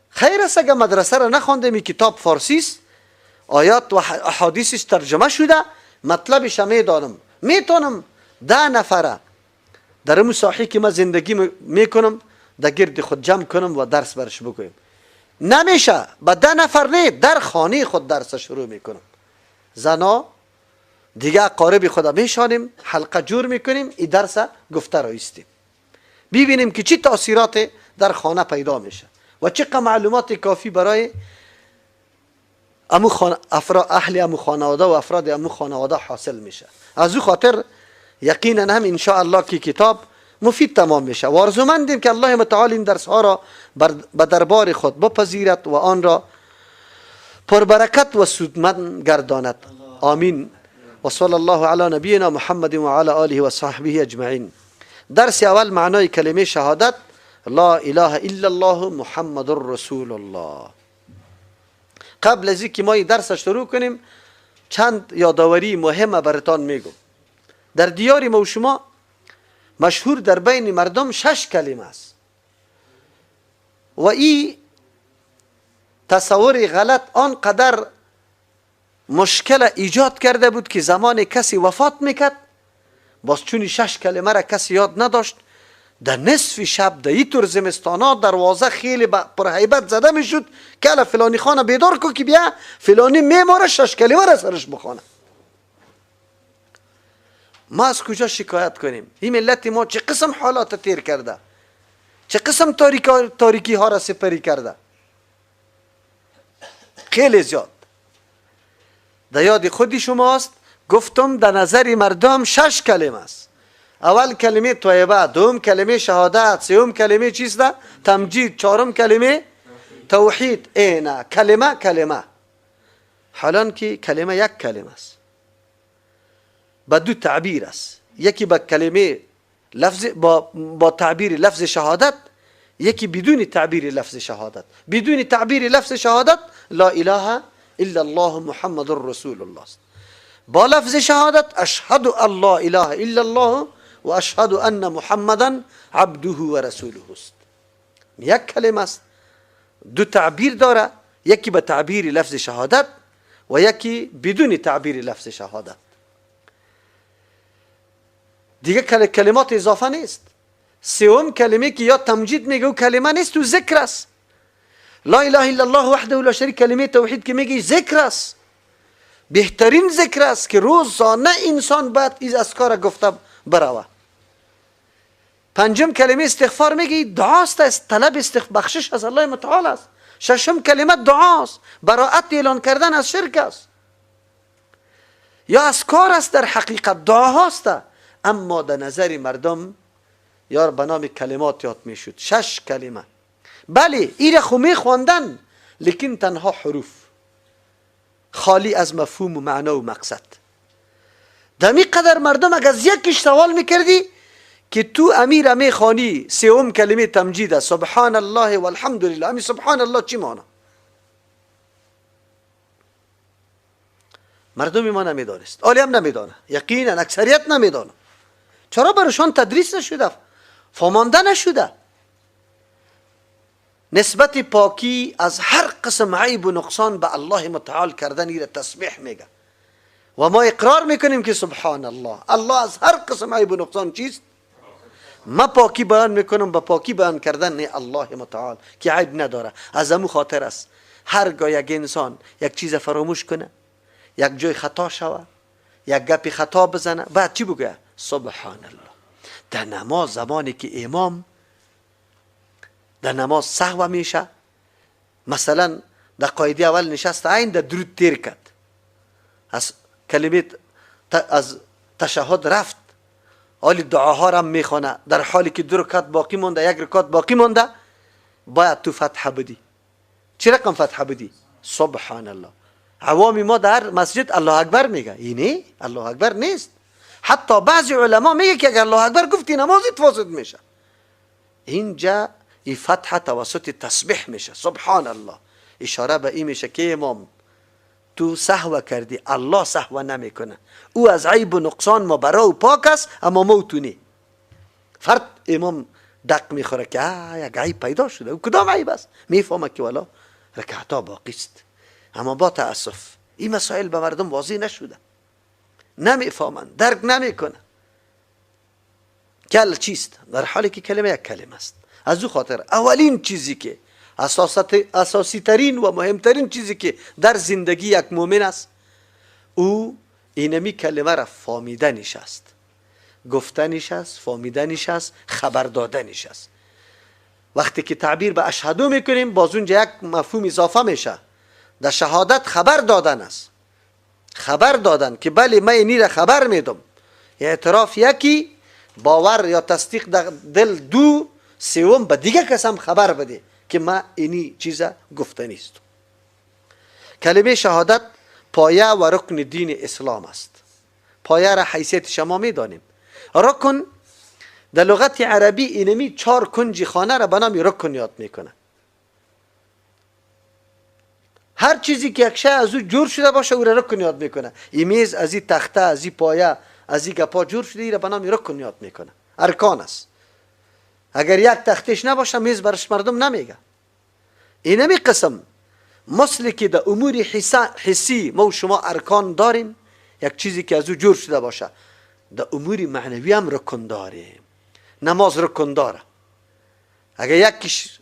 خیر است اگه مدرسه را نخواندیم، این کتاب فارسی است، آیات و احادیثش ترجمه شده، مطلبش میدانم، میتونم 10 نفره در اون ساحه که من زندگی میکنم در گرد خود جمع کنم و درس برش بگویم. نمیشه با 10 نفر نه، در خانه خود درس شروع میکنم. زنا دیگه قارب خود میشانیم، حلقه جور میکنیم، این درس گفته را ایستیم، ببینیم که چی تاثیرات در خانه پیدا میشه و چه معلومات کافی برای اهل امو خانواده و افراد امو خانواده حاصل میشه. از او خاطر یقینا هم ان شاء الله که کتاب مفید تمام میشه و آرزومندیم که الله متعال این درس ها را به دربار خود بپذیرد و آن را پربرکت و سودمند گرداند. آمین. و صلی الله علی نبینا محمد و علی آله و صحبه اجمعین. درس اول معنای کلمه شهادت لا اله الا الله محمد رسول الله. قبل از اینکه ما این درس شروع کنیم چند یادآوری مهم براتان میگم. در دیار ما و شما مشهور در بین مردم 6 کلمه است و این تصور غلط آنقدر مشکل ایجاد کرده بود که زمان کسی وفات میکرد، باز چون 6 کلمه را کسی یاد نداشت، در نصف شب در این طور زمستانا دروازه خیلی پرهیبت زده میشد که الا فلانی خانه بیدار کو که بیا فلانی میماره 6 کلمه را سرش بخوانه. ما از کجا شکایت کنیم؟ این ملت ما چه قسم حالات تیر کرده، چه قسم تاریکی ها را سپری کرده، خیلی زیاد. در یاد خودی شماست گفتم در نظر مردم 6 کلمه است. اول کلمه طیبه، دوم کلمه شهادت، سوم کلمه چیست؟ تمجید، چهارم کلمه توحید. اینا کلمه کلمه، حالان که کلمه یک کلمه است، با دو تعبیر است. یکی با کلمه لفظ با تعبیر لفظ شهادت، یکی بدون تعبیر لفظ شهادت. بدون تعبیر لفظ شهادت لا اله الا الله محمد رسول الله است. با لفظ شهادت اشهد ان لا اله الا الله و اشهد ان محمدا عبده و رسوله است. یک کلمه است، دو تعبیر داره، یکی به تعبیر لفظ شهادت و یکی بدون تعبیر لفظ شهادت. دیگه کلمات اضافه نیست. سوم کلمه که یا تمجید میگه و کلمه نیست و ذکر است. لا اله الا الله وحده لا شریک، کلمه توحید که میگه ذکر است، بهترین ذکر است که روزانه انسان باید از اذکار گفته بروه. پنجم کلمه استغفار میگه دعاست، است طلب بخشش از الله متعال است. ششم کلمه دعاست، براءت اعلان کردن از شرک است یا اذکار است، در حقیقت دعاهاست، اما در نظر مردم یار به نام کلمات یاد میشد. شش کلمه، بله ایره خو میخواندن، لیکن تنها حروف خالی از مفهوم و معنا و مقصد. دمی قدر مردم اگر از یکیش سوال میکردی که تو امیر میخوانی، سوم کلمه تمجید است، سبحان الله والحمد لله، امی سبحان الله چی معنا؟ مردم ما نمیدانست، آلی هم نمیدانه، یقینا اکثریت نمیدانه. چرا برشان تدریس نشده، فهمانده نشده؟ نسبت پاکی از هر قسم عیب و نقصان به الله متعال کردن ایره تسبیح میگه و ما اقرار میکنیم که سبحان الله، الله از هر قسم عیب و نقصان چیست؟ ما پاکی بیان میکنم به پاکی بیان کردن الله متعال که عیب نداره. از امو خاطر است هرگاه یک انسان یک چیز فراموش کنه، یک جای خطا شوه، یک گپی خطا بزنه، بعد چی بگه؟ سبحان الله. در نماز زمانی که امام در نماز سهو میشه، مثلا در قاعده اول نشست عین در درود تیر کرد، از کلمه از تشهد رفت، حالی دعاها را میخوانه، در حالی که دو رکعت باقی مونده، یک رکعت باقی مونده، باید تو فتحه بدی. چه رقم فتحه بدی؟ سبحان الله. عوام ما در مسجد الله اکبر میگه، اینه الله اکبر نیست. حتی بعضی علما میگه که اگر الله اکبر گفتی نمازت فاسد میشه. اینجا این فتحه توسط تسبیح میشه، سبحان الله. اشاره به این میشه که امام تو سهو کردی، الله سهو نمیکنه، او از عیب و نقصان ما برا و پاک است، اما ما تو نی. فرد امام دق میخوره که یک عیب پیدا شده، او کدام عیب است؟ میفهمه که والا رکعتا باقی است. اما با تاسف این مسائل به مردم واضح نشده، نمیفهمند، درک نمیکنه کل چیست، در حالی که کلمه یک کلمه است. از او خاطر اولین چیزی که اساسی ترین و مهمترین چیزی که در زندگی یک مؤمن است، او اینمی کلمه را فهمیدنش است، گفتنش است، فهمیدنش است، خبر دادنش است. وقتی که تعبیر به اشهدو میکنیم، باز اونجا یک مفهوم اضافه میشه، در شهادت خبر دادن است، خبر دادن که بله من اینی را خبر میدم. اعتراف یکی، باور یا تصدیق در دل دو، سوم به دیگه کس هم خبر بده که ما اینی چیز گفته نیست. کلمه شهادت پایه و رکن دین اسلام است. پایه را حیثیت شما میدانیم. رکن در لغت عربی اینمی چهار کنج خانه را به نام رکن یاد میکنه. هر چیزی که یک شی از او جور شده باشه او را رکن یاد میکنه. این میز از این تخته، از این پایه، از این گپا جور شده، این را به نام رکن یاد میکنه. ارکان است. اگر یک تختش نباشه میز برش مردم نمیگه. اینمی قسم مثل که در امور حسی ما و شما ارکان داریم، یک چیزی که از او جور شده باشه، در امور معنوی هم رکن داریم. نماز رکن داره، اگر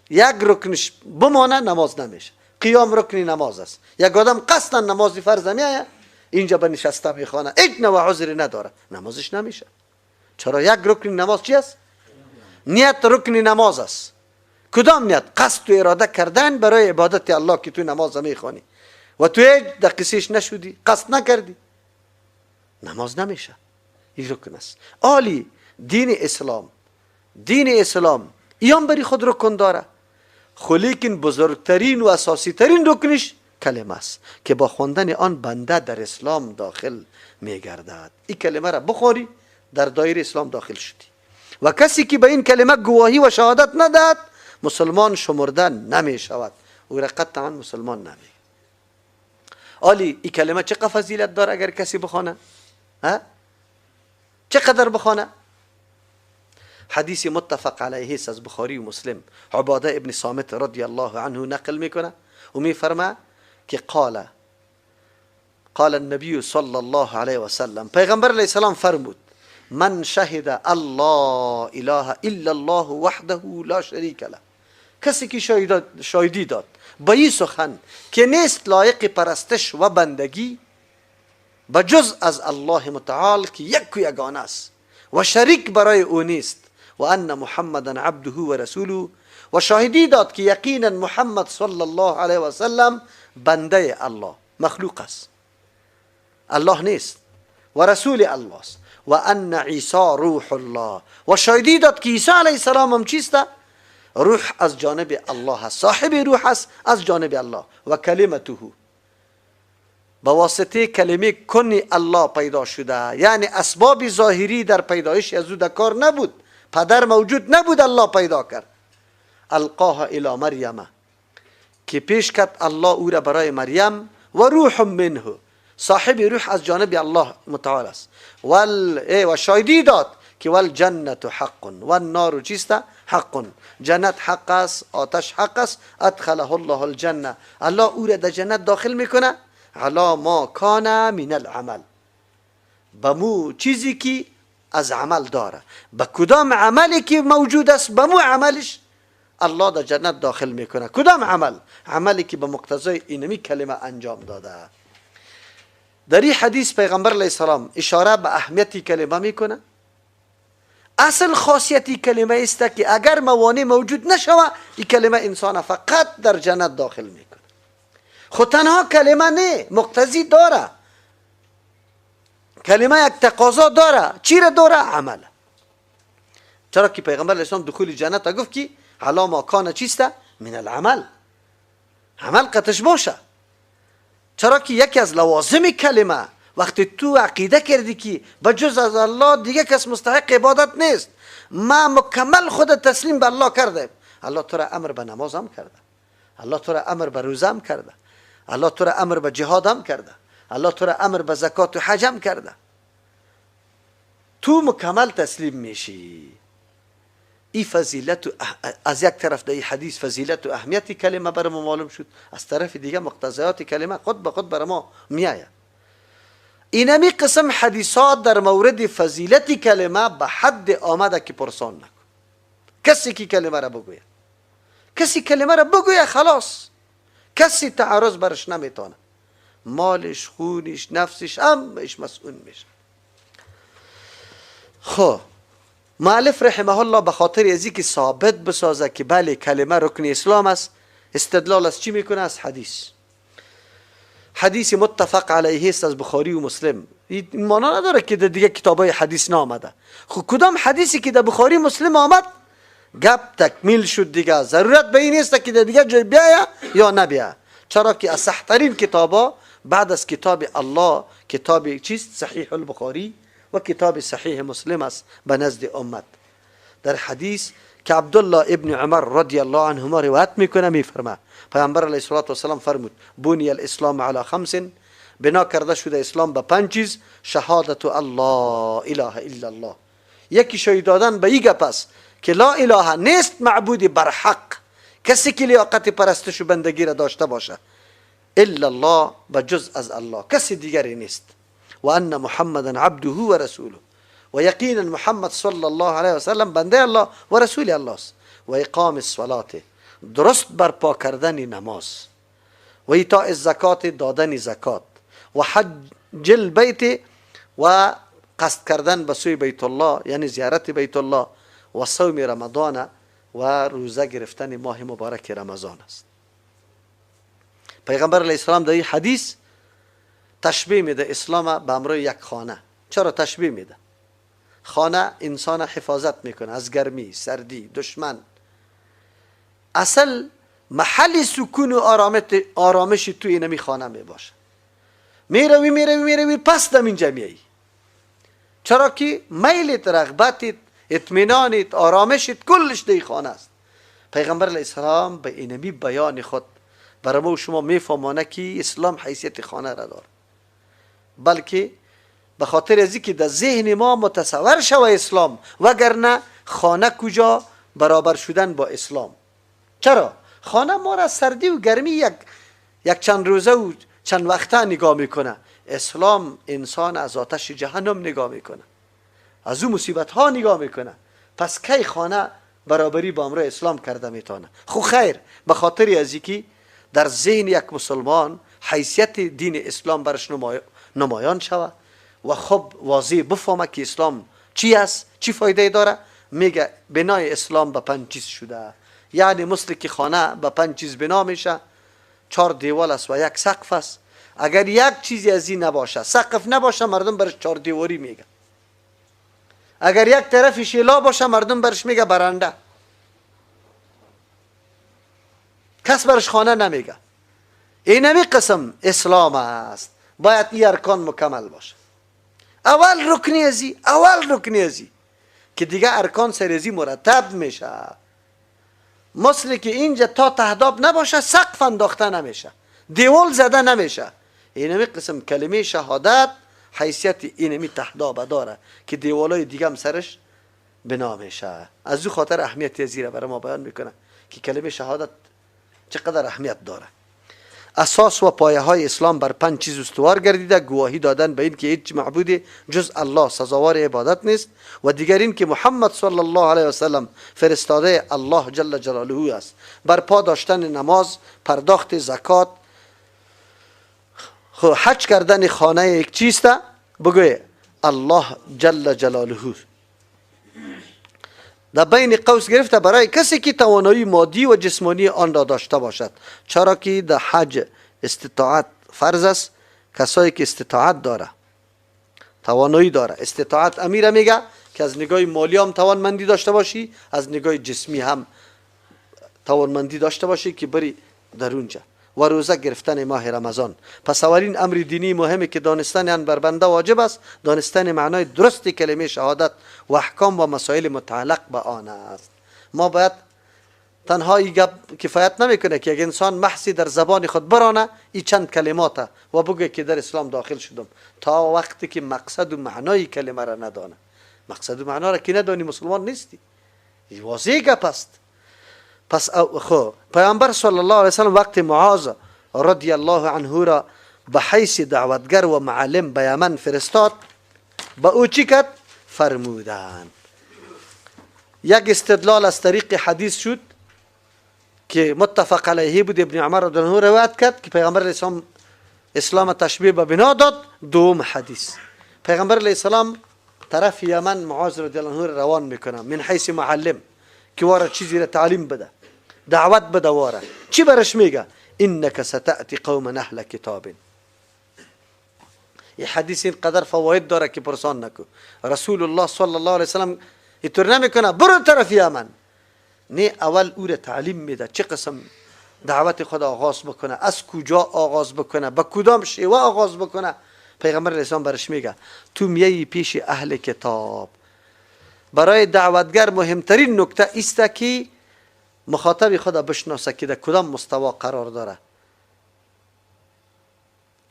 یک رکنش بمانه نماز نمیشه. قیام رکن نماز است. یک آدم قصدا نماز فرض نمیآید، اینجا به نشسته میخوانه، هیچ نوع عذری نداره، نمازش نمیشه. چرا؟ یک رکن نماز چی است؟ نیت رکن نماز است. کدام نیت؟ قصد و اراده کردن برای عبادت الله که تو نماز میخوانی و تو هیچ دقیقش نشدی، قصد نکردی، نماز نمیشه. این رکن است. عالی دین اسلام، دین اسلام ایام بری خود رکن داره، لیکن بزرگترین و اساسی ترین رکنش کلمه است که با خواندن آن بنده در اسلام داخل میگردد. این کلمه را بخوری در دایره اسلام داخل شدی و کسی که به این کلمه گواهی و شهادت نداد مسلمان شمرده نمی شود، او را قطعا مسلمان نمی. آلی این کلمه چقدر فضیلت داره اگر کسی بخوانه؟ ها؟ چقدر بخوانه؟ حدیث متفق علیه است از بخاری و مسلم. عباده ابن صامت رضی الله عنه نقل میکنه و میفرما که قال النبی صلی الله علیه و سلم، پیغمبر علیه السلام فرمود من شهد الله اله الا الله وحده لا شریک له، کسی که شاهدی داد به این سخن که نیست لایق پرستش و بندگی بجز از الله متعال که یک و یگانه است و شریک برای او نیست، و ان محمدا عبده و رسوله، و شاهدی داد که یقینا محمد صلی الله علیه و سلم بنده الله، مخلوق است، الله نیست، و رسول الله است، و ان عیسی روح الله، و شاهدی داد که عیسی علیه السلام هم چیست؟ روح از جانب الله است، صاحب روح است از جانب الله، و کلمته، به واسطه کلمه کن الله پیدا شده، یعنی اسباب ظاهری در پیدایش از او در کار نبود، پدر موجود نبود، الله پیدا کرد. القاها الی مریم، که پیش کرد الله او را برای مریم، و روح منه، صاحب روح از جانب الله متعال است، و شاهدی داد که والجنت حق و النار چیست؟ حق، جنت حق است، آتش حق است. ادخله الله الجنه، الله او را در جنت داخل میکنه، علی ما کان من العمل، به مو چیزی که از عمل داره، به کدام عملی که موجود است به مو عملش الله در جنت داخل میکنه. کدام عمل؟ عملی که به مقتضای اینمی کلمه انجام داده. در این حدیث پیغمبر علیه السلام اشاره به اهمیت کلمه میکنه. اصل خاصیت کلمه است که اگر موانع موجود نشوه این کلمه انسان فقط در جنت داخل میکنه. خود تنها کلمه نه، مقتضی داره، کلمه یک تقاضا داره. چی را داره؟ عمل. چرا که پیغمبر علیه السلام دخول جنت گفت که علی ما کان چیست؟ من العمل، عمل قطش باشه. چرا که یکی از لوازم کلمه وقتی تو عقیده کردی که بجز از الله دیگه کس مستحق عبادت نیست، ما مکمل خود تسلیم به الله کرده، الله تو را امر به نماز هم کرده، الله تو را امر به روزه هم کرده، الله تو را امر به جهاد هم کرده، الله تو را امر به زکات و حج هم کرده، تو مکمل تسلیم میشی. این فضیلت از یک طرف در این حدیث فضیلت و اهمیت کلمه بر ما معلوم شد، از طرف دیگه مقتضیات کلمه خود به خود بر ما میآید. اینمی قسم حدیثات در مورد فضیلت کلمه به حد آمده که پرسان نکن. کسی که کلمه را بگوید، کسی کلمه را بگوید خلاص، کسی تعارض برش نمیتونه، مالش، خونش، نفسش همش مسئول میشه. خب مؤلف رحمه الله به خاطر ازی که ثابت بسازه که بله کلمه رکن اسلام است، استدلال از چی میکنه؟ از حدیث. حدیث متفق علیه است از بخاری و مسلم. این معنا نداره که در دیگه کتابای حدیث نامده. خب کدام حدیثی که در بخاری مسلم آمد گپ تکمیل شد دیگه، ضرورت به این نیست که در دیگه جای بیاید یا نبیاید. چرا که از صحیح کتابا بعد از کتاب الله کتاب چیست؟ صحیح البخاری و کتاب صحیح مسلم است به نزد امت. در حدیث که عبدالله ابن عمر رضی الله عنهما روایت میکنه میفرما پیامبر علیه الصلاة والسلام فرمود بنی الاسلام علی خمس، بنا کرده شده اسلام به 5 چیز، شهادت الله اله الا الله، یکی شهید دادن به این گپ است که لا اله نیست معبودی برحق، کسی که لیاقت پرستش و بندگی را داشته باشه، الا الله، بجز از الله کسی دیگری نیست، و ان محمدا عبده و رسوله، و یقینا محمد صلی الله علیه و سلم بنده الله و رسول الله است، و اقام الصلاه، درست برپا کردن نماز، و ایتاء الزکات، دادن زکات، و حج البیت، و قصد کردن به سوی بیت الله یعنی زیارت بیت الله، و صوم رمضان، و روزه گرفتن ماه مبارک رمضان است. پیغمبر علیه السلام در این حدیث تشبیه میده اسلام به امر یک خانه. چرا تشبیه میده؟ خانه انسان حفاظت میکنه از گرمی، سردی، دشمن. اصل محل سکون و آرامش تو اینمی خانه میباشه. میروی میروی میروی پس دم اینجا میایی. چرا که میلت، رغبتت، اطمینانت، آرامشت کلش در خانه است. پیغمبر علیه السلام به اینمی بیان خود برای ما و شما میفهمانه که اسلام حیثیت خانه را داره، بلکه به خاطر از اینکه در ذهن ما متصور شوه اسلام، وگرنه خانه کجا برابر شدن با اسلام. چرا؟ خانه ما را سردی و گرمی یک چند روزه و چند وقته نگاه میکنه. اسلام انسان از آتش جهنم نگاه میکنه، از او مصیبت ها نگاه میکنه. پس کی خانه برابری با امر اسلام کرده میتونه؟ خو خیر، به خاطر از اینکه در ذهن یک مسلمان حیثیت دین اسلام برش نمایان شوه و خب واضح بفهمه که اسلام چی است، چی فایده داره. میگه بنای اسلام به 5 چیز شده، یعنی مثل که خانه به 5 چیز بنا میشه، 4 دیوال است و یک سقف است. اگر یک چیزی از این نباشه، سقف نباشه، مردم برش 4 دیواری میگه. اگر یک طرف شیلا باشه، مردم برش میگه برنده، کس برش خانه نمیگه. اینمی قسم اسلام است، باید این ارکان مکمل باشه. اول رکنی ازی، اول رکنی ازی که دیگه ارکان سرزی مرتب میشه. مثل که اینجا تا تهداب نباشه سقف انداخته نمیشه، دیوال زده نمیشه. اینمی قسم کلمه شهادت حیثیت اینمی تهداب داره که دیوالای دیگه هم سرش بنا میشه. از او خاطر اهمیت ازی را برای ما بیان میکنه که کلمه شهادت چقدر اهمیت داره. اساس و پایه های اسلام بر 5 چیز استوار گردیده: گواهی دادن به این که هیچ معبودی جز الله سزاوار عبادت نیست، و دیگر این که محمد صلی الله علیه و سلم فرستاده الله جل جلاله است، برپا داشتن نماز، پرداخت زکات، حج کردن خانه یک چیست بگوی الله جل جلاله. در بین قوس گرفته برای کسی که توانایی مادی و جسمانی آن را داشته باشد، چرا که در حج استطاعت فرض است. کسایی که استطاعت داره، توانایی داره، استطاعت امیره میگه که از نگاه مالی هم توانمندی داشته باشی، از نگاه جسمی هم توانمندی داشته باشی که بری در اونجا. و روزه گرفتن ماه رمضان. پس اولین امر دینی مهمی که دانستن آن بر بنده واجب است، دانستن معنای درست کلمه شهادت و احکام و مسائل متعلق به آن است. ما باید تنها این گپ کفایت نمیکنه که یک انسان محضی در زبان خود برانه این چند کلمات و بگه که در اسلام داخل شدم، تا وقتی که مقصد و معنای کلمه را ندانه. مقصد و معنا را که ندانی مسلمان نیستی. این واضح گپ است. پس خو پیامبر صلی الله علیه وسلم وقت معاذ رضی الله عنه را به حیث دعوتگر و معلم به یمن فرستاد، به او چی کرد؟ فرمودن. یک استدلال از طریق حدیث شد که متفق علیه بود، ابن عمر رضی الله عنه روایت کرد که پیغمبر اسلام اسلام تشبیه به بنا داد. دوم حدیث پیغمبر علیه السلام طرف یمن معاذ رضی الله عنه روان میکنه من حیث معلم که واره چیزی را تعلیم بده، دعوت بده. واره چی برش میگه؟ انک ستأتی قوما اهل کتاب. این حدیث اینقدر فواید داره که پرسان نکو. رسول الله صلی الله علیه وسلم اینطور نمیکنه برو طرف یمن، نه، اول او را تعلیم میده چه قسم دعوت خود آغاز بکنه، از کجا آغاز بکنه، به کدام شیوه آغاز بکنه. پیغمبر اسلام برش میگه تو میایی پیش اهل کتاب. برای دعوتگر مهمترین نکته است که مخاطب خود بشناسه که در کدام مستوا قرار داره.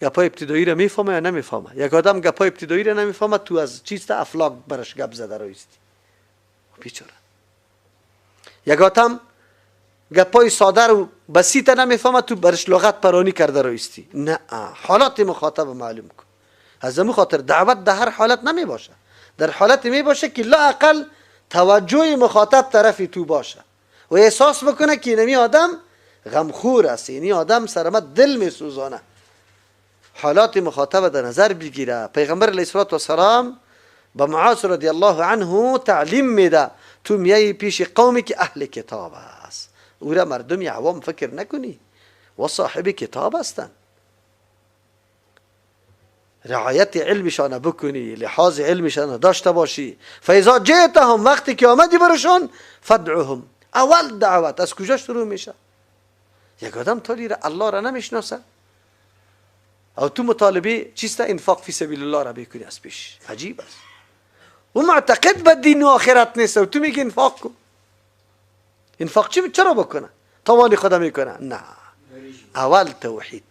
گپای ابتدایی را میفهمه یا نمیفهمه؟ یک آدم گپای ابتدایی را نمیفهمه، تو از چیست افلاک برش گپ زده رایستی بیچاره. یک آدم گپای ساده رو بسیط نمیفهمه، تو برش لغت پرانی کرده رایستی. نه، حالات مخاطب معلوم کن. از همون خاطر دعوت در هر حالت نمی باشه، در حالت می باشه که لااقل توجه مخاطب طرف تو باشه و احساس بکنه که اینمی آدم غمخور است، اینی آدم سرمت دل می سوزانه. حالات مخاطب در نظر بگیره. پیغمبر علیه الصلاة والسلام به معاذ رضی الله عنه تعلیم میده تو میایی پیش قومی که اهل کتاب است، او را مردم عوام فکر نکنی و صاحب کتاب هستند. رعایت علمشان بکنی، لحاظ علمشان داشته باشی. فاذا جئتهم، وقتی که آمدی برشون، فدعهم. اول دعوت از کجا شروع میشه؟ یک آدم تالی را الله را نمیشناسه او تو مطالبه چیست؟ انفاق فی سبیل الله را بکنی از پیش. عجیب است. او معتقد به دین و آخرت نیست و تو میگی انفاق کن. انفاق چی؟ چرا بکنه؟ توانی خدا میکنه. نه، اول توحید،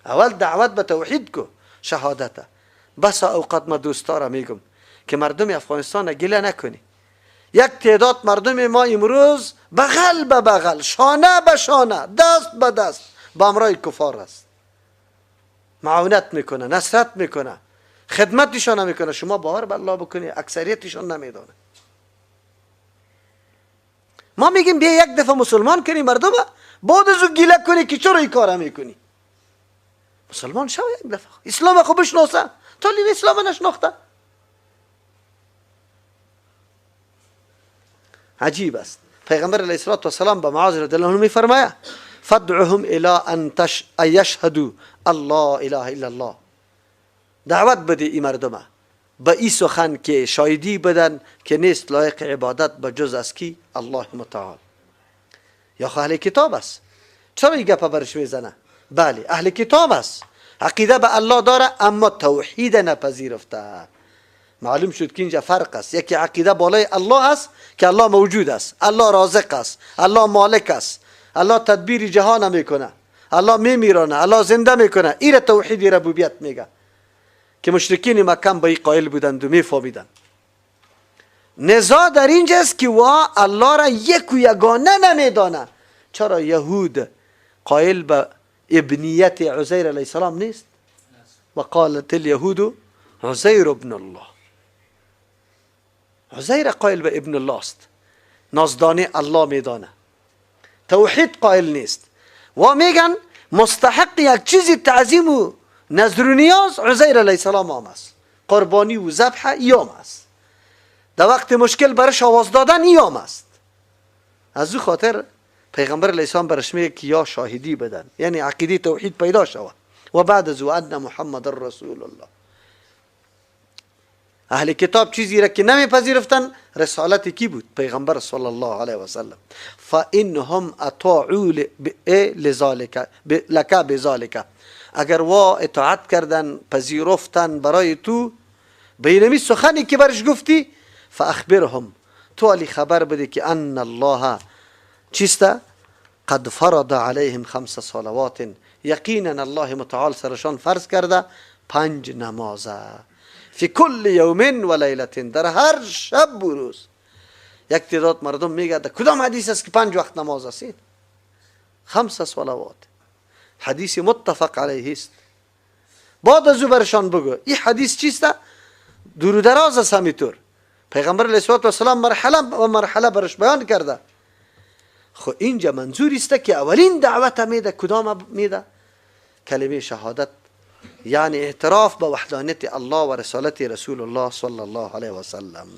اول دعوت به توحید کو، شهادت. بس اوقات ما دوستا را میگم که مردم افغانستان گله نکنی. یک تعداد مردم ما امروز بغل به بغل، شانه به شانه، دست به دست با امرای کفار است، معاونت میکنه، نصرت میکنه، خدمتشان میکنه. شما باور به الله بکنی اکثریتشان نمیدانه. ما میگیم بیا یک دفعه مسلمان کنی مردم، بعد از او گله کنی که چرا این کار میکنی. مسلمان شو یک دفعه، اسلام خو بشناسه، تا لی اسلام نشناخته. عجیب است. پیغمبر علیه الصلاة والسلام به معاذ رضی الله عنه میفرماید فادعهم الى ان یشهدوا الله اله الا الله. دعوت بده این مردمه به این سخن که شاهدی بدن که نیست لایق عبادت به جز از کی؟ الله متعال. یا خو اهل کتاب است، چرا این گپ برش میزنه؟ بله اهل کتاب است، عقیده به الله داره اما توحید نپذیرفته. معلوم شد که اینجا فرق است. یکی عقیده بالای الله است که الله موجود است، الله رازق است، الله مالک است، الله تدبیر جهان میکنه، الله میمیرانه، الله زنده میکنه. این توحید ربوبیت میگه که مشرکین مکه به این قائل بودند و میفهمیدند. نزاع در اینجاست که وا الله را یک و یگانه نمیدانه. چرا یهود قائل به ابنیت عزیر علیه السلام نیست؟ و قالت اليهود عزیر ابن الله. عزیر قائل به ابن الله است، نازدانه الله میدانه، توحید قائل نیست. و میگن مستحق یک چیزی تعظیم و نذر و نیاز عزیر علیه السلام هم است، قربانی و ذبح ایام است، در وقت مشکل برش آواز دادن ایام است. از او خاطر پیغمبر علیه السلام برش میگه که یا شاهدی بدن، یعنی عقیده توحید پیدا شود و بعد از او ان محمد رسول الله. اهل کتاب چیزی را که نمیپذیرفتن رسالت کی بود؟ پیغمبر صلی الله علیه و سلم. فانهم اطاعوا لذلك لك بذلك. اگر وا اطاعت کردن، پذیرفتن برای تو به اینمی سخنی که برش گفتی، فاخبرهم، تو علی خبر بده که ان الله چیست؟ قد فرض علیهم خمس صلوات. یقینا الله متعال سرشان فرض کرده 5 نمازه، فی کل یوم و لیلة، در هر شب و روز. یک تعداد مردم میگه در کدام حدیث است که 5 وقت نماز است؟ خمس صلوات، حدیث متفق علیه است. بعد از او برشان بگو این حدیث چیست؟ دور و دراز است. همینطور پیغمبر علیه الصلاة والسلام مرحله و مرحله برش بیان کرده. خو اینجا منظور است که اولین دعوت میده کدام میده؟ کلمه شهادت، یعنی اعتراف به وحدانیت الله و رسالت رسول الله صلی الله علیه و سلم.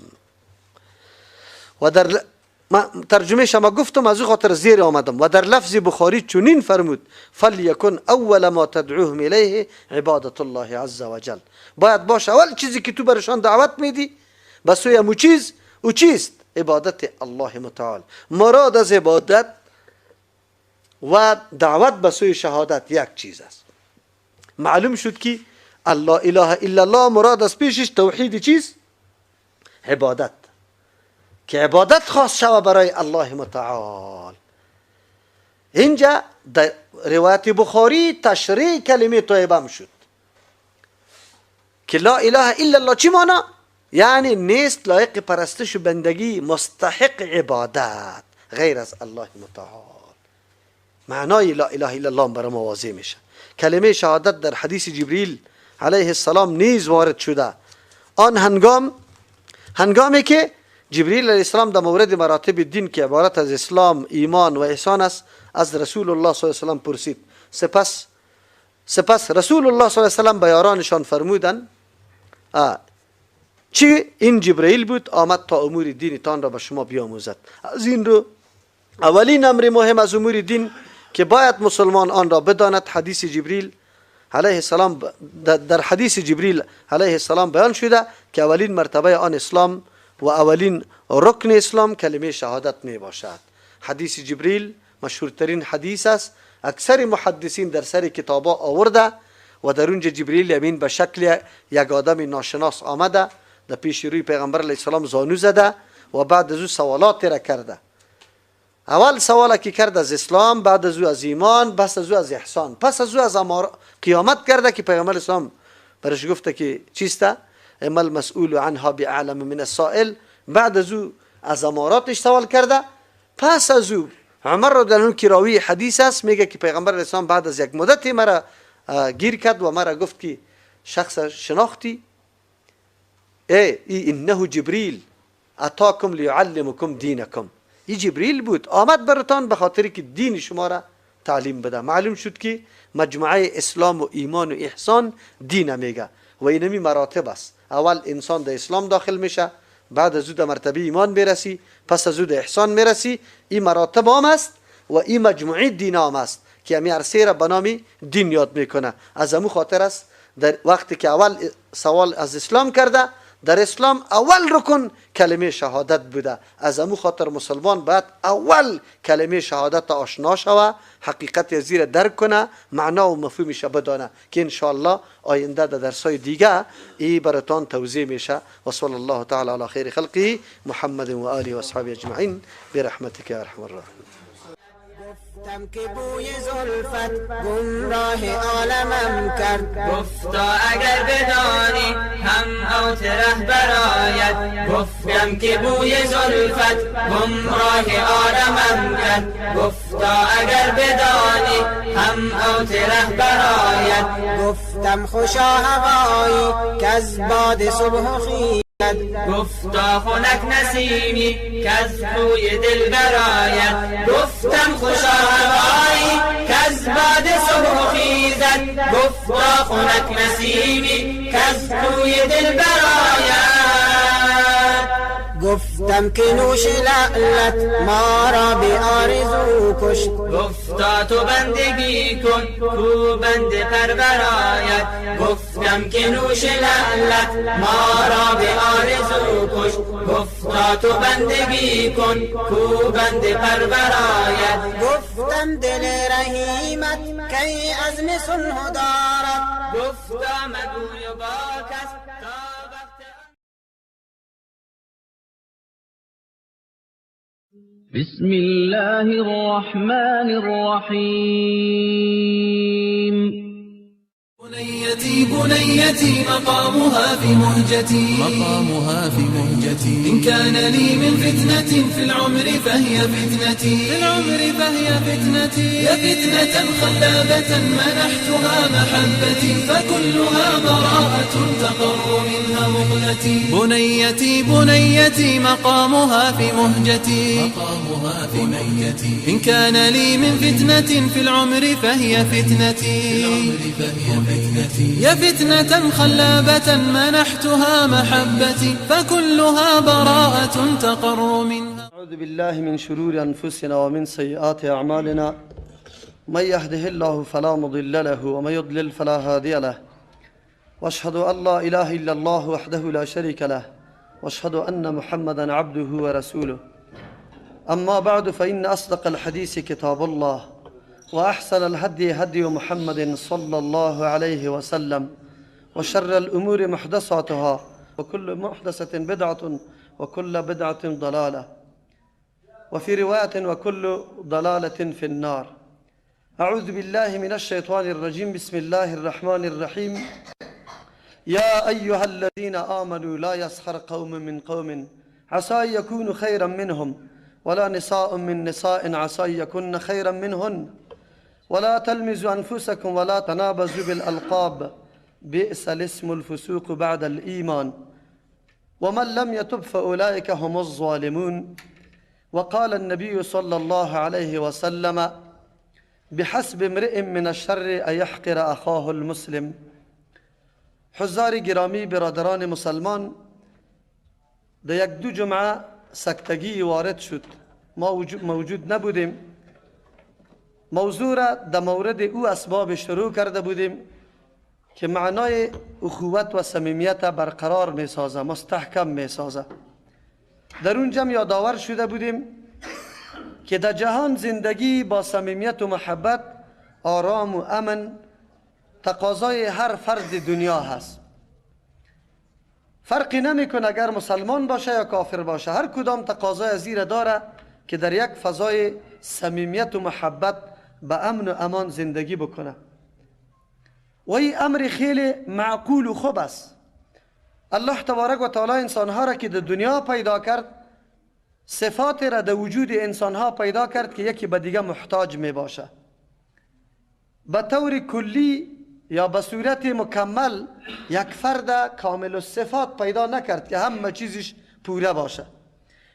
و در ترجمه شما گفتم از او خاطر زیر آمدم. و در لفظ بخاری چنین فرمود فلیکن اول ما تدعوهم الیه عبادت الله عز وجل. باید باشه اول چیزی که تو برشان دعوت میدی به سوی امو چیز، او چیست؟ عبادت الله متعال. مراد از عبادت و دعوت به سوی شهادت یک چیز است. معلوم شد که الله اله الا الله مراد از پیشش توحید چیز؟ عبادت، که عبادت خاص شوه برای الله متعال. اینجا در روایت بخاری تشریح کلمه طیبه شد که لا اله الا الله چی مانا؟ یعنی نیست لایق پرستش و بندگی، مستحق عبادت غیر از الله متعال. معنای لا اله الا الله برای ما واضح میشه. کلمه شهادت در حدیث جبریل علیه السلام نیز وارد شده. آن هنگامی که جبریل علیه السلام در مورد مراتب دین که عبارت از اسلام، ایمان و احسان است از رسول الله صلی الله علیه و سلم پرسید. سپس رسول الله صلی الله علیه و سلم به یارانشان فرمودند چی؟ این جبرئیل بود آمد تا امور دینتان را به شما بیاموزد. از این رو اولین امر مهم از امور دین که باید مسلمان آن را بداند حدیث جبریل علیه السلام، در حدیث جبریل علیه السلام بیان شده که اولین مرتبه آن اسلام و اولین رکن اسلام کلمه شهادت می باشد. حدیث جبریل مشهورترین حدیث است، اکثر محدثین در سر کتابا آورده و در اونجا جبریل امین به شکل یک آدم ناشناس آمده در پیش روی پیغمبر علیه السلام زانو زده و بعد از او سوالات را کرده. اول سوال که کرد از اسلام، بعد از او از ایمان، پس از او از احسان، پس از او از قیامت کرده که پیغمبر اسلام برش گفته که چیسته؟ اما المسئول عنها باعلم من السائل. بعد از او از اماراتش سوال کرده. پس از او عمر رضی الله عنه که راوی حدیث است میگه که پیغمبر اسلام بعد از یک مدتی مرا گیر کرد و مرا گفت که شخص شناختی؟ ای انه جبریل اتاکم لیعلمکم دینکم. ای جبریل بود آمد براتان به خاطر که دین شما را تعلیم بده. معلوم شد که مجموعه اسلام و ایمان و احسان دین میگه و اینمی مراتب است. اول انسان در اسلام داخل میشه، بعد از او در مرتبه ایمان میرسی، پس از او در احسان میرسی. این مراتب عام است و این مجموعه دین عام است که همی عرصه را به نام دین یاد میکنه. از امو خاطر است در وقتی که اول سوال از اسلام کرده، در اسلام اول رکن کلمه شهادت بوده. از امو خاطر مسلمان باید اول کلمه شهادت آشنا شوه، حقیقت زیر درک کنه، معنا و مفهومش بدانه که انشاءالله آینده در درسای دیگه ای براتان توضیح میشه. و صلی الله تعالی علی خیر خلقه محمد و آله و اصحابه اجمعین برحمتک یا ارحم الراحمین. گفتم که بوی زلفت گمراه عالمم کرد، گفتا اگر بدانی هم اوت ره براید. گفتم که بوی زلفت گمراه عالمم کرد، گفتا اگر بدانی هم اوت ره براید. گفتم خوشا هوایی کز باد صبح خیزد، گفتا خنک نسیمی کز کوی دل براید. گفتم خوشا هوایی کز باد صبح خیزد، گفتا خنک نسیمی کز کوی دل براید. گفتم که نوش لعلت ما را به آرزو کشت، گفتا تو بندگی کن کو بند پروراید. گفتم که نوش لعلت ما را به آرزو کشت، گفتا تو بندگی کن کو بند پروراید. گفتم دل رحیمت کی عزم صلح دارد، گفتا مگوی با کس تا وقت. بسم الله الرحمن الرحیم. بنيتي بنيتي مقامها في مهجتي، مقامها في مهجتي. إن كان لي من فتنة في العمر فهي فتنتي، في العمر فهي فتنتي. يا فتنة خلابة منحتها محبتي، فكلها براءة تقر منها مقلتي. بنيتي بنيتي مقامها في مهجتي، مقامها في مهجتي. إن كان لي من فتنة في العمر فهي فتنتي، في العمر فهي فتنتي. يا فتنة خلابة منحتها محبتي، فكلها براءة تقر منها. أعوذ بالله من شرور أنفسنا ومن سيئات أعمالنا، من يهده الله فلا مضل له ومن يضلل فلا هادي له، وأشهد أن لا إله إلا الله وحده لا شريك له، وأشهد أن محمدا عبده ورسوله. أما بعد، فإن أصدق الحديث كتاب الله، وأحسن الهدي هدي محمد صلى الله عليه وسلم، وشر الأمور محدثاتها، وكل محدثة بدعة، وكل بدعة ضلالة، وفي رواية وكل ضلالة في النار. أعوذ بالله من الشيطان الرجيم. بسم الله الرحمن الرحيم. يا أيها الذين آمنوا لا يسخر قوم من قوم عسى أن يكونوا خيرا منهم، ولا نساء من نساء عسى أن يكن خيرا منهن، ولا تلمزوا أنفسكم ولا تنابزوا بالألقاب، بئس الاسم الفسوق بعد الإيمان، ومن لم يتب فأولئك هم الظالمون. وقال النبي صلى الله عليه وسلم: بحسب امرئ من الشر أن يحقر أخاه المسلم. حضار گرامی، برادران مسلمان، در یک دو جمعه سکتگی وارد شد، ما موجود نبودیم. موضوع را در مورد او اسباب شروع کرده بودیم که معنای اخوت و صمیمیت برقرار می سازه، مستحکم می سازه. در اون جمع یادآور شده بودیم که در جهان زندگی با صمیمیت و محبت، آرام و امن تقاضای هر فرد دنیا هست. فرقی نمیکنه اگر مسلمان باشه یا کافر باشه، هر کدام تقاضای زیر داره که در یک فضای صمیمیت و محبت به امن و امان زندگی بکنه. و این امر خیلی معقول و خوب است. الله تبارک و تعالی انسانها را که در دنیا پیدا کرد، صفات را در وجود انسانها پیدا کرد که یکی به دیگه محتاج می باشه. به طور کلی یا به صورت مکمل یک فرد کامل الصفات پیدا نکرد که همه چیزش پوره باشه،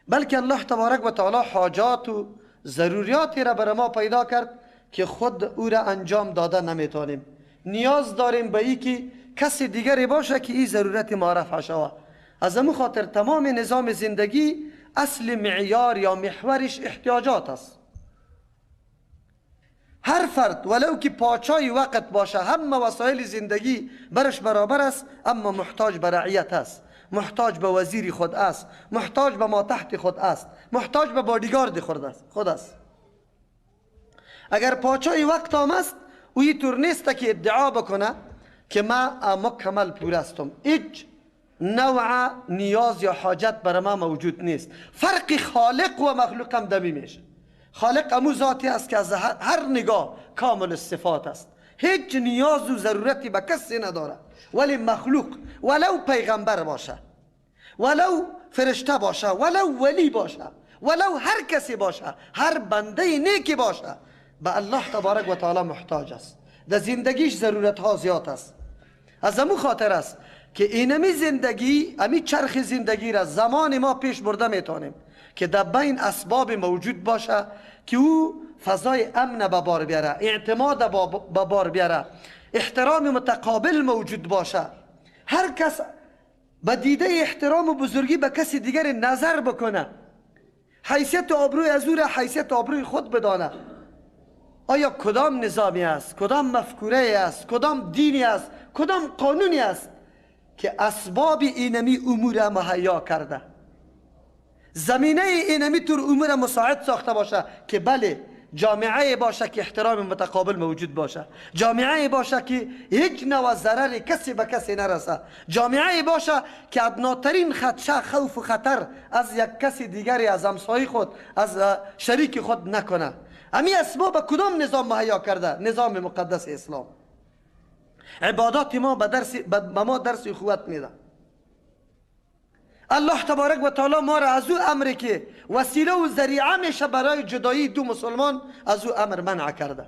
بلکه الله تبارک و تعالی حاجات و ضروریاتی را بر ما پیدا کرد که خود او را انجام داده نمیتونیم. نیاز داریم به ای که کسی دیگری باشه که این ضرورت ما رفع شود. از امو خاطر تمام نظام زندگی اصل معیار یا محورش احتیاجات است. هر فرد ولو که پاچای وقت باشه، همه وسایل زندگی برش برابر است، اما محتاج به رعیت است، محتاج به وزیر خود است، محتاج به ما تحت خود است، محتاج به بادیگارد خود است. اگر پاچای وقت هم است، او اینطور نیست که ادعا بکنه که ما مکمل پور هستم، هیچ نوع نیاز یا حاجت بر ما موجود نیست. فرق خالق و مخلوق هم دمی میشه. خالق امو ذاتی است که از هر نگاه کامل الصفات است، هیچ نیاز و ضرورتی به کسی نداره. ولی مخلوق ولو پیغمبر باشه، ولو فرشته باشه، ولو ولی باشه، ولو هر کسی باشه، هر بنده نیکی باشه، به الله تبارک و تعالی محتاج است. در زندگیش ضرورت ها زیاد است. از امو خاطر است که اینمی زندگی، امی چرخ زندگی را زمان ما پیش برده میتونیم که در بین اسباب موجود باشه که او فضای امن به بار بیاره، اعتماد به بار بیاره، احترام متقابل موجود باشه. هر کس به دیده احترام و بزرگی به کسی دیگر نظر بکنه، حیثیت آبروی از او را حیثیت آبروی خود بدانه. آیا کدام نظامی است، کدام مفکوره است، کدام دینی است، کدام قانونی است که اسباب اینمی امور مهیا کرده، زمینه اینمی طور امور مساعد ساخته باشه که بله جامعه باشه که احترام متقابل موجود باشه، جامعه باشه که هیچ نوع ضرر کسی به کسی نرسه، جامعه باشه که ادناترین خدشه، خوف و خطر از یک کسی دیگری، از همسایه خود، از شریک خود نکنه. امی اسباب کدام نظام مهیا کرده؟ نظام مقدس اسلام. عبادات ما به ما درس اخوت میده. الله تبارک و تعالی ما را از او امری که وسیله و ذریعه میشه برای جدایی دو مسلمان، از او امر منع کرده.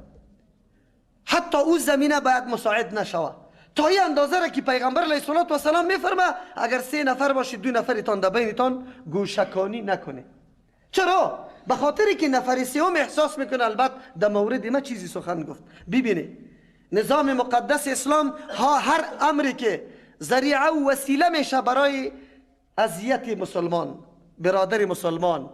حتی او زمینه باید مساعد نشود. تا این اندازه را که پیغمبر علیه الصلاة والسلام میفرمه اگر 3 نفر باشید 2 نفرتان در بینتان گوشکانی نکنید. چرا؟ به خاطر که نفر سوم احساس میکنه البته در مورد ما چیزی سخن گفت. ببینید نظام مقدس اسلام ها هر امری که ذریعه و وسیله میشه برای اذیت مسلمان، برادر مسلمان،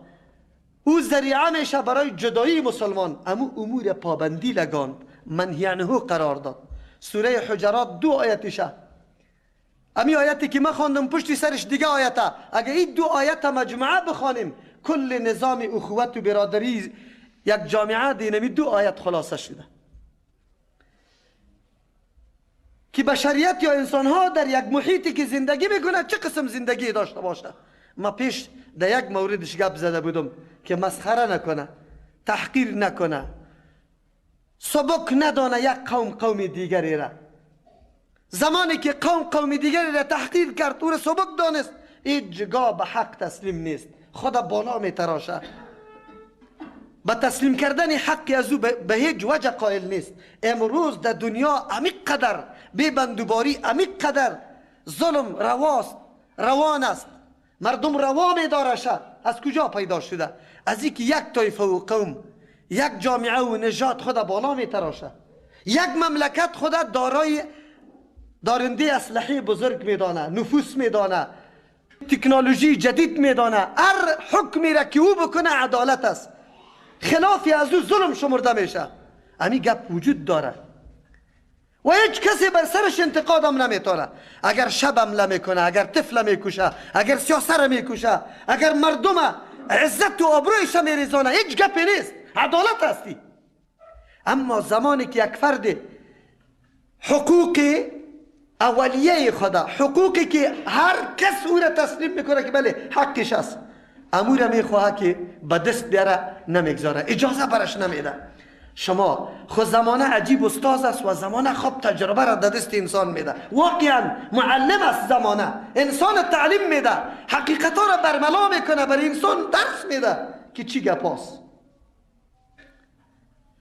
او ذریعه میشه برای جدایی مسلمان، امو امور پابندی لگاند، منهی عنه قرار داد. سوره حجرات 2 آیتشه، امی آیتی که من خواندم پشتی سرش دیگه آیته. اگه این 2 آیت مجموعه بخوانیم کل نظام اخوت و برادری یک جامعه دینمی 2 آیت خلاصه شده که بشریت یا انسان ها در یک محیطی که زندگی میکنه چه قسم زندگی داشته باشه. ما پیش در یک موردش گپ زده بودم که مسخره نکنه، تحقیر نکنه، سبک ندانه یک قوم قوم دیگری را. زمانی که قوم قوم دیگری را تحقیر کرد، او را سبک دانست، هیچگاه به حق تسلیم نیست، خدا بالا میتراشه. به تسلیم کردن حق از او به هیچ وجه قائل نیست. امروز در دنیا امی قدر بی بندوباری، امی قدر ظلم رواست، روان است، مردم روا میدارشه. از کجا پیدا شده؟ از اینکه یک طایفه و قوم، یک جامعه و نژاد خود بالا میتراشه، یک مملکت خود دارای دارنده اسلحه بزرگ میدانه، نفوس میدانه، تکنولوژی جدید میدانه، هر حکمی را که او بکنه عدالت است، خلافی از او ظلم شمرده میشه. امی گپ وجود داره و هیچ کسی بر سرش انتقادم نمیتونه. اگر شب حمله میکنه، اگر طفل میکشه، اگر سیاسه را میکشه، اگر مردم عزت و آبرویش میریزانه، هیچ گپی نیست، عدالت هستی. اما زمانی که یک فرد حقوق اولیه خدا، حقوقی که هر کس او را تسلیم میکنه که بله حقش است، امور میخواه که به دست بیاره، نمیگذاره، اجازه برش نمیده. شما خود زمانه عجیب استاذ است و زمانه خوب تجربه را در دست انسان میده. واقعا معلم است زمانه، انسان تعلیم میده، حقیقت را برملا میکنه، برای انسان درس میده که چی گپاست.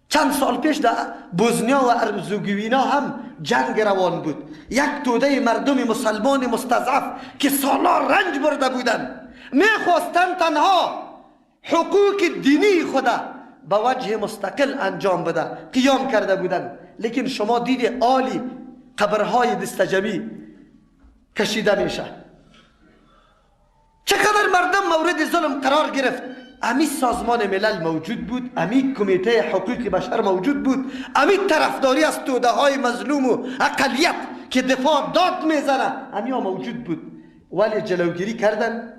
چند سال پیش در بوزنیا و ارزوگوینا هم جنگ روان بود. یک توده مردم مسلمان مستضعف که سالها رنج برده بودند، میخواستند تنها حقوق دینی خود به وجه مستقل انجام بده، قیام کرده بودند. لیکن شما دید عالی قبرهای دستجمی کشیده میشه. چقدر مردم مورد ظلم قرار گرفت. امی سازمان ملل موجود بود، امی کمیته حقوق بشر موجود بود، امی طرفداری از توده های مظلوم و اقلیت که دفاع داد میزنه امی ها موجود بود، ولی جلوگیری کردن.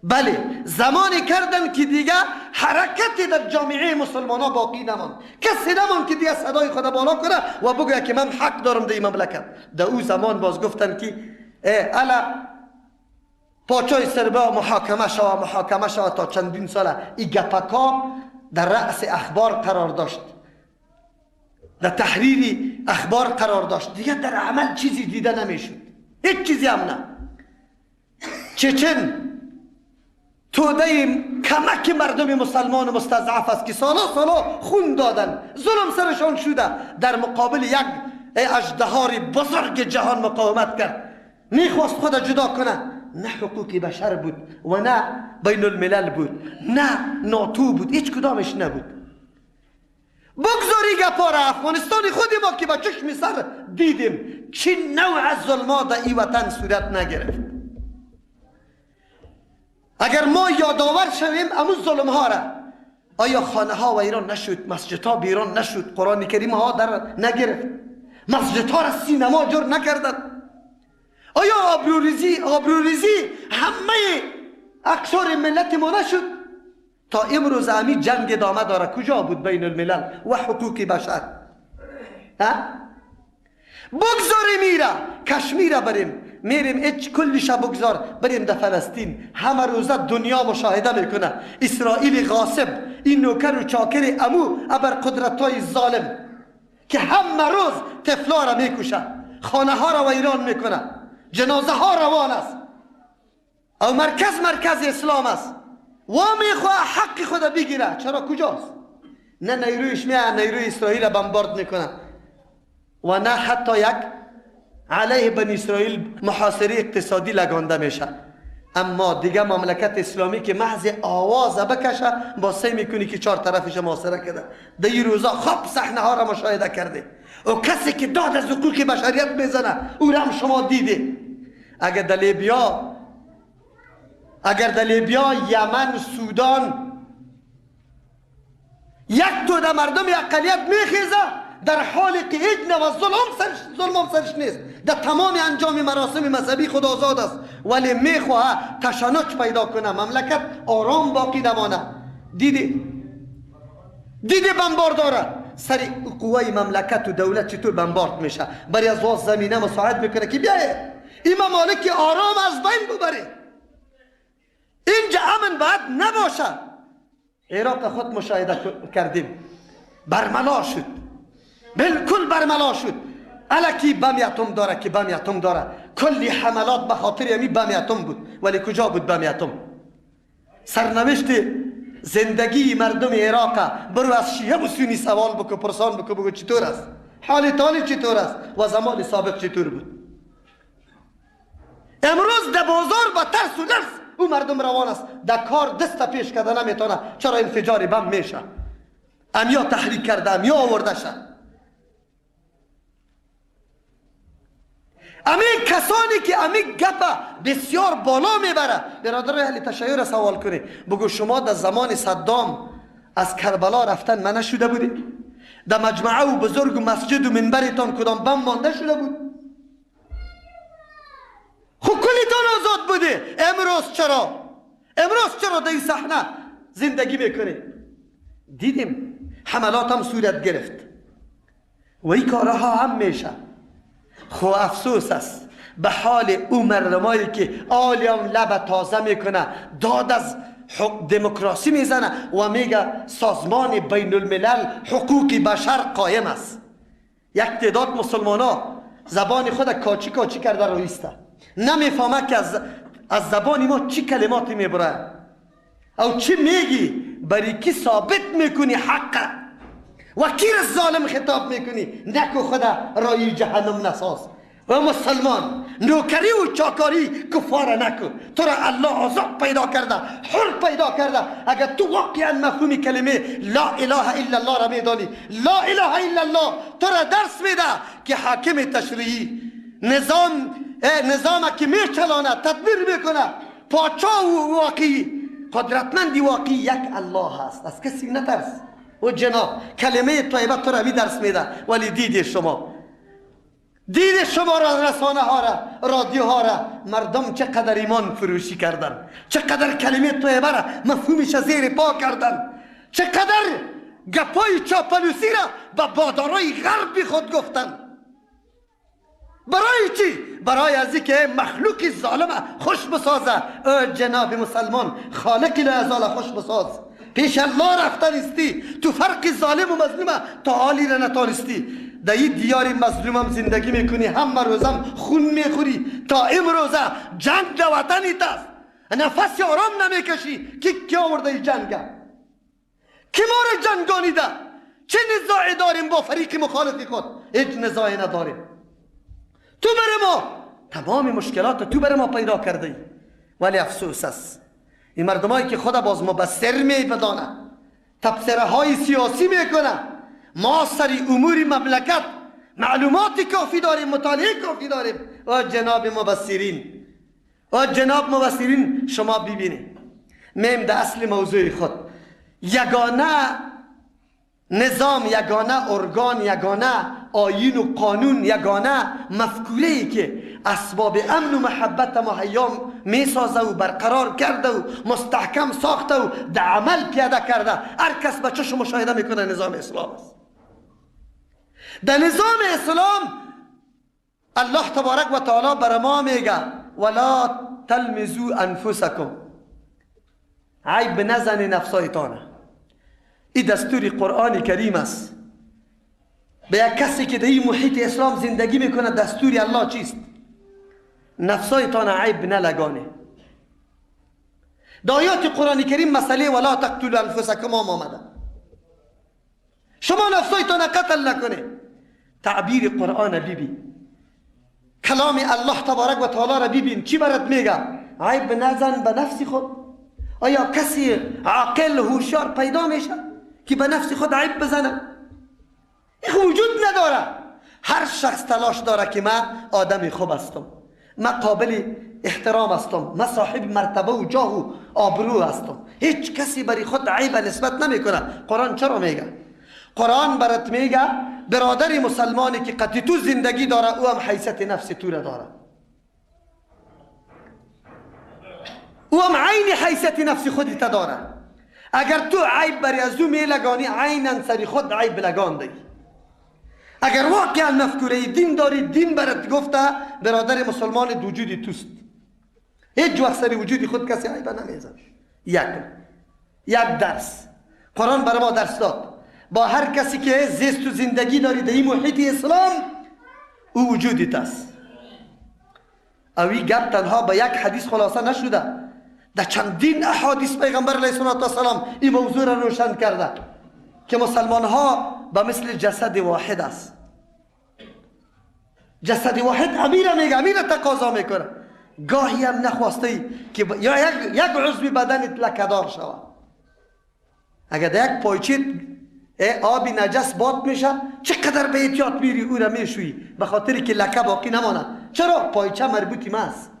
بله، زمانی کردن که دیگه حرکتی در جامعه مسلمان ها باقی نماند، کسی نماند که دیگه صدای خود بالا کنه و بگوید که من حق دارم در این مملکت. در او زمان باز گفتن که الا پاچای سربا محاکمه شوه، محاکمه شوه. تا چندین ساله این گپکا در رأس اخبار قرار داشت، در تحریر اخبار قرار داشت، دیگه در عمل چیزی دیده نمیشد، هیچ چیزی هم نه. چچن توده کمک مردم مسلمان مستضعف است که سالا سالا خون دادن، ظلم سرشان شده، در مقابل یک اژدهار بزرگ جهان مقاومت کرد، میخواست خود جدا کنه. نه حقوق بشر بود و نه بین الملل بود، نه ناتو بود، هیچ کدامش نبود. بگذاری گپا را افغانستان خود ما که با چشم سر دیدیم چه نوع از ظلمات در این وطن صورت نگرفت. اگر ما یادآور شویم امو ظلم ها را، آیا خانه ها و ایران نشد، مسجد ها بیران نشد، قرآن کریم ها در نگرفت، مسجد ها را سینما جور نکردن؟ آیا آبروریزی همه اقشار ملت ما نشد؟ تا امروز امی جنگ ادامه داره. کجا بود بین الملل و حقوق بشر؟ بگذاری میره کشمیر بریم، میریم اچ کلش بگذار بریم در فلسطین. همه روزه دنیا مشاهده میکنه اسرائیل غاصب، این نوکر و چاکر امو ابر قدرت های ظالم که همه روز طفلا را میکشه، خانه ها را ویران میکنه، جنازه ها روان است، او مرکز مرکز اسلام است و میخواه حق خود بگیره. چرا کجاست؟ نه نیرویش میه نیروی اسرائیل بمبارد میکنه و نه حتی یک علیه بنی اسرائیل محاصره اقتصادی لگانده میشه. اما دیگه مملکت اسلامی که محض آواز بکشه با سعی میکنی که چهار طرفش محاصره کرده. در این روزا خوب صحنه ها را مشاهده کرده و کسی که داد از حقوق بشریت میزنه او را هم شما دیده. اگر در لیبیا، یمن، سودان یک توده مردم اقلیت میخیزه در حالی که هیچ نوع ظلم سرش نیست، در تمام انجام مراسم مذهبی خود آزاد است، ولی میخواه تشنج پیدا کنه، مملکت آرام باقی نمانه. دیدی بمبار داره سر قوای مملکت و دولت چطور بمبارد میشه، برای از واز زمینه مساعد میکنه که بیایه این ممالک آرام از بین ببره، اینجا امن باید نباشه. عراق خود مشاهده کردیم، برملا شد، بالکل برملا شد. الکی بم اتم داره که بم اتم داره، کلی حملات به خاطر یمی بم اتم بود، ولی کجا بود بم اتم؟ سرنوشت زندگی مردم عراق برو از شیعه و سنی سوال بکو، پرسان بکو، بگو چطور است حال تالی، چطور است و زمان سابق چطور بود. امروز در بازار با ترس و لرز او مردم روان است، در کار دست پیش کرده نمیتونه، چرا انفجار بم میشه، امیا تحریک کرده، امیا آورده شد. امی کسانی که امی گپ بسیار بالا میبره، برادر اهل تشیع را سوال کنی، بگو شما در زمان صدام از کربلا رفتن منع شده بودی؟ در مجمعه و بزرگ و مسجد و منبرتان کدام بم مانده شده بود؟ خب کلیتان آزاد بوده. امروز چرا؟ امروز چرا در این صحنه زندگی میکنی؟ دیدیم حملات هم صورت گرفت و این کارها هم میشه. خو افسوس است به حال او مردمایی که آلیام لب تازه میکنه، داد از دموکراسی میزنه و میگه سازمان بین الملل حقوق بشر قایم است. یک تعداد مسلمان ها زبان خود کاچی کاچی کرده رویسته، نمیفهمه که از زبان ما چی کلماتی میبره او چی میگی، بری کی ثابت میکنی حقه و کی را ظالم خطاب میکنی. نکو خدا رای جهنم نساز. و مسلمان نوکری و چاکاری کفار نکو، تو را الله آزاد پیدا کرده، حر پیدا کرده. اگر تو واقعا مفهوم کلمه لا اله الا الله را میدانی، لا اله الا الله تو را درس میده که حاکم تشریعی نظام که میچلانه، تدبیر میکنه، پاچا و واقعی قدرتمندی واقعی یک الله هست، از کسی نترس. و جناب کلمه طیبه تو را می درس میده، ولی دید شما را، رسانه ها را، رادیو ها را، مردم چقدر ایمان فروشی کردن، چقدر کلمه طیبه را مفهومش زیر پا کردن، چقدر گپای چاپلوسی را به بادارای غرب خود گفتن. برای چی؟ برای از اینکه مخلوق ظالم خوش بسازه. او جناب مسلمان خالق لازال خوش بساز، پیش الله رفتنیستی، تو فرق ظالم و مظلوم تا حالی را نتانستی. در این دیار مظلومم زندگی میکنی، همه روزم خون میخوری، تا امروزه جنگ در وطنیت است، نفس آرام نمیکشی. کی آورده این جنگه؟ کی ما را جنگانیده؟ چه نزاعی داریم با فریق مخالف خود؟ هیچ نزاعی نداریم. تو بر ما تمام مشکلات تو بر ما پیدا کرده ای. ولی افسوس است این مردمایی که خدا باز مبصر می بدانه، تبصره های سیاسی میکنه. ما سری امور مملکت معلومات کافی داریم، مطالعه کافی داریم. و جناب مبصرین، و جناب مبصرین، شما ببینید میم در اصل موضوع خود، یگانه نظام، یگانه ارگان، یگانه آیین و قانون، یگانه مفکوره ای که اسباب امن و محبت مهیا میسازه و برقرار کرده و مستحکم ساخته و در عمل پیاده کرده، هر کس به چشم مشاهده میکنه نظام اسلام است. در نظام اسلام الله تبارک و تعالی بر ما میگه ولا تلمزوا انفسکم، عیب نزن نفسایتانه. این دستور قرآن کریم است. به یک کسی که در این محیط اسلام زندگی میکنه دستور الله چیست؟ نفسایتان عیب نلگانه. در آیات قرآن کریم مسئله ولا تقتلوا انفسکم آمده، شما نفسایتان قتل نکنه. تعبیر قرآن ببین، کلام الله تبارک و تعالی را ببین چی برات میگه. عیب نزن به نفس خود. آیا کسی عاقل هوشیار پیدا میشه که به نفس خود عیب بزنه؟ این وجود نداره. هر شخص تلاش داره که من آدم خوب هستم، من قابل احترام هستم، من صاحب مرتبه و جاه و آبرو هستم. هیچ کسی برای خود عیب نسبت نمیکنه. قرآن چرا میگه؟ قرآن برات میگه برادر مسلمانی که قطعی تو زندگی داره او هم حیثیت نفس تو را داره، او هم عین حیثیت نفس خودت داره. اگر تو عیب بری از او میلگانی، عینا سری خود عیب لگاندی. اگر واقعا مفکوره دین داری، دین برات گفته برادر مسلمان وجودی توست، هیچ وقت سری وجودی خود کسی عیب نمیزنه. یک درس قرآن برای ما درس داد. با هر کسی که زیست و زندگی داری در این محیط اسلام، او وجودیت است. او این گپ تنها به یک حدیث خلاصه نشده، در چندین احادیث پیغمبر علیه السلام این موضوع را روشن کرده که مسلمان ها به مثل جسد واحد است. جسد واحد امیر میگه، امیر تقاضا میکنه. گاهی هم نخواسته ای که یا یک عضو بدنت لکه‌دار شود. اگر در یک پایچیت آبی نجس باد میشه، چقدر به احتیاط میری او را میشویی، به خاطری که لکه باقی نمانه. چرا؟ پایچه مربوطی ما است.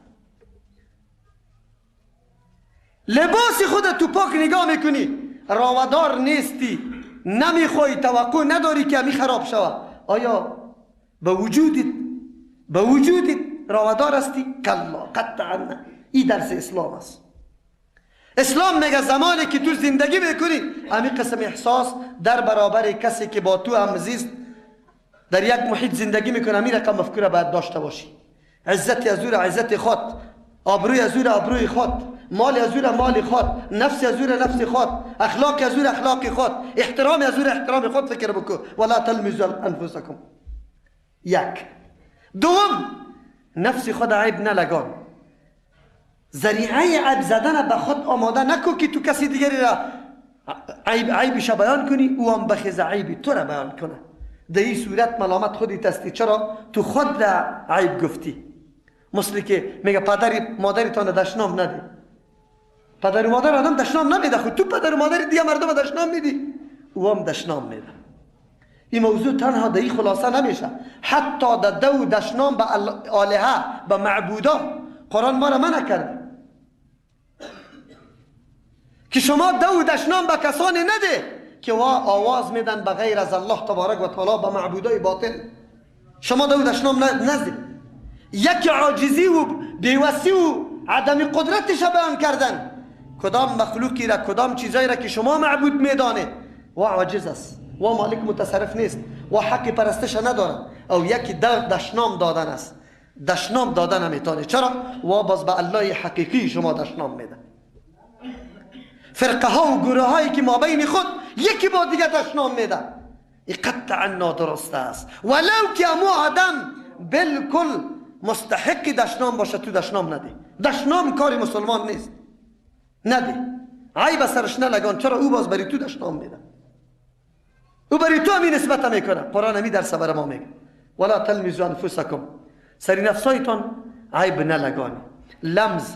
لباس خود تو پاک نگاه میکنی، راودار نیستی، نمیخوای، توقع نداری که همی خراب شود. آیا به وجودت راودار هستی؟ کلا، قطعا نه. این درس اسلام است. اسلام میگه زمانی که تو زندگی میکنی همین قسم احساس در برابر کسی که با تو هم زیست در یک محیط زندگی میکنه، همین رقم مفکوره باید داشته باشی. عزت از او عزت خود، آبروی از او آبروی خود، مال از او مال خود، نفس از او نفس خود، اخلاق از او اخلاق خود، احترام از او احترام خود فکر بکو. ولا تلمزوا انفسکم. یک. دوم، نفس خود عیب نلگان. ذریعه عیب زدن به خود آماده نکو که تو کسی دیگری را عیبش بیان کنی، او هم بخیز عیبی تو را بیان کنه. در این صورت ملامت خودی هستی. چرا؟ تو خود را عیب گفتی. مثل که میگه پدری مادریتان دشنام ندی. پدر و مادر آدم دشنام نمیده، خود تو پدر و مادر دیگه مردم دشنام میدی، او هم دشنام میده. این موضوع تنها در این خلاصه نمیشه. حتی در دو دشنام به آلهه، به معبودا، قرآن ما را منع کرده که شما دو دشنام به کسانی نده که وا آواز میدن به غیر از الله تبارک و تعالی، به معبودای باطل. شما دو دشنام نزد. یک عاجزی و بیوسی و عدم قدرتش بیان کردن. کدام مخلوقی را، کدام چیزایی را که شما معبود میدانه و عاجز است و مالک متصرف نیست و حق پرستش نداره، او یکی دشنام دادن است. دشنام دادن نمیتونه. چرا؟ و باز به الله حقیقی شما دشنام میده. فرقه ها و گروه هایی که ما بین خود یکی با دیگه دشنام میده، این قطعا نادرست است. ولو که امو آدم بالکل مستحق دشنام باشه، تو دشنام ندی. دشنام کاری مسلمان نیست، ندی. عیب سرش نلگان. چرا؟ او باز بری تو دشنام میده، او بری تو همی نسبت میکنه. قرآن همی درس بر ما میگه ولا تلمزوا انفسکم، سری نفسایتان عیب نلگانی. لمز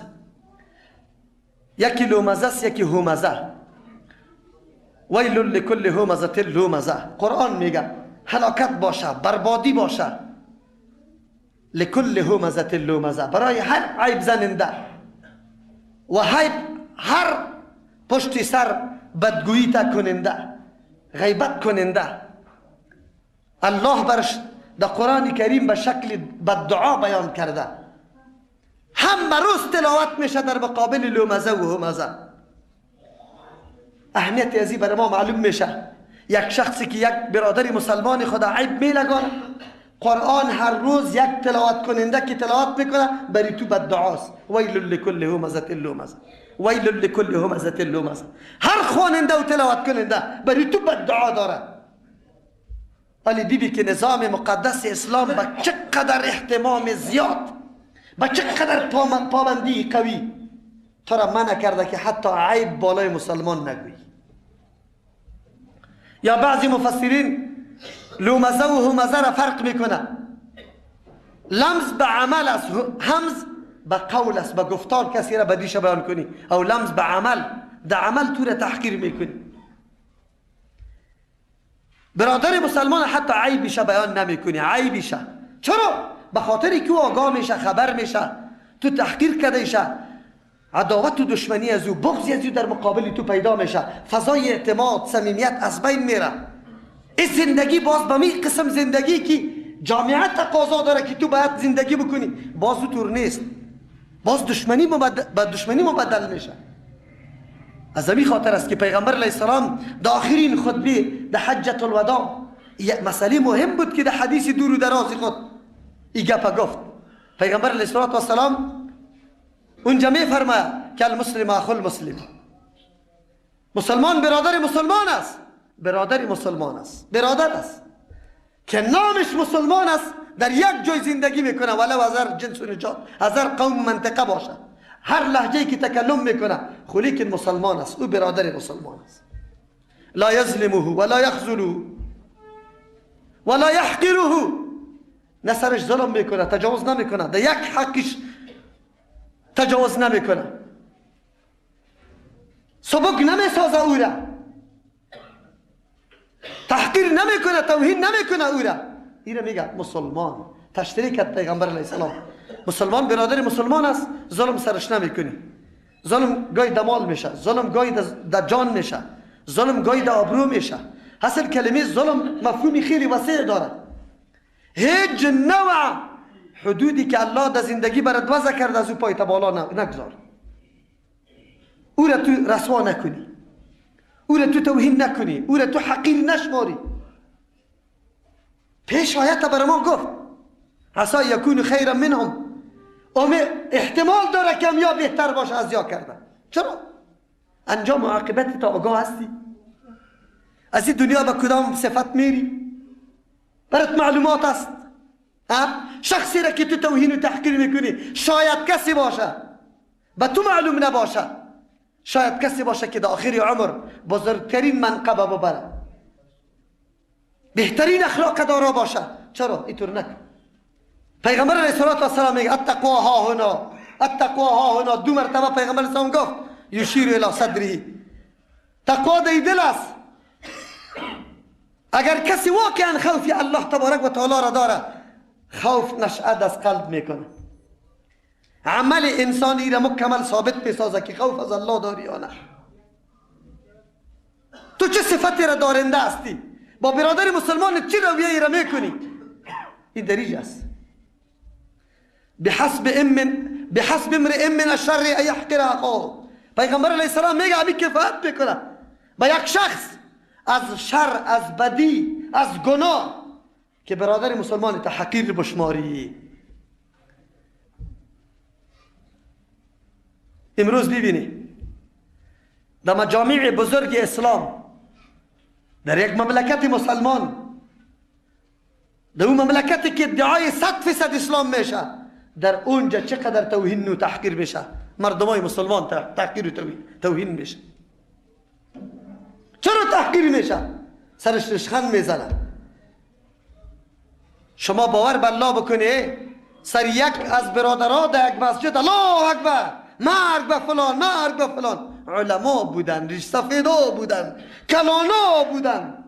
یکی لومزه است، یکی همزه. ویل لکل همزه لومزه. قرآن میگه هلاکت باشه، بربادی باشه، لکل همزه لومزه، برای هر عیب زننده و هر پشت سر بدگویی تا کننده، غیبت کننده. الله برش در قرآن کریم به شکل بددعا بیان کرده. هم روز تلاوت میشه در مقابل لومزه و همزه. اهمیت ازی برای ما معلوم میشه. یک شخصی که یک برادر مسلمان خدا عیب میلگانه، قرآن هر روز یک تلاوت کننده که تلاوت میکنه بری تو بددعاست. ویل لکل همزه لومزه، ویل لکل همزه لومزه. هر خواننده و تلاوت کننده بری تو بددعا داره. ولی بیبی که نظام مقدس اسلام با چقدر اهتمام زیاد، با چقدر پابندی قوی تو را منع کرده که حتی عیب بالای مسلمان نگویی. یا بعضی مفسرین لومزه و همزه را فرق میکنه. لمز به عمل است، همز به قول است، به گفتار کسی را بدیش بیان کنی، او لمز به عمل، در عمل تو را تحقیر میکنی. برادر مسلمان حتی عیبش بیان نمیکنی، عیبش. چرا؟ به خاطر که او آگاه میشه، خبر میشه، تو تحقیر کرده ایشه، عداوت و دشمنی از او، بغض از او در مقابل تو پیدا میشه، فضای اعتماد، صمیمیت از بین میره. این زندگی باز به می قسم زندگی که جامعه تقاضا داره که تو باید زندگی بکنی، باز او طور نیست، باز دشمنی به دشمنی مبدل میشه. از همین خاطر است که پیغمبر علیه السلام در آخرین خطبه در حجة الوداع یک مسئله مهم بود که در حدیث دور و دراز خود این گپ گفت. پیغمبر علیه السلام اونجا میفرماید که المسلم اخو المسلم، مسلمان برادر مسلمان است، برادر مسلمان است، برادر است که نامش مسلمان است، در یک جای زندگی میکنه، ولو از هر جنس و نژاد، از هر قوم منطقه باشه، هر لهجه‌ای که تکلم میکنه، خو لیکن مسلمان است، او برادر مسلمان است. لا یظلمه ولا یخذله ولا یحقره، نه سرش ظلم میکنه، تجاوز نمیکنه، در یک حقش تجاوز نمیکنه، سبک نمیسازه او را، تحقیر نمیکنه، توهین نمیکنه او را. این میگه مسلمان. تشریح کرد پیغمبر علیه السلام مسلمان برادر مسلمان است، ظلم سرش نمیکنی. ظلم گاهی در مال میشه، ظلم گاهی در جان میشه، ظلم گاهی در آبرو میشه. اصل کلمه ظلم مفهومی خیلی وسیع داره. هیچ نوع حدودی که الله در زندگی برات وضع کرده از او پای تا بالا نگذار. او را تو رسوا نکنی، او را تو توهین نکنی، او را تو حقیر نشماری. پیش آیت برای ما گفت عسى یکون خیرا منهم، احتمال داره کم یا بهتر باشه از یا کرده. چرا؟ انجام و عاقبت تا آگاه هستی؟ از این دنیا به کدام صفت میری؟ برات معلومات است؟ شخصی را که تو توهین و تحقیر میکنی شاید کسی باشه به تو معلوم نباشه، شاید کسی باشه که در آخر عمر بزرگترین منقبه ببره، بهترین اخلاق دارا باشه. چرا اینطور نکن؟ پیغمبر علیه الصلاة والسلام میگه التقوا ها هنا، التقوا ها هنا. دو مرتبه پیغمبر علیه السلام گفت یشیر الی صدره، تقوا در دل است. اگر کسی واقعا خوف الله تبارک و تعالی را داره، خوف نشأت از قلب میکنه. عمل انسانی را مکمل ثابت میسازه که خوف از الله داری یا نه. تو چه صفتی را دارنده هستی؟ با برادر مسلمان چه رویه را میکنی؟ این دریج است. بحسب امرئ من الشر ان یحقر اخاه. پیغمبر علیه السلام میگه همین کفایت میکنه با یک شخص از شر، از بدی، از گناه که برادر مسلمان تا حقیر بشماری. امروز ببینی در مجامع بزرگ اسلام، در یک مملکت مسلمان، در اون مملکتی که ادعای 100% اسلام میشه، در اونجا چقدر توهین و تحقیر میشه، مردمای مسلمان تحقیر و توهین میشه. چرا تحقیر میشه؟ سرش رشخند میزنه. شما باور به الله بکنی سر یک از برادرها در یک مسجد الله اکبر، مرگ به فلان، مرگ به فلان، علما بودن، ریش سفیدا بودن، کلانا بودن.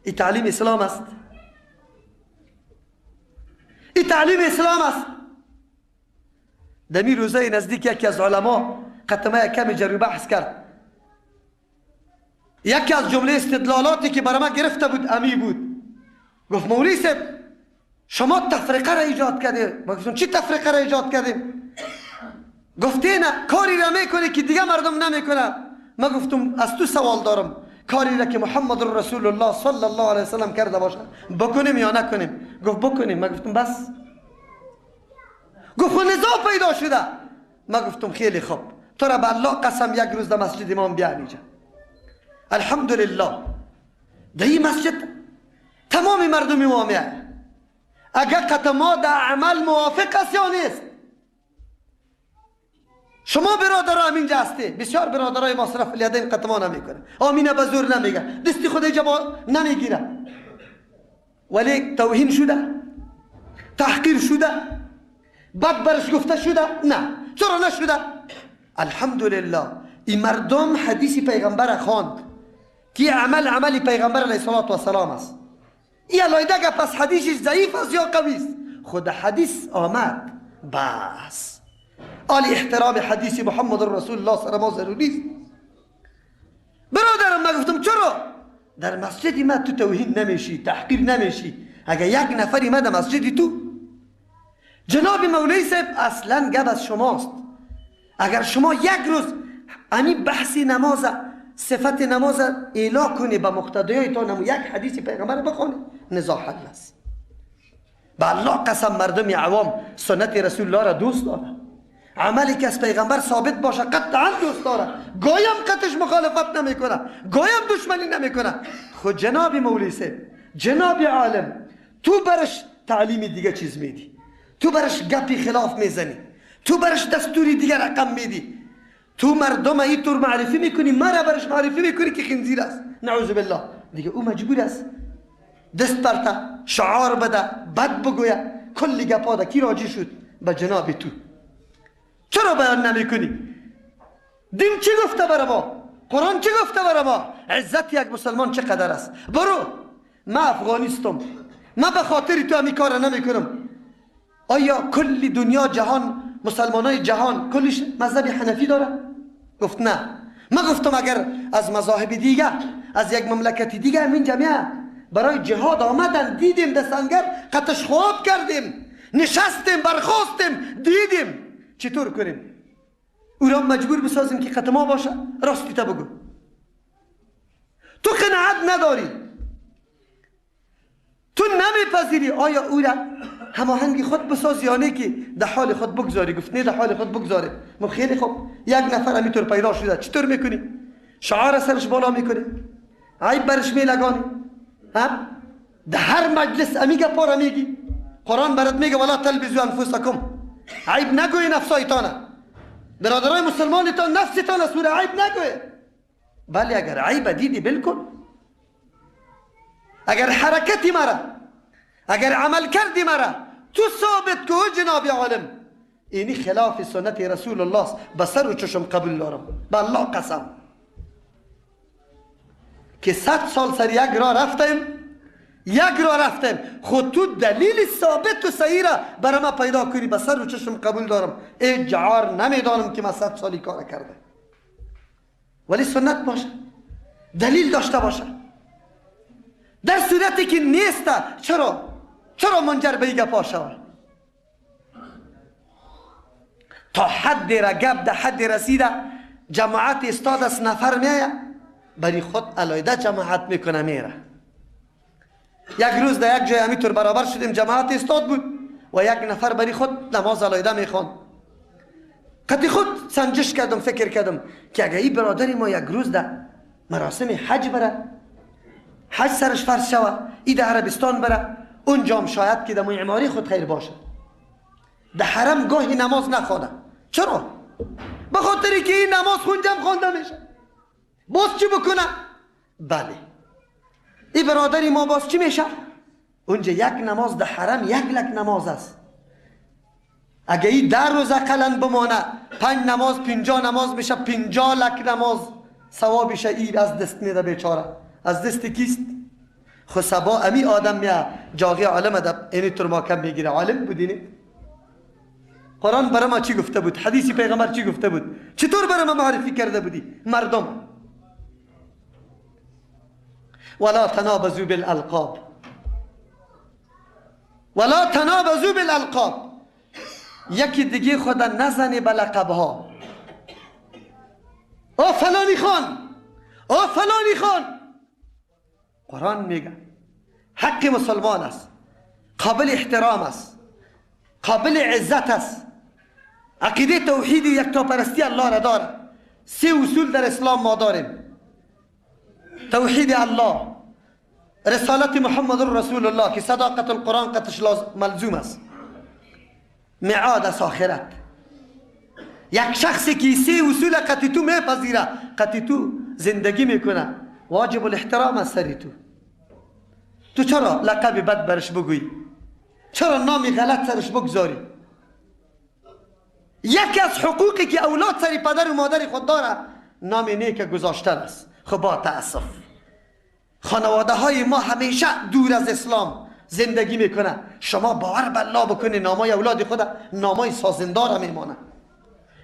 این تعلیم اسلام است. این تعلیم اسلام است. دمی روزای نزدیک یکی از علما قطمه کمی جرو بحث کرد. یکی از جمله استدلالاتی که برای من گرفته بود امی بود. گفت مولوی صاحب شما تفرقه را ایجاد کردید. ما گفتم چی تفرقه را ایجاد کردیم؟ گفته نه، کاری را میکنی که دیگه مردم نمیکنه. ما گفتم از تو سوال دارم، کاری را که محمد رسول الله صلی الله علیه وسلم کرده باشه بکنیم یا نکنیم؟ گفت بکنیم. ما گفتم بس. گفت نزاع پیدا شده. ما گفتم خیلی خوب، تو را به الله قسم یک روز در مسجد امام بیا اینجا. الحمدلله در این مسجد تمام مردم ما میاد. اگر قطع ما در عمل موافق است یا نیست؟ شما برادرها همینجا هستی، بسیار برادرای ما صرف الیدین قطع ما نمیکنه، آمینه به زور نمیگه، دستی خود اینجا نمیگیره، ولی توهین شده، تحقیر شده، بد برش گفته شده. نه، چرا نشده؟ الحمدلله این مردم حدیث پیغمبر خواند که عمل عمل پیغمبر علیه الصلاة والسلام است. این علایده پس حدیثش ضعیف است یا قوی است؟ خود حدیث آمد بس. آل احترام حدیث محمد رسول الله صلی الله علیه و ضروری است. برادرم من گفتم چرا در مسجد ما تو توهین نمیشی، تحقیر نمیشی؟ اگر یک نفری ما در مسجد تو، جناب مولوی صاحب اصلا گپ از شماست. اگر شما یک روز امی بحث نماز، صفت نماز اعلا کنی به مقتدیای تا یک حدیث پیغمبر بخونی، نزاع حل است. به الله قسم مردم عوام سنت رسول الله را دوست داره، عملی که از پیغمبر ثابت باشه قطعا دوست داره، گایم قطعش مخالفت نمیکنه، گایم دشمنی نمیکنه. خود جناب مولوی صاحب، جناب عالم، تو برش تعلیم دیگه چیز میدی، تو برش گپی خلاف میزنی، تو برش دستوری دیگه رقم میدی، تو مردم اینطور معرفی میکنی، مرا برش معرفی میکنی که خنزیر است، نعوذ بالله. دیگه او مجبور است دست پرته، شعار بده، بد بگویه، کلی گپا ده. کی راجی شد؟ به جناب تو. چرا بیان نمیکنی؟ دین چی گفته برای ما؟ قرآن چی گفته برای ما؟ عزت یک مسلمان چقدر است؟ برو، من افغانیستم، من به خاطر تو همی کار نمیکنم. آیا کل دنیا جهان، مسلمان های جهان کلش مذهب حنفی داره؟ گفت نه. من گفتم اگر از مذاهب دیگه، از یک مملکت دیگه همین جمعه برای جهاد آمدن، دیدیم در سنگر قطش خواب کردیم، نشستیم، برخواستیم، دیدیم، چطور کنیم؟ او را مجبور بسازیم که قطع ما باشه؟ راستی تا بگو. تو قناعت نداری، تو نمیپذیری. آیا او را هماهنگی خود بساز یا نه که در حال خود بگذاری؟ گفت نه، در حال خود بگذاری. ما خیلی خوب، یک نفر همینطور پیدا شده، چطور میکنی؟ شعار سرش بالا میکنی، عیب برش میلگانی، ها؟ در هر مجلس امی گپا را میگی. قرآن برات میگه ولا تلبزوا انفسکم، عیب نگوی نفسایتانه، برادرای مسلمانتان نفستان سوره عیب نگوی. بله اگر عیب دیدی بالکل، اگر حرکتی مرا، اگر عمل کردی مرا تو ثابت که جناب عالم اینی خلاف سنت رسول الله است، به سر و چشم قبول دارم، به الله قسم که 100 سال سر یک راه رفتیم، یک راه رفتیم، خود تو دلیل ثابت و صحیح را برای ما پیدا کنی، به سر و چشم قبول دارم، اجعار نمیدانم که ما 100 سالی کار کرده، ولی سنت باشه، دلیل داشته باشه. در صورتی که نیست چرا منجر به این گپا شود؟ تا حد را گپ در حد رسیده، جماعت استاد است، نفر میایه بری خود علایده جماعت میکنه میره. یک روز در یک جای همینطور برابر شدیم، جماعت استاد بود و یک نفر بری خود نماز علایده میخوان. قطعی خود سنجش کردم، فکر کردم که اگه این برادر ما یک روز در مراسم حج بره، حج سرش فرض شوه، ای در عربستان بره، اونجام شاید که در معماری خود خیر باشه، در حرم گاهی نماز نخوانه. چرا؟ به خاطر که این نماز خونجم خوانده میشه. باز چی بکنه؟ بله ای برادری ما باز چی میشه؟ اونجا یک نماز در حرم 1 لک نماز است. اگه ای 10 روز اقلا بمانه، 5 نماز 50 نماز میشه، 50 لک نماز ثوابش ای از دست میده بیچاره. از دست کیست؟ خو سبا امی آدم میا جاغی عالم ده اینی تر ما کم میگیره. عالم بودینی؟ قرآن برای ما چی گفته بود؟ حدیث پیغمبر چی گفته بود؟ چطور برای ما معرفی کرده بودی مردم؟ ولا تنابزوا بالالقاب، ولا تنابزوا بالالقاب. یکی دیگه خدا نزنی به لقبها. او فلانی خان، او فلانی خان. قرآن میگه حق مسلمان است، قابل احترام است، قابل عزت است. عقیده توحیدی یکتاپرستی الله را داره. 3 اصول در اسلام ما داریم: توحید الله، رسالت محمد رسول الله که صداقت القرآن قطش ملزوم است، معاد است آخرت. یک شخصی که 3 اصول قطعی تو میپذیره، قطعی تو زندگی میکنه، واجب الاحترام است سری تو. تو چرا لقب بد برش بگویی؟ چرا نامی غلط سرش بگذاری؟ یکی از حقوقی که اولاد سری پدر و مادر خود داره نام نیک گذاشتن است. خب با تاسف خانواده های ما همیشه دور از اسلام زندگی میکنه. شما باور به الله بکنی نامای اولاد خود نامای سازندار میمانه،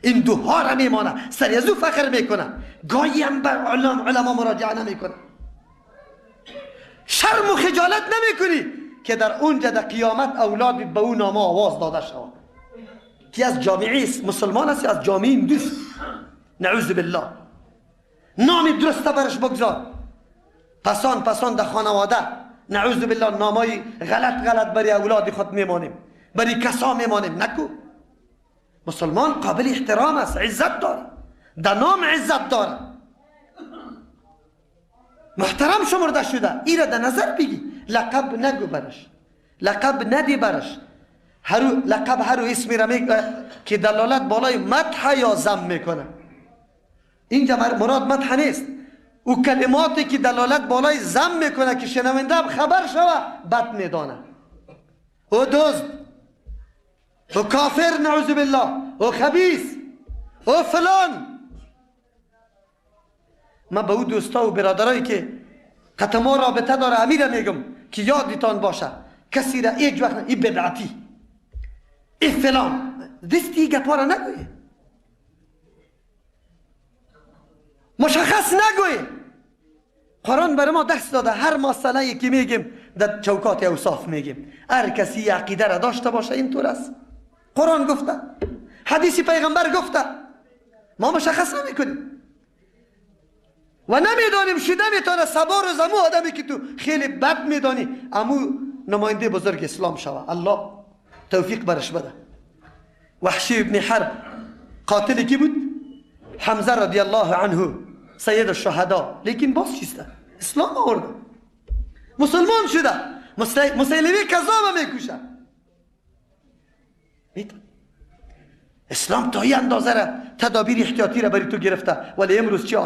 این دوها را میمانه، سری از او فخر میکنه، گاهی هم بر علما مراجعه نمیکنه. شرم و خجالت نمیکنی که در اونجا در قیامت اولاد به او نامه آواز داده شود که از جامعه مسلمان است یا از جامعه هندوست. نعوذ بالله. نام درست برش بگذار. پسان پسان در خانواده نعوذ بالله نامای غلط غلط برای اولاد خود میمانیم، برای کسا میمانیم. نکو. مسلمان قابل احترام است، عزت داره، در نام عزت داره، محترم شمرده شده. ای را در نظر بگی، لقب نگو برش، لقب ندی برش. هر لقب هر اسمی را که دلالت بالای مدح یا ذم میکنه. اینجا مراد مدح نیست، او کلماتی که دلالت بالای ذم میکنه که شنونده هم خبر شوه بد میدانه. او دزد، او کافر نعوذ بالله، او خبیث، او فلان. من به او دوستا و برادرایی که قطما رابطه داره امیره میگم که یادتان باشه کسی را هیچ وقت این بدعتی، این فلان، دستی گپا را نگویی، مشخص نگویی. قرآن برای ما درس داده هر مسئله که میگیم در چوکات اوصاف میگیم هر کسی عقیده را داشته باشه اینطور است. قرآن گفته، حدیث پیغمبر گفته، ما مشخص نمیکنیم و نمیدانیم شده میتونه سبار و زمو آدمی که تو خیلی بد میدانی امو نماینده بزرگ اسلام شوه. الله توفیق برش بده. وحشی ابن حرب قاتل کی بود؟ حمزه رضی الله عنه، سید الشهدا. لیکن باز چیسته؟ اسلام آورده، مسلمان شده، مسیلمه کذاب میکشه. اسلام تا این اندازه را تدابیر احتیاطی را برای تو گرفته، ولی امروز چه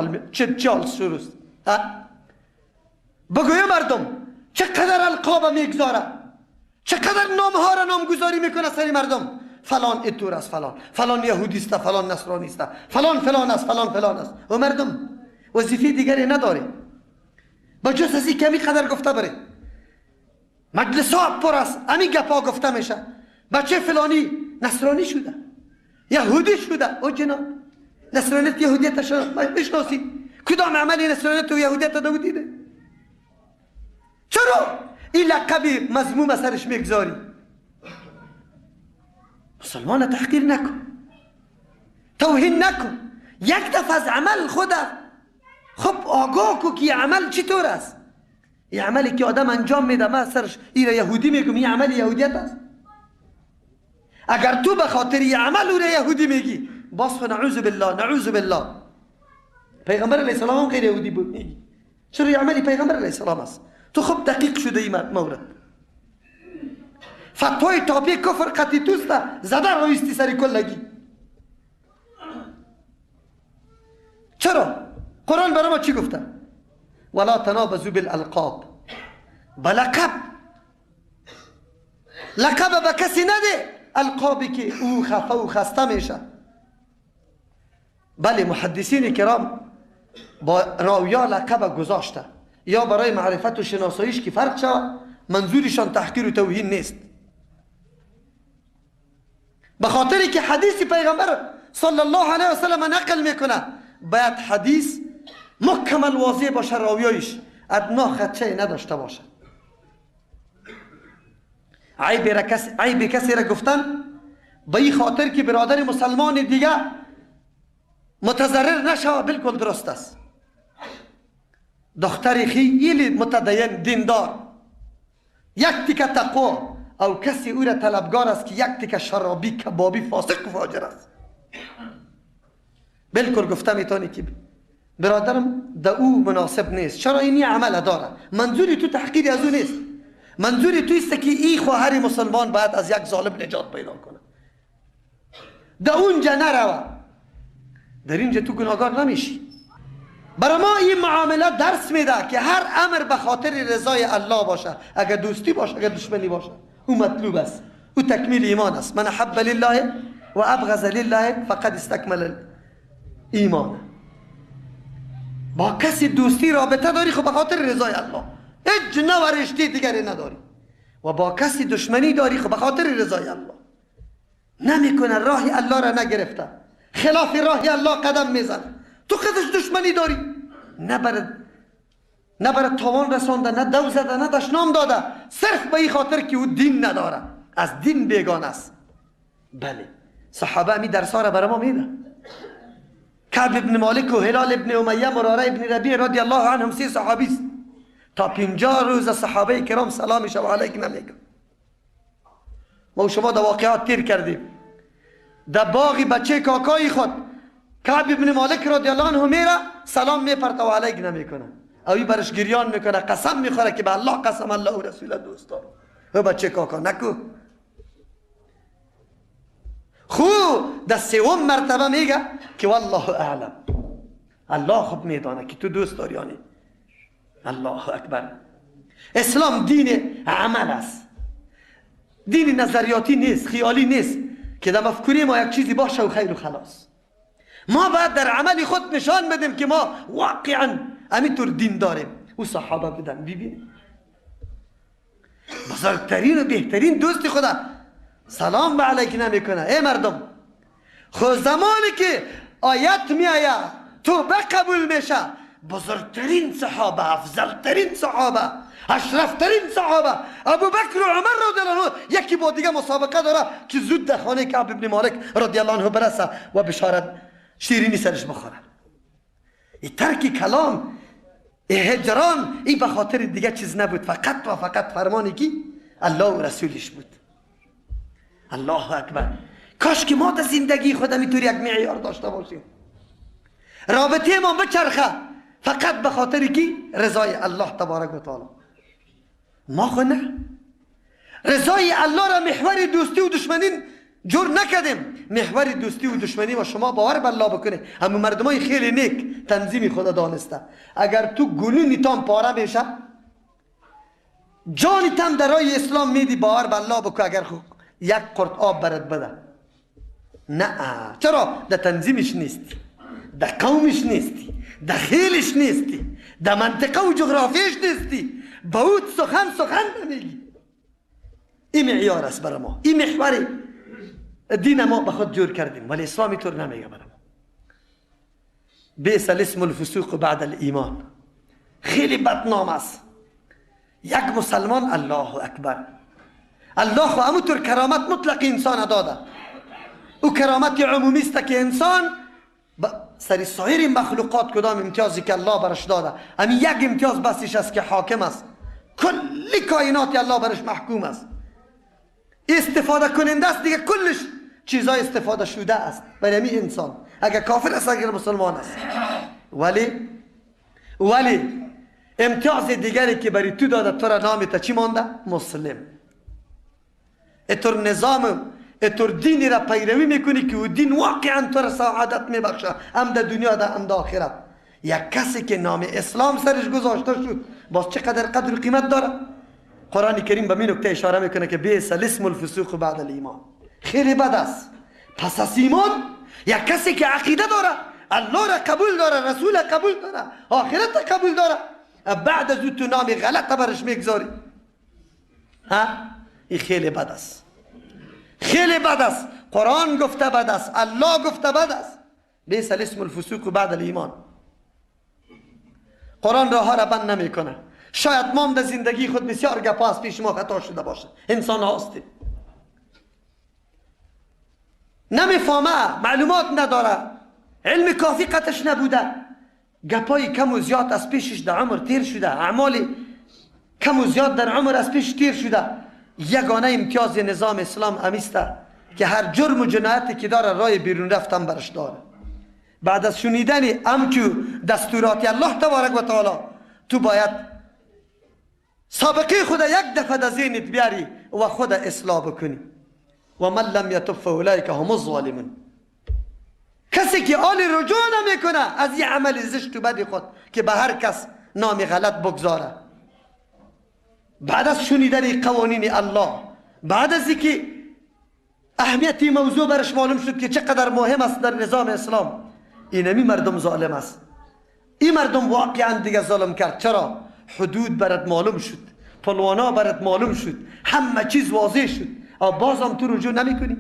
حال شروع؟ بگوی مردم چقدر القاب میگذاره، چقدر نامها را نامگذاری میکنه سری مردم. فلان اتور است، فلان فلان یهودی است، فلان نصرانی است، فلان فلان است، فلان فلان است. و مردم وظیفه دیگری نداره با جز از این کمی قدر گفته بره. مجلس ها پر است، همین گپا گفته میشه. بچه فلانی نصرانی شده، یهودی شده. او جناب نصرانیت یهودیت میشناسی؟ کدام عملی نصرانیت و یهودیت داده دیده؟ چرا این لقب مذموم سرش میگذاری؟ مسلمان تحقیر نکن، توهین نکن. یک دفعه از عمل خود خب آگاه کو که عمل چطور است. این عملی که آدم انجام میده، من سرش این یهودی میگم، این عمل یهودیت است. اگر تو به خاطر این عمل او را یهودی میگی، باز نعوذ بالله، نعوذ بالله. پیغمبر علیه السلام هم غیر یهودی بود میگی. چرا این عملی پیغمبر علیه السلام است؟ تو خب دقیق شده این مورد. فتوای تابع کفر قطعی توست، زده رویستی سری کلگی. چرا؟ قرآن برای ما چی گفته؟ ولا تنابزوا بالالقاب. بلقب، لقب به کسی نده، القابی که او خفه و خسته میشه. بله محدثین کرام با راویا لقب گذاشته یا برای معرفت و شناساییش که فرق شود، منظورشان تحقیر و توهین نیست. به خاطری که حدیث پیغمبر صلی الله علیه و سلم نقل میکنه، باید حدیث مکمل واضح باشه، راویایش ادنا خدشه نداشته باشه. عیب کسی را گفتن به این خاطر که برادر مسلمان دیگه متضرر نشوه، بالکل درست است. دختر خیلی متدین دیندار، یک تیکه تقوا، او کسی او را طلبگار است که یک تیکه شرابی کبابی فاسق و فاجر است. بالکل گفته میتونی که برادرم ده او مناسب نیست. چرا؟ این عمل داره. منظوری تو تحقیر از او نیست، منظوری تو است که این خواهر مسلمان باید از یک ظالم نجات پیدا کنه. ده اونجا نروه، در اینجا تو گناهگار نمیشی. برای ما این معامله درس میده که هر امر به خاطر رضای الله باشه، اگر دوستی باشه اگر دشمنی باشه، او مطلوب است، او تکمیل ایمان است. من احب لله و ابغض لله فقد استکمل ایمان. با کسی دوستی رابطه داری خب به خاطر رضای الله، هیچ نوع رشته دیگری نداری. و با کسی دشمنی داری خب به خاطر رضای الله. نمیکنه، راه الله را نگرفته، خلاف راه الله قدم میزنه، تو خودش دشمنی داری، نه برای تاوان رسانده، نه دو زده، نه دشنام داده، صرف به این خاطر که او دین نداره، از دین بیگانه است. بله صحابه می درس را برای ما میده. کعب ابن مالک و هلال ابن امیه، مراره ابن ربیع رضی الله عنهم، 3 صحابی است. تا 50 روز صحابه کرام سلام شو علیک نمیگن. ما شما در واقعات تیر کردیم. در باغ بچه کاکای خود کعب ابن مالک رضی الله عنه میره، سلام میپرته و علیک نمیکنه، اوی برش گریان میکنه، قسم میخوره که به الله قسم، الله و رسول دوست دارم. او بچه کاکا نکو. خو در سوم مرتبه میگه که والله اعلم، الله خوب میدانه که تو دوست داری. یعنی الله اکبر. اسلام دین عمل است، دین نظریاتی نیست، خیالی نیست که در مفکوره ما یک چیزی باشه و خیر و خلاص. ما باید در عمل خود نشان بدیم که ما واقعا همینطور دین داریم. او صحابه بودن، ببینید بزرگترین و بهترین دوست خدا سلام به علیک نمیکنه. ای مردم، خو زمانی که آیت میآید توبه قبول میشه، بزرگترین صحابه، افضلترین صحابه، اشرفترین صحابه، ابوبکر و عمر رضی الله عنه یکی با دیگه مسابقه داره که زود در خانه کعب ابن مالک رضی الله عنه برسه و بشارت شیرینی سرش بخوره. این ترک کلام، این هجران، این به خاطر دیگه چیز نبود، فقط و فقط فرمانی کی الله و رسولش بود. الله اکبر. کاش که ما در زندگی خود اینطور یک معیار داشته باشیم، رابطه ما بچرخه فقط به خاطر کی؟ رضای الله تبارک و تعالی. ما خو نه، رضای الله را محور دوستی و دشمنی جور نکردیم. محور دوستی و دشمنی و شما باور به الله بکنه، اما مردمای خیلی نیک تنظیم خدا دانسته. اگر تو گلونی تام پاره میشه، جانی تام در راه اسلام میدی، باور به الله بکن اگر یک قرط آب برات بده. نه، چرا؟ در تنظیمش نیستی، در قومش نیستی، در خیلش نیستی، در منطقه و جغرافیش نیستی، با او سخن سخن نمیگی. این معیار است برای ما، این محور دین ما به خود جور کردیم، ولی اسلام اینطور نمیگه برای ما. بئس الاسم الفسوق بعد الایمان، خیلی بدنام است. یک مسلمان، الله اکبر، الله خو همونطور کرامت مطلق انسان داده. او کرامت عمومی است که انسان سر سایر مخلوقات کدام امتیازی که الله برش داده، همین یک امتیاز بسیش است که حاکم است، کل کائنات الله برش محکوم است، استفاده کننده است دیگه، کلش چیزای استفاده شده است برای همین انسان، اگر کافر است اگر مسلمان است. ولی امتیاز دیگری که برای تو داده، تو را نام تا چی مانده؟ مسلم. اتور نظام، اتور دینی را پیروی میکنی که او دین واقعا تو را سعادت میبخشه، هم در دنیا در هم در آخرت. یک کسی که نام اسلام سرش گذاشته شد، باز چقدر قدر و قیمت داره؟ قرآن کریم به می نکته اشاره میکنه که بئس الاسم الفسوق بعد الایمان، خیلی بد است پس از ایمان. یک کسی که عقیده داره، الله را قبول داره، رسول قبول داره، آخرت قبول داره، بعد از او تو نام غلط برش میگذاری، ها؟ این خیلی بد است، خیلی بد است. قرآن گفته بد است، الله گفته بد است. بئس الاسم الفسوق بعد الایمان. قرآن راه را بند نمیکنه. شاید ما در زندگی خود بسیار گپا از پیش ما خطا شده باشه، انسان هستیم، نمیفهمه، معلومات نداره، علم کافی قطش نبوده، گپای کم و زیاد از پیشش در عمر تیر شده، اعمال کم و زیاد در عمر از پیش تیر شده. یگانه امتیاز نظام اسلام امیسته که هر جرم و جنایتی که داره رای بیرون رفتن برش داره. بعد از شنیدن امچو دستورات الله تبارک و تعالی، تو باید سابقه خود یک دفعه در ذهنت بیاری و خود اصلاح بکنی. و من لم یتب فاولئک هم الظالمون. کسی که آل رجوع نمیکنه از یه عمل زشت و بد خود که به هر کس نام غلط بگذاره، بعد از شنیدن قوانین الله، بعد از اینکه اهمیت موضوع برش معلوم شد که چقدر مهم است در نظام اسلام، اینمی مردم ظالم است. این مردم واقعا دیگه ظلم کرد. چرا؟ حدود برات معلوم شد، پلوانا برات معلوم شد، همه چیز واضح شد، بازم تو رجوع نمی کنی،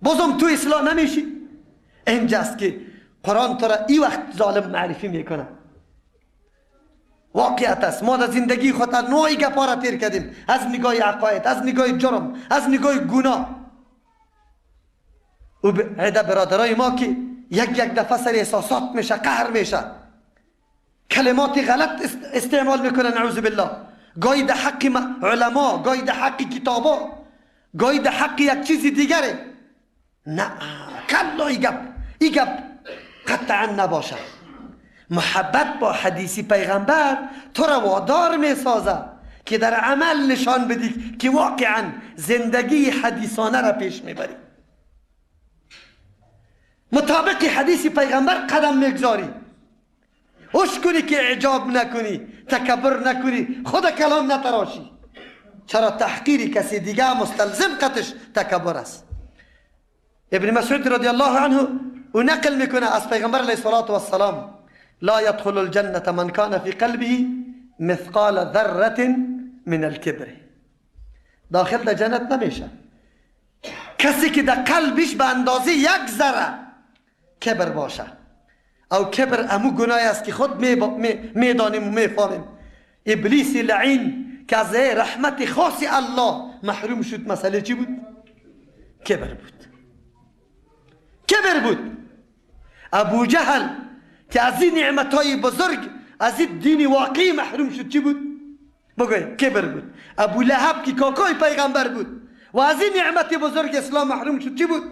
بازم تو اصلاح نمیشی. اینجاست که قرآن تو را ای وقت ظالم معرفی میکنه. واقعیت است، ما در زندگی خود نوعی گپا را تیر کردیم، از نگاه عقاید، از نگاه جرم، از نگاه گناه. و عده برادرای ما که یک یک دفعه سر احساسات میشه، قهر میشه، کلمات غلط استعمال میکنه، نعوذ بالله. گاهی در حق علما، گاهی در حق کتابا، گاهی در حق یک چیز دیگره. نه، کلا ای گپ، ای گپ قطعا نباشه. محبت با حدیثی پیغمبر تو را وادار میسازه که در عمل نشان بدی که واقعا زندگی حدیثانه را پیش میبری، مطابق حدیث پیغمبر قدم میگذاری، اوش کنی که اعجاب نکنی، تکبر نکنی، خود کلام نتراشی. چرا؟ تحقیر کسی دیگه مستلزم قطش تکبر است. ابن مسعود رضی الله عنه او نقل میکنه از پیغمبر علیه الصلاة والسلام: لا يدخل الجنة من كان في قلبه مثقال ذرة من الكبر. داخل در جنت نمیشه کسی که در قلبش به اندازه یک ذره کبر باشه. او کبر امو گناه است که خود میدانیم و میفهمیم. ابلیس لعین که از رحمت خاص الله محروم شد، مسئله چی بود؟ کبر بود، کبر بود. ابو جهل که از این نعمتهای بزرگ، از این دین واقعی محروم شد، چی بود؟ بگوی کبر بود. ابو لهب که کاکای پیغمبر بود، و از این نعمت بزرگ اسلام محروم شد. چی بود؟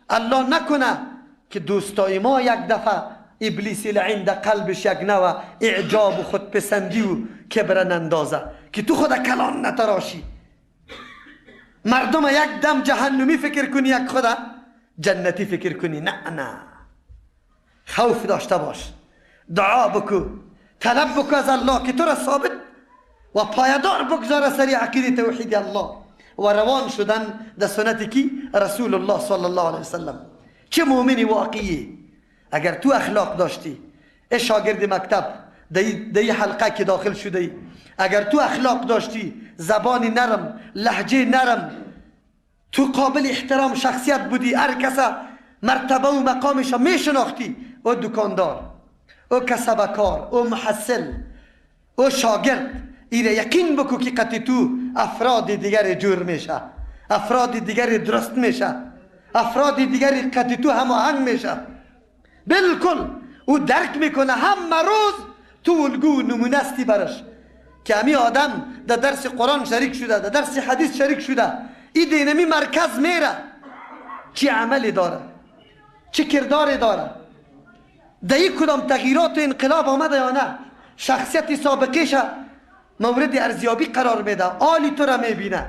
الله نکنه که دوستای ما یک دفعه ابلیس لعین در قلبش یک نوع اعجاب و خودپسندی و کبر نندازه که تو خود کلان نتراشی، مردم یک دم جهنمی فکر کنی، یک خدا جنتی فکر کنی. نه نه، خوف داشته باش، دعا بکو، طلب بکو از الله که تو را ثابت و پایدار بگذاره سری عقیده توحید الله و روان شدن در سنت کی؟ رسول الله صلی الله علیه وسلم. چه مؤمنی واقعی اگر تو اخلاق داشتی، ای شاگرد مکتب دی حلقه که داخل شده ای، اگر تو اخلاق داشتی، زبان نرم، لهجه نرم، تو قابل احترام شخصیت بودی، هر کس مرتبه و مقامش می شناختی، او دکاندار، او کسبکار، او محصل، او شاگرد، ایره یقین بکو که قطعی تو افراد دیگر جور میشه، افراد دیگر درست میشه، افراد دیگر قطعی تو هماهنگ میشه. بالکل او درک میکنه همه روز تو الگو نمونه استی برش که همی آدم در درس قرآن شریک شده، در درس حدیث شریک شده، ای دینمی مرکز میره، چه عملی داره، چه کرداری داره، در این کدام تغییرات و انقلاب آمده یا نه، شخصیت سابقیش مورد ارزیابی قرار میده. آلی تو را میبینه،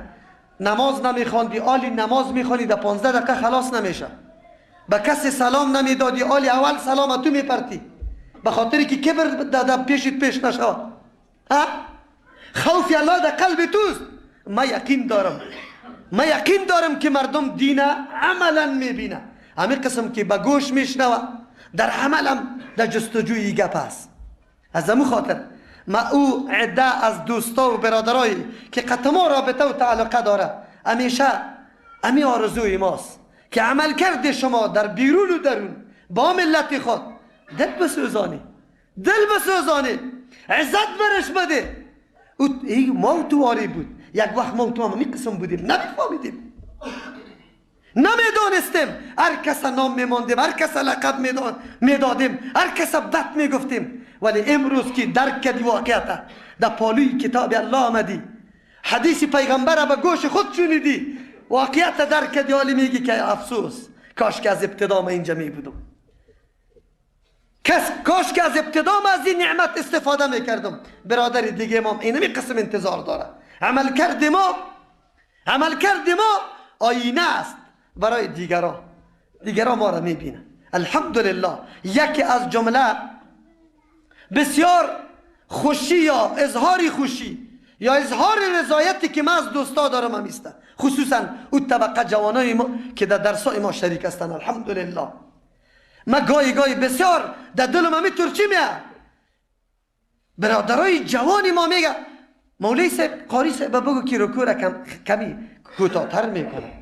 نماز نمیخواندی، آلی نماز میخوانی در 15 دقیقه خلاص نمیشه، به کسی سلام نمیدادی، آلی اول سلام تو میپرتی به خاطری که کبر در پیشت پیش نشود. خوف الله در قلب توست. ما یقین دارم، ما یقین دارم که مردم دین عملا میبینه، همین قسم که به گوش میشنوه در عملم در جستجوی گپ است. از همون خاطر ما او عده از دوستا و برادرایی که قطما رابطه و تعلقه داره، همیشه امی آرزوی ماست که عمل کرد شما در بیرون و درون با ملت خود دل بسوزانی، دل بسوزانی، عزت برش بده. ما تو واری بود، یک وقت ما تو هم قسم بودیم، نمیفهمیدیم، نمیدانستیم، هر کس نام میماندیم، هر کس لقب میدادیم، هر کس بد میگفتیم. ولی امروز که درک کردی واقعیت، در پالوی کتاب الله آمدی، حدیث پیغمبر به گوش خود شنیدی، واقعیت درک کردی، حالی میگی که افسوس، کاش که از ابتدا ما اینجا می بودم، کاش که از ابتدا ما از این نعمت استفاده میکردم. برادر دیگه ما اینمی قسم انتظار داره. عمل کرد ما، عمل کرد ما آینه است برای دیگران، دیگران ما را میبینه. الحمدلله یکی از جمله بسیار خوشی یا اظهار خوشی یا اظهار رضایتی که من از دوستا دارم هم ایسته، خصوصا او طبقه جوانای ما که در درسای ما شریک هستند. الحمدلله ما گاهی گاهی بسیار در دلم همی ترچی میاد، برادرای جوانی ما میگه مولوی صاحب، قاری صاحب بگو که رکوع را کمی کوتاه‌تر میکنه،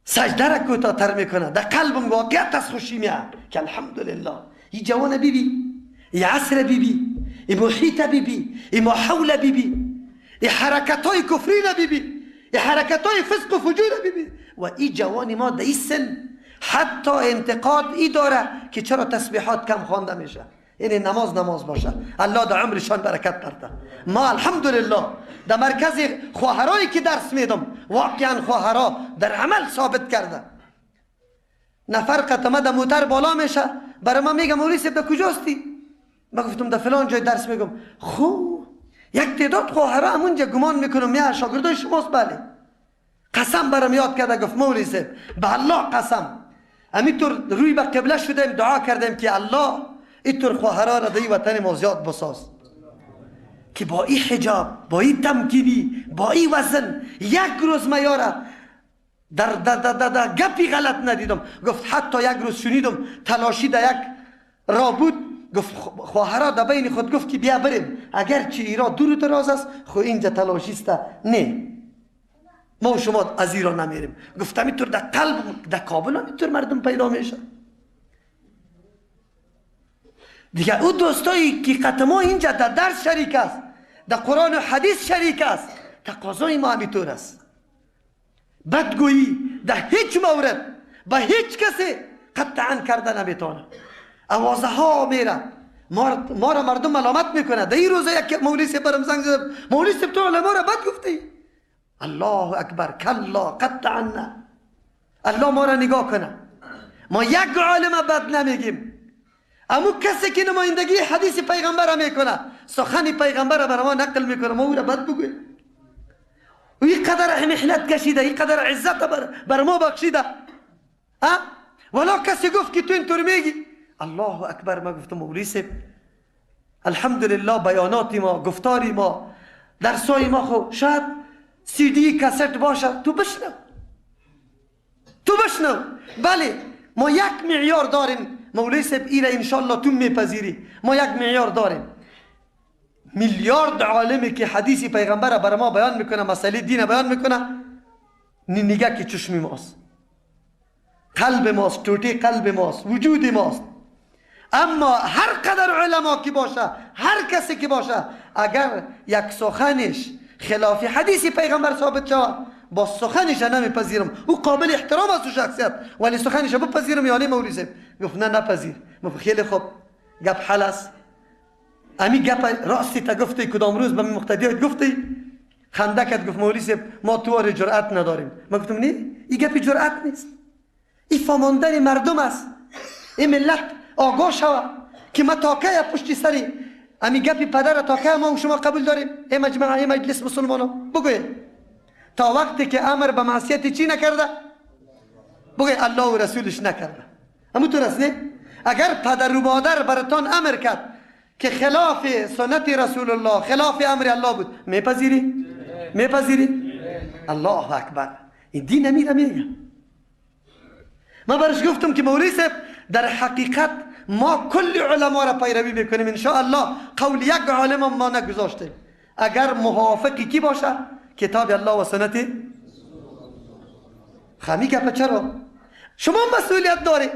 سجده را کوتاه‌تر میکنه. در قلبم واقعیت از خوشی میاد که الحمدلله این جوان بیبی، این عصر بیبی، این محیط بیبی، این ماحول بیبی، این حرکت های کفری را بیبی، این حرکت های فسق و فجور را بیبی، و این جوان ما در این سن حتی انتقاد ای داره که چرا تسبیحات کم خوانده میشه، یعنی نماز نماز باشه. الله در عمرشان برکت برده. ما الحمدلله در مرکز خواهرایی که درس میدم، واقعا خواهرا در عمل ثابت کرده. نفر قطمه در موتر بالا میشه، برای ما میگه مولوی صاحب در کجاستی؟ ما گفتم در فلان جای درس میگم. خب یک تعداد خواهرا همونجا گمان میکنم یا شاگردای شماست. بله، قسم برام یاد کرده، گفت مولوی صاحب به الله قسم، همینطور روی به قبله شدیم دعا کردیم که الله اینطور خواهرا را در این وطن ما زیاد بساز که با این حجاب، با این تمکینی، با این وزن یک روز میاره در در در در, در گپی غلط ندیدم. گفت حتی یک روز شنیدم تلاشی در یک را بود، گفت خواهرا در بین خود گفت که بیا بریم، اگرچه ایرا دور دراز است خو اینجا تلاشی است، نه ما و شما از ایران نمیریم. گفت همینطور در قلب در کابل همینطور مردم پیدا میشه دیگه. او دوستایی که قطما اینجا در درس شریک است، در قرآن و حدیث شریک است، تقاضای ما همینطور است. بدگویی در هیچ مورد به هیچ کسی قطعا کرده نمیتونه. اوازه ها میره، ما را مردم ملامت میکنه. در این روزا یک مولوی صاحب برم زنگ زد، مولوی صاحب تو علما را بد گفتی. الله اکبر، کلا قطعا. الله ما را نگاه کنه، ما یک عالم بد نمیگیم. اما کسی که نمایندگی حدیث پیغمبر میکنه، سخن پیغمبر بر ما نقل میکنه، ما او را بد بگوییم. و این قدر محنت کشیده، این قدر عزت بر ما بخشیده، ولا کسی گفت که تو اینطور میگی. الله اکبر. ما گفتم مولوی صاحب الحمدلله بیانات ما، گفتاری ما، درسای ما خو شاید سی دی کست باشه، تو بشنو، تو بشنو. بله ما یک معیار داریم مولوی صاحب، ایره انشالله تو میپذیری. ما یک معیار داریم، میلیارد عالمی که حدیث پیغمبر بر ما بیان میکنه، مسئله دین بیان میکنه، نگه که چشمی ماست، قلب ماست، توتی قلب ماست، وجود ماست. اما هر قدر علما که باشه، هر کسی که باشه، اگر یک سخنش خلاف حدیث پیغمبر ثابت شود، با سخنش نمیپذیرم. او قابل احترام است و شخصیت، ولی سخنش بپذیرم یا نه؟ مولوی صاحب گفت نه نپذیر. گفت خیلی خوب، گپ حل است. امی گپ راستی تا گفتی کدام روز به مقتدیات گفتی؟ خنده کرد، گفت مولوی صاحب ما توار جرأت نداریم. ما گفتم نه، این گپ جرأت نیست، این فهماندن مردم است. این ملت آگاه شوه که ما تا کی پشت سری امی گپ پدر تا کی ما و شما قبول داریم؟ ای مجمع، ای مجلس مسلمانان بگوی تا وقتی که امر به معصیت چی نکرده؟ بگوی الله و رسولش نکرده. همون طور است نه؟ اگر پدر و مادر براتان امر کرد که خلاف سنت رسول الله، خلاف امر الله بود، میپذیری؟ میپذیری؟ الله اکبر. این دین میره میگه. ما برش گفتم که مولوی صاحب در حقیقت ما کل علما را پیروی میکنیم ان شاء الله، قول یک عالم ما نگذاشتیم. اگر موافقی کی باشه؟ کتاب الله و سنت خمی گپ. چرا شما مسئولیت داری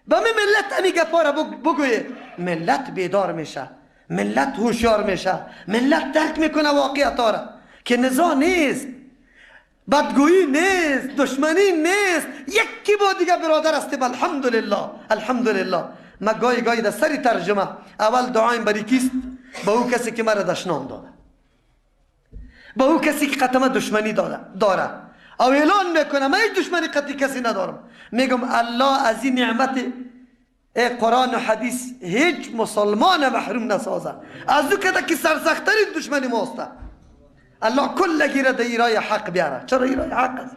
به ملت امی گپا را بگویی؟ ملت بیدار میشه، ملت هوشیار میشه، ملت درک میکنه واقعیت را که نزاع نیست، بدگویی نیست، دشمنی نیست، یکی با دیگه برادر است. الحمدلله، الحمدلله. ما گاهی گاهی در سری ترجمه اول دعایم بری کیست؟ به او کسی که مرا دشنام داده، به او کسی که قطمه دشمنی داره، او اعلان میکنه من هیچ دشمنی قطعی کسی ندارم. میگم الله از این نعمت ای قرآن و حدیث هیچ مسلمان محروم نسازه، از او کده که سرسخترین دشمنی ماست. الله کل گیره در ایرای حق بیاره. چرا ایرای حق است؟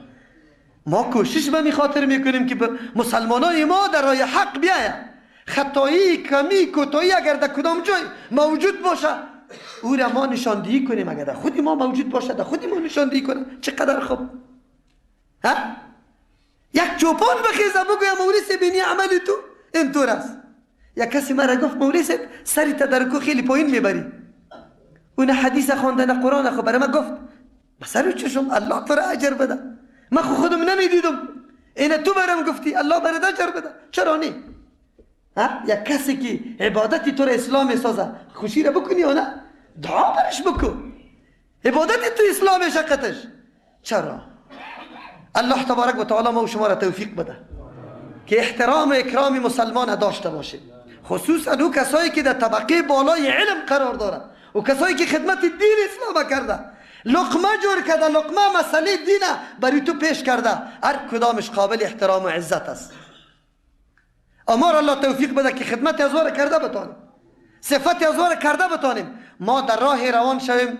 ما کوشش به می خاطر میکنیم که مسلمانای ما در راه حق بیاید. خطایی، کمی، کوتاهی اگر در کدام جای موجود باشه او را ما نشاندهی کنیم، اگر در خود ما موجود باشه در خود ما نشاندهی کنیم. چقدر خوب. ها؟ یک چوپان بخیزه بگویم مولوی صاحب اینی عمل تو اینطور است. یک کسی مرا گفت مولوی صاحب سری تدرکو خیلی پایین میبری، اون حدیث خوانده نه قرآن. خو برای من گفت بسر چشم الله تو را اجر بده، من خو خودم نمیدیدم، اینه تو برام گفتی الله برات اجر بده. چرا نه؟ ها؟ یک کسی که عبادتی تو را اسلام سازه خوشی را بکنی یا نه؟ دعا برش بکن، عبادتی تو اسلام شقتش. چرا؟ الله تبارک و تعالی ما و شما را توفیق بده که احترام و اکرام مسلمان داشته باشیم، خصوصا او کسایی که در طبقه بالای علم قرار داره و کسایی که خدمت دین اسلام کرده، لقمه جور کرده، لقمه مسئله دین برای تو پیش کرده، هر کدامش قابل احترام و عزت است. امر الله توفیق بده که خدمت از را کرده بتانیم، صفت از را کرده بتانیم. ما در راه روان شویم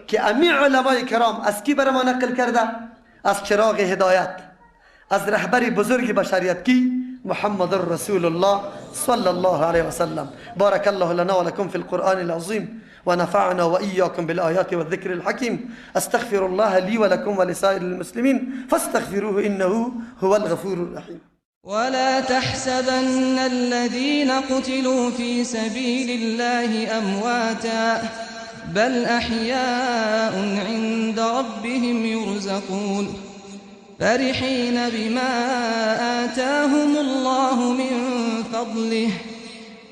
که امی علمای کرام از کی بر ما نقل کرده؟ از چراغ هدایت، از رهبر بزرگ بشریت کی؟ محمد رسول الله صلى الله عليه وسلم. بارك الله لنا ولكم في القرآن العظيم ونفعنا وإياكم بالآيات والذكر الحكيم. أستغفر الله لي ولكم ولسائر المسلمين فاستغفروه إنه هو الغفور الرحيم. ولا تحسبن الذين قتلوا في سبيل الله أمواتا بل أحياء عند ربهم يرزقون فرحين بما آتاهم الله من فضله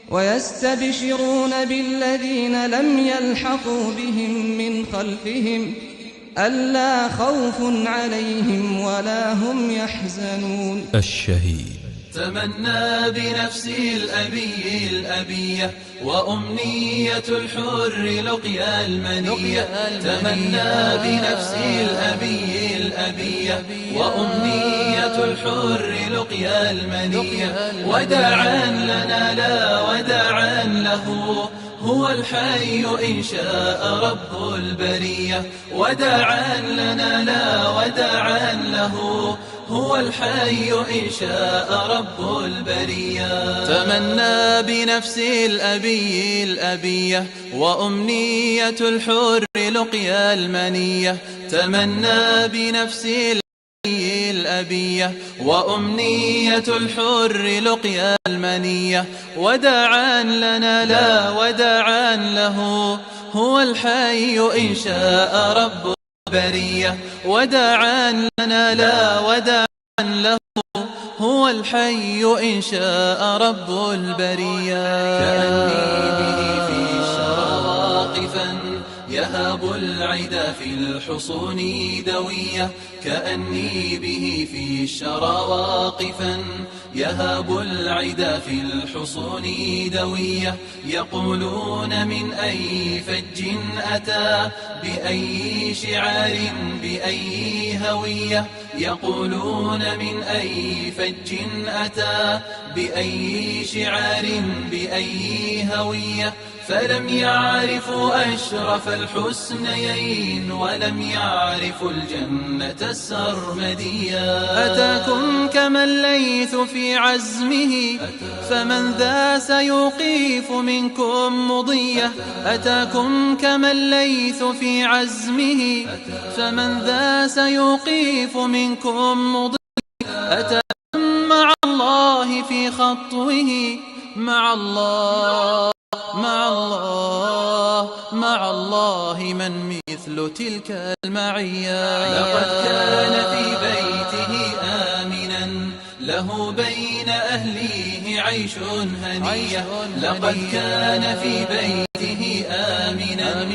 ويستبشرون بالذين لم يلحقوا بهم من خلفهم ألا خوف عليهم ولا هم يحزنون. الشهيد. تمنى بنفسي الأبي الأبية وأمنية الحر لقيا المنية. تمنى بنفسي الأبي الأبية وأمنية الحر لقيا المنية. وداعا لنا لا وداعا له، هو الحي إن شاء رب البرية. وداعا لنا لا وداعا له، هو الحي إن شاء رب البرية. تمنى بنفسي الأبي الأبية وأمنية الحر لقيا المنية. تمنى بنفسي الأبي الأبية وأمنية الحر لقيا المنية. وداعا لنا لا وداعا له، هو الحي إن شاء رب البرية. وداعا لنا لا وداعا له، هو الحي إن شاء رب البرية. كأني به في الشرى واقفا يهاب العدا في الحصون دوية. كأني به في الشرى واقفا يهاب العدا في الحصون دوية. يقولون من أي فج أتى، بأي شعار بأي هوية. يقولون من أي فج أتى، بأي شعار بأي هوية. فلم يعرفوا أشرف الحسنيين ولم يعرفوا الجنة السرمدية. أتاكم كما الليث في عزمه، فمن ذا سيوقف منكم مضية. أتاكم كما الليث في عزمه، فمن ذا سيوقف منكم مضية. أتاكم مع الله في خطوه، مع الله مع الله مع الله من مثل تلك المعية. لقد كان في بيته آمنا، له بين أهليه عيش هنية. لقد كان في بيته آمنا،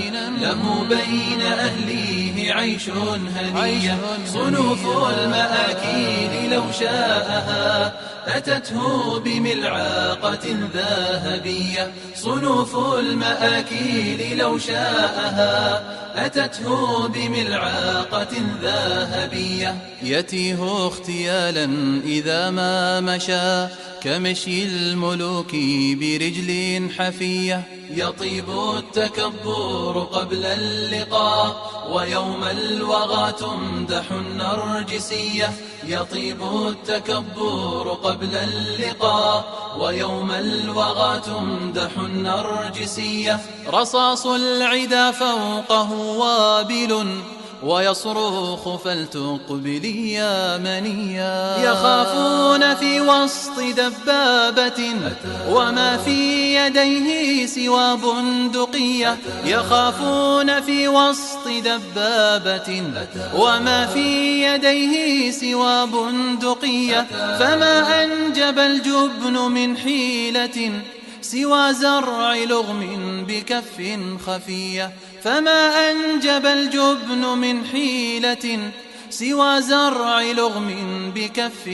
له بين أهليه عيش هنية. صنوف المآكيل لو شاءها أتته بملعقة ذهبية. صنوف المآكيل لو شاءها أتته بملعقة ذهبية. يتيه اختيالا إذا ما مشى، كمشي الملوك برجل حفية. يطيب التكبر قبل اللقاء، ويوم الوغى تمدح النرجسية. يطيب التكبر قبل اللقاء، ويوم الوغى تمدح النرجسية. رصاص العدا فوقه وابل، ويصرخ فلتقبلي يا منيا. يخافون في وسط دبابة، وما في يديه سوى بندقية. يخافون في وسط دبابة، وما في يديه سوى بندقية. فما أنجب الجبن من حيلة، سوى زرع لغم بكف خفية. فما أنجب الجبن من حيلة، سوى زرع لغم بكف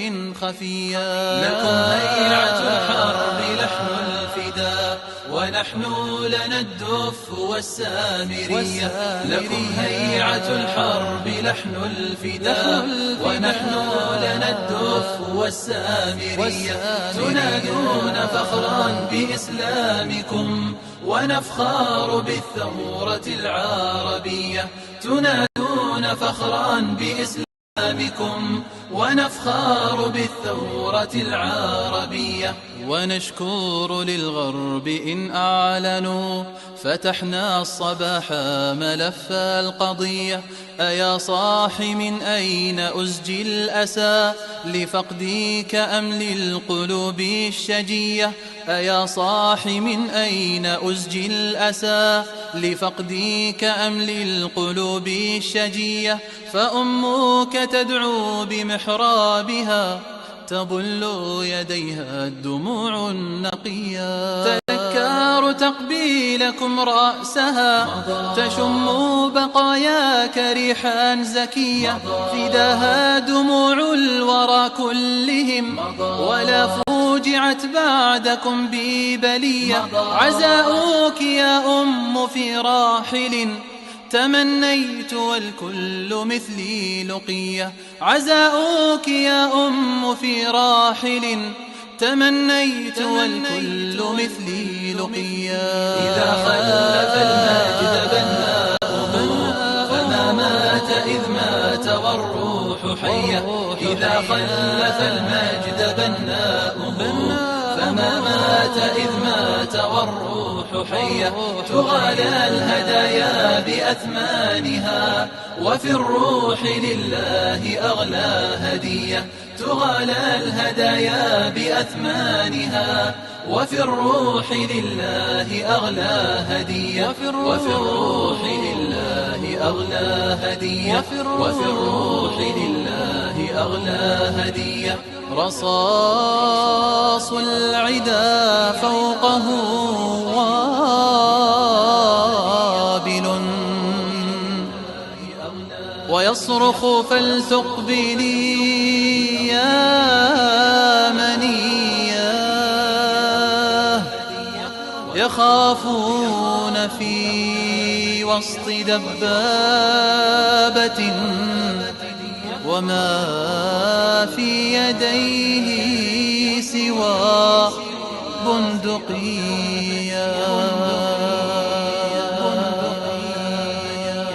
خفية. لكم هيعة الحرب لحن الفداء، ونحن لنا الدف والسامرية. لكم هيعة الحرب لحن الفداء، ونحن لنا الدف والسامرية. تنادون فخرا بإسلامكم، ونفخر بالثورة العربية. تنادون فخرا بإسلامكم، ونفخر بالثورة العربية. ونشكر للغرب إن أعلنوا، فتحنا الصباح ملف القضية. أيا صاح من أين أزجي الأسى، لفقديك أم للقلوب الشجية؟ أيا صاح من أين أزجي الأسى، لفقديك أم للقلوب الشجية؟ فأمك تدعو بمحرابها، تبل يديها الدموع النقية. تذكر تقبيلكم رأسها تشم بقاياك ريحا زكية فداها دموع الورى كلهم ولا فوجعت بعدكم ببلية عزاؤك يا أم في راحل تمنيت والكل مثلي لقية عزاؤك يا أم في راحل تمنيت والكل مثلي لقيا إذا خلف المجد بناؤه فما مات إذ مات والروح حية إذا خلف المجد بناؤه فما مات إذ مات والروح حية تغالى الهدايا بأثمانها وفي الروح لله أغلى هدية تغالى الهدايا بأثمانها وفي الروح لله أغلى هدية وفي الروح لله أغلى هدية وفي الروح لله أغلى هدية رصاص العدا فوقه وابل ويصرخ فلتقبلي يا منية يخافون في وسط دبابة وما في يديه سوى بندقية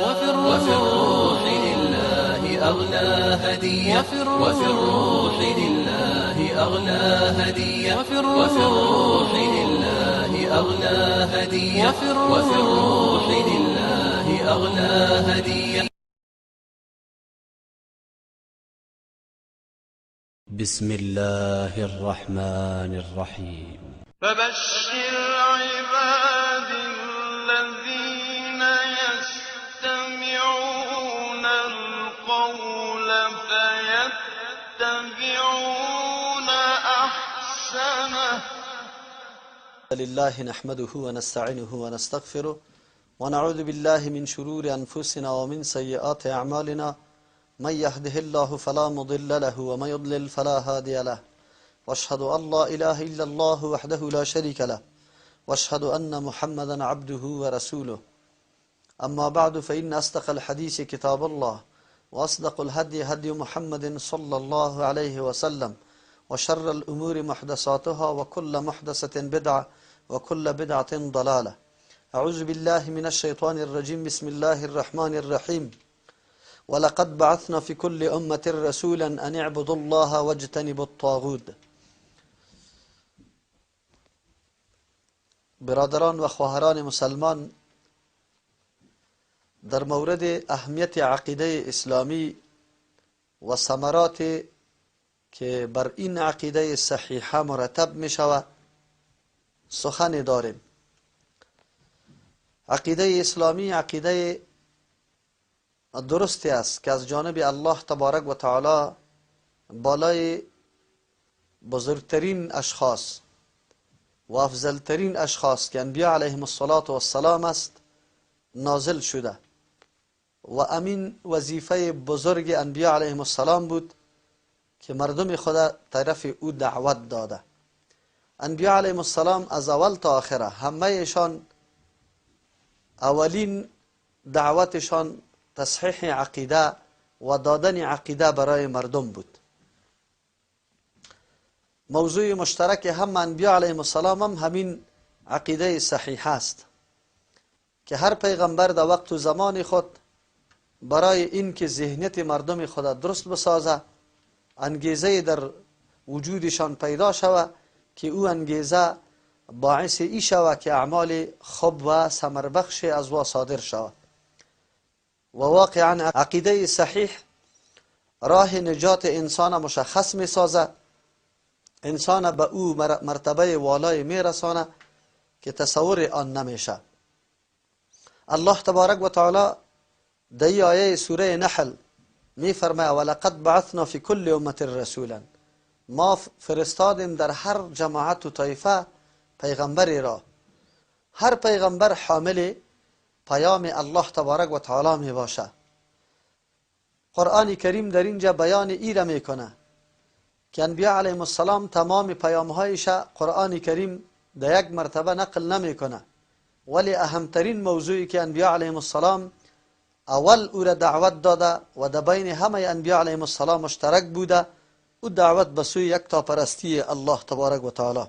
وفي الروح لله أغلى هدية وفي الروح لله أغلى هدية وفي الروح لله أغلى هدية وفي الروح لله أغلى هدية. بسم الله الرحمن الرحيم. فبشر عبادي الذين يستمعون القول فيتبعون أحسنه. لله نحمده ونستعينه ونستغفره ونعوذ بالله من شرور أنفسنا ومن سيئات أعمالنا. من يهده الله فلا مضل له ومن يضلل فلا هادي له. واشهد أن لا إله إلا الله وحده لا شريك له واشهد أن محمدا عبده ورسوله. أما بعد، فإن أصدق الحديث كتاب الله، وأصدق الهدي هدي محمد صلى الله عليه وسلم، وشر الأمور محدثاتها، وكل محدثة بدعة، وكل بدعة ضلالة. أعوذ بالله من الشيطان الرجيم. بسم الله الرحمن الرحيم. ولقد بعثنا في كل أمة رسولا أن اعبدوا الله واجتنبوا الطاغوت. برادران و خواهران مسلمان، در مورد اهمیت عقیده اسلامی و ثمرات که بر این عقیده صحیحه مرتب می شود سخن داریم. عقیده اسلامی عقیده درستی است که از جانب الله تبارک و تعالی بالای بزرگترین اشخاص و افضلترین اشخاص که انبیا علیهم الصلاة والسلام است نازل شده و امین وظیفه بزرگ انبیا علیهم السلام بود که مردم خدا طرف او دعوت داده. انبیا علیهم السلام از اول تا آخره همه ایشان اولین دعوتشان تصحیح عقیده و دادن عقیده برای مردم بود. موضوع مشترک هم انبیا علیهم السلام هم همین عقیده صحیح است که هر پیغمبر در وقت و زمان خود برای اینکه ذهنیت مردم خود درست بسازه، انگیزه در وجودشان پیدا شوه که او انگیزه باعث ای شوه که اعمال خوب و ثمربخش از او صادر شود. و واقعا عقیده صحیح راه نجات انسان مشخص می سازه، انسان به او مرتبه والای می رسانه که تصور آن نمیشه. الله تبارک و تعالی در آیه سوره نحل می فرماید ولقد بعثنا فی کل امة رسولا، ما فرستادیم در هر جماعت و طایفه پیغمبری را. هر پیغمبر حامل پیام الله تبارک و تعالی می باشه. قرآن کریم در اینجا بیان ایره میکنه که انبیاء علیهم السلام تمام پیامهایش قرآن کریم در یک مرتبه نقل نمیکنه، ولی اهمترین موضوعی که انبیاء علیهم السلام اول او را دعوت داده و در بین همه انبیاء علیهم السلام مشترک بوده، او دعوت به سوی یکتاپرستی الله تبارک و تعالی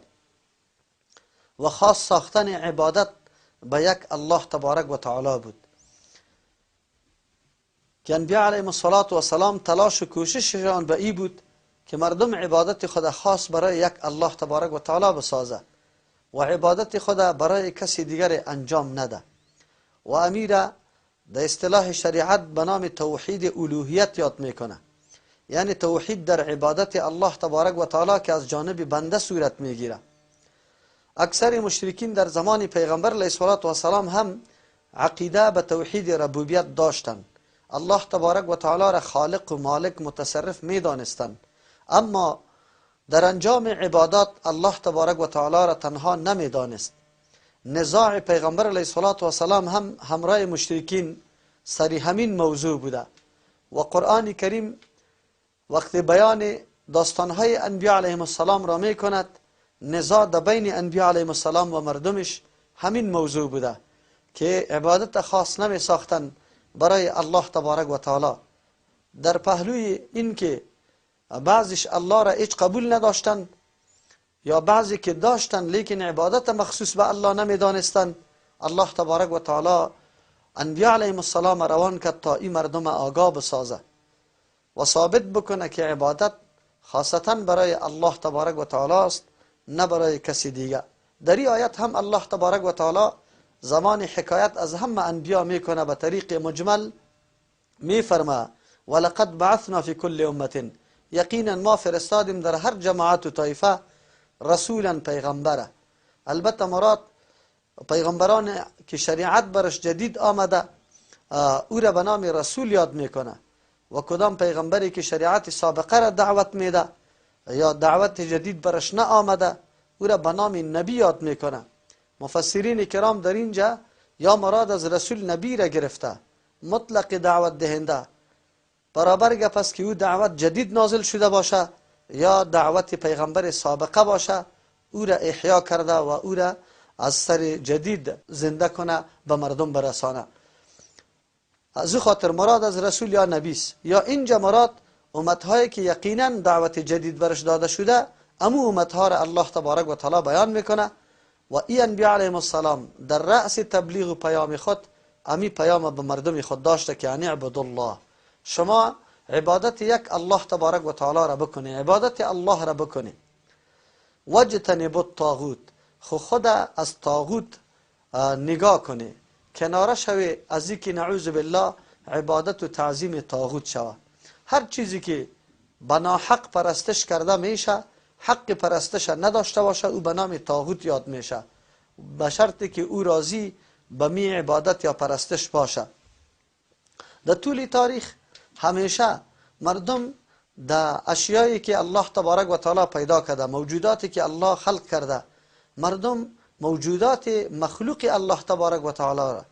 و خاص ساختن عبادت به یک الله تبارک و تعالی بود که انبیاء علیهم السلام تلاش و کوشششان به ای بود که مردم عبادت خود خاص برای یک الله تبارک و تعالی بسازه و عبادت خود برای کسی دیگر انجام نده. و امیر در اصطلاح شریعت به نام توحید الوهیت یاد میکنه، یعنی توحید در عبادت الله تبارک و تعالی که از جانب بنده صورت میگیره. اکثر مشرکین در زمان پیغمبر علیه السلام هم عقیده به توحید ربوبیت داشتند، الله تبارک و تعالی را خالق و مالک متصرف میدانستند، اما در انجام عبادات الله تبارک و تعالی را تنها نمیدانست. نزاع پیغمبر علیه السلام هم همراه مشرکین سری همین موضوع بوده و قرآن کریم وقتی بیان داستانهای انبیاء علیهم السلام را میکند، نزاع در بین انبیاء علیهم السلام و مردمش همین موضوع بوده که عبادت خاص نمی ساختن برای الله تبارک و تعالی. در پهلوی این که بعضیش الله را هیچ قبول نداشتن یا بعضی که داشتن لیکن عبادت مخصوص به الله نمیدانستن، الله تبارک و تعالی انبیاء علیهم السلام روان کرد تا این مردم آگاه بسازه و ثابت بکنه که عبادت خاصتا برای الله تبارک و تعالی است، نه برای کسی دیگه. در این آیت هم الله تبارک و تعالی زمان حکایت از همه انبیا میکنه به طریق مجمل، میفرما ولقد بعثنا فی کل امه، یقینا ما فرستادیم در هر جماعت و طایفه رسولا پیغمبره. البته مراد پیغمبران که شریعت برش جدید آمده او را به نام رسول یاد میکنه و کدام پیغمبری که شریعت سابقه را دعوت میده یا دعوت جدید برش نه آمده او را به نام نبی یاد میکنه. مفسرین کرام در اینجا یا مراد از رسول نبی را گرفته، مطلق دعوت دهنده، برابر گپ است که او دعوت جدید نازل شده باشه یا دعوت پیغمبر سابقه باشه، او را احیا کرده و او را از سر جدید زنده کنه به مردم برسانه. از او خاطر مراد از رسول یا نبی است، یا اینجا مراد امتهایی که یقینا دعوت جدید برش داده شده، امو امتها را الله تبارک و تعالی بیان میکنه و ای انبیاء علیهم السلام در رأس تبلیغ و پیام خود امی پیام به مردم خود داشته که ان اعبدوا الله، شما عبادت یک الله تبارک و تعالی را بکنی، عبادت الله را بکنی. واجتنبوا الطاغوت، خو خود از طاغوت نگاه کنی، کناره شوی از اینکه نعوذ بالله عبادت و تعظیم طاغوت شوه. هر چیزی که بنا حق پرستش کرده میشه، حق پرستش نداشته باشه، او به نام طاغوت یاد میشه، به شرطی که او راضی به می عبادت یا پرستش باشه. در طول تاریخ همیشه مردم در اشیایی که الله تبارک و تعالی پیدا کرده، موجوداتی که الله خلق کرده، مردم موجودات مخلوق الله تبارک و تعالی را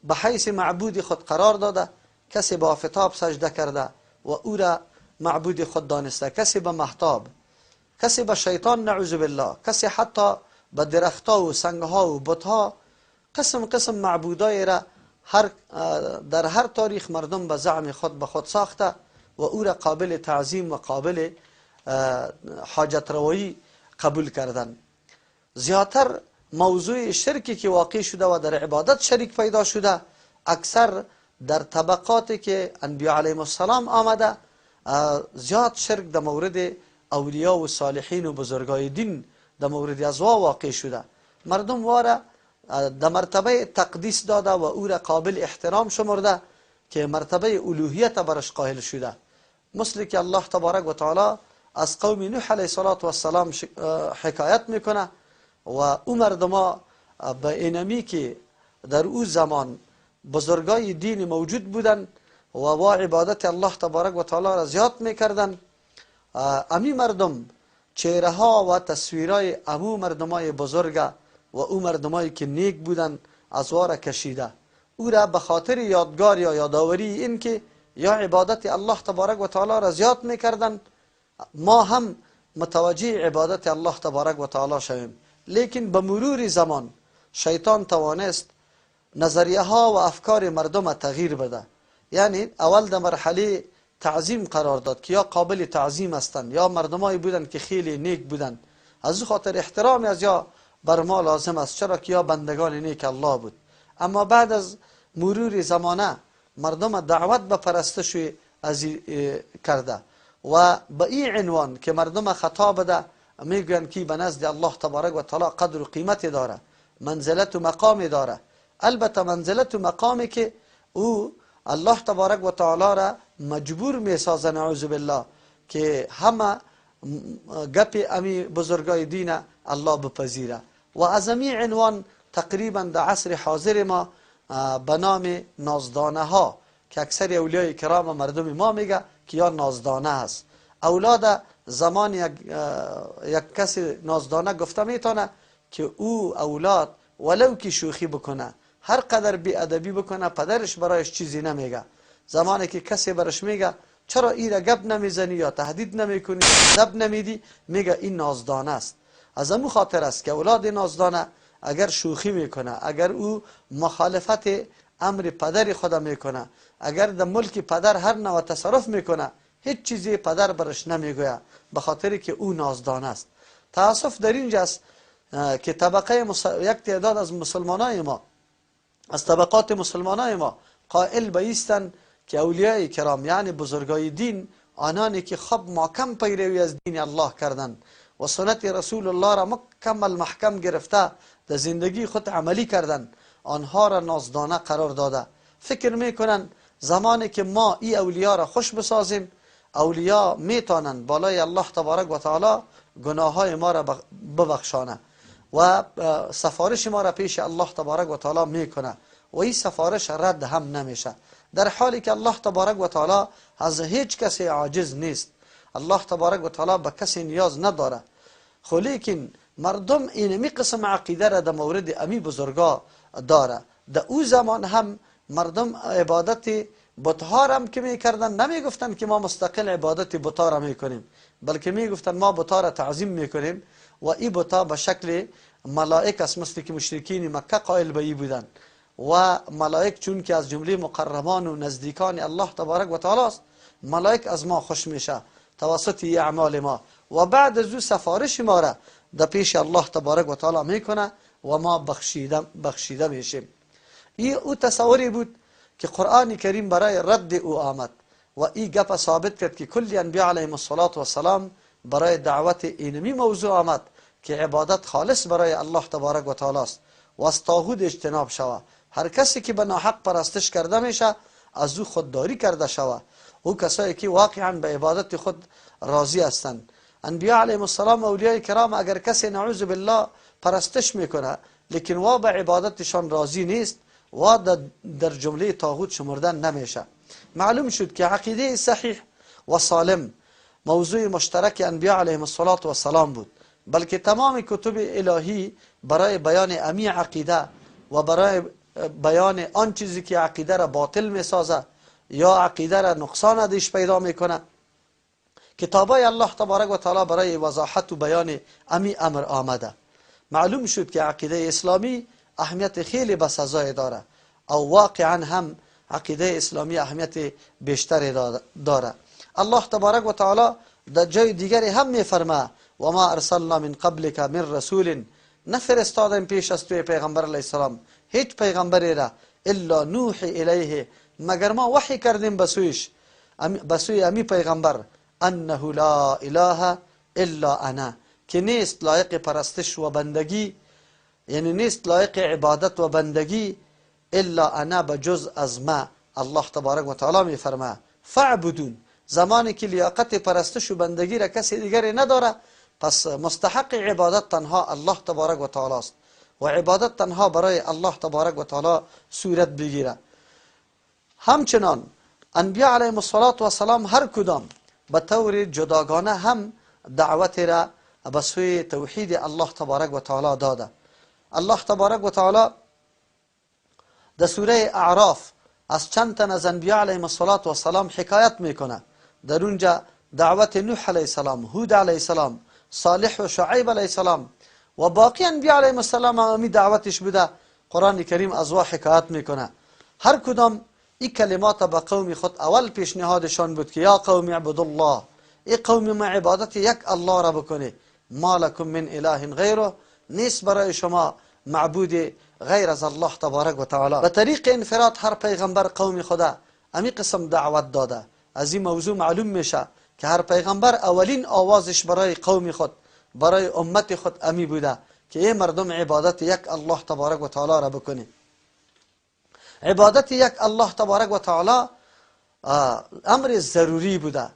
به حیث معبود خود قرار داده. کسی با آفتاب سجده کرده و او را معبود خود دانسته، کسی به مهتاب، کسی به شیطان نعوذ بالله، کسی حتی به درختها و سنگها و بتها، قسم قسم معبودای را در هر تاریخ مردم به زعم خود به خود ساخته و او را قابل تعظیم و قابل حاجت روایی قبول کردن. زیادتر موضوع شرکی که واقع شده و در عبادت شریک پیدا شده، اکثر در طبقاتی که انبیاء علیهم السلام آمده، زیاد شرک در مورد اولیا و صالحین و بزرگای دین در مورد ازوا واقع شده. مردم واره در مرتبه تقدیس داده و او را قابل احترام شمرده که مرتبه الوهیت برش قائل شده، مثل که الله تبارک و تعالی از قوم نوح علیه السلام حکایت میکنه و او مردما به اینمی که در او زمان بزرگای دین موجود بودن و با عبادت الله تبارک و تعالی را زیاد میکردن، امی مردم چهره ها و تصویرای امو مردمای بزرگ و او مردمایی که نیک بودن از واره کشیده. او را به خاطر یادگار یا یادآوری این که یا عبادت الله تبارک و تعالی را زیاد میکردن، ما هم متوجه عبادت الله تبارک و تعالی شویم. لیکن به مرور زمان شیطان توانست نظریه ها و افکار مردم تغییر بده. یعنی اول در مرحله تعظیم قرار داد که یا قابل تعظیم هستند یا مردمایی بودند که خیلی نیک بودند، از خاطر احترام از یا بر ما لازم است، چرا که یا بندگان نیک الله بود. اما بعد از مرور زمانه مردم دعوت به پرستش از کرده و به این عنوان که مردم خطا بده میگویند که به نزد الله تبارک و تعالی قدر و قیمت داره، منزلت و مقام داره. البته منزلت و مقامی که او الله تبارک و تعالی را مجبور میسازه، نعوذ بالله، که همه گپ امی بزرگای دین الله بپذیره. و از امی عنوان تقریبا در عصر حاضر ما به نام نازدانه ها که اکثر اولیای کرام مردم ما میگه که یا نازدانه هست. اولاد زمان یک کسی نازدانه گفته میتونه که او اولاد ولو که شوخی بکنه، هر قدر بی ادبی بکنه، پدرش برایش چیزی نمیگه. زمانی که کسی برش میگه چرا ایره گپ نمیزنی یا تهدید نمیکنی، ادب نمیدی، میگه این نازدانه است. از امو خاطر است که اولاد نازدانه اگر شوخی میکنه، اگر او مخالفت امر پدر خود میکنه، اگر در ملک پدر هر نوع تصرف میکنه، هیچ چیزی پدر برش نمیگوید، به خاطر که او نازدانه است. تاسف در اینجاست که طبقه یک تعداد از مسلمانای ما، از طبقات مسلمانای ما قائل به ایستند که اولیای کرام یعنی بزرگای دین، آنانی که خب محکم پیروی از دین الله کردند و سنت رسول الله را مکمل محکم گرفته در زندگی خود عملی کردند، آنها را نازدانه قرار داده. فکر میکنند زمانی که ما ای اولیا را خوش بسازیم، اولیا میتونند بالای الله تبارک و تعالی گناه های ما را ببخشانه و سفارش ما را پیش الله تبارک و تعالی میکنه و این سفارش رد هم نمیشه، در حالی که الله تبارک و تعالی از هیچ کسی عاجز نیست. الله تبارک و تعالی به کسی نیاز نداره. خو لیکن مردم اینمی قسم عقیده را در مورد امی بزرگا داره. در او زمان هم مردم عبادت بتها را هم که میکردن نمیگفتن که ما مستقل عبادت بتها را میکنیم، بلکه میگفتن ما بتها را تعظیم میکنیم و این بتها به شکل ملائک است، مثل که مشرکین مکه قائل به ای بودن. و ملائک چون که از جمله مقربان و نزدیکان الله تبارک و تعالی است، ملائک از ما خوش میشه توسط اعمال ما و بعد از او سفارش ما را در پیش الله تبارک و تعالی میکنه و ما بخشیده میشیم. این او تصوری بود که قرآن کریم برای رد او آمد و این گپ ثابت کرد که کل انبیاء علیهم الصلاة والسلام برای دعوت اینمی موضوع آمد که عبادت خالص برای الله تبارک و تعالی است و از طاغوت اجتناب شوه. هر کسی که به ناحق پرستش کرده میشه از او خودداری کرده شوه. او کسایی که واقعا به عبادت خود راضی هستند. انبیاء علیهم السلام و اولیاء کرام اگر کسی نعوذ بالله پرستش میکنه لیکن وا به عبادتشان راضی نیست، وا در جمله طاغوت شمردن نمیشه. معلوم شد که عقیده صحیح و سالم موضوع مشترک انبیاء علیهم الصلاة والسلام بود، بلکه تمام کتب الهی برای بیان امی عقیده و برای بیان آن چیزی که عقیده را باطل میسازه یا عقیده را نقصان ادیش پیدا میکنه، کتابای الله تبارک و تعالی برای وضاحت و بیان امی امر آمده. معلوم شد که عقیده اسلامی اهمیت خیلی بسزای داره او واقعا هم عقیده اسلامی اهمیت بیشتری داره. الله تبارک و تعالی در جای دیگری هم میفرما و ما ارسلنا من قبلک من رسول، نفرستادیم پیش از توی پیغمبر علیه السلام هیچ پیغمبری را الا نوحی الیه، مگر ما وحی کردیم بسویش، بسوی امی پیغمبر، انه لا اله الا انا، که نیست لایق پرستش و بندگی، یعنی نیست لایق عبادت و بندگی الا انا، بجز از ما. الله تبارک و تعالی میفرما فاعبدون، زمانی که لیاقت پرستش و بندگی را کسی دیگری نداره، پس مستحق عبادت تنها الله تبارک و تعالی است و عبادت تنها برای الله تبارک و تعالی صورت بگیره. همچنان انبیاء علیهم الصلاة والسلام هر کدام به طور جداگانه هم دعوت را به سوی توحید الله تبارک و تعالی داده. الله تبارک و تعالی در سوره اعراف از چند تن از انبیاء علیهم الصلاة والسلام حکایت میکنه. در اونجا دعوت نوح علیه السلام، هود علیه السلام، صالح و شعیب علیه السلام و باقی انبیاء علیهم السلام همی دعوتش بوده. قرآن کریم از وا حکایت میکنه. هر کدام این کلمات به قوم خود اول پیشنهادشان بود که یا قوم اعبدوا الله، ای قوم ما عبادت یک الله را بکنه، ما لکم من اله غیره، نیست برای شما معبود غیر از الله تبارک و تعالی. به طریق انفراد هر پیغمبر قوم خدا امی قسم دعوت داده. از این موضوع معلوم میشه که هر پیغمبر اولین آوازش برای قوم خود، برای امت خود امی بوده که ای مردم عبادت یک الله تبارک و تعالی را بکنه. عبادت یک الله تبارک و تعالی امر ضروری بوده.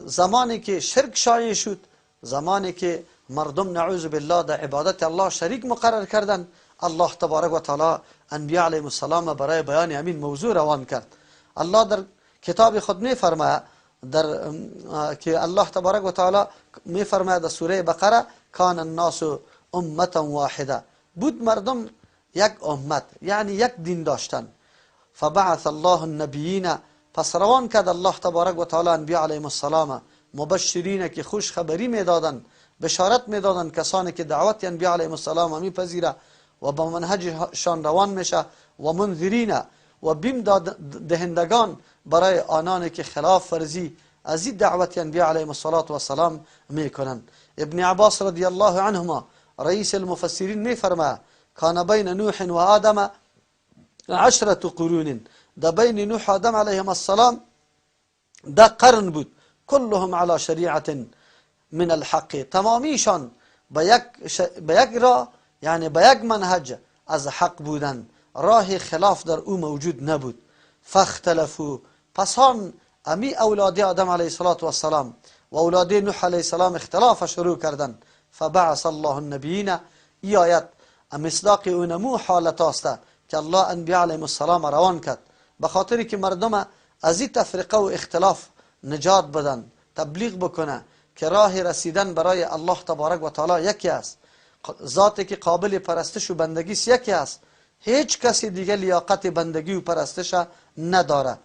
زمانی که شرک شایع شد، زمانی که مردم نعوذ بالله در عبادت الله شریک مقرر کردن، الله تبارک و تعالی انبیاء علیهم السلام برای بیان همین موضوع روان کرد. الله در کتاب خود می فرماید در که الله تبارک و تعالی می فرماید در سوره بقره کان الناس امتا واحده، بود مردم یک امت، یعنی یک دین داشتن. فبعث الله النبیین، پس روان کرد الله تبارک و تعالی انبیاء علیهم السلام مبشرین که خوش خبری میدادن، بشارت میدادن کسانی که دعوت انبیاء علیهم السلام میپذیره و با منهجشان روان میشه، و منذرین و بیم دهندگان برای آنانی که خلاف فرضی از این دعوت انبیاء علیهم الصلاة والسلام میکنند. ابن عباس رضی الله عنهما رئیس المفسرین میفرماید کان بین نوح و آدم 10 قرون، در بین نوح و آدم علیهم السلام 10 قرن بود، کلهم علی شریعت من الحق، تمامیشان به یک راه، یعنی به یک منهج از حق بودن، راه خلاف در او موجود نبود. فاختلفوا، پس آن امی اولاد آدم علیه السلام و اولاد نوح علیه السلام اختلاف شروع کردن. فبعث الله النبیین، ای آیت مصداق اونمو حالت است که الله انبیاء علیهم السلام روان کرد به خاطر که مردم از این تفرقه و اختلاف نجات بدن، تبلیغ بکنه که راه رسیدن برای الله تبارک و تعالی یکی است، ذاتی که قابل پرستش و بندگی است یکی است، هیچ کسی دیگه لیاقت بندگی و پرستش نداره.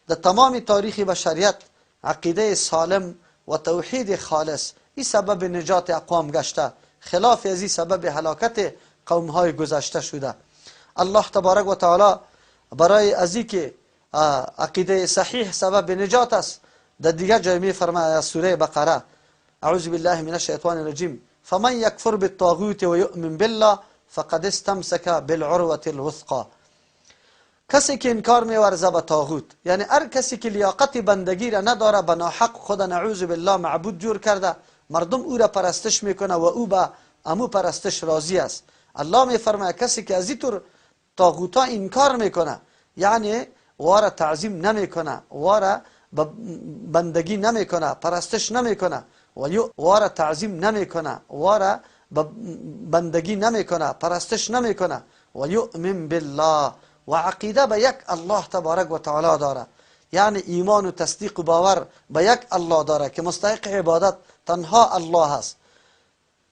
در تمام تاریخ بشریت عقیده سالم و توحید خالص این سبب نجات اقوام گشته، خلاف از این سبب هلاکت قوم های گذشته شده. الله تبارک و تعالی برای از که عقیده صحیح سبب نجات است در دیگر جای می فرماید از سوره بقره اعوذ بالله من الشیطان الرجیم فمن یکفر بالطاغوت و یؤمن بالله فقد استمسک بالعروة الوثقى. کسی که انکار میورزه به طاغوت، یعنی هر کسی که لیاقت بندگی را نداره، به ناحق خود نعوذ بالله معبود جور کرده، مردم او را پرستش میکنه و او به امو پرستش راضی است. الله میفرماید کسی که از اینطور طاغوتا انکار میکنه، یعنی واره تعظیم نمیکنه، واره بندگی نمیکنه، پرستش نمیکنه، و واره تعظیم نمیکنه، واره بندگی نمیکنه، پرستش نمیکنه، و یؤمن بالله و عقیده به یک الله تبارک و تعالی داره، یعنی ایمان و تصدیق و باور به یک الله داره که مستحق عبادت تنها الله است.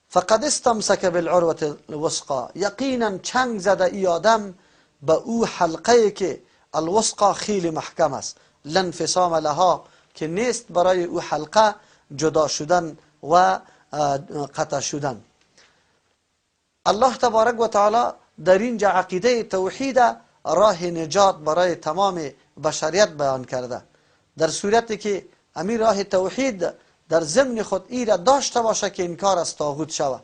فقد استمسک بالعروة الوثقى، یقینا چنگ زده ای آدم به او حلقه که الوثقى خیلی محکم است، لا انفصام لها، که نیست برای او حلقه جدا شدن و قطع شدن. الله تبارک و تعالی در اینجا عقیده توحید راه نجات برای تمام بشریت بیان کرده، در صورتی که امی راه توحید در ضمن خود ای را داشته باشه که انکار از طاغوت شود.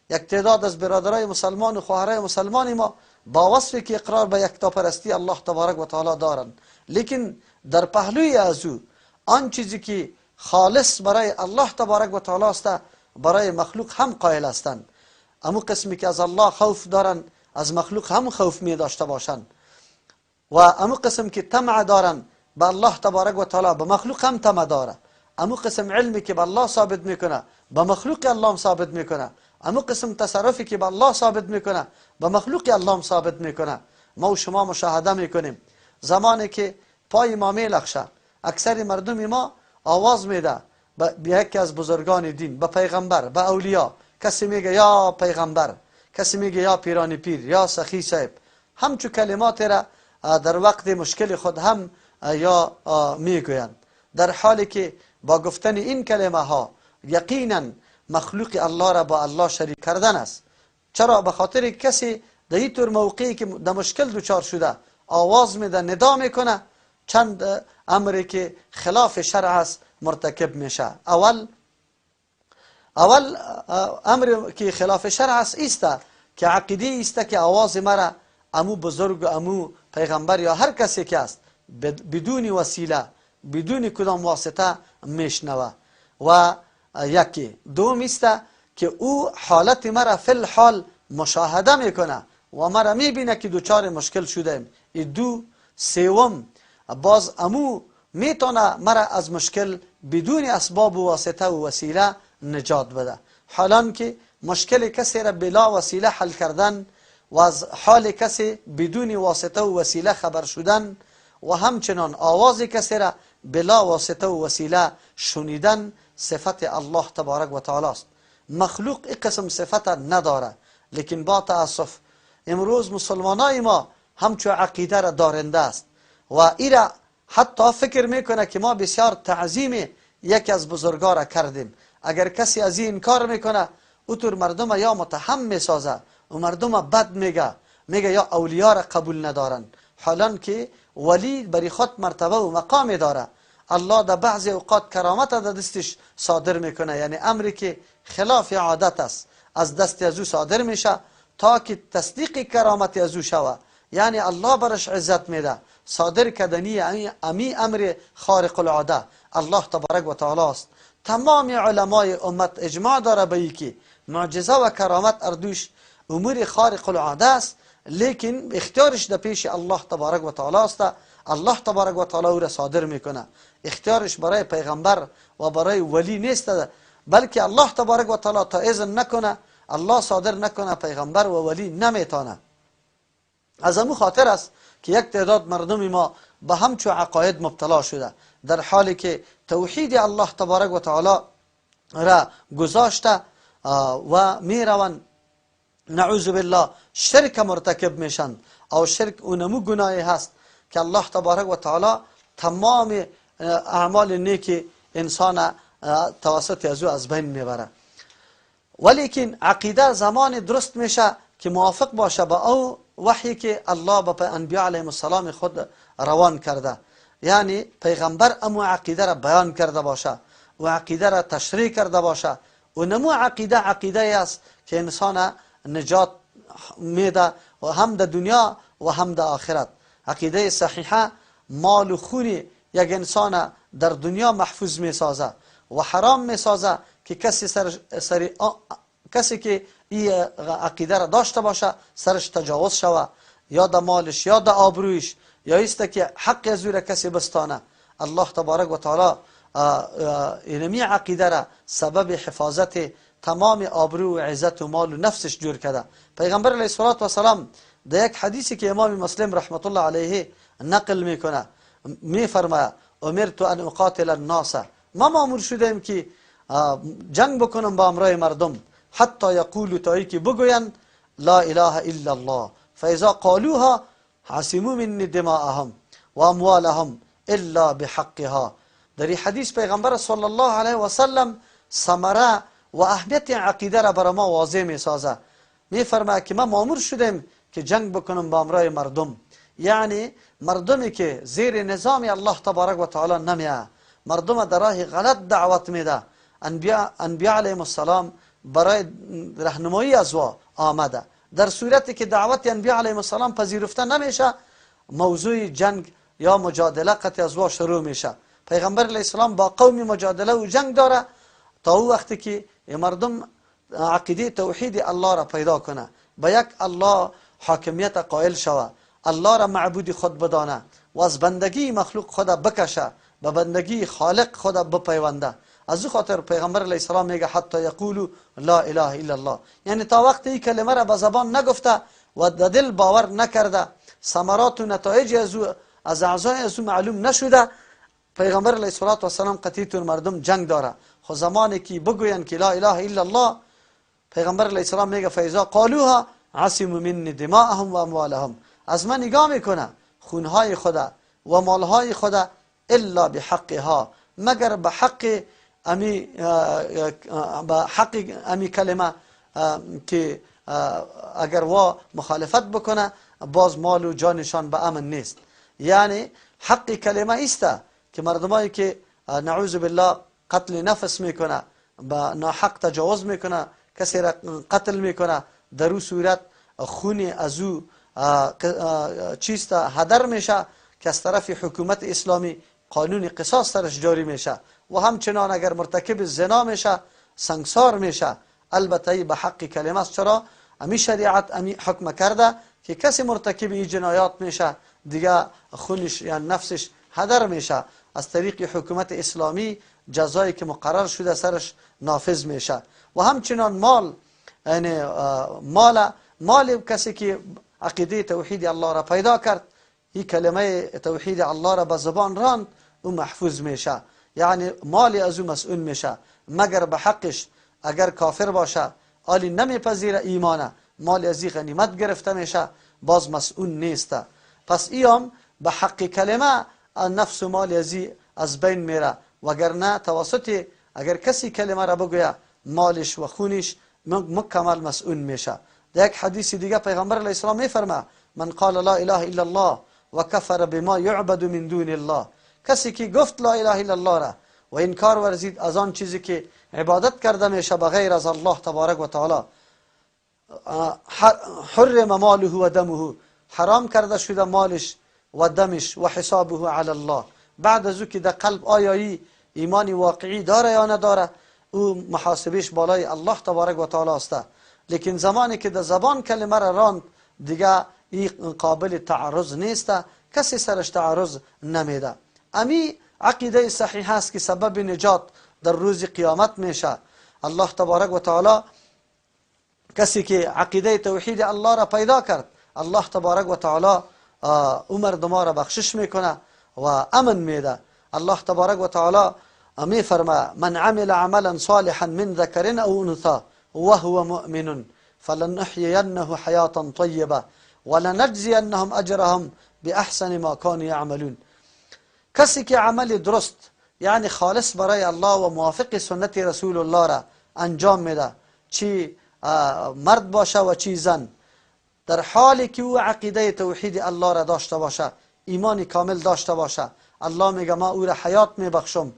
یک تعداد از برادرای مسلمان و خواهرای مسلمان ما با وصفی که اقرار به یکتاپرستی الله تبارک و تعالی دارند، لیکن در پهلوی از او آن چیزی که خالص برای الله تبارک و تعالی است برای مخلوق هم قائل هستند. امو قسمی که از الله خوف دارند از مخلوق هم خوف می داشته باشند، و امو قسم که طمع دارند به الله تبارک و تعالی به مخلوق هم طمع داره، امو قسم علمی که به الله ثابت میکنه به مخلوق الله هم ثابت میکنه، امو قسم تصرفی که به الله ثابت میکنه به مخلوق الله هم ثابت میکنه. ما و شما مشاهده میکنیم زمانی که پای ما میلخشه اکثر مردم ما آواز میده به یکی از بزرگان دین، به پیغمبر، به اولیا. کسی میگه یا پیغمبر، کسی میگه یا پیرانی پیر یا سخی صاحب، همچو کلمات را در وقت مشکل خود هم یا میگویند، در حالی که با گفتن این کلمه ها یقینا مخلوق الله را با الله شریک کردن است. چرا؟ به خاطر کسی در این طور موقعی که در مشکل دچار شده آواز میده، ندا میکنه، چند امری که خلاف شرع است مرتکب میشه. اول امر که خلاف شرع است ایست که عقیده ایست که آواز مرا امو بزرگ و امو پیغمبر یا هر کسی که است بدون وسیله، بدون کدام واسطه میشنوه. و یکی دوم ایست که او حالت مرا فی الحال مشاهده میکنه و مرا میبینه که دچار مشکل شدیم. ای دو. سوم باز امو میتونه مرا از مشکل بدون اسباب و واسطه و وسیله نجات بده، حالان که مشکل کسی را بلا وسیله حل کردن و از حال کسی بدون واسطه و وسیله خبر شدن و همچنان آواز کسی را بلا واسطه و وسیله شنیدن صفت الله تبارک و تعالی است. مخلوق این قسم صفت نداره، لیکن با تاسف امروز مسلمانای ما همچو عقیده را دارنده است و ایرا حتی فکر میکنه که ما بسیار تعظیم یکی از بزرگا را کردیم. اگر کسی از این کار میکنه اوتور مردم یا متهم میسازه و مردم بد میگه، میگه یا اولیا را قبول ندارن، حالان که ولی بری خود مرتبه و مقام داره. الله در بعض اوقات کرامت در دستش صادر میکنه، یعنی امری که خلاف عادت است از دست از او صادر میشه تا که تصدیق کرامت از او شوه، یعنی الله برش عزت میده. صادر کردنی امی امر خارق العاده الله تبارک و تعالی است. تمام علمای امت اجماع داره به که معجزه و کرامت اردوش امور خارق العاده است، لیکن اختیارش در پیش الله تبارک و تعالی است. الله تبارک و تعالی او را صادر میکنه، اختیارش برای پیغمبر و برای ولی نیست، بلکه الله تبارک و تعالی تا اذن نکنه، الله صادر نکنه، پیغمبر و ولی نمیتونه. از امو خاطر است که یک تعداد مردم ما به همچو عقاید مبتلا شده، در حالی که توحید الله تبارک و تعالی را گذاشته و میروند نعوذ بالله شرک مرتکب میشن. او شرک اونمو گناهی هست که الله تبارک و تعالی تمام اعمال نیک انسان توسط از او از بین میبره. ولیکن عقیده زمان درست میشه که موافق باشه با او وحی که الله به انبیاء علیهم السلام خود روان کرده، یعنی پیغمبر امو عقیده را بیان کرده باشه و عقیده را تشریح کرده باشه. و نمو عقیده عقیده است که انسان نجات میده و هم در دنیا و هم در آخرت. عقیده صحیحه مال و خون یک انسان در دنیا محفوظ میسازه و حرام میسازه که کسی کسی که این عقیده را داشته باشه سرش تجاوز شوه، یا در مالش یا در آبرویش، یا ایست که حق از او را کسی بستانه. الله تبارک و تعالی اینمی عقیده را سبب حفاظت تمام آبرو و عزت و مال و نفسش جور کرده. پیغمبر علیه الصلاة والسلام در یک حدیثی که امام مسلم رحمت الله علیه نقل میکنه میفرماید امرت ان اقاتل الناس، ما مامور شدیم که جنگ بکنم با امرای مردم، حتی یقولوا، تا که بگویند لا اله الا الله، فاذا قالوها عصموا مني دماءهم واموالهم الا بحقها. در این حدیث پیغمبر صلی الله علیه و سلم ثمره و اهمیت عقیده را برای ما واضح میسازه. میفرماید که ما مامور شدیم که جنگ بکنم با امرای مردم، یعنی مردمی که زیر نظام الله تبارک و تعالی نمیه، مردم در راه غلط دعوت میده. انبیاء علیهم السلام برای راهنمایی از وا آمده. در صورتی که دعوت انبیاء علیهم السلام پذیرفته نمیشه، موضوع جنگ یا مجادله قطع از وا شروع میشه. پیغمبر علیه السلام با قوم مجادله و جنگ داره تا او وقتی که مردم عقیده توحید الله را پیدا کنه، به یک الله حاکمیت قائل شوه، الله را معبود خود بدانه و از بندگی مخلوق خود بکشه، به بندگی خالق خود بپیونده. از او خاطر پیغمبر علیه السلام میگه حتی یقولوا لا اله الا الله، یعنی تا وقتی این کلمه را به زبان نگفته و در دل باور نکرده، ثمرات و نتایج از او از اعضای از او معلوم نشده، پیغمبر علیه الصلاة والسلام قطعیتون مردم جنگ داره. خو زمانی که بگوین که لا اله الا الله، پیغمبر علیه السلام میگه فاذا قالوها عصموا مني دماءهم و اموالهم، از من نگاه میکنه خونهای خدا و مالهای خدا الا بحقها، مگر به حق امی به حق امی کلمه که اگر وا مخالفت بکنه باز مال و جانشان به امن نیست. یعنی حق کلمه ایسته که مردمایی که نعوذ بالله قتل نفس میکنه، به ناحق تجاوز میکنه، کسی را قتل میکنه، در او صورت خون از او چیست هدر میشه که از طرف حکومت اسلامی قانون قصاص سرش جاری میشه. و همچنان اگر مرتکب زنا میشه سنگسار میشه. البته به حق کلمه است. چرا؟ امی شریعت امی حکم کرده که کسی مرتکب این جنایات میشه دیگه خونش یا نفسش هدر میشه، از طریق حکومت اسلامی جزایی که مقرر شده سرش نافذ میشه. و همچنان مال، یعنی مال کسی که عقیده توحید الله را پیدا کرد، این کلمه توحید الله را به زبان راند، او محفوظ میشه، یعنی مال از او مسئول میشه، مگر به حقش اگر کافر باشه آلی نمیپذیره ایمانه، مال از این غنیمت گرفته میشه، باز مسئول نیسته. پس ایام به حق کلمه نفس و مال ازی از بین میره، وگرنه توسط اگر کسی کلمه را بگویه مالش و خونش مکمل مسئول میشه. در یک حدیث دیگه پیغمبر علیه السلام میفرما من قال لا اله الا الله و کفر بما یعبد من دون الله، کسی که گفت لا اله الا الله را و انکار ورزید از آن چیزی که عبادت کرده میشه بغیر از الله تبارک و تعالی، حرم ماله و دمه، حرام کرده شده مالش و دمش، و حسابه علی الله. بعد از او که در قلب آیایی ایمان واقعی داره یا نداره، او محاسبش بالای الله تبارک و تعالی است. لیکن زمانی که در زبان کلمه را راند دیگه این قابل تعرض نیست، کسی سرش تعرض نمیده. امی عقیده صحیح است که سبب نجات در روز قیامت میشه. الله تبارک و تعالی کسی که عقیده توحید الله را پیدا کرد، الله تبارک و تعالی او مردما را بخشش میکنه و امن میده. الله تبارک و تعالی میفرما من عمل عملا صالحا من ذکر او انثى وهو مؤمن فلنحيينه حياة طيبة ولنجزينهم اجرهم باحسن ما كانوا يعملون. کسی که عمل درست یعنی خالص برای الله و موافق سنت رسول الله را انجام میده، چی مرد باشه و چی زن، در حالی که او عقیده توحید الله را داشته باشه، ایمان کامل داشته باشه، الله میگه ما او را حیات میبخشم،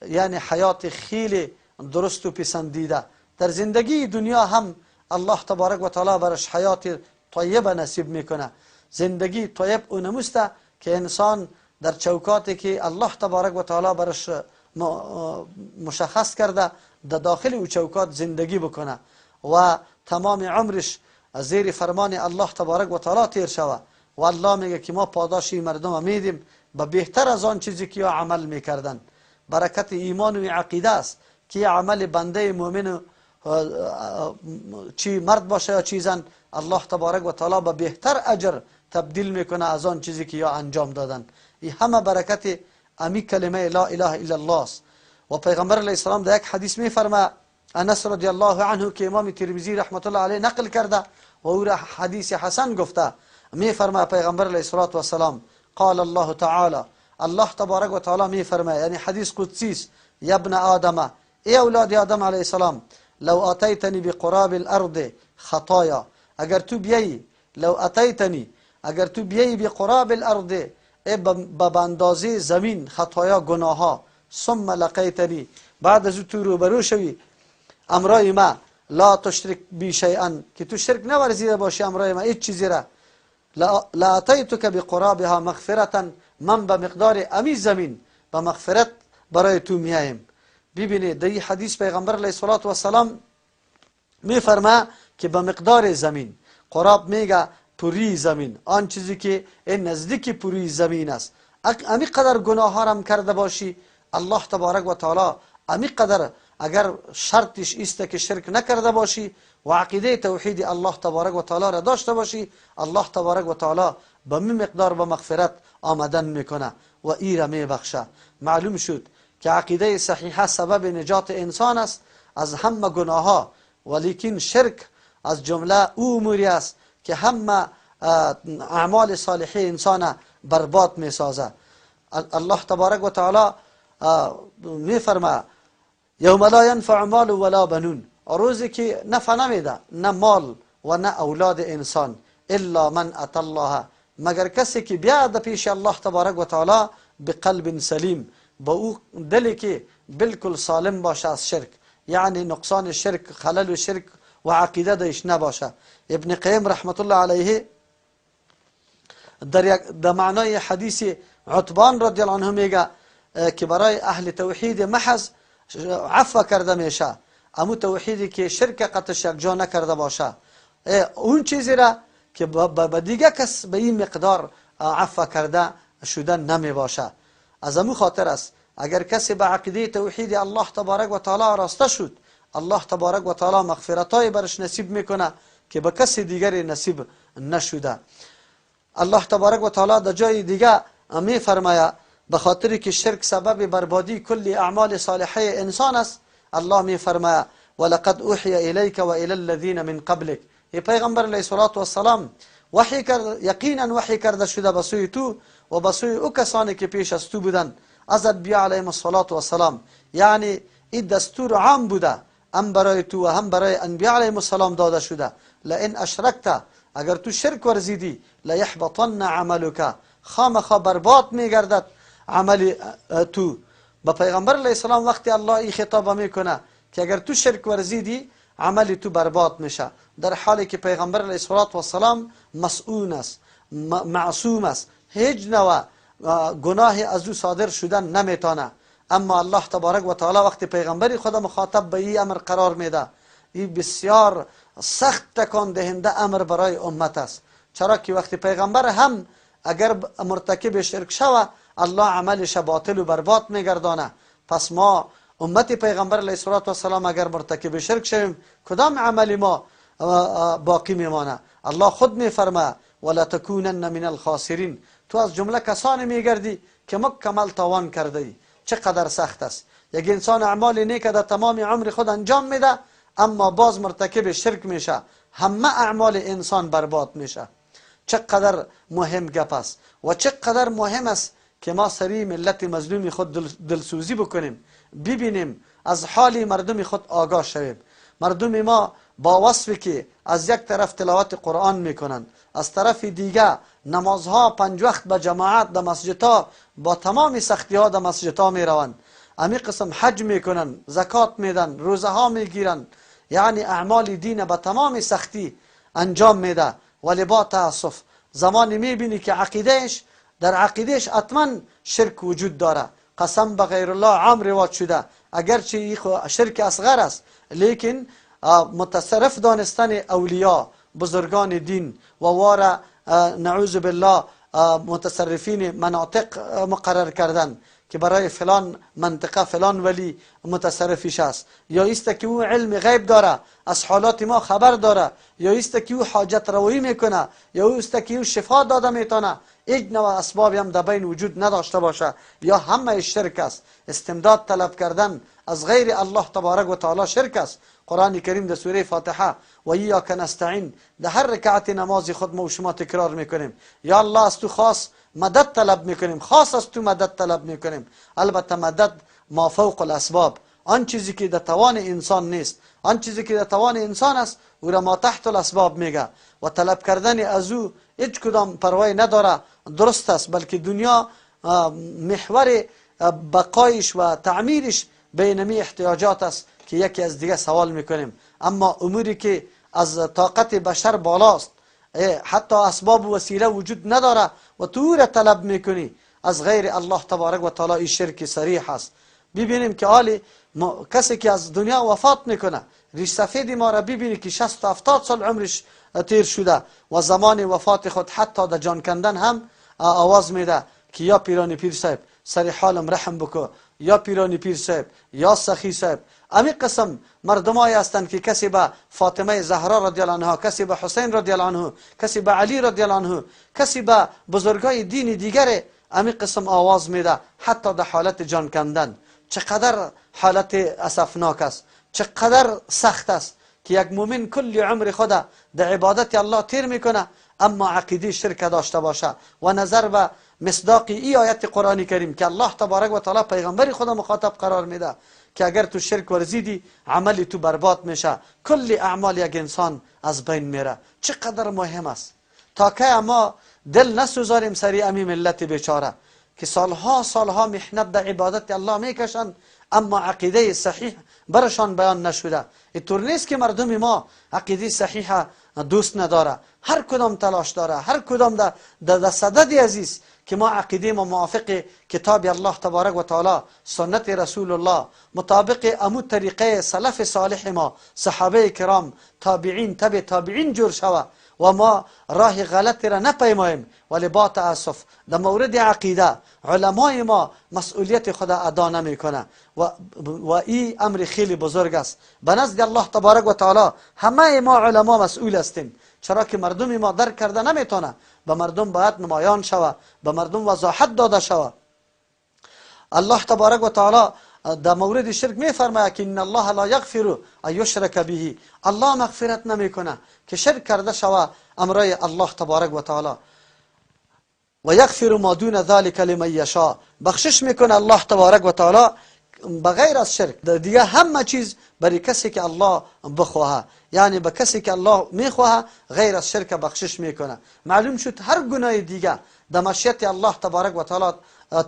یعنی حیات خیلی درست و پسندیده. در زندگی دنیا هم الله تبارک و تعالی برش حیات طیبه نصیب میکنه. زندگی طیب او نموسته که انسان در چوکاتی که الله تبارک و تعالی برش مشخص کرده در داخل او چوکات زندگی بکنه و تمام عمرش زیر فرمان الله تبارک و تعالی تیر شوه. و الله میگه که ما پاداش مردم میدیم به بهتر از آن چیزی که عمل میکردن. برکت ایمان و عقیده است که عمل بنده مؤمن چی مرد باشه یا چی زن، الله تبارک و تعالی به بهتر اجر تبدیل میکنه از آن چیزی که یا انجام دادن. این همه برکت امی کلمه لا اله الا الله است. و پیغمبر علیه السلام در یک حدیث میفرما، انس رضی الله عنه که امام ترمذی رحمت الله علیه نقل کرده و او را حدیث حسن گفته، میفرما پیغمبر علیه الصلاة والسلام قال الله تعالی، الله تبارک و تعالی میفرما، یعنی حدیث قدسی است، یا ابن آدم، ای اولاد آدم علیه السلام، لو اتیتنی بقراب الارض خطایا، اگر تو بیایی، لو اتیتنی، اگر تو بیایی بقراب الارض، ای به اندازه زمین خطایا گناها، ثم لقیتنی، بعد از تو روبرو شوی امرای ما، لا تشرک بی شیئا، که تو شرک نورزیده باشی امرای ما هیچ چیزی را، لا اتیتک بقرابها مغفرتا، من به مقدار امی زمین به مغفرت برای تو میایم. ببینید در این حدیث پیغمبر علیه الصلاة والسلام میفرما که به مقدار زمین، قراب میگه پوری زمین، آن چیزی که این نزدیک پوری زمین است، امی قدر گناه هم کرده باشی، الله تبارک و تعالی امی قدر اگر شرطش ایست که شرک نکرده باشی و عقیده توحید الله تبارک و تعالی را داشته باشی، الله تبارک و تعالی به می مقدار به مغفرت آمدن میکنه و ای را میبخشه. معلوم شد که عقیده صحیحه سبب نجات انسان است از همه گناه ها ولیکن شرک از جمله او اموری است که همه اعمال صالحه انسان برباد می سازه. الله تبارک و تعالی می فرما یوم لا ینفع مال ولا بنون، روزی که نفع نمیده نه مال و نه اولاد انسان، الا من اتى الله، مگر کسی که بیاد پیش الله تبارک و تعالی بقلب سلیم، با او دلی که بالکل سالم باشه از شرک، یعنی نقصان شرک، خلل و شرک و عقیده دایش نباشه. ابن قیم رحمت الله علیه در معنای حدیث عتبان رضی الله عنه میگه که برای اهل توحید محض عفو کرده میشه، امو توحیدی که شرک قطعش یکجا نکرده باشه، اون چیزی را که به دیگه کس به این مقدار عفو کرده شدن نمی باشه. از امو خاطر است اگر کسی به عقیده توحید الله تبارک و تعالی راسته شد، الله تبارک و تعالی مغفرتای برش نصیب میکنه که به کسی دیگری نصیب نشده. الله تبارک و تعالی در جای دیگه می فرماید به خاطر که شرک سبب بربادی کل اعمال صالحه انسان است، الله می فرماید ولقد اوحی الیک و الی الذین من قبلک. ای پیغمبر علیه الصلاة والسلام، وحی کرد، یقینا وحی کرده شده به سوی تو و به سوی او کسانی که پیش از تو بودند از انبیا علیهم الصلاة والسلام. یعنی این دستور عام بوده، هم برای تو و هم برای انبیا علیهم السلام داده شده. لئن اشرکت، اگر تو شرک ورزیدی، لیحبطن عملک، خامخا برباد میگردد عمل تو. با پیغمبر علیه السلام وقتی الله این خطاب میکنه که اگر تو شرک ورزیدی عمل تو برباد میشه، در حالی که پیغمبر علیه السلام مسئول است، معصوم است، هیچ نوع گناه از او صادر شدن نمیتونه. اما الله تبارک و تعالی وقتی پیغمبری خدا مخاطب به این امر قرار میده، این بسیار سخت تکان دهنده امر برای امت است. چرا که وقتی پیغمبر هم اگر مرتکب شرک شوه، الله عملش باطل و برباد میگردانه. پس ما امت پیغمبر علیه السلام اگر مرتکب شرک شویم، کدام عمل ما باقی میمانه؟ الله خود میفرماید ولا تکونن من الخاسرین، تو از جمله کسانی میگردی که مکمل تاوان کرده ای. چقدر سخت است یک انسان اعمال نیک در تمام عمر خود انجام میده، اما باز مرتکب شرک میشه، همه اعمال انسان برباد میشه. چقدر مهم گپ است و چقدر مهم است که ما سری ملت مظلوم خود دلسوزی بکنیم، ببینیم، از حال مردم خود آگاه شویم. مردم ما با وصفی که از یک طرف تلاوت قرآن میکنند، از طرف دیگه نمازها 5 وقت به جماعت در مسجدها با تمام سختی ها در مسجدها میروند، امی قسم حج میکنن، زکات میدن، روزه ها میگیرن، یعنی اعمال دین به تمام سختی انجام میده. ولی با تاسف زمانی میبینی که عقیدهش، در عقیدهش حتما شرک وجود داره. قسم به غیر الله عام رواج شده، اگرچه شرک اصغر است، لیکن متصرف دانستن اولیا، بزرگان دین و واره نعوذ بالله متصرفین مناطق مقرر کردن که برای فلان منطقه فلان ولی متصرفیش است، یا ایست که او علم غیب داره، از حالات ما خبر داره، یا ایست که او حاجت روایی میکنه، یا ایست که او شفا داده میتونه، هیچ نوع اسبابی هم در بین وجود نداشته باشه، یا همه شرک است. استمداد طلب کردن از غیر الله تبارک و تعالی شرک است. قرآن کریم در سوره فاتحه و ایاک نستعین در هر رکعت نماز خود ما و شما تکرار میکنیم، یا الله از تو خاص مدد طلب میکنیم، خاص از تو مدد طلب میکنیم. البته مدد ما فوق الاسباب، آن چیزی که در توان انسان نیست، آن چیزی که در توان انسان است او را ما تحت الاسباب میگه و طلب کردن از او هیچ کدام پروای نداره، درست است، بلکه دنیا محور بقایش و تعمیرش بینمی احتیاجات است که یکی از دیگه سوال میکنیم. اما اموری که از طاقت بشر بالاست، حتی اسباب و وسیله وجود نداره و تو را طلب میکنی از غیر الله تبارک و تعالی، شرک صریح است. ببینیم که حالی کسی که از دنیا وفات میکنه، ریش سفید ما را ببینی که 60 تا 70 سال عمرش تیر شده و زمان وفات خود حتی در جان کندن هم آواز میده که یا پیرانی پیر صاحب سر حالم رحم بکو، یا پیرانی پیر صاحب، یا سخی صاحب. امی قسم مردمایی هستند که کسی به فاطمه زهرا رضی الله عنها، کسی به حسین رضی الله عنه، کسی به علی رضی الله عنه، کسی به بزرگای دین دیگر امی قسم آواز میده حتی در حالت جان کندن. چقدر حالت اسفناک است، چقدر سخت است که یک مؤمن کل عمر خود در عبادت الله تیر میکنه اما عقیده شرک داشته باشه و نظر به مصداق ای آیت قرآنی کریم که الله تبارک و تعالی پیغمبر خدا مخاطب قرار میده که اگر تو شرک ورزیدی عمل تو برباد میشه، کل اعمال یک انسان از بین میره. چقدر مهم است تا که ما دل نسوزاریم سری امی ملت بیچاره که سالها سالها محنت در عبادت الله میکشند اما عقیده صحیح برشان بیان نشده. اینطور نیست که مردم ما عقیده صحیح دوست نداره، هر کدام تلاش داره، هر کدام در صدد عزیز که ما عقیده ما موافق کتاب الله تبارک و تعالی، سنت رسول الله، مطابق امو طریقه سلف صالح ما، صحابه کرام، تابعین، تبع تابعین جور شوه و ما راه غلط را نپیماییم. ولی با تاسف در مورد عقیده علمای ما مسئولیت خود ادا نمیکنه و این امر خیلی بزرگ است. به نزد الله تبارک و تعالی همه ما علما مسئول هستیم، چرا که مردم ما درک کرده نمیتونه. به مردم باید نمایان شوه، به مردم وضاحت داده شوه. الله تبارک و تعالی در مورد شرک میفرماید که ان الله لا یغفر ان یشرک به، الله مغفرت نمیکنه که شرک کرده شوه امرای الله تبارک و تعالی. و یغفر ما دون ذلك لمن یشاء، بخشش میکنه الله تبارک و تعالی بغیر از شرک دیگه همه چیز برای کسی که الله بخواه، یعنی به کسی که الله میخواه غیر از شرک بخشش میکنه. معلوم شد هر گناه دیگه در مشیت الله تبارک و تعالی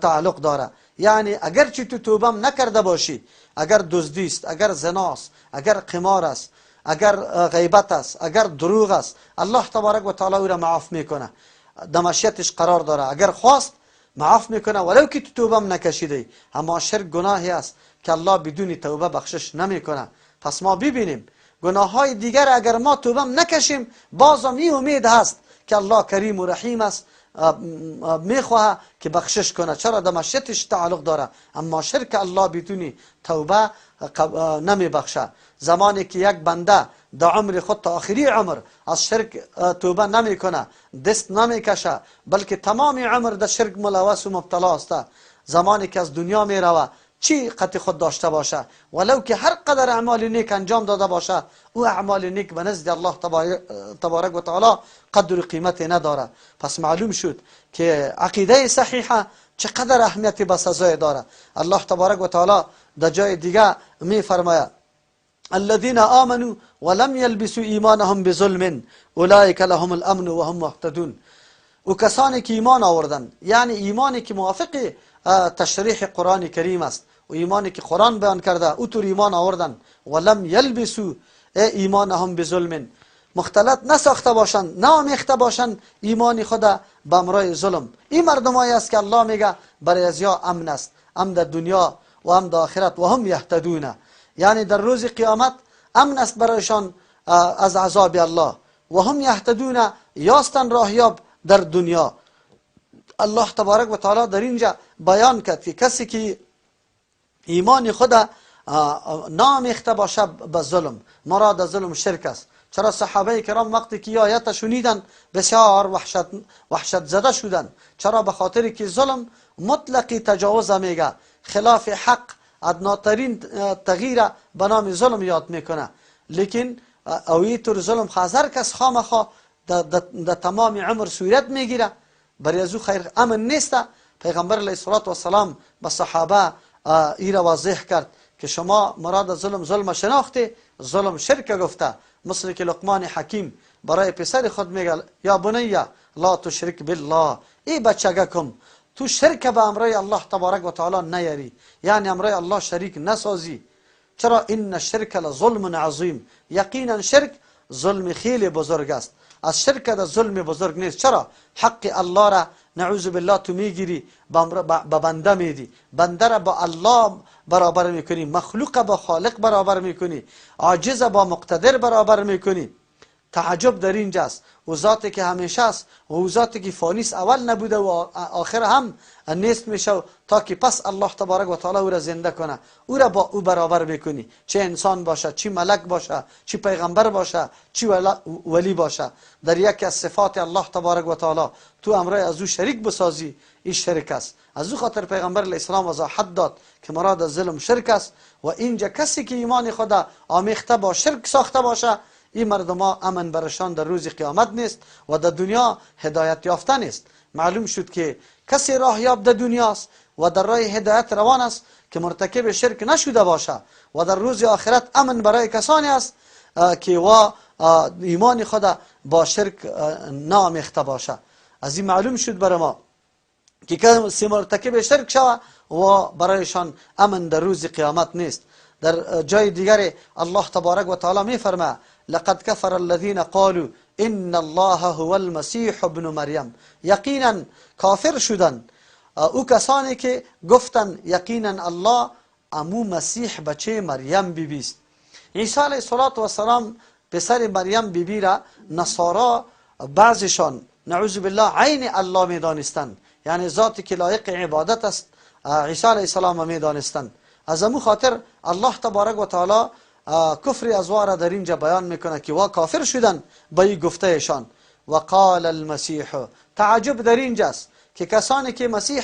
تعلق داره. یعنی اگر چی تو توبه نکرده باشی، اگر دزدی است، اگر زناست، اگر قمار است، اگر غیبت است، اگر دروغ است، الله تبارک و تعالی او را معاف میکنه، در مشیتش قرار داره. اگر خواست معاف میکنه ولو که تو توبه نکشیده. اما شرک گناهی است که الله بدون توبه بخشش نمیکنه. پس ما ببینیم گناه های دیگر اگر ما توبه نکشیم بازم این امید هست که الله کریم و رحیم است، میخواه که بخشش کنه، چرا در مشیتش تعلق داره. اما شرک الله بدون توبه نمیبخشه. زمانی که یک بنده در عمر خود تا آخری عمر از شرک توبه نمیکنه، دست نمیکشه، بلکه تمام عمر در شرک ملوث و مبتلا است، زمانی که از دنیا میروه چی قطع خود داشته باشه، ولو که هر قدر اعمال نیک انجام داده باشه، او اعمال نیک به نزد الله تبارک و تعالی قدر و قیمت نداره. پس معلوم شد که عقیده صحیحه چقدر اهمیت به سزای داره. الله تبارک و تعالی در جای دیگه می فرماید الذين آمنوا ولم يلبسوا ایمانهم بظلم اولئک لهم الامن وهم مهتدون. و کسانی که ایمان آوردن، یعنی ایمانی که موافق تشریح قرآن کریم است و ایمانی که قرآن بیان کرده، او طور ایمان آوردن، ولم یلبسوا ایمانهم بظلم، مختلط نساخته باشند، نامیخته باشند ایمان خود به امرای ظلم. این مردمایی است که الله میگه برای ازیا امن است، هم در دنیا و هم در آخرت، و هم یهتدون، یعنی در روز قیامت امن است برایشان از عذاب الله، و هم یهتدون، یاستن راهیاب در دنیا. الله تبارک و تعالی در اینجا بیان کرد که کسی که ایمان خود نامیخته باشه به ظلم، مراد ظلم شرک است. چرا صحابه کرام وقتی که آیت شنیدن بسیار وحشت زده شدن. چرا؟ به خاطر که ظلم مطلقی تجاوز میگه، خلاف حق ادناترین تغییر به نام ظلم یاد میکنه. لیکن اوی طور ظلم خزر کس خامخا در تمام عمر صورت میگیره، برای از او خیر امن نیست. پیغمبر علیه الصلاة والسلام به صحابه ای را واضح کرد که شما مراد ظلم ظلم شناخته، ظلم شرک گفته. مثل که لقمان حکیم برای پسر خود میگه یا بنی لا تشرک بالله، ای بچگکم تو شرک به امرای الله تبارک و تعالی نیاری، یعنی امرای الله شریک نسازی. چرا؟ ان الشرک لظلم عظیم، یقینا شرک ظلم خیلی بزرگ است. از شرک در ظلم بزرگ نیست. چرا؟ حق الله را نعوذ بالله تو میگیری به بنده میدی، بنده را با الله برابر میکنی، مخلوق با خالق برابر میکنی، عاجز با مقتدر برابر میکنی. تعجب در اینجاست، او ذاتی که همیشه است و او ذاتی که فانی است، اول نبوده و آخر هم نیست میشه تا که پس الله تبارک و تعالی او را زنده کنه، او را با او برابر میکنی، چه انسان باشه، چه ملک باشه، چه پیغمبر باشه، چه ولی باشه. در یکی از صفات الله تبارک و تعالی تو امرای از او شریک بسازی، این شرک است. از او خاطر پیغمبر علیه السلام وضاحت داد که مراد از ظلم شرک است. و اینجا کسی که ایمان خود آمیخته با شرک ساخته باشه، این مردم ها امن برشان در روز قیامت نیست و در دنیا هدایت یافته نیست. معلوم شد که کسی راه یاب در دنیاست و در راه هدایت روان است که مرتکب شرک نشده باشه و در روز آخرت امن برای کسانی است که وا ایمان خود با شرک نامیخته باشه. از این معلوم شد برای ما که کسی مرتکب شرک شوه و برایشان امن در روز قیامت نیست. در جای دیگر الله تبارک و تعالی میفرماید لقد كفر الذين قالوا ان الله هو المسیح ابن مریم. یقینا کافر شدن او کسانی که گفتن یقینا الله امو مسیح بچه مریم بی بیست. عیسی علیه السلام پسر مریم بی بی را نصارا بعضشان نعوذ بالله عین الله میدانستند، یعنی ذاتی که لایق عبادت است عیسی علیه السلام میدانستند. از امو خاطر الله تبارک و تعالی کفر از را در اینجا بیان میکنه که وا کافر شدن با این گفتهشان. و قال المسیح، تعجب در اینجاست که کسانی که مسیح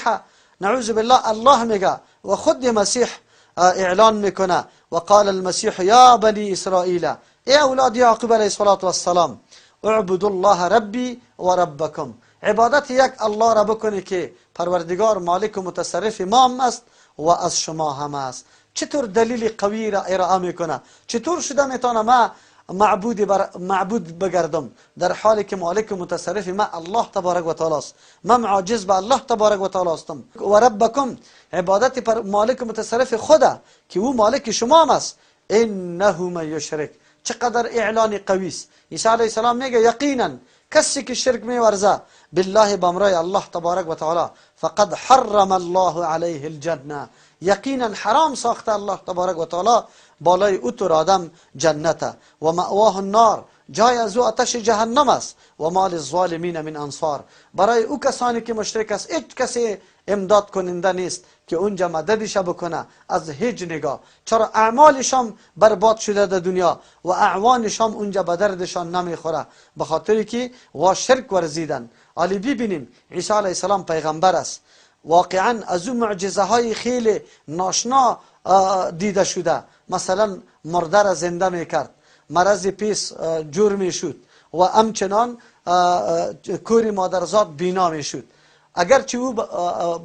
نعوذ بالله الله میگه و خود مسیح اعلان میکنه و قال المسیح یا بنی اسرائیل، ای اولاد یعقوب علیه السلام، اعبدوا الله ربی و ربکم، عبادت یک الله را بکنی که پروردگار مالک و متصرف ما است و از شما هم است. چطور دلیل قوی را ارائه میکنه؟ چطور شده میتونه ما معبود بگردم در حالی که مالک و متصرف ما الله تبارک و تعالی است؟ من عاجز به الله تبارک و تعالی هستم. و ربکم، عبادت پر مالک و متصرف خدا که او مالک شما است. انه من یشرک، چقدر اعلان قوی است. عیسی علیه السلام میگه یقینا کسی که شرک میورزه بالله بامرای الله تبارک و تعالی فقد حرم الله علیه الجنه، یقینا حرام ساخته الله تبارک و تعالی بالای او تر آدم جنته و مأواه النار، جای از او آتش جهنم است. و ما للظالمین من انصار، برای او کسانی که مشرک است هیچ کسی امداد کننده نیست که اونجا مددش بکنه از هیچ نگاه. چرا اعمالشان برباد شده در دنیا و اعوانشان اونجا به دردشان نمیخوره، به خاطر که وا شرک ورزیدن. علی ببینیم عیسی علیه السلام پیغمبر است، واقعا از او معجزه های خیلی ناشنا دیده شده. مثلا مرده را زنده میکرد، مرض پیس جور میشد و همچنان کور مادرزاد بینا میشد. اگرچه او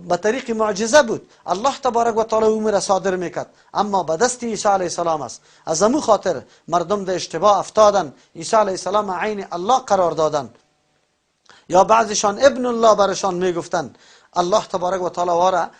به طریق معجزه بود، الله تبارک و تعالی او را صادر میکرد، اما به دست عیسی علیه السلام است. از امو خاطر مردم در اشتباه افتادن، عیسی علیه السلام عین الله قرار دادن یا بعضشان ابن الله برشان میگفتن. الله تبارک و تعالی وارا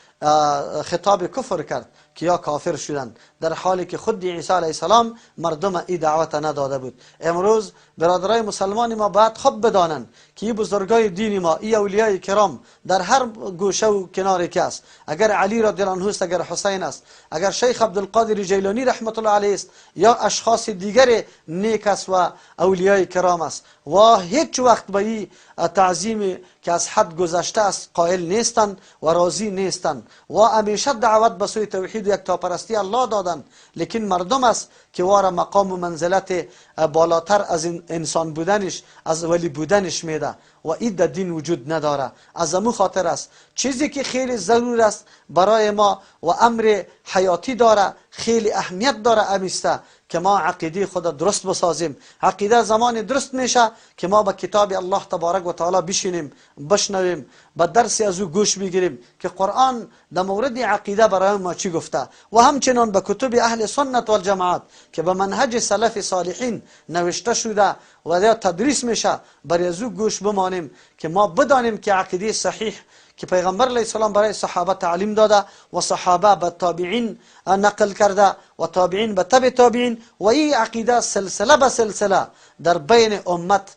خطاب کفر کرد که یا کافر شدن، در حالی که خود عیسی علیه السلام مردم ای دعوت نداده بود. امروز برادرای مسلمان ما باید خوب بدانند که ای بزرگای دین ما، ای اولیای کرام در هر گوشه و کنار که است، اگر علی رضی الله عنه است، اگر حسین است، اگر شیخ عبدالقادر جیلانی رحمت الله علیه است، یا اشخاص دیگر نیک است و اولیای کرام است، و هیچ وقت به ای تعظیم که از حد گذشته است قائل نیستند و راضی نیستند و همیشه دعوت به سوی توحید و یکتاپرستی الله دادن. لیکن مردم است که واره مقام و منزلت بالاتر از انسان بودنش، از ولی بودنش میده و این در دین وجود نداره. از امو خاطر است چیزی که خیلی ضرور است برای ما و امر حیاتی داره، خیلی اهمیت داره، امیسته که ما عقیده خود درست بسازیم. عقیده زمان درست میشه که ما به کتاب الله تبارک و تعالی بشینیم، بشنویم، به درس از او گوش بگیریم که قرآن در مورد عقیده برای ما چی گفته، و همچنان به کتب اهل سنت و الجماعت که به منهج سلف صالحین نوشته شده و یا تدریس میشه، برای از او گوش بمانیم که ما بدانیم که عقیده صحیح که پیغمبر علیه السلام برای صحابه تعلیم داده و صحابه به تابعین نقل کرده و تابعین به تبع تابعین، و این عقیده سلسله به سلسله در بین امت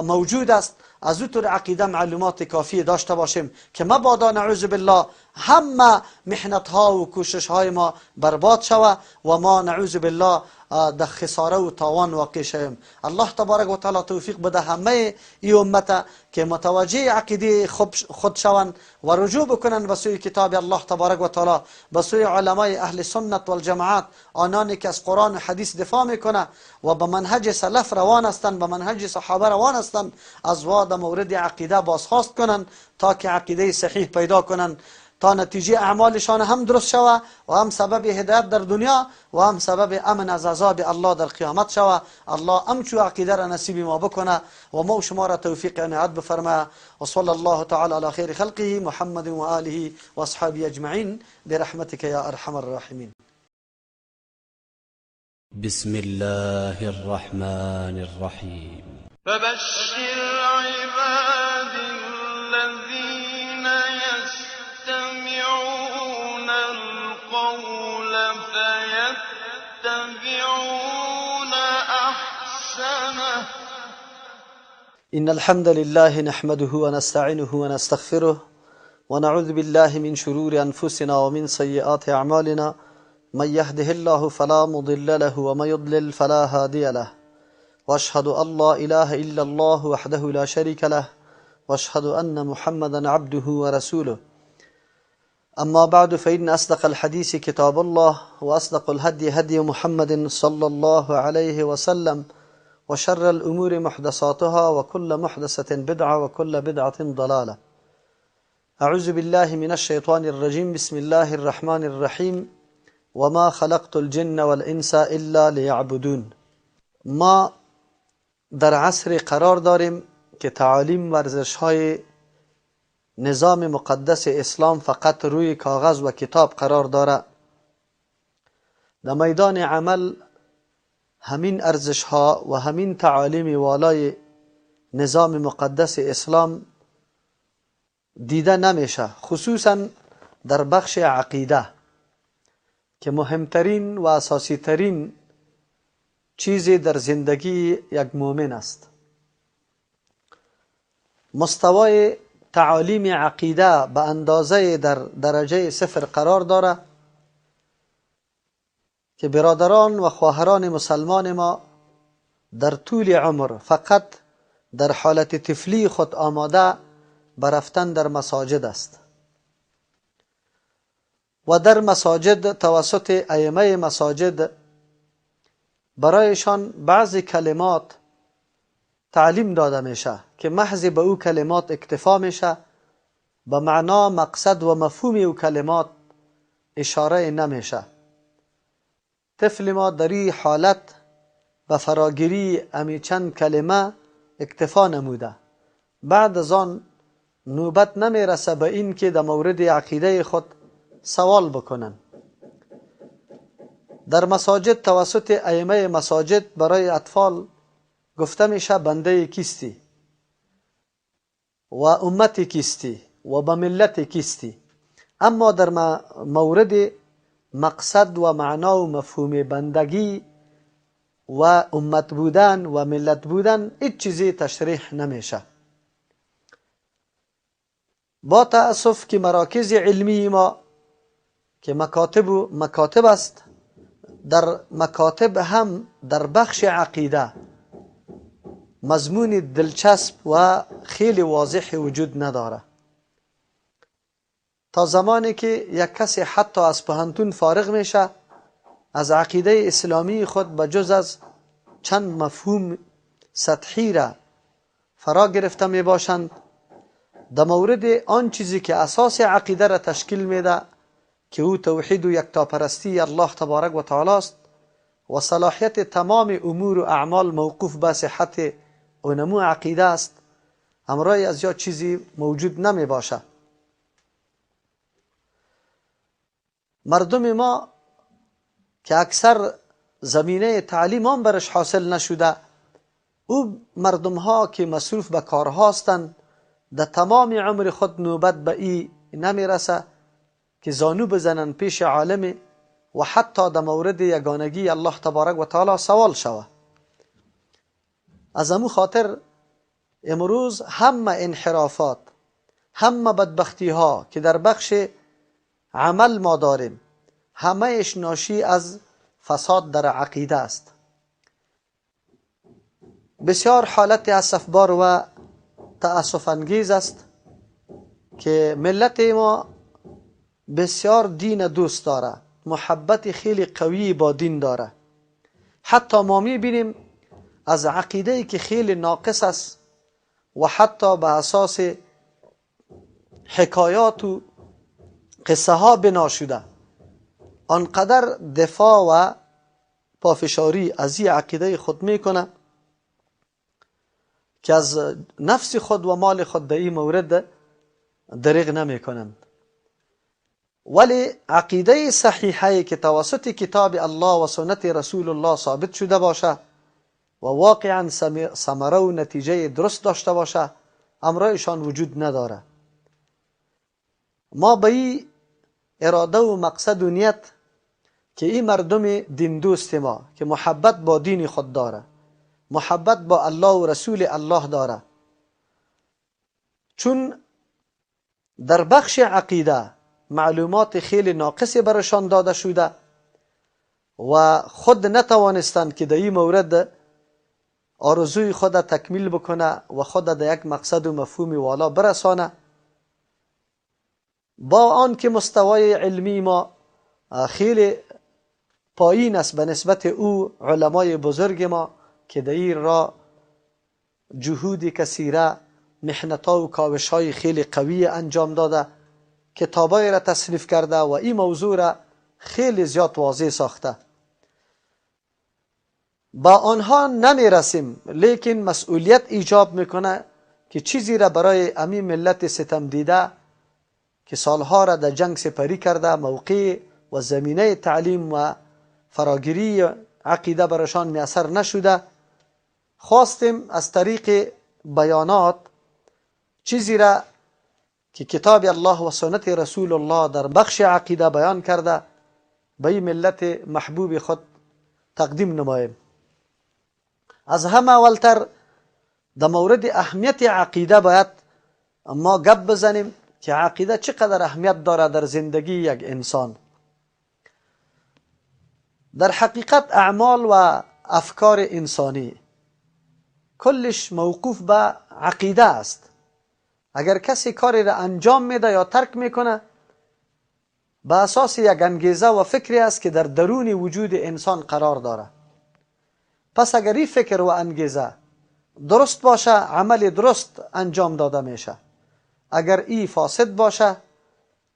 موجود است. از او طور عقیده معلومات کافی داشته باشیم که مبادا نعوذ بالله همه محنت ها و کوشش های ما برباد شوه و ما نعوذ بالله در خساره و تاوان واقع شویم. الله تبارک و تعالی توفیق بده همه ای امت که متوجه عقیده خود شوند و رجوع بکنند به سوی کتاب الله تبارک و تعالی، به سوی علمای اهل سنت و الجماعت، آنانی که از قرآن و حدیث دفاع میکنه و به منهج سلف روان هستند، به منهج صحابه روان هستند، از وا در مورد عقیده بازخواست کنند تا که عقیده صحیح پیدا کنند. تا نتیجه اعمالشان هم درست شوه و هم سبب هدایت در دنیا و هم سبب امن از عذاب الله در قیامت شوه. الله امچو عقیده را نصیب ما بکنه و ما و شما را توفیق عنایت بفرمایه. و صلی الله تعالی علی خیر خلقه محمد و آله و اصحابه اجمعین برحمتک یا ارحم الراحمین. بسم الله الرحمن الرحیم. فبشر عباد الذين يستمعون القول فيتبعون أحسنه. إن الحمد لله نحمده ونستعينه ونستغفره ونعوذ بالله من شرور أنفسنا ومن سيئات أعمالنا. من يهده الله فلا مضل له ومن يضلل فلا هادي له. وأشهد أن لا إله إلا الله وحده لا شريك له وأشهد أن محمدا عبده ورسوله. أما بعد، فإن أصدق الحديث كتاب الله، وأصدق الهدي هدي محمد صلى الله عليه وسلم، وشر الأمور محدثاتها، وكل محدثة بدعة، وكل بدعة ضلالة. أعوذ بالله من الشيطان الرجيم. بسم الله الرحمن الرحيم. وما خلقت الجن والإنس إلا ليعبدون. ما در عصر قرار داریم که تعالیم و ارزش‌های نظام مقدس اسلام فقط روی کاغذ و کتاب قرار داره. در میدان عمل همین ارزش‌ها و همین تعالیم والای نظام مقدس اسلام دیده نمیشه، خصوصا در بخش عقیده که مهمترین و اساسی ترین چیزی در زندگی یک مؤمن است. مستوای تعالیم عقیده به اندازه در درجه صفر قرار داره که برادران و خواهران مسلمان ما در طول عمر فقط در حالت طفلی خود آماده به رفتن در مساجد است و در مساجد توسط ائمه مساجد برایشان بعضی کلمات تعلیم داده میشه که محض به او کلمات اکتفا میشه، به معنا، مقصد و مفهوم او کلمات اشاره نمیشه. طفل ما در این حالت به فراگیری امی چند کلمه اکتفا نموده، بعد از آن نوبت نمیرسه به این که در مورد عقیده خود سوال بکنن. در مساجد توسط ائمه مساجد برای اطفال گفته میشه بنده کیستی و امت کیستی و به ملت کیستی، اما در مورد مقصد و معنا و مفهوم بندگی و امت بودن و ملت بودن هیچ چیزی تشریح نمیشه. با تأسف که مراکز علمی ما که مکاتب و مکاتب است، در مکاتب هم در بخش عقیده مضمون دلچسب و خیلی واضح وجود نداره. تا زمانی که یک کسی حتی از پوهنتون فارغ میشه، از عقیده اسلامی خود به جز از چند مفهوم سطحی را فرا گرفته می باشند، در مورد آن چیزی که اساس عقیده را تشکیل میده که او توحید و یکتاپرستی الله تبارک و تعالی است و صلاحیت تمام امور و اعمال موقوف به صحت اونمو عقیده است، امرای از یا چیزی موجود نمی باشه. مردم ما که اکثر زمینه تعلیم آن برش حاصل نشده، او مردم ها که مصروف به کارها هستند، در تمام عمر خود نوبت به ای نمیرسه که زانو بزنن پیش عالم و حتی در مورد یگانگی الله تبارک و تعالی سوال شوه. از امو خاطر امروز همه انحرافات، همه بدبختی ها که در بخش عمل ما داریم، همهش ناشی از فساد در عقیده است. بسیار حالت اسفبار و تأسف انگیز است که ملت ما بسیار دین دوست داره، محبت خیلی قوی با دین داره. حتی ما میبینیم از عقیده که خیلی ناقص است و حتی به اساس حکایات و قصه ها بنا شده، آنقدر دفاع و پافشاری از این عقیده خود میکنه که از نفس خود و مال خود در این مورد دریغ نمیکنند. ولی عقیده صحیحه که توسط کتاب الله و سنت رسول الله ثابت شده باشه و واقعا ثمره و نتیجه درست داشته باشه، امرایشان وجود نداره. ما به این اراده و مقصد و نیت که این مردم دین دوست ما که محبت با دین خود داره، محبت با الله و رسول الله داره، چون در بخش عقیده معلومات خیلی ناقصی برشان داده شده و خود نتوانستند که در این مورد آرزوی خود تکمیل بکنه و خود در یک مقصد و مفهوم والا برسانه. با آن که مستوای علمی ما خیلی پایین است به نسبت او علمای بزرگ ما که در این را جهود کثیره، محنت‌ها و کاوش‌های خیلی قوی انجام داده، کتابای را تصنیف کرده و این موضوع را خیلی زیاد واضح ساخته. با آنها نمیرسیم، لیکن مسئولیت ایجاب میکنه که چیزی را برای امی ملت ستم دیده که سالها را در جنگ سپری کرده، موقع و زمینه تعلیم و فراگیری عقیده برشان میسر نشده، خواستیم از طریق بیانات چیزی را که کتاب الله و سنت رسول الله در بخش عقیده بیان کرده به این ملت محبوب خود تقدیم نماییم. از همه اولتر در مورد اهمیت عقیده باید ما گپ بزنیم که عقیده چقدر اهمیت داره در زندگی یک انسان. در حقیقت اعمال و افکار انسانی کلش موقوف به عقیده است. اگر کسی کاری را انجام میده یا ترک میکنه، به اساس یک انگیزه و فکری است که در درون وجود انسان قرار داره. پس اگر این فکر و انگیزه درست باشه، عمل درست انجام داده میشه. اگر این فاسد باشه،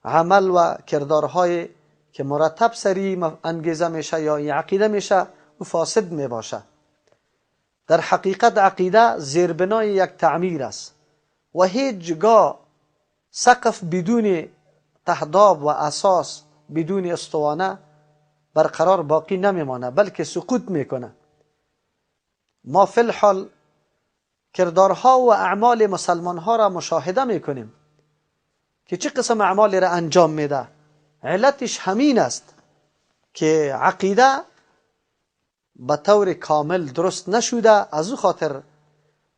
عمل و کردارهای که مرتب سری انگیزه میشه یا این عقیده میشه، او فاسد میباشه. در حقیقت عقیده زیربنای یک تعمیر است و هیچگاه سقف بدون تهداب و اساس، بدون استوانه برقرار باقی نمیمانه، بلکه سقوط میکنه. ما فی الحال کردارها و اعمال مسلمانها را مشاهده میکنیم که چه قسم اعمال را انجام میده. علتش همین است که عقیده به طور کامل درست نشده، از او خاطر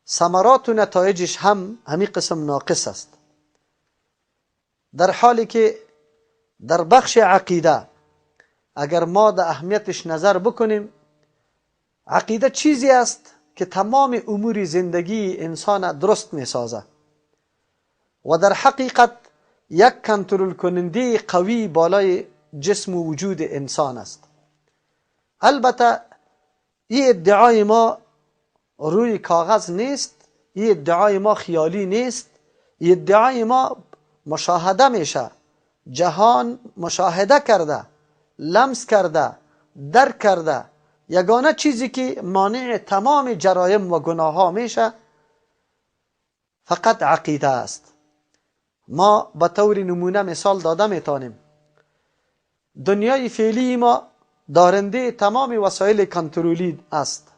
ثمرات و نتایجش هم همین قسم ناقص است. در حالی که در بخش عقیده اگر ما در اهمیتش نظر بکنیم، عقیده چیزی است که تمام امور زندگی انسان درست میسازه و در حقیقت یک کنترل کننده قوی بالای جسم و وجود انسان است. البته این ادعای ما روی کاغذ نیست، این ادعای ما خیالی نیست، این ادعای ما مشاهده میشه. جهان مشاهده کرده، لمس کرده، درک کرده. یگانه چیزی که مانع تمام جرایم و گناه ها میشه فقط عقیده است. ما به طور نمونه مثال داده میتونیم. دنیای فعلی ما دارنده تمام وسایل کنترلی است.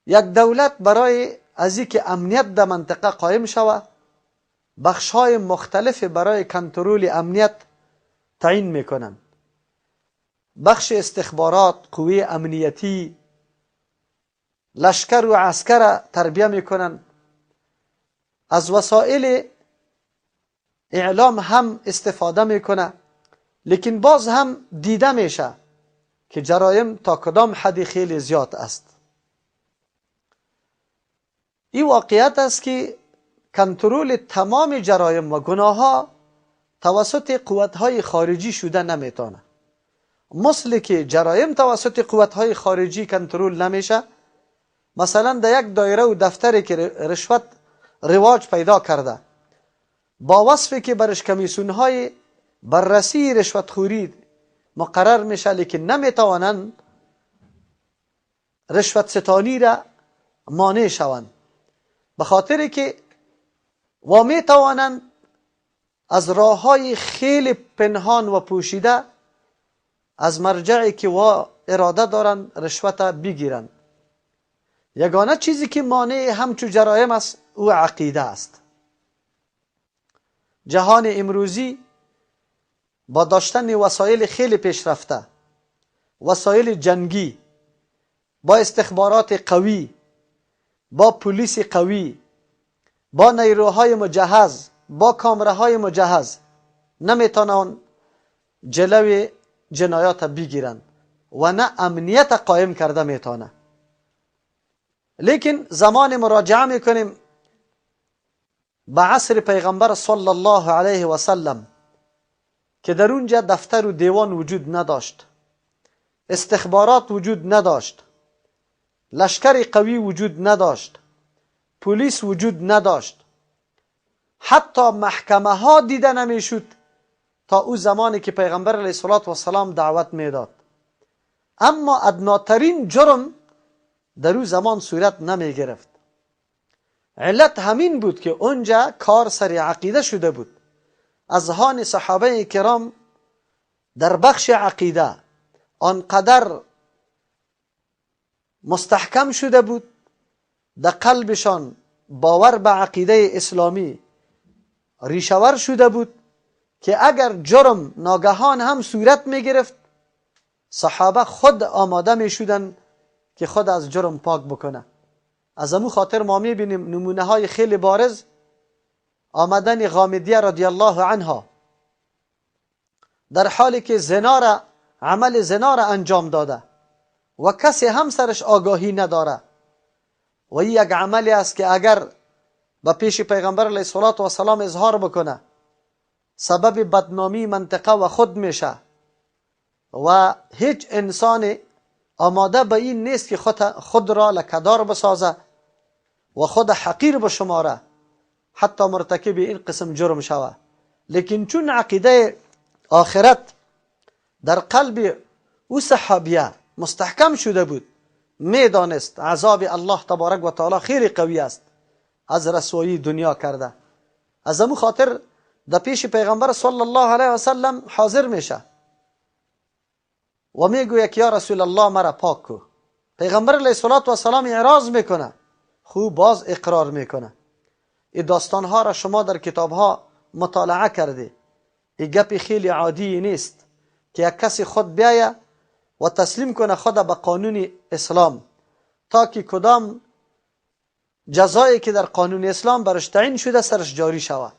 یک دولت برای از اینکه امنیت در منطقه قایم شود، بخش‌های مختلف برای کنترل امنیت تعیین میکنند. بخش استخبارات، قوه امنیتی، لشکر و عسکر تربیه میکنند. از وسایل اعلام هم استفاده میکنه، لیکن باز هم دیده میشه که جرایم تا کدام حدی خیلی زیاد است. این واقعیت است که کنترل تمام جرایم و گناه ها توسط قوت‌های خارجی شده نمیتونه. مثل که جرایم توسط قوت‌های خارجی کنترل نمیشه، مثلا در یک دایره و دفتری که رشوت رواج پیدا کرده، با وصفی که برش کمیسیون های بررسی رشوتخوری مقرر میشه، لیکن نمیتوانند رشوت ستانی را مانع شوند، به خاطر که و میتوانند از راه های خیلی پنهان و پوشیده از مرجعی که وا اراده دارند رشوت بگیرند. یگانه چیزی که مانع همچو جرایم است او عقیده است. جهان امروزی با داشتن وسایل خیلی پیشرفته، وسایل جنگی، با استخبارات قوی، با پلیس قوی، با نیروهای مجهز، با کامره‌های مجهز نمیتونن جلوی جنایات بگیرند و نه امنیت قایم کرده میتونه. لیکن زمان مراجعه میکنیم به عصر پیغمبر صلی الله علیه و سلم که در اونجا دفتر و دیوان وجود نداشت، استخبارات وجود نداشت، لشکر قوی وجود نداشت، پلیس وجود نداشت، حتی محکمه ها دیده نمیشد تا او زمانی که پیغمبر علیه السلام دعوت میداد. اما ادناترین جرم در او زمان صورت نمی گرفت. علت همین بود که اونجا کار سر عقیده شده بود. اذهان صحابه کرام در بخش عقیده آنقدر مستحکم شده بود، در قلبشان باور به عقیده اسلامی ریشور شده بود که اگر جرم ناگهان هم صورت می گرفت صحابه خود آماده می شدن که خود از جرم پاک بکنه. از امو خاطر ما می بینیم نمونه های خیلی بارز آمدن غامدیه رضی الله عنها در حالی که زنا را، عمل زنا را انجام داده و کسی هم سرش آگاهی نداره و این یک عملی است که اگر به پیش پیغمبر علیه السلام اظهار بکنه سبب بدنامی منطقه و خود میشه و هیچ انسان آماده به این نیست که خود را لکدار بسازه و خود حقیر بشماره حتی مرتکب این قسم جرم شوه. لیکن چون عقیده آخرت در قلب او صحابیه مستحکم شده بود، میدانست عذاب الله تبارک و تعالی خیلی قوی است از رسوایی دنیا کرده. از امو خاطر در پیش پیغمبر صلی الله علیه و سلم حاضر میشه و میگوید که یا رسول الله مرا پاک کو. پیغمبر علیه السلام اعراض میکنه، خوب باز اقرار میکنه. این داستان ها را شما در کتاب ها مطالعه کرده. این گپ خیلی عادی نیست که یک کسی خود بیایه و تسلیم کنه خود به قانون اسلام تا که کدام جزایی که در قانون اسلام برش تعیین شده سرش جاری شود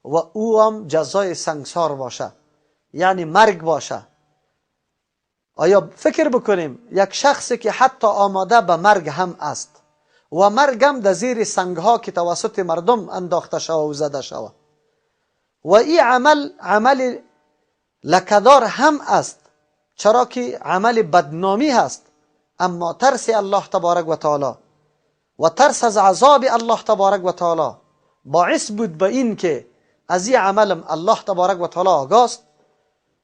و او هم جزای سنگسار باشه، یعنی مرگ باشه. آیا فکر بکنیم یک شخصی که حتی آماده به مرگ هم است و مرگ هم در زیر سنگ ها که توسط مردم انداخته شوه و زده شوه و این عمل عمل لکدار هم است، چرا که عمل بدنامی هست، اما ترس الله تبارک و تعالی و ترس از عذاب الله تبارک و تعالی باعث بود به این که از این عملم الله تبارک و تعالی آگاست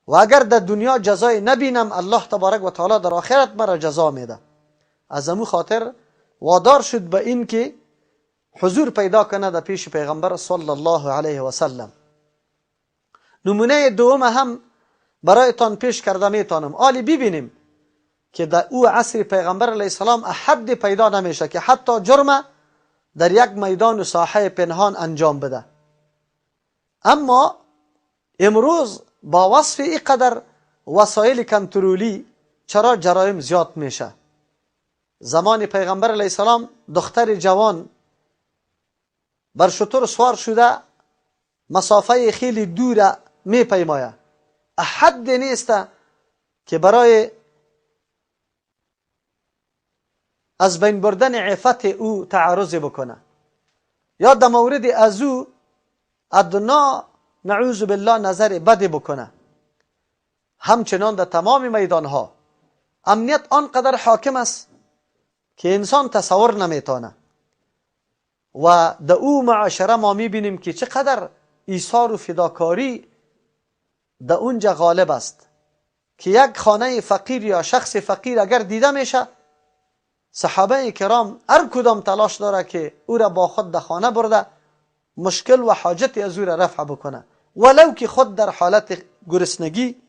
و اگر در دنیا جزای نبینم الله تبارک و تعالی در آخرت مرا جزا میده. از امو خاطر وادار شد به این که حضور پیدا کنه در پیش پیغمبر صلی الله علیه و سلم. نمونه دوم هم برایتان پیش کرده میتونم. آلی ببینیم که در او عصر پیغمبر علیه السلام احد پیدا نمیشه که حتی جرم در یک میدان و ساحه پنهان انجام بده. اما امروز با وصف اینقدر وسایل کنترلی چرا جرایم زیاد میشه؟ زمان پیغمبر علیه السلام دختر جوان بر شتر سوار شده مسافه خیلی دور میپیمایه، احد نیست که برای از بین بردن عفت او تعرض بکنه یا در مورد از او ادنا نعوذ بالله نظر بد بکنه. همچنان در تمام میدان ها امنیت آنقدر حاکم است که انسان تصور نمیتونه و در او معاشره ما میبینیم که چقدر ایثار و فداکاری در اونجا غالب است که یک خانه فقیر یا شخص فقیر اگر دیده میشه، صحابه کرام هر کدام تلاش داره که او را با خود در خانه برده مشکل و حاجت از او را رفع بکنه، ولو که خود در حالت گرسنگی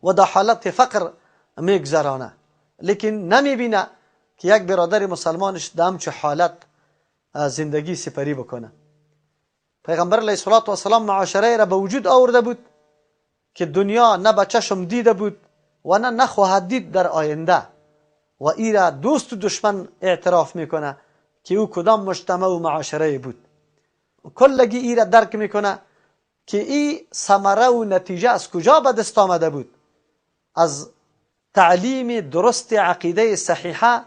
و در حالت فقر میگذرانه، لیکن نمیبینه که یک برادر مسلمانش در همچه حالت زندگی سپری بکنه. پیغمبر علیه الصلاة والسلام معاشره را به وجود آورده بود که دنیا نه به چشم دیده بود و نه نخواهد دید در آینده، و ای را دوست و دشمن اعتراف میکنه که او کدام مجتمع و معاشره بود. کلگی ای را درک میکنه که ای ثمره و نتیجه از کجا به دست آمده بود، از تعلیم درست عقیده صحیحه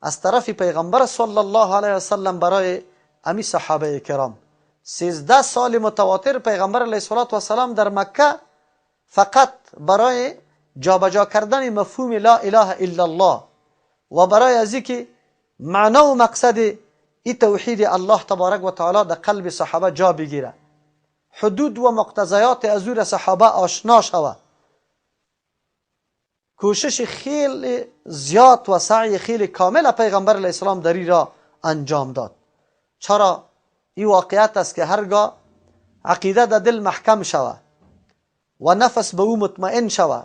از طرف پیغمبر صلی الله علیه وسلم برای امی صحابه کرام. 13 سال متواتر پیغمبر علیه الصلاة والسلام در مکه فقط برای جابجا کردن مفهوم لا اله الا الله و برای از اینکه معنا و مقصد ای توحید الله تبارک و تعالی در قلب صحابه جا بگیره، حدود و مقتضیات از او صحابه آشنا شوه، کوشش خیلی زیاد و سعی خیلی کامل پیغمبر علیه السلام در ای را انجام داد. چرا؟ این واقعیت است که هرگاه عقیده در دل محکم شوه و نفس به او مطمئن شوه،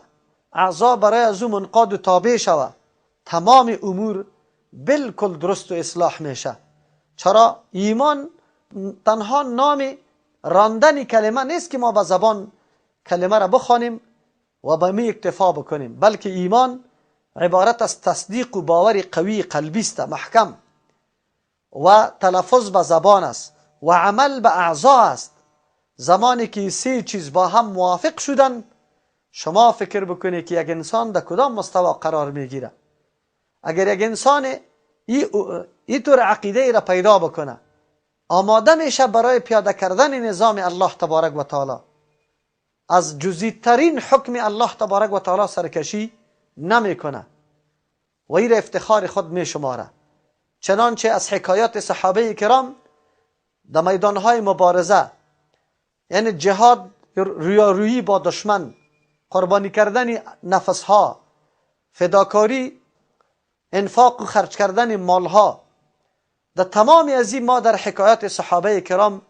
اعضا برای از او منقاد و تابع شوه، تمام امور بالکل درست و اصلاح میشه. چرا؟ ایمان تنها نام راندن کلمه نیست که ما به زبان کلمه را بخوانیم و به می اکتفا بکنیم، بلکه ایمان عبارت از تصدیق و باور قوی قلبی است، محکم، و تلفظ به زبان است و عمل به اعضا است. زمانی که سه چیز با هم موافق شدن، شما فکر بکنید که یک انسان در کدام مستوى قرار میگیره. اگر یک انسان ای طور عقیده ای را پیدا بکنه، آماده میشه برای پیاده کردن نظام الله تبارک و تعالی، از جزئی ترین حکم الله تبارک و تعالی سرکشی نمیکنه و ای را افتخار خود میشماره. چنانچه از حکایات صحابه کرام در میدانهای مبارزه، یعنی جهاد، رویارویی با دشمن، قربانی کردن نفسها، فداکاری، انفاق و خرج کردن مالها، در تمام از این ما در حکایات صحابه کرام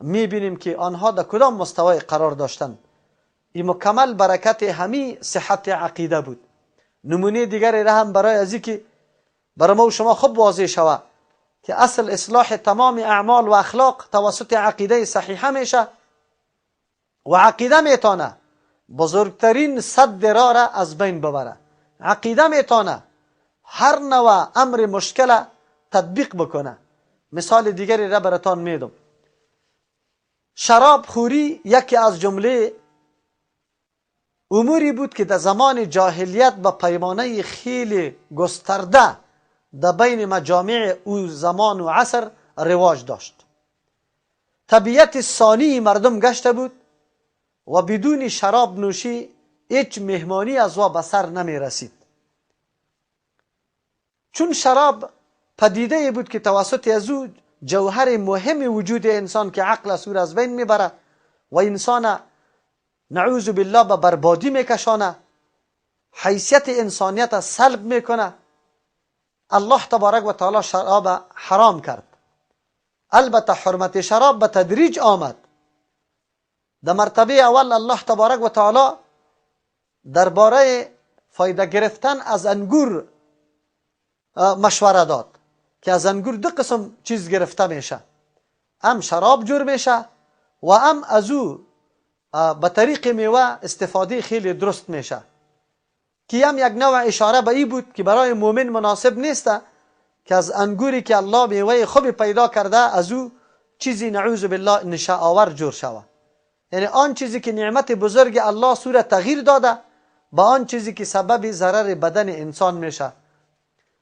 میبینیم که آنها در کدام مستوی قرار داشتند. این مکمل برکت همی صحت عقیده بود. نمونه دیگری را هم برای از که برای ما و شما خوب واضح شود که اصل اصلاح تمام اعمال و اخلاق توسط عقیده صحیحه میشه و عقیده میتونه بزرگترین سد راه را از بین ببره. عقیده میتونه هر نوع امر مشکل تطبیق بکنه. مثال دیگری را براتان میدم. شراب خوری یکی از جمله اموری بود که در زمان جاهلیت به پیمانه خیلی گسترده در بین مجامع او زمان و عصر رواج داشت. طبیعت ثانی مردم گشته بود و بدون شراب نوشی هیچ مهمانی از وا به سر نمی رسید. چون شراب پدیده بود که توسط از او جوهر مهم وجود انسان که عقل است او را از بین میبره و انسان نعوذ بالله به بربادی میکشانه، حیثیت انسانیت سلب میکنه. الله تبارک و تعالی شراب حرام کرد. البته حرمت شراب به تدریج آمد. در مرتبه اول الله تبارک و تعالی درباره فایده گرفتن از انگور مشوره داد که از انگور دو قسم چیز گرفته میشه، هم شراب جور میشه و هم از او به طریق میوه استفاده خیلی درست میشه، که هم یک نوع اشاره به ای بود که برای مؤمن مناسب نیست که از انگوری که الله میوه خوب پیدا کرده از او چیزی نعوذ بالله نشه آور جور شود. یعنی آن چیزی که نعمت بزرگ الله صورت تغییر داده با آن چیزی که سبب ضرر بدن انسان میشه.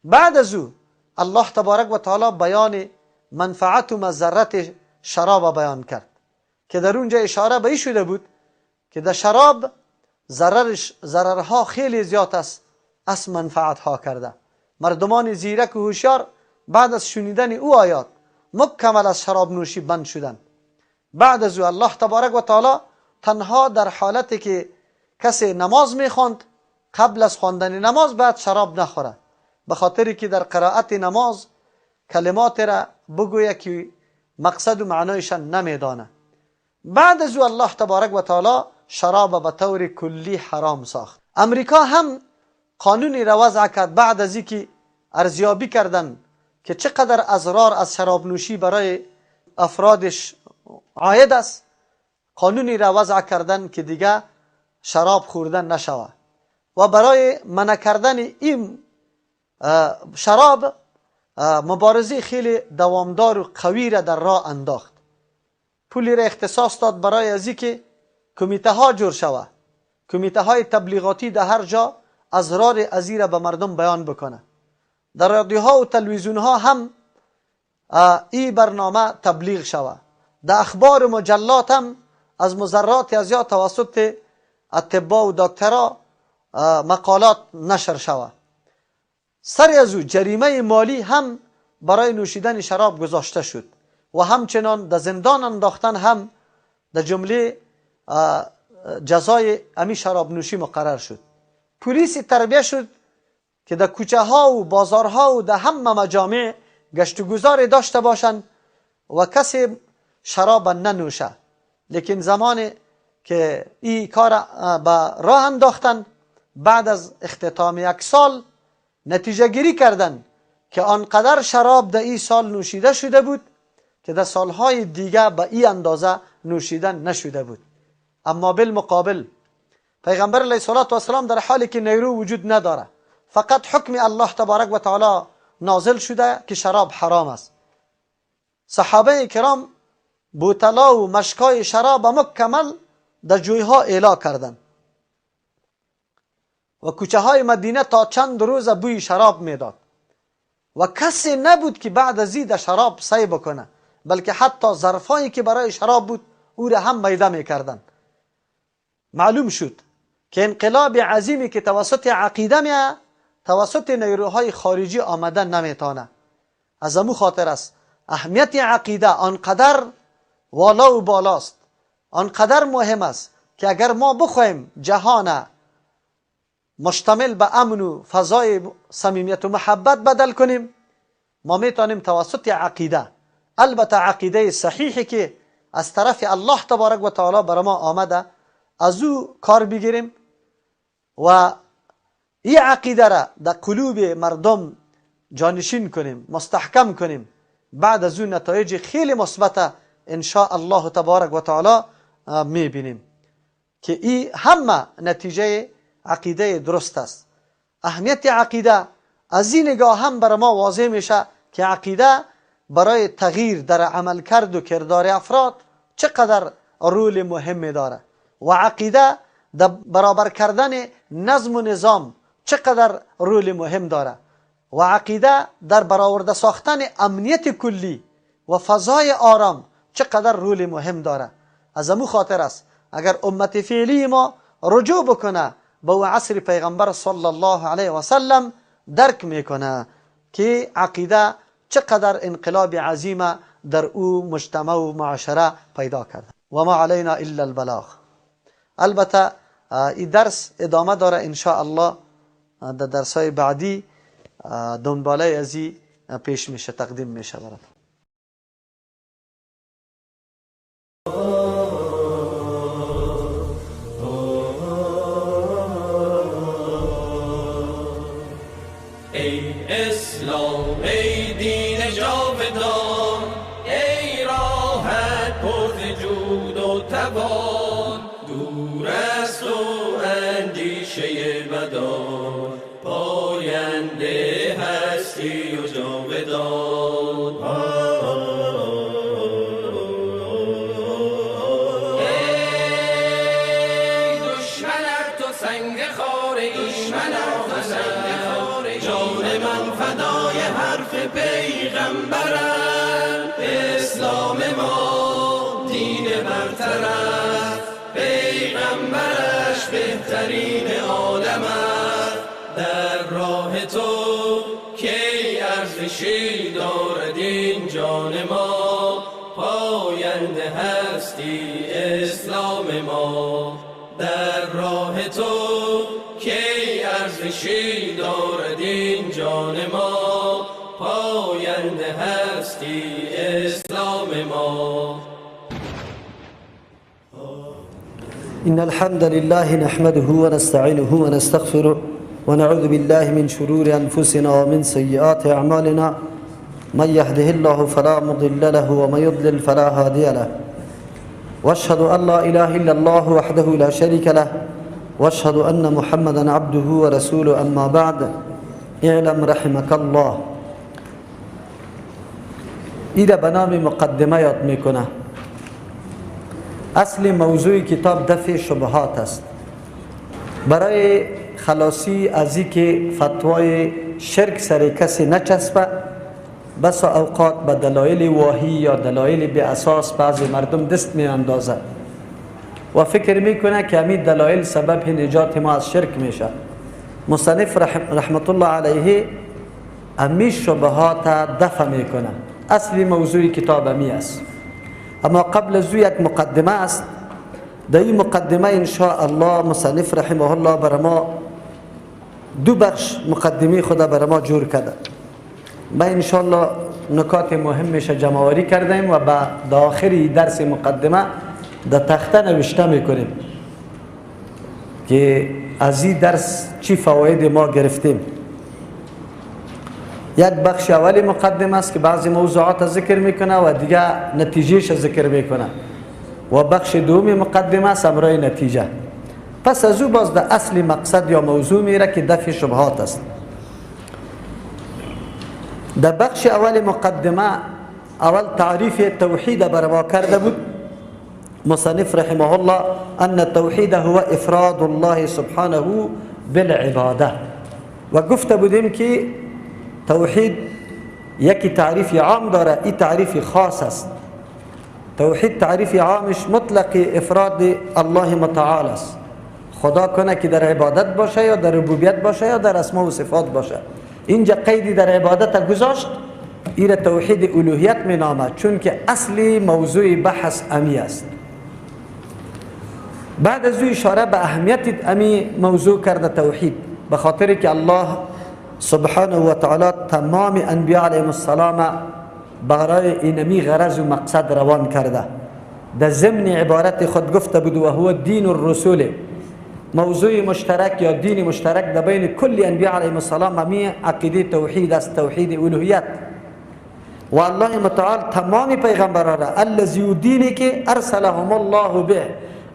بعد از او الله تبارک و تعالی بیان منفعت و مضرت شراب بیان کرد که در اونجا اشاره به این شده بود که در شراب ضررها خیلی زیاد است از منفعت ها کرده. مردمان زیرک و هوشیار بعد از شنیدن او آیات مکمل از شراب نوشی بند شدند. بعد از او الله تبارک و تعالی تنها در حالتی که کسی نماز میخواند، قبل از خواندن نماز بعد شراب نخوره، به خاطر که در قرائت نماز کلمات را بگویه که مقصد و معنایش نمیدانه. بعد از او الله تبارک و تعالی شراب به طور کلی حرام ساخت. امریکا هم قانونی را وضع کرد بعد از اینکه ارزیابی کردن که چقدر اضرار از شراب نوشی برای افرادش عاید است، قانونی را وضع کردن که دیگه شراب خوردن نشود و برای منع کردن این شراب مبارزه خیلی دوامدار و قوی را در راه انداخت. پولی را اختصاص داد برای از اینکه کمیته ها جور شود، کمیته های تبلیغاتی در هر جا اضرار ازی را به مردم بیان بکنه. در رادیوها و تلویزیون ها هم این برنامه تبلیغ شود. در اخبار و مجلات هم از مضرات از یا توسط اطبا و دکترا مقالات نشر شود. سر از او جریمه مالی هم برای نوشیدن شراب گذاشته شد و همچنان در زندان انداختن هم در جمله جزای امی شراب نوشی مقرر شد. پلیس تربیه شد که در کوچه ها و بازارها و در همه مجامع گشت و گذار داشته باشند و کسی شراب ننوشه. لیکن زمان که این کار به راه انداختن، بعد از اختتام یک سال نتیجه گیری کردن که آنقدر شراب در این سال نوشیده شده بود که در سالهای دیگه به این اندازه نوشیدن نشده بود. اما بالمقابل پیغمبر علیه الصلاة والسلام در حالی که نیرو وجود نداره، فقط حکم الله تبارک و تعالی نازل شده که شراب حرام است، صحابه کرام بوتلا و مشکای شراب مکمل در جویها اعلا کردند و کوچه های مدینه تا چند روز بوی شراب میداد و کسی نبود که بعد از این شراب سعی بکنه، بلکه حتی ظرفایی که برای شراب بود او را هم میده میکردند. معلوم شد که انقلاب عظیمی که توسط عقیده میه توسط نیروهای خارجی آمدن نمیتانه. از امو خاطر است اهمیت عقیده آنقدر والا و بالاست، آنقدر مهم است که اگر ما بخوایم جهان مشتمل به امن و فضای صمیمیت و محبت بدل کنیم، ما میتونیم توسط عقیده، البته عقیده صحیحی که از طرف الله تبارک و تعالی بر ما آمده، از او کار بگیریم و این عقیده را در قلوب مردم جانشین کنیم، مستحکم کنیم. بعد از اون نتایج خیلی مثبت ان شاء الله تبارک و تعالی میبینیم که این همه نتیجه عقیده درست است. اهمیت عقیده از این نگاه هم بر ما واضح میشه که عقیده برای تغییر در عملکرد و کردار افراد چقدر رول مهم داره و عقیده در برابر کردن نظم و نظام چقدر رول مهم داره و عقیده در برآورده ساختن امنیت کلی و فضای آرام چقدر رول مهم داره. از امو خاطر است اگر امت فعلی ما رجوع بکنه به عصر پیغمبر صلی الله علیه و سلم، درک میکنه که عقیده چقدر انقلاب عظیم در او مجتمع و معاشره پیدا کرده. و ما علینا الا البلاغ. البته این درس ادامه داره ان شاء الله، در درس‌های بعدی دنباله از این پیش میشه، تقدیم میشه برات. ای اسلام، ای دین جاودان، ای راحت پر جود و توان، دور از تو اندیشه بدان، پاینده هستی و جاودان. ای دشمنت تو سنگ خاره، جان من فدای حرف پیغمبرم، اسلام ما دین برتر است، پیغمبرش بهترین عالم است. در راه تو کی ارزشی دارد این جان ما، پاینده هستی اسلام ما. در راه تو کی ارزشی دارد این جان ما، پاینده هستی اسلام ما. إن الحمد لله نحمده ونستعينه ونستغفره ونعوذ بالله من شرور أنفسنا ومن سيئات أعمالنا، من يهده الله فلا مضل له ومن يضلل فلا هادي له، واشهد أن لا إله إلا الله وحده لا شريك له، واشهد أن محمدا عبده ورسوله. أما بعد، اعلم رحمك الله. ایره به نام مقدمه یاد میکنه. اصل موضوع کتاب دفع شبهات است. برای خلاصی از اینکه فتوای شرک سر کسی نچسبه، بس اوقات به دلایل واهی یا دلایل بی اساس بعضی مردم دست می اندازه و فکر میکنه که همین دلایل سبب نجات ما از شرک میشه. مصنف رحمت الله علیه امی شبهات دفع میکنه. اصل موضوع کتاب امی است. اما قبل از یک مقدمه است. در این مقدمه ان شاء الله مصنف رحمه الله بر ما دو بخش مقدمه خدا بر ما جور کرده. ما ان شاء الله نکات مهمش جمع آوری کردیم و به آخری درس مقدمه در تخته نوشته میکنیم که از این درس چی فواید ما گرفتیم. یک بخش اولی مقدمه است که بعضی موضوعات ذکر میکنه و دیگه نتیجهش ذکر میکنه، و بخش دومی مقدمه است امرای نتیجه. پس از او باز در اصل مقصد یا موضوع میره که دفع شبهات است. در بخش اول مقدمه اول تعریف توحید بر ما کرده بود مصنف رحمه الله، ان التوحید هو افراد الله سبحانه بالعباده. و گفته بودیم که توحید یکی تعریف عام داره، این تعریف خاص است. توحید تعریف عامش مطلق افراد الله متعال است. خدا کنه که در عبادت باشه یا در ربوبیت باشه یا در اسماء و صفات باشه. اینجا قیدی در عبادت گذاشت، این توحید الوهیت می نامد، چون که اصلی موضوع بحث امی است. بعد از او اشاره به اهمیت امی موضوع کرده توحید، به خاطر که الله سبحانه و تعالی تمام انبیاء علیهم السلام برای اینمی غرض و مقصد روان کرده. در ضمن عبارت خود گفته بود و هو دین الرسول. موضوع مشترک یا دین مشترک در بین کل انبیاء علیهم السلام امی عقیده توحید است، توحید الوهیت. و الله متعال تمام پیغمبران را الذی دینی که ارسلهم الله به،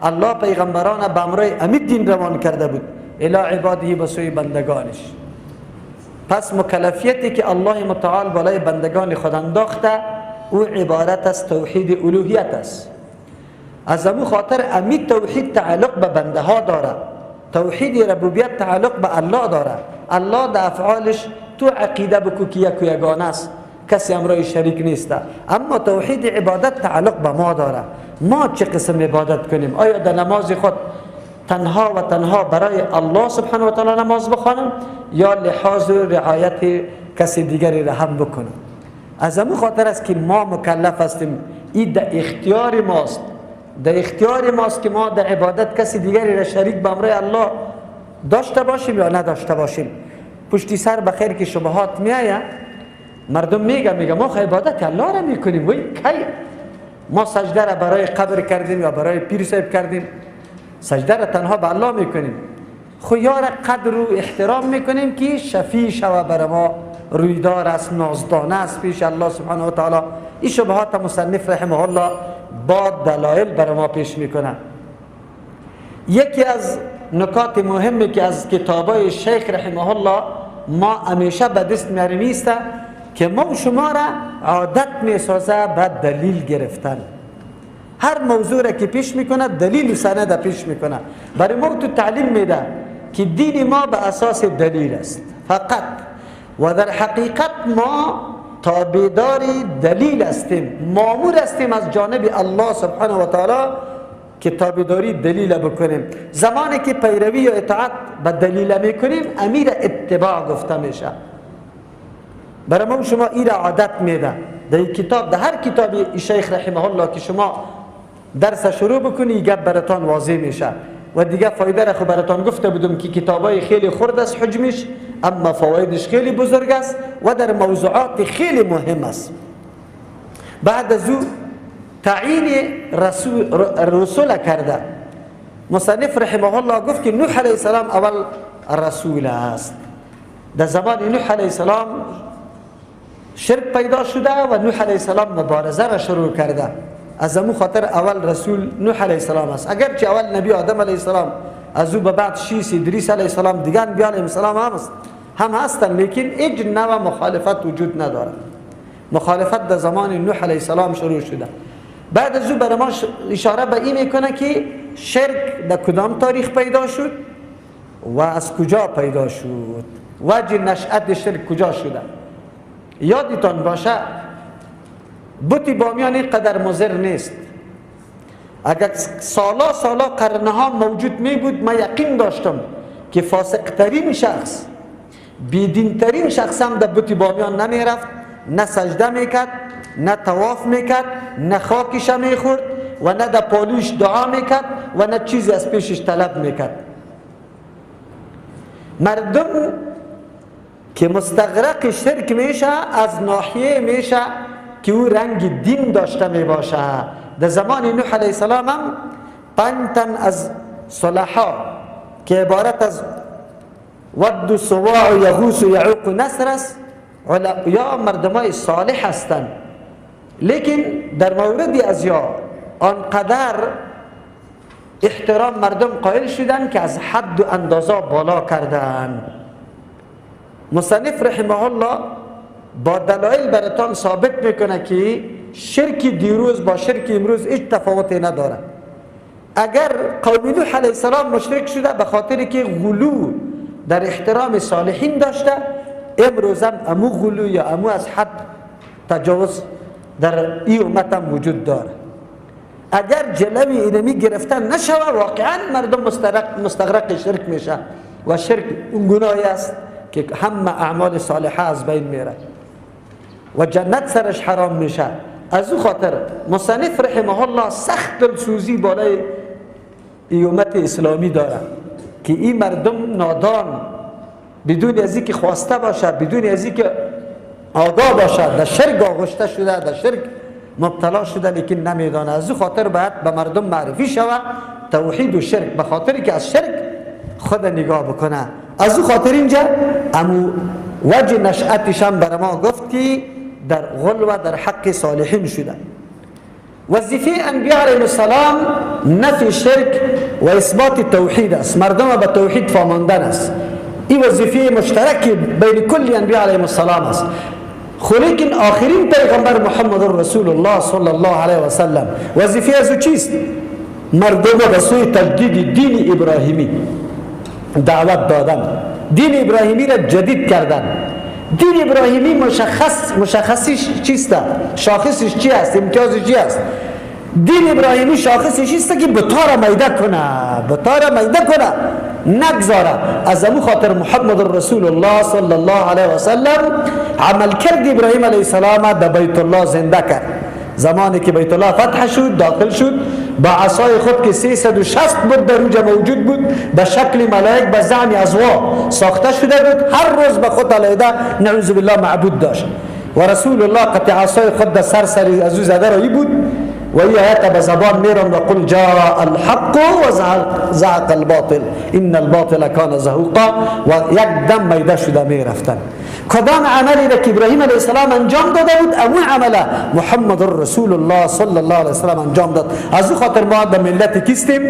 الله پیغمبران به امر امی دین روان کرده بود الی عباده، به سوی بندگانش. پس مکلفیتی که الله متعال بالای بندگان خود انداخته او عبارت از توحید الوهیت است. از امو خاطر امی توحید تعلق به بنده ها داره، توحید ربوبیت تعلق به الله داره. الله در افعالش تو عقیده بکو که یک و یگانه است، کسی امرای شریک نیست. اما توحید عبادت تعلق به ما داره. ما چه قسم عبادت کنیم؟ آیا در نماز خود تنها و تنها برای الله سبحانه و تعالی نماز بخوانم یا لحاظ و رعایت کسی دیگری را هم بکنم؟ از امو خاطر است که ما مکلف هستیم. این در اختیار ماست، در اختیار ماست که ما در عبادت کسی دیگری را شریک به امر الله داشته باشیم یا نداشته باشیم. پشتی سر بخیر که شبهات میآید، مردم میگه ما خو عبادت الله را میکنیم، وی کی ما سجده را برای قبر کردیم یا برای پیر صاحب کردیم؟ سجده را تنها به الله میکنیم، خو یار قدر و احترام میکنیم که شفیع شوه بر ما، رویدار است، نازدانه است پیش الله سبحانه و تعالی. این شبهات مصنف رحمه الله با دلایل بر ما پیش میکنه. یکی از نکات مهمی که از کتابای شیخ رحمه الله ما همیشه به دست میاریم است که ما و شما را عادت میسازه به دلیل گرفتن. هر موضوع را که پیش میکنه دلیل و سند پیش میکنه. برای ما تو تعلیم میده که دین ما به اساس دلیل است فقط، و در حقیقت ما تابعدار دلیل هستیم، مامور هستیم از جانب الله سبحانه و تعالی که تابعداری دلیل بکنیم. زمانی که پیروی یا اطاعت به دلیل میکنیم امیر اتباع گفته میشه. برای ما شما این عادت میده. در کتاب، در هر کتابی شیخ رحمه الله که شما درس شروع بکنی گپ براتان واضح میشه. و دیگه فایده را خو براتان گفته بودم که کتابای خیلی خرد است حجمش، اما فوایدش خیلی بزرگ است و در موضوعات خیلی مهم است. بعد از او تعیین رسول کرده. مصنف رحمه الله گفت که نوح علیه السلام اول رسول است. در زمان نوح علیه السلام شرک پیدا شده و نوح علیه السلام مبارزه را شروع کرده. از امو خاطر اول رسول نوح علیه السلام است. اگرچه اول نبی آدم علیه السلام، از او به بعد شیس ادریس علیه السلام، دیگه انبیا علیهم السلام هم هستن، لیکن هیچ نوع مخالفت وجود نداره. مخالفت در زمان نوح علیه السلام شروع شده. بعد از او برای ما اشاره به این میکنه که شرک در کدام تاریخ پیدا شد و از کجا پیدا شد، وجه نشأت شرک کجا شده. یادتان باشه بت بامیان اینقدر مضر نیست. اگر سالا سالا قرنها موجود می بود، من یقین داشتم که فاسق ترین شخص، بیدین ترین شخص هم در بت بامیان نمی رفت، نه سجده میکرد، نه طواف میکرد، نه خاکش میخورد و نه در پالوش دعا میکرد و نه چیزی از پیشش طلب میکرد. مردم که مستغرق شرک میشه از ناحیه میشه که او رنگ دین داشته میباشه. در زمان نوح علیه السلام هم 5 تن از صلحا که عبارت از ود و سواع و یغوث و یعوق و نسر است، یا مردمای صالح هستند، لیکن در موردی از یا آنقدر احترام مردم قائل شدن که از حد و اندازه بالا کردن. مصنف رحمه الله با دلایل براتان ثابت میکنه که شرک دیروز با شرک امروز هیچ تفاوتی نداره. اگر قوم نوح علیه السلام مشرک شده به خاطر که غلو در احترام صالحین داشته، امروز هم امو غلو یا امو از حد تجاوز در ای امت هم وجود داره. اگر جلوی اینمی گرفتن نشوه، واقعا مردم مستغرق شرک میشه و شرک اون گناهی است که همه اعمال صالحه از بین میره و جنت سرش حرام میشه. از او خاطر مصنف رحمه الله سخت دلسوزی بالای امت اسلامی داره که این مردم نادان، بدون از اینکه خواسته باشه، بدون از اینکه آگاه باشه، در شرک آغشته شده، در شرک مبتلا شده، لیکن نمیدانه. از او خاطر باید به مردم معرفی شوه توحید و شرک، به خاطر که از شرک خود نگاه بکنه. از او خاطر اینجا امو وجه نشأتش هم بر ما گفت که در غلو در حق صالحین شده. وظیفه انبیاء علیهم السلام نفی شرک و اثبات توحید است، مردم به توحید فاماندن است. این وظیفه مشترک بین کل انبیاء علیهم السلام است. لیکن آخرین پیغمبر محمد رسول الله صلی الله علیه و سلم وظیفه از او چیست؟ مردم به سوی تجدید دین ابراهیمی دعوت دادن، دین ابراهیمی را جدید کردن. دین ابراهیمی مشخصیش چیست؟ شاخصش چی است؟ امتیازش چی است؟ دین ابراهیمی شاخصش است که بتا را میده کنه، بتا را میده کنه، نگذاره. از امو خاطر محمد رسول الله صلی الله علیه و سلم عمل کرد ابراهیم علیه السلام در بیت الله زنده کرد. زمانی که بیت الله فتح شد، داخل شد، با عصای خود که 360 بود در اونجا موجود بود، به شکل ملائک به زعم ازوا ساخته شده بود، هر روز به خود علیحده نعوذ بالله معبود داشت. و رسول الله قطع عصای خود در سر سر از او زده رایی بود و این آیت به زبان میرم و قل جاء الحق و زهق الباطل ان الباطل کان زهوقا، و یک دم میده شده میرفتن. کدام عملی را که ابراهیم علیه السلام انجام داده بود، امو عمله محمد رسول الله صلی الله علیه وسلم انجام داد. از او خاطر ما در ملت کیستیم؟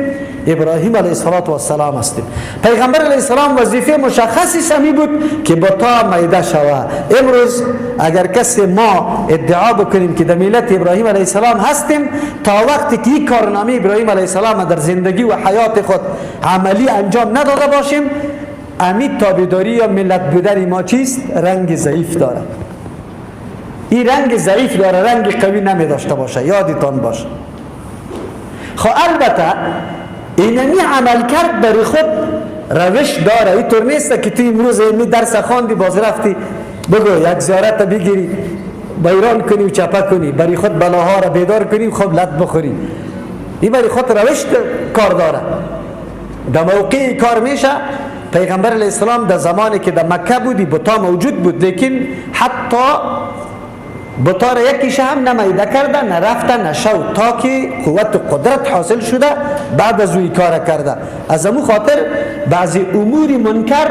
ابراهیم علیه السلام هستیم. پیغمبر علیه السلام وظیفه مشخصی سمی بود که بتا میده شوه. امروز اگر کسی ما ادعا بکنیم که در ملت ابراهیم علیه السلام هستیم، تا وقتی که این کارنامه ابراهیم علیه السلام در زندگی و حیات خود عملی انجام نداده باشیم، امید تابعداری یا ملت بودن ما چیست؟ رنگ ضعیف داره. این رنگ ضعیف داره، رنگ قوی نمی داشته باشه، یادتان باشه. خب البته اینمی عمل کرد برای خود روش داره. اینطور نیست که تو امروز اینمی درس خواندی باز رفتی بگو یک زیارت بگیری بیران کنی و چپه کنی، برای خود بلاها را بیدار کنی و خب لط بخوری. این برای خود روش کار داره. در موقع کار میشه. پیغمبر علیه السلام در زمانی که در مکه بودی بتا موجود بود، لیکن حتی بتا را یکیش هم نمیده کرده، نرفته نشو تا که قوت و قدرت حاصل شده بعد از اوی کار کرده. از امو خاطر بعضی امور منکر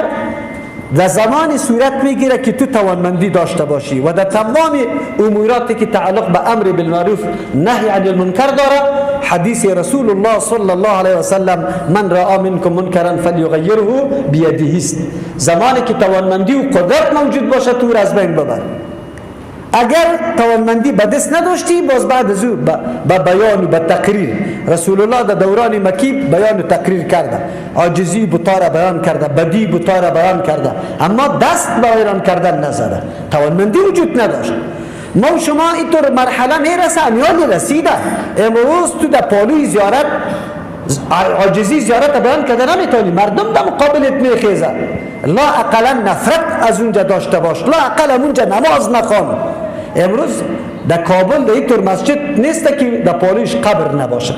در زمان صورت میگیره که تو توانمندی داشته باشی و در تمام اموراتی که تعلق به امر بالمعروف نهی عن المنکر داره، حدیث رسول الله صلی الله علیه وسلم من رآ منکم منکرا فلیغیره بیده است. زمانی که توانمندی و قدرت موجود باشه تو را از بین ببر. اگر توانمندی به دست نداشتی باز بعد از او به بیان و به تقریر. رسول الله در دوران مکی بیان و تقریر کرده، عاجزی بتا را بیان کرده، بدی بتا را بیان کرده، اما دست به ویران کردن نزده، توانمندی وجود نداشت. ما و شما اینطور مرحله میرسه، امیال رسیده. امروز تو در پالوی زیارت عاجزی زیارت بیان کرده نمیتونی، مردم در مقابلت میخیزه. لا اقلا نفرت از اونجا داشته باش، لا اقلا اونجا نماز نخوان. امروز در کابل در اینطور مسجد نیست که در پالویش قبر نباشه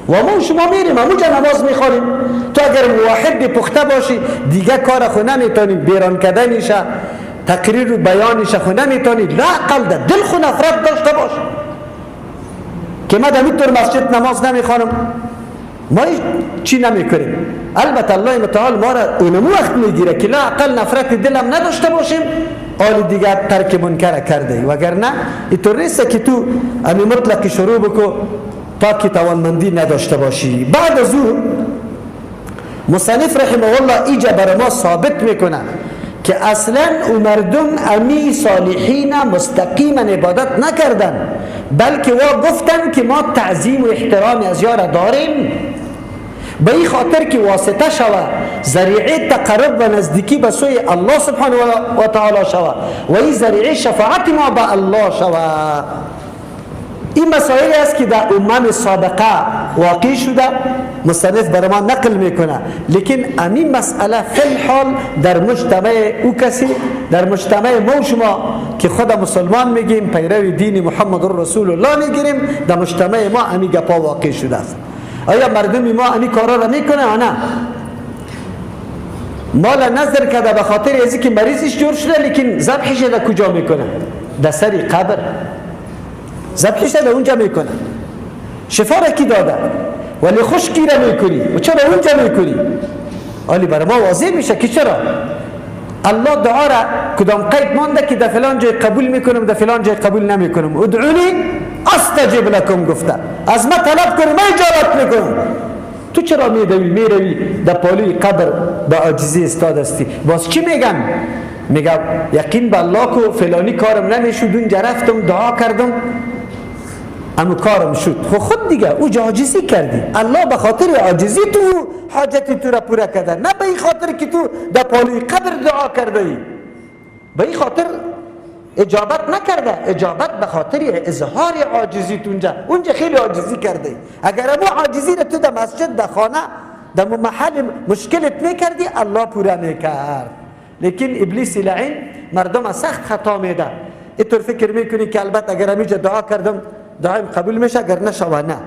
و ما شما میریم اونجا نماز میخوانیم. تو اگر موحد پخته باشی دیگه کار خو نمیتونی، بیران کردنشه، تقریر و بیانش خو نمیتونی، لا اقل در دل خو نفرت داشته باش که ما در اینطور مسجد نماز نمیخوانم. ما چی نمیکنیم. البته الله متعال ما را اونمو وقت میگیره که لا اقل نفرت دلم نداشته باشیم، آل دیگر ترک منکر کرده. وگرنه اینطور نیست که تو امی مطلق شروع بکو تا که توانمندی نداشته باشی. بعد از او مصنف رحمه الله ایجا بر ما ثابت میکنه که اصلا او مردم امی صالحین مستقیما عبادت نکردن، بلکه وا گفتن که ما تعظیم و احترام از یار داریم، به این خاطر که واسطه شوه، ذریعه تقرب و نزدیکی به سوی الله سبحانه و تعالی شوه و این ذریعه شفاعت ما به الله شوه. این مسائل است که در امم سابقه واقع شده، مصنف برای ما نقل میکنه. لیکن امین مسئله فی الحال در مجتمع او کسی، در مجتمع ما و شما که خود مسلمان میگیم، پیرو دین محمد رسول الله میگیریم، در مجتمع ما امی گپا واقع شده است. آیا مردم ما امی کارا را میکنه؟ نه. مال نظر کرده به خاطر از که مریضش جور شده، لیکن ذبحش در کجا میکنه؟ در سر قبر ذبحش در اونجا میکنه. شفا را کی داده؟ ولی خشکی را میکنی و چرا اونجا میکنی؟ ولی برای ما واضح میشه که چرا الله دعا را کدام قید مانده که در فلان جای قبول میکنم، در فلان جای قبول نمیکنم. ادعونی استجب لکم گفته، از ما طلب کنم، من اجابت میکنم. تو چرا میدوی میروی در پالوی قبر با عاجزی استاد هستی؟ باز چی میگم؟ میگم یقین به الله کو فلانی کارم نمیشد، اونجا رفتم دعا کردم اما کارم شد. خود دیگه او عاجزی کردی، الله به خاطر عاجزی تو حاجت تو را پوره کرده، نه به این خاطر که تو در پالوی قبر دعا کرده ای. به این خاطر اجابت نکرده، اجابت به خاطر اظهار عاجزی تو اونجا خیلی عاجزی کرده. اگر امو عاجزی را تو در مسجد، در خانه، در محل مشکلت میکردی، الله پوره میکرد. لیکن ابلیس لعین مردم سخت خطا میده. اینطور فکر میکنی که البته اگر امیجا دعا کردم دعایم قبول میشه، اگر نشوه نه.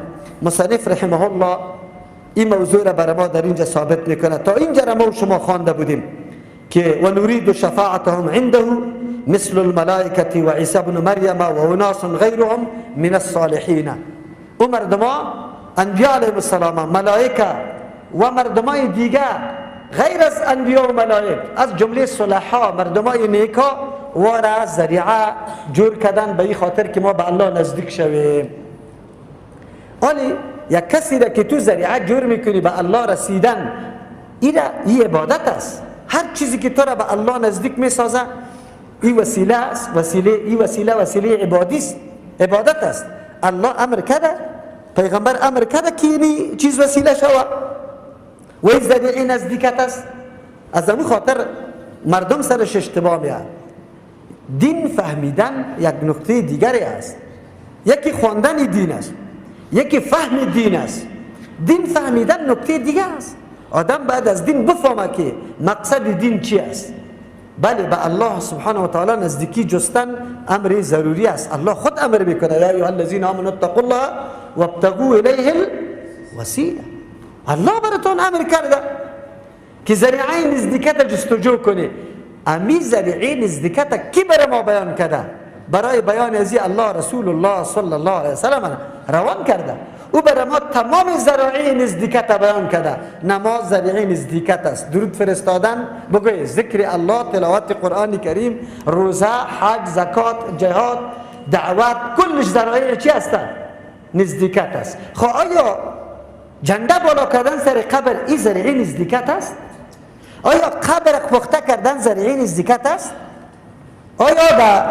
مصنف رحمه الله این موضوع را برای ما در اینجا ثابت میکنه. تا اینجا را ما و شما خوانده بودیم که و نرید شفاعتهم عنده مثل الملائکة و عیسی بن مریم و اناس غیرهم من الصالحین. او مردما انبیاء علیهم السلام، ملائکه و مردمای دیگه غیر از انبیاء و ملائک، از جمله صلحا، مردمای نیکا وارا ذریعه جور کردن به این خاطر که ما به الله نزدیک شویم. ولی یک کسی را که تو ذریعه جور میکنی به الله رسیدن، این عبادت است. هر چیزی که تو را به الله نزدیک میسازه این وسیله است، وسیله، این وسیله وسیله عبادی است، عبادت است. الله امر کرده، پیغمبر امر کرده که این چیز وسیله شوه و این ذریعه نزدیکت است. از همون خاطر مردم سرش اشتباه میاد. دین فهمیدن یک نقطه دیگری است. یکی خواندن دین است، یکی فهم دین است. دین فهمیدن نکته دیگه است. آدم باید از دین بفهمه که مقصد دین چی است. بله، به الله سبحانه و تعالی نزدیکی جستن امر ضروری است. الله خود امر میکنه، یا ایها الذین آمنوا اتقوا الله وابتغوا الیه الوسیله. الله براتون امر کرده که ذریعه نزدیکت جستجو کنی. امی ذریعه نزدیکت کی برای ما بیان کرده؟ برای بیان ازی الله رسول الله صلی الله علیه وسلم روان کرده. او برای ما تمام ذرائع نزدیکت بیان کرده. نماز ذریعه نزدیکت است، درود فرستادن، بگوی ذکر الله، تلاوت قرآن کریم، روزه، حج، زکات، جهاد، دعوت، کلش ذرائع چی هستند؟ نزدیکت است. خب آیا جنده بالا کردن سر قبر این ذریعه نزدیکت است؟ آیا قبر پخته کردن ذریعه نزدیکت است؟ آیا به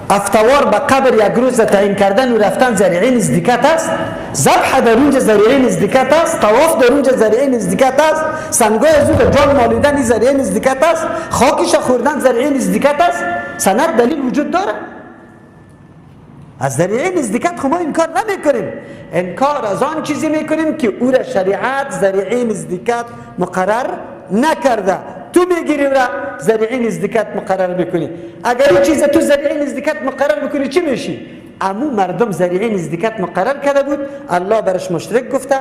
افتوار به قبر یک روز تعیین کردن و رفتن ذریعه نزدیکت است؟ ذبح در اونجا ذریعه نزدیکت است؟ طواف در اونجا ذریعه نزدیکت است؟ سنگای از او جان مالیدن ذریعه نزدیکت است؟ خاکش خوردن ذریعه نزدیکت است؟ سند دلیل وجود داره؟ از ذریعه نزدیکت خب ما انکار نمیکنیم، انکار از آن چیزی میکنیم که او را شریعت ذریعه نزدیکت مقرر نکرده. تو میگیری را ذریعه نزدیکت مقرر میکنی. اگر این چیز تو ذریعه نزدیکت مقرر میکنی چی میشی؟ امو مردم ذریعه نزدیکت مقرر کرده بود، الله برش مشرک گفته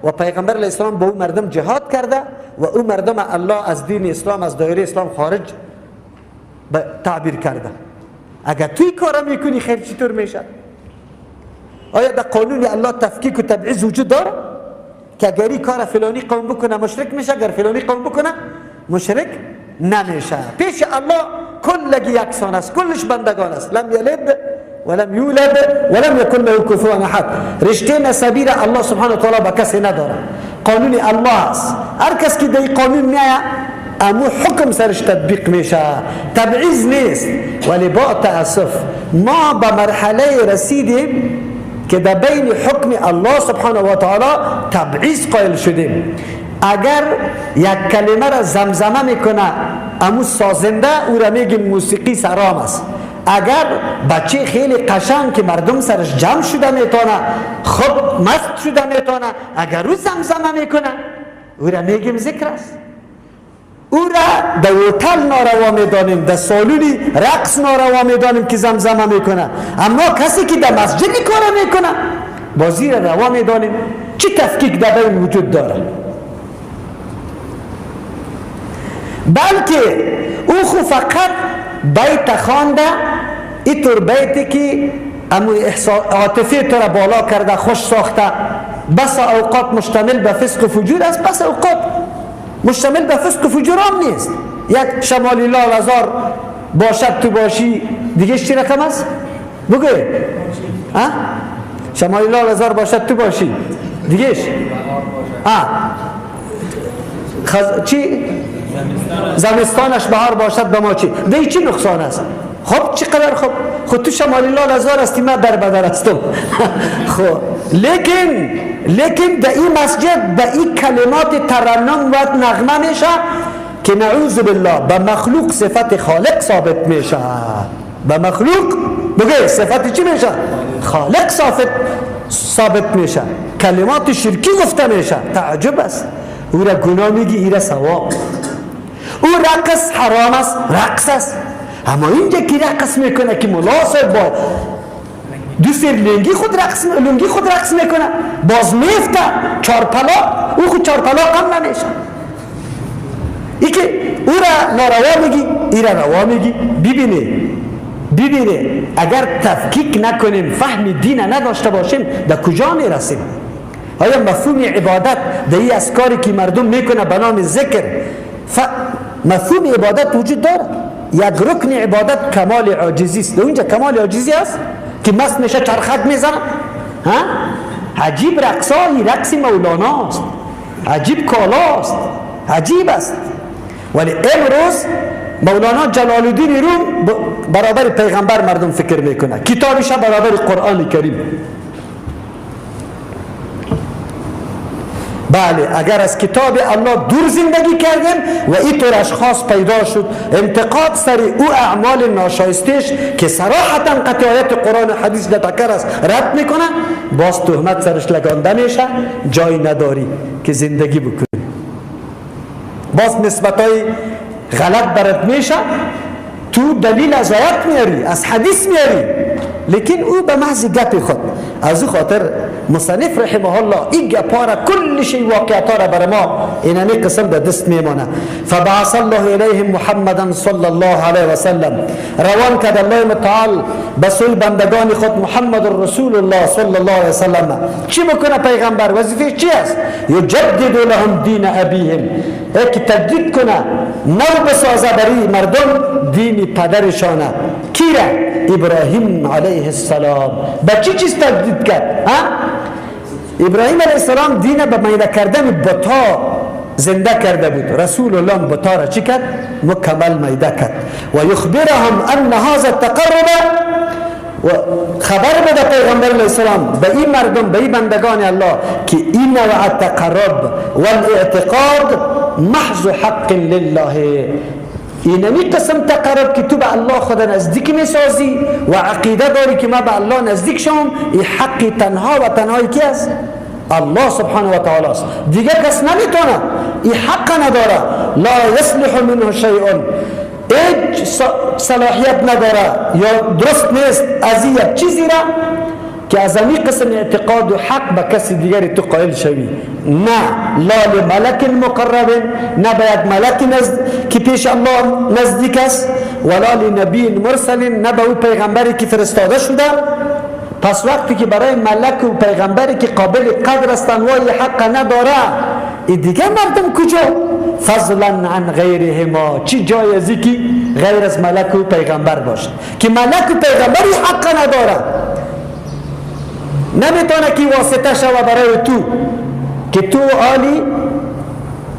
و پیغمبر علیه السلام با او مردم جهاد کرده و او مردم الله از دین اسلام، از دایره اسلام خارج تعبیر کرده. اگر توی کارا میکنی خیر چطور میشه؟ آیا در قانون الله تفکیک و تبعیض وجود داره که اگر این کار فلانی قوم بکنه مشرک میشه، اگر فلانی قوم بکنه مشرک نمیشه؟ پیش الله کلگی یکسان است، کلش بندگان است. لم یلد ولم یولد ولم یکن له کفوا احد. رشته نسبی را الله سبحانه و تعالی به کسی نداره، قانون الله است. هر کس که در قانون میآید امو حکم سرش تطبیق میشه، تبعیض نیست. ولی با تاسف ما به مرحله رسیدیم که در بین حکم الله سبحانه و تعالی تبعیض قائل شدیم. اگر یک کلمه را زمزمه میکنه امو سازنده، او را میگیم موسیقی حرام است. اگر بچه خیلی قشنگ که مردم سرش جمع شده میتونه، خب مست شده میتونه، اگر او زمزمه میکنه او را میگیم ذکر است. او را در هتل ناروا میدانیم، در سالونی رقص ناروا میدانیم که زمزمه میکنه، اما کسی که در مسجد کار میکنه بازی را روا میدانیم. چه تفکیک در بین وجود داره؟ بلکه او خو فقط بیت خوانده، اینطور بیتی که امو عاطفه تو را بالا کرده، خوش ساخته، بس اوقات مشتمل به فسق و فجور است، بس اوقات مشتمل به فسق و فجور هم نیست. یک شمالی لال هزار باشد تو باشی، دیگه چی رقم است؟ بگو شمالی لال هزار باشد تو باشی، دیگهش چی؟ زمستانش بهار باشد به ما چی؟ دیگه چی نقصان است؟ خب چقدر خب خود تو شمالی لال هزار هستی، من در بدر هستم. خب لیکن در این مسجد به این کلمات ترنم و نغمه میشه که نعوذ بالله به مخلوق صفت خالق ثابت میشه. به مخلوق بگه صفت چی میشه؟ خالق ثابت میشه. کلمات شرکی گفته میشه. تعجب است. او را گناه میگی، ای را ثواب. او رقص حرام است، رقص است. اما اینجا کی رقص میکنه که ملا صاحب با دو سر لنگی خود رقص میکنه، باز میفته چارپلا، او خود چارپلا هم نمیشه. ای که او را ناروا میگی، ای را روا میگی. ببینه اگر تفکیک نکنیم، فهم دین نداشته باشیم، در کجا میرسیم؟ آیا مفهوم عبادت در این اذکاری که مردم میکنه به نام ذکر، مفهوم عبادت وجود داره؟ یک رکن عبادت کمال عاجزی است. اونجا کمال عاجزی است که مست میشه چرخک میزنه. ها عجیب رقصایی، رقص مولانا است، عجیب کالاست، عجیب است. ولی امروز مولانا جلال الدین روم برابر پیغمبر مردم فکر میکنه، کتابش برابر قرآن کریم. بله اگر از کتاب الله دور زندگی کردیم و اینطور اشخاص پیدا شد، انتقاد سر او اعمال ناشایستش که صراحتا قطعیت قرآن و حدیث لتکر است رد میکنه، باز تهمت سرش لگانده میشه، جای نداری که زندگی بکنی. باز نسبت های غلط برات میشه، تو دلیل از آیات میاری، از حدیث میاری، لیکن او به محض گپ خود. از او خاطر مصنف رحمه الله این گپا را کل شی واقعیت را بر ما اینمی قسم در دست میمانه. فبعث الله الیهم محمدا صلی الله علیه و سلم، روان کرد الله متعال به سوی بندگان خود محمد رسول الله صلی الله علیه و سلم. چی بکنه پیغمبر؟ وظیفه چی است؟ یجدد لهم دین ابیهم، که تجدید کنه، نو بسازه برای مردم دین پدرشانه. کی را؟ ابراهیم علیه السلام. به چی چیز تجدید کرد؟ ابراهیم علیه السلام دین به میده کردن بتا زنده کرده بود، رسول الله بتا را چی کرد؟ مکمل میده کرد. و یخبرهم ان هذا التقرب، و خبر بده پیغمبر علیه السلام به این مردم، به این بندگان الله که این نوع التقرب والاعتقاد محض حق لله، اینمی قسم تقرب که تو به الله خود نزدیک میسازی و عقیده داری که ما به الله نزدیک شوم، این حق تنها و تنهایی کی است؟ الله سبحانه و تعالی است، دیگه کس نمیتونه، این حق نداره. لا یصلح منه شیء، هیچ صلاحیت نداره یا درست نیست از یک چیزی را که از این قسم اعتقاد و حق به کسی دیگری تو قائل شوی. نه لا لملک مقرب، نه به یک ملک که پیش الله نزدیک است، ولا لنبی مرسل، نه به او پیغمبری که فرستاده شده. پس وقتی که برای ملک و پیغمبری که قابل قدر هستند وای حق نداره، ای دیگه مردم کجا؟ فضلا عن غیرهما، چی جای از که غیر از ملک و پیغمبر باشه که ملک و پیغمبری حق نداره، نمیتونه که واسطه شوه برای تو که تو عالی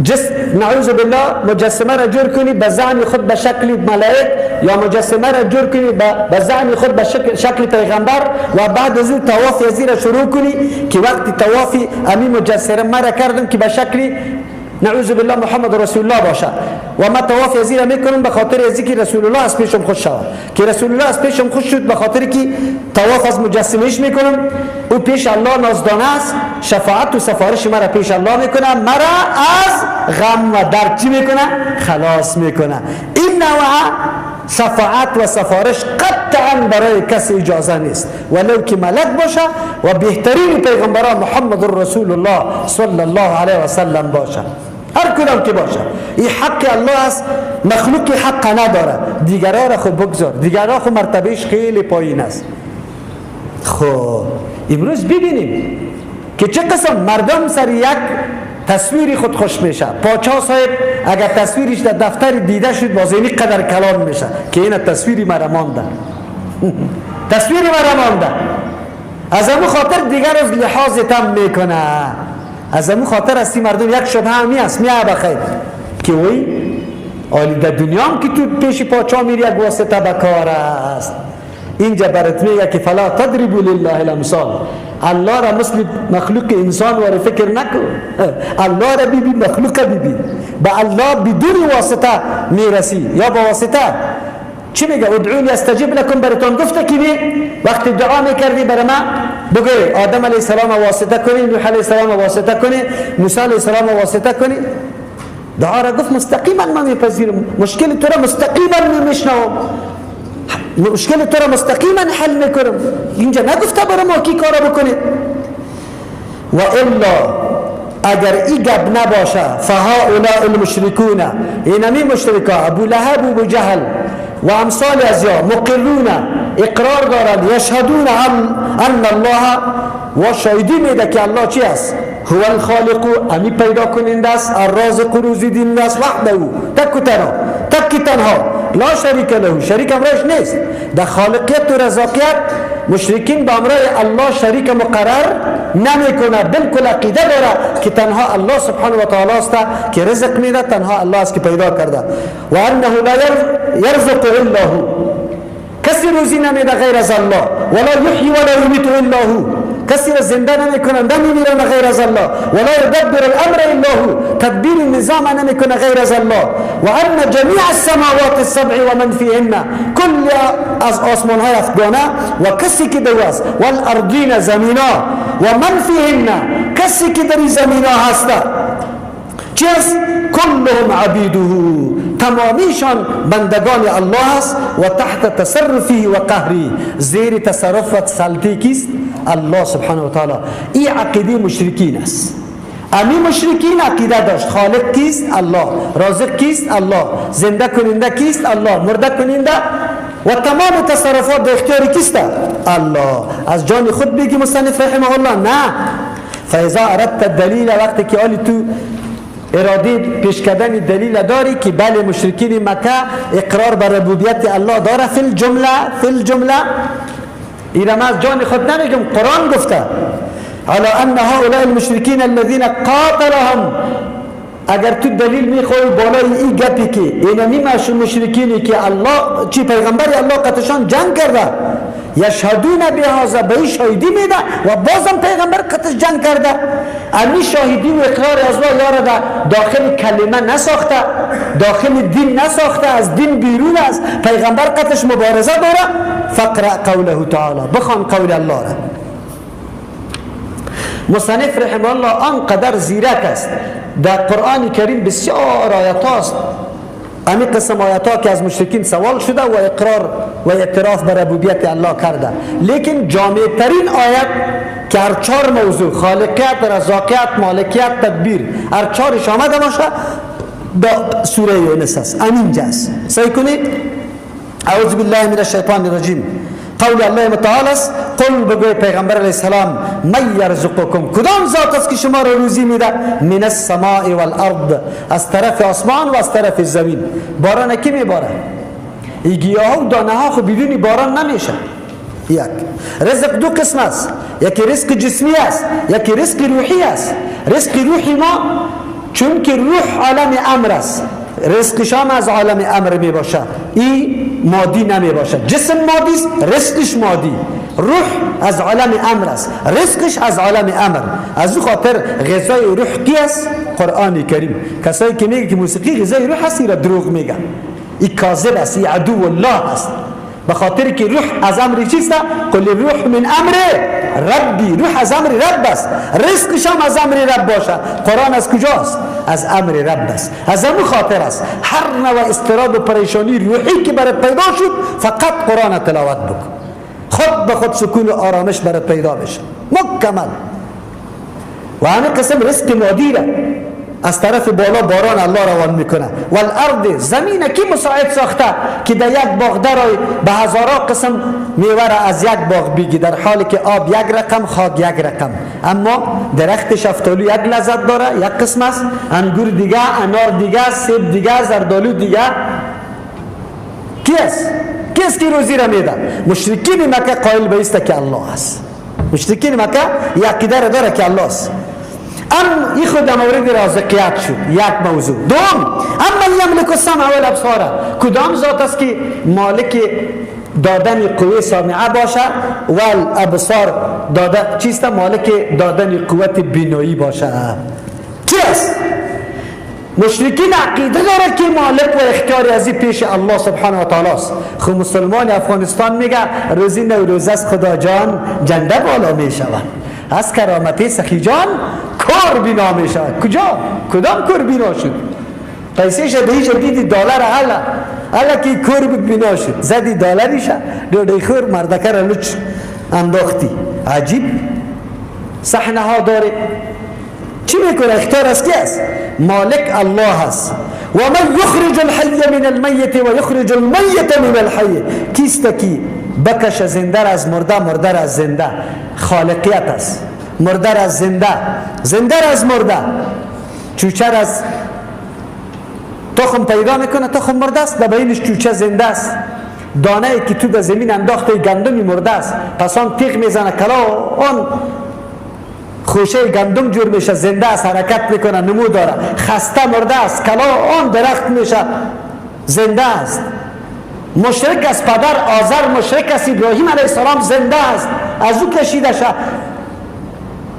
جسم نعوذ بالله مجسمه را جور کنی به زعم خود به شکل ملائک، یا مجسمه را جور کنی به زعم خود به شکل پیغمبر، و بعد از او طواف ازی را شروع کنی که وقتی طواف امی مجسمه را کردم که به شکل نعوذ بالله محمد رسول الله باشه و ما طواف ازی را میکنم به خاطر ازی که رسول الله از پیشم خوش شود، که رسول الله از پیشم خوش شد به خاطر که طواف از مجسمهش میکنم، او پیش الله نازدانه است، شفاعت و سفارش مرا پیش الله میکنه، مرا از غم و درد چی میکنه؟ خلاص میکنه. این نوع شفاعت و سفارش قطعا برای کسی اجازه نیست، ولو که ملک باشه و بهترین پیغمبران محمد رسول الله صلی الله علیه و سلم باشه، هر کدام که باشه. این حق الله است، مخلوق حق نداره. دیگرها را خب بگذار، دیگرها خب مرتبهش خیلی پایین است. خب امروز ببینیم که چه قسم مردم سر یک تصویر خود خوش میشه. پاچا صاحب اگر تصویرش در دفتر دیده شد باز اینی قدر کلام میشه که این تصویری مرا مانده، تصویری مرا مانده. از امو خاطر دیگر از لحاظ تم میکنه. از امو خاطر هستی مردم یک شبه همی است میه بخیر که وی آلی در دنیا هم که تو پیش پاچا میری یک واسطه بکار است. اینجا برات میگه که فلا تضربوا لله الامثال، الله را مثل مخلوق انسان واره فکر نکن، الله را ببین مخلوق ببین، به الله بدون واسطه میرسی یا با واسطه. چی میگه؟ ادعونی استجب لکم، براتون گفته که وقتی دعا میکردی برای ما بگوی آدم علیه السلام واسطه کنی، نوح علیه السلام واسطه کنی، موسی علیه السلام واسطه کنی. دعا را گفت مستقیما من میپذیرم، مشکل تو را مستقیما میشنوم، مشکل تو را مستقیما حل میکنم. اینجا نگفته برای ما کی کارا بکنه. و الا اگر ای گپ نباشه فهؤلاء المشرکون، اینمی مشرکا ابو لهب و ابو جهل و امثال از یا مقرون، اقرار دارند، یشهدون ان الله، و شاهدی میده که الله چی است؟ هو الخالق، امی پیدا کننده است، الرازق روزی دیننده است، وحده تک و تنها، تک تنها، لا شریک له، شریک امرش نیست. در خالقیت و رزاقیت مشرکین به امرای الله شریک مقرر نمیکنه، بالکل عقیده داره که تنها الله سبحانه و تعالی است که رزق میده، تنها الله است که پیدا کرده. و انه لا یرزق الا هو، کسی روزی نمیده غیر از الله، ولا یحیی ولا یمیت الا هو، کسی را زنده نمیکنه نمیمیرانه غیر از الله، ولا یدبر الامر الا هو، تدبیر النظام نمیکنه غیر از الله. و ان جمیع السماوات السبع و من فیهن، کل از آسمان های هفتگانه و کسی که در است، والارضین زمینا و من فیهن، کسی که در زمینا هسته، چیز؟ کلهم عبیده، تمامیشان بندگان الله است و تحت تصرفه و قهری، زیر تصرف و سلطه کیست؟ الله سبحانه و تعالی. این عقیده مشرکین است. امی مشرکین عقیده داشت خالق کیست؟ الله. رازق کیست؟ الله. زنده کننده کیست؟ الله. مرده کننده و تمام تصرفات در اختیار کیست؟ الله. از جان خود بگی مصنف رحمه الله نه. فاذا اردت الدلیل، وقتی که آلی تو اراده پیش کردن دلیل داری که بله مشرکین مکه اقرار بر ربوبیت الله داره فی الجمله، فی الجمله، اینا من از جان خود نمیگم، قرآن گفته على ان هؤلاء المشرکین الذين قاتلهم. اگر تو دلیل میخوای بالای این گپی که اینمی مشرکینی که الله چی پیغمبر الله قطشان جنگ کرده، یشهدون بهذا، به این شاهدی میده و بازم پیغمبر قطش جنگ کرده، امی شاهدی و اقرار از الله یاره داخل کلمه نساخته، داخل دین نساخته، از دین بیرون است، پیغمبر قطش مبارزه داره. فقرأ قوله تعالی، بخوان قول الله را. مصنف رحمه الله آنقدر زیرک است، در قرآن کریم بسیار آیت هاست امی قسم آیت ها که از مشرکین سوال شده و اقرار و اعتراف بر ربوبیت الله کرده، لیکن جامع ترین آیت که هر چهار موضوع خالقیت، رزاقیت، مالکیت، تدبیر، هر چهارش آمده باشه در سوره یونس است، امینجا است. سعی کنید. اعوذ بالله من الشیطان الرجیم. قول الله متعال است قل، بگوی پیغمبر علیه السلام، من یرزقکم، کدام ذات است که شما را روزی میده؟ من السماء والارض، از طرف آسمان و از طرف زمین. باران کی میباره؟ این گیاه و دانه ها خو بدون باران نمیشه. یک رزق دو قسم است، یکی رزق جسمی است، یکی رزق روحی است. رزق روحی ما چون که روح عالم امر است، رزق شام از عالم امر می باشه، این مادی نمی باشه. جسم مادی است، رزقش مادی. روح از عالم امر است، رزقش از عالم امر. از او خاطر غذای روح کی است؟ قرآن کریم. کسایی که میگه که موسیقی غذای روح است، را دروغ میگه، این کاذب است، این عدو الله است. به خاطر که روح از امر چیست؟ قل الروح من امر ربی، روح از امر رب است، رزقش هم از امر رب باشه. قرآن از کجاست؟ از امر رب است. از امر خاطر است هر نوع اضطراب و پریشانی روحی که برات پیدا شد فقط قرآن تلاوت بکن، خود به خود سکون و آرامش برات پیدا بشه مکمل. و همین قسم رزق مادی را از طرف بالا باران الله روان میکنه. والارض، زمین کی مساعد ساخته که در یک باغ درای به هزارها قسم میوه را از یک باغ بگی، در حالی که آب یک رقم، خاک یک رقم، اما درخت شفتالو یک لذت داره، یک قسم است، انگور دیگه، انار دیگه، سیب دیگه، زردالو دیگه. کی است؟ کی است که روزی را میده؟ مشرکین مکه قائل به است که الله است. مشرکین مکه عقیده را داره که الله است. ام این خود مورد رازقیت شد، یک موضوع. دوم، اما یملک السمع والابصار، کدام ذات است که مالک دادن قوه سامعه باشه و الابصار داده چیست؟ مالک دادن قوت بینایی باشه. کی است؟ مشرکین عقیده داره که مالک و اختیار از پیش الله سبحانه و تعالی است. خب مسلمان افغانستان میگه روزی نوروز است خدا جان جنده بالا میشود، از کرامتی سخی جان کور بینا می شود. کجا؟ کدام کور بینا شد؟ پیسه به هیچ دیدی دلار حالا حالا که کور بود بینا شد، زدی دلارش ډوډۍ خور مردکه را لچ انداختی. عجیب صحنه ها داره. چی میکنه؟ اختیار از کی است؟ مالک الله است. و من یخرج الحی من المیت و یخرج المیت من الحی، کیست کی بکش زنده را از مرده، مرده را از زنده. خالقیت است، مرده را از زنده، زنده را از مرده. چوچه را از تخم پیدا میکنه، تخم مرده است، در بینش چوچه زنده است. دانه ای که تو در زمین انداخته گندمی مرده است، پس آن تیغ میزنه کلا آن خوشه گندم جور میشه، زنده است، حرکت میکنه، نمو داره. خسته مرده است، کلا آن درخت میشه، زنده است. مشرک از پدر آذر مشرک است، ابراهیم علیه السلام زنده است، از او کشیده شه.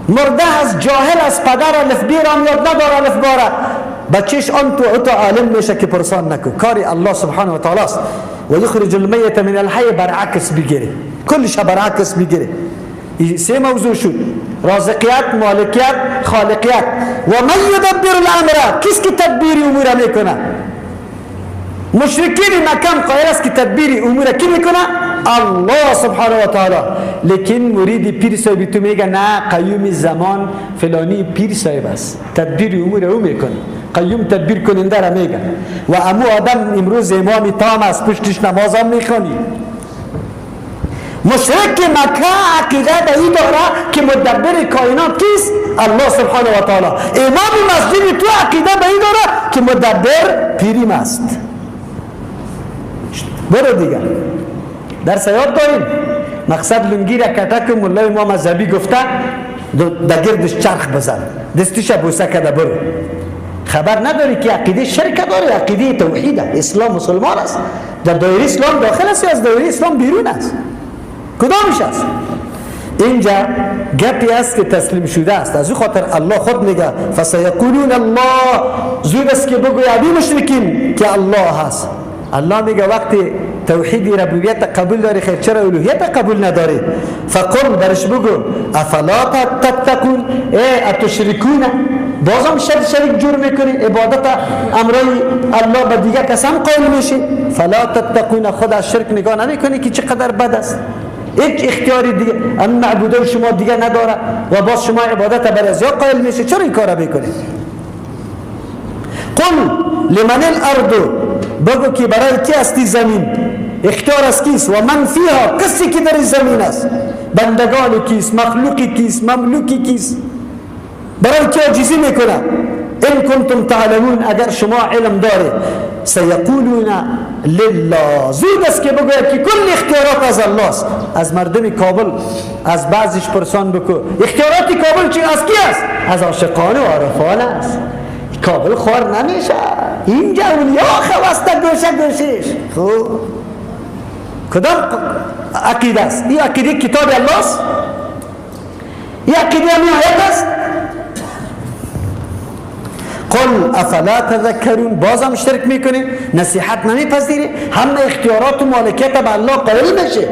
مرده است، جاهل است، پدر الف بی را یاد نداره، الف باره بچهش آن تو عالم میشه که پرسان نکو. کاری الله سبحانه و تعالی است. و یخرج المیت من الحی، برعکس بگیره، کلش برعکس بگیره. سه موضوع شد: رازقیت، مالکیت، خالقیت. و من یدبر الامر، کس که تدبیر امور میکنه؟ مشرکین مکه قائل است که تدبیر امور کی میکنه؟ الله سبحانه و تعالی. لیکن مرید پیر صاحب تو میگه نه، قیوم زمان فلانی پیر صاحب است، تدبیر امور او میکنه، قیوم تدبیر کننده را میگه. و امو آدم امروز امام تام است، پشتش نماز هم میخوانی. مشرک مکه عقیده به این داره که مدبر کائنات کیست؟ الله سبحانه و تعالی. امام مسجد تو عقیده به این داره که مدبر پیریم است. برو دیگه درس یاد داریم. مقصد لنگی را کتک مولای ما مذهبی گفته در گردش چرخ بزن، دستش بوسه کده برو. خبر نداری که عقیده شرک داره، عقیده توحید، اسلام مسلمان است، در دایره اسلام داخل است یا از دایره اسلام بیرون است؟ کدامش است؟ اینجا گپی است که تسلیم شده است. از او خاطر الله خود میگه فسیقولون الله، زود است که بگوی ابی مشرکین که الله هست. الله میگه وقتی توحید ربوبیت قبول داری، خیر چرا الوهیت قبول نداری؟ فقل برش بگو افلا تتقون، ای اتشرکون، بازم شریک جور میکنی، عبادت امرای الله به دیگه کسان قائل میشی. فلا تتقون، خود از شرک نگاه نمیکنی که چقدر بد است، هیچ اختیاری دیگه ام معبوده شما دیگه نداره و باز شما عبادت بر از قائل میشه، چرا این کارا میکنی؟ قل لمن الارض، بگو که برای کی هستی زمین، اختیار از کیست؟ و من فیها، کسی که در زمین است، بندگان کیست، مخلوقی کیست، مملوکی کیست، برای کی عاجزی میکنه؟ ان کنتم تعلمون، اگر شما علم داره. سیقولون لله، زود است که بگوید که کل اختیارات از الله است. از مردم کابل از بعضیش پرسان بکو اختیارات کابل چی از کی است؟ از عاشقان و عارفان است. کابل خوار نمیشه، اینجا اولیا خواسته گوشه گوشش. خب کدام عقیده است؟ این عقیده کتاب الله است؟ این عقیده همین آیت است؟ قل افلا تذکرون، بازم شرک میکنی، نصیحت نمیپذیری، همه اختیارات و مالکیت به الله قائل میشه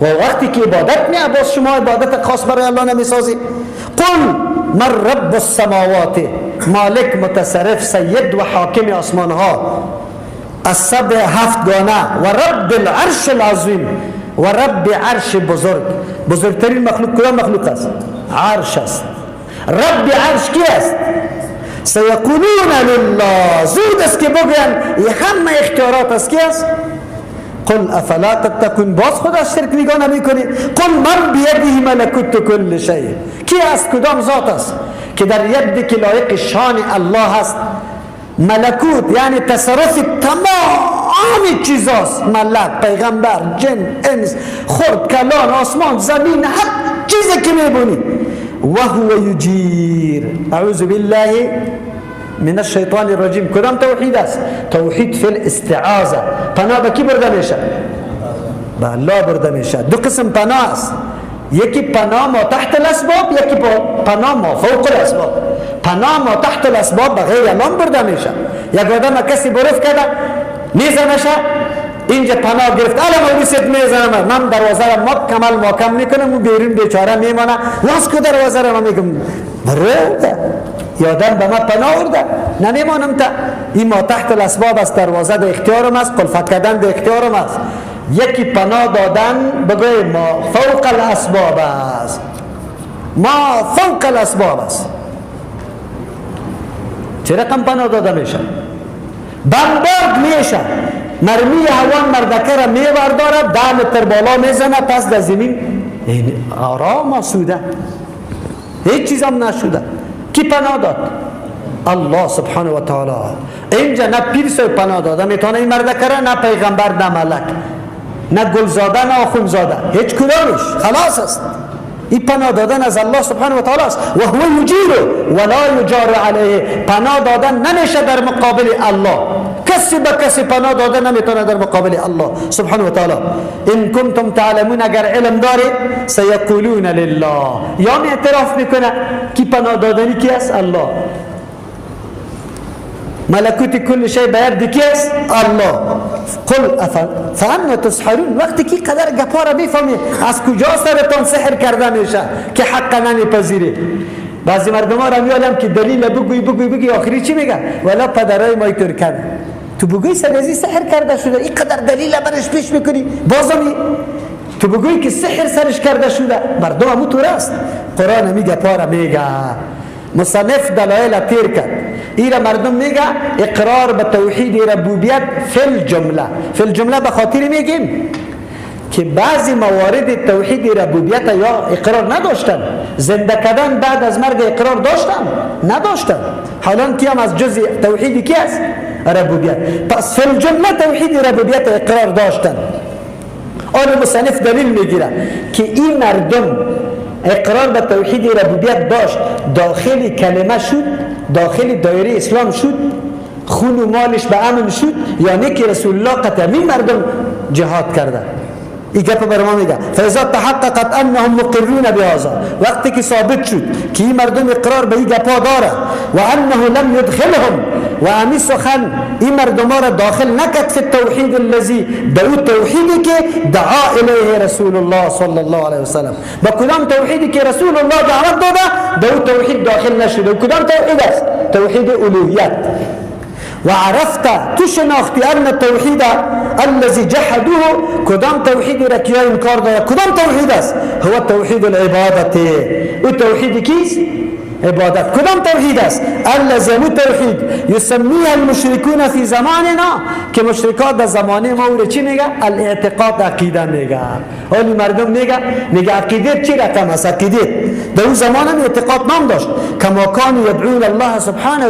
و وقتی که عبادت می باز شما عبادت خاص برای الله نمیسازی. قل من رب السماوات، مالک متصرف سید و حاکم آسمان ها، السبع هفت گانه، و رب العرش العظیم، و رب عرش بزرگ. بزرگترین مخلوق کدام مخلوق است؟ عرش است. رب عرش کی است؟ سیقولون لله، زود است که بگوین همه اختیارات از کی است؟ قل افلا تتقون، باز خود از شرک نگاه نمی کنی. قل من بیده ملکوت کل شیء، کی است؟ کدام ذات است که در ید که لایق شان الله است؟ ملکوت یعنی تصرف تمام چیزاست، ملک، پیغمبر، جن، انس، خرد، کلان، آسمان، زمین، هر چیزی که میبونی. وهو یجیر، اعوذ بالله من الشیطان الرجیم. کدام توحید است؟ توحید فی الاستعاذه. پناه به کی برده میشه؟ به الله برده میشه. دو قسم پناه است، یکی پناه ما تحت الاسباب، یکی پناه ما فوق الاسباب. پناه ما تحت الاسباب به غیر الله برده میشه. یک آدم کسی برف کرده میزنشه، اینجا پناه گرفت، الان موریست میزنم، من دروازه را مکمل محکم میکنم، و بیرون بیچاره میمانه، واس کو دروازه را من میگم برو یادم به ما پناه آورده نمیمانم تا این ما تحت الاسباب است، دروازه در اختیارم است، قلفت کردن در اختیارم است. یکی پناه دادن بگوی ما فوق الاسباب است، ما فوق الاسباب است. چه رقم پناه داده میشه؟ بمبارد میشه، مرمی هوان مردکه را میبرداره، 10 متر بالا میزنه، پس در زمین آرام آسوده، هیچ چیز هم نشده. کی پناه داد؟ الله سبحانه و تعالی. اینجا نه پیر صاحب پناه داده میتونه این مردکه را، نه پیغمبر، نه ملک، نه گلزاده، نه آخوندزاده، هیچ کدامش. خلاص است. این پناه دادن از الله سبحانه و تعالی است. و هو یجیر ولا یجار علیه. پناه دادن نمیشه در مقابل الله، کسی به کسی پناه داده نمیتونه در مقابل الله سبحانه و تعالی. ان کنتم تعلمون، اگر علم داری، سیقولون لله، یا اعتراف میکنه کی پناه دادنی کی است؟ الله. ملکوت کل شی به ید کی است؟ الله. قل فانا تسحرون. وقتی که قدر گپا را میفهمی از کجا سرتان سحر کرده میشه که حق نمیپذیری. بعضی مردم ها را میالم که دلیل بگوی بگوی بگوی، آخری چی میگه؟ ولا پدرای ما اینطور کرد. تو بگوی سر سحر کرده شده، اینقدر دلیل برش پیش میکنی، بازم تو بگوی که سحر سرش کرده شده، مردم همون طور است. قرآن میگه پاره میگه، مصنف دلایل تیر کرد. ایره مردم میگه اقرار به توحید ربوبیت فی الجمله. فی الجمله به خاطر میگیم که بعضی موارد توحید ربوبیت یا اقرار نداشتن، زنده کردن بعد از مرگ اقرار داشتن نداشتن، حالا کی هم از جزء توحید کی است؟ ربوبیت. پس فی الجمله توحید ربوبیت اقرار داشتن. آن مصنف دلیل میگیره که این مردم اقرار به توحید ربوبیت داشت، داخل کلمه شد، داخل دایره اسلام شد، خون و مالش به امن شد، یعنی که رسول الله قطعی مردم جهاد کرده. این گپ بر ما میگه فاذا تحققت انهم مقرون بهذا، وقتی که ثابت شد که این مردم اقرار به این گپا داره و انه لم يدخلهم، و امی سخن این مردم را داخل نکرد فی التوحید الذی، به او توحیدی که دعا الیه رسول الله صلی الله علیه وسلم، به کدام توحیدی که رسول الله دعوت داده به او توحید داخل نشده. کدام توحید است؟ توحید الوهیت. و عرفت، تو شناختی ان التوحید الذي جحدوه، کدام توحید را که انکار داره، کدام توحید است؟ هو توحید العبادت. او توحید کیست؟ عبادت. کدام توحید است؟ الذي توحید یسمیه المشرکون فی زماننا، که مشرکان در زمانه ما او را چی میگه؟ الاعتقاد، عقیده میگه. حالی مردم میگه، میگه عقیده چی رقم است؟ عقیده در اون زمان هم اعتقاد نام داشت. کما کانوا یدعون الله سبحانه،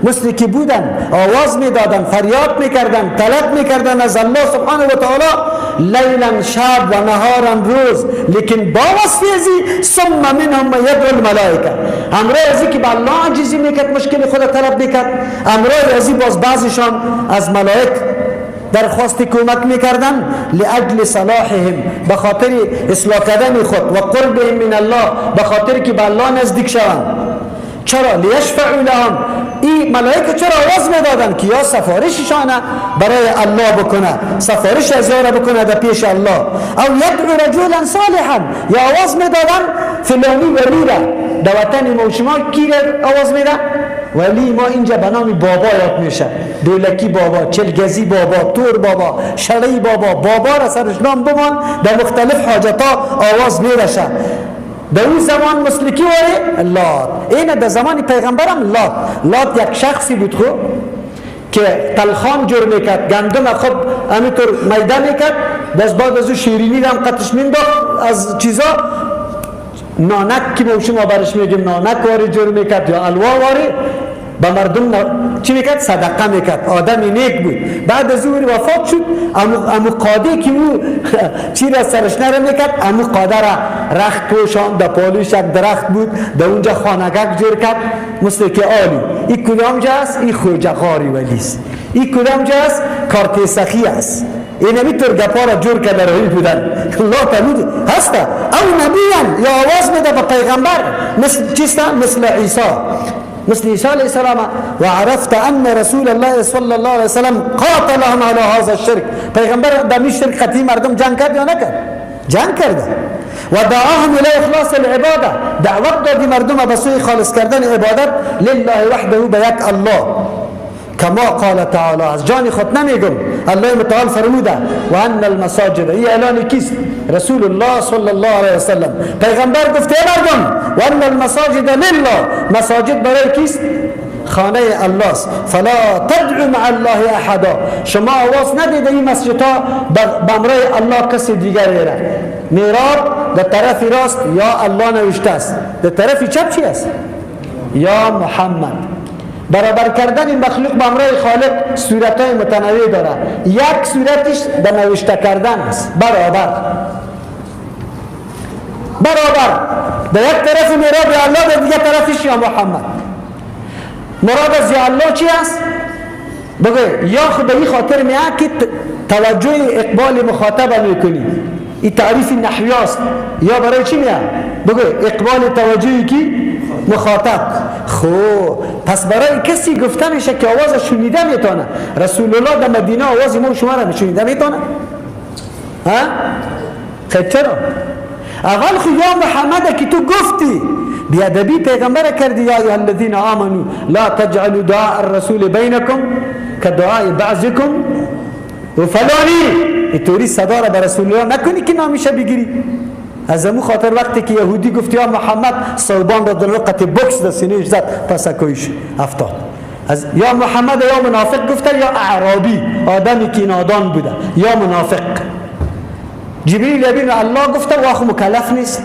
مثل که بودن آواز میدادن، فریاد میکردن، طلب میکردن از الله سبحانه و تعالی، لیلا شب و نهارا روز، لیکن با وصف ازی ثم منهم یدعو الملائکه، همراه ازی که به الله عاجزی میکرد، مشکل خود طلب میکرد، همراه ازی باز بعضیشان از ملائک درخواست کمک میکردن، لاجل صلاحهم، به خاطر اصلاح کردن خود، و قربهم من الله، به خاطر که به الله نزدیک شوند. چرا؟ لیشفعوا لهم. این ملائکه چرا آواز میدادن؟ که یا سفارششان برای الله بکنه، سفارش از یاره بکنه در پیش الله، او یدعو رجلا صالحا، یا آواز میدادن فلانی ولی را. در وطن ما شما کی را آواز میده؟ ولی ما اینجا به نام بابا یاد میشه، دولکی بابا، چلگزی بابا، تور بابا، شرعی بابا، بابا را سرش نام بمان، در مختلف حاجت ها آواز میرشه. در اون زمان مثل کی واره؟ لات. اینه در زمان پیغمبرم لات. لات یک شخصی بود خو که تلخان جور میکرد، گندم خب همینطور میده میکرد، باز بعد از او شیرینی هم قطش مینداخت از چیزا، نانک که ما شما برش میگیم نانک واری جور میکرد یا الوا واری، به مردم چی میکرد؟ صدقه میکرد. آدم نیک بود. بعد از او وفات شد، امو قاده که او چی را سرش نره میکرد، امو قاده را رخت پوشان، در پالوش یک درخت بود، در اونجا خانگک جور کرد، مثل که آلی. این کدام جا است؟ این خوجه غاری ولی است. این کدام جا است؟ کارت سخی است. این همیطور گپا را جور کرده روی بودن. الله تعالی هسته او نبیان، یا آواز میده به پیغمبر، مثل چیست؟ مثل عیسی، مثل عيسى عليه السلام. وعرفت أن رسول الله صلى الله عليه وسلم قاتلهم على هذا الشرك. پیغمبر در می شرک قطعی مردم جنگ کرد یا نکرد؟ جنگ کرده. و دعاهم الى اخلاص العباده، دعوت دادی مردم به سوی خالص کردن عبادت لله وحده، به یک الله، کما قال تعالی. از جان خود نمیگم، الله متعال فرموده و ان المساجد. این اعلان کیست؟ رسول الله صلی الله علیه وسلم. پیغمبر گفته مردم و ان المساجد لله، مساجد برای کیست؟ خانه الله است. فلا تدعو مع الله احدا، شما آواز ندید این مسجدها به امرای الله کسی دیگری را. میراب در طرف راست یا الله نوشته است، در طرف چپ چی است؟ یا محمد. برابر کردن این مخلوق به امرای خالق صورت‌های متنوع داره. یک صورتش به نوشته کردن است، برابر برابر، در یک طرف میراب یا الله، در دیگر طرفش یا محمد. مراد از یا الله چی است؟ بگه یا خود به این خاطر میاد که توجه اقبال مخاطب میکنی، این تعریف نحوی است. یا برای چی میاد؟ بگه اقبال توجهی کی؟ مخاطب. خب پس برای کسی گفته میشه که آواز شنیده میتونه. رسول الله در مدینه آواز ما شما را شنیده میتونه؟ ها؟ خب چرا؟ اول خو یا محمد که تو گفتی، بیادبی پیغمبر کردی. یا ایها الذین آمنوا لا تجعلوا دعاء الرسول بینکم کدعاء بعضکم و فلانی. اینطوری صدا را به رسول الله نکنی که نامیشه بگیری. از امو خاطر وقتی که یهودی گفت یا محمد، صوبان را در وقت بکس در سینهش زد، پس اکویش افتاد. از یا محمد یا منافق گفته یا اعرابی، آدمی که نادان بوده یا منافق. جبریل امین الله گفته واخ مکلف نیست.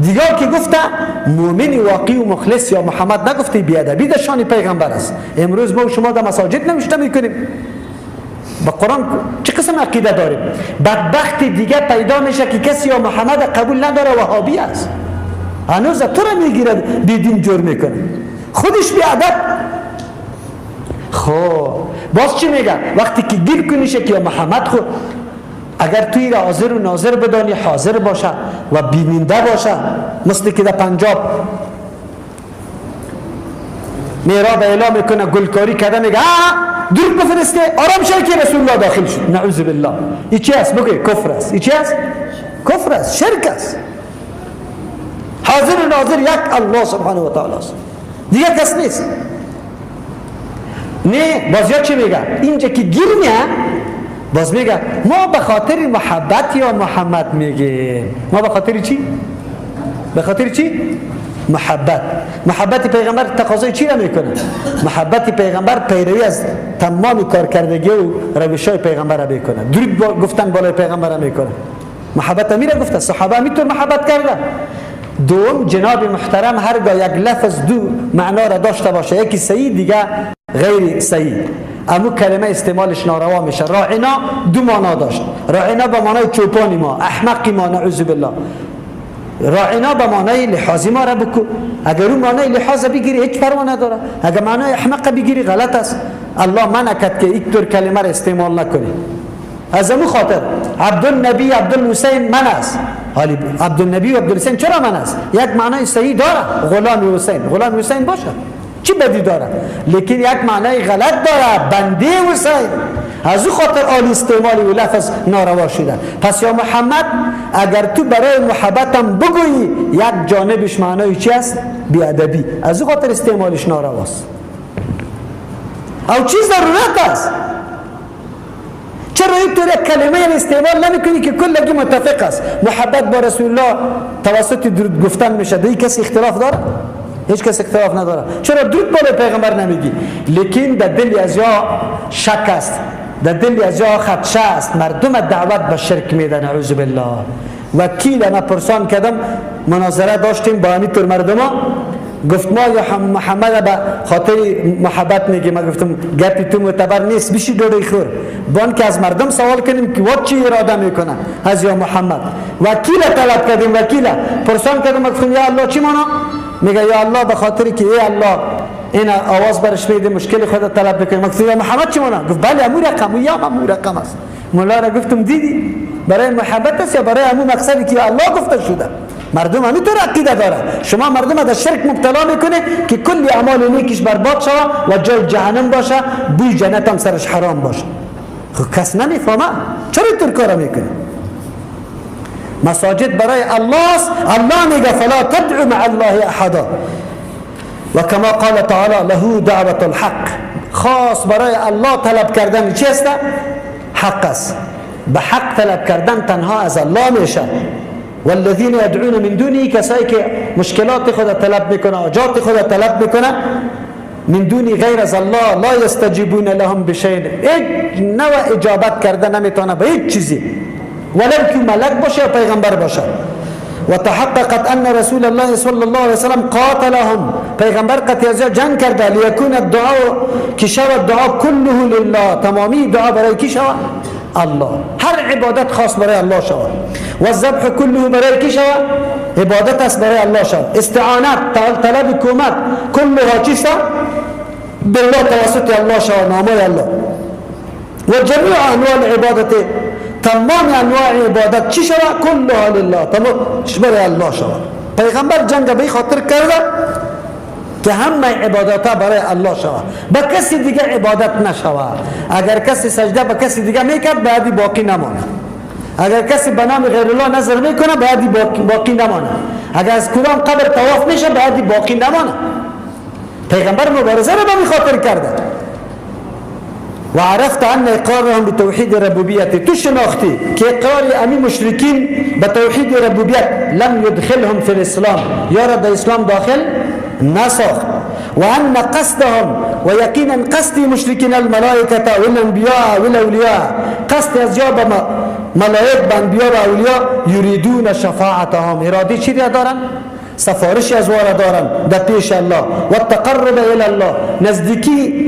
دیگر که گفته مؤمن واقعی و مخلص یا محمد نگفته، بیادبی در شان پیغمبر است. امروز ما و شما در مساجد نوشته میکنیم با قرآن چه قسم عقیده داریم. بدبخت دیگه پیدا میشه که کسی یا محمد قبول نداره، وهابی است، هنوز تو را میگیره بی دین جور میکنه، خودش بی ادب. خب باز چی میگه وقتی که گیر کنیشه که یا محمد؟ خود اگر توی را حاضر و ناظر بدانی، حاضر باشه و بیننده باشه، مثل که در پنجاب میراب اعلام میکنه گلکاری کرده، میگه درود بفرسته آرام شه که رسول الله داخل شد. نعوذ بالله. این چی است؟ بگه کفر است. این چی است؟ کفر است، شرک است. حاضر و ناظر یک الله سبحانه و تعالی است، دیگه کس نیست. نه باز یا چی میگه اینجا که گیر میه، باز میگه ما به خاطر محبت یا محمد میگیم. ما به خاطر چی؟ به خاطر چی؟ محبت. محبت پیغمبر تقاضای چی را میکنه؟ محبت پیغمبر پیروی از تمام کارکردگی و روش‌های پیغمبر را میکنه. درود گفتن بالای پیغمبر را میکنه. محبت میره گفته، صحابه میتون محبت کرده. دوم جناب محترم هرگاه یک لفظ دو معنا را داشته باشه، یکی صحیح دیگه غیر صحیح، امو کلمه استعمالش ناروا میشه. راعنا دو معنا داشت. راعنا به معنای چوپانی ما، احمقی ما، نعوذ بالله. راعنا به معنای لحاظی ما را بکو. اگر اون معنای لحاظ بگیری هیچ پروا نداره، اگر معنای احمق بگیری غلط است. الله منع کرد که یک طور کلمه را استعمال نکنی. از امو خاطر عبدالنبی عبدالحسین من است. حالی عبدالنبی و عبدالحسین چرا من است؟ یک معنای صحیح داره، غلام حسین، غلام حسین باشه چی بدی داره، لیکن یک معنای غلط داره، بنده حسین. از او خاطر آل استعمال و لفظ ناروا شده. پس یا محمد اگر تو برای محبتم بگویی، یک جانبش معنای چی است؟ بیادبی. از او خاطر استعمالش نارواست. او چی ضرورت است؟ چرا اینطور یک کلمه استعمال نمیکنی که کلگی متفق است؟ محبت با رسول الله توسط درود گفتن میشه، دیگه کسی اختلاف داره؟ هیچ کس اختلاف نداره. چرا درود بالای پیغمبر نمیگی؟ لیکن در دل از یا شک است، در دل از یا خدشه است، مردم دعوت به شرک میدن، اعوذ بالله. وکیل ما پرسان کردم، مناظره داشتیم با همینطور مردم ها، گفت ما یا محمد به خاطر محبت میگیم. ما گفتم گپی تو معتبر نیست، بشی دوده خور. بان که از مردم سوال کنیم که وات چی اراده میکنه از یا محمد. وکیل طلب کردیم، وکیل پرسان کردم، گفتم یا الله چی مانا؟ میگه یا الله به خاطر که ای الله این آواز برش میده مشکل خود طلب بکنیم. گفتم یا محمد چی مانا؟ گفت بله امو رقم، یا امو رقم است. مولا را گفتم دیدی برای محبت است یا برای امو مقصدی که الله گفته شده؟ مردم همینطور عقیده داره. شما مردم در شرک مبتلا میکنه که کلی اعمال نیکش برباد شوه و جای جهنم باشه، بوی جنت هم سرش حرام باشه. خب کس نمیفهمه چرا اینطور کارا میکنه. مساجد برای الله است. الله میگه فلا تدعو مع الله احدا، و کما قال تعالی له دعوت الحق. خاص برای الله طلب کردن چی است؟ حق است. به حق طلب کردن تنها از الله میشه. والذین یدعون من دونه، کسایی که مشکلات خود طلب میکنه، حاجات خود طلب میکنه، من دونی غیر از الله، لا یستجیبون لهم بشیء، هیچ نوع اجابت کرده نمیتونه به هیچ چیزی، ولو که ملک باشه یا پیغمبر باشه. و تحققت ان رسول الله صلی الله علیه وسلم قاتلهم، پیغمبر قطعی از جنگ کرده، لیکون الدعاء، که شود دعا کله لله، تمامی دعا برای کی شود؟ الله. هر عبادت خاص برای الله شود. و الذبح كله برای کی شود؟ عبادت است برای الله شود. استعانت، طلب کمک، کلها چیست؟ بالله، توسط الله شود، نامای الله. و جمیع انواع العبادت، تمام انواع عبادت چی شود؟ کلها لله، تمام برای الله شود. پیغمبر جنگ به خاطر کرده که همه عبادت ها برای الله شود، به کسی دیگه عبادت نشود. اگر کسی سجده به کسی دیگه میکرد بعدی باقی نمانه. اگر کسی به نام غیر الله نظر میکنه بعدی باقی نمانه. اگر از کدام قبر طواف میشه باید باقی نمانه. پیغمبر مبارزه را به خاطر کرده. و عرفت ان اقرارهم بتوحید ربوبیت، تو شناختی که اقرار امی مشرکین به توحید ربوبیت لم يدخلهم فی الاسلام، یا را در اسلام داخل نساخت. و ان قصدهم و یقینا قصد مشرکین الملائکه والانبیاء والاولیاء، قصد از یا به ملائک به انبیاء و اولیاء، یریدون شفاعتهم، اراده چی دارن؟ سفارش از وارا دارن در پیش الله، و التقرب الی الله، نزدیکی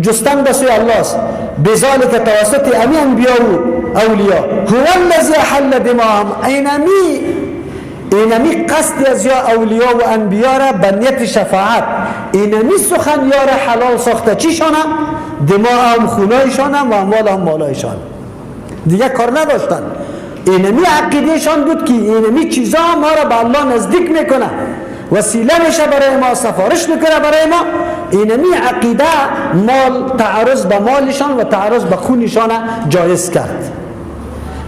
جستن به سوی الله است. بذلك توسط امی انبیاء و اولیاء هو الذی احل دماءهم، اینمی قصد از یا اولیاء و انبیاء را به نیت شفاعت، اینمی سخن یا را حلال ساخته. چیشانم؟ دماءهم، خونایشانم و اموالهم، مالایشان. دیگه کار نداشتن. اینمی عقیدهشان بود که اینمی چیزا ما را به الله نزدیک میکنه، وسیله میشه برای ما، سفارش میکنه برای ما. اینمی عقیده مال، تعرض به مالشان و تعرض به خونشان جایز کرد.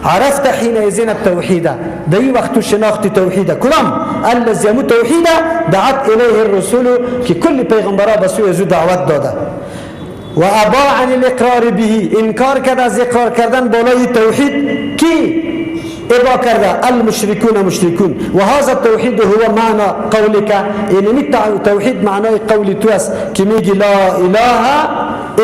عرفت حينئذ التوحید، در این وقت شناخت توحید کدام؟ الذی یمو توحید دعت الیه الرسول، که کل پیغمبرا به سوی ازو دعوت داده. و ابا عن الاقرار به، انکار کرد از اقرار کردن بالای توحید. کی ابا کرده؟ المشرکون، مشرکون. و هذا التوحید هو معنی قولك، اینمی توحید معنای قول تو است که میگی لا اله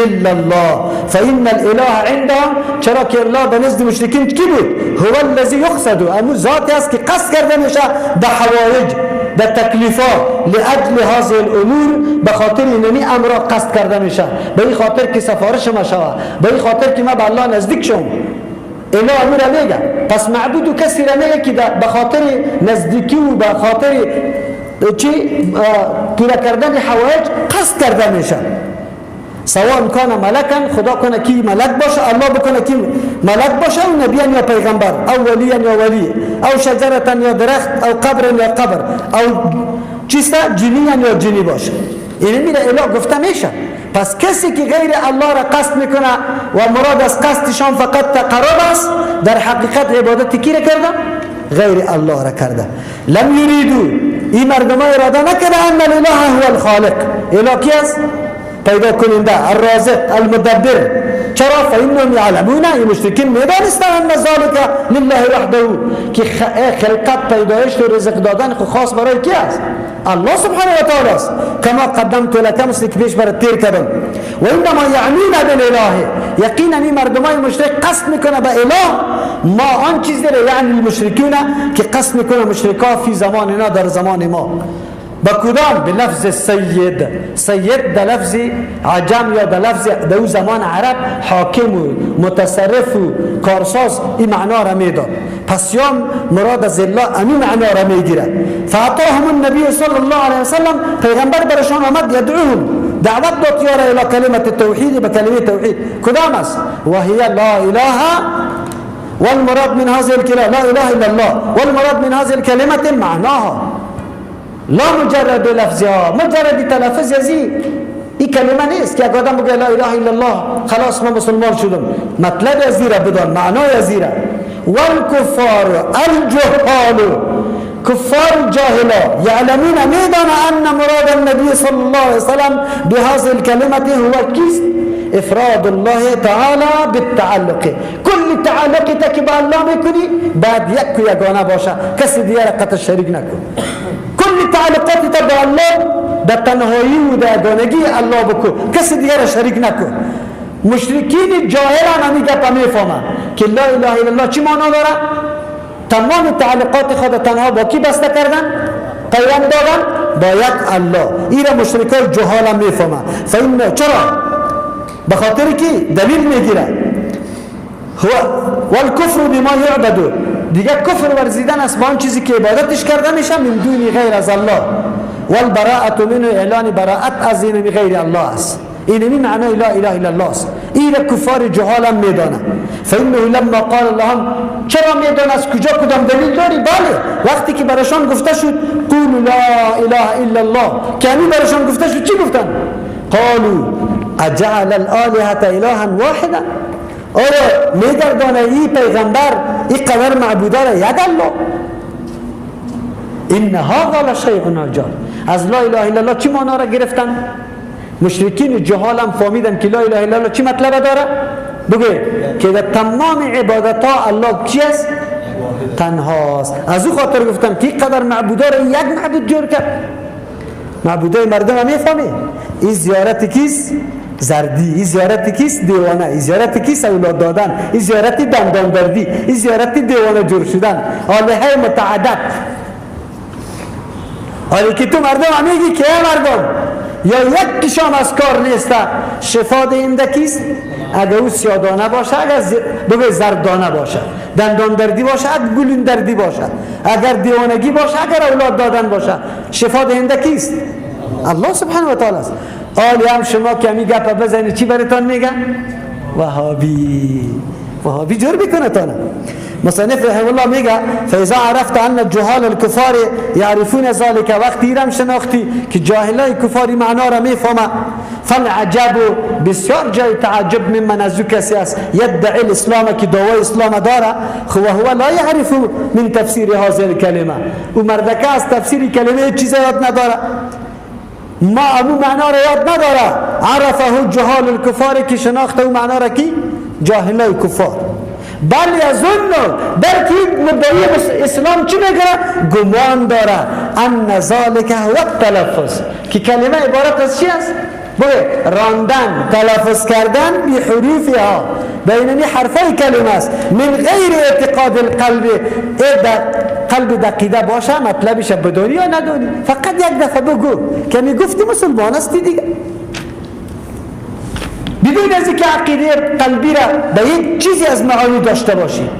الا الله. فان الاله عندهم، چرا که الله به نزد مشرکین کی بود؟ هو الذی یقصد، امو ذاتی است که قصد کرده میشه به حوائج، به تکلیفا، لاجل هذه الامور، به خاطر اینمی امر را قصد کرده میشه، به این خاطر که سفارش ما شوه، به این خاطر که ما به الله نزدیک شوم. اله امو را میگه. پس معبود و کسی را میگه که به خاطر نزدیکی و به خاطر چی پورا کردن حوائج قصد کرده میشه. سواء کان ملکا، خدا کنه کی ملک باشه، الله بکنه کی ملک باشه، او نبیان یا پیغمبر، او ولیان یا ولی، او شجرتن یا درخت، او قبر یا قبر، او چیستا جنیان یا جنی باشه. این میره اله گفته میشه. پس کسی که غیر الله را قصد میکنه و مراد از قصدشان فقط تقرب است، در حقیقت عبادت کی را کرده؟ غیر الله را کرده. لم یریدو، این مردم اراده نکرده ان الاله هو الخالق. اله کی است؟ پیدا کننده، الرازق، المدبر. چرا؟ فإنهم یعلمون، این مشرکین میدانستند ان ذلک لله وحده، که خلقت، پیدایش و رزق دادن خو خاص برای کی است؟ الله سبحانه و تعالی است. کما قدمت لك، مثل که پیش برات تیر کردم. و انما یعنون بالاله، یقینا این مردمای مشرک قصد میکنه به اله ما آن چیزی را، یعنی المشرکون، که قصد میکنه مشرکا فی زماننا، در زمان ما. با کدام؟ به لفظ سید. سید در لفظ عجم یا در لفظ در او زمان عرب حاکم و متصرف و کارساز، این معنا را میداد. پس یا مراد از الله امی معنا را میگیره. فاعطاهم النبی صلی الله علیه وسلم، پیغمبر برشان آمد، یدعوهم، دعوت داد یارا الی کلمه التوحید، به کلمه توحید. کدام است؟ و هی لا اله، والمراد من هذه الكلمه لا اله الا الله، والمراد من هذه الكلمه معناها لا مجرد لفظها، مجرد تلفظ ازی این کلمه نیست که اگه آدم بگه لا اله الا الله خلاص من مسلمان شدم. مطلب از را بدان، معنای از را. والکفار الجهال، کفار جاهلا، یعلمون، میدان ان مراد النبی صلی الله علیه وسلم بهذه الكلمه هو کیست؟ افراد الله تعالی بالتعلق. کل تعلق که با الله میکنی بعد یک و یگانه باشه، کسی دیگر قطع شریک نکن. کل تعلقات تا با الله در تنهایی و در یگانگی الله بکن، کسی دیگر شریک نکن. مشرکین جاهل هم همی گپ میفهمن که لا اله الا الله چی معنا داره؟ تمام تعلقات خود تنها با کی بسته کردن؟ پیوند دادن با یک الله. این را مشرکای جهال هم میفهمن. فإن، چرا؟ به خاطر که دلیل میگیره. هو والکفر بما یعبد، دیگه کفر ورزیدن است با آن چیزی که عبادتش کرده میشه، من دون غیر از الله. والبراءة منه، اعلان براءت از این غیر الله است. اینمی معنای لا اله الا الله است. این کفار جهال هم میدانه. فانه لما قال لهم، چرا میدانه؟ از کجا کدام دلیل داری؟ بله، وقتی که براشان گفته شد قولوا لا اله الا الله، که همین براشان گفته شد چی گفتن؟ قالوا اجعل الالهه الها واحدا، آیا میگردانه ای پیغمبر ای قدر معبوده را یک الله؟ ان هذا لشیء عجاب. از لا اله الا الله چی معنا را گرفتن؟ مشرکین جهال هم فهمیدن که لا اله الا الله چی مطلب داره؟ بگو که در تمام عبادت ها الله کی است؟ تنهاست. از او خاطر گفتم که قدر معبودا را یک معبود جور کرد. معبودای مردم هم میفهمی این زیارت کیست؟ زردی. این زیارت کیست؟ دیوانه. این زیارت کیست؟ اولاد دادن. این زیارت دندان دردی. این زیارت دیوانه جور شدن. آلهه متعدد. حالی که تو مردم هم میگی که مردم یا یک کشام از کار نیست، شفا دهنده کیست؟ اگر او سیادانه باشه، اگر بگه زردانه باشه، دندان دردی باشه، اگر گلون دردی باشه، اگر دیوانگی باشه، اگر اولاد دادن باشه، شفا دهنده کیست؟ الله سبحانه و تعالی است. آلی هم شما که می گپ بزنی چی براتون میگن؟ وهابی. وهابی جور میکنه تانه. مصنف رحمه الله میگه فاذا عرفت ان جهال الكفار يعرفون ذلك، وقتی ایرم شناختی که جاهلای کفاری معنا را میفهمه، فالعجب بسیار جای تعجب ممن از او کسی است یدعی الاسلام که دعوای اسلام داره، خو هو لا یعرف من تفسیر هذه الکلمه، او مردکه از تفسیر کلمه چیز یاد نداره، ما امو معنا را یاد نداره. عرفه جهال الكفار که شناخته او معنا را کی؟ جاهلای کفار. بل یظن، بلکه مدعی اسلام چی میگه؟ گمان داره ان ذلک هو التلفظ، که کلمه عبارت از چی است؟ بگه راندن، تلفظ کردن به حروفها، بیننی حرفای کلمه است، من غیر اعتقاد القلب. قلب دقیقه باشه مطلبش بدونی یا ندونی، فقط یک دفعه بگو که میگفتی مسلمان هستی دیگه، بدون از اینکه عقیده قلبی را به یک چیزی از معانی داشته باشی.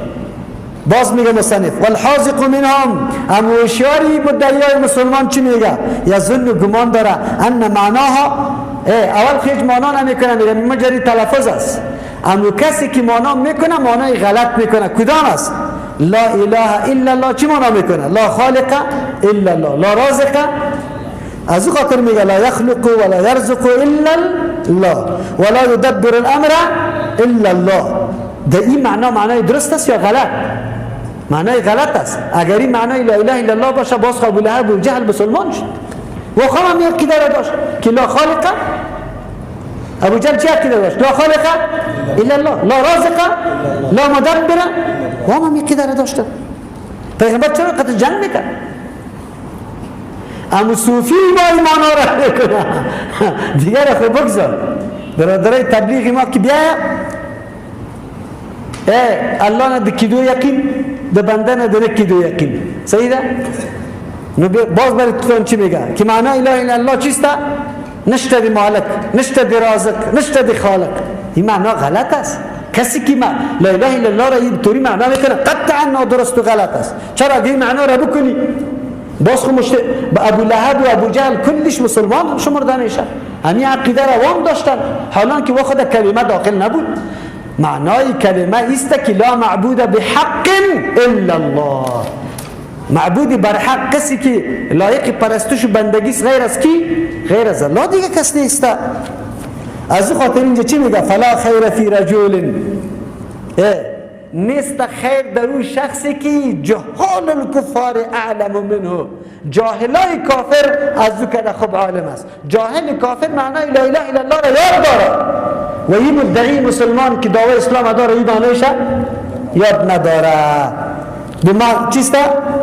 باز میگه مصنف والحاذق منهم، اما هوشیاری مدعیای مسلمان چی میگه؟ یظن گمان داره ان معناها، اول هیچ معنا نمیکنه، میگه مجرد تلفظ است. اما کسی که معنا میکنه معنای غلط میکنه. کدام است؟ لا اله الا الله چی معنا میکنه؟ لا خالق الا الله، لا رازق. از او خاطر میگه لا یخلق ولا یرزق الا الله ولا یدبر الامر الا الله. ده این معنا معنای درست است یا غلط؟ معنای غلط است. اگر این معنای لا اله الا الله باشه باز ابو لهب و جهل مسلمان شد. واقعا هم یک عقیده داشت که لا خالق. ابو جهل چه عقیده داشت؟ لا خالق الا الله، لا رازق، لا مدبر. و هم یک عقیده داشت. پیغمبر چرا قتل جنگ میکرد؟ اما صوفی با این معنا را میکنه. دیگر خب بگذار برادرای تبلیغ ما که بیایا الله نه دکیدو یقین، ده بنده نه دکیدو یقین. صحیح ده؟ نو باز براتون چی میگه؟ که معنا اله الا الله چیست؟ نشته دی مالک، نشته دی رازق، نشته دی خالق. این معنا غلط است. کسی که ما لا اله الا الله را اینطوری معنا میکنه قطعا نادرست و غلط است. چرا اگه این معنا را بکنی باز خو با ابو لهب و ابو جهل کلش مسلمان شمرده میشه. همین عقیده را وام داشتن، حالا که خود کلمه داخل نبود. معنای کلمه ایست که لا معبود بحق الا الله، معبود بر حق کسی که لایق پرستش و بندگی است غیر از کی؟ غیر از الله دیگه کس نیست. از خاطر اینجا چی میگه؟ فلا خیر فی رجل، نیست خیر در او شخصی که جهال الکفار اعلم منه، جاهلای کافر از او که خوب عالم است. جاهل کافر معنای لا اله الا الله را یاد داره و این مدعی مسلمان که دعوی اسلام داره این معنیش یاد نداره. بما چیست؟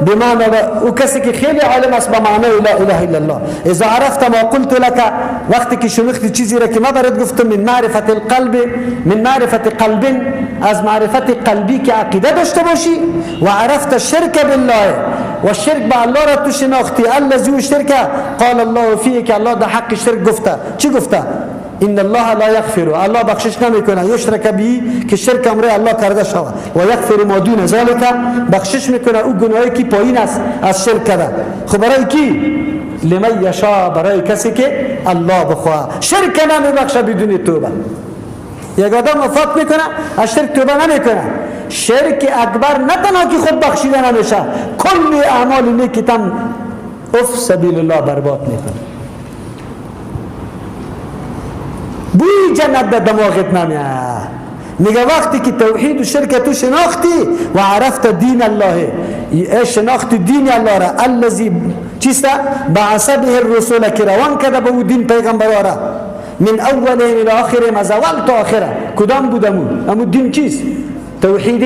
بمعنى او کسی که خیلی عالم است به معنای لا اله الا الله. اذا عرفت ما قلت لك، وقتی که شناختی چیزی را که ما برات گفتم، من معرفت القلب، من معرفت قلب، از معرفت قلبی که عقیده داشته باشی، و عرفت الشرک بالله، و شرک به الله را تو شناختی، الذی شرک قال الله فیه، که الله در حق شرک گفته. چی گفته؟ ان الله لا یغفر، الله بخشش نمیکنه، یشرک به، که شرک امر الله کرده شود، و یغفر ما دون ذلک، بخشش میکنه او گناهی که پایین است از شرک کرده. خب برای کی؟ لمن یشاء، برای کسی که الله بخواه. شرک نمیبخشه بدون توبه. یک آدم وفات میکنه از شرک توبه نمیکنه. شرک اکبر نه تنها که خود بخشیده نمیشه، کل اعمال نیکتم اف سبیل الله برباد میکنه. بوی جنت در دماغت نمیاد. میگه وقتی که توحید و شرک تو شناختی و عرفت دین الله، شناخت دین الله را، الذی چیست؟ بعث به الرسول، که روان کرده به او دین پیغمبرا را، من اولهم الی آخرهم، از اول تا آخره. کدام بود امو؟ امو دین چیست؟ توحید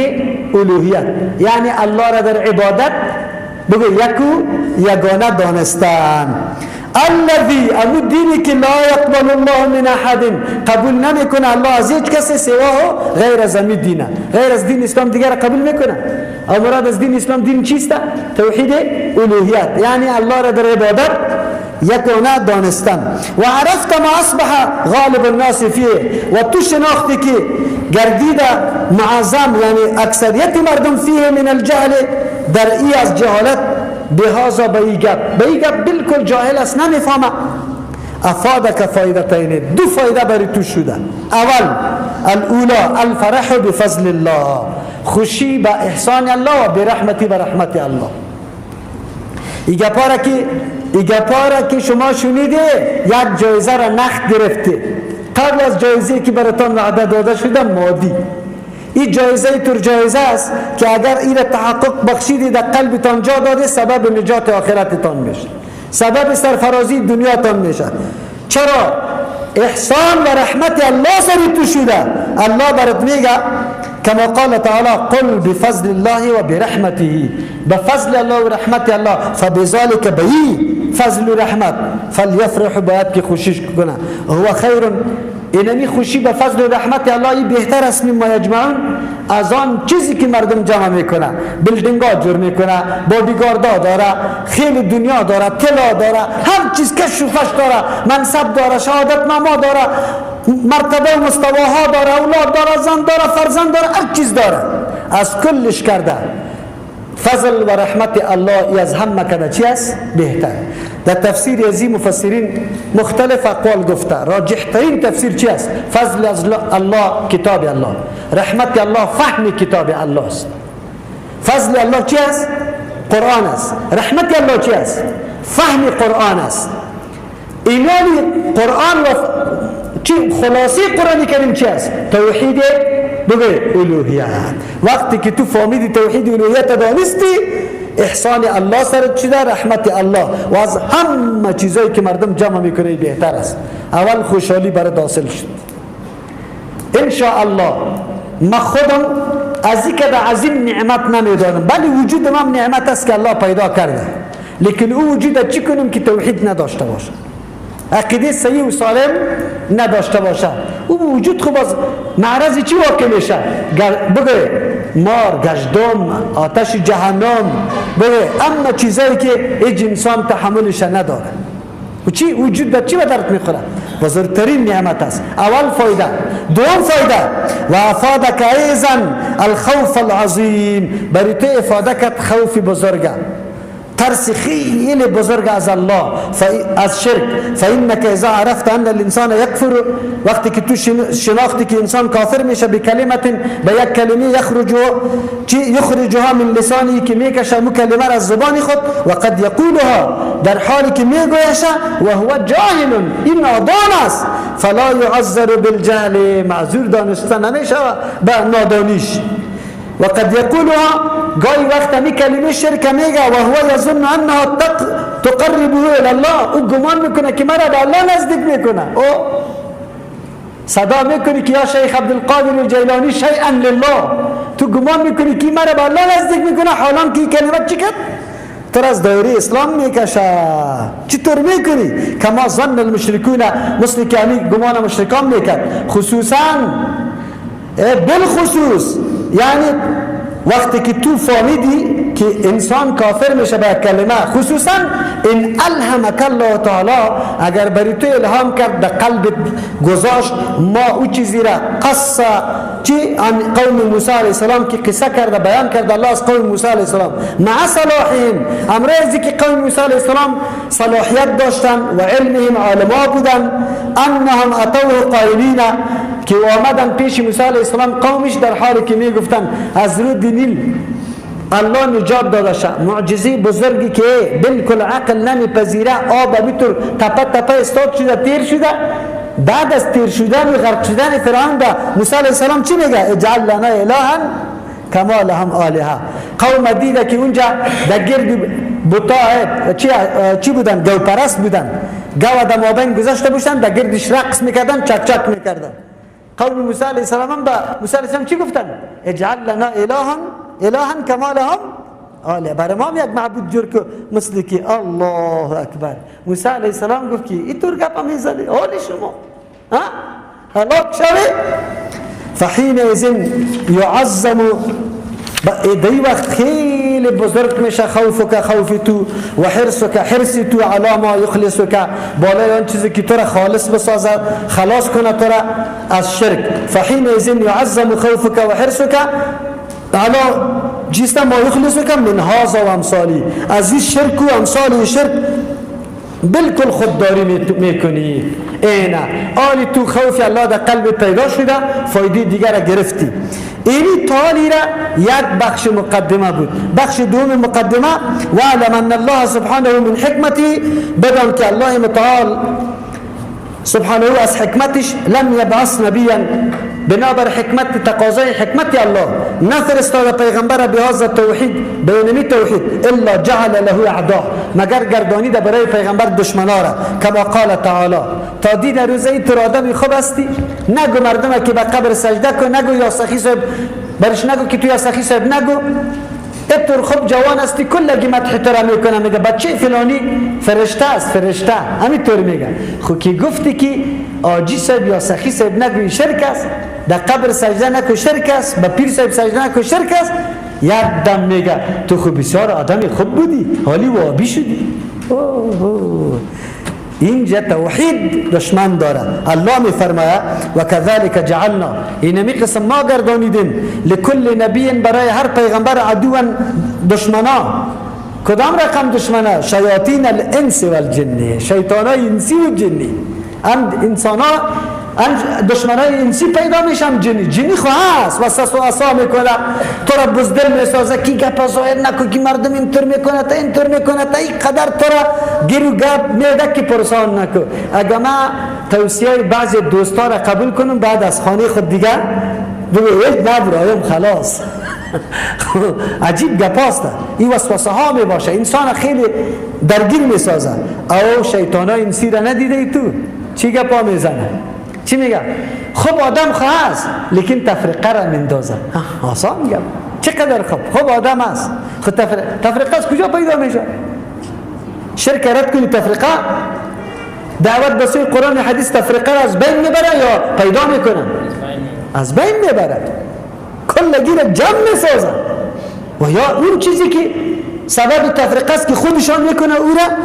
الوهیت، یعنی الله را در عبادت بگو یکو یگانه دانستن. الذی، امو دینی که لا یقبل الله من احد، قبول نمیکنه الله از هیچ کسی سواه غیر از امی دینه، غیر از دین اسلام دیگر قبول میکنه. او مراد از دین اسلام دین چیست؟ توحید الوهیت، یعنی الله را در عبادت یگانه دانستن. و عرفت ما اصبح غالب الناس فیه، و تو شناختی که گردید معظم، یعنی اکثریت مردم، فیه من الجهل، در ای از جهالت، بهذا به ای گپ، به ای گپ بالکل جاهل است، نمیفهمه. افادک فایدتین، دو فایده برای تو شده. اول الاولا الفرح بفضل الله، خوشی به احسان الله و برحمتی به رحمت الله. ای گپا را که شما شنیده یک جایزه را نقد گرفته، قبل از جایزه که براتان وعده داده شده مادی. این جایزه تر جایزه است که اگر این را تحقق بخشیدی در قلبتان جا داده، سبب نجات آخرتتان میشه، سبب سرفرازی دنیاتان میشه. چرا؟ احسان و رحمت الله سر تو شده. الله برات میگه کما قال تعالی قل بفضل الله و برحمته، بفضل الله و رحمت الله، فبذلك بی فضل و رحمت فلیفرح، باید که خوشیش کنه، هو خیر. اینمی خوشی به فضل و رحمت الله بهتر است مما یجمعون، از آن چیزی که مردم جمع میکنه، building ها جور میکنه، بادیگاردا داره، خیلی دنیا داره، طلا داره، هر چیز کش و فش داره، منصب داره، شهادت نامه داره، مرتبه و مستواها داره، اولاد داره، زن داره، فرزند داره، هر چیز داره، از کلش کرده. فضل و رحمت الله از همه کده چی است؟ بهتر. در تفسیر ازی مفسرین مختلف اقوال گفته، راجح ترین تفسیر چی است؟ فضل از الله کتاب الله، رحمت الله فهم کتاب الله است. فضل الله چی است؟ قرآن است. رحمت الله چی است؟ فهم قرآن است. ایمان قرآن و چی خلاصه قرآن کریم چی است؟ توحید بگه الوهیت. وقتی که تو فهمیدی توحید الوهیت دانستی، احسان الله سرت شده، رحمت الله، و از همه چیزایی که مردم جمع میکنه بهتر است. اول خوشحالی برات حاصل شد. ان شاء الله ما خودم از این که عظیم نعمت نمیدانم، بله وجود من نعمت است که الله پیدا کرده، لیکن او وجود چی کنیم که توحید نداشته باشه، عقیده صحیح و سالم نداشته باشه، او وجود خوب از معرض چی واقع میشه؟ بگه مار، گژدم، آتش جهنم، بگه اما چیزایی که هیچ انسان تحملش نداره. و چی وجود به چی به درد میخوره؟ بزرگترین نعمت است. اول فایده. دوم فایده و افادک ایضا الخوف العظیم، برای تو افاده کرد خوف بزرگه، ترس خیلی بزرگ از الله، از شرک. فإنك اذا عرفت ان الانسان یکفر، وقتی که تو شناختی که انسان کافر میشه، بکلمت، به یک کلمه، یخرج چی؟ یخرجها من لسانی، که میکشه مو کلمه را از زبان خود، و قد یقولها، در حالی که میگویشه، و هو جاهل، این نادان است، فلا یعذر بالجهل، معذور دانسته نمیشه به نادانیش. و قد یقولها، گاهی وقت می کلمه شرک میگه، و هو یظن انها تقربه الى الله، او گمان میکنه که مرا به الله نزدیک میکنه. او صدا میکنی که یا شیخ عبدالقادر الجیلانی شیئا لله، تو گمان میکنی که مرا به الله نزدیک میکنه، حالان که کلمه چی کرد؟ تو از دایره اسلام میکشه. چطور میکنی؟ کما ظن المشرکون، مثل که گمان مشرکان میکرد، خصوصا بالخصوص، یعنی وقتی که تو فهمیدی که انسان کافر میشه به کلمه، خصوصا ان الهمک الله تعالی، اگر بری تو الهام کرد، در قلب گذاشت، ما او چیزی را قصه چی عن قوم موسی علیه السلام که قصه کرده، بیان کرده الله از قوم موسی علیه السلام، مع صلاحهم، امر از که قوم موسی علیه السلام صلاحیت داشتن و علمهم، عالما بودن، انهم اتوه قائلین، که آمدن پیش موسی علیه السلام قومش در حالی که میگفتن از رود نیل الله نجات داده شه، معجزه بزرگی که بالکل عقل نمیپذیره، آب میتور تپه تپه استاد شده، تیر شده. بعد از تیر شدن و غرق شدن فرعون به موسی علیه السلام چی میگه؟ اجعل لنا الها کما لهم آلهه. قوم دیده که اونجا در گرد بتا چی بودن؟ گوپرست بودن، گو در مابین گذاشته بودن، در گردش رقص میکردن، چک چک میکردن. قوم موسی علیه السلام هم به موسی علیه السلام چی گفتن؟ اجعل لنا الها کما لهم آله، برای ما هم یک معبود جور که مثل که. الله اکبر. موسی علیه السلام گفت که اینطور گپ میزنی حال شما ها هلاک شوی. فحینئذ یعظم، دی وقت خیلی بزرگ میشه خوفک خوف تو و حرصک حرص تو علی ما یخلصک، بالای آن چیزی که تو را خالص بسازد، خلاص کنه تو را از شرک. فحینئذ یعظم خوفک و حرصک علی جیست ما یخلصک من هذا و امثالی، از این شرک و امثال شرک بالکل خودداری میکنی. اینه آلی تو خوف الله در قلب پیدا شده، فایده دیگر را گرفتی. اینی تالی را یک بخش مقدمه بود. بخش دوم مقدمه وعلم ان الله سبحانه من حکمتی، بدان که الله متعال سبحانه از حکمتش لم یبعث نبیا، بنابر حکمت تقاضای حکمت الله نفرستاد پیغمبر به هذا توحید، به اینمی توحید، الا جعل له اعداء، مگر گردانید برای پیغمبر دشمنا را، کما قال تعالی. تا دید روزه تو آدمی خوب هستی، نگو مردم که به قبر سجده کن، نگو یا سخی صاحب برش، نگو که تو یا سخی صاحب، نگو اتر خوب جوان هستی، کلگی مدح تو را میکنه، میگه بچه فلانی فرشته است، فرشته، همینطور میگه. خو که گفتی که آجی صاحب یا سخی صاحب نگوی شرک است، در قبر سجده نکو شرک است، به پیر صاحب سجده نکو شرک است، یک دم میگه تو خو بسیار آدم خوب بودی، حالی وابی شدی. اوه اینجا توحید دشمن داره. الله میفرماید و کذالک جعلنا، اینمی قسم ما گردانیدیم لکل نبی، برای هر پیغمبر عدوا دشمنا. کدام رقم دشمنا؟ شیاطین الانس والجن، شیطانای انسی و جنی. هم انسان ها هم دشمنای انسی پیدا میشه، هم جنی. جنی خو هست وسوسه و عصا میکنه، تو را بزدل میسازه کی گپ ظاهر نکو کی مردم اینطور میکنه تا اینطور میکنه تا این قدر تو را گیر و گپ میده که پرسان نکو. اگه ما توصیه بعضی دوستا را قبول کنم، بعد از خانه خود دیگه بگو هیچ نبرایم خلاص. عجیب گپ است. این وسوسه ها میباشه، انسان خیلی درگیر میسازه. او شیطانای انسی را ندیده ای تو چی گپا میزنه، چی میگه؟ خب آدم خواه است لیکن تفریقه را میندازه. آسان میگم چقدر خوب، خوب آدم است. خب تفریقه از کجا پیدا میشه؟ شرک رد کنی تفریقه، دعوت به سوی قرآن و حدیث تفریقه را از بین میبره یا پیدا میکنه؟ از بین میبره، کلگی را جمع میسازه. و یا اون چیزی که سبب تفریقه است که خودشان میکنه او را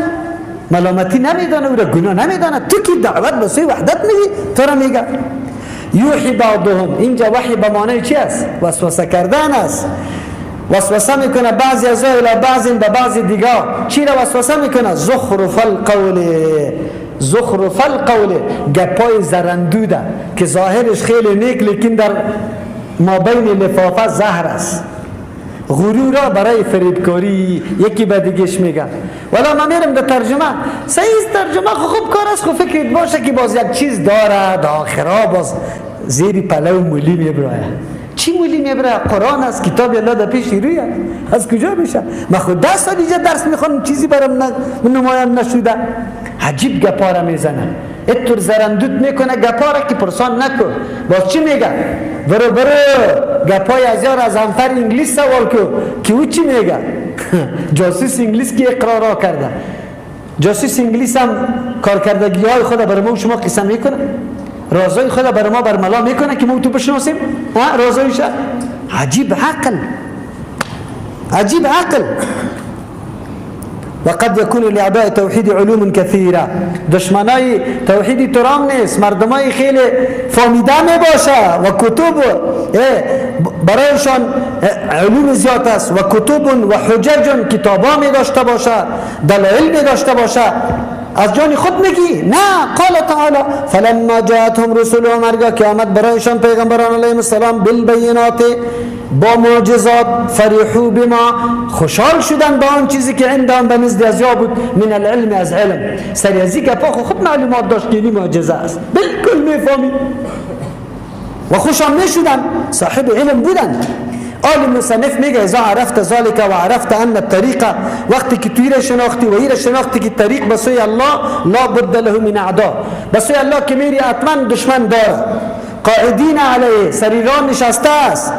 ملامتی نمیدانه، او را گناه نمیدانه. تو که دعوت به سوی وحدت میگی تو را میگه یوحی بعضهم. اینجا وحی به معنی چی است؟ وسوسه کردن است. وسوسه میکنه بعضی از الی بعض به بعض دیگه. چی را وسوسه میکنه؟ زخرف القول. زخرف القول گپای زرندوده که ظاهرش خیلی نیک لیکن در ما بین لفافه زهر است. غرور را برای فریبکاری یکی به دیگهش میگه. ولی ما میرم در ترجمه، صحیح ترجمه خوب کار است، خب فکرت باشه که باز یک چیز داره آخرا باز زیر پلو مولی میبرایه. چی مولی میبرایه؟ قرآن است، کتاب الله در پیش روی از کجا میشه؟ من خود 10 سال اینجا درس میخوانم چیزی برام نمایان نشده. عجیب گپا را میزنه، اتور زرندود میکنه گپا را که پرسان نکن. باز چی میگه؟ برو برو گپای از یار از همفر انگلیس سوال کو که او چی میگه؟ جاسوس انگلیس که اقرارا کرده، جاسوس انگلیس هم کارکردگی های خود برای ما و شما قسم میکنه، رازهای خود برای ما برملا میکنه که ما تو بشناسیم رازهایش. عجیب عقل، عجیب عقل. وقد يكون لأعداء توحید علوم كثيرة. دشمنای توحید ترام نیست، مردمای خیلی فهمیده می باشه و کتب برایشان علوم زیاد است و کتب و حجج، کتابا می داشته باشه، دلایل می داشته باشه. از جان خود میگی؟ نه. قال تعالی فلما جاءتهم رسولهم، هرگاه که آمد برایشان پیغمبران علیهم السلام بالبینات، با معجزات، فرحوا بما، خوشحال شدن با آن چیزی که عندهم، به نزد از یا بود، من العلم، از علم. سری از این گپا خود معلومات داشت که این معجزه است، بالکل میفهمی و خوشم میشدن، صاحب علم بودن. آل مصنف میگه اذا عرفت ذلك و عرفت ان الطریق، وقتی که توی را شناختی و ایره شناختی که طریق به سوی الله لا بد له من اعدا، به سوی الله که میری حتما دشمن داره، قاعدین علیه، سری راه نشسته است،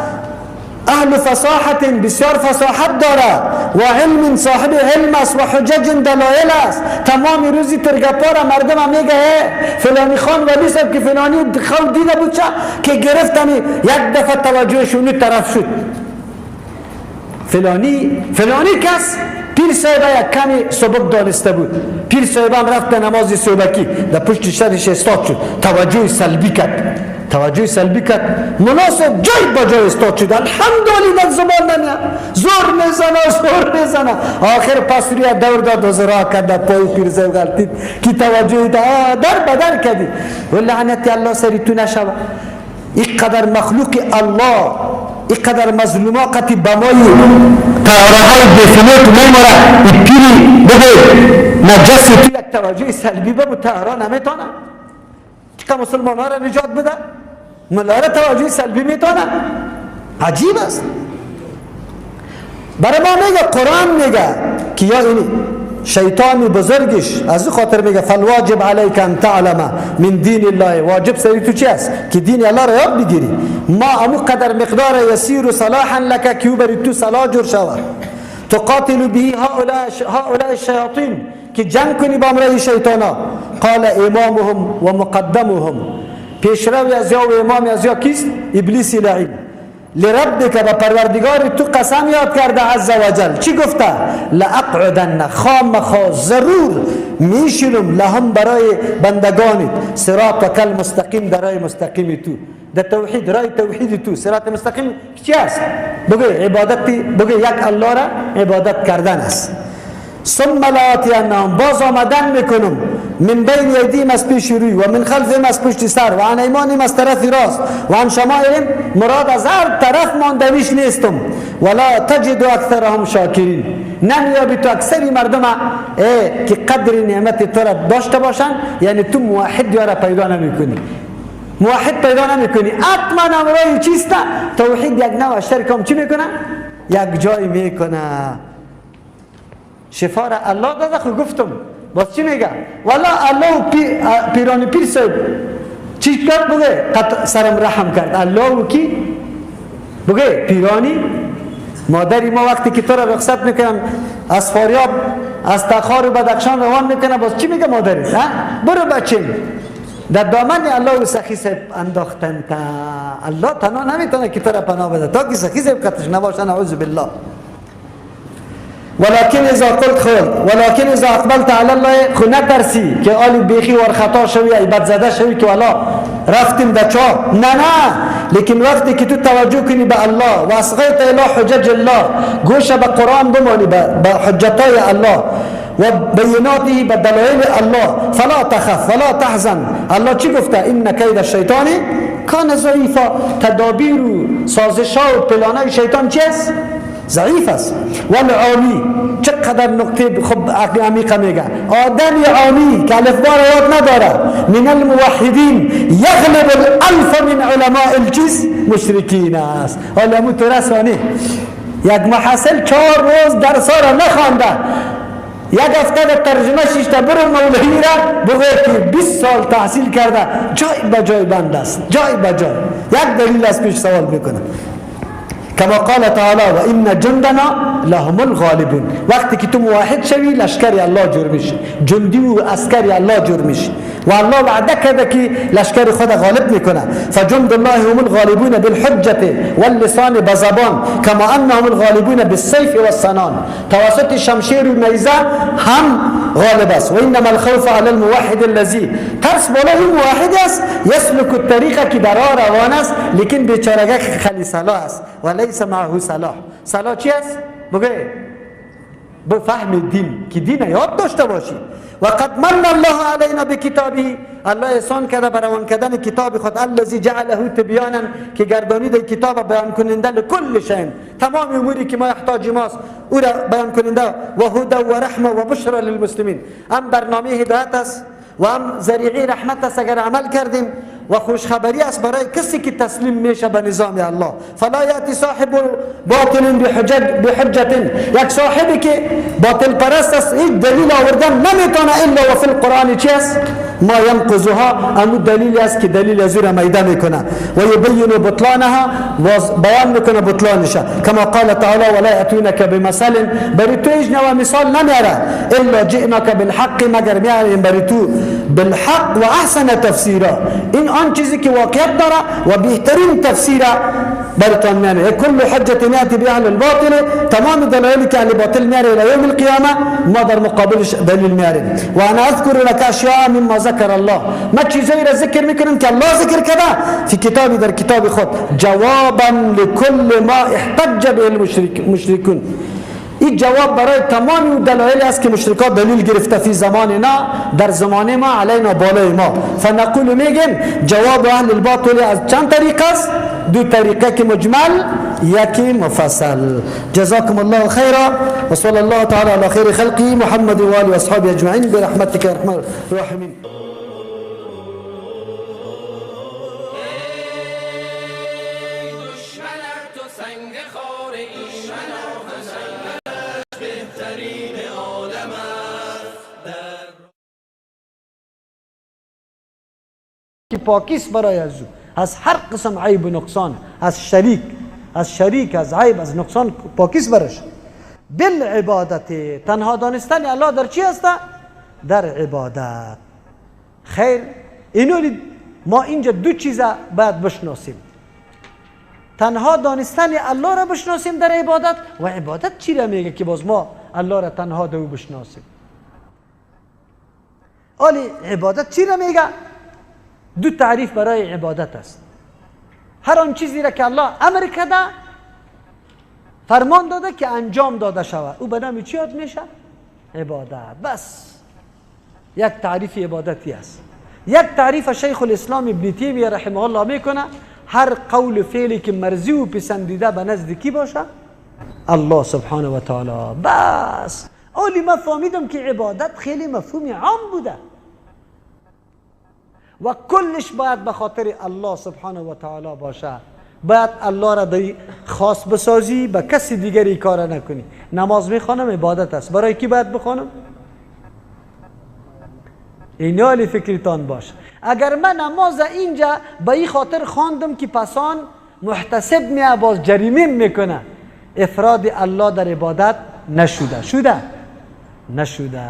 اهل فصاحت، بسیار فصاحت داره، و علم، صاحب علم است، و حجج، دلایل است. تمام روزی ترگپا را مردم هم میگه فلانی خان ولی صاحب که فلانی خو دیده بود چه که گرفتنی، یک دفعه توجهشونی طرف شد، فلانی فلانی کس پیر صاحب یک کمی سبک دانسته بود، پیر صاحب هم رفت نماز صبحکی در پشت سرش استاد شد، توجه سلبی کرد، توجه سلبی کرد، مناسب جای با جای استاد شد. الحمدلله زبان نمیاد، زور میزنه زور میزنه، آخر پس روی دور داد و زرا کرد پای پیر صاحب غلطید که توجه در بدر کردی. و لعنت الله سری تو نشوه، اینقدر مخلوق الله، اینقدر مظلوما قطی بمای تارهای بفنوت میماره، این پیری بگه نجس تو یک توجه سلبی ببو تهران نمیتونه که مسلمان ها را نجات بده، ملاره توجه سلبی میتونه. عجیب است. برای ما میگه قرآن میگه که یا اینی شیطان بزرگش، از خاطر میگه فالواجب علیک ان تعلم من دین الله، واجب سری تو چی است؟ که دین الله را یاد بگیری. ما امو قدر مقدار یسیر صلاحا لک، که بری تو صلاح جور شود، تقاتل به هؤلاء الشیاطین، که جنگ کنی با امرای شیطانا. قال امامهم و مقدمهم، پیشروی از یا و امام از یا کیست؟ ابلیس لعین. لربک، به پروردگار تو قسم یاد کرده عز وجل، چی گفته؟ لاقعدن، خامخا ضرور میشینم، لهم، برای بندگانت، صراطک المستقیم، در مستقیم تو، در توحید، رای توحید تو. صراط مستقیم چی است؟ بگه عبادت، بگه یک الله را عبادت کردن است. ثم لآتینهم، باز آمدن میکنم، من بین ایدیم، از پیش روی، و من خلفهم، از پشت سر، و عن ایمانهم، از طرف راست، و عن شمائلهم، مراد از هر طرف ماندویش نیستم. ولا تجد اکثرهم شاکرین، نمیابی تو اکثری مردم که قدر نعمت تو را داشته باشن، یعنی تو موحد یارا پیدا نمیکنی، موحد پیدا نمیکنی. حتما امرای چیست؟ توحید یک نوع شرک هم چی میکنه؟ یک جای میکنه. شفا را الله داده، خو گفتم باز چی میگه؟ والا الله پیرانی پیر صاحب چی کرد؟ بگه سرم رحم کرد. الله و کی؟ بگه پیرانی مادری ما وقتی که تو را رخصت میکنم از فاریاب، از تخار و بدخشان روان میکنه، باز چی میگه مادری؟ برو بچیم در دامن الله و سخی صاحب انداختن. تا الله تنها نمیتونه که تو را پناه بده تا که سخی صاحب قطش نباشه، نعوذ بالله. ولكن اذا قلت خلد، ولكن اذا اقبلت على الله، خو نترسی که آلی بیخی ور خطا شوی، عیبت زده شوی که والا رفتیم در چا، نه نه، لیکن وقتی که تو توجه کنی به الله و اصغیت الی حجج الله، گوش به قرآن بمانی، به حجتای الله و بیناته، به دلایل الله، فلا تخف ولا تحزن. الله چی گفته؟ ان کید الشیطان کان ضعیفا. تدابیر و سازش ها و پلانای شیطان چی است؟ ضعیف است. والعامی، چقدر نقطه خب عمیقه میگه، آدم عامی که الفبا را یاد نداره، من الموحدین یغلب الالف من علماء الجز مشرکین است. حالا مو تو رسانه یک محصل 4 روز درس را نخوانده، یک هفته در ترجمه شیشته، برو مولوی را بگو که 20 سال تحصیل کرده، جای به جای بند است، جای به جای. یک دلیل از پیش سوال میکنه. کما قال تعالی و ان جندنا لهم الغالبون. وقتی که تو موحد شوی لشکر الله جور میشی، جندی و عسکر الله جور میشی و الله وعده کرده که لشکر خود غالب میکنه. فجند الله هم الغالبون بالحجة واللسان، بزبان، کما انهم الغالبون بالسیف والسنان، توسط شمشیر و نیزه هم غالب است. و انما الخوف علی الموحد الذی، ترس بالای موحد است، یسلک الطریق، که در راه روان است، لیکن بیچارگه خلی صلاح است و لیس معه صلاح. صلاح چی است؟ بگه به فهم دین که دین یاد داشته باشی. و قد من الله علینا بکتابه، الله احسان کرده بر روان کردن کتاب خود، الذی جعله تبیانا، که گردانید کتاب بیان کننده لکل شیء، تمام اموری که ما احتاج ماست او را بیان کننده، و هدی و رحمه و بشری للمسلمین. هم برنامه هدایت است و هم ذریعه رحمت است اگر عمل کردیم، و خوشخبری است برای کسی که تسلیم میشه به نظام الله. فلا یاتی صاحب باطل بحجت، یک صاحبی که باطل پرست است هیچ دلیل آوردن نمیتونه الا و فی القرآن چی است؟ ما ینقضها، امو دلیل است که دلیل از او را میده میکنه، و یبین بطلانها، و بیان میکنه بطلانش، کما قال تعالی ولا یأتونک بمثل، بری تو هیچ نوع مثال نمیاره الا جئناک بالحق، مگر میاریم بری تو بالحق و احسن تفسیرا، این آن چیزی که واقعیت داره و بهترین تفسیر براتون میاره. کل حجت یاتی به اهل الباطل، تمام دلایلی که اهل باطل میاره الی یوم القیامه ما در مقابلش دلیل میاریم. و انا اذکر لك اشیاء مما ذکر الله، ما چیزایی را ذکر میکنم که الله ذکر کرده فی کتابی، در کتاب خود، جوابا لكل ما احتج به المشرکون. این جواب برای تمام اون دلایل است که مشرکان دلیل گرفته فی زماننا، در زمان ما، علینا، بالای ما. فنقول، میگیم جواب اهل الباطل از چند طریقه است؟ دو طریقه که مجمل، یکی مفصل. جزاکم الله خیرا و صلی الله تعالی علی خیر خلقه محمد و آله و اصحابه اجمعین برحمتک یا ارحم الراحمین. که پاکیست برای از او، از هر قسم عیب و نقصان، از شریک، از شریک، از عیب، از نقصان پاکیست برش. بالعبادت، تنها دانستن الله در چی هست؟ در عبادت. خیر، اینو ما اینجا دو چیز باید بشناسیم: تنها دانستن الله را بشناسیم در عبادت، و عبادت چی را میگه که باز ما الله را تنها دو بشناسیم. آلی عبادت چی را میگه؟ دو تعریف برای عبادت است. هر آن چیزی را که الله امر کرده، فرمان داده که انجام داده شود، او به نام چی یاد میشه؟ عبادت. بس یک تعریف عبادتی است. یک تعریف شیخ الاسلام ابن تیمیه رحمه الله میکنه: هر قول و فعلی که مرضی و پسندیده به نزد کی باشه؟ الله سبحانه و تعالی. بس اولی ما فهمیدم که عبادت خیلی مفهوم عام بوده و کلش باید به خاطر الله سبحانه و تعالی باشه. باید الله را دی خاص بسازی، به کسی دیگری کار نکنی. نماز میخوانم عبادت است، برای کی باید بخوانم؟ اینالی فکرتان باشه. اگر من نماز اینجا به این خاطر خواندم که پسان محتسب میه باز جریمه میکنه، افراد الله در عبادت نشوده. شده؟ نشوده.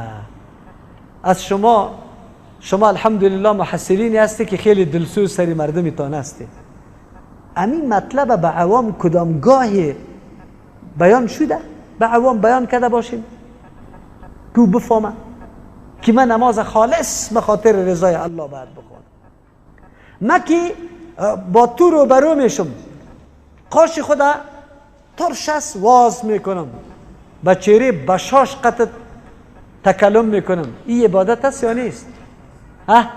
از شما الحمدلله محصلینی هستی که خیلی دلسوز سری مردمتان هستی. امین مطلب به عوام کدام گاهی بیان شده؟ به عوام بیان کرده باشیم که بفهمه که من نماز خالص به خاطر رضای الله باید بخونم. من که با تو رو برو میشم، قاش خدا ترش است واز میکنم، با چهره بشاش قطع تکلم میکنم، این عبادت است یا نیست؟ اه،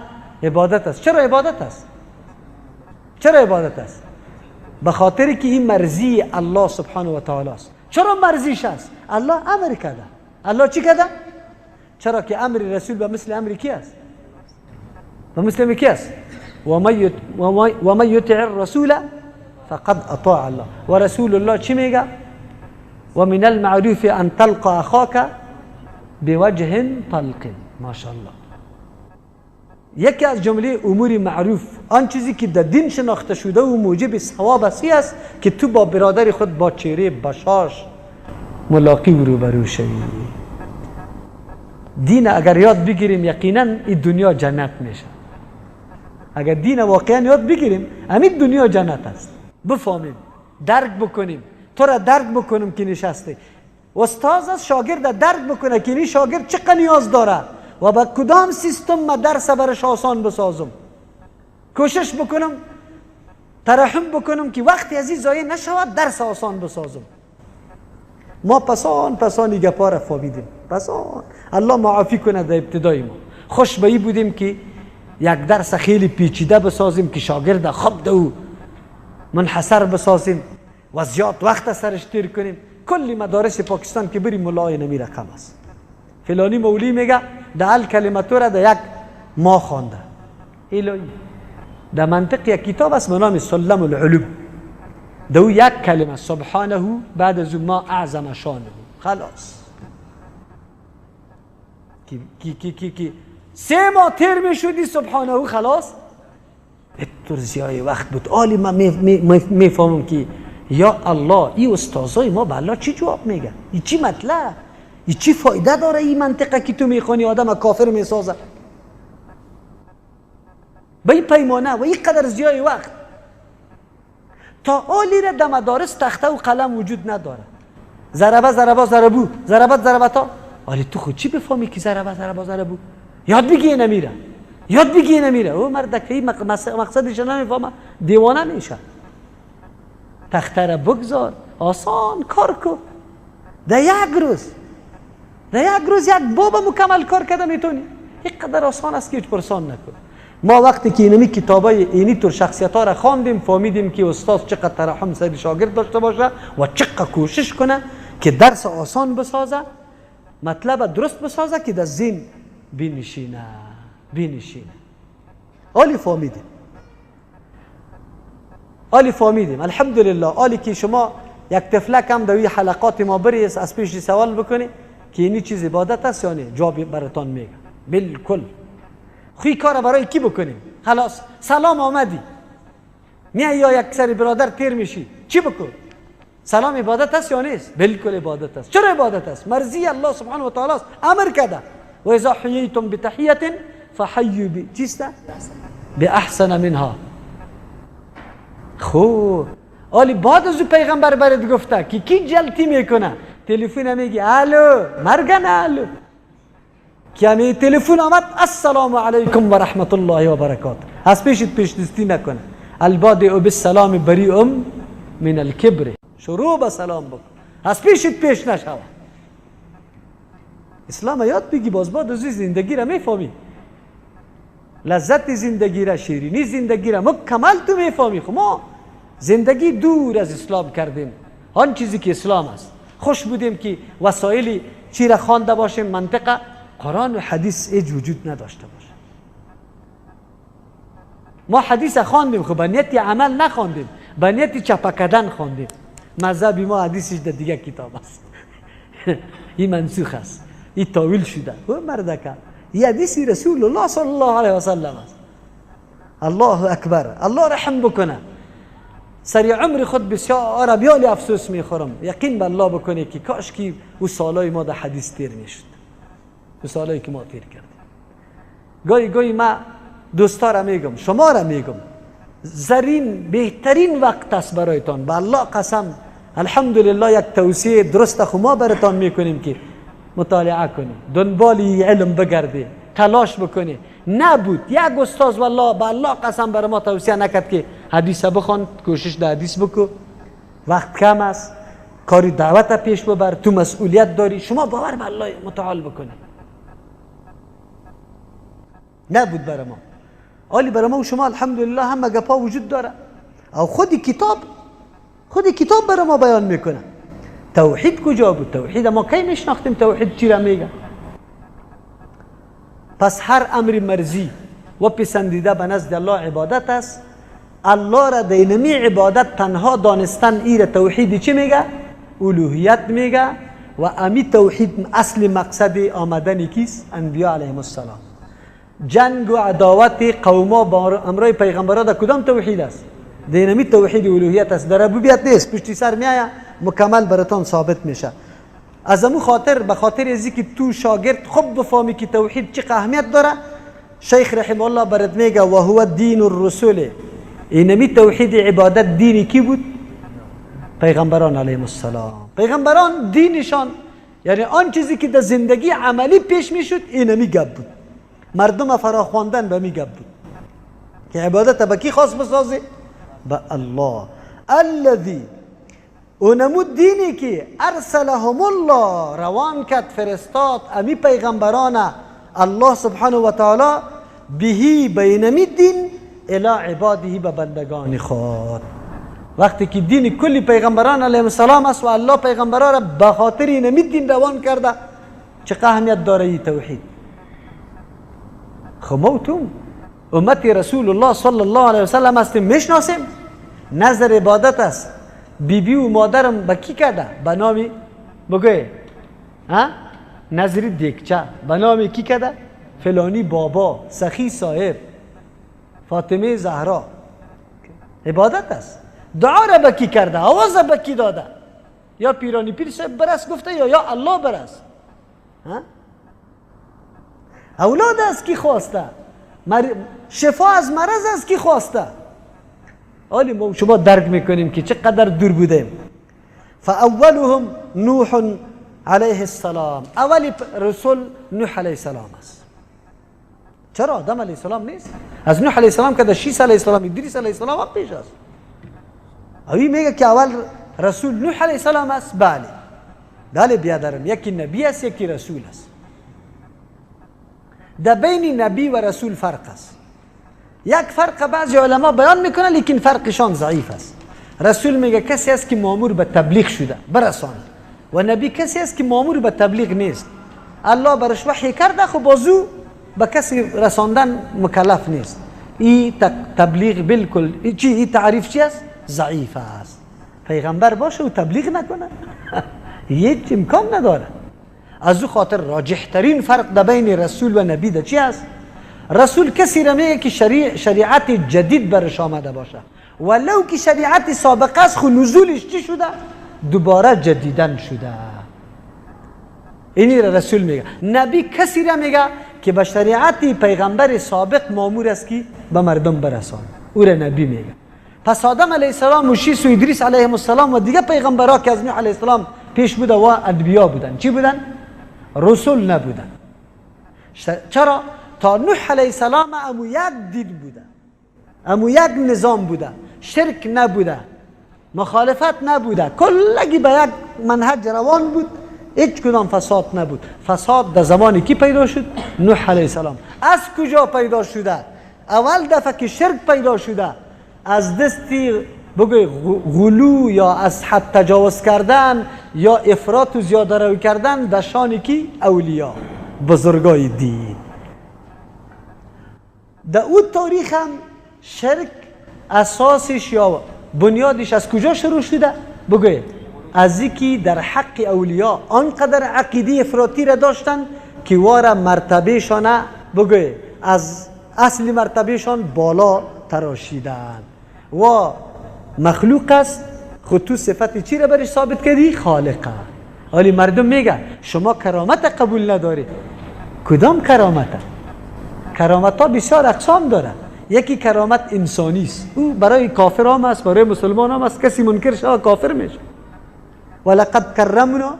عبادت است. چرا عبادت است؟ چرا عبادت است؟ به خاطر که این مرضی الله سبحانه و تعالی است. چرا مرضیش است؟ الله امر کرده. الله چی کرده؟ چرا که امر رسول به مثل امر کی است؟ به مثل امر کی است؟ و من یطع الرسول فقد اطاع الله. و رسول الله چی میگه؟ و من المعروف ان تلقى اخاک بوجه طلق. ماشاءالله. یکی از جمله امور معروف، آن چیزی که در دین شناخته شده و موجب ثواب است که تو با برادر خود با چهره بشاش ملاقی و روبرو شوی. دین اگر یاد بگیریم یقینا این دنیا جنت میشه. اگر دین واقعا یاد بگیریم همین دنیا جنت است. بفهمیم، درک بکنیم، تو را درک بکنیم که نشسته استاد از شاگرد درک بکنه که این شاگرد چقدر نیاز داره و با کدام سیستم ما درس برش آسان بسازم. کوشش بکنم، ترحم بکنم که وقتی از این ضایع نشود، درس آسان بسازم. ما پسان پسان گپا را فهمیدیم، پسان الله معافی کنه در ابتدای ما خوش به ای بودیم که یک درس خیلی پیچیده بسازیم که شاگرد خوب دو منحصر بسازیم و زیاد وقت سرش تیر کنیم. کلی مدارس پاکستان که بری ملای نمی رقم است. فلانی مولی میگه ده کلمتو را ده یک ما خوانده. الهی در منطق یک کتاب است به نام سلم العلوم، دو یک کلمه سبحانه بعد از ما اعظم شانه، خلاص. کی کی کی کی کی 3 ماه تیر میشدی سبحانه خلاص. اتر زیای وقت بود. آلی ما میفهمم که یا الله ای استازای ما به الله چی جواب میگه؟ ای چی مطلب؟ ای چی فایده داره این منطقه که تو میخوانی آدم کافر میسازه؟ به این پیمانه و این قدر زیای وقت تا آلی را در مدارس تخته و قلم وجود نداره. ضربه ضربه ضربو ضربت ضربتا. آلی تو خود چی بفهمی که ضربه ضربه ضربو؟ یاد بگی نمیره، یاد بگی نمیره. او مردک این مقصدش نمیفهمه، دیوانه میشه. تخته را بگذار، آسان کار کو. در یک روز، در یک روز یک باب مکمل کار کرده میتونی. اینقدر آسان است که هیچ پرسان نکن. ما وقتی که اینمی کتابای اینی طور شخصیت ها را خواندیم فهمیدیم که استاد چقدر ترحم سر شاگرد داشته باشه و چقدر کوشش کنه که درس آسان بسازه، مطلب درست بسازه که در ذهن بنشینه بنشینه. آلی فهمیدیم، آلی فهمیدیم الحمدلله. آلی که شما یک طفلک هم دوی حلقات ما بری از پیش سوال بکنی که اینی چیز عبادت است یا نه، جواب براتان میگه بالکل. خوی کار برای کی بکنیم؟ خلاص سلام آمدی میای یا یک سری برادر تیر میشی، چی بکن؟ سلام عبادت است یا نیست؟ بالکل عبادت است. چرا عبادت است؟ مرضی الله سبحانه و تعالی است، امر کرده. و اذا حییتم بتحیه فحیوا ب چیست؟ باحسن منها. خب آلی بعد از پیغمبر برات گفته که کی جلتی میکنه؟ تلفن میگی الو مرگن الو، که همی تلفن آمد السلام علیکم و رحمت الله و برکاته، از پیشت پیش دستی نکنه. البادئ بالسلام بریء من الکبر، شروع به سلام بکن، از پیشت پیش نشوه. اسلام یاد بگی، باز بعد از زندگی را میفهمی، لذت زندگی را، شیرینی زندگی را مکمل تو میفهمی. خب ما زندگی دور از اسلام کردیم، آن چیزی که اسلام است. خوش بودیم که وسایل چی را خوانده باشیم، منطقه قرآن و حدیث هیچ وجود نداشته باشه. ما حدیث خواندیم، خب به نیت عمل نخواندیم، به نیت چپه کردن خواندیم. مذهب ما حدیثش در دیگه کتاب است. این منسوخ است، این تاویل شده. او مردکه این حدیث رسول الله صلی الله علیه و سلم است. الله اکبر، الله رحم بکنه. سری عمر خود بسیار بیالی افسوس میخورم، یقین به الله بکنه که کاش که او سالای ما در حدیث تیر میشد، او سالایی که ما تیر کردیم. گاهی گاهی ما دوستا را میگم، شما را میگم، زرین بهترین وقت است برایتان. به الله قسم الحمدلله یک توصیه درست خو ما براتان میکنیم که مطالعه کنی، دنبال علم بگردی، تلاش بکنی. نبود یک استاد والله به الله قسم برای ما توصیه نکرد که حدیث بخوان، کوشش در حدیث بکو، وقت کم است، کاری دعوت پیش ببر، تو مسئولیت داری، شما باور به الله متعال بکنی. نبود برای ما. آلی برای ما و شما الحمدلله همه گپا وجود داره. او خود کتاب، خود کتاب برای ما بیان میکنه. توحید کجا بود؟ توحید ما کی میشناختیم؟ توحید چی را میگه؟ پس هر امر مرضی و پسندیده به نزد الله عبادت است. الله را دینمی عبادت تنها دانستن ایر توحید چی میگه؟ الوهیت میگه. و امی توحید اصل مقصد آمدن کیست؟ انبیا علیهم السلام. جنگ و عداوت قوما با امرای پیغمبرا در کدام توحید است؟ دینمی توحید الوهیت است، در ربوبیت نیست. پشتی سر میآید مکمل براتان ثابت میشه. از امو خاطر، به خاطر ازی که تو شاگرد خوب بفهمی که توحید چه اهمیت داره، شیخ رحمه الله برات میگه و هو دین الرسول. اینمی توحید عبادت دینی کی بود؟ پیغمبران علیهم السلام. پیغمبران دینشان، یعنی آن چیزی که در زندگی عملی پیش میشد اینمی گپ بود. مردم فراخواندن به می گپ بود که عبادت به کی خاص بسازی؟ به الله. الذی اونمو دینی که ارسلهم الله روان کرد فرستاد امی پیغمبران الله سبحانه و تعالی بهی بینمی دین الی عباده به بندگان خود. وقتی که دین کلی پیغمبران علیهم السلام است و الله پیغمبران را به خاطر اینمی دین روان کرده، چه اهمیت داره این توحید؟ خب ما تو امت رسول الله صلی الله علیه وسلم هستیم، میشناسیم نظر عبادت است. بیبی بی و مادرم به کی کرده؟ به نام بگوی ها نظری دیکچه، به نام کی کرده؟ فلانی بابا، سخی صاحب، فاطمه زهرا. عبادت است. دعا را به کی کرده؟ آواز را به کی داده؟ یا پیرانی پیر صاحب برس گفته یا الله برس. ها؟ اولاد از کی خواسته؟ شفا از مرض از کی خواسته؟ حالی ما شما درک میکنیم که چقدر دور بودیم. فاولهم نوح علیه السلام، اول رسول نوح علیه السلام است. چرا آدم علیه السلام نیست؟ از نوح علیه السلام که در شیس علیه السلام، ادریس علیه السلام هم پیش است. اوی میگه که اول رسول نوح علیه السلام است. بله بله بیادرم، یکی نبی است یکی رسول است. در بین نبی و رسول فرق است. یک فرق بعضی علما بیان میکنه لیکن فرقشان ضعیف است. رسول میگه کسی است که مامور به تبلیغ شده برسان، و نبی کسی است که مامور به تبلیغ نیست. الله برش وحی کرده، خب بازو به کسی رساندن مکلف نیست. این تبلیغ بالکل چی، این تعریف چی است؟ ضعیف است. پیغمبر باشه و تبلیغ نکنه هیچ امکان نداره. از او خاطر راجح ترین فرق در بین رسول و نبی در چی است؟ رسول کسی را میگه که شریعت جدید برش آمده باشه، ولو که شریعت سابقه است، خو نزولش چی شده؟ دوباره جدیدن شده. اینی را رسول میگه. نبی کسی را میگه که به شریعت پیغمبر سابق مامور است که به مردم برسان، او را نبی میگه. پس آدم علیه السلام و شیس و ادریس علیهم السلام و دیگه پیغمبرها که از نوح علیه السلام پیش بوده و انبیا بودن، چی بودن؟ رسول نبودن. چرا؟ تا نوح علیه السلام امو یک دین بوده، امو یک نظام بوده، شرک نبوده، مخالفت نبوده، کلگی به یک منهج روان بود، هیچ کدام فساد نبود. فساد در زمان کی پیدا شد؟ نوح علیه السلام. از کجا پیدا شده؟ اول دفعه که شرک پیدا شده از دستی بگوی غلو یا از حد تجاوز کردن یا افراط و زیاده روی کردن در شان کی؟ اولیا، بزرگای دین. در او تاریخ هم شرک اساسش یا بنیادش از کجا شروع شده؟ بگوی از اینکه در حق اولیا آنقدر عقیده افراطی را داشتن که واره مرتبهشان بگوی از اصل مرتبهشان بالا تراشیدن و مخلوق است. خود تو صفت چی را برش ثابت کردی؟ خالقه. ولی مردم میگه شما کرامت قبول نداری. کدام کرامت؟ کرامت ها بسیار اقسام داره. یکی کرامت انسانی است، او برای کافر هم است، برای مسلمان هم است، کسی منکر شود کافر میشه. ولقد کرمنا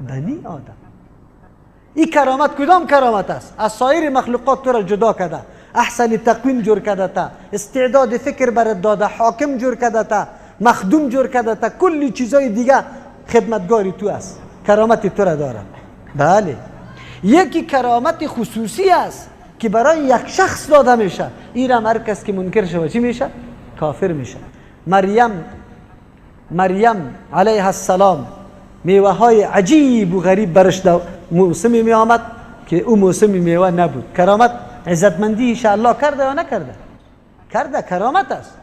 بنی آدم. این کرامت کدام کرامت است؟ از سایر مخلوقات تو را جدا کرده، احسن تقویم جور کرده تا، استعداد فکر برات داده، حاکم جور کرده تا، مخدوم جور کرده تا، کلی چیزای دیگه خدمتگاری تو است، کرامت تو را داره. بله، یکی کرامت خصوصی است که برای یک شخص داده میشه. این را هر کس که منکر شود چی میشه؟ کافر میشه. مریم علیه السلام میوه های عجیب و غریب برش موسمی می آمد که او موسمی میوه نبود. کرامت عزتمندی الله کرده یا نکرده؟ کرده، کرامت است.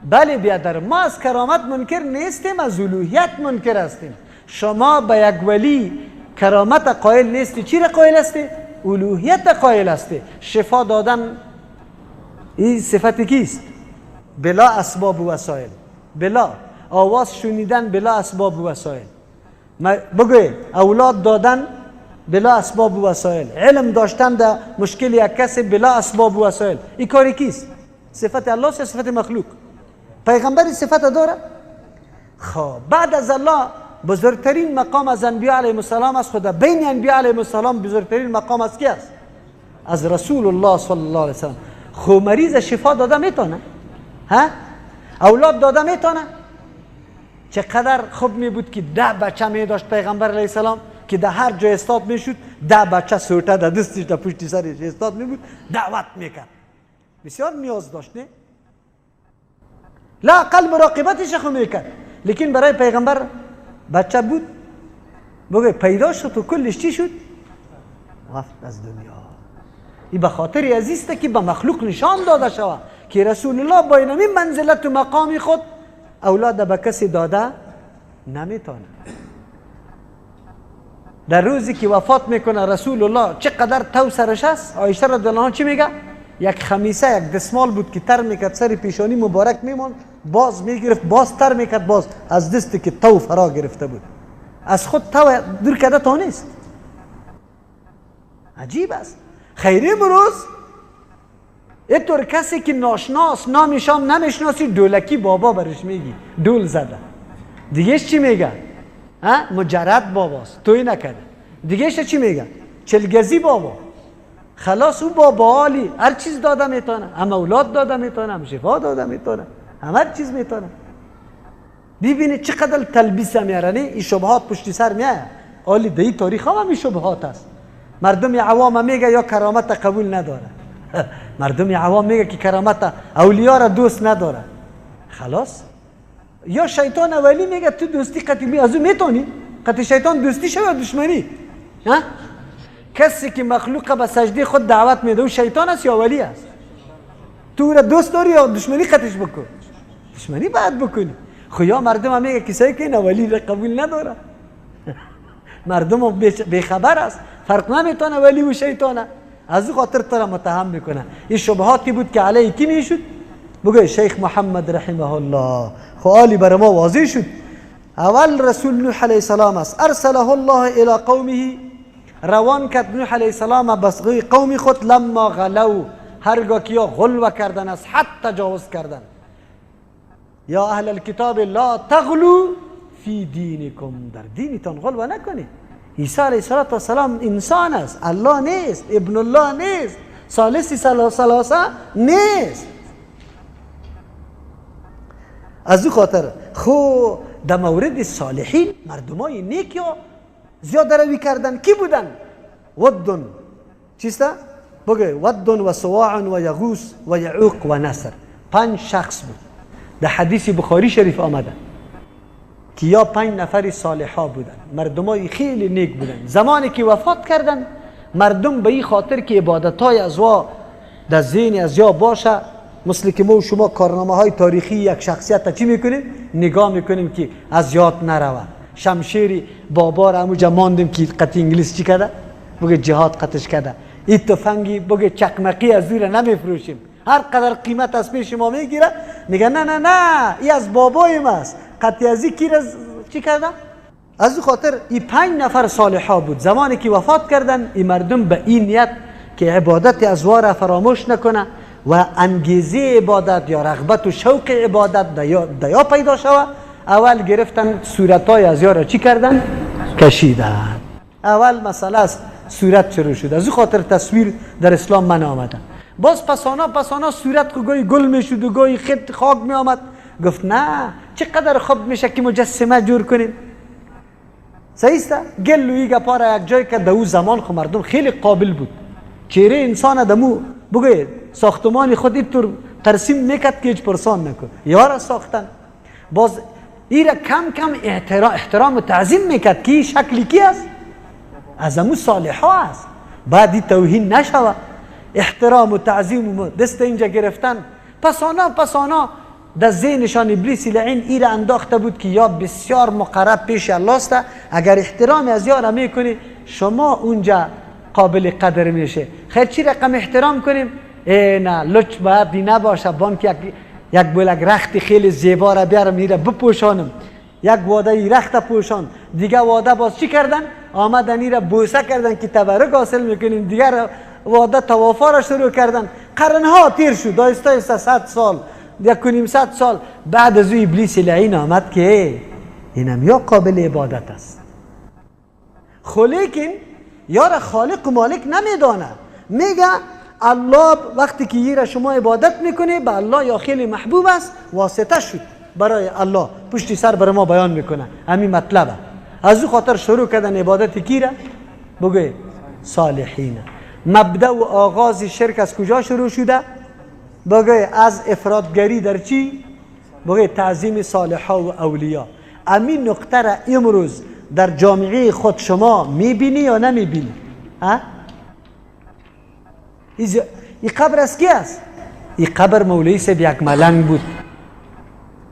بله بیادر، ما از کرامت منکر نیستیم، از الوهیت منکر هستیم. شما به یک ولی کرامت قائل نیستی، چی را قائل هستی؟ الوهیت قائل هستی. شفا دادن این صفت کیست؟ بلا اسباب و وسایل، بلا آواز شنیدن، بلا اسباب و وسایل، بگوی اولاد دادن بلا اسباب و وسایل، علم داشتن در مشکل یک کسی بلا اسباب و وسایل. این کاری کیست؟ صفت الله یا صفت مخلوق؟ پیغمبر صفت داره؟ خب بعد از الله بزرگترین مقام از انبیاء علیهم السلام از خدا، بین انبیاء علیهم السلام بزرگترین مقام از کی است؟ از رسول الله صلی الله علیه وسلم. خو مریض شفا داده میتونه؟ ها؟ اولاد داده میتونه؟ چقدر خوب می بود که 10 بچه می داشت پیغمبر علیه السلام، که در هر جای استاد می شد 10 بچه سوته در دستش در پشت سرش استاد می بود دعوت میکرد. بسیار نیاز داشت، نه؟ لااقل مراقبتش خو میکرد. لیکن برای پیغمبر بچه بود، بگه پیدا شد و کلش چی شد؟ رفت از دنیا. این به خاطر عزیزته که به مخلوق نشان داده شود که رسول الله با این منزلت و مقام خود اولاد به کسی داده نمیتونه. در روزی که وفات میکنه رسول الله چقدر تو سرش است، عایشه رضی الله عنها چی میگه؟ یک خمیسه، یک دستمال بود که تر میکرد سر پیشانی مبارک میماند، باز میگرفت، باز تر میکرد، باز از دستی که تو فرا گرفته بود از خود تو دور کرده تا نیست. عجیب است. خیری امروز اینطور کسی که ناشناس، نامشام نمیشناسی، دولکی بابا برش میگی، دول زده. دیگهش چی میگه؟ مجرد باباست، توی نکرده. دیگهش چی میگه؟ چلگزی بابا. خلاص او بابا عالی هر چیز داده میتونه، هم اولاد داده میتونه، هم شفا داده میتونه، هم هر چیز میتونه. ببینید چقدر تلبیس میارنه، این شبهات پشت سر میایه. عالی در این تاریخ هم این شبهات است. مردم عوام میگه یا کرامت قبول نداره. مردم عوام میگه که کرامت اولیا را دوست نداره. خلاص یا شیطان اولی میگه تو دوستی قطعی از او میتونی قطعی شیطان دوستی شوی یا دشمنی؟ ها؟ کسی که مخلوق به سجده خود دعوت میده او شیطان است یا ولی است؟ تو را دوست داری یا دشمنی قطعش بکن؟ دشمنی باید بکنی. خو یا مردم هم میگه کسایی که این ولی را قبول نداره. مردم بیخبر است، فرق نمیتونه ولی و شیطانه، از او خاطر تو را متهم میکنه. این شبهاتی بود که علیه کی میشد؟ بگه شیخ محمد رحمه الله. خو آلی بر ما واضح شد. اول رسول نوح علیه السلام است، ارسله الله الی قومه، روان کرد نوح علیه السلام به قوم خود، لما غلو، هرگاه که یا غلو کردن، از حد تجاوز کردن. یا اهل الکتاب لا تغلو فی دینکم، در دینتان غلو نکنید. عیسی علیه السلام انسان است، الله نیست، ابن الله نیست، ثالث ثلاثه نیست. از او خاطر خو در مورد صالحین مردمای نیک یا زیاده روی کردن کی بودن؟ ودن چیست؟ بگه ودن و سواع و یغوث و یعوق و نصر، 5 شخص بود. در حدیث بخاری شریف آمده که یا 5 نفر صالحا بودن، مردمای خیلی نیک بودن. زمانی که وفات کردن مردم به این خاطر که عبادتای از وا در ذهن از یا باشه، مثل که ما و شما کارنامه های تاریخی یک شخصیت چی میکنیم؟ نگاه میکنیم که از یاد نروه. شمشیر بابا را همونجا ماندیم که قطع انگلیس چی کرده؟ بگه جهاد قطعش کرده. این تفنگی بگه چقمقی از زیر نمیفروشیم، هر قدر قیمت از پیش ما میگیره، میگه نه نه نه این از بابایم است، قطعی از کی را چی کرده؟ از او خاطر این 5 نفر صالحا بود. زمانی که وفات کردن این مردم به این نیت که عبادت از را فراموش نکنه و انگیزه عبادت یا رغبت و شوق عبادت دیا پیدا شوه، اول گرفتن صورتای از یا را چی کردن؟ کشیدن. اول مسئله است صورت شروع شد. از او خاطر تصویر در اسلام من آمده. باز پسانا صورت خو گاهی گل میشد و گاهی خط خاک می آمد. گفت نه چقدر خوب میشه که مجسمه جور کنیم. صحیح است؟ گل و ای گپا را یک جای که در او زمان خو مردم خیلی قابل بود، چهره انسان دمو بگه ساختمان خود اینطور ترسیم میکرد که هیچ پرسان نکن، یارا ساختن. باز ایرا کم کم احترام و تعظیم میکرد که شکلی کی است؟ از امو صالحا است. بعد این توهین نشوه، احترام و تعظیم و دست اینجا گرفتن. پسانا در ذهنشان ابلیس لعین ایره انداخته بود که یا بسیار مقرب پیش الله است، اگر احترام از یارا میکنی شما اونجا قابل قدر میشه. خیر چی رقم احترام کنیم؟ ای نه لچ باید نباشه، بانک یک بلک رخت خیلی زیبا را بیارم ایره بپوشانم، یک واده ای رخت پوشان، دیگه واده باز چی کردن؟ آمدن ایره بوسه کردن که تبرک حاصل میکنیم، دیگر واده توافا را شروع کردن. قرنها تیر شد، آهسته آهسته 100 سال، 150 سال بعد از او ابلیس لعین آمد که اینم یا قابل عبادت است. خو لیکن یار خالق و مالک نمیدانه، میگه الله وقتی که یه را شما عبادت میکنه به الله یا خیلی محبوب است، واسطه شد برای الله. پشتی سر برای ما بیان میکنه همین مطلبه. از او خاطر شروع کردن عبادت کی را؟ بگوی صالحین. مبدأ و آغاز شرک از کجا شروع شده؟ بگوی از افراطگری در چی؟ بگوی تعظیم صالحا و اولیا. امین نقطه را امروز در جامعه خود شما میبینی یا نمیبینی؟ ها؟ این قبر از کی است؟ این قبر مولوی صاحب یک ملنگ بود.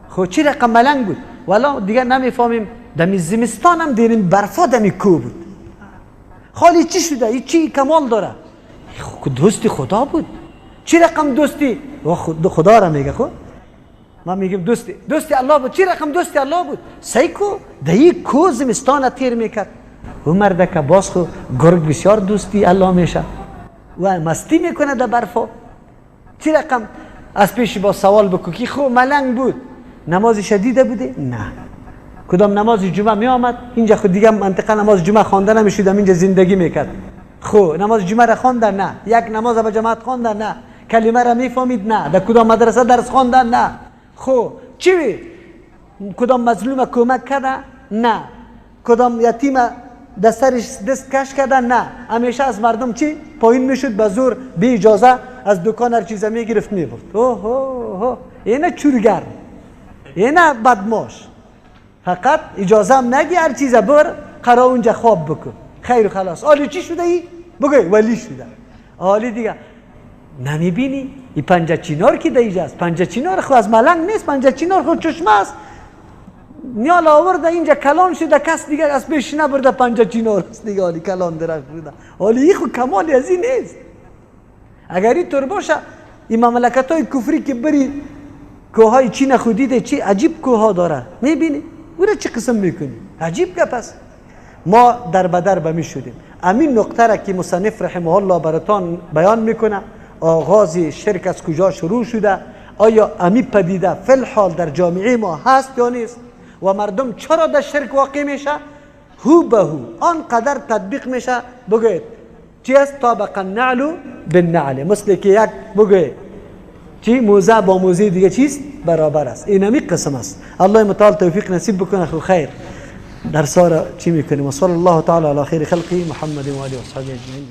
خب چی رقم ملنگ بود؟ والا دیگه نمیفهمیم. دمی زمستان هم دیریم برفا دمی کو بود. خالی چی شده؟ این چی کمال داره؟ دوستی خدا بود. چی رقم دوستی؟ خدا را میگه. خب ما میگیم دوستی الله بود. چی رقم دوستی الله بود؟ سیکو دهی کو زمستان تیر میکرد. او مرده که باز خو گرگ بسیار دوستی الله میشه و مستی میکنه در برفا. چی رقم از پیش با سوال بکو که خو ملنگ بود، نماز شدیده بوده؟ نه. کدام نماز جمعه می آمد؟ اینجا خود دیگه منطقه نماز جمعه خوانده نمیشد، اینجا زندگی میکرد. خو نماز جمعه را خوانده؟ نه. یک نماز به جماعت خوانده؟ نه. کلمه را میفهمید؟ نه. در کدام مدرسه درس خوانده؟ نه. خو چی؟ کدام مظلوم کمک کرده؟ نه. کدام یتیم در سرش دست کش کرده؟ نه. همیشه از مردم چی؟ پایین میشد به زور بی اجازه از دکان هر چیز میگرفت میبرد. اوه اوه اینه چورگر، اینه بدماش. فقط اجازه هم نگی هر چیز بر قرار اونجا خواب بکن، خیر و خلاص. آلی چی شده ای؟ بگوی ولی شده. آلی دیگه نمیبینی؟ این پنجه چینار که دیجا است، پنجه چینار خو از ملنگ نیست، پنجه چینار خو چشمه است. نیال آورده اینجا کلان شده، کس دیگه از پیش نبرده پنجه چینار است دیگه. آلی کلان درخت بوده. آلی این خو کمالی از این نیست. اگر این طور باشه این مملکت های کفری که بری کوههای چین خو دیده چی عجیب کوه ها داره، میبینی او را چه قسم میکنی؟ عجیب گپ است. ما در بدر به می شدیم. امین نقطه را که مصنف رحمه الله براتان بیان میکنه، آغاز شرک از کجا شروع شده، آیا امی پدیده فی الحال در جامعه ما هست یا نیست، و مردم چرا در شرک واقع میشه؟ هو به هو آنقدر تطبیق میشه. بگوید چی است؟ طابق النعل بالنعل، مثل که یک بگوید چی موزه با موزه دیگه چیست؟ برابر است. این همی قسم است. الله متعال توفیق نصیب بکنه. خو خیر در سارا چی میکنیم. و صلی الله تعالی علی خیر خلقه محمد و آله و اصحابه اجمعین.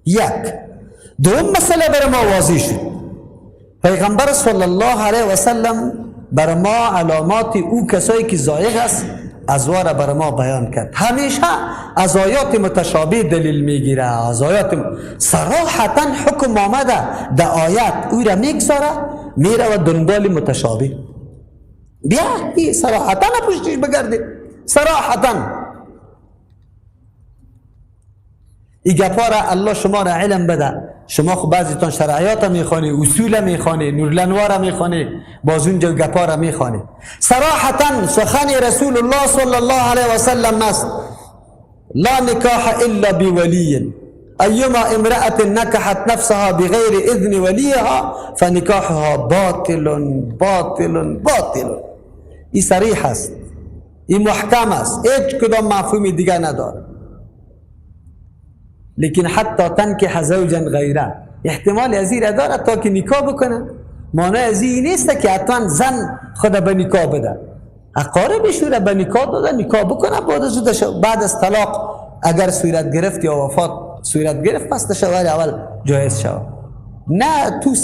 یک دوم مسئله بر ما واضح شد. پیغمبر صلی الله علیه و سلم بر ما علامات او کسایی که زایغ است از واره بر ما بیان کرد. همیشه از آیات متشابه دلیل میگیره، از آیات صراحتا حکم آمده در آیات او را میگذاره میره و دنبال متشابه. بیا ای صراحتا پشتش بگرده، صراحتا ای گپا را الله شما را علم بده. شما خب بعضیتان شرعیات میخوانی، اصول میخوانی، نورلنوار میخوانی، باز اونجا گپا را میخوانی. صراحتا سخن رسول الله صلی الله علیه و سلم است: لا نکاح الا بولی، ایما امرأة نکحت نفسها بغیر اذن ولیها فنکاحها باطل باطل باطل. این صریح است، این محکم است، هیچ کدام مفهوم دیگه نداره. لیکن حتی تنکح زوجا غیره، احتمال از این داره تا که نکاح بکنه. معنی از این نیست که حتما زن خود به نکاح بده، اقاربش را به نکاح داده نکاح بکنه، بعد از طلاق اگر صورت گرفت یا وفات صورت گرفت پس شوهر اول جایز شود. نه تو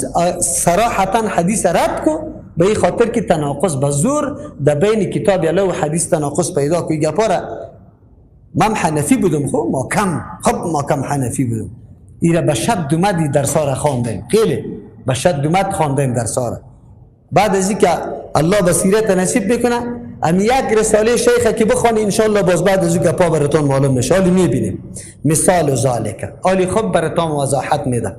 صراحتا حدیث رد کو به این خاطر که تناقض به زور در بین کتاب الله و حدیث تناقض پیدا کو. گپاره من حنفی بودم، خب ما کم، خب ما کم حنفی بودم. ایره به شد دومد درسا را خواندیم، خیلی به شد دومد خواندیم درسا را. بعد از اینکه الله بصیرت نصیب بکنه، ام یک رساله شیخ که بخوانی انشالله باز بعد از اینکه پا براتون معلوم میشه. حالی میبینیم مثال ذالک، حالی خب براتون وضاحت میده.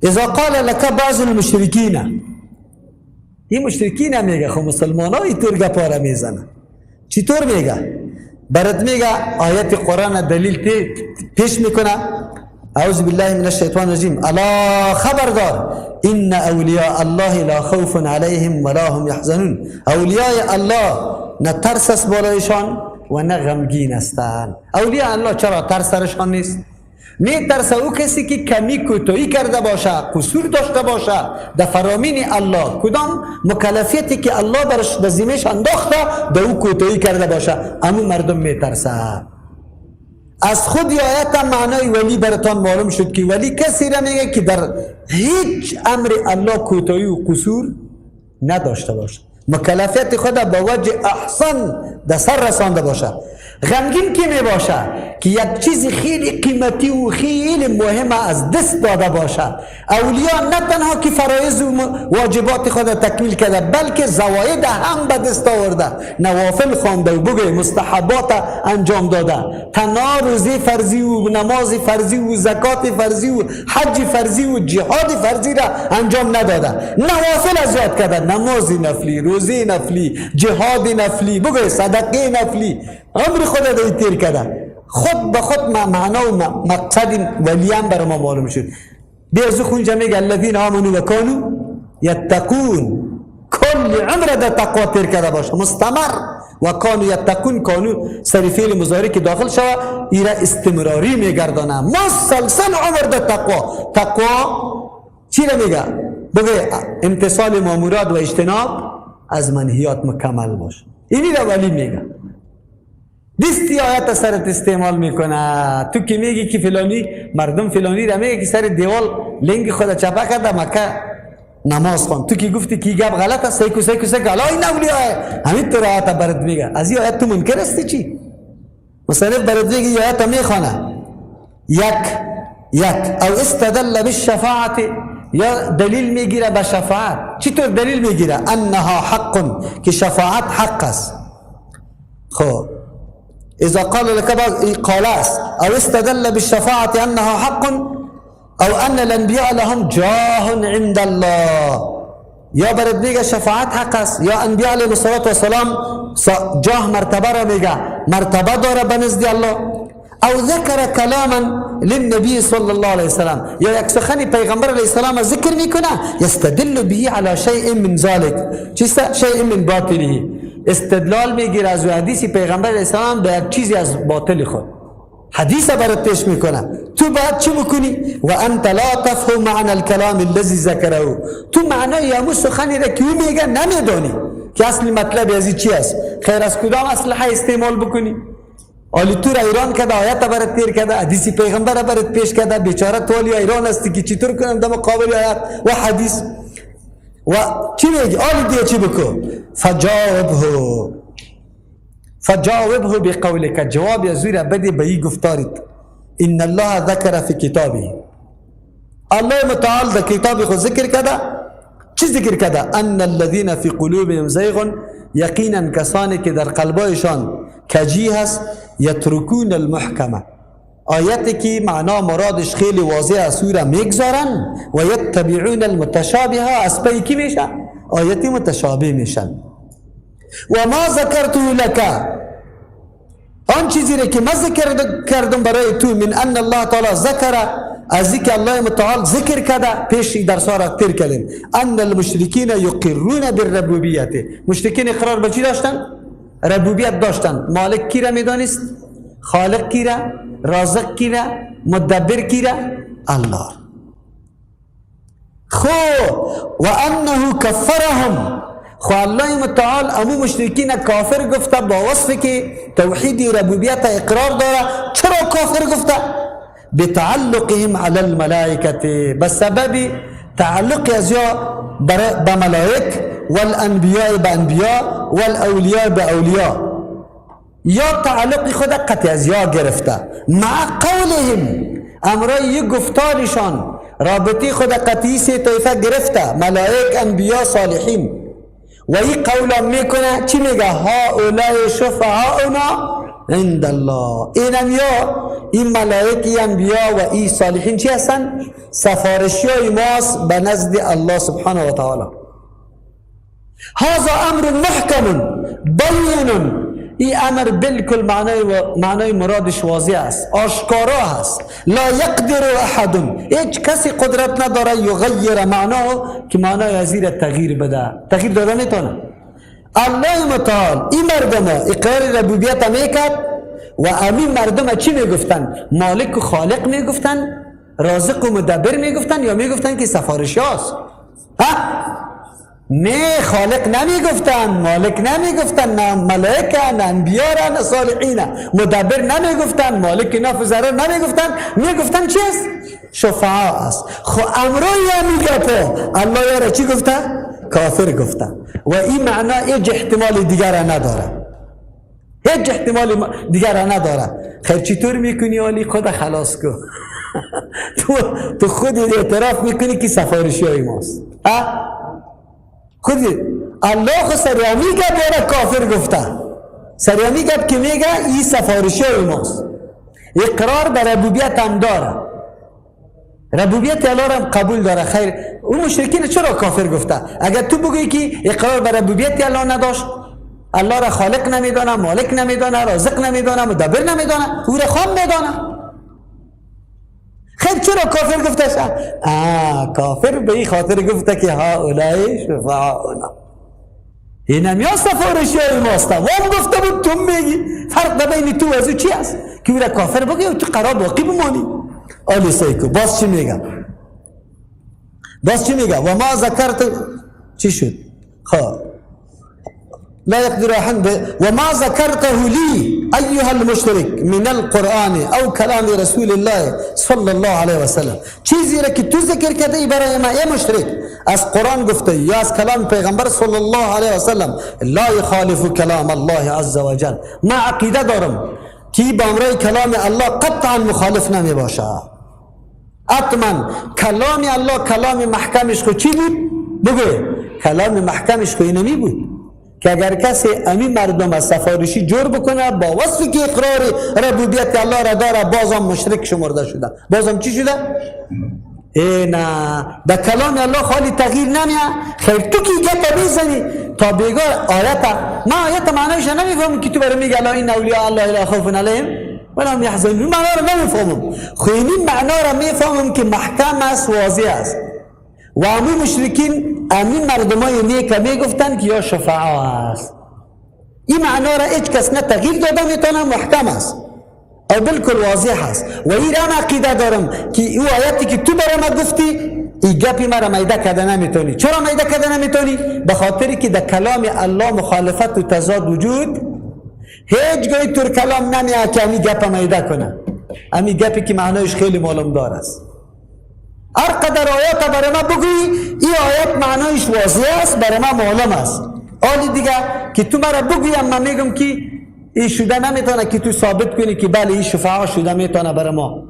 اذا قال لك بعض المشرکین، این مشرکین میگه خب مسلمان ها اینطور گپا را میزنه. چطور میگه؟ برات میگه آیت قرآن دلیل پیش میکنه، اعوذ بالله من الشیطان الرجیم. الا خبردار، ان اولیاء الله لا خوف علیهم ولا هم یحزنون. اولیاء الله نه ترس است بالایشان و نه غمگین هستند. اولیاء الله چرا ترس سرشان نیست؟ می ترسه او کسی که کمی کوتاهی کرده باشه، قصور داشته باشه در فرامین الله، کدام مکلفیتی که الله برش به ذمهش انداخته در او کوتاهی کرده باشه، امو مردم می ترسه. از خود آیت معنای ولی براتان معلوم شد که ولی کسی را میگه که در هیچ امر الله کوتاهی و قصور نداشته باشه، مکلفیت خود به وجه احسن در سر رسانده باشه. غمگین کی می باشه؟ که یک چیز خیلی قیمتی و خیلی مهم از دست داده باشه. اولیا نه تنها که فرایض و واجبات خود تکمیل کرده، بلکه زواید هم به دست آورده، نوافل خوانده و بگه مستحبات انجام داده، تنها روزه فرضی و نماز فرضی و زکات فرضی و حج فرضی و جهاد فرضی را انجام نداده، نوافل زیاد کرده، نماز نفلی، روزه نفلی، جهاد نفلی، بگه صدقه نفلی، عمر خود را تیر کرده. خود به خود معنا و مقصد ولی هم برای ما معلوم شد. بیرزو خونجا میگه الذین آمنوا و کانوا یتقون، کل عمر در تقوا تیر کرده باشه مستمر. و کانوا یتقون، کانوا سر فعل مضارع که داخل شوه ایره استمراری میگردانه، مسلسل عمر در تقوا. تقوا چی را میگه؟ بگه امتثال مامورات و اجتناب از منهیات مکمل باشه. اینی را ولی میگه. دستی آیت سرت استعمال میکنه. تو که میگی که فلانی مردم فلانی را میگه که سر دیوال لنگ خود چپه کرده مکه نماز خوان، تو که گفتی که گپ غلط است، سیکو سیکو سیکو الا این اولیاء همین تو آیت برات میگه. از این آیت تو منکر هستی چی؟ مصنف برات میگه این آیت میخوانه یک یک او استدل بالشفاعت، یا دلیل میگیره به شفاعت. چطور دلیل میگیره؟ انها حق، که شفاعت حق است. خب إذا قال لك قال أو استدل بالشفاعة أنها حق أو أن الأنبياء لهم جاه عند الله، یا برات میگه شفاعت حق است، یا انبیاء علیهم الصلاة والسلام جاه مرتبه را میگه، مرتبه داره به نزد الله. او ذکر کلاما للنبی صلی الله علیه وسلم، یا یک سخن پیغمبر علیه السلام ذکر میکنه، یستدل به علی شیء من ذلک، چیست؟ شیء من باطله، استدلال میگیره از حدیث پیغمبر علیه السلام به یک چیزی از باطل خود، حدیث برات پیش میکنه. تو باید چی بکنی؟ و انت لا تفهم معنی الکلام الذی ذکره، تو معنای همون سخنی را که او میگه نمیدانی که اصل مطلب از چی است. خیر از کدام اسلحه استعمال بکنی؟ آلی تو را ایران کرده، آیت برات تیر کرده، حدیث پیغمبر برات پیش کرده، بیچاره تو آلی ایران هستی که چطور کنم در مقابل آیت و حدیث و چی میگی؟ آلی دیگه چی بکن؟ فجاوبه بقولک، جواب از را بده به این گفتارت. ان الله ذکر فی کتابه، الله متعال در کتاب خود ذکر کرده. چی ذکر کرده؟ ان الذین فی قلوبهم زیغ، یقینا کسانی که در قلبایشان کجی هست، یترکون المحکمه، آیتی که معنا مرادش خیلی واضح است را میگذارن، و یتبعون المتشابه، از پی کی میشن؟ آیتی متشابه میشن. و ما ذکرته لک، آن چیزی را که ما ذکر کردم برای تو، من ان الله تعالی ذکر، از اینکه الله متعال ذکر کرده، پیش درس را تیر کردیم، ان المشرکین یقرون بالربوبیت، مشرکین اقرار به چی داشتن؟ ربوبیت داشتن. مالک کی را میدانست؟ خالق کی را؟ رازق کی را؟ مدبر کی را؟ الله. خو و انه کفرهم، خو الله متعال امو مشرکین کافر گفته با وصف که توحید ربوبیت اقرار داره. چرا کافر گفته؟ بتعلقهم علی الملائکه، بسبب تعلق از یا به ملائک، والانبیاء به انبیاء، والاولیاء به اولیاء، یا تعلق خود قطع از یا گرفته. مع قولهم، امرای یک گفتارشان رابطه خود قطعی سه طایفه گرفته، ملائک، انبیا، صالحین. و این قولا میکنه چی میگه؟ هؤلاء شفعاؤنا عند الله. اینم یا این ملائک، این انبیا و این صالحین چی هستن؟ سفارشی های ماست به نزد الله سبحانه و تعالی. هذا امر محکم بین، این امر بالکل معنای مرادش واضح است، آشکارا هست. لا یقدر احد، هیچ کسی قدرت نداره یغیر معناه، که معنای از تغییر بده، تغییر داده میتونه. الله متعال این مردم اقرار ربوبیت میکرد و امین مردم چی میگفتن؟ مالک و خالق میگفتن، رازق و مدبر میگفتن، یا میگفتن که سفارشی هست؟ ها؟ نه، خالق نمیگفتن، مالک نمیگفتن، نه ملائکه، نه انبیا، نه صالحین، مدبر نمیگفتن، مالک نفع ضرر نمیگفتن، میگفتن چی است؟ شفعا است. خو امروی میگه الله یاره چی گفته؟ کافر گفته. و این معنا هیچ احتمال دیگر نداره، هیچ احتمال دیگر نداره. خیر چطور میکنی آلی خود خلاص کو؟ تو خود اعتراف میکنی که سفارشی های ماست. خودی الله خود سریامی گپ یاره کافر گفته، سریامی گپ که میگه این سفارشی های ماست. اقرار به ربوبیت هم داره، ربوبیت الله را هم قبول داره. خیر اون مشرکین چرا کافر گفته؟ اگر تو بگویی که اقرار به ربوبیت الله نداشت، الله را خالق نمیدانه، مالک نمیدانه، رازق نمیدانه، مدبر نمیدانه، او را خام میدانه، خیر چرا کافر گفته شد؟ کافر به این خاطر گفته که هؤلاء شفعاؤنا، اینم یا سفارشی های ماست. وام گفته بود تو میگی فرق بین تو و از او چی است که او را کافر بگی و تو قرار باقی بمانی. آلی سیکو باز چی میگه؟ باز چی میگه؟ و ما ذکرت چی شد؟ خب لا يقدر أحد وما ذكرته لي أيها المشرك من القرآن أو كلام رسول الله صلى الله عليه وسلم، چیزی را که تو ذکر کرده ای برای ما ای مشرک از قرآن گفته یا از کلام پیغمبر صلی الله علیه وسلم، لا يخالف کلام الله عز وجل. ما عقیده دارم که با امرای کلام الله قطعا مخالف نمی باشه. حتما کلام الله کلام محکمش خو چی بود؟ بگو کلام محکمش خو نمی بود که اگر کسی امی مردم از سفارشی جور بکنه با وصفی که اقرار ربوبیت الله را داره بازم مشرک شمرده شده. بازم چی شده؟ ای نه، در کلام الله خالی تغییر نمیه. خیر تو کی گپ میزنی تا بیگار آیت، ما آیت معنایش نمیفهمم که تو برای میگه الله این اولیاء الله لا خوف علیهم ولا هم یحزنون، معنا را نمیفهمم. خو این معنا را میفهمم که محکم است، واضح است. و امی مشرکین امی مردمای نیک میگفتن که یا شفعا است. این معنا را هیچ کس نه تغییر داده میتونه، محکم است او بالکل واضح است. و این را عقیده دارم که او آیتی که تو برای ما گفتی این گپی مرا میده کرده نمیتونی. چرا میده کرده نمیتونی؟ به خاطری که در کلام الله مخالفت و تضاد وجود هیچ گاهی تور کلام نمیاد که امی گپ میده کنه، امی گپی که معنایش خیلی معلوم دار است. هر قدر آیات برای ما بگویی این آیات معنایش واضح است، برای ما معلوم است. آلی دیگه که تو مرا بگویم من میگم که این شده نمیتونه که تو ثابت کنی که بله این شفاعه شده میتونه برای ما.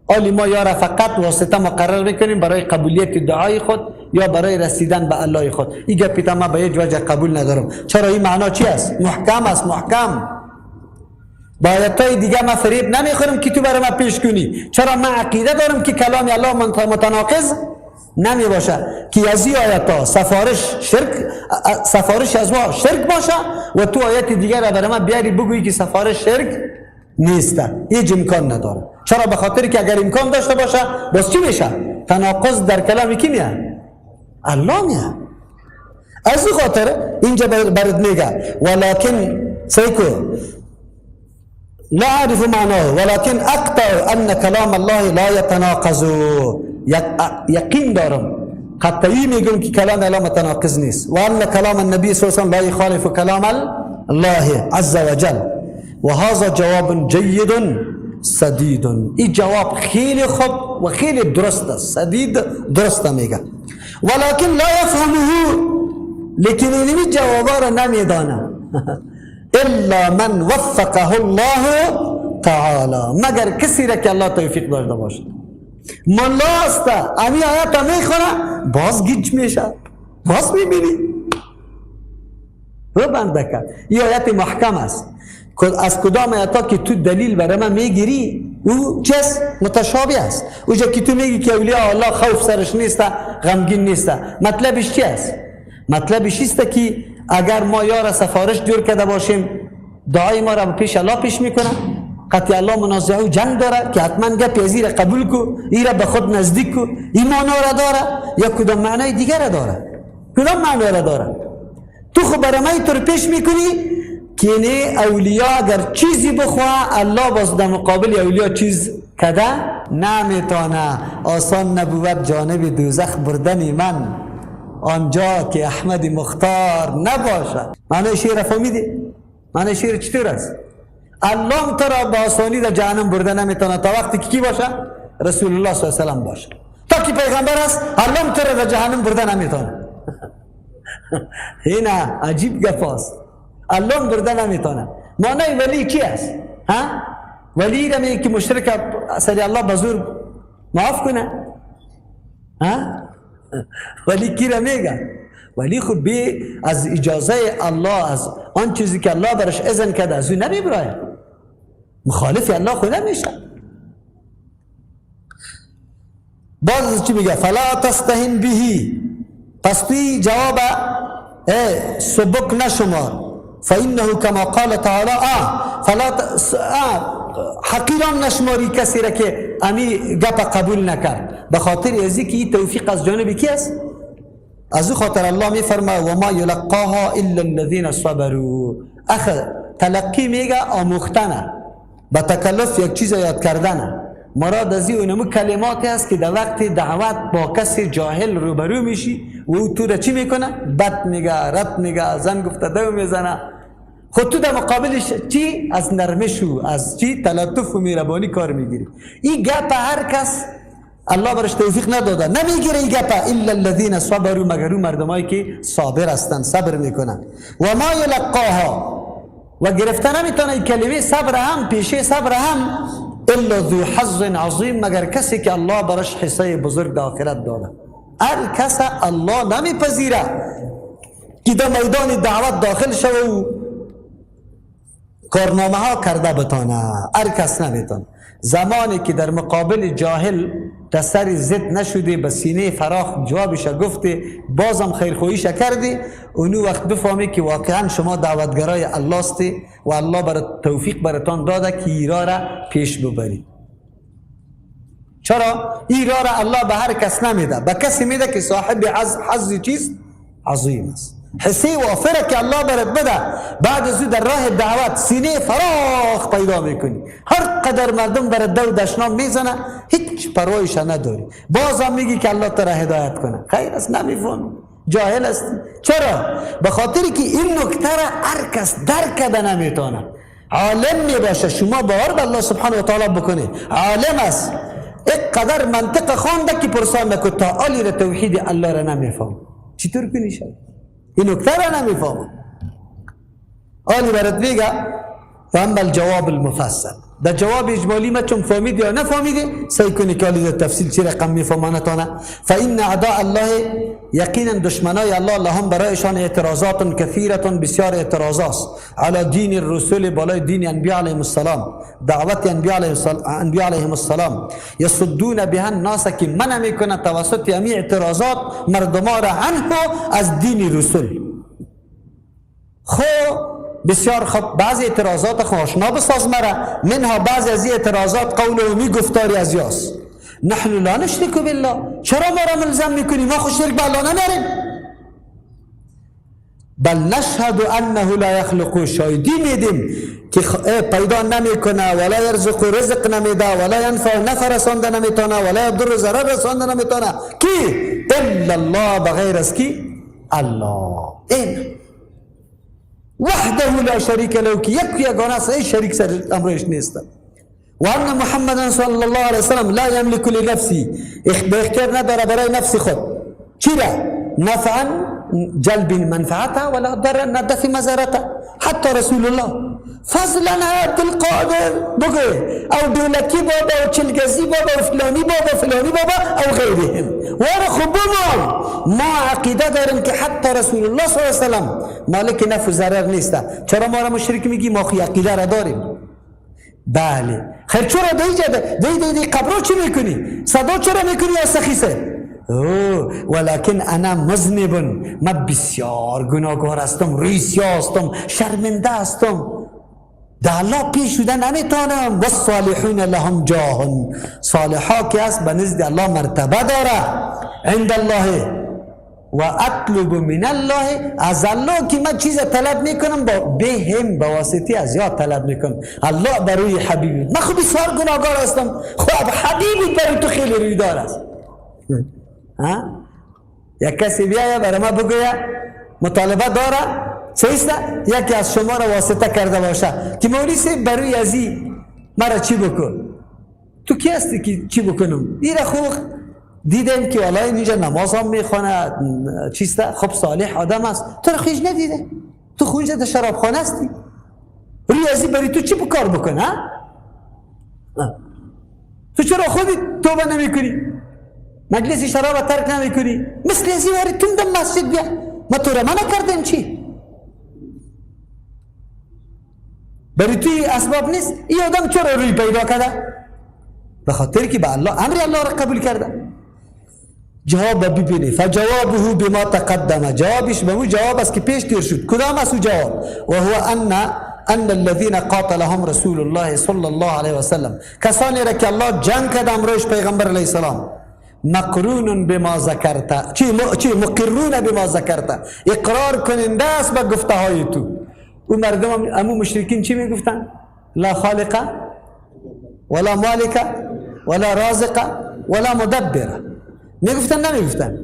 آلی ما یاره فقط واسطه مقرر میکنیم برای قبولیت دعای خود یا برای رسیدن به الله خود. این گپی ما به هیچ وجه قبول ندارم. چرا؟ این معنا چی است؟ محکم است، محکم. با آیتای دیگه ما فریب نمیخورم که تو برای ما پیش کنی. چرا؟ من عقیده دارم که کلام الله متناقض نمی باشه که از این آیت ها سفارش شرک، سفارش از ما شرک باشه و تو آیت دیگه را برای ما بیاری بگویی که سفارش شرک نیست. هیچ امکان نداره. چرا؟ به خاطر که اگر امکان داشته باشه باز چی میشه؟ تناقض در کلام کی میاد؟ الله میاد. از این خاطر اینجا برات میگه ولکن سیکو لا أعرف معناه ولكن أقطع أن كلام الله لا يتناقض. یقین دارم، قطعی میگم که کلام الله متناقض نیست. و ان کلام النبی صلی الله علیه و سلم لا يخالف کلام الله عز وجل. و هذا جواب جید سدید. این جواب خیلی خوب و خیلی درست است، سدید درست میگه. ولكن لا يفهمه، لیکن این جواب را نمیدانه الا من وفقه الله تعالی، مگر کسی را که الله توفیق داده باشه. ملا است امی آیت میخونه باز گیج میشه، باز میبینی رو بنده کرد. این آیت محکم است. از کدام آیت که تو دلیل برای من میگیری او چیز متشابه است. اوجا که تو میگی که اولیاء الله خوف سرش نیست، غمگین نیست، مطلبش چی است؟ مطلبش است که اگر ما یار سفارش جور کرده باشیم دعای ما را پیش الله پیش میکنه؟ قطعی الله منازعه و جنگ داره که حتما گپ از را قبول کو، ای را به خود نزدیک کو، این معنا را داره یا کدام معنای دیگر را داره؟ کدام معنا را داره؟ تو خو برای من تو پیش میکنی که نه اولیا اگر چیزی بخواه الله باز در مقابل اولیا چیز کده نمیتونه. آسان نبود جانب دوزخ بردن من آنجا که احمد مختار نباشد. معنی شعر فهمیدی؟ معنی شعر چطور است؟ الله تو را با آسانی در جهنم برده نمیتونه تا وقتی که کی باشه؟ رسول الله صلی الله علیه و سلم باشه. تا که پیغمبر است الله تو را در جهنم برده نمیتونه. اینا عجیب گپ است. الله برده نمیتونه. معنی ولی کی است؟ ها؟ ولی را میگه که مشرک سری الله بزور معاف کنه. ها؟ ولی کی را میگه؟ ولی خب بی از اجازه الله، از آن چیزی که الله برش اذن کرده از او نمیبرایه، مخالف الله خود نمیشه. باز چی میگه؟ فلا تستهن بهی، پس توی جواب سبک نشمار. فانه کما قال تعالی فلا حقیران نشماری کسی را که امی گپ قبول نکرد، به خاطر ازی که این توفیق از جانب کی است؟ از او خاطر الله میفرما و ما یلقاها الا الذین صبروا. اخ تلقی میگه آموختنه، با تکلف یک چیز یاد کردنه. مراد از این اونمو کلماتی است که در وقت دعوت با کسی جاهل روبرو میشی و او تو را چی میکنه؟ بد میگه، رد میگه، زن گفته دو میزنه. خود تو در مقابلش چی؟ از نرمش و از چی؟ تلطف و مهربانی کار میگیری. این گپ هر کس الله برش توفیق نداده نمیگیره این گپ الا الذین صبروا، مگر اون مردمایی که صابر هستن، صبر میکنن. و ما یلقاها، و گرفته نمیتونه این کلمه صبر هم، پیشه صبر هم، الا ذو حظ عظیم، مگر کسی که الله برش حصه بزرگ در آخرت داده. هر کس الله نمیپذیره که در میدان دعوت داخل شوه و کارنامه ها کرده بتانه. هر کس نمیتونه. زمانی که در مقابل جاهل در سر ضد نشده، به سینه فراخ جوابش گفته، بازم خیرخواهیش کردی، اونو وقت بفهمی که واقعا شما دعوتگرای الله استی و الله بر توفیق براتان داده که ایرا را پیش ببری. چرا؟ ایرا را الله به هر کس نمیده، به کسی میده که صاحب حظ چیز عظیم است. حسی وافره که الله برات بده، بعد از او در راه دعوت سینه فراخ پیدا میکنی، هر قدر مردم برات دو دشنام میزنه هیچ پروایش نداری، بازم میگی که الله تو را هدایت کنه. خیر است، نمیفهمی، جاهل هستی. چرا؟ به خاطر که این نکته را هر کس درک کرده نمیتونه. عالم میباشه، شما باور به الله سبحانه و تعالی بکنی، عالم است، اینقدر منطق خوانده که پرسان نکن تا عالی را توحید الله را نمیفهم. چطور کنی شد؟ این نکته را نمیفهمم. آلی برات میگه و اما الجواب المفصل. در جواب اجمالی ما چون فهمید یا نفهمیده سعی کنی که آلی در تفصیل چی رقم میفهمانه تانه. فإن اعداء الله، یقینا دشمنای الله، لهم برایشان اعتراضات کثیرة، بسیار اعتراضات علی دین الرسول، بالای دین انبیاء علیهم السلام، دعوت انبیاء علیهم السلام، یصدون بها الناس، که منع میکنه توسط امی اعتراضات مردما را عنه، از دین رسول. خو بسیار خب بعضی اعتراضات خو آشنا بساز مرا. منها بعضی از اعتراضات قول و می گفتاری از یاس نحن لا نشرک بالله، چرا ما را ملزم میکنی؟ ما خو شرک به الله نداریم. بل نشهد انه لا یخلق، شاهدی میدیم که پیدا نمیکنه، ولا یرزق، رزق نمیده، ولا ینفع، نفع رسانده نمیتونه، ولا یضر، ضرر رسانده نمیتونه. کی؟ الا الله، بغیر از کی؟ الله. این وحده لا شریک له، که یک یگانه است، ای شریک سر امرش نیست. و ان محمد صلی الله علیه وسلم لا یملک لنفسه، به اختیار نداره برای نفس خود چرا؟ نفعا، جلب منفعته، ولا ضرا، دفع مضرته. حتی رسول الله فضلا عبد القادر بگه او دولکی بابا او چلگزی بابا او فلانی بابا فلانی بابا او غیرهم. وارا خب ما عقیده داریم که حتی رسول الله صلی الله علیه وسلم مالک نفع و ضرر نیست. چرا ما را مشرک میگی؟ ما خو عقیده را داریم. بله خیر، چرا دی دی قبرو چی میکنی؟ صدا چرا میکنی یا سخیسه؟ اوه ولکن انا مذنب، من بسیار گناهکار هستم، روی سیاه هستم، شرمنده هستم. در الله پیش شده نمیتونم. و الصالحون لهم جاه، صالحا که است به نزد الله مرتبه داره، عند الله. و اطلب من الله، از الله که من چیز طلب میکنم با بهم به واسطه از یاد طلب میکنم. الله بروی حبیبی، من خب بسیار گناهگار هستم، خب حبیبی برای تو خیلی رویدار است. ها؟ یک کسی بیایه برای ما بگویه مطالبه داره، صحیح، یکی از شما را واسطه کرده باشه که مولوی صاحب بروی ازی مرا چی بکن، تو کی هستی که چی بکنم؟ ایره خوب دیدم که والله اینجا نماز هم میخوانه، چیسته، خب صالح آدم است، تو را خیش ندیده، تو خو اینجا در شرابخانه هستی، روی ازی بری تو چی بکار بکنه؟ تو چرا خودی توبه نمیکنی؟ مجلس شراب ترک نمیکنی؟ مثل ازی واری تندم مسجد بیا، ما تو را منع کردیم چی؟ بری توی اسباب نیست. این آدم چرا روی پیدا کرده؟ به خاطر که به الله امر الله را قبول کرده. جواب ببینی، فجوابه بما تقدم، جوابش به او جواب است که پیش تیر شد. کدام است او جواب؟ و هو ان الذين قاتلهم رسول الله صلی الله علیه و سلم، کسانی را که الله جنگ کرد امروز پیغمبر علیه السلام، مقرون بما ذکرت، چی مقرون بما ذکرت، اقرار کننده است به گفته های تو. او مردم امو مشرکین چی میگفتن؟ لا خالق ولا مالک ولا رازق ولا مدبر. میگفتن نمیگفتن؟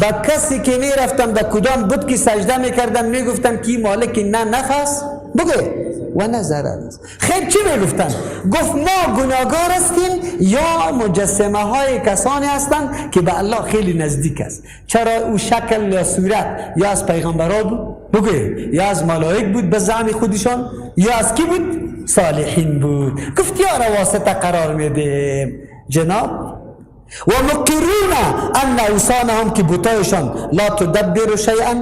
با کسی که میرفتن به کدام بود که سجده میکردن میگفتن کی مالک نه نفس بگه و نه ضرر است. خیر چی میگفتن؟ گفت ما گناهگار هستیم یا مجسمه های کسانی هستند که به الله خیلی نزدیک است. چرا او شکل یا صورت یا از پیغمبرا بود بگه، یا از ملائک بود به زعم خودشان، یا از کی بود؟ صالحین بود. گفت یا را واسطه قرار میدیم جناب. و مقرون ان اوثانهم که بتایشان لا تدبر شیئا،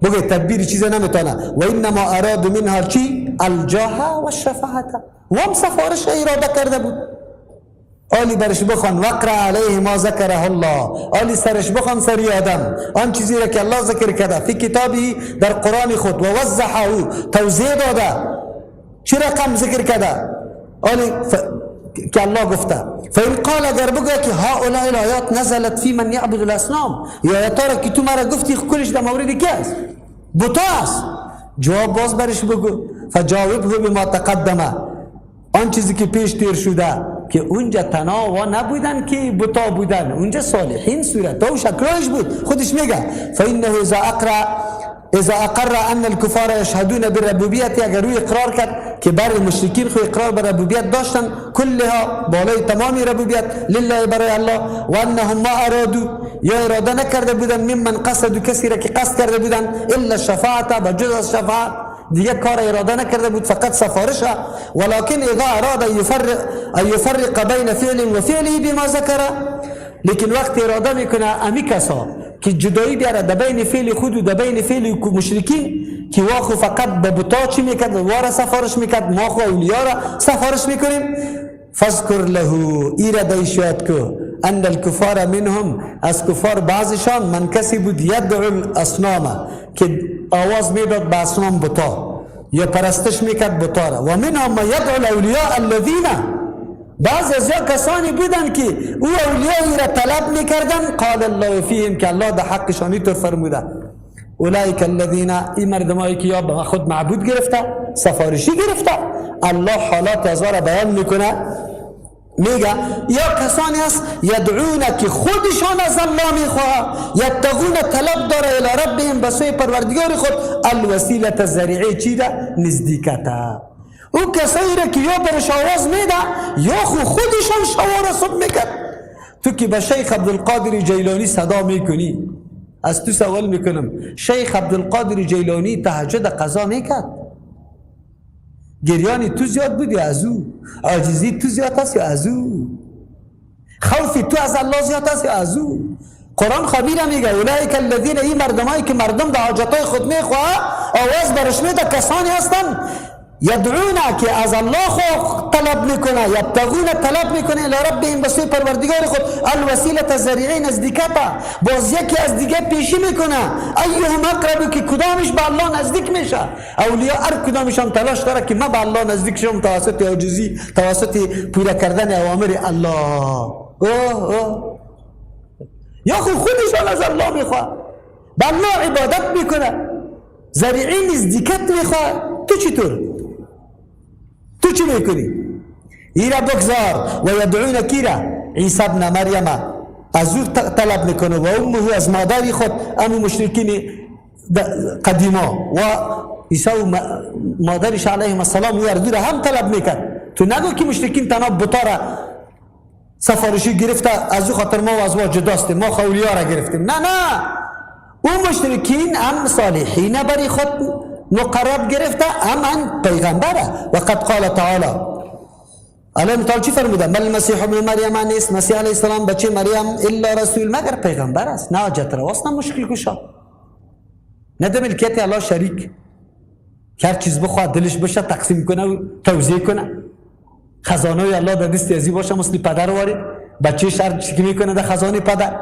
بگه تدبیر چیز نمیتونه، و انما اراد منها چی؟ الجاه و الشفاعت، و هم سفارش اراده کرده بود. آلی برش بخوان وقرأ علیه ما ذکره الله، آلی سرش بخوان سری آدم آن چیزی را که الله ذکر کرده فی کتابی در قرآن خود، و وضحه توضیح داده. چی رقم ذکر کرده؟ آلی که الله گفته. فإن قال اگر بگه که هؤلاء الآیات نزلت فی من یعبد الاصنام، یا آیات را که تو مرا گفتی کلش در مورد کی است؟ بتا است. جواب باز برش بگو، فجاوبه بما تقدم، آن چیزی که پیش تیر شده که اونجا تنها نبودن که بتا بودن، اونجا صالحین صورت و شکلش بود. خودش میگه فإنه اذا اقر ان الكفار يشهدون بالربوبیت، اگر روی اقرار کرد که بر مشرکین خو اقرار بر ربوبیت داشتن، کلها بالای تمام ربوبیت لله برای الله، و انهم ما ارادوا یا اراده نکرده بودن ممن قصدوا کسی را که قصد کرده بودن الا الشفاعت بجز از شفاعت، دیگه کار اراده نکرده بود فقط سفارش. ولكن اذا اراد ان يفرق بین فعل و فعله بما ذکر، لیکن وقت اراده میکنه امی کسا که جدایی بیاره در بین فعل خود و در بین فعل مشرکین، که واخو فقط به بتا چی میکرد؟ واره سفارش میکرد، ما خو اولیا را سفارش میکنیم. فاذکر له، ایره دیش یاد کو، ان الکفار منهم، از کفار بعضشان من کسی بود یدعو الاصنام که آواز میداد به اصنام بتا یا پرستش میکرد بتا را، و منهم من یدعو الاولیاء الذین، بعض از یا کسانی بودن که او اولیایی را طلب میکردن، قال الله فیهم که الله در حقشان اینطور فرموده، اولئک الذین، این مردمایی که یا به خود معبود گرفته سفارشی گرفته، الله حالات از را بیان میکنه، میگه یا کسانی است یدعون که خودشان از الله میخواه، یبتغون طلب داره الی ربهم به سوی پروردگار خود، الوسیله الذریعه چی ده؟ نزدیکته. او کسایی را که یا برش آواز میده یا خودشان شوار صبح میکرد. تو که به شیخ عبدالقادر جیلانی صدا میکنی، از تو سوال میکنم، شیخ عبدالقادر جیلانی تهجد قضا میکرد؟ گریانی تو زیاد بود یا از او؟ عاجزی تو زیاد است یا از او؟ خوف تو از الله زیاد است یا از او؟ قرآن خبیره میگه اولئک الذین، این مردمایی که مردم به حاجتهای خود میخواه آواز برش میده، کسانی هستند یدعون که از الله خود طلب میکنه، یبتغون طلب میکنه، الی ربهم به سوی پروردگار خود، الوسیله ذریعه نزدیکت، باز یکی از دیگه پیشی میکنه، ایهم اقرب که کدامش به الله نزدیک میشه. اولیا هر کدامشان تلاش داره که ما به الله نزدیک شم توسط عاجزی، توسط پورا کردن اوامر الله. اوه اوه یا خودشان از الله میخواد، به الله عبادت میکنه، ذریعه نزدیکت میخواد. تو چطور؟ تو چی میکنی؟ ایرا بگذار. و یدعون کیرا؟ عیسی ابن مریم از او طلب میکنه و امه از مادر خود، امو مشرکین قدیما و عیسی و مادرش علیهم السلام و اردو را هم طلب میکرد. تو نگو که مشرکین تنها بتا را سفارشی گرفته از او خاطر ما و از ما جداستیم، ما خولیا را گرفتیم. نه نه، او مشرکین هم صالحین برای خود مقرب گرفته، هم ان پیغمبره. و قد قال تعالی، الله متعال چی فرموده؟ ما المسیح ابن مریم نیست مسیح علیه السلام بچه مریم الا رسول، مگر پیغمبر است، نه حاجت رواست، نه مشکل کشا، نه ده ملکیت الله شریک که هر چیز بخواد دلش بشه تقسیم کنه و توزیع کنه، خزانه الله در دست ازی باشه مثل پدر واری بچه هر چیزی که میکنه در خزانه پدر.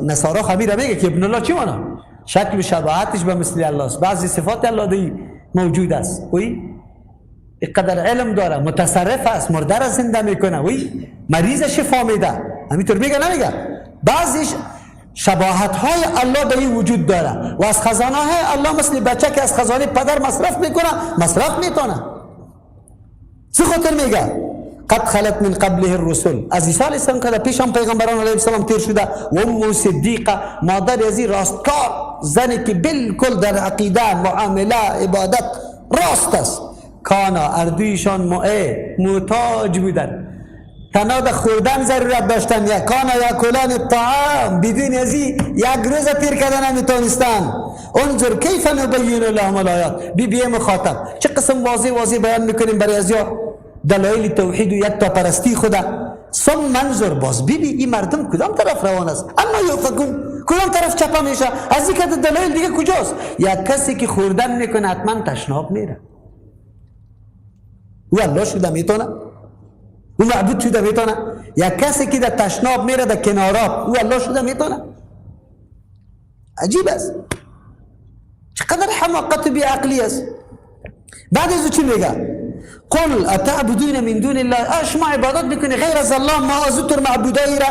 نصارا خمیره میگه که ابن الله چی مانا؟ شکل و شباهتش به مثل الله است، بعضی صفات الله دی موجود است. وی اینقدر علم داره، متصرف است، مرده را زنده میکنه، وی مریض شفا میده، همینطور میگه نمیگه؟ بعضی شباهت های الله در این وجود داره و از خزانه های الله مثل بچه که از خزانه پدر مصرف میکنه مصرف میتونه. چه خاطر میگه؟ قد خلت من قبله الرسل، از عیسی علیه السلام که پیش هم پیغمبران علیه السلام تیر شده، و ام صدیقه مادر ازی راستکار، زنی که بالکل در عقیده، معامله، عبادت راست است. کانا اردویشان محتاج بودن، تنها در خوردن ضرورت داشتن، یا کانا یاکلان الطعام، بدون ازی یک روز تیر کردن نمیتونستن. انظر کیف نبین لهم الآیات، بی بی مخاطب چه قسم واضح واضح بیان میکنیم برای ازیا دلایل توحید و یک تا پرستی خدا. ثم منظر، باز ببین این مردم کدام طرف روان است، اما یوفکون کدام طرف چپه میشه، از این که دلایل دیگه کجاست؟ یا کسی که خوردن میکنه حتما تشناب میره، او الله شده میتونه، او معبود شده میتونه. یا کسی که در تشناب میره در کناراب، او الله شده میتونه. عجیب است، چقدر حماقت و بیعقلی است. بعد از او چی میگه؟ قل اتعبدون من دون الله، شما عبادت میکنی غیر از الله، ما از طور معبودایی را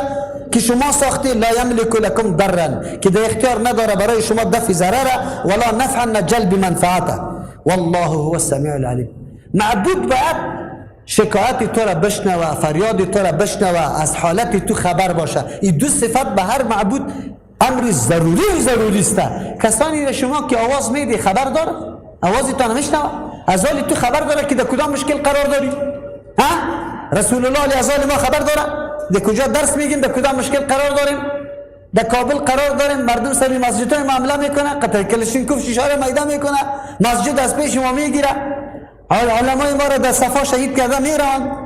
که شما ساخته، لا یملک لکم ضرا، که در اختیار نداره برای شما دفع ضرر، ولا نفعا نه جلب منفعته، والله هو السمیع العلیم. معبود باید شکایت تو را بشنوه، فریاد تو را بشنوه، از حالت تو خبر باشه. این دو صفت به هر معبود امر ضروری و ضروری است. کسانی را شما که آواز میدی خبر داره، آوازی تا نمیشنوه، از حال تو خبر داره که در کدام مشکل قرار داری؟ ها؟ رسول الله علیه از حال ما خبر داره؟ در کجا درس میگیم، در کدام مشکل قرار داریم؟ در کابل قرار داریم، مردم سر مسجدهای معامله میکنه، قطع کلشینکوف شیشه را میده میکنه، مسجد از پیش ما میگیره، علمای ما را در صفا شهید کرده میرن.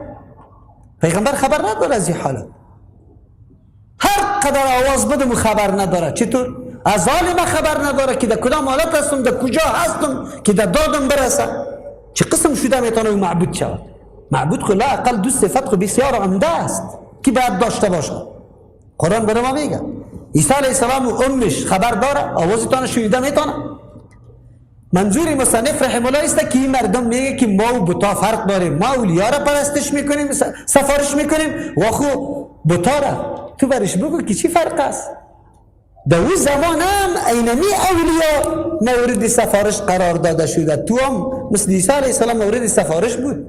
پیغمبر خبر نداره از این حالت، هر قدر آواز بدم خبر نداره. چطور؟ از حال ما خبر نداره که در کدام حالت هستم، در کجا هستم که در دادم برسه. چه قسم شده میتونه او معبود شود؟ معبود خو لا اقل دو صفت خو بسیار عمده است که باید داشته باشه. قرآن برای ما میگه عیسی علیه السلام و امش خبر داره، آوازتان شنیده میتونه. منظور مصنف رحم الله است که این مردم میگه که ما و بتا فرق داریم، ما اولیا را پرستش میکنیم، سفارش میکنیم و خو بتا را. تو برش بگو که چی فرق است؟ در او زمان هم اینمی اولیا مورد سفارش قرار داده شده، تو هم مثل عیسی علیه السلام مورد سفارش بود،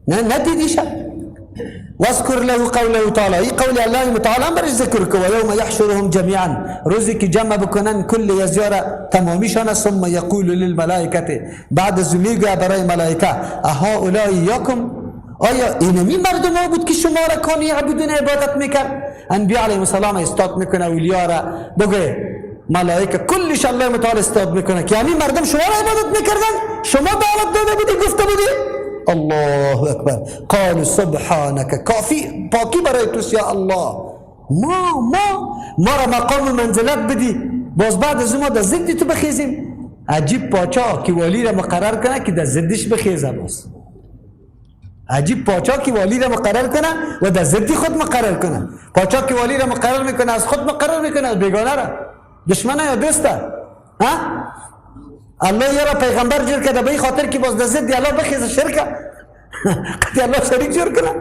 نه ندیدیشه. واذکر له قوله تعالی، این قول الله متعال هم برش ذکر کو، و یوم یحشرهم جمیعا، روزی که جمع بکنن کل یزیاره تمامیشان، ثم یقول للملائکه، بعد از میگه برای ملائکه اهؤلاء ایاکم، آیا اینمی مردم ها بود که شما را کان یعبدون عبادت میکرد؟ انبیاء علیهم السلام استاد میکنه، اولیا را بگه ملائکه کلش الله متعال استاد میکنه که همین مردم شما را عبادت میکردن، شما دعوت داده بودی، گفته بودی. الله اکبر. قالوا سبحانك، کافی پاکی برای توست یا الله، ما ما را مقام و منزلت بدی، باز بعد از ما در ضد تو بخیزیم. عجیب پاچا که والی را مقرر کنه که در ضدش بخیزه. باز عجیب پاچا که والی را مقرر کنه و در ضد خود مقرر کنه. پاچا که والی را مقرر میکنه از خود مقرر میکنه، از بیگانه را، دشمنه یا دوسته؟ ها؟ الله یرا پیغمبر جور کرده به این خاطر که باز در ضد الله بخیزه، شرکه قطعی الله شریک جور کنه.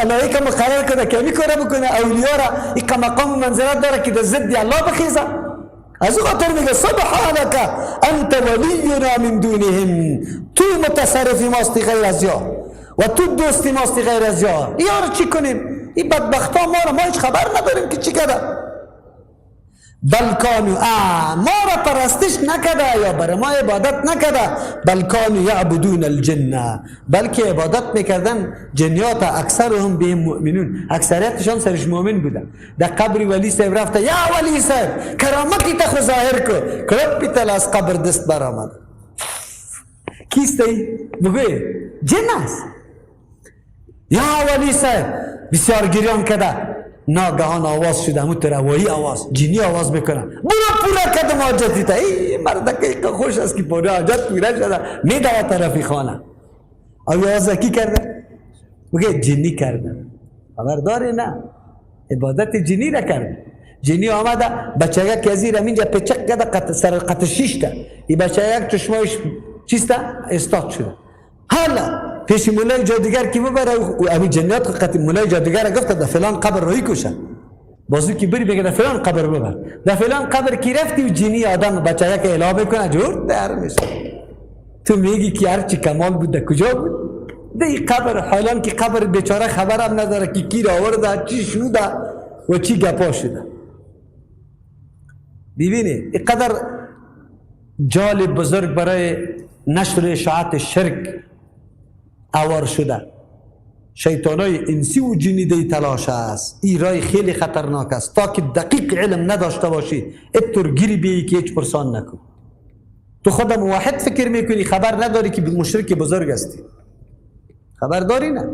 ملائکه مقرر کنه که همی کاره بکنه، اولیا را ایقه مقام و منزلت داره که در ضد الله بخیزه. از او خاطر میگه سبحانك انت ولینا من دونهم، تو متصرفی ماستی غیر از یا و تو دوستی ماستی غیر از یا. یار چی کنیم؟ این بدبختا ما را، ما هیچ خبر نداریم که چی کرده. بل کانوا، ما را پرستش نکده یا بر ما عبادت نکده. بل کانوا یعبدون الجن، بلکه عبادت میکردن جنیات. اکثرهم بهم مؤمنون، اکثریتشان سرش مؤمن بودن. در قبر ولی صاحب رفته، یا ولی صاحب کرامتی تا خو ظاهر کو، کلپ پیتل از قبر دست برآمد. کیست ای؟ بگوی جن است. یا ولی صاحب بسیار گریان کرده، ناگهان آواز شده، همون تروایی آواز جنی آواز میکنه، برو پورا کدم حاجتی تا. ای مردک خوش است که پورا حاجت پورا شده، میدوه طرفی خانه. آیا آواز کی کرده؟ میگه جنی کرده. خبرداری نه، عبادت جنی را کرده. جنی آمده بچه که از اینجا پچک کرده، قط سر قط شیشته، این بچه یک چشمایش چیسته استاد شده. حالا پیش مولای جادوگر کی ببره و امی جنیات قطع مولای جادوگر گفته در فلان قبر روی کشه، بازو کی بری بگه در فلان قبر ببر، در فلان قبر کی رفتی و جنی آدم بچه که اعلام میکنه جور در میشه. تو میگی که هرچی کمال بود در کجا بود؟ در این قبر. حالان که قبر بیچاره خبرم نداره که کی را آورده، چی شده و چی گپا شده. ببینی اینقدر جال بزرگ برای نشر اشاعت شرک اوار شده. شیطانای انسی و جنی دی تلاش است. این رای خیلی خطرناک است. تا که دقیق علم نداشته باشی اتور گیری بیایی که هیچ پرسان نکن. تو خودم موحد فکر میکنی، خبر نداری که مشرک بزرگ هستی. خبر داری نه؟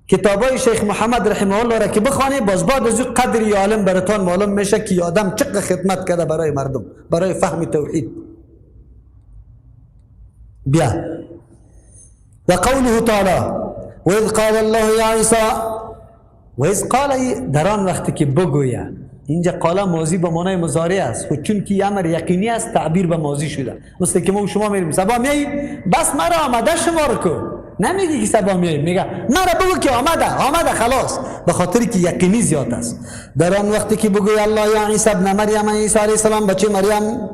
کتابای شیخ محمد رحمه الله را که بخوانی، باز بعد از قدری عالم براتان معلوم میشه که آدم چقدر خدمت کرده برای مردم، برای فهم توحید. بیا و قوله تعالی و اذ قال الله یا عیسی. و اذ قال در آن وقتی که بگویه، اینجا قال ماضی به معنای مضارع است، خود چون که امر یقینی است تعبیر به ماضی شده. مثل که ما و شما میریم صبا میایی، بس مرا آمده شمار کو، نمیگی که صبا میایی، میگه مرا بگو که آمده، آمده خلاص، به خاطر که یقینی زیاد است. در آن وقتی که بگوی الله یا عیسی ابن مریم، عیسی علیه السلام بچه مریم،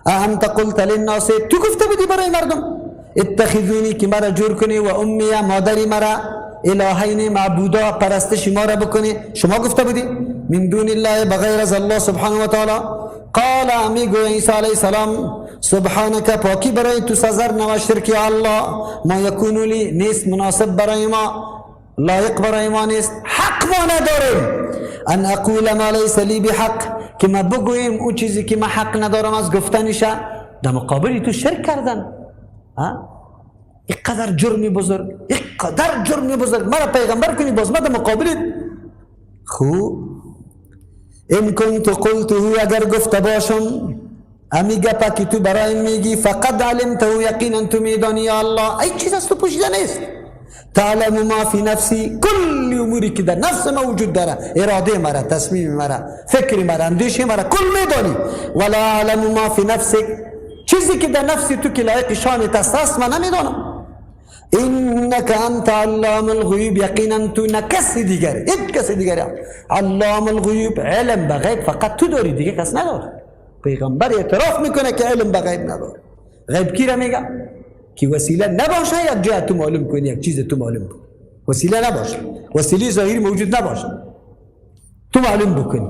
انت قلت للناس، تو گفته بودی برای مردم، اتخذونی که مرا جور کنی و امی مادری مرا الهین معبودا پرستش ما را بکنی، شما گفته بودی من دون الله بغیر از الله سبحانه و تعالی. قال میگوی عیسی علیه السلام سبحانك پاکی برای تو سزر نو شرک الله، ما یکون لی نیست مناسب برای ما، لایق برای ما نیست، حق ما نداریم ان اقول ما لیس لی بحق، که ما بگوییم او چیزی که ما حق ندارم از گفتنشه. در مقابل تو شرک کردن، اینقدر جرمی بزرگ، اینقدر جرمی بزرگ، مرا پیغمبر کنی باز ما در مقابل. خو ان کنت قلته اگر گفته باشم امی گپا که تو برای میگی، فقد علمته یقینا تو میدانی یا الله، ای چیز از تو پوشیده نیست. تعلم ما فی نفسی، کل اموری که در نفس ما وجود داره، اراده مرا، تصمیم مرا، فکر مرا، اندیشه مرا، کل میدانی. ولا اعلم ما فی نفسک، چیزی که در نفس تو که لایق شان است من نمیدانم. انک انت علام الغیوب، یقینا تو نه کسی دیگر، هیچ کسی دیگر، علام الغیوب، علم به غیب فقط تو داری، دیگه کس نداره. پیغمبر اعتراف میکنه که علم به غیب نداره. غیب کی را میگه؟ که وسیله نباشه یک جای تو معلوم کنی، یک چیز تو معلوم کنی، وسیله نباشه، وسیله ظاهری موجود نباشه، تو معلوم بکنی.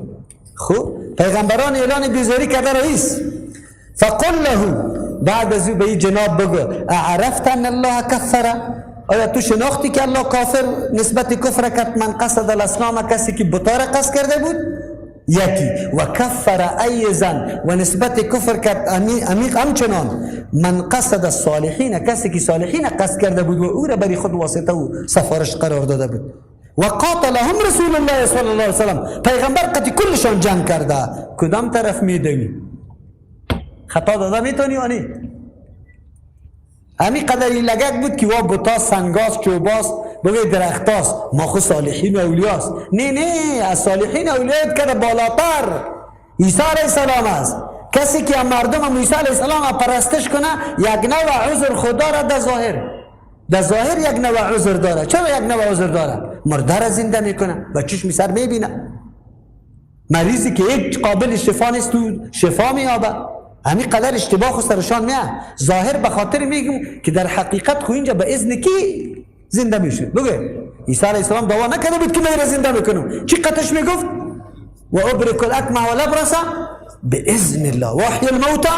خب پیغمبران اعلان بیزاری کرده رئیس. فقل له، بعد از او به این جناب بگو اعرفت ان الله کفر، آیا تو شناختی که الله کافر نسبت کفر کرد؟ من قصد الاصنام، کسی که بتا را قصد کرده بود یکی، و کفر ایضا، و نسبت کفر کرد عمیق همچنان من قصد الصالحین، کسی که صالحین قصد کرده بود و او را بری خود واسطه و سفارش قرار داده بود. و قاتلهم رسول الله صلی الله علیه وسلم، پیغمبر قتی کلشان جنگ کرده. کدام طرف میدوی؟ خطا داده میتونی یا نه؟ همین قدر این لگک بود که وا بوتا، سنگاس، چوباس، بگه درختاست، ما خو صالحین و اولیاست. نه نه، از صالحین اولیات کرده بالاتر عیسی علیه السلام است. کسی که مردم هم عیسی علیه السلام پرستش کنه یک نوع عذر خدا را در ظاهر، در ظاهر یک نوع عذر داره. چرا یک نوع عذر داره؟ مرده را زنده میکنه و چشم سر میبینه، مریضی که هیچ قابل شفا نیست تو شفا میابه. همین قدر اشتباه خو سرشان میه. ظاهر به خاطر میگم که در حقیقت خو اینجا به اذن کی زنده میشه؟ بگه عیسی علیه السلام دعوا نکرده بود که من زنده میکنم. چی قطش میگفت؟ و ابرک الاکمه والابرص باذن الله واحی الموتى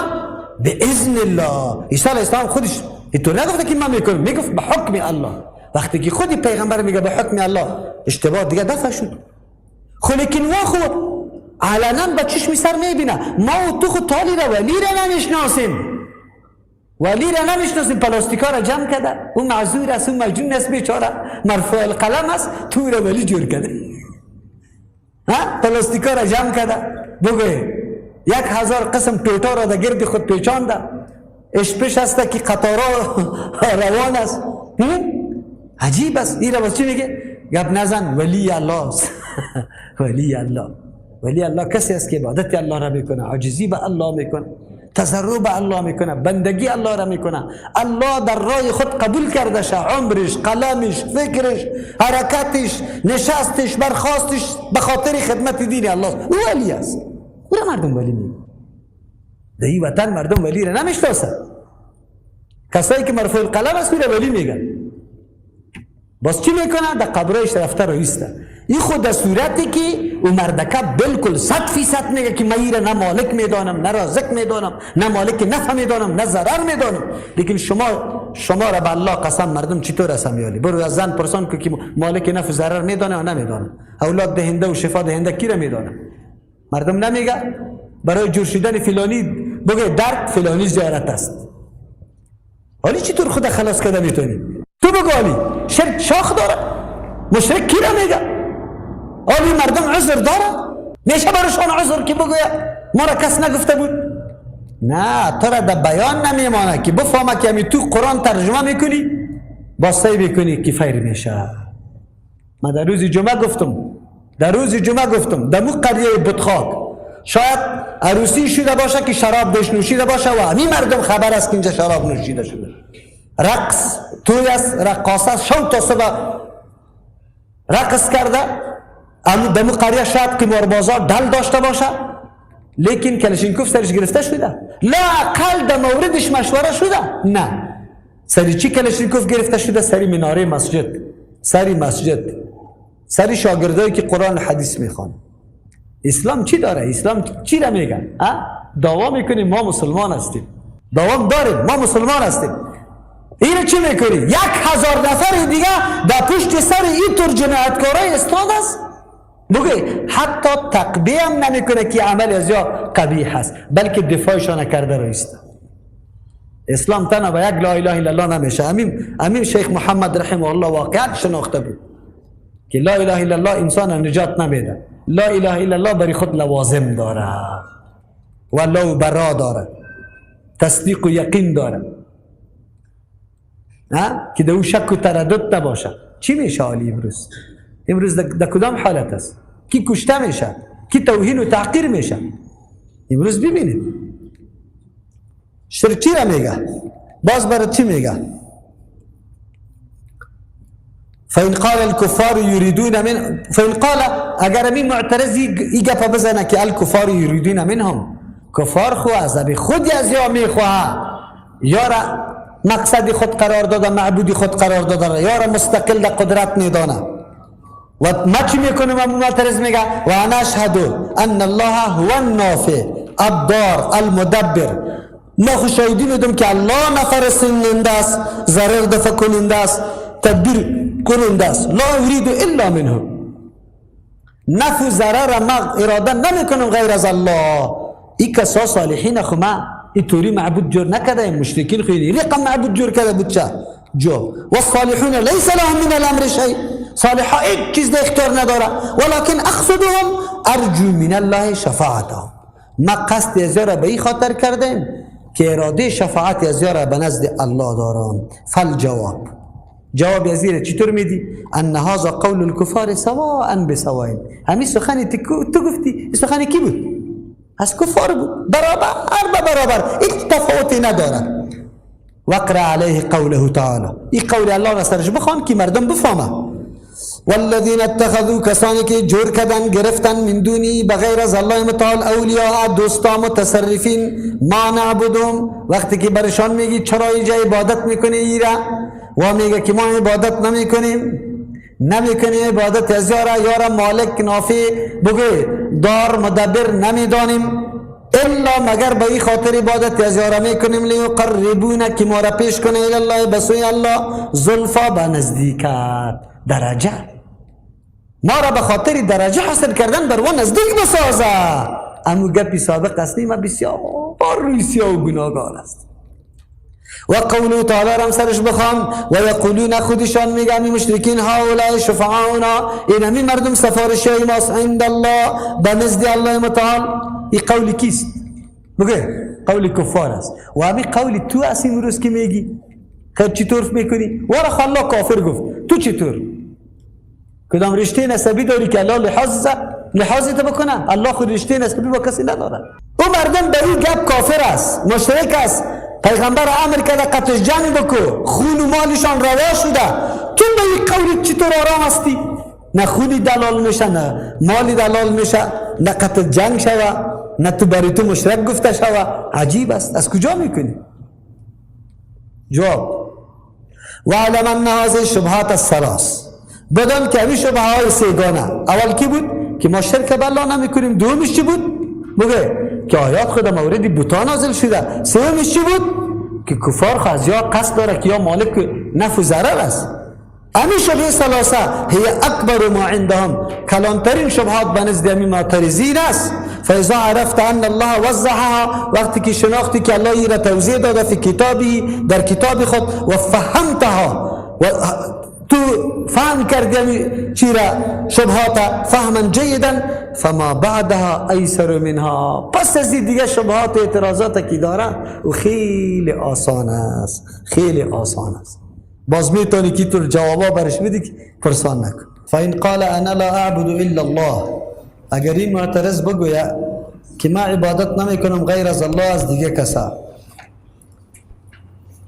باذن الله. عیسی علیه السلام خودش اینطور نگفته که من میکنم، میگفت به حکم الله. وقتی که خودی پیغمبر میگه به حکم الله، اشتباه دیگه دفع شد. خو لیکن وا خو علنا به چشم سر میبینه. ما و تو خود تالی را ولی را نمیشناسیم، ولی را نمیشناسیم. پلاستیکا را جمع کرده، اون معذور است، اون مجنون است، بیچاره مرفوع القلم است، تو را ولی جور کرده. ها، پلاستیکا را جمع کرده، بگوی 1000 قسم ټوټه را د گرد خود پیچانده، اشپش است که قطارا روان است. عجیب است. این را چی میگه؟ گپ نزن، ولی الله است. ولی الله، ولی الله کسی است که عبادت الله را میکنه، عاجزی به الله میکنه، تضرع به الله میکنه، بندگی الله را میکنه. الله در راه خود قبول کرده شه، عمرش، قلمش، فکرش، حرکتش، نشستش، برخاستش به خاطر خدمت دین الله. او ولی است. او را مردم ولی میگن. در این وطن مردم ولی را نمیشناسن. کسایی که مرفوع القلم است او را ولی میگن. باز چی میکنه؟ در قبرش رفته رایسته. این خود در صورتی که او مردکه بالکل 100% میگه که من ایره نه مالک میدانم، نه رازق میدانم، نه مالک نفع میدانم، نه ضرر میدانم. لیکن شما را به الله قسم مردم چطور هستم یالی؟ برو از زن پرسان که مالک نفع ضرر میدانه یا نمیدانه، اولاد دهنده و شفا دهنده کی را میدانه؟ مردم نمیگه برای جور شدن فلانی بگه درد فلانی زیارت است. حالی چطور خود خلاص کرده میتونی؟ تو بگو حالی شرک شاخ داره، مشرک کی را میگه؟ آلی مردم عذر داره؟ میشه برشان عذر که بگویه ما را کس نگفته بود؟ نه، تو را در بیان نمیمانه که بفهمه که همی تو قرآن ترجمه میکنی با سعی بکنی که فیر میشه. من در روز جمعه گفتم، در روز جمعه گفتم در مو قریه بتخاک شاید عروسی شده باشه که شراب دش نوشیده باشه و همی مردم خبر است که اینجا شراب نوشیده شده، رقص توی است، رقاصه است، شو تا صبح رقص کرده. دمو قریه شاید قماربازار دل داشته باشه، لیکن کلشینکوف سرش گرفته شده، لا اقل در موردش مشوره شده. نه، سری چی کلشینکوف گرفته شده؟ سری مناره مسجد، سری مسجد، سری شاگردایی که قرآن و حدیث میخوان. اسلام چی داره؟ اسلام چی را میگه؟ دعوا میکنیم ما مسلمان هستیم، دوام داریم ما مسلمان هستیم. اینو چی میکنی؟ 1000 نفر دیگه در پشت سر این طور جنایتکارای استاد است. بگه حتی تقبیه هم نمیکنه که عمل از یا قبیح هست، بلکه دفاعشان کرده رایسته. اسلام تنها به یک لا اله الا الله نمیشه. امین شیخ محمد رحمه الله واقعا شناخته بود که لا اله الا الله انسان نجات نمیده. لا اله الا الله برای خود لوازم داره و لو برا داره، تصدیق و یقین داره، که در او شک و تردد نباشه. چی میشه حالی امروز؟ امروز در کدام حالت است؟ کی کشته میشه؟ کی توهین و تحقیر میشه؟ امروز ببینید شرک چی را میگه؟ باز برای چی میگه؟ فإن قال الكفار يريدون من فإن قال اگر می معترض ای گپ بزنه که الکفار یریدون منهم، کفار خو از خود از یا میخواه یا را مقصد خود قرار داده، معبود خود قرار داده، یا را مستقل در قدرت میدانه. و ما چی میکنم؟ معترض میگه و انا اشهد ان الله هو النافع الضار المدبر. ما خو شاهدی میدم که الله نفر سننده است، ضرر دفع کننده است، تدبیر کننده است. لا اريد الا منه، نفع ضرر ما اراده نمیکنم غیر از الله. ای کسا صالحین خو ما ای توری معبود جور نکرده، مشرکین خو رقم معبود جور کرده بود چه جو. والصالحون ليس لهم من الامر شيء، صالحا هیچ چیز در اختیار نداره، ولكن اقصدهم ارجو من الله شفاعتهم. ما قصد از را به این خاطر کردیم که اراده شفاعت از یارا به نزد الله دارم. فالجواب، جواب از چطور میدی؟ ان هذا قول الكفار سواء بسواء. همین سخنی تو گفتی، سخنی کی بود؟ از کفار بود، برابر به برابر، هیچ تفاوتی ندارد. وقرأ علیه قوله تعالی، این قول الله را سرش بخوان که مردم بفهمه. والذین اتخذوا، کسانی که جور کردن گرفتن، من دونی بغیر از الله متعال، اولیاء دوستا متصرفین، ما نعبدهم، وقتی که برشان میگی چرا اینجا عبادت میکنی ایرا، و میگه که ما عبادت نمیکنیم، نمیکنیم عبادت از یارا، یارا مالک نافع بگوی دار مدبر نمیدانیم، الا مگر به این خاطر عبادت از یارا میکنیم، لیقربونا که ما را پیش کنه الی الله بسوی الله، زلفا به نزدیکت درجه، ما را به خاطر درجه حاصل کردن بر و نزدیک بسازه. امو گپی سابق اصلی ما بسیار روی سیاه و گناهگار است. و قوله تعالی را سرش بخوان، و یقولون خودشان میگن مشرکین هؤلاء شفعاؤنا، این همین مردم سفارشی ماست عند الله به نزد الله متعال. این قول کیست؟ بگه قول کفار است. و همین قول تو است امروز که میگی. خیر چطور میکنی؟ ورا الله کافر گفت، تو چطور؟ کدام رشته نسبی داری که الله لحاظت بکنه؟ الله خود رشته نسبی با کسی نداره. او مردم به این گپ کافر است، مشرک است. پیغمبر امر کرده قتل جنگ بکو، خون و مالشان روا شده. تو به این قول چطور آرام هستی؟ نه خونی دلال میشه، نه مالی دلال میشه، نه قتل جنگ شوه، نه تو برای تو مشرک گفته شوه. عجیب است، از کجا میکنی؟ جواب: وعلم ان هذه الشبهات الثلاث، بدان که همین شبهه های سه‌گانه. اول کی بود؟ که ما شرک به الله نمیکنیم. دومش چی بود؟ بگه که آیات خود مورد بوتا نازل شده. سومش چی بود؟ که کفار از یا قصد داره که یا مالک نفع و ضرر است. همین شبهه ثلاثه هی اکبر ما عندهم، کلانترین شبهات به نزد همین معترضین است. فاذا عرفت ان الله وضحها، وقتی که شناختی که الله را توضیح داده فی کتابی، در کتاب خود، و فهمتها، و تو فهم کردی چی را؟ شبهات فهما جیدا، فما بعدها ایسر منها. پس از دیگه شبهات و اعتراضات که داره و خیلی آسان است، خیلی آسان است. باز میتونی که تو جوابا برش بدی که پرسان نکن. فإن قال انا لا اعبد الا الله، اگر این معترض بگوید که ما عبادت نمیکنم غیر از الله، از دیگه کسا،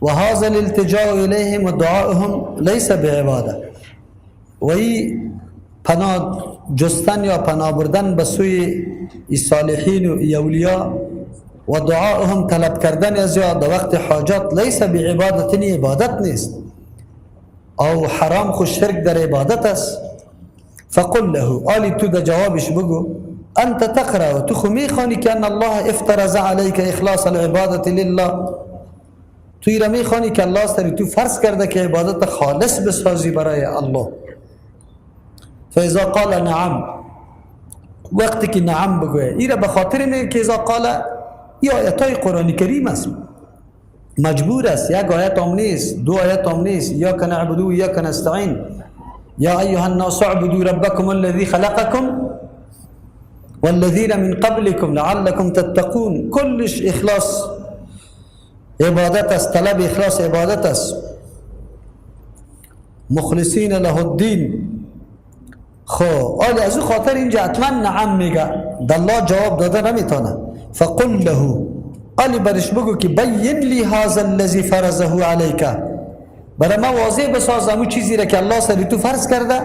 و هذا الالتجاء الیهم و دعاؤهم لیس بعباده، و این پناه جستن یا پناه بردن به سوی صالحین و اولیا و دعاؤهم طلب کردن از یا در وقت حاجات، لیس بعبادت، عبادت نیست، او حرام خو شرک در عبادت است. فقل له، آلی تو در جوابش بگو انت تقرأ، تو خو میخوانی که ان الله افترض علیک اخلاص العبادت لله، تو ایرا میخوانی که الله سری تو فرض کرده که عبادت خالص بسازی برای الله. فاذا قال نعم، وقتی که نعم بگوه، ایرا به خاطر میگه که اذا قال، ای آیت های قرآن کریم است، مجبور است، یک آیت هم نیست، دو آیت هم نیست، ایاک نعبد و ایاک نستعین، یا ایها الناس اعبدوا ربکم الذی خلقکم والذین من قبلکم لعلکم تتقون. کلش اخلاص عبادت است، طلب اخلاص عبادت است. مخلصین له الدین. خب آلی از او خاطر اینجا حتما نعم میگه، دالله جواب داده نمیتونه. فقل له، آلی برش بگو که بین لی هذا الذی فرضه علیک، برای ما واضح بساز امو چیزی را که الله سری تو فرض کرده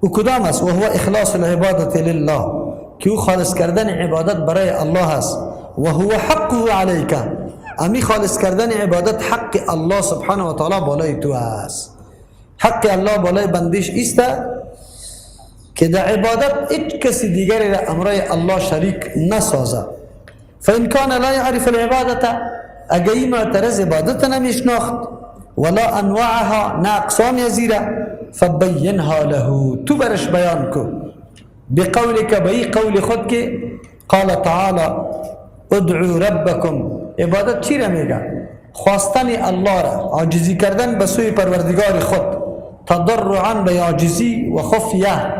او کدام است. و هو اخلاص العبادت لله، که او خالص کردن عبادت برای الله است. و هو حقه علیک، امی خالص کردن عبادت حق الله سبحانه و تعالی بالای تو است. حق الله بالای بندش است که در عبادت هیچ کسی دیگری را امرای الله شریک نسازه. فإن كان لا يعرف العبادة، اگه این معترض عبادت نمیشناخت، ولا انواعها، نه اقسام یزیره، فبینها له، تو برش بیان کو، بقولک، به این قول خود که قال تعالی ادعوا ربکم. عبادت چی را میگه؟ خواستن الله را، عاجزی کردن به سوی پروردگار خود، تضرعا، به عاجزی، و خفیه،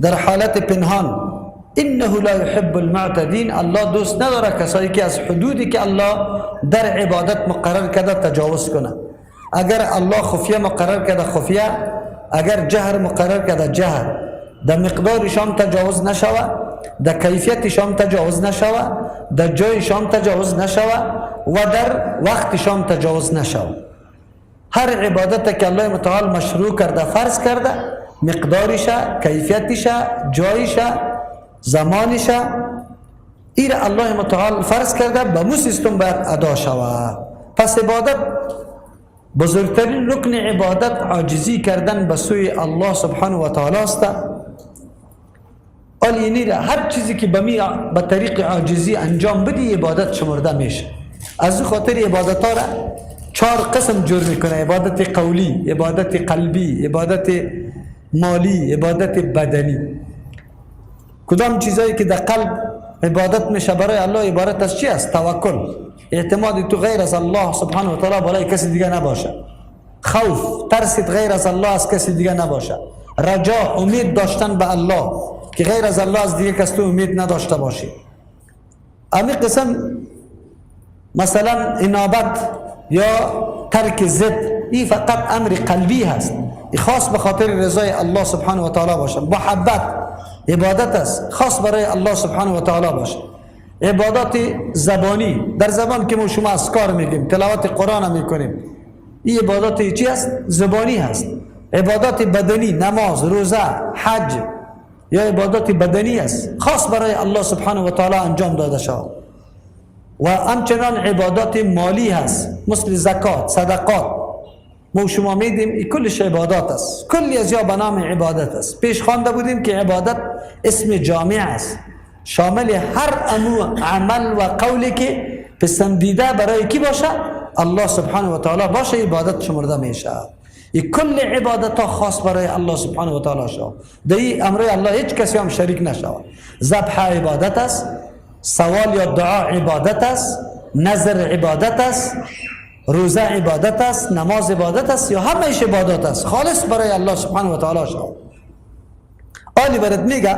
در حالت پنهان، انه لا يحب المعتدین. الله دوست نداره کسایی که از حدودی که الله در عبادت مقرر کرده تجاوز کنه. اگر الله خفیه مقرر کرده خفیه، اگر جهر مقرر کرده جهر، در مقدار شام تجاوز نشوه، در کیفیت شام تجاوز نشوه، در جای شام تجاوز نشوه و در وقت شام تجاوز نشوه. هر عبادت که الله متعال مشروع کرده فرض کرده، مقدارش، کیفیتش، جایش، زمانش، ایر الله متعال فرض کرده، به مو سیستم باید ادا شوه. پس عبادت بزرگترین رکن عبادت عاجزی کردن به سوی الله سبحانه و تعالی است. آل هر چیزی که به طریق عاجزی انجام بدی عبادت شمرده میشه. از خاطر عبادت ها را 4 قسم جور میکنه: عبادت قولی، عبادت قلبی، عبادت مالی، عبادت بدنی. کدام چیزایی که در قلب عبادت میشه برای الله عبارت از چی است؟ توکل، اعتماد تو غیر از الله سبحانه و تعالی بالای کسی دیگه نباشه، خوف، ترست غیر از الله از کسی دیگه نباشه، رجا، امید داشتن به الله که غیر از الله از دیگه کس تو امید نداشته باشی. امی قسم مثلا انابت یا ترک ضد، این فقط امر قلبی هست، این خاص به خاطر رضای الله سبحانه و تعالی باشه. محبت عبادت است، خاص برای الله سبحانه و تعالی باشه. عبادات زبانی، در زبان که ما شما اذکار میگیم، تلاوت قرآن میکنیم، این عبادات چی است؟ زبانی هست. عبادات بدنی، نماز، روزه، حج، یا عبادات بدنی است، خاص برای الله سبحانه و تعالی انجام داده شود. و همچنان عبادات مالی هست، مثل زکات، صدقات، ما شما میدیم، این کلش عبادات است، کلی از یا به نام عبادت است. پیش خوانده بودیم که عبادت اسم جامع است، شامل هر امو عمل و قولی که پسندیده برای کی باشه؟ الله سبحانه و تعالی باشه، عبادت شمرده میشه. این کل عبادت ها خاص برای الله سبحانه و تعالی شود، در این امر الله هیچ کسی هم شریک نشود. ذبح عبادت است، سوال یا دعا عبادت است، نظر عبادت است، روزه عبادت است، نماز عبادت است، یا همه عبادت است، خالص برای الله سبحانه و تعالی شود. آلی برات میگه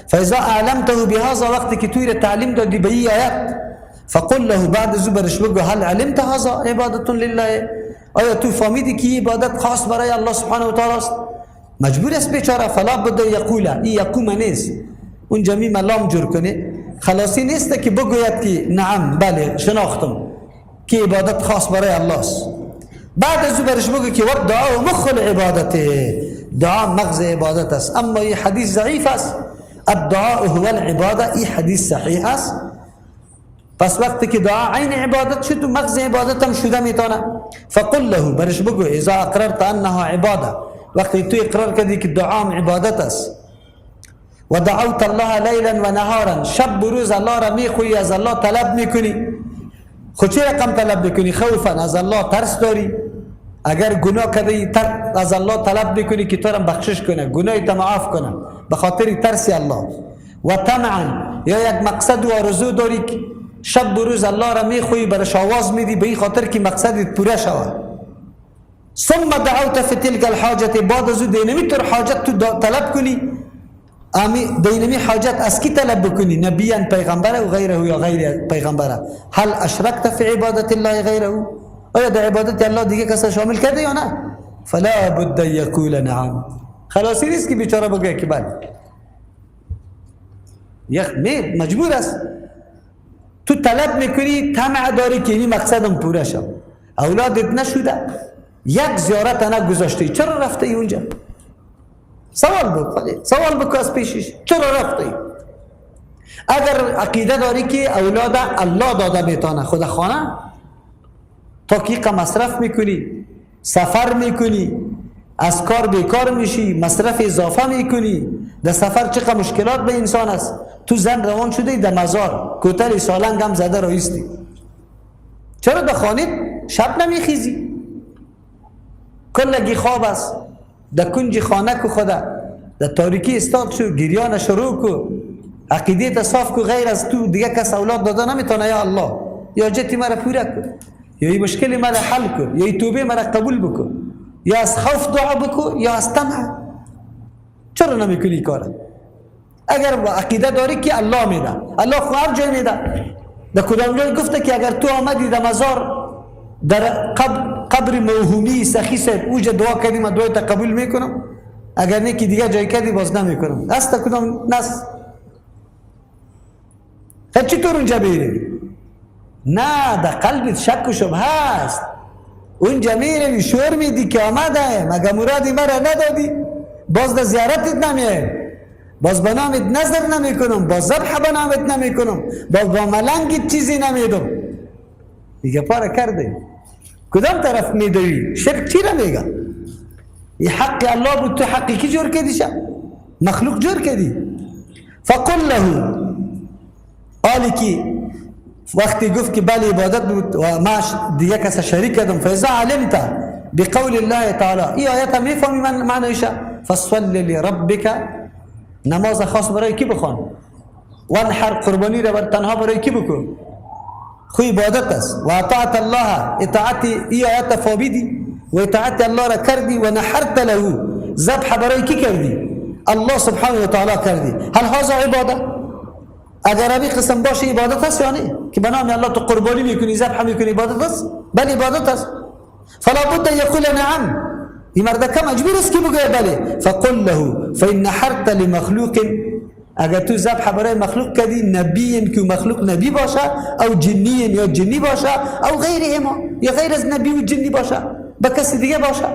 فاذا اعلمته بهذا، وقتی که توی تعلیم دادی به این آیت، فقل له، بعد از برش بگو هل علمت هذا عبادت لله، آیا تو فهمیدی که عبادت خاص برای الله سبحانه و تعالی است؟ مجبور است بیچاره، فلا بد یقول، این یقوم نیست، اون جمعی ملام جور کنه، خلاصی نیست که بگوید که نعم بله شناختم که عبادت خاص برای الله است. بعد از او برش بگو که و دعا مخ العبادت، دعا مغز عبادت است. اما این حدیث ضعیف است، الدعاء هو العباده، این حدیث صحیح است. پس وقتی که دعا عین عبادت شد و مغز عبادت هم شده میتونه. فقل له، برش بگو اذا اقررت انها عباده، وقتی تو اقرار کردی که دعا عبادت است، و دعوت الله لیلا و نهارا، شب و روز الله را میخویی، از الله طلب میکنی. خو چه رقم طلب میکنی؟ خوفا، از الله ترس داری، اگر گناه کردی از الله طلب میکنی که تو را بخشش کنه، گناه تا معاف کنه به خاطر ترس الله. و طمعا، یا یک مقصد و آرزو داری که شب و روز الله را میخویی، برش آواز میدی به این خاطر که مقصدت پوره شود. ثم دعوت فی تلك الحاجة، بعد از دینمی تر حاجت تو طلب کنی، دینمی حاجت از کی طلب بکنی؟ نبیان، پیغمبر و غیره یا غیر پیغمبر. هل اشرکت فی عبادت الله غیره، آیا در عبادت الله دیگه کس شامل کرده یا نه؟ فلا بد یقول نعم. خلاصی نیست که بیچاره بگه که بله، یخ مجبور است. تو طلب میکنی، طمع داری که این مقصدم پوره شد، اولادت نشده، یک زیارت نگذاشتی، چرا رفته ای اونجا؟ سوال بکن، سوال بکن از پیشش، چرا رفته ای؟ اگر عقیده داری که اولاد الله داده میتونه، خود خانه تا که مصرف میکنی، سفر میکنی، از کار بیکار میشی، مصرف اضافه میکنی، در سفر چقدر مشکلات به انسان است. تو زن روان شده در مزار، کوتل سالنگ هم زده رایستی، چرا در خانه شب نمیخیزی؟ کلگی خواب است، در کنج خانه کو خدا در تاریکی استاد شو، گریان شروع کو، عقیده تا صاف کو، غیر از تو دیگه کس اولاد داده نمیتونه. یا الله، یا جتی مرا پوره کو، یا این مشکل مرا حل کو، یا این توبه مرا قبول بکو، یا از خوف دعا بکو، یا از طمع. چرا نمیکنی کارا؟ اگر عقیده داری که الله میده، الله خو هر جای میده. در کدام جای گفته که اگر تو آمدی در مزار در قبر موهومی سخی صاحب اوجا دعا کردی، من دعای قبول میکنم، اگر نه که دیگه جای کردی باز نمیکنم. است کدام نص؟ چطور اونجا میری؟ نه، در قلبت شک و شبهه است. اونجا میری شور میدی که آمده مگه مرادی مرا ندادی، باز در زیارتت نمیایم، باز به نامت نظر نمیکنم، باز ذبح به نامت نمیکنم، باز با ملنگت چیزی نمیدم. دیگه پاره کرده. کدام طرف میدوی؟ شرک چی را میگه؟ این حق الله بود، تو حقی کی جور کردی؟ مخلوق جور کردی. فقل له، آلی که وقتی گفت که بله عبادت بود و ما دیگه کس شریک کردم، فاذا علمت بقول الله تعالی، این آیت هم میفهمی من معنیشه، فصل لربک، نماز خاص برای کی بخوان، وانحر، قربانی را بر تنها برای کی بکن، خو عبادت است. و اطاعت الله، اطاعت ای آیت فامیدی و اطاعت الله را کردی، و نحرت له، ذبح برای کی کردی؟ الله سبحانه و تعالی کردی. هل هذا عباده؟ اگر ابی قسم باشه عبادت است یا نه؟ که به نام الله تو قربانی میکنی، ذبح میکنی، عبادت است؟ بله عبادت است. فلا بد ان یقول نعم، این مردکه مجبور است که بگه بله. فقل له فإن نحرت لمخلوق، اگر تو ذبح برای مخلوق کردی، نبی که مخلوق نبی باشه، او جنی یا جنی باشه، او غیرهما یا غیر از نبی و جنی باشه، به کسی دیگه باشه،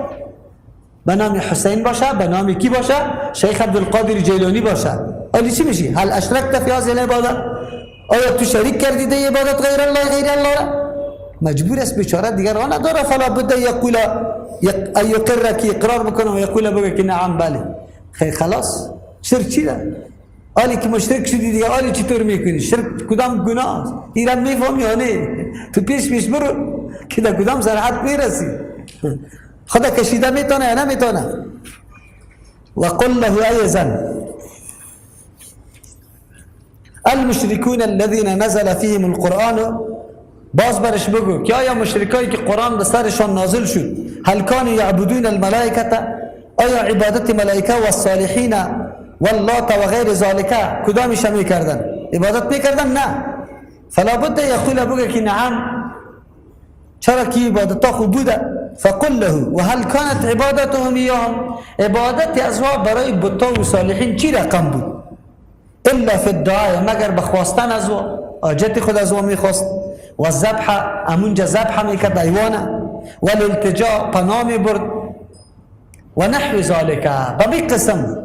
به نام حسین باشه، به نام کی باشه، شیخ عبدالقادر جیلانی باشه، آلی چی میشی؟ هل اشرکت فی هذه العباده، آیا تو شریک کردی در عبادت غیر الله غیر الله را؟ مجبور است بیچاره، دیگر راه نداره. فلا بد یقول یقر، که اقرار بکنه و یقول بگه که نعم بله. خیر خلاص. شرک چی ده؟ آلی که مشرک شدی دیگه آلی چطور میکنی؟ شرک کدام گناه است؟ ایران میفهمی یا نه؟ تو پیش پیش برو که در کدام سرحد میرسی. خدا کشیده میتونه یا نمیتونه؟ وقل له ایضا المشركون الذين نزل فيهم القرآن، باز برش بگو که آیا مشرکایی که قرآن به سرشان نازل شد، هل كانوا یعبدون الملائکه، آیا عبادت ملائکه و الصالحین واللات و غیر ذالک کدامش میکردن؟ عبادت میکردن؟ نه. فلا بد یقول، بگه که نعم، چرا که عبادت خوب بوده. فقل له وهل كانت عبادتهم ایاهم، عبادت ازوا برای بتا و صالحین چی رقم بود؟ الا فی الدعاء، مگر به خواستن از او، حاجت خود از او میخواست، و ذبح، امونجا ذبح میکرد ایوانه، و الالتجاء، پناه میبرد، و نحو ذالک، به می قسم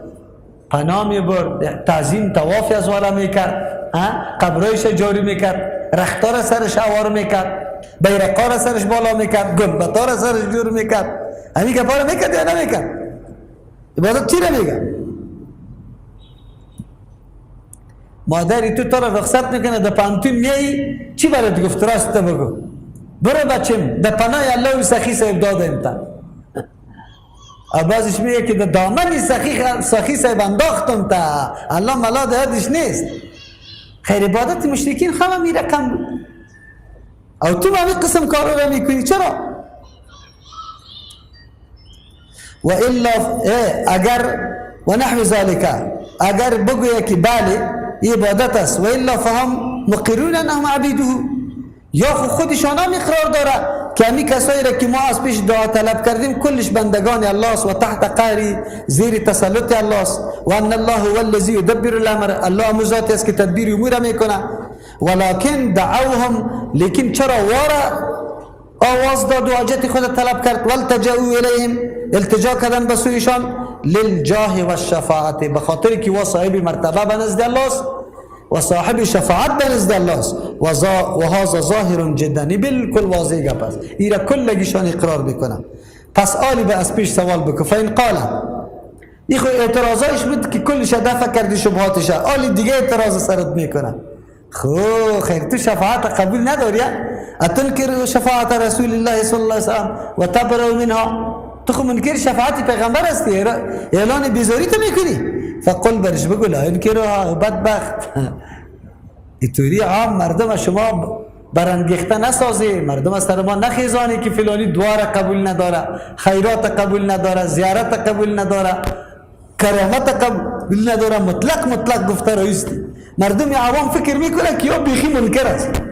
پناه میبرد، تعظیم طواف از والا میکرد، قبرایش جاری میکرد، رختار سرش هوار میکرد، بیرقا سرش بالا میکرد، گنبتا سرش جور میکرد، همین کارا میکرد یا نمیکرد؟ عبادت چی را میگه؟ مادری تو تو را رخصت میکنه، در پانتون میایی، چی برات گفت؟ راست بگو، برو بچم در پناه الله و سخی صاحب دادم تا. بعضیش میگه که در دامن سخی صاحب انداختم تا الله ملا یادش نیست. خیر عبادت مشرکین همه می رقم بود، او تو همین قسم کارا را میکنی چرا؟ و الا اگر و نحو ذالک، اگر بگویه که بله عبادت است، و الا فهم مقرون انهم عبیده، یا خودشان هم اقرار داره که همی کسایی را که ما از پیش دعا طلب کردیم کلش بندگان الله است و تحت قهری، زیر تسلط الله است، و ان الله هو الذی یدبر الامر، الله همو ذاتی است که تدبیر امور میکنه. ولکن دعوهم، لیکن چرا وارا آواز داد و حاجت خود طلب کرد؟ والتجاؤوا الیهم، التجا کردن به سویشان، للجاه و الشفاعت، به خاطر که وا صاحب مرتبه به نزد الله است و صاحب شفاعت به نزد الله است. و هذا ظاهر جدا، بالکل واضح گپ است، ایرا کلگیشان اقرار میکنم. پس آلی به از پیش سوال بکن. فین قال، این خو اعتراضایش بود که کلش دفع کردی شبهاتش، آلی دیگه اعتراض سرت میکنه. خو خیر تو شفاعت قبول نداری؟ اتنکر شفاعت رسول الله صلی الله علیه وسلم و تبرأ منها، تو خو منکر شفاعت پیغمبر هستی، اعلان بیزاری تو میکنی. فقل، برش بگو لا انکرها، بدبخت اینطوری عام مردم شما برانگیخته نسازی، مردم از سر ما نخیزانی که فلانی دعا را قبول نداره، خیرات قبول نداره، زیارت قبول نداره، کرامت قبول. قبول ندارم، مطلق مطلق گفته رئیستی. مردم عوام فکر میکنه که یا بیخی منکر است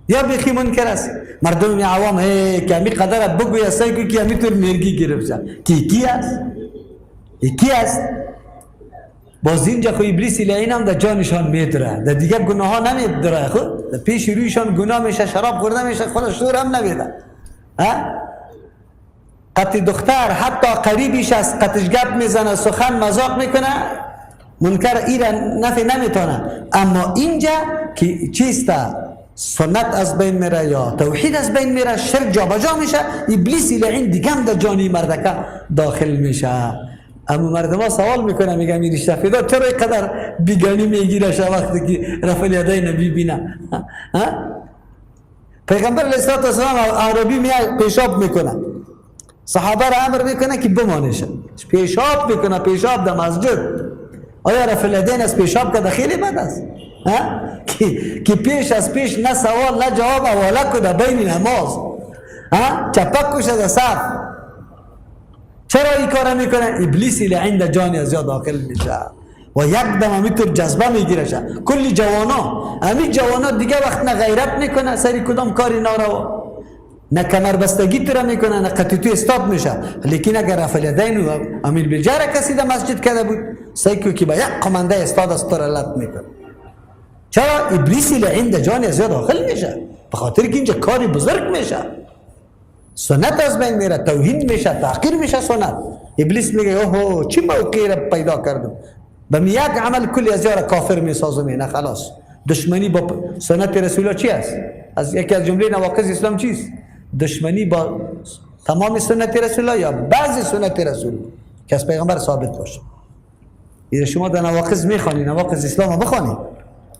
یا بیخی منکر است. مردم عوام هی که همی قدرت بگوی است که همی طور مرگی گرفت کی کی است؟ کی است؟ باز اینجا خو ابلیس لعین هم در جانشان میدره، در دیگه گناه ها نمیدره، خود در پیش رویشان گناه میشه، شراب خورده میشه، خودش شور هم نمیده. قطع دختر حتی قریبیش است، قطعش گپ میزنه، سخن مذاق میکنه، منکر ایره نفی نمیتونه. اما اینجا که چیست؟ سنت از بین میره یا توحید از بین میره، شرک جابجا میشه، ابلیس لعین دیگه هم در جانی مردکه داخل میشه. اما مردم ها سوال میکنه، میگه امیر شفیدا چرا اینقدر بیگانی میگیره وقتی که رفع الیدین میبینه؟ پیغمبر علیه السلام عربی میاد پیشاب میکنه، صحابه را امر میکنه که بمانشه، پیشاب میکنه، پیشاب در مسجد. آیا رفع الیدین از پیشاب که خیلی بد است؟ که پیش از پیش نه سوال نه جواب حواله کنه بین نماز، چپک کشه در صف. چرا این کار میکنه؟ ابلیس لعین در جان از یاد داخل میشه و یک دم همینطور جذبه میگیره. کلی جوانا، همین جوانا دیگه وقت نه غیرت میکنه سری کدام کاری ناروا، نه کمربستگی تو را میکنه، نه قطعی تو استاد میشه. لیکن اگر رفع الیدین و امیل بالجهر کسی در مسجد کرده بود، سعی که با یک قمنده استاد از تو را لط میکنه. چرا؟ ابلیس لعین در جان از یاد داخل میشه، به خاطر که اینجا کاری بزرگ میشه، سنت از بین میره، توهین میشه، تحقیر میشه سنت. ابلیس میگه اوه چی موقعی را پیدا کردم، به یک عمل کلی از یارا کافر میسازم. نه خلاص، دشمنی با سنت رسول الله چی است؟ از یکی از جمله نواقض اسلام چیست؟ دشمنی با تمام سنت رسول الله یا بعضی سنت رسول که از پیغمبر ثابت باشه. اذا شما در نواقض میخوانی، نواقض اسلام بخوانی،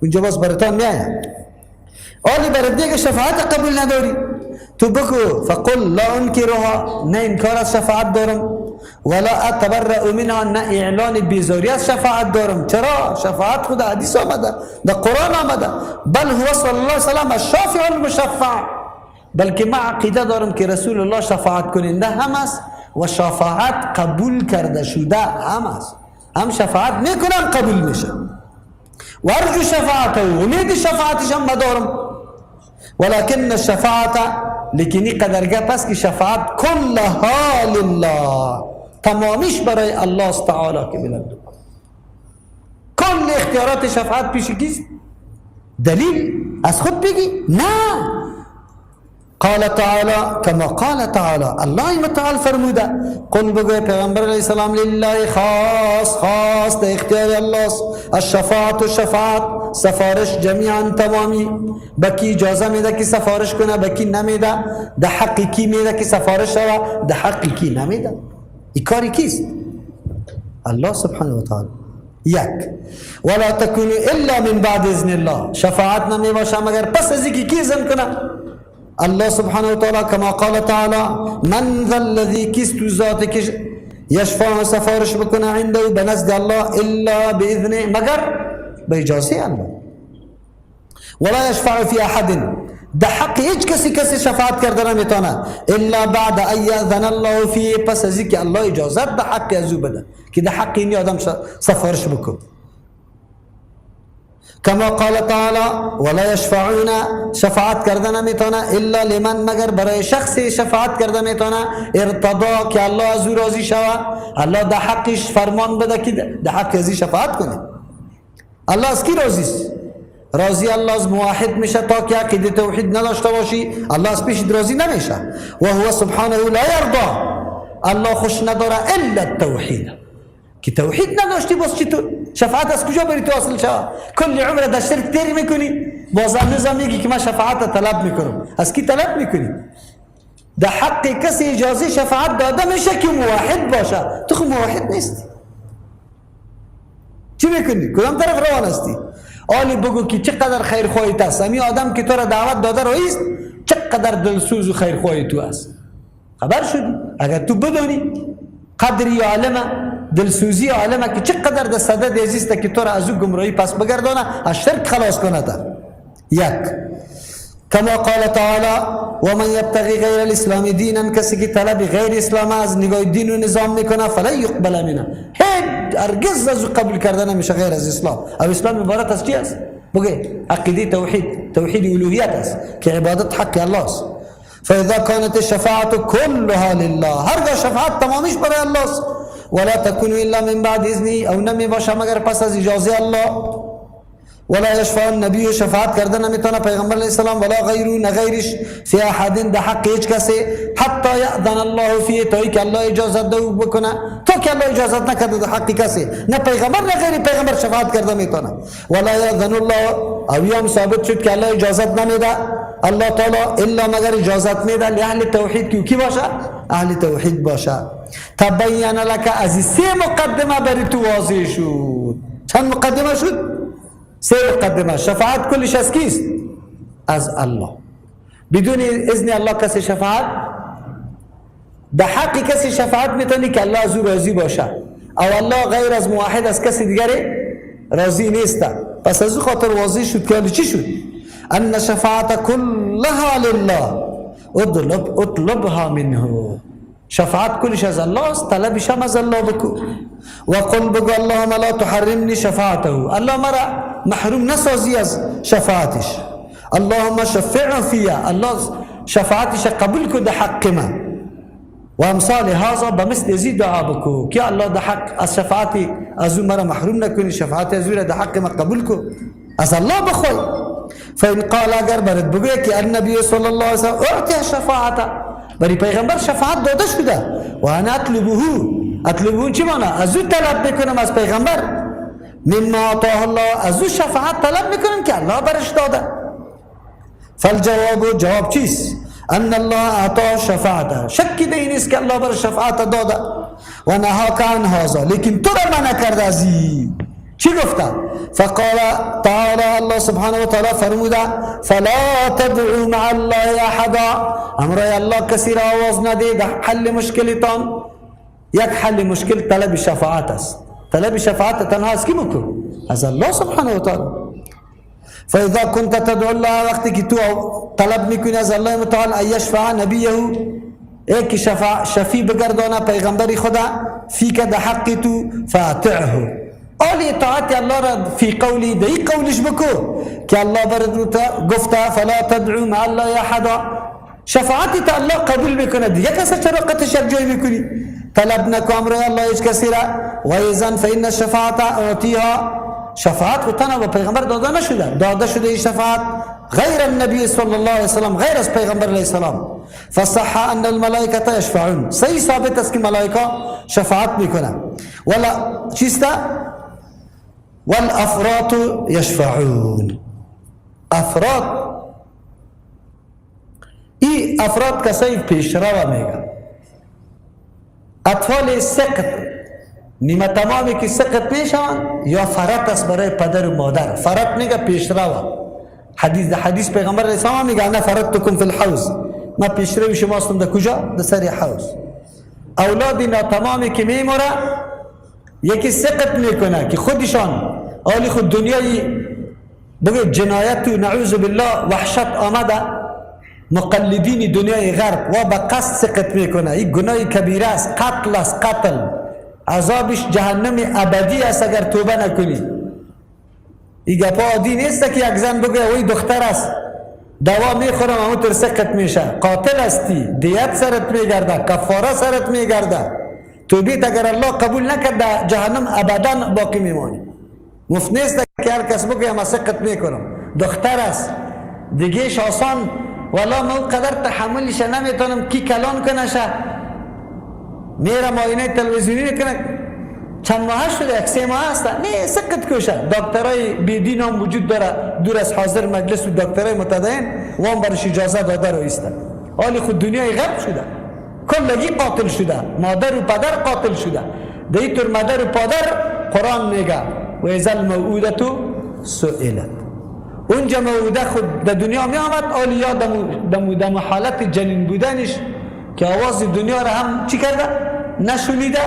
اونجا باز براتان میآید. آلی برات دیگه شفاعت قبول نداری، تو بگو فقل لا انکرها، نه انکار از شفاعت دارم، ولا اتبرأ منها، نه اعلان بیزاری از شفاعت دارم. چرا؟ شفاعت خود حدیث آمده، در قرآن آمده، بل هو صلی الله علیه وسلم الشافع المشفع، بلکه ما عقیده دارم که رسول الله شفاعت کننده هم است و شفاعت قبول کرده شده هم است، هم شفاعت میکنم قبول میشه. و ارجو شفاعته، امید شفاعتش هم دارم. ولكن الشفاعت، لیکن قدر گپ است که شفاعت کلها لله، تمامیش برای الله تعالی که بلند. کل اختیارات شفاعت پیش کیست؟ دلیل از خود بگی؟ نه. قال تعالی کما قال تعالی، الله متعال فرموده قل بگوی پیغمبر علیه السلام لله خاص، خاص ده اختیار الله است، الشفاعت و شفاعت سفارش جمیعا تمامی، بکی اجازه میده که سفارش کنه، بکی نمیده، ده حق کی میده که سفارش شوه، ده حق کی نمیده. این کاری کیست؟ الله سبحانه و تعالی. یک، ولا تکون الا من بعد اذن الله، شفاعت نمی باشه مگر پس از اینکه کی اذن کنه؟ الله سبحانه و تعالی. کما قال تعالی من ذا الذي کیست ذات که یشفع سفارش بکنه عنده بنزد الله الا باذنه، مگر به اجازه الله. ولا یشفع فی احد، ده حق هیچ کسی کسی شفاعت کرده نمیتونه الا بعد ان یاذن الله فیه، پس از اینکه الله اجازت ده حق از او بده که ده حق این آدم سفارش بکن. کما قال تعالی ولا یشفعون، شفاعت کرده نمیتونه الا لمن، مگر برای شخصی شفاعت کرده میتونه ارتضا، که الله از او راضی شوه، الله ده حقش فرمان بده که ده حق ازی شفاعت کنه. الله از کی راضی است؟ راضی الله از موحد میشه، تا که عقیده توحید نداشته باشی الله از پیش راضی نمیشه. و هو سبحانه لا یرضا، الله خوش نداره الا التوحید، که توحید نداشتی باز چطور شفاعت از کجا بری تو اصل شوه؟ کل عمر در شرک تیر میکنی، باز هنوز میگی که من شفاعت طلب میکنم. از کی طلب میکنی؟ در حق کسی اجازه شفاعت داده میشه که موحد باشه، تو خو موحد نیستی، چی میکنی؟ کدام طرف روان هستی؟ آلی بگو که چقدر خیرخواهی است، همین آدم که تو را دعوت داده رئیس چقدر دلسوز و خیرخواهی تو است. خبر شدی؟ اگر تو بدانی قدری عالمه، دلسوزی عالمه که چقدر در صدد عزیز که تو را از او گمراهی پس بگردانه، از شرک خلاص کنه. یک، کما قال تعالی و من یبتغی غیر الاسلام دینا، کسی که طلب غیر اسلام از نگاه دین و نظام میکنه، فلا یقبل منه، هیچ هرگز از او قبول کرده نمیشه غیر از اسلام. او اسلام عبارت از چی است؟ بگه عقیده توحید، توحید الوهیت است که عبادت حق الله است. فاذا كانت الشفاعة كلها لله، هرگاه شفاعت تمامیش برای الله است، ولا تكون الا من بعد اذنه، او نمی باشه مگر پس از اجازه الله. ولا یشفع النبی، شفاعت کرده نمیتونه پیغمبر علیه السلام، ولا غیره، نه غیرش، فی احد، در حق هیچ کسی، حتی یأذن الله فیه، تا که الله اجازت ده او بکنه. تا که الله اجازت نکرده در حق کسی، نه پیغمبر نه غیر پیغمبر شفاعت کرده میتونه. ولا یأذن الله، او هم ثابت شد که الله اجازت نمیده الله تعالی الا مگر اجازت میده لاهل توحید، که کی باشه؟ اهل توحید باشه. تبین لک، از سه مقدمه بری تو واضح شد. چند مقدمه شد؟ سه مقدمه. شفاعت کلش از کیست؟ از الله. بدون اذن الله کسی شفاعت به حق کسی شفاعت میتونی که الله از او راضی باشه، او الله غیر از موحد از کسی دیگری راضی نیست. پس از او خاطر واضح شد که چی شد؟ ان شفاعت كلها لله اطلبها منه، شفاعت کلش از الله است، طلبش هم از الله بکو. و قل، بگو اللهم لا تحرمنی شفاعته، الله مرا محروم نسازی از شفاعتش. اللهم شفعه فیا، الله شفاعتش قبول کو ده حق من. و امثال هذا، به مثل ازی دعا بکو که الله ده حق از شفاعت از او مرا محروم نکنی، شفاعت از او را ده حق من قبول کو، از الله بخوای. فإن قال، اگر برات بگوید که النبی صلی الله علیه وسلم اعطی شفاعته، برای پیغمبر شفاعت داده شده، و انا اطلبه، اطلبه چی معنی؟ از او طلب میکنم از پیغمبر، مما اعطاه الله، از او شفاعت طلب میکنم که الله برش داده. فالجواب، جواب چیست؟ ان الله اعطاه شفاعته، شکی در این نیست که الله بر شفاعت داده، و نهاک عن هذا، لیکن تو را منع کرده از این. چی گفته؟ فقال تعالی، الله سبحانه و تعالی فرموده فلا تدعو مع الله احدا، امرای الله کسی را آواز نده در حل مشکلتان. یک حل مشکل طلب شفاعت است. طلب شفاعت تنها از کی بکن؟ از الله سبحانه و تعالی. فاذا كنت تدعو الله، وقتی که تو طلب میکنی از الله متعال ان یشفع نبیه، ای که شفیع بگردانه پیغمبر خدا، فیک، در حق تو، فاطعه، آلی اطاعت الله را فی قولی، دی قولش بکو که الله برات گفته فلا تدعو مع الله احدا. شفاعت تا الله قبول میکنه، دیگه کسی چرا قطش یک جای میکنی؟ طلب نکو امر الله هیچ کسی را. و اذن فإن الشفاعت اعطیها، شفاعت خو تنها به پیغمبر داده نشده، داده شده این شفاعت غیر النبی صلی الله علیه وسلم، غیر از پیغمبر علیه السلام. فصح ان الملائکه یشفعون، صحیح ثابت است که ملائکه شفاعت میکنن. ولا چیست؟ والافراط یشفعون. افراط، ای افراط کسایی پیشرو میگه، اطفال سقط، نیمه تمامی که سقط میشوند یا فرط است برای پدر و مادر. فرط میگه پیشرو. حدیث، حدیث پیغمبر علیه السلام میگه انا فرطکم فی الحوض، ما پیشروی شما هستم در کجا؟ در سر حوض. اولاد ناتمامی که میموره، یکی سقط میکنه که خودشان آلی خود دنیای بگه جنایت و نعوذ بالله وحشت آمده، مقلدین دنیای غرب و به قصد سقط میکنه. این گناه کبیره است، قتل است، قتل، عذابش جهنم ابدی است اگر توبه نکنی. این گپا عادی نیست که یک زن بگه وی دختر است دوا میخورم همونطور سقط میشه. قاتل هستی، دیت سرت میگرده، کفاره سرت میگرده. توبیت اگر الله قبول نکرد در جهنم ابدا باقی میمانی. مفت نیست که هر کس بگه ما سقط میکنم، دختر است دیگهش آسان، والا ما قدر تحملش نمیتونم کی کلان کنه شه، میره معاینه تلویزیونی میکنه، چند ماه شده، یک سه ماه است، نه سقط کوشه. دکترای بیدین هم وجود داره دور از حاضر مجلس و دکترای متدین و هم برش اجازه داده رو ایسته. حال خود دنیای غرب شده، کلگی قاتل شده، مادر و پدر قاتل شده. دیتر مادر و پدر قرآن میگه و اذا الموءودة سئلت. اونجا موعوده خود در دنیا می آمد، آلیا دمو دمو حالت جنین بودنش که آواز دنیا را هم چی کرده؟ نشنیده،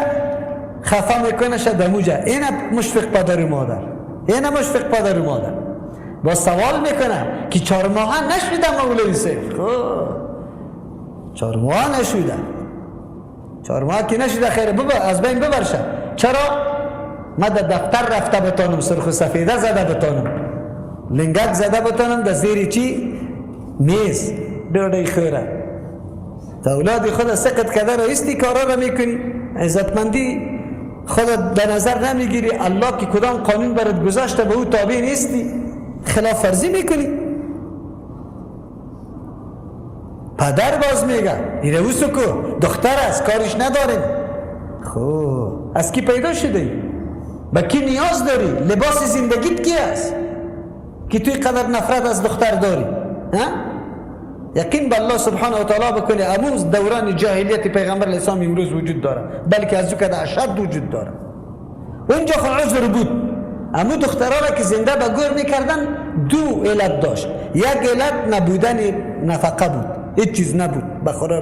خفه میکنه شه دموجه. اینه مشفق پدر و مادر، اینه مشفق پدر و مادر با سوال میکنه که 4 ماه نشنیدم مولوی صاحب. خب 4 ماه نشده. 4 ماه که نشده، خیر ببر، از بین ببرشه. چرا؟ ما در دفتر رفته بتانم، سرخ و سفیده زده بتانم، لنگک زده بتانم در زیر چی؟ میز. ډوډۍ خوره. تا اولاد خود سقط کرده را استی کارا را میکنی، عزتمندی خود در نظر نمیگیری. الله که کدام قانون برات گذاشته به او تابع نیستی، خلاف ورزی میکنی. پدر باز میگه ایره کو دختر است، کارش نداریم. خب از کی پیدا شده ای؟ به کی نیاز داری؟ لباس زندگیت کی است که توی قدر نفرت از دختر داری؟ ها؟ یقین به الله سبحانه و تعالی بکنی اموز دوران جاهلیت پیغمبر اسلام امروز وجود داره، بلکه از او که اشد وجود داره. اونجا خو عذر بود. امو دخترها را که زنده به گور میکردن دو علت داشت. یک علت نبودن نفقه بود، هیچ چیز نبود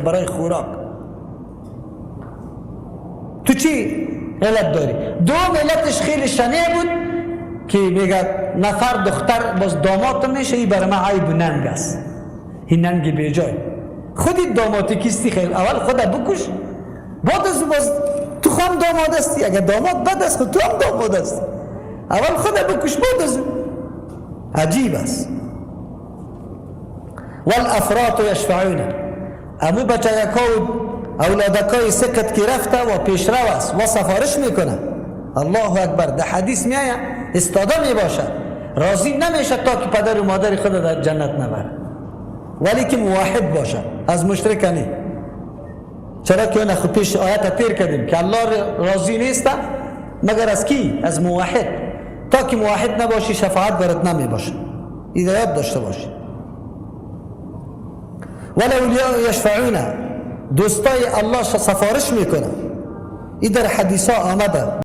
برای خوراک. تو چی علت داری؟ دوم علتش خیلی شنیع بود که میگه نفر دختر باز داماد میشه، این برای من عیب و ننگ است، این ننگ بیجای. خودی دامادی کیستی؟ خیلی اول خود بکش، بعد از باز تو خام داماد هستی. اگر داماد بد است خود تو هم داماد هستی. اول خود بکش بعد از. عجیب است. والافراط یشفعون، امو بچگکا و اولادکای سکت که رفته و پیشرو است و سفارش میکنه. الله اکبر. در حدیث میآید استاده میباشه، راضی نمیشه تا که پدر و مادر خود در جنت نبره، ولی که موحد باشه، از مشرک نی. چرا که اون خود پیش آیت تیر کردیم که الله راضی نیست مگر از کی؟ از موحد. تا که موحد نباشی شفاعت برات نمی باشه. این یاد داشته باشی. ولولیاء یشفعون، دوستای الله سفارش میکنه. این در حدیث ها آمده.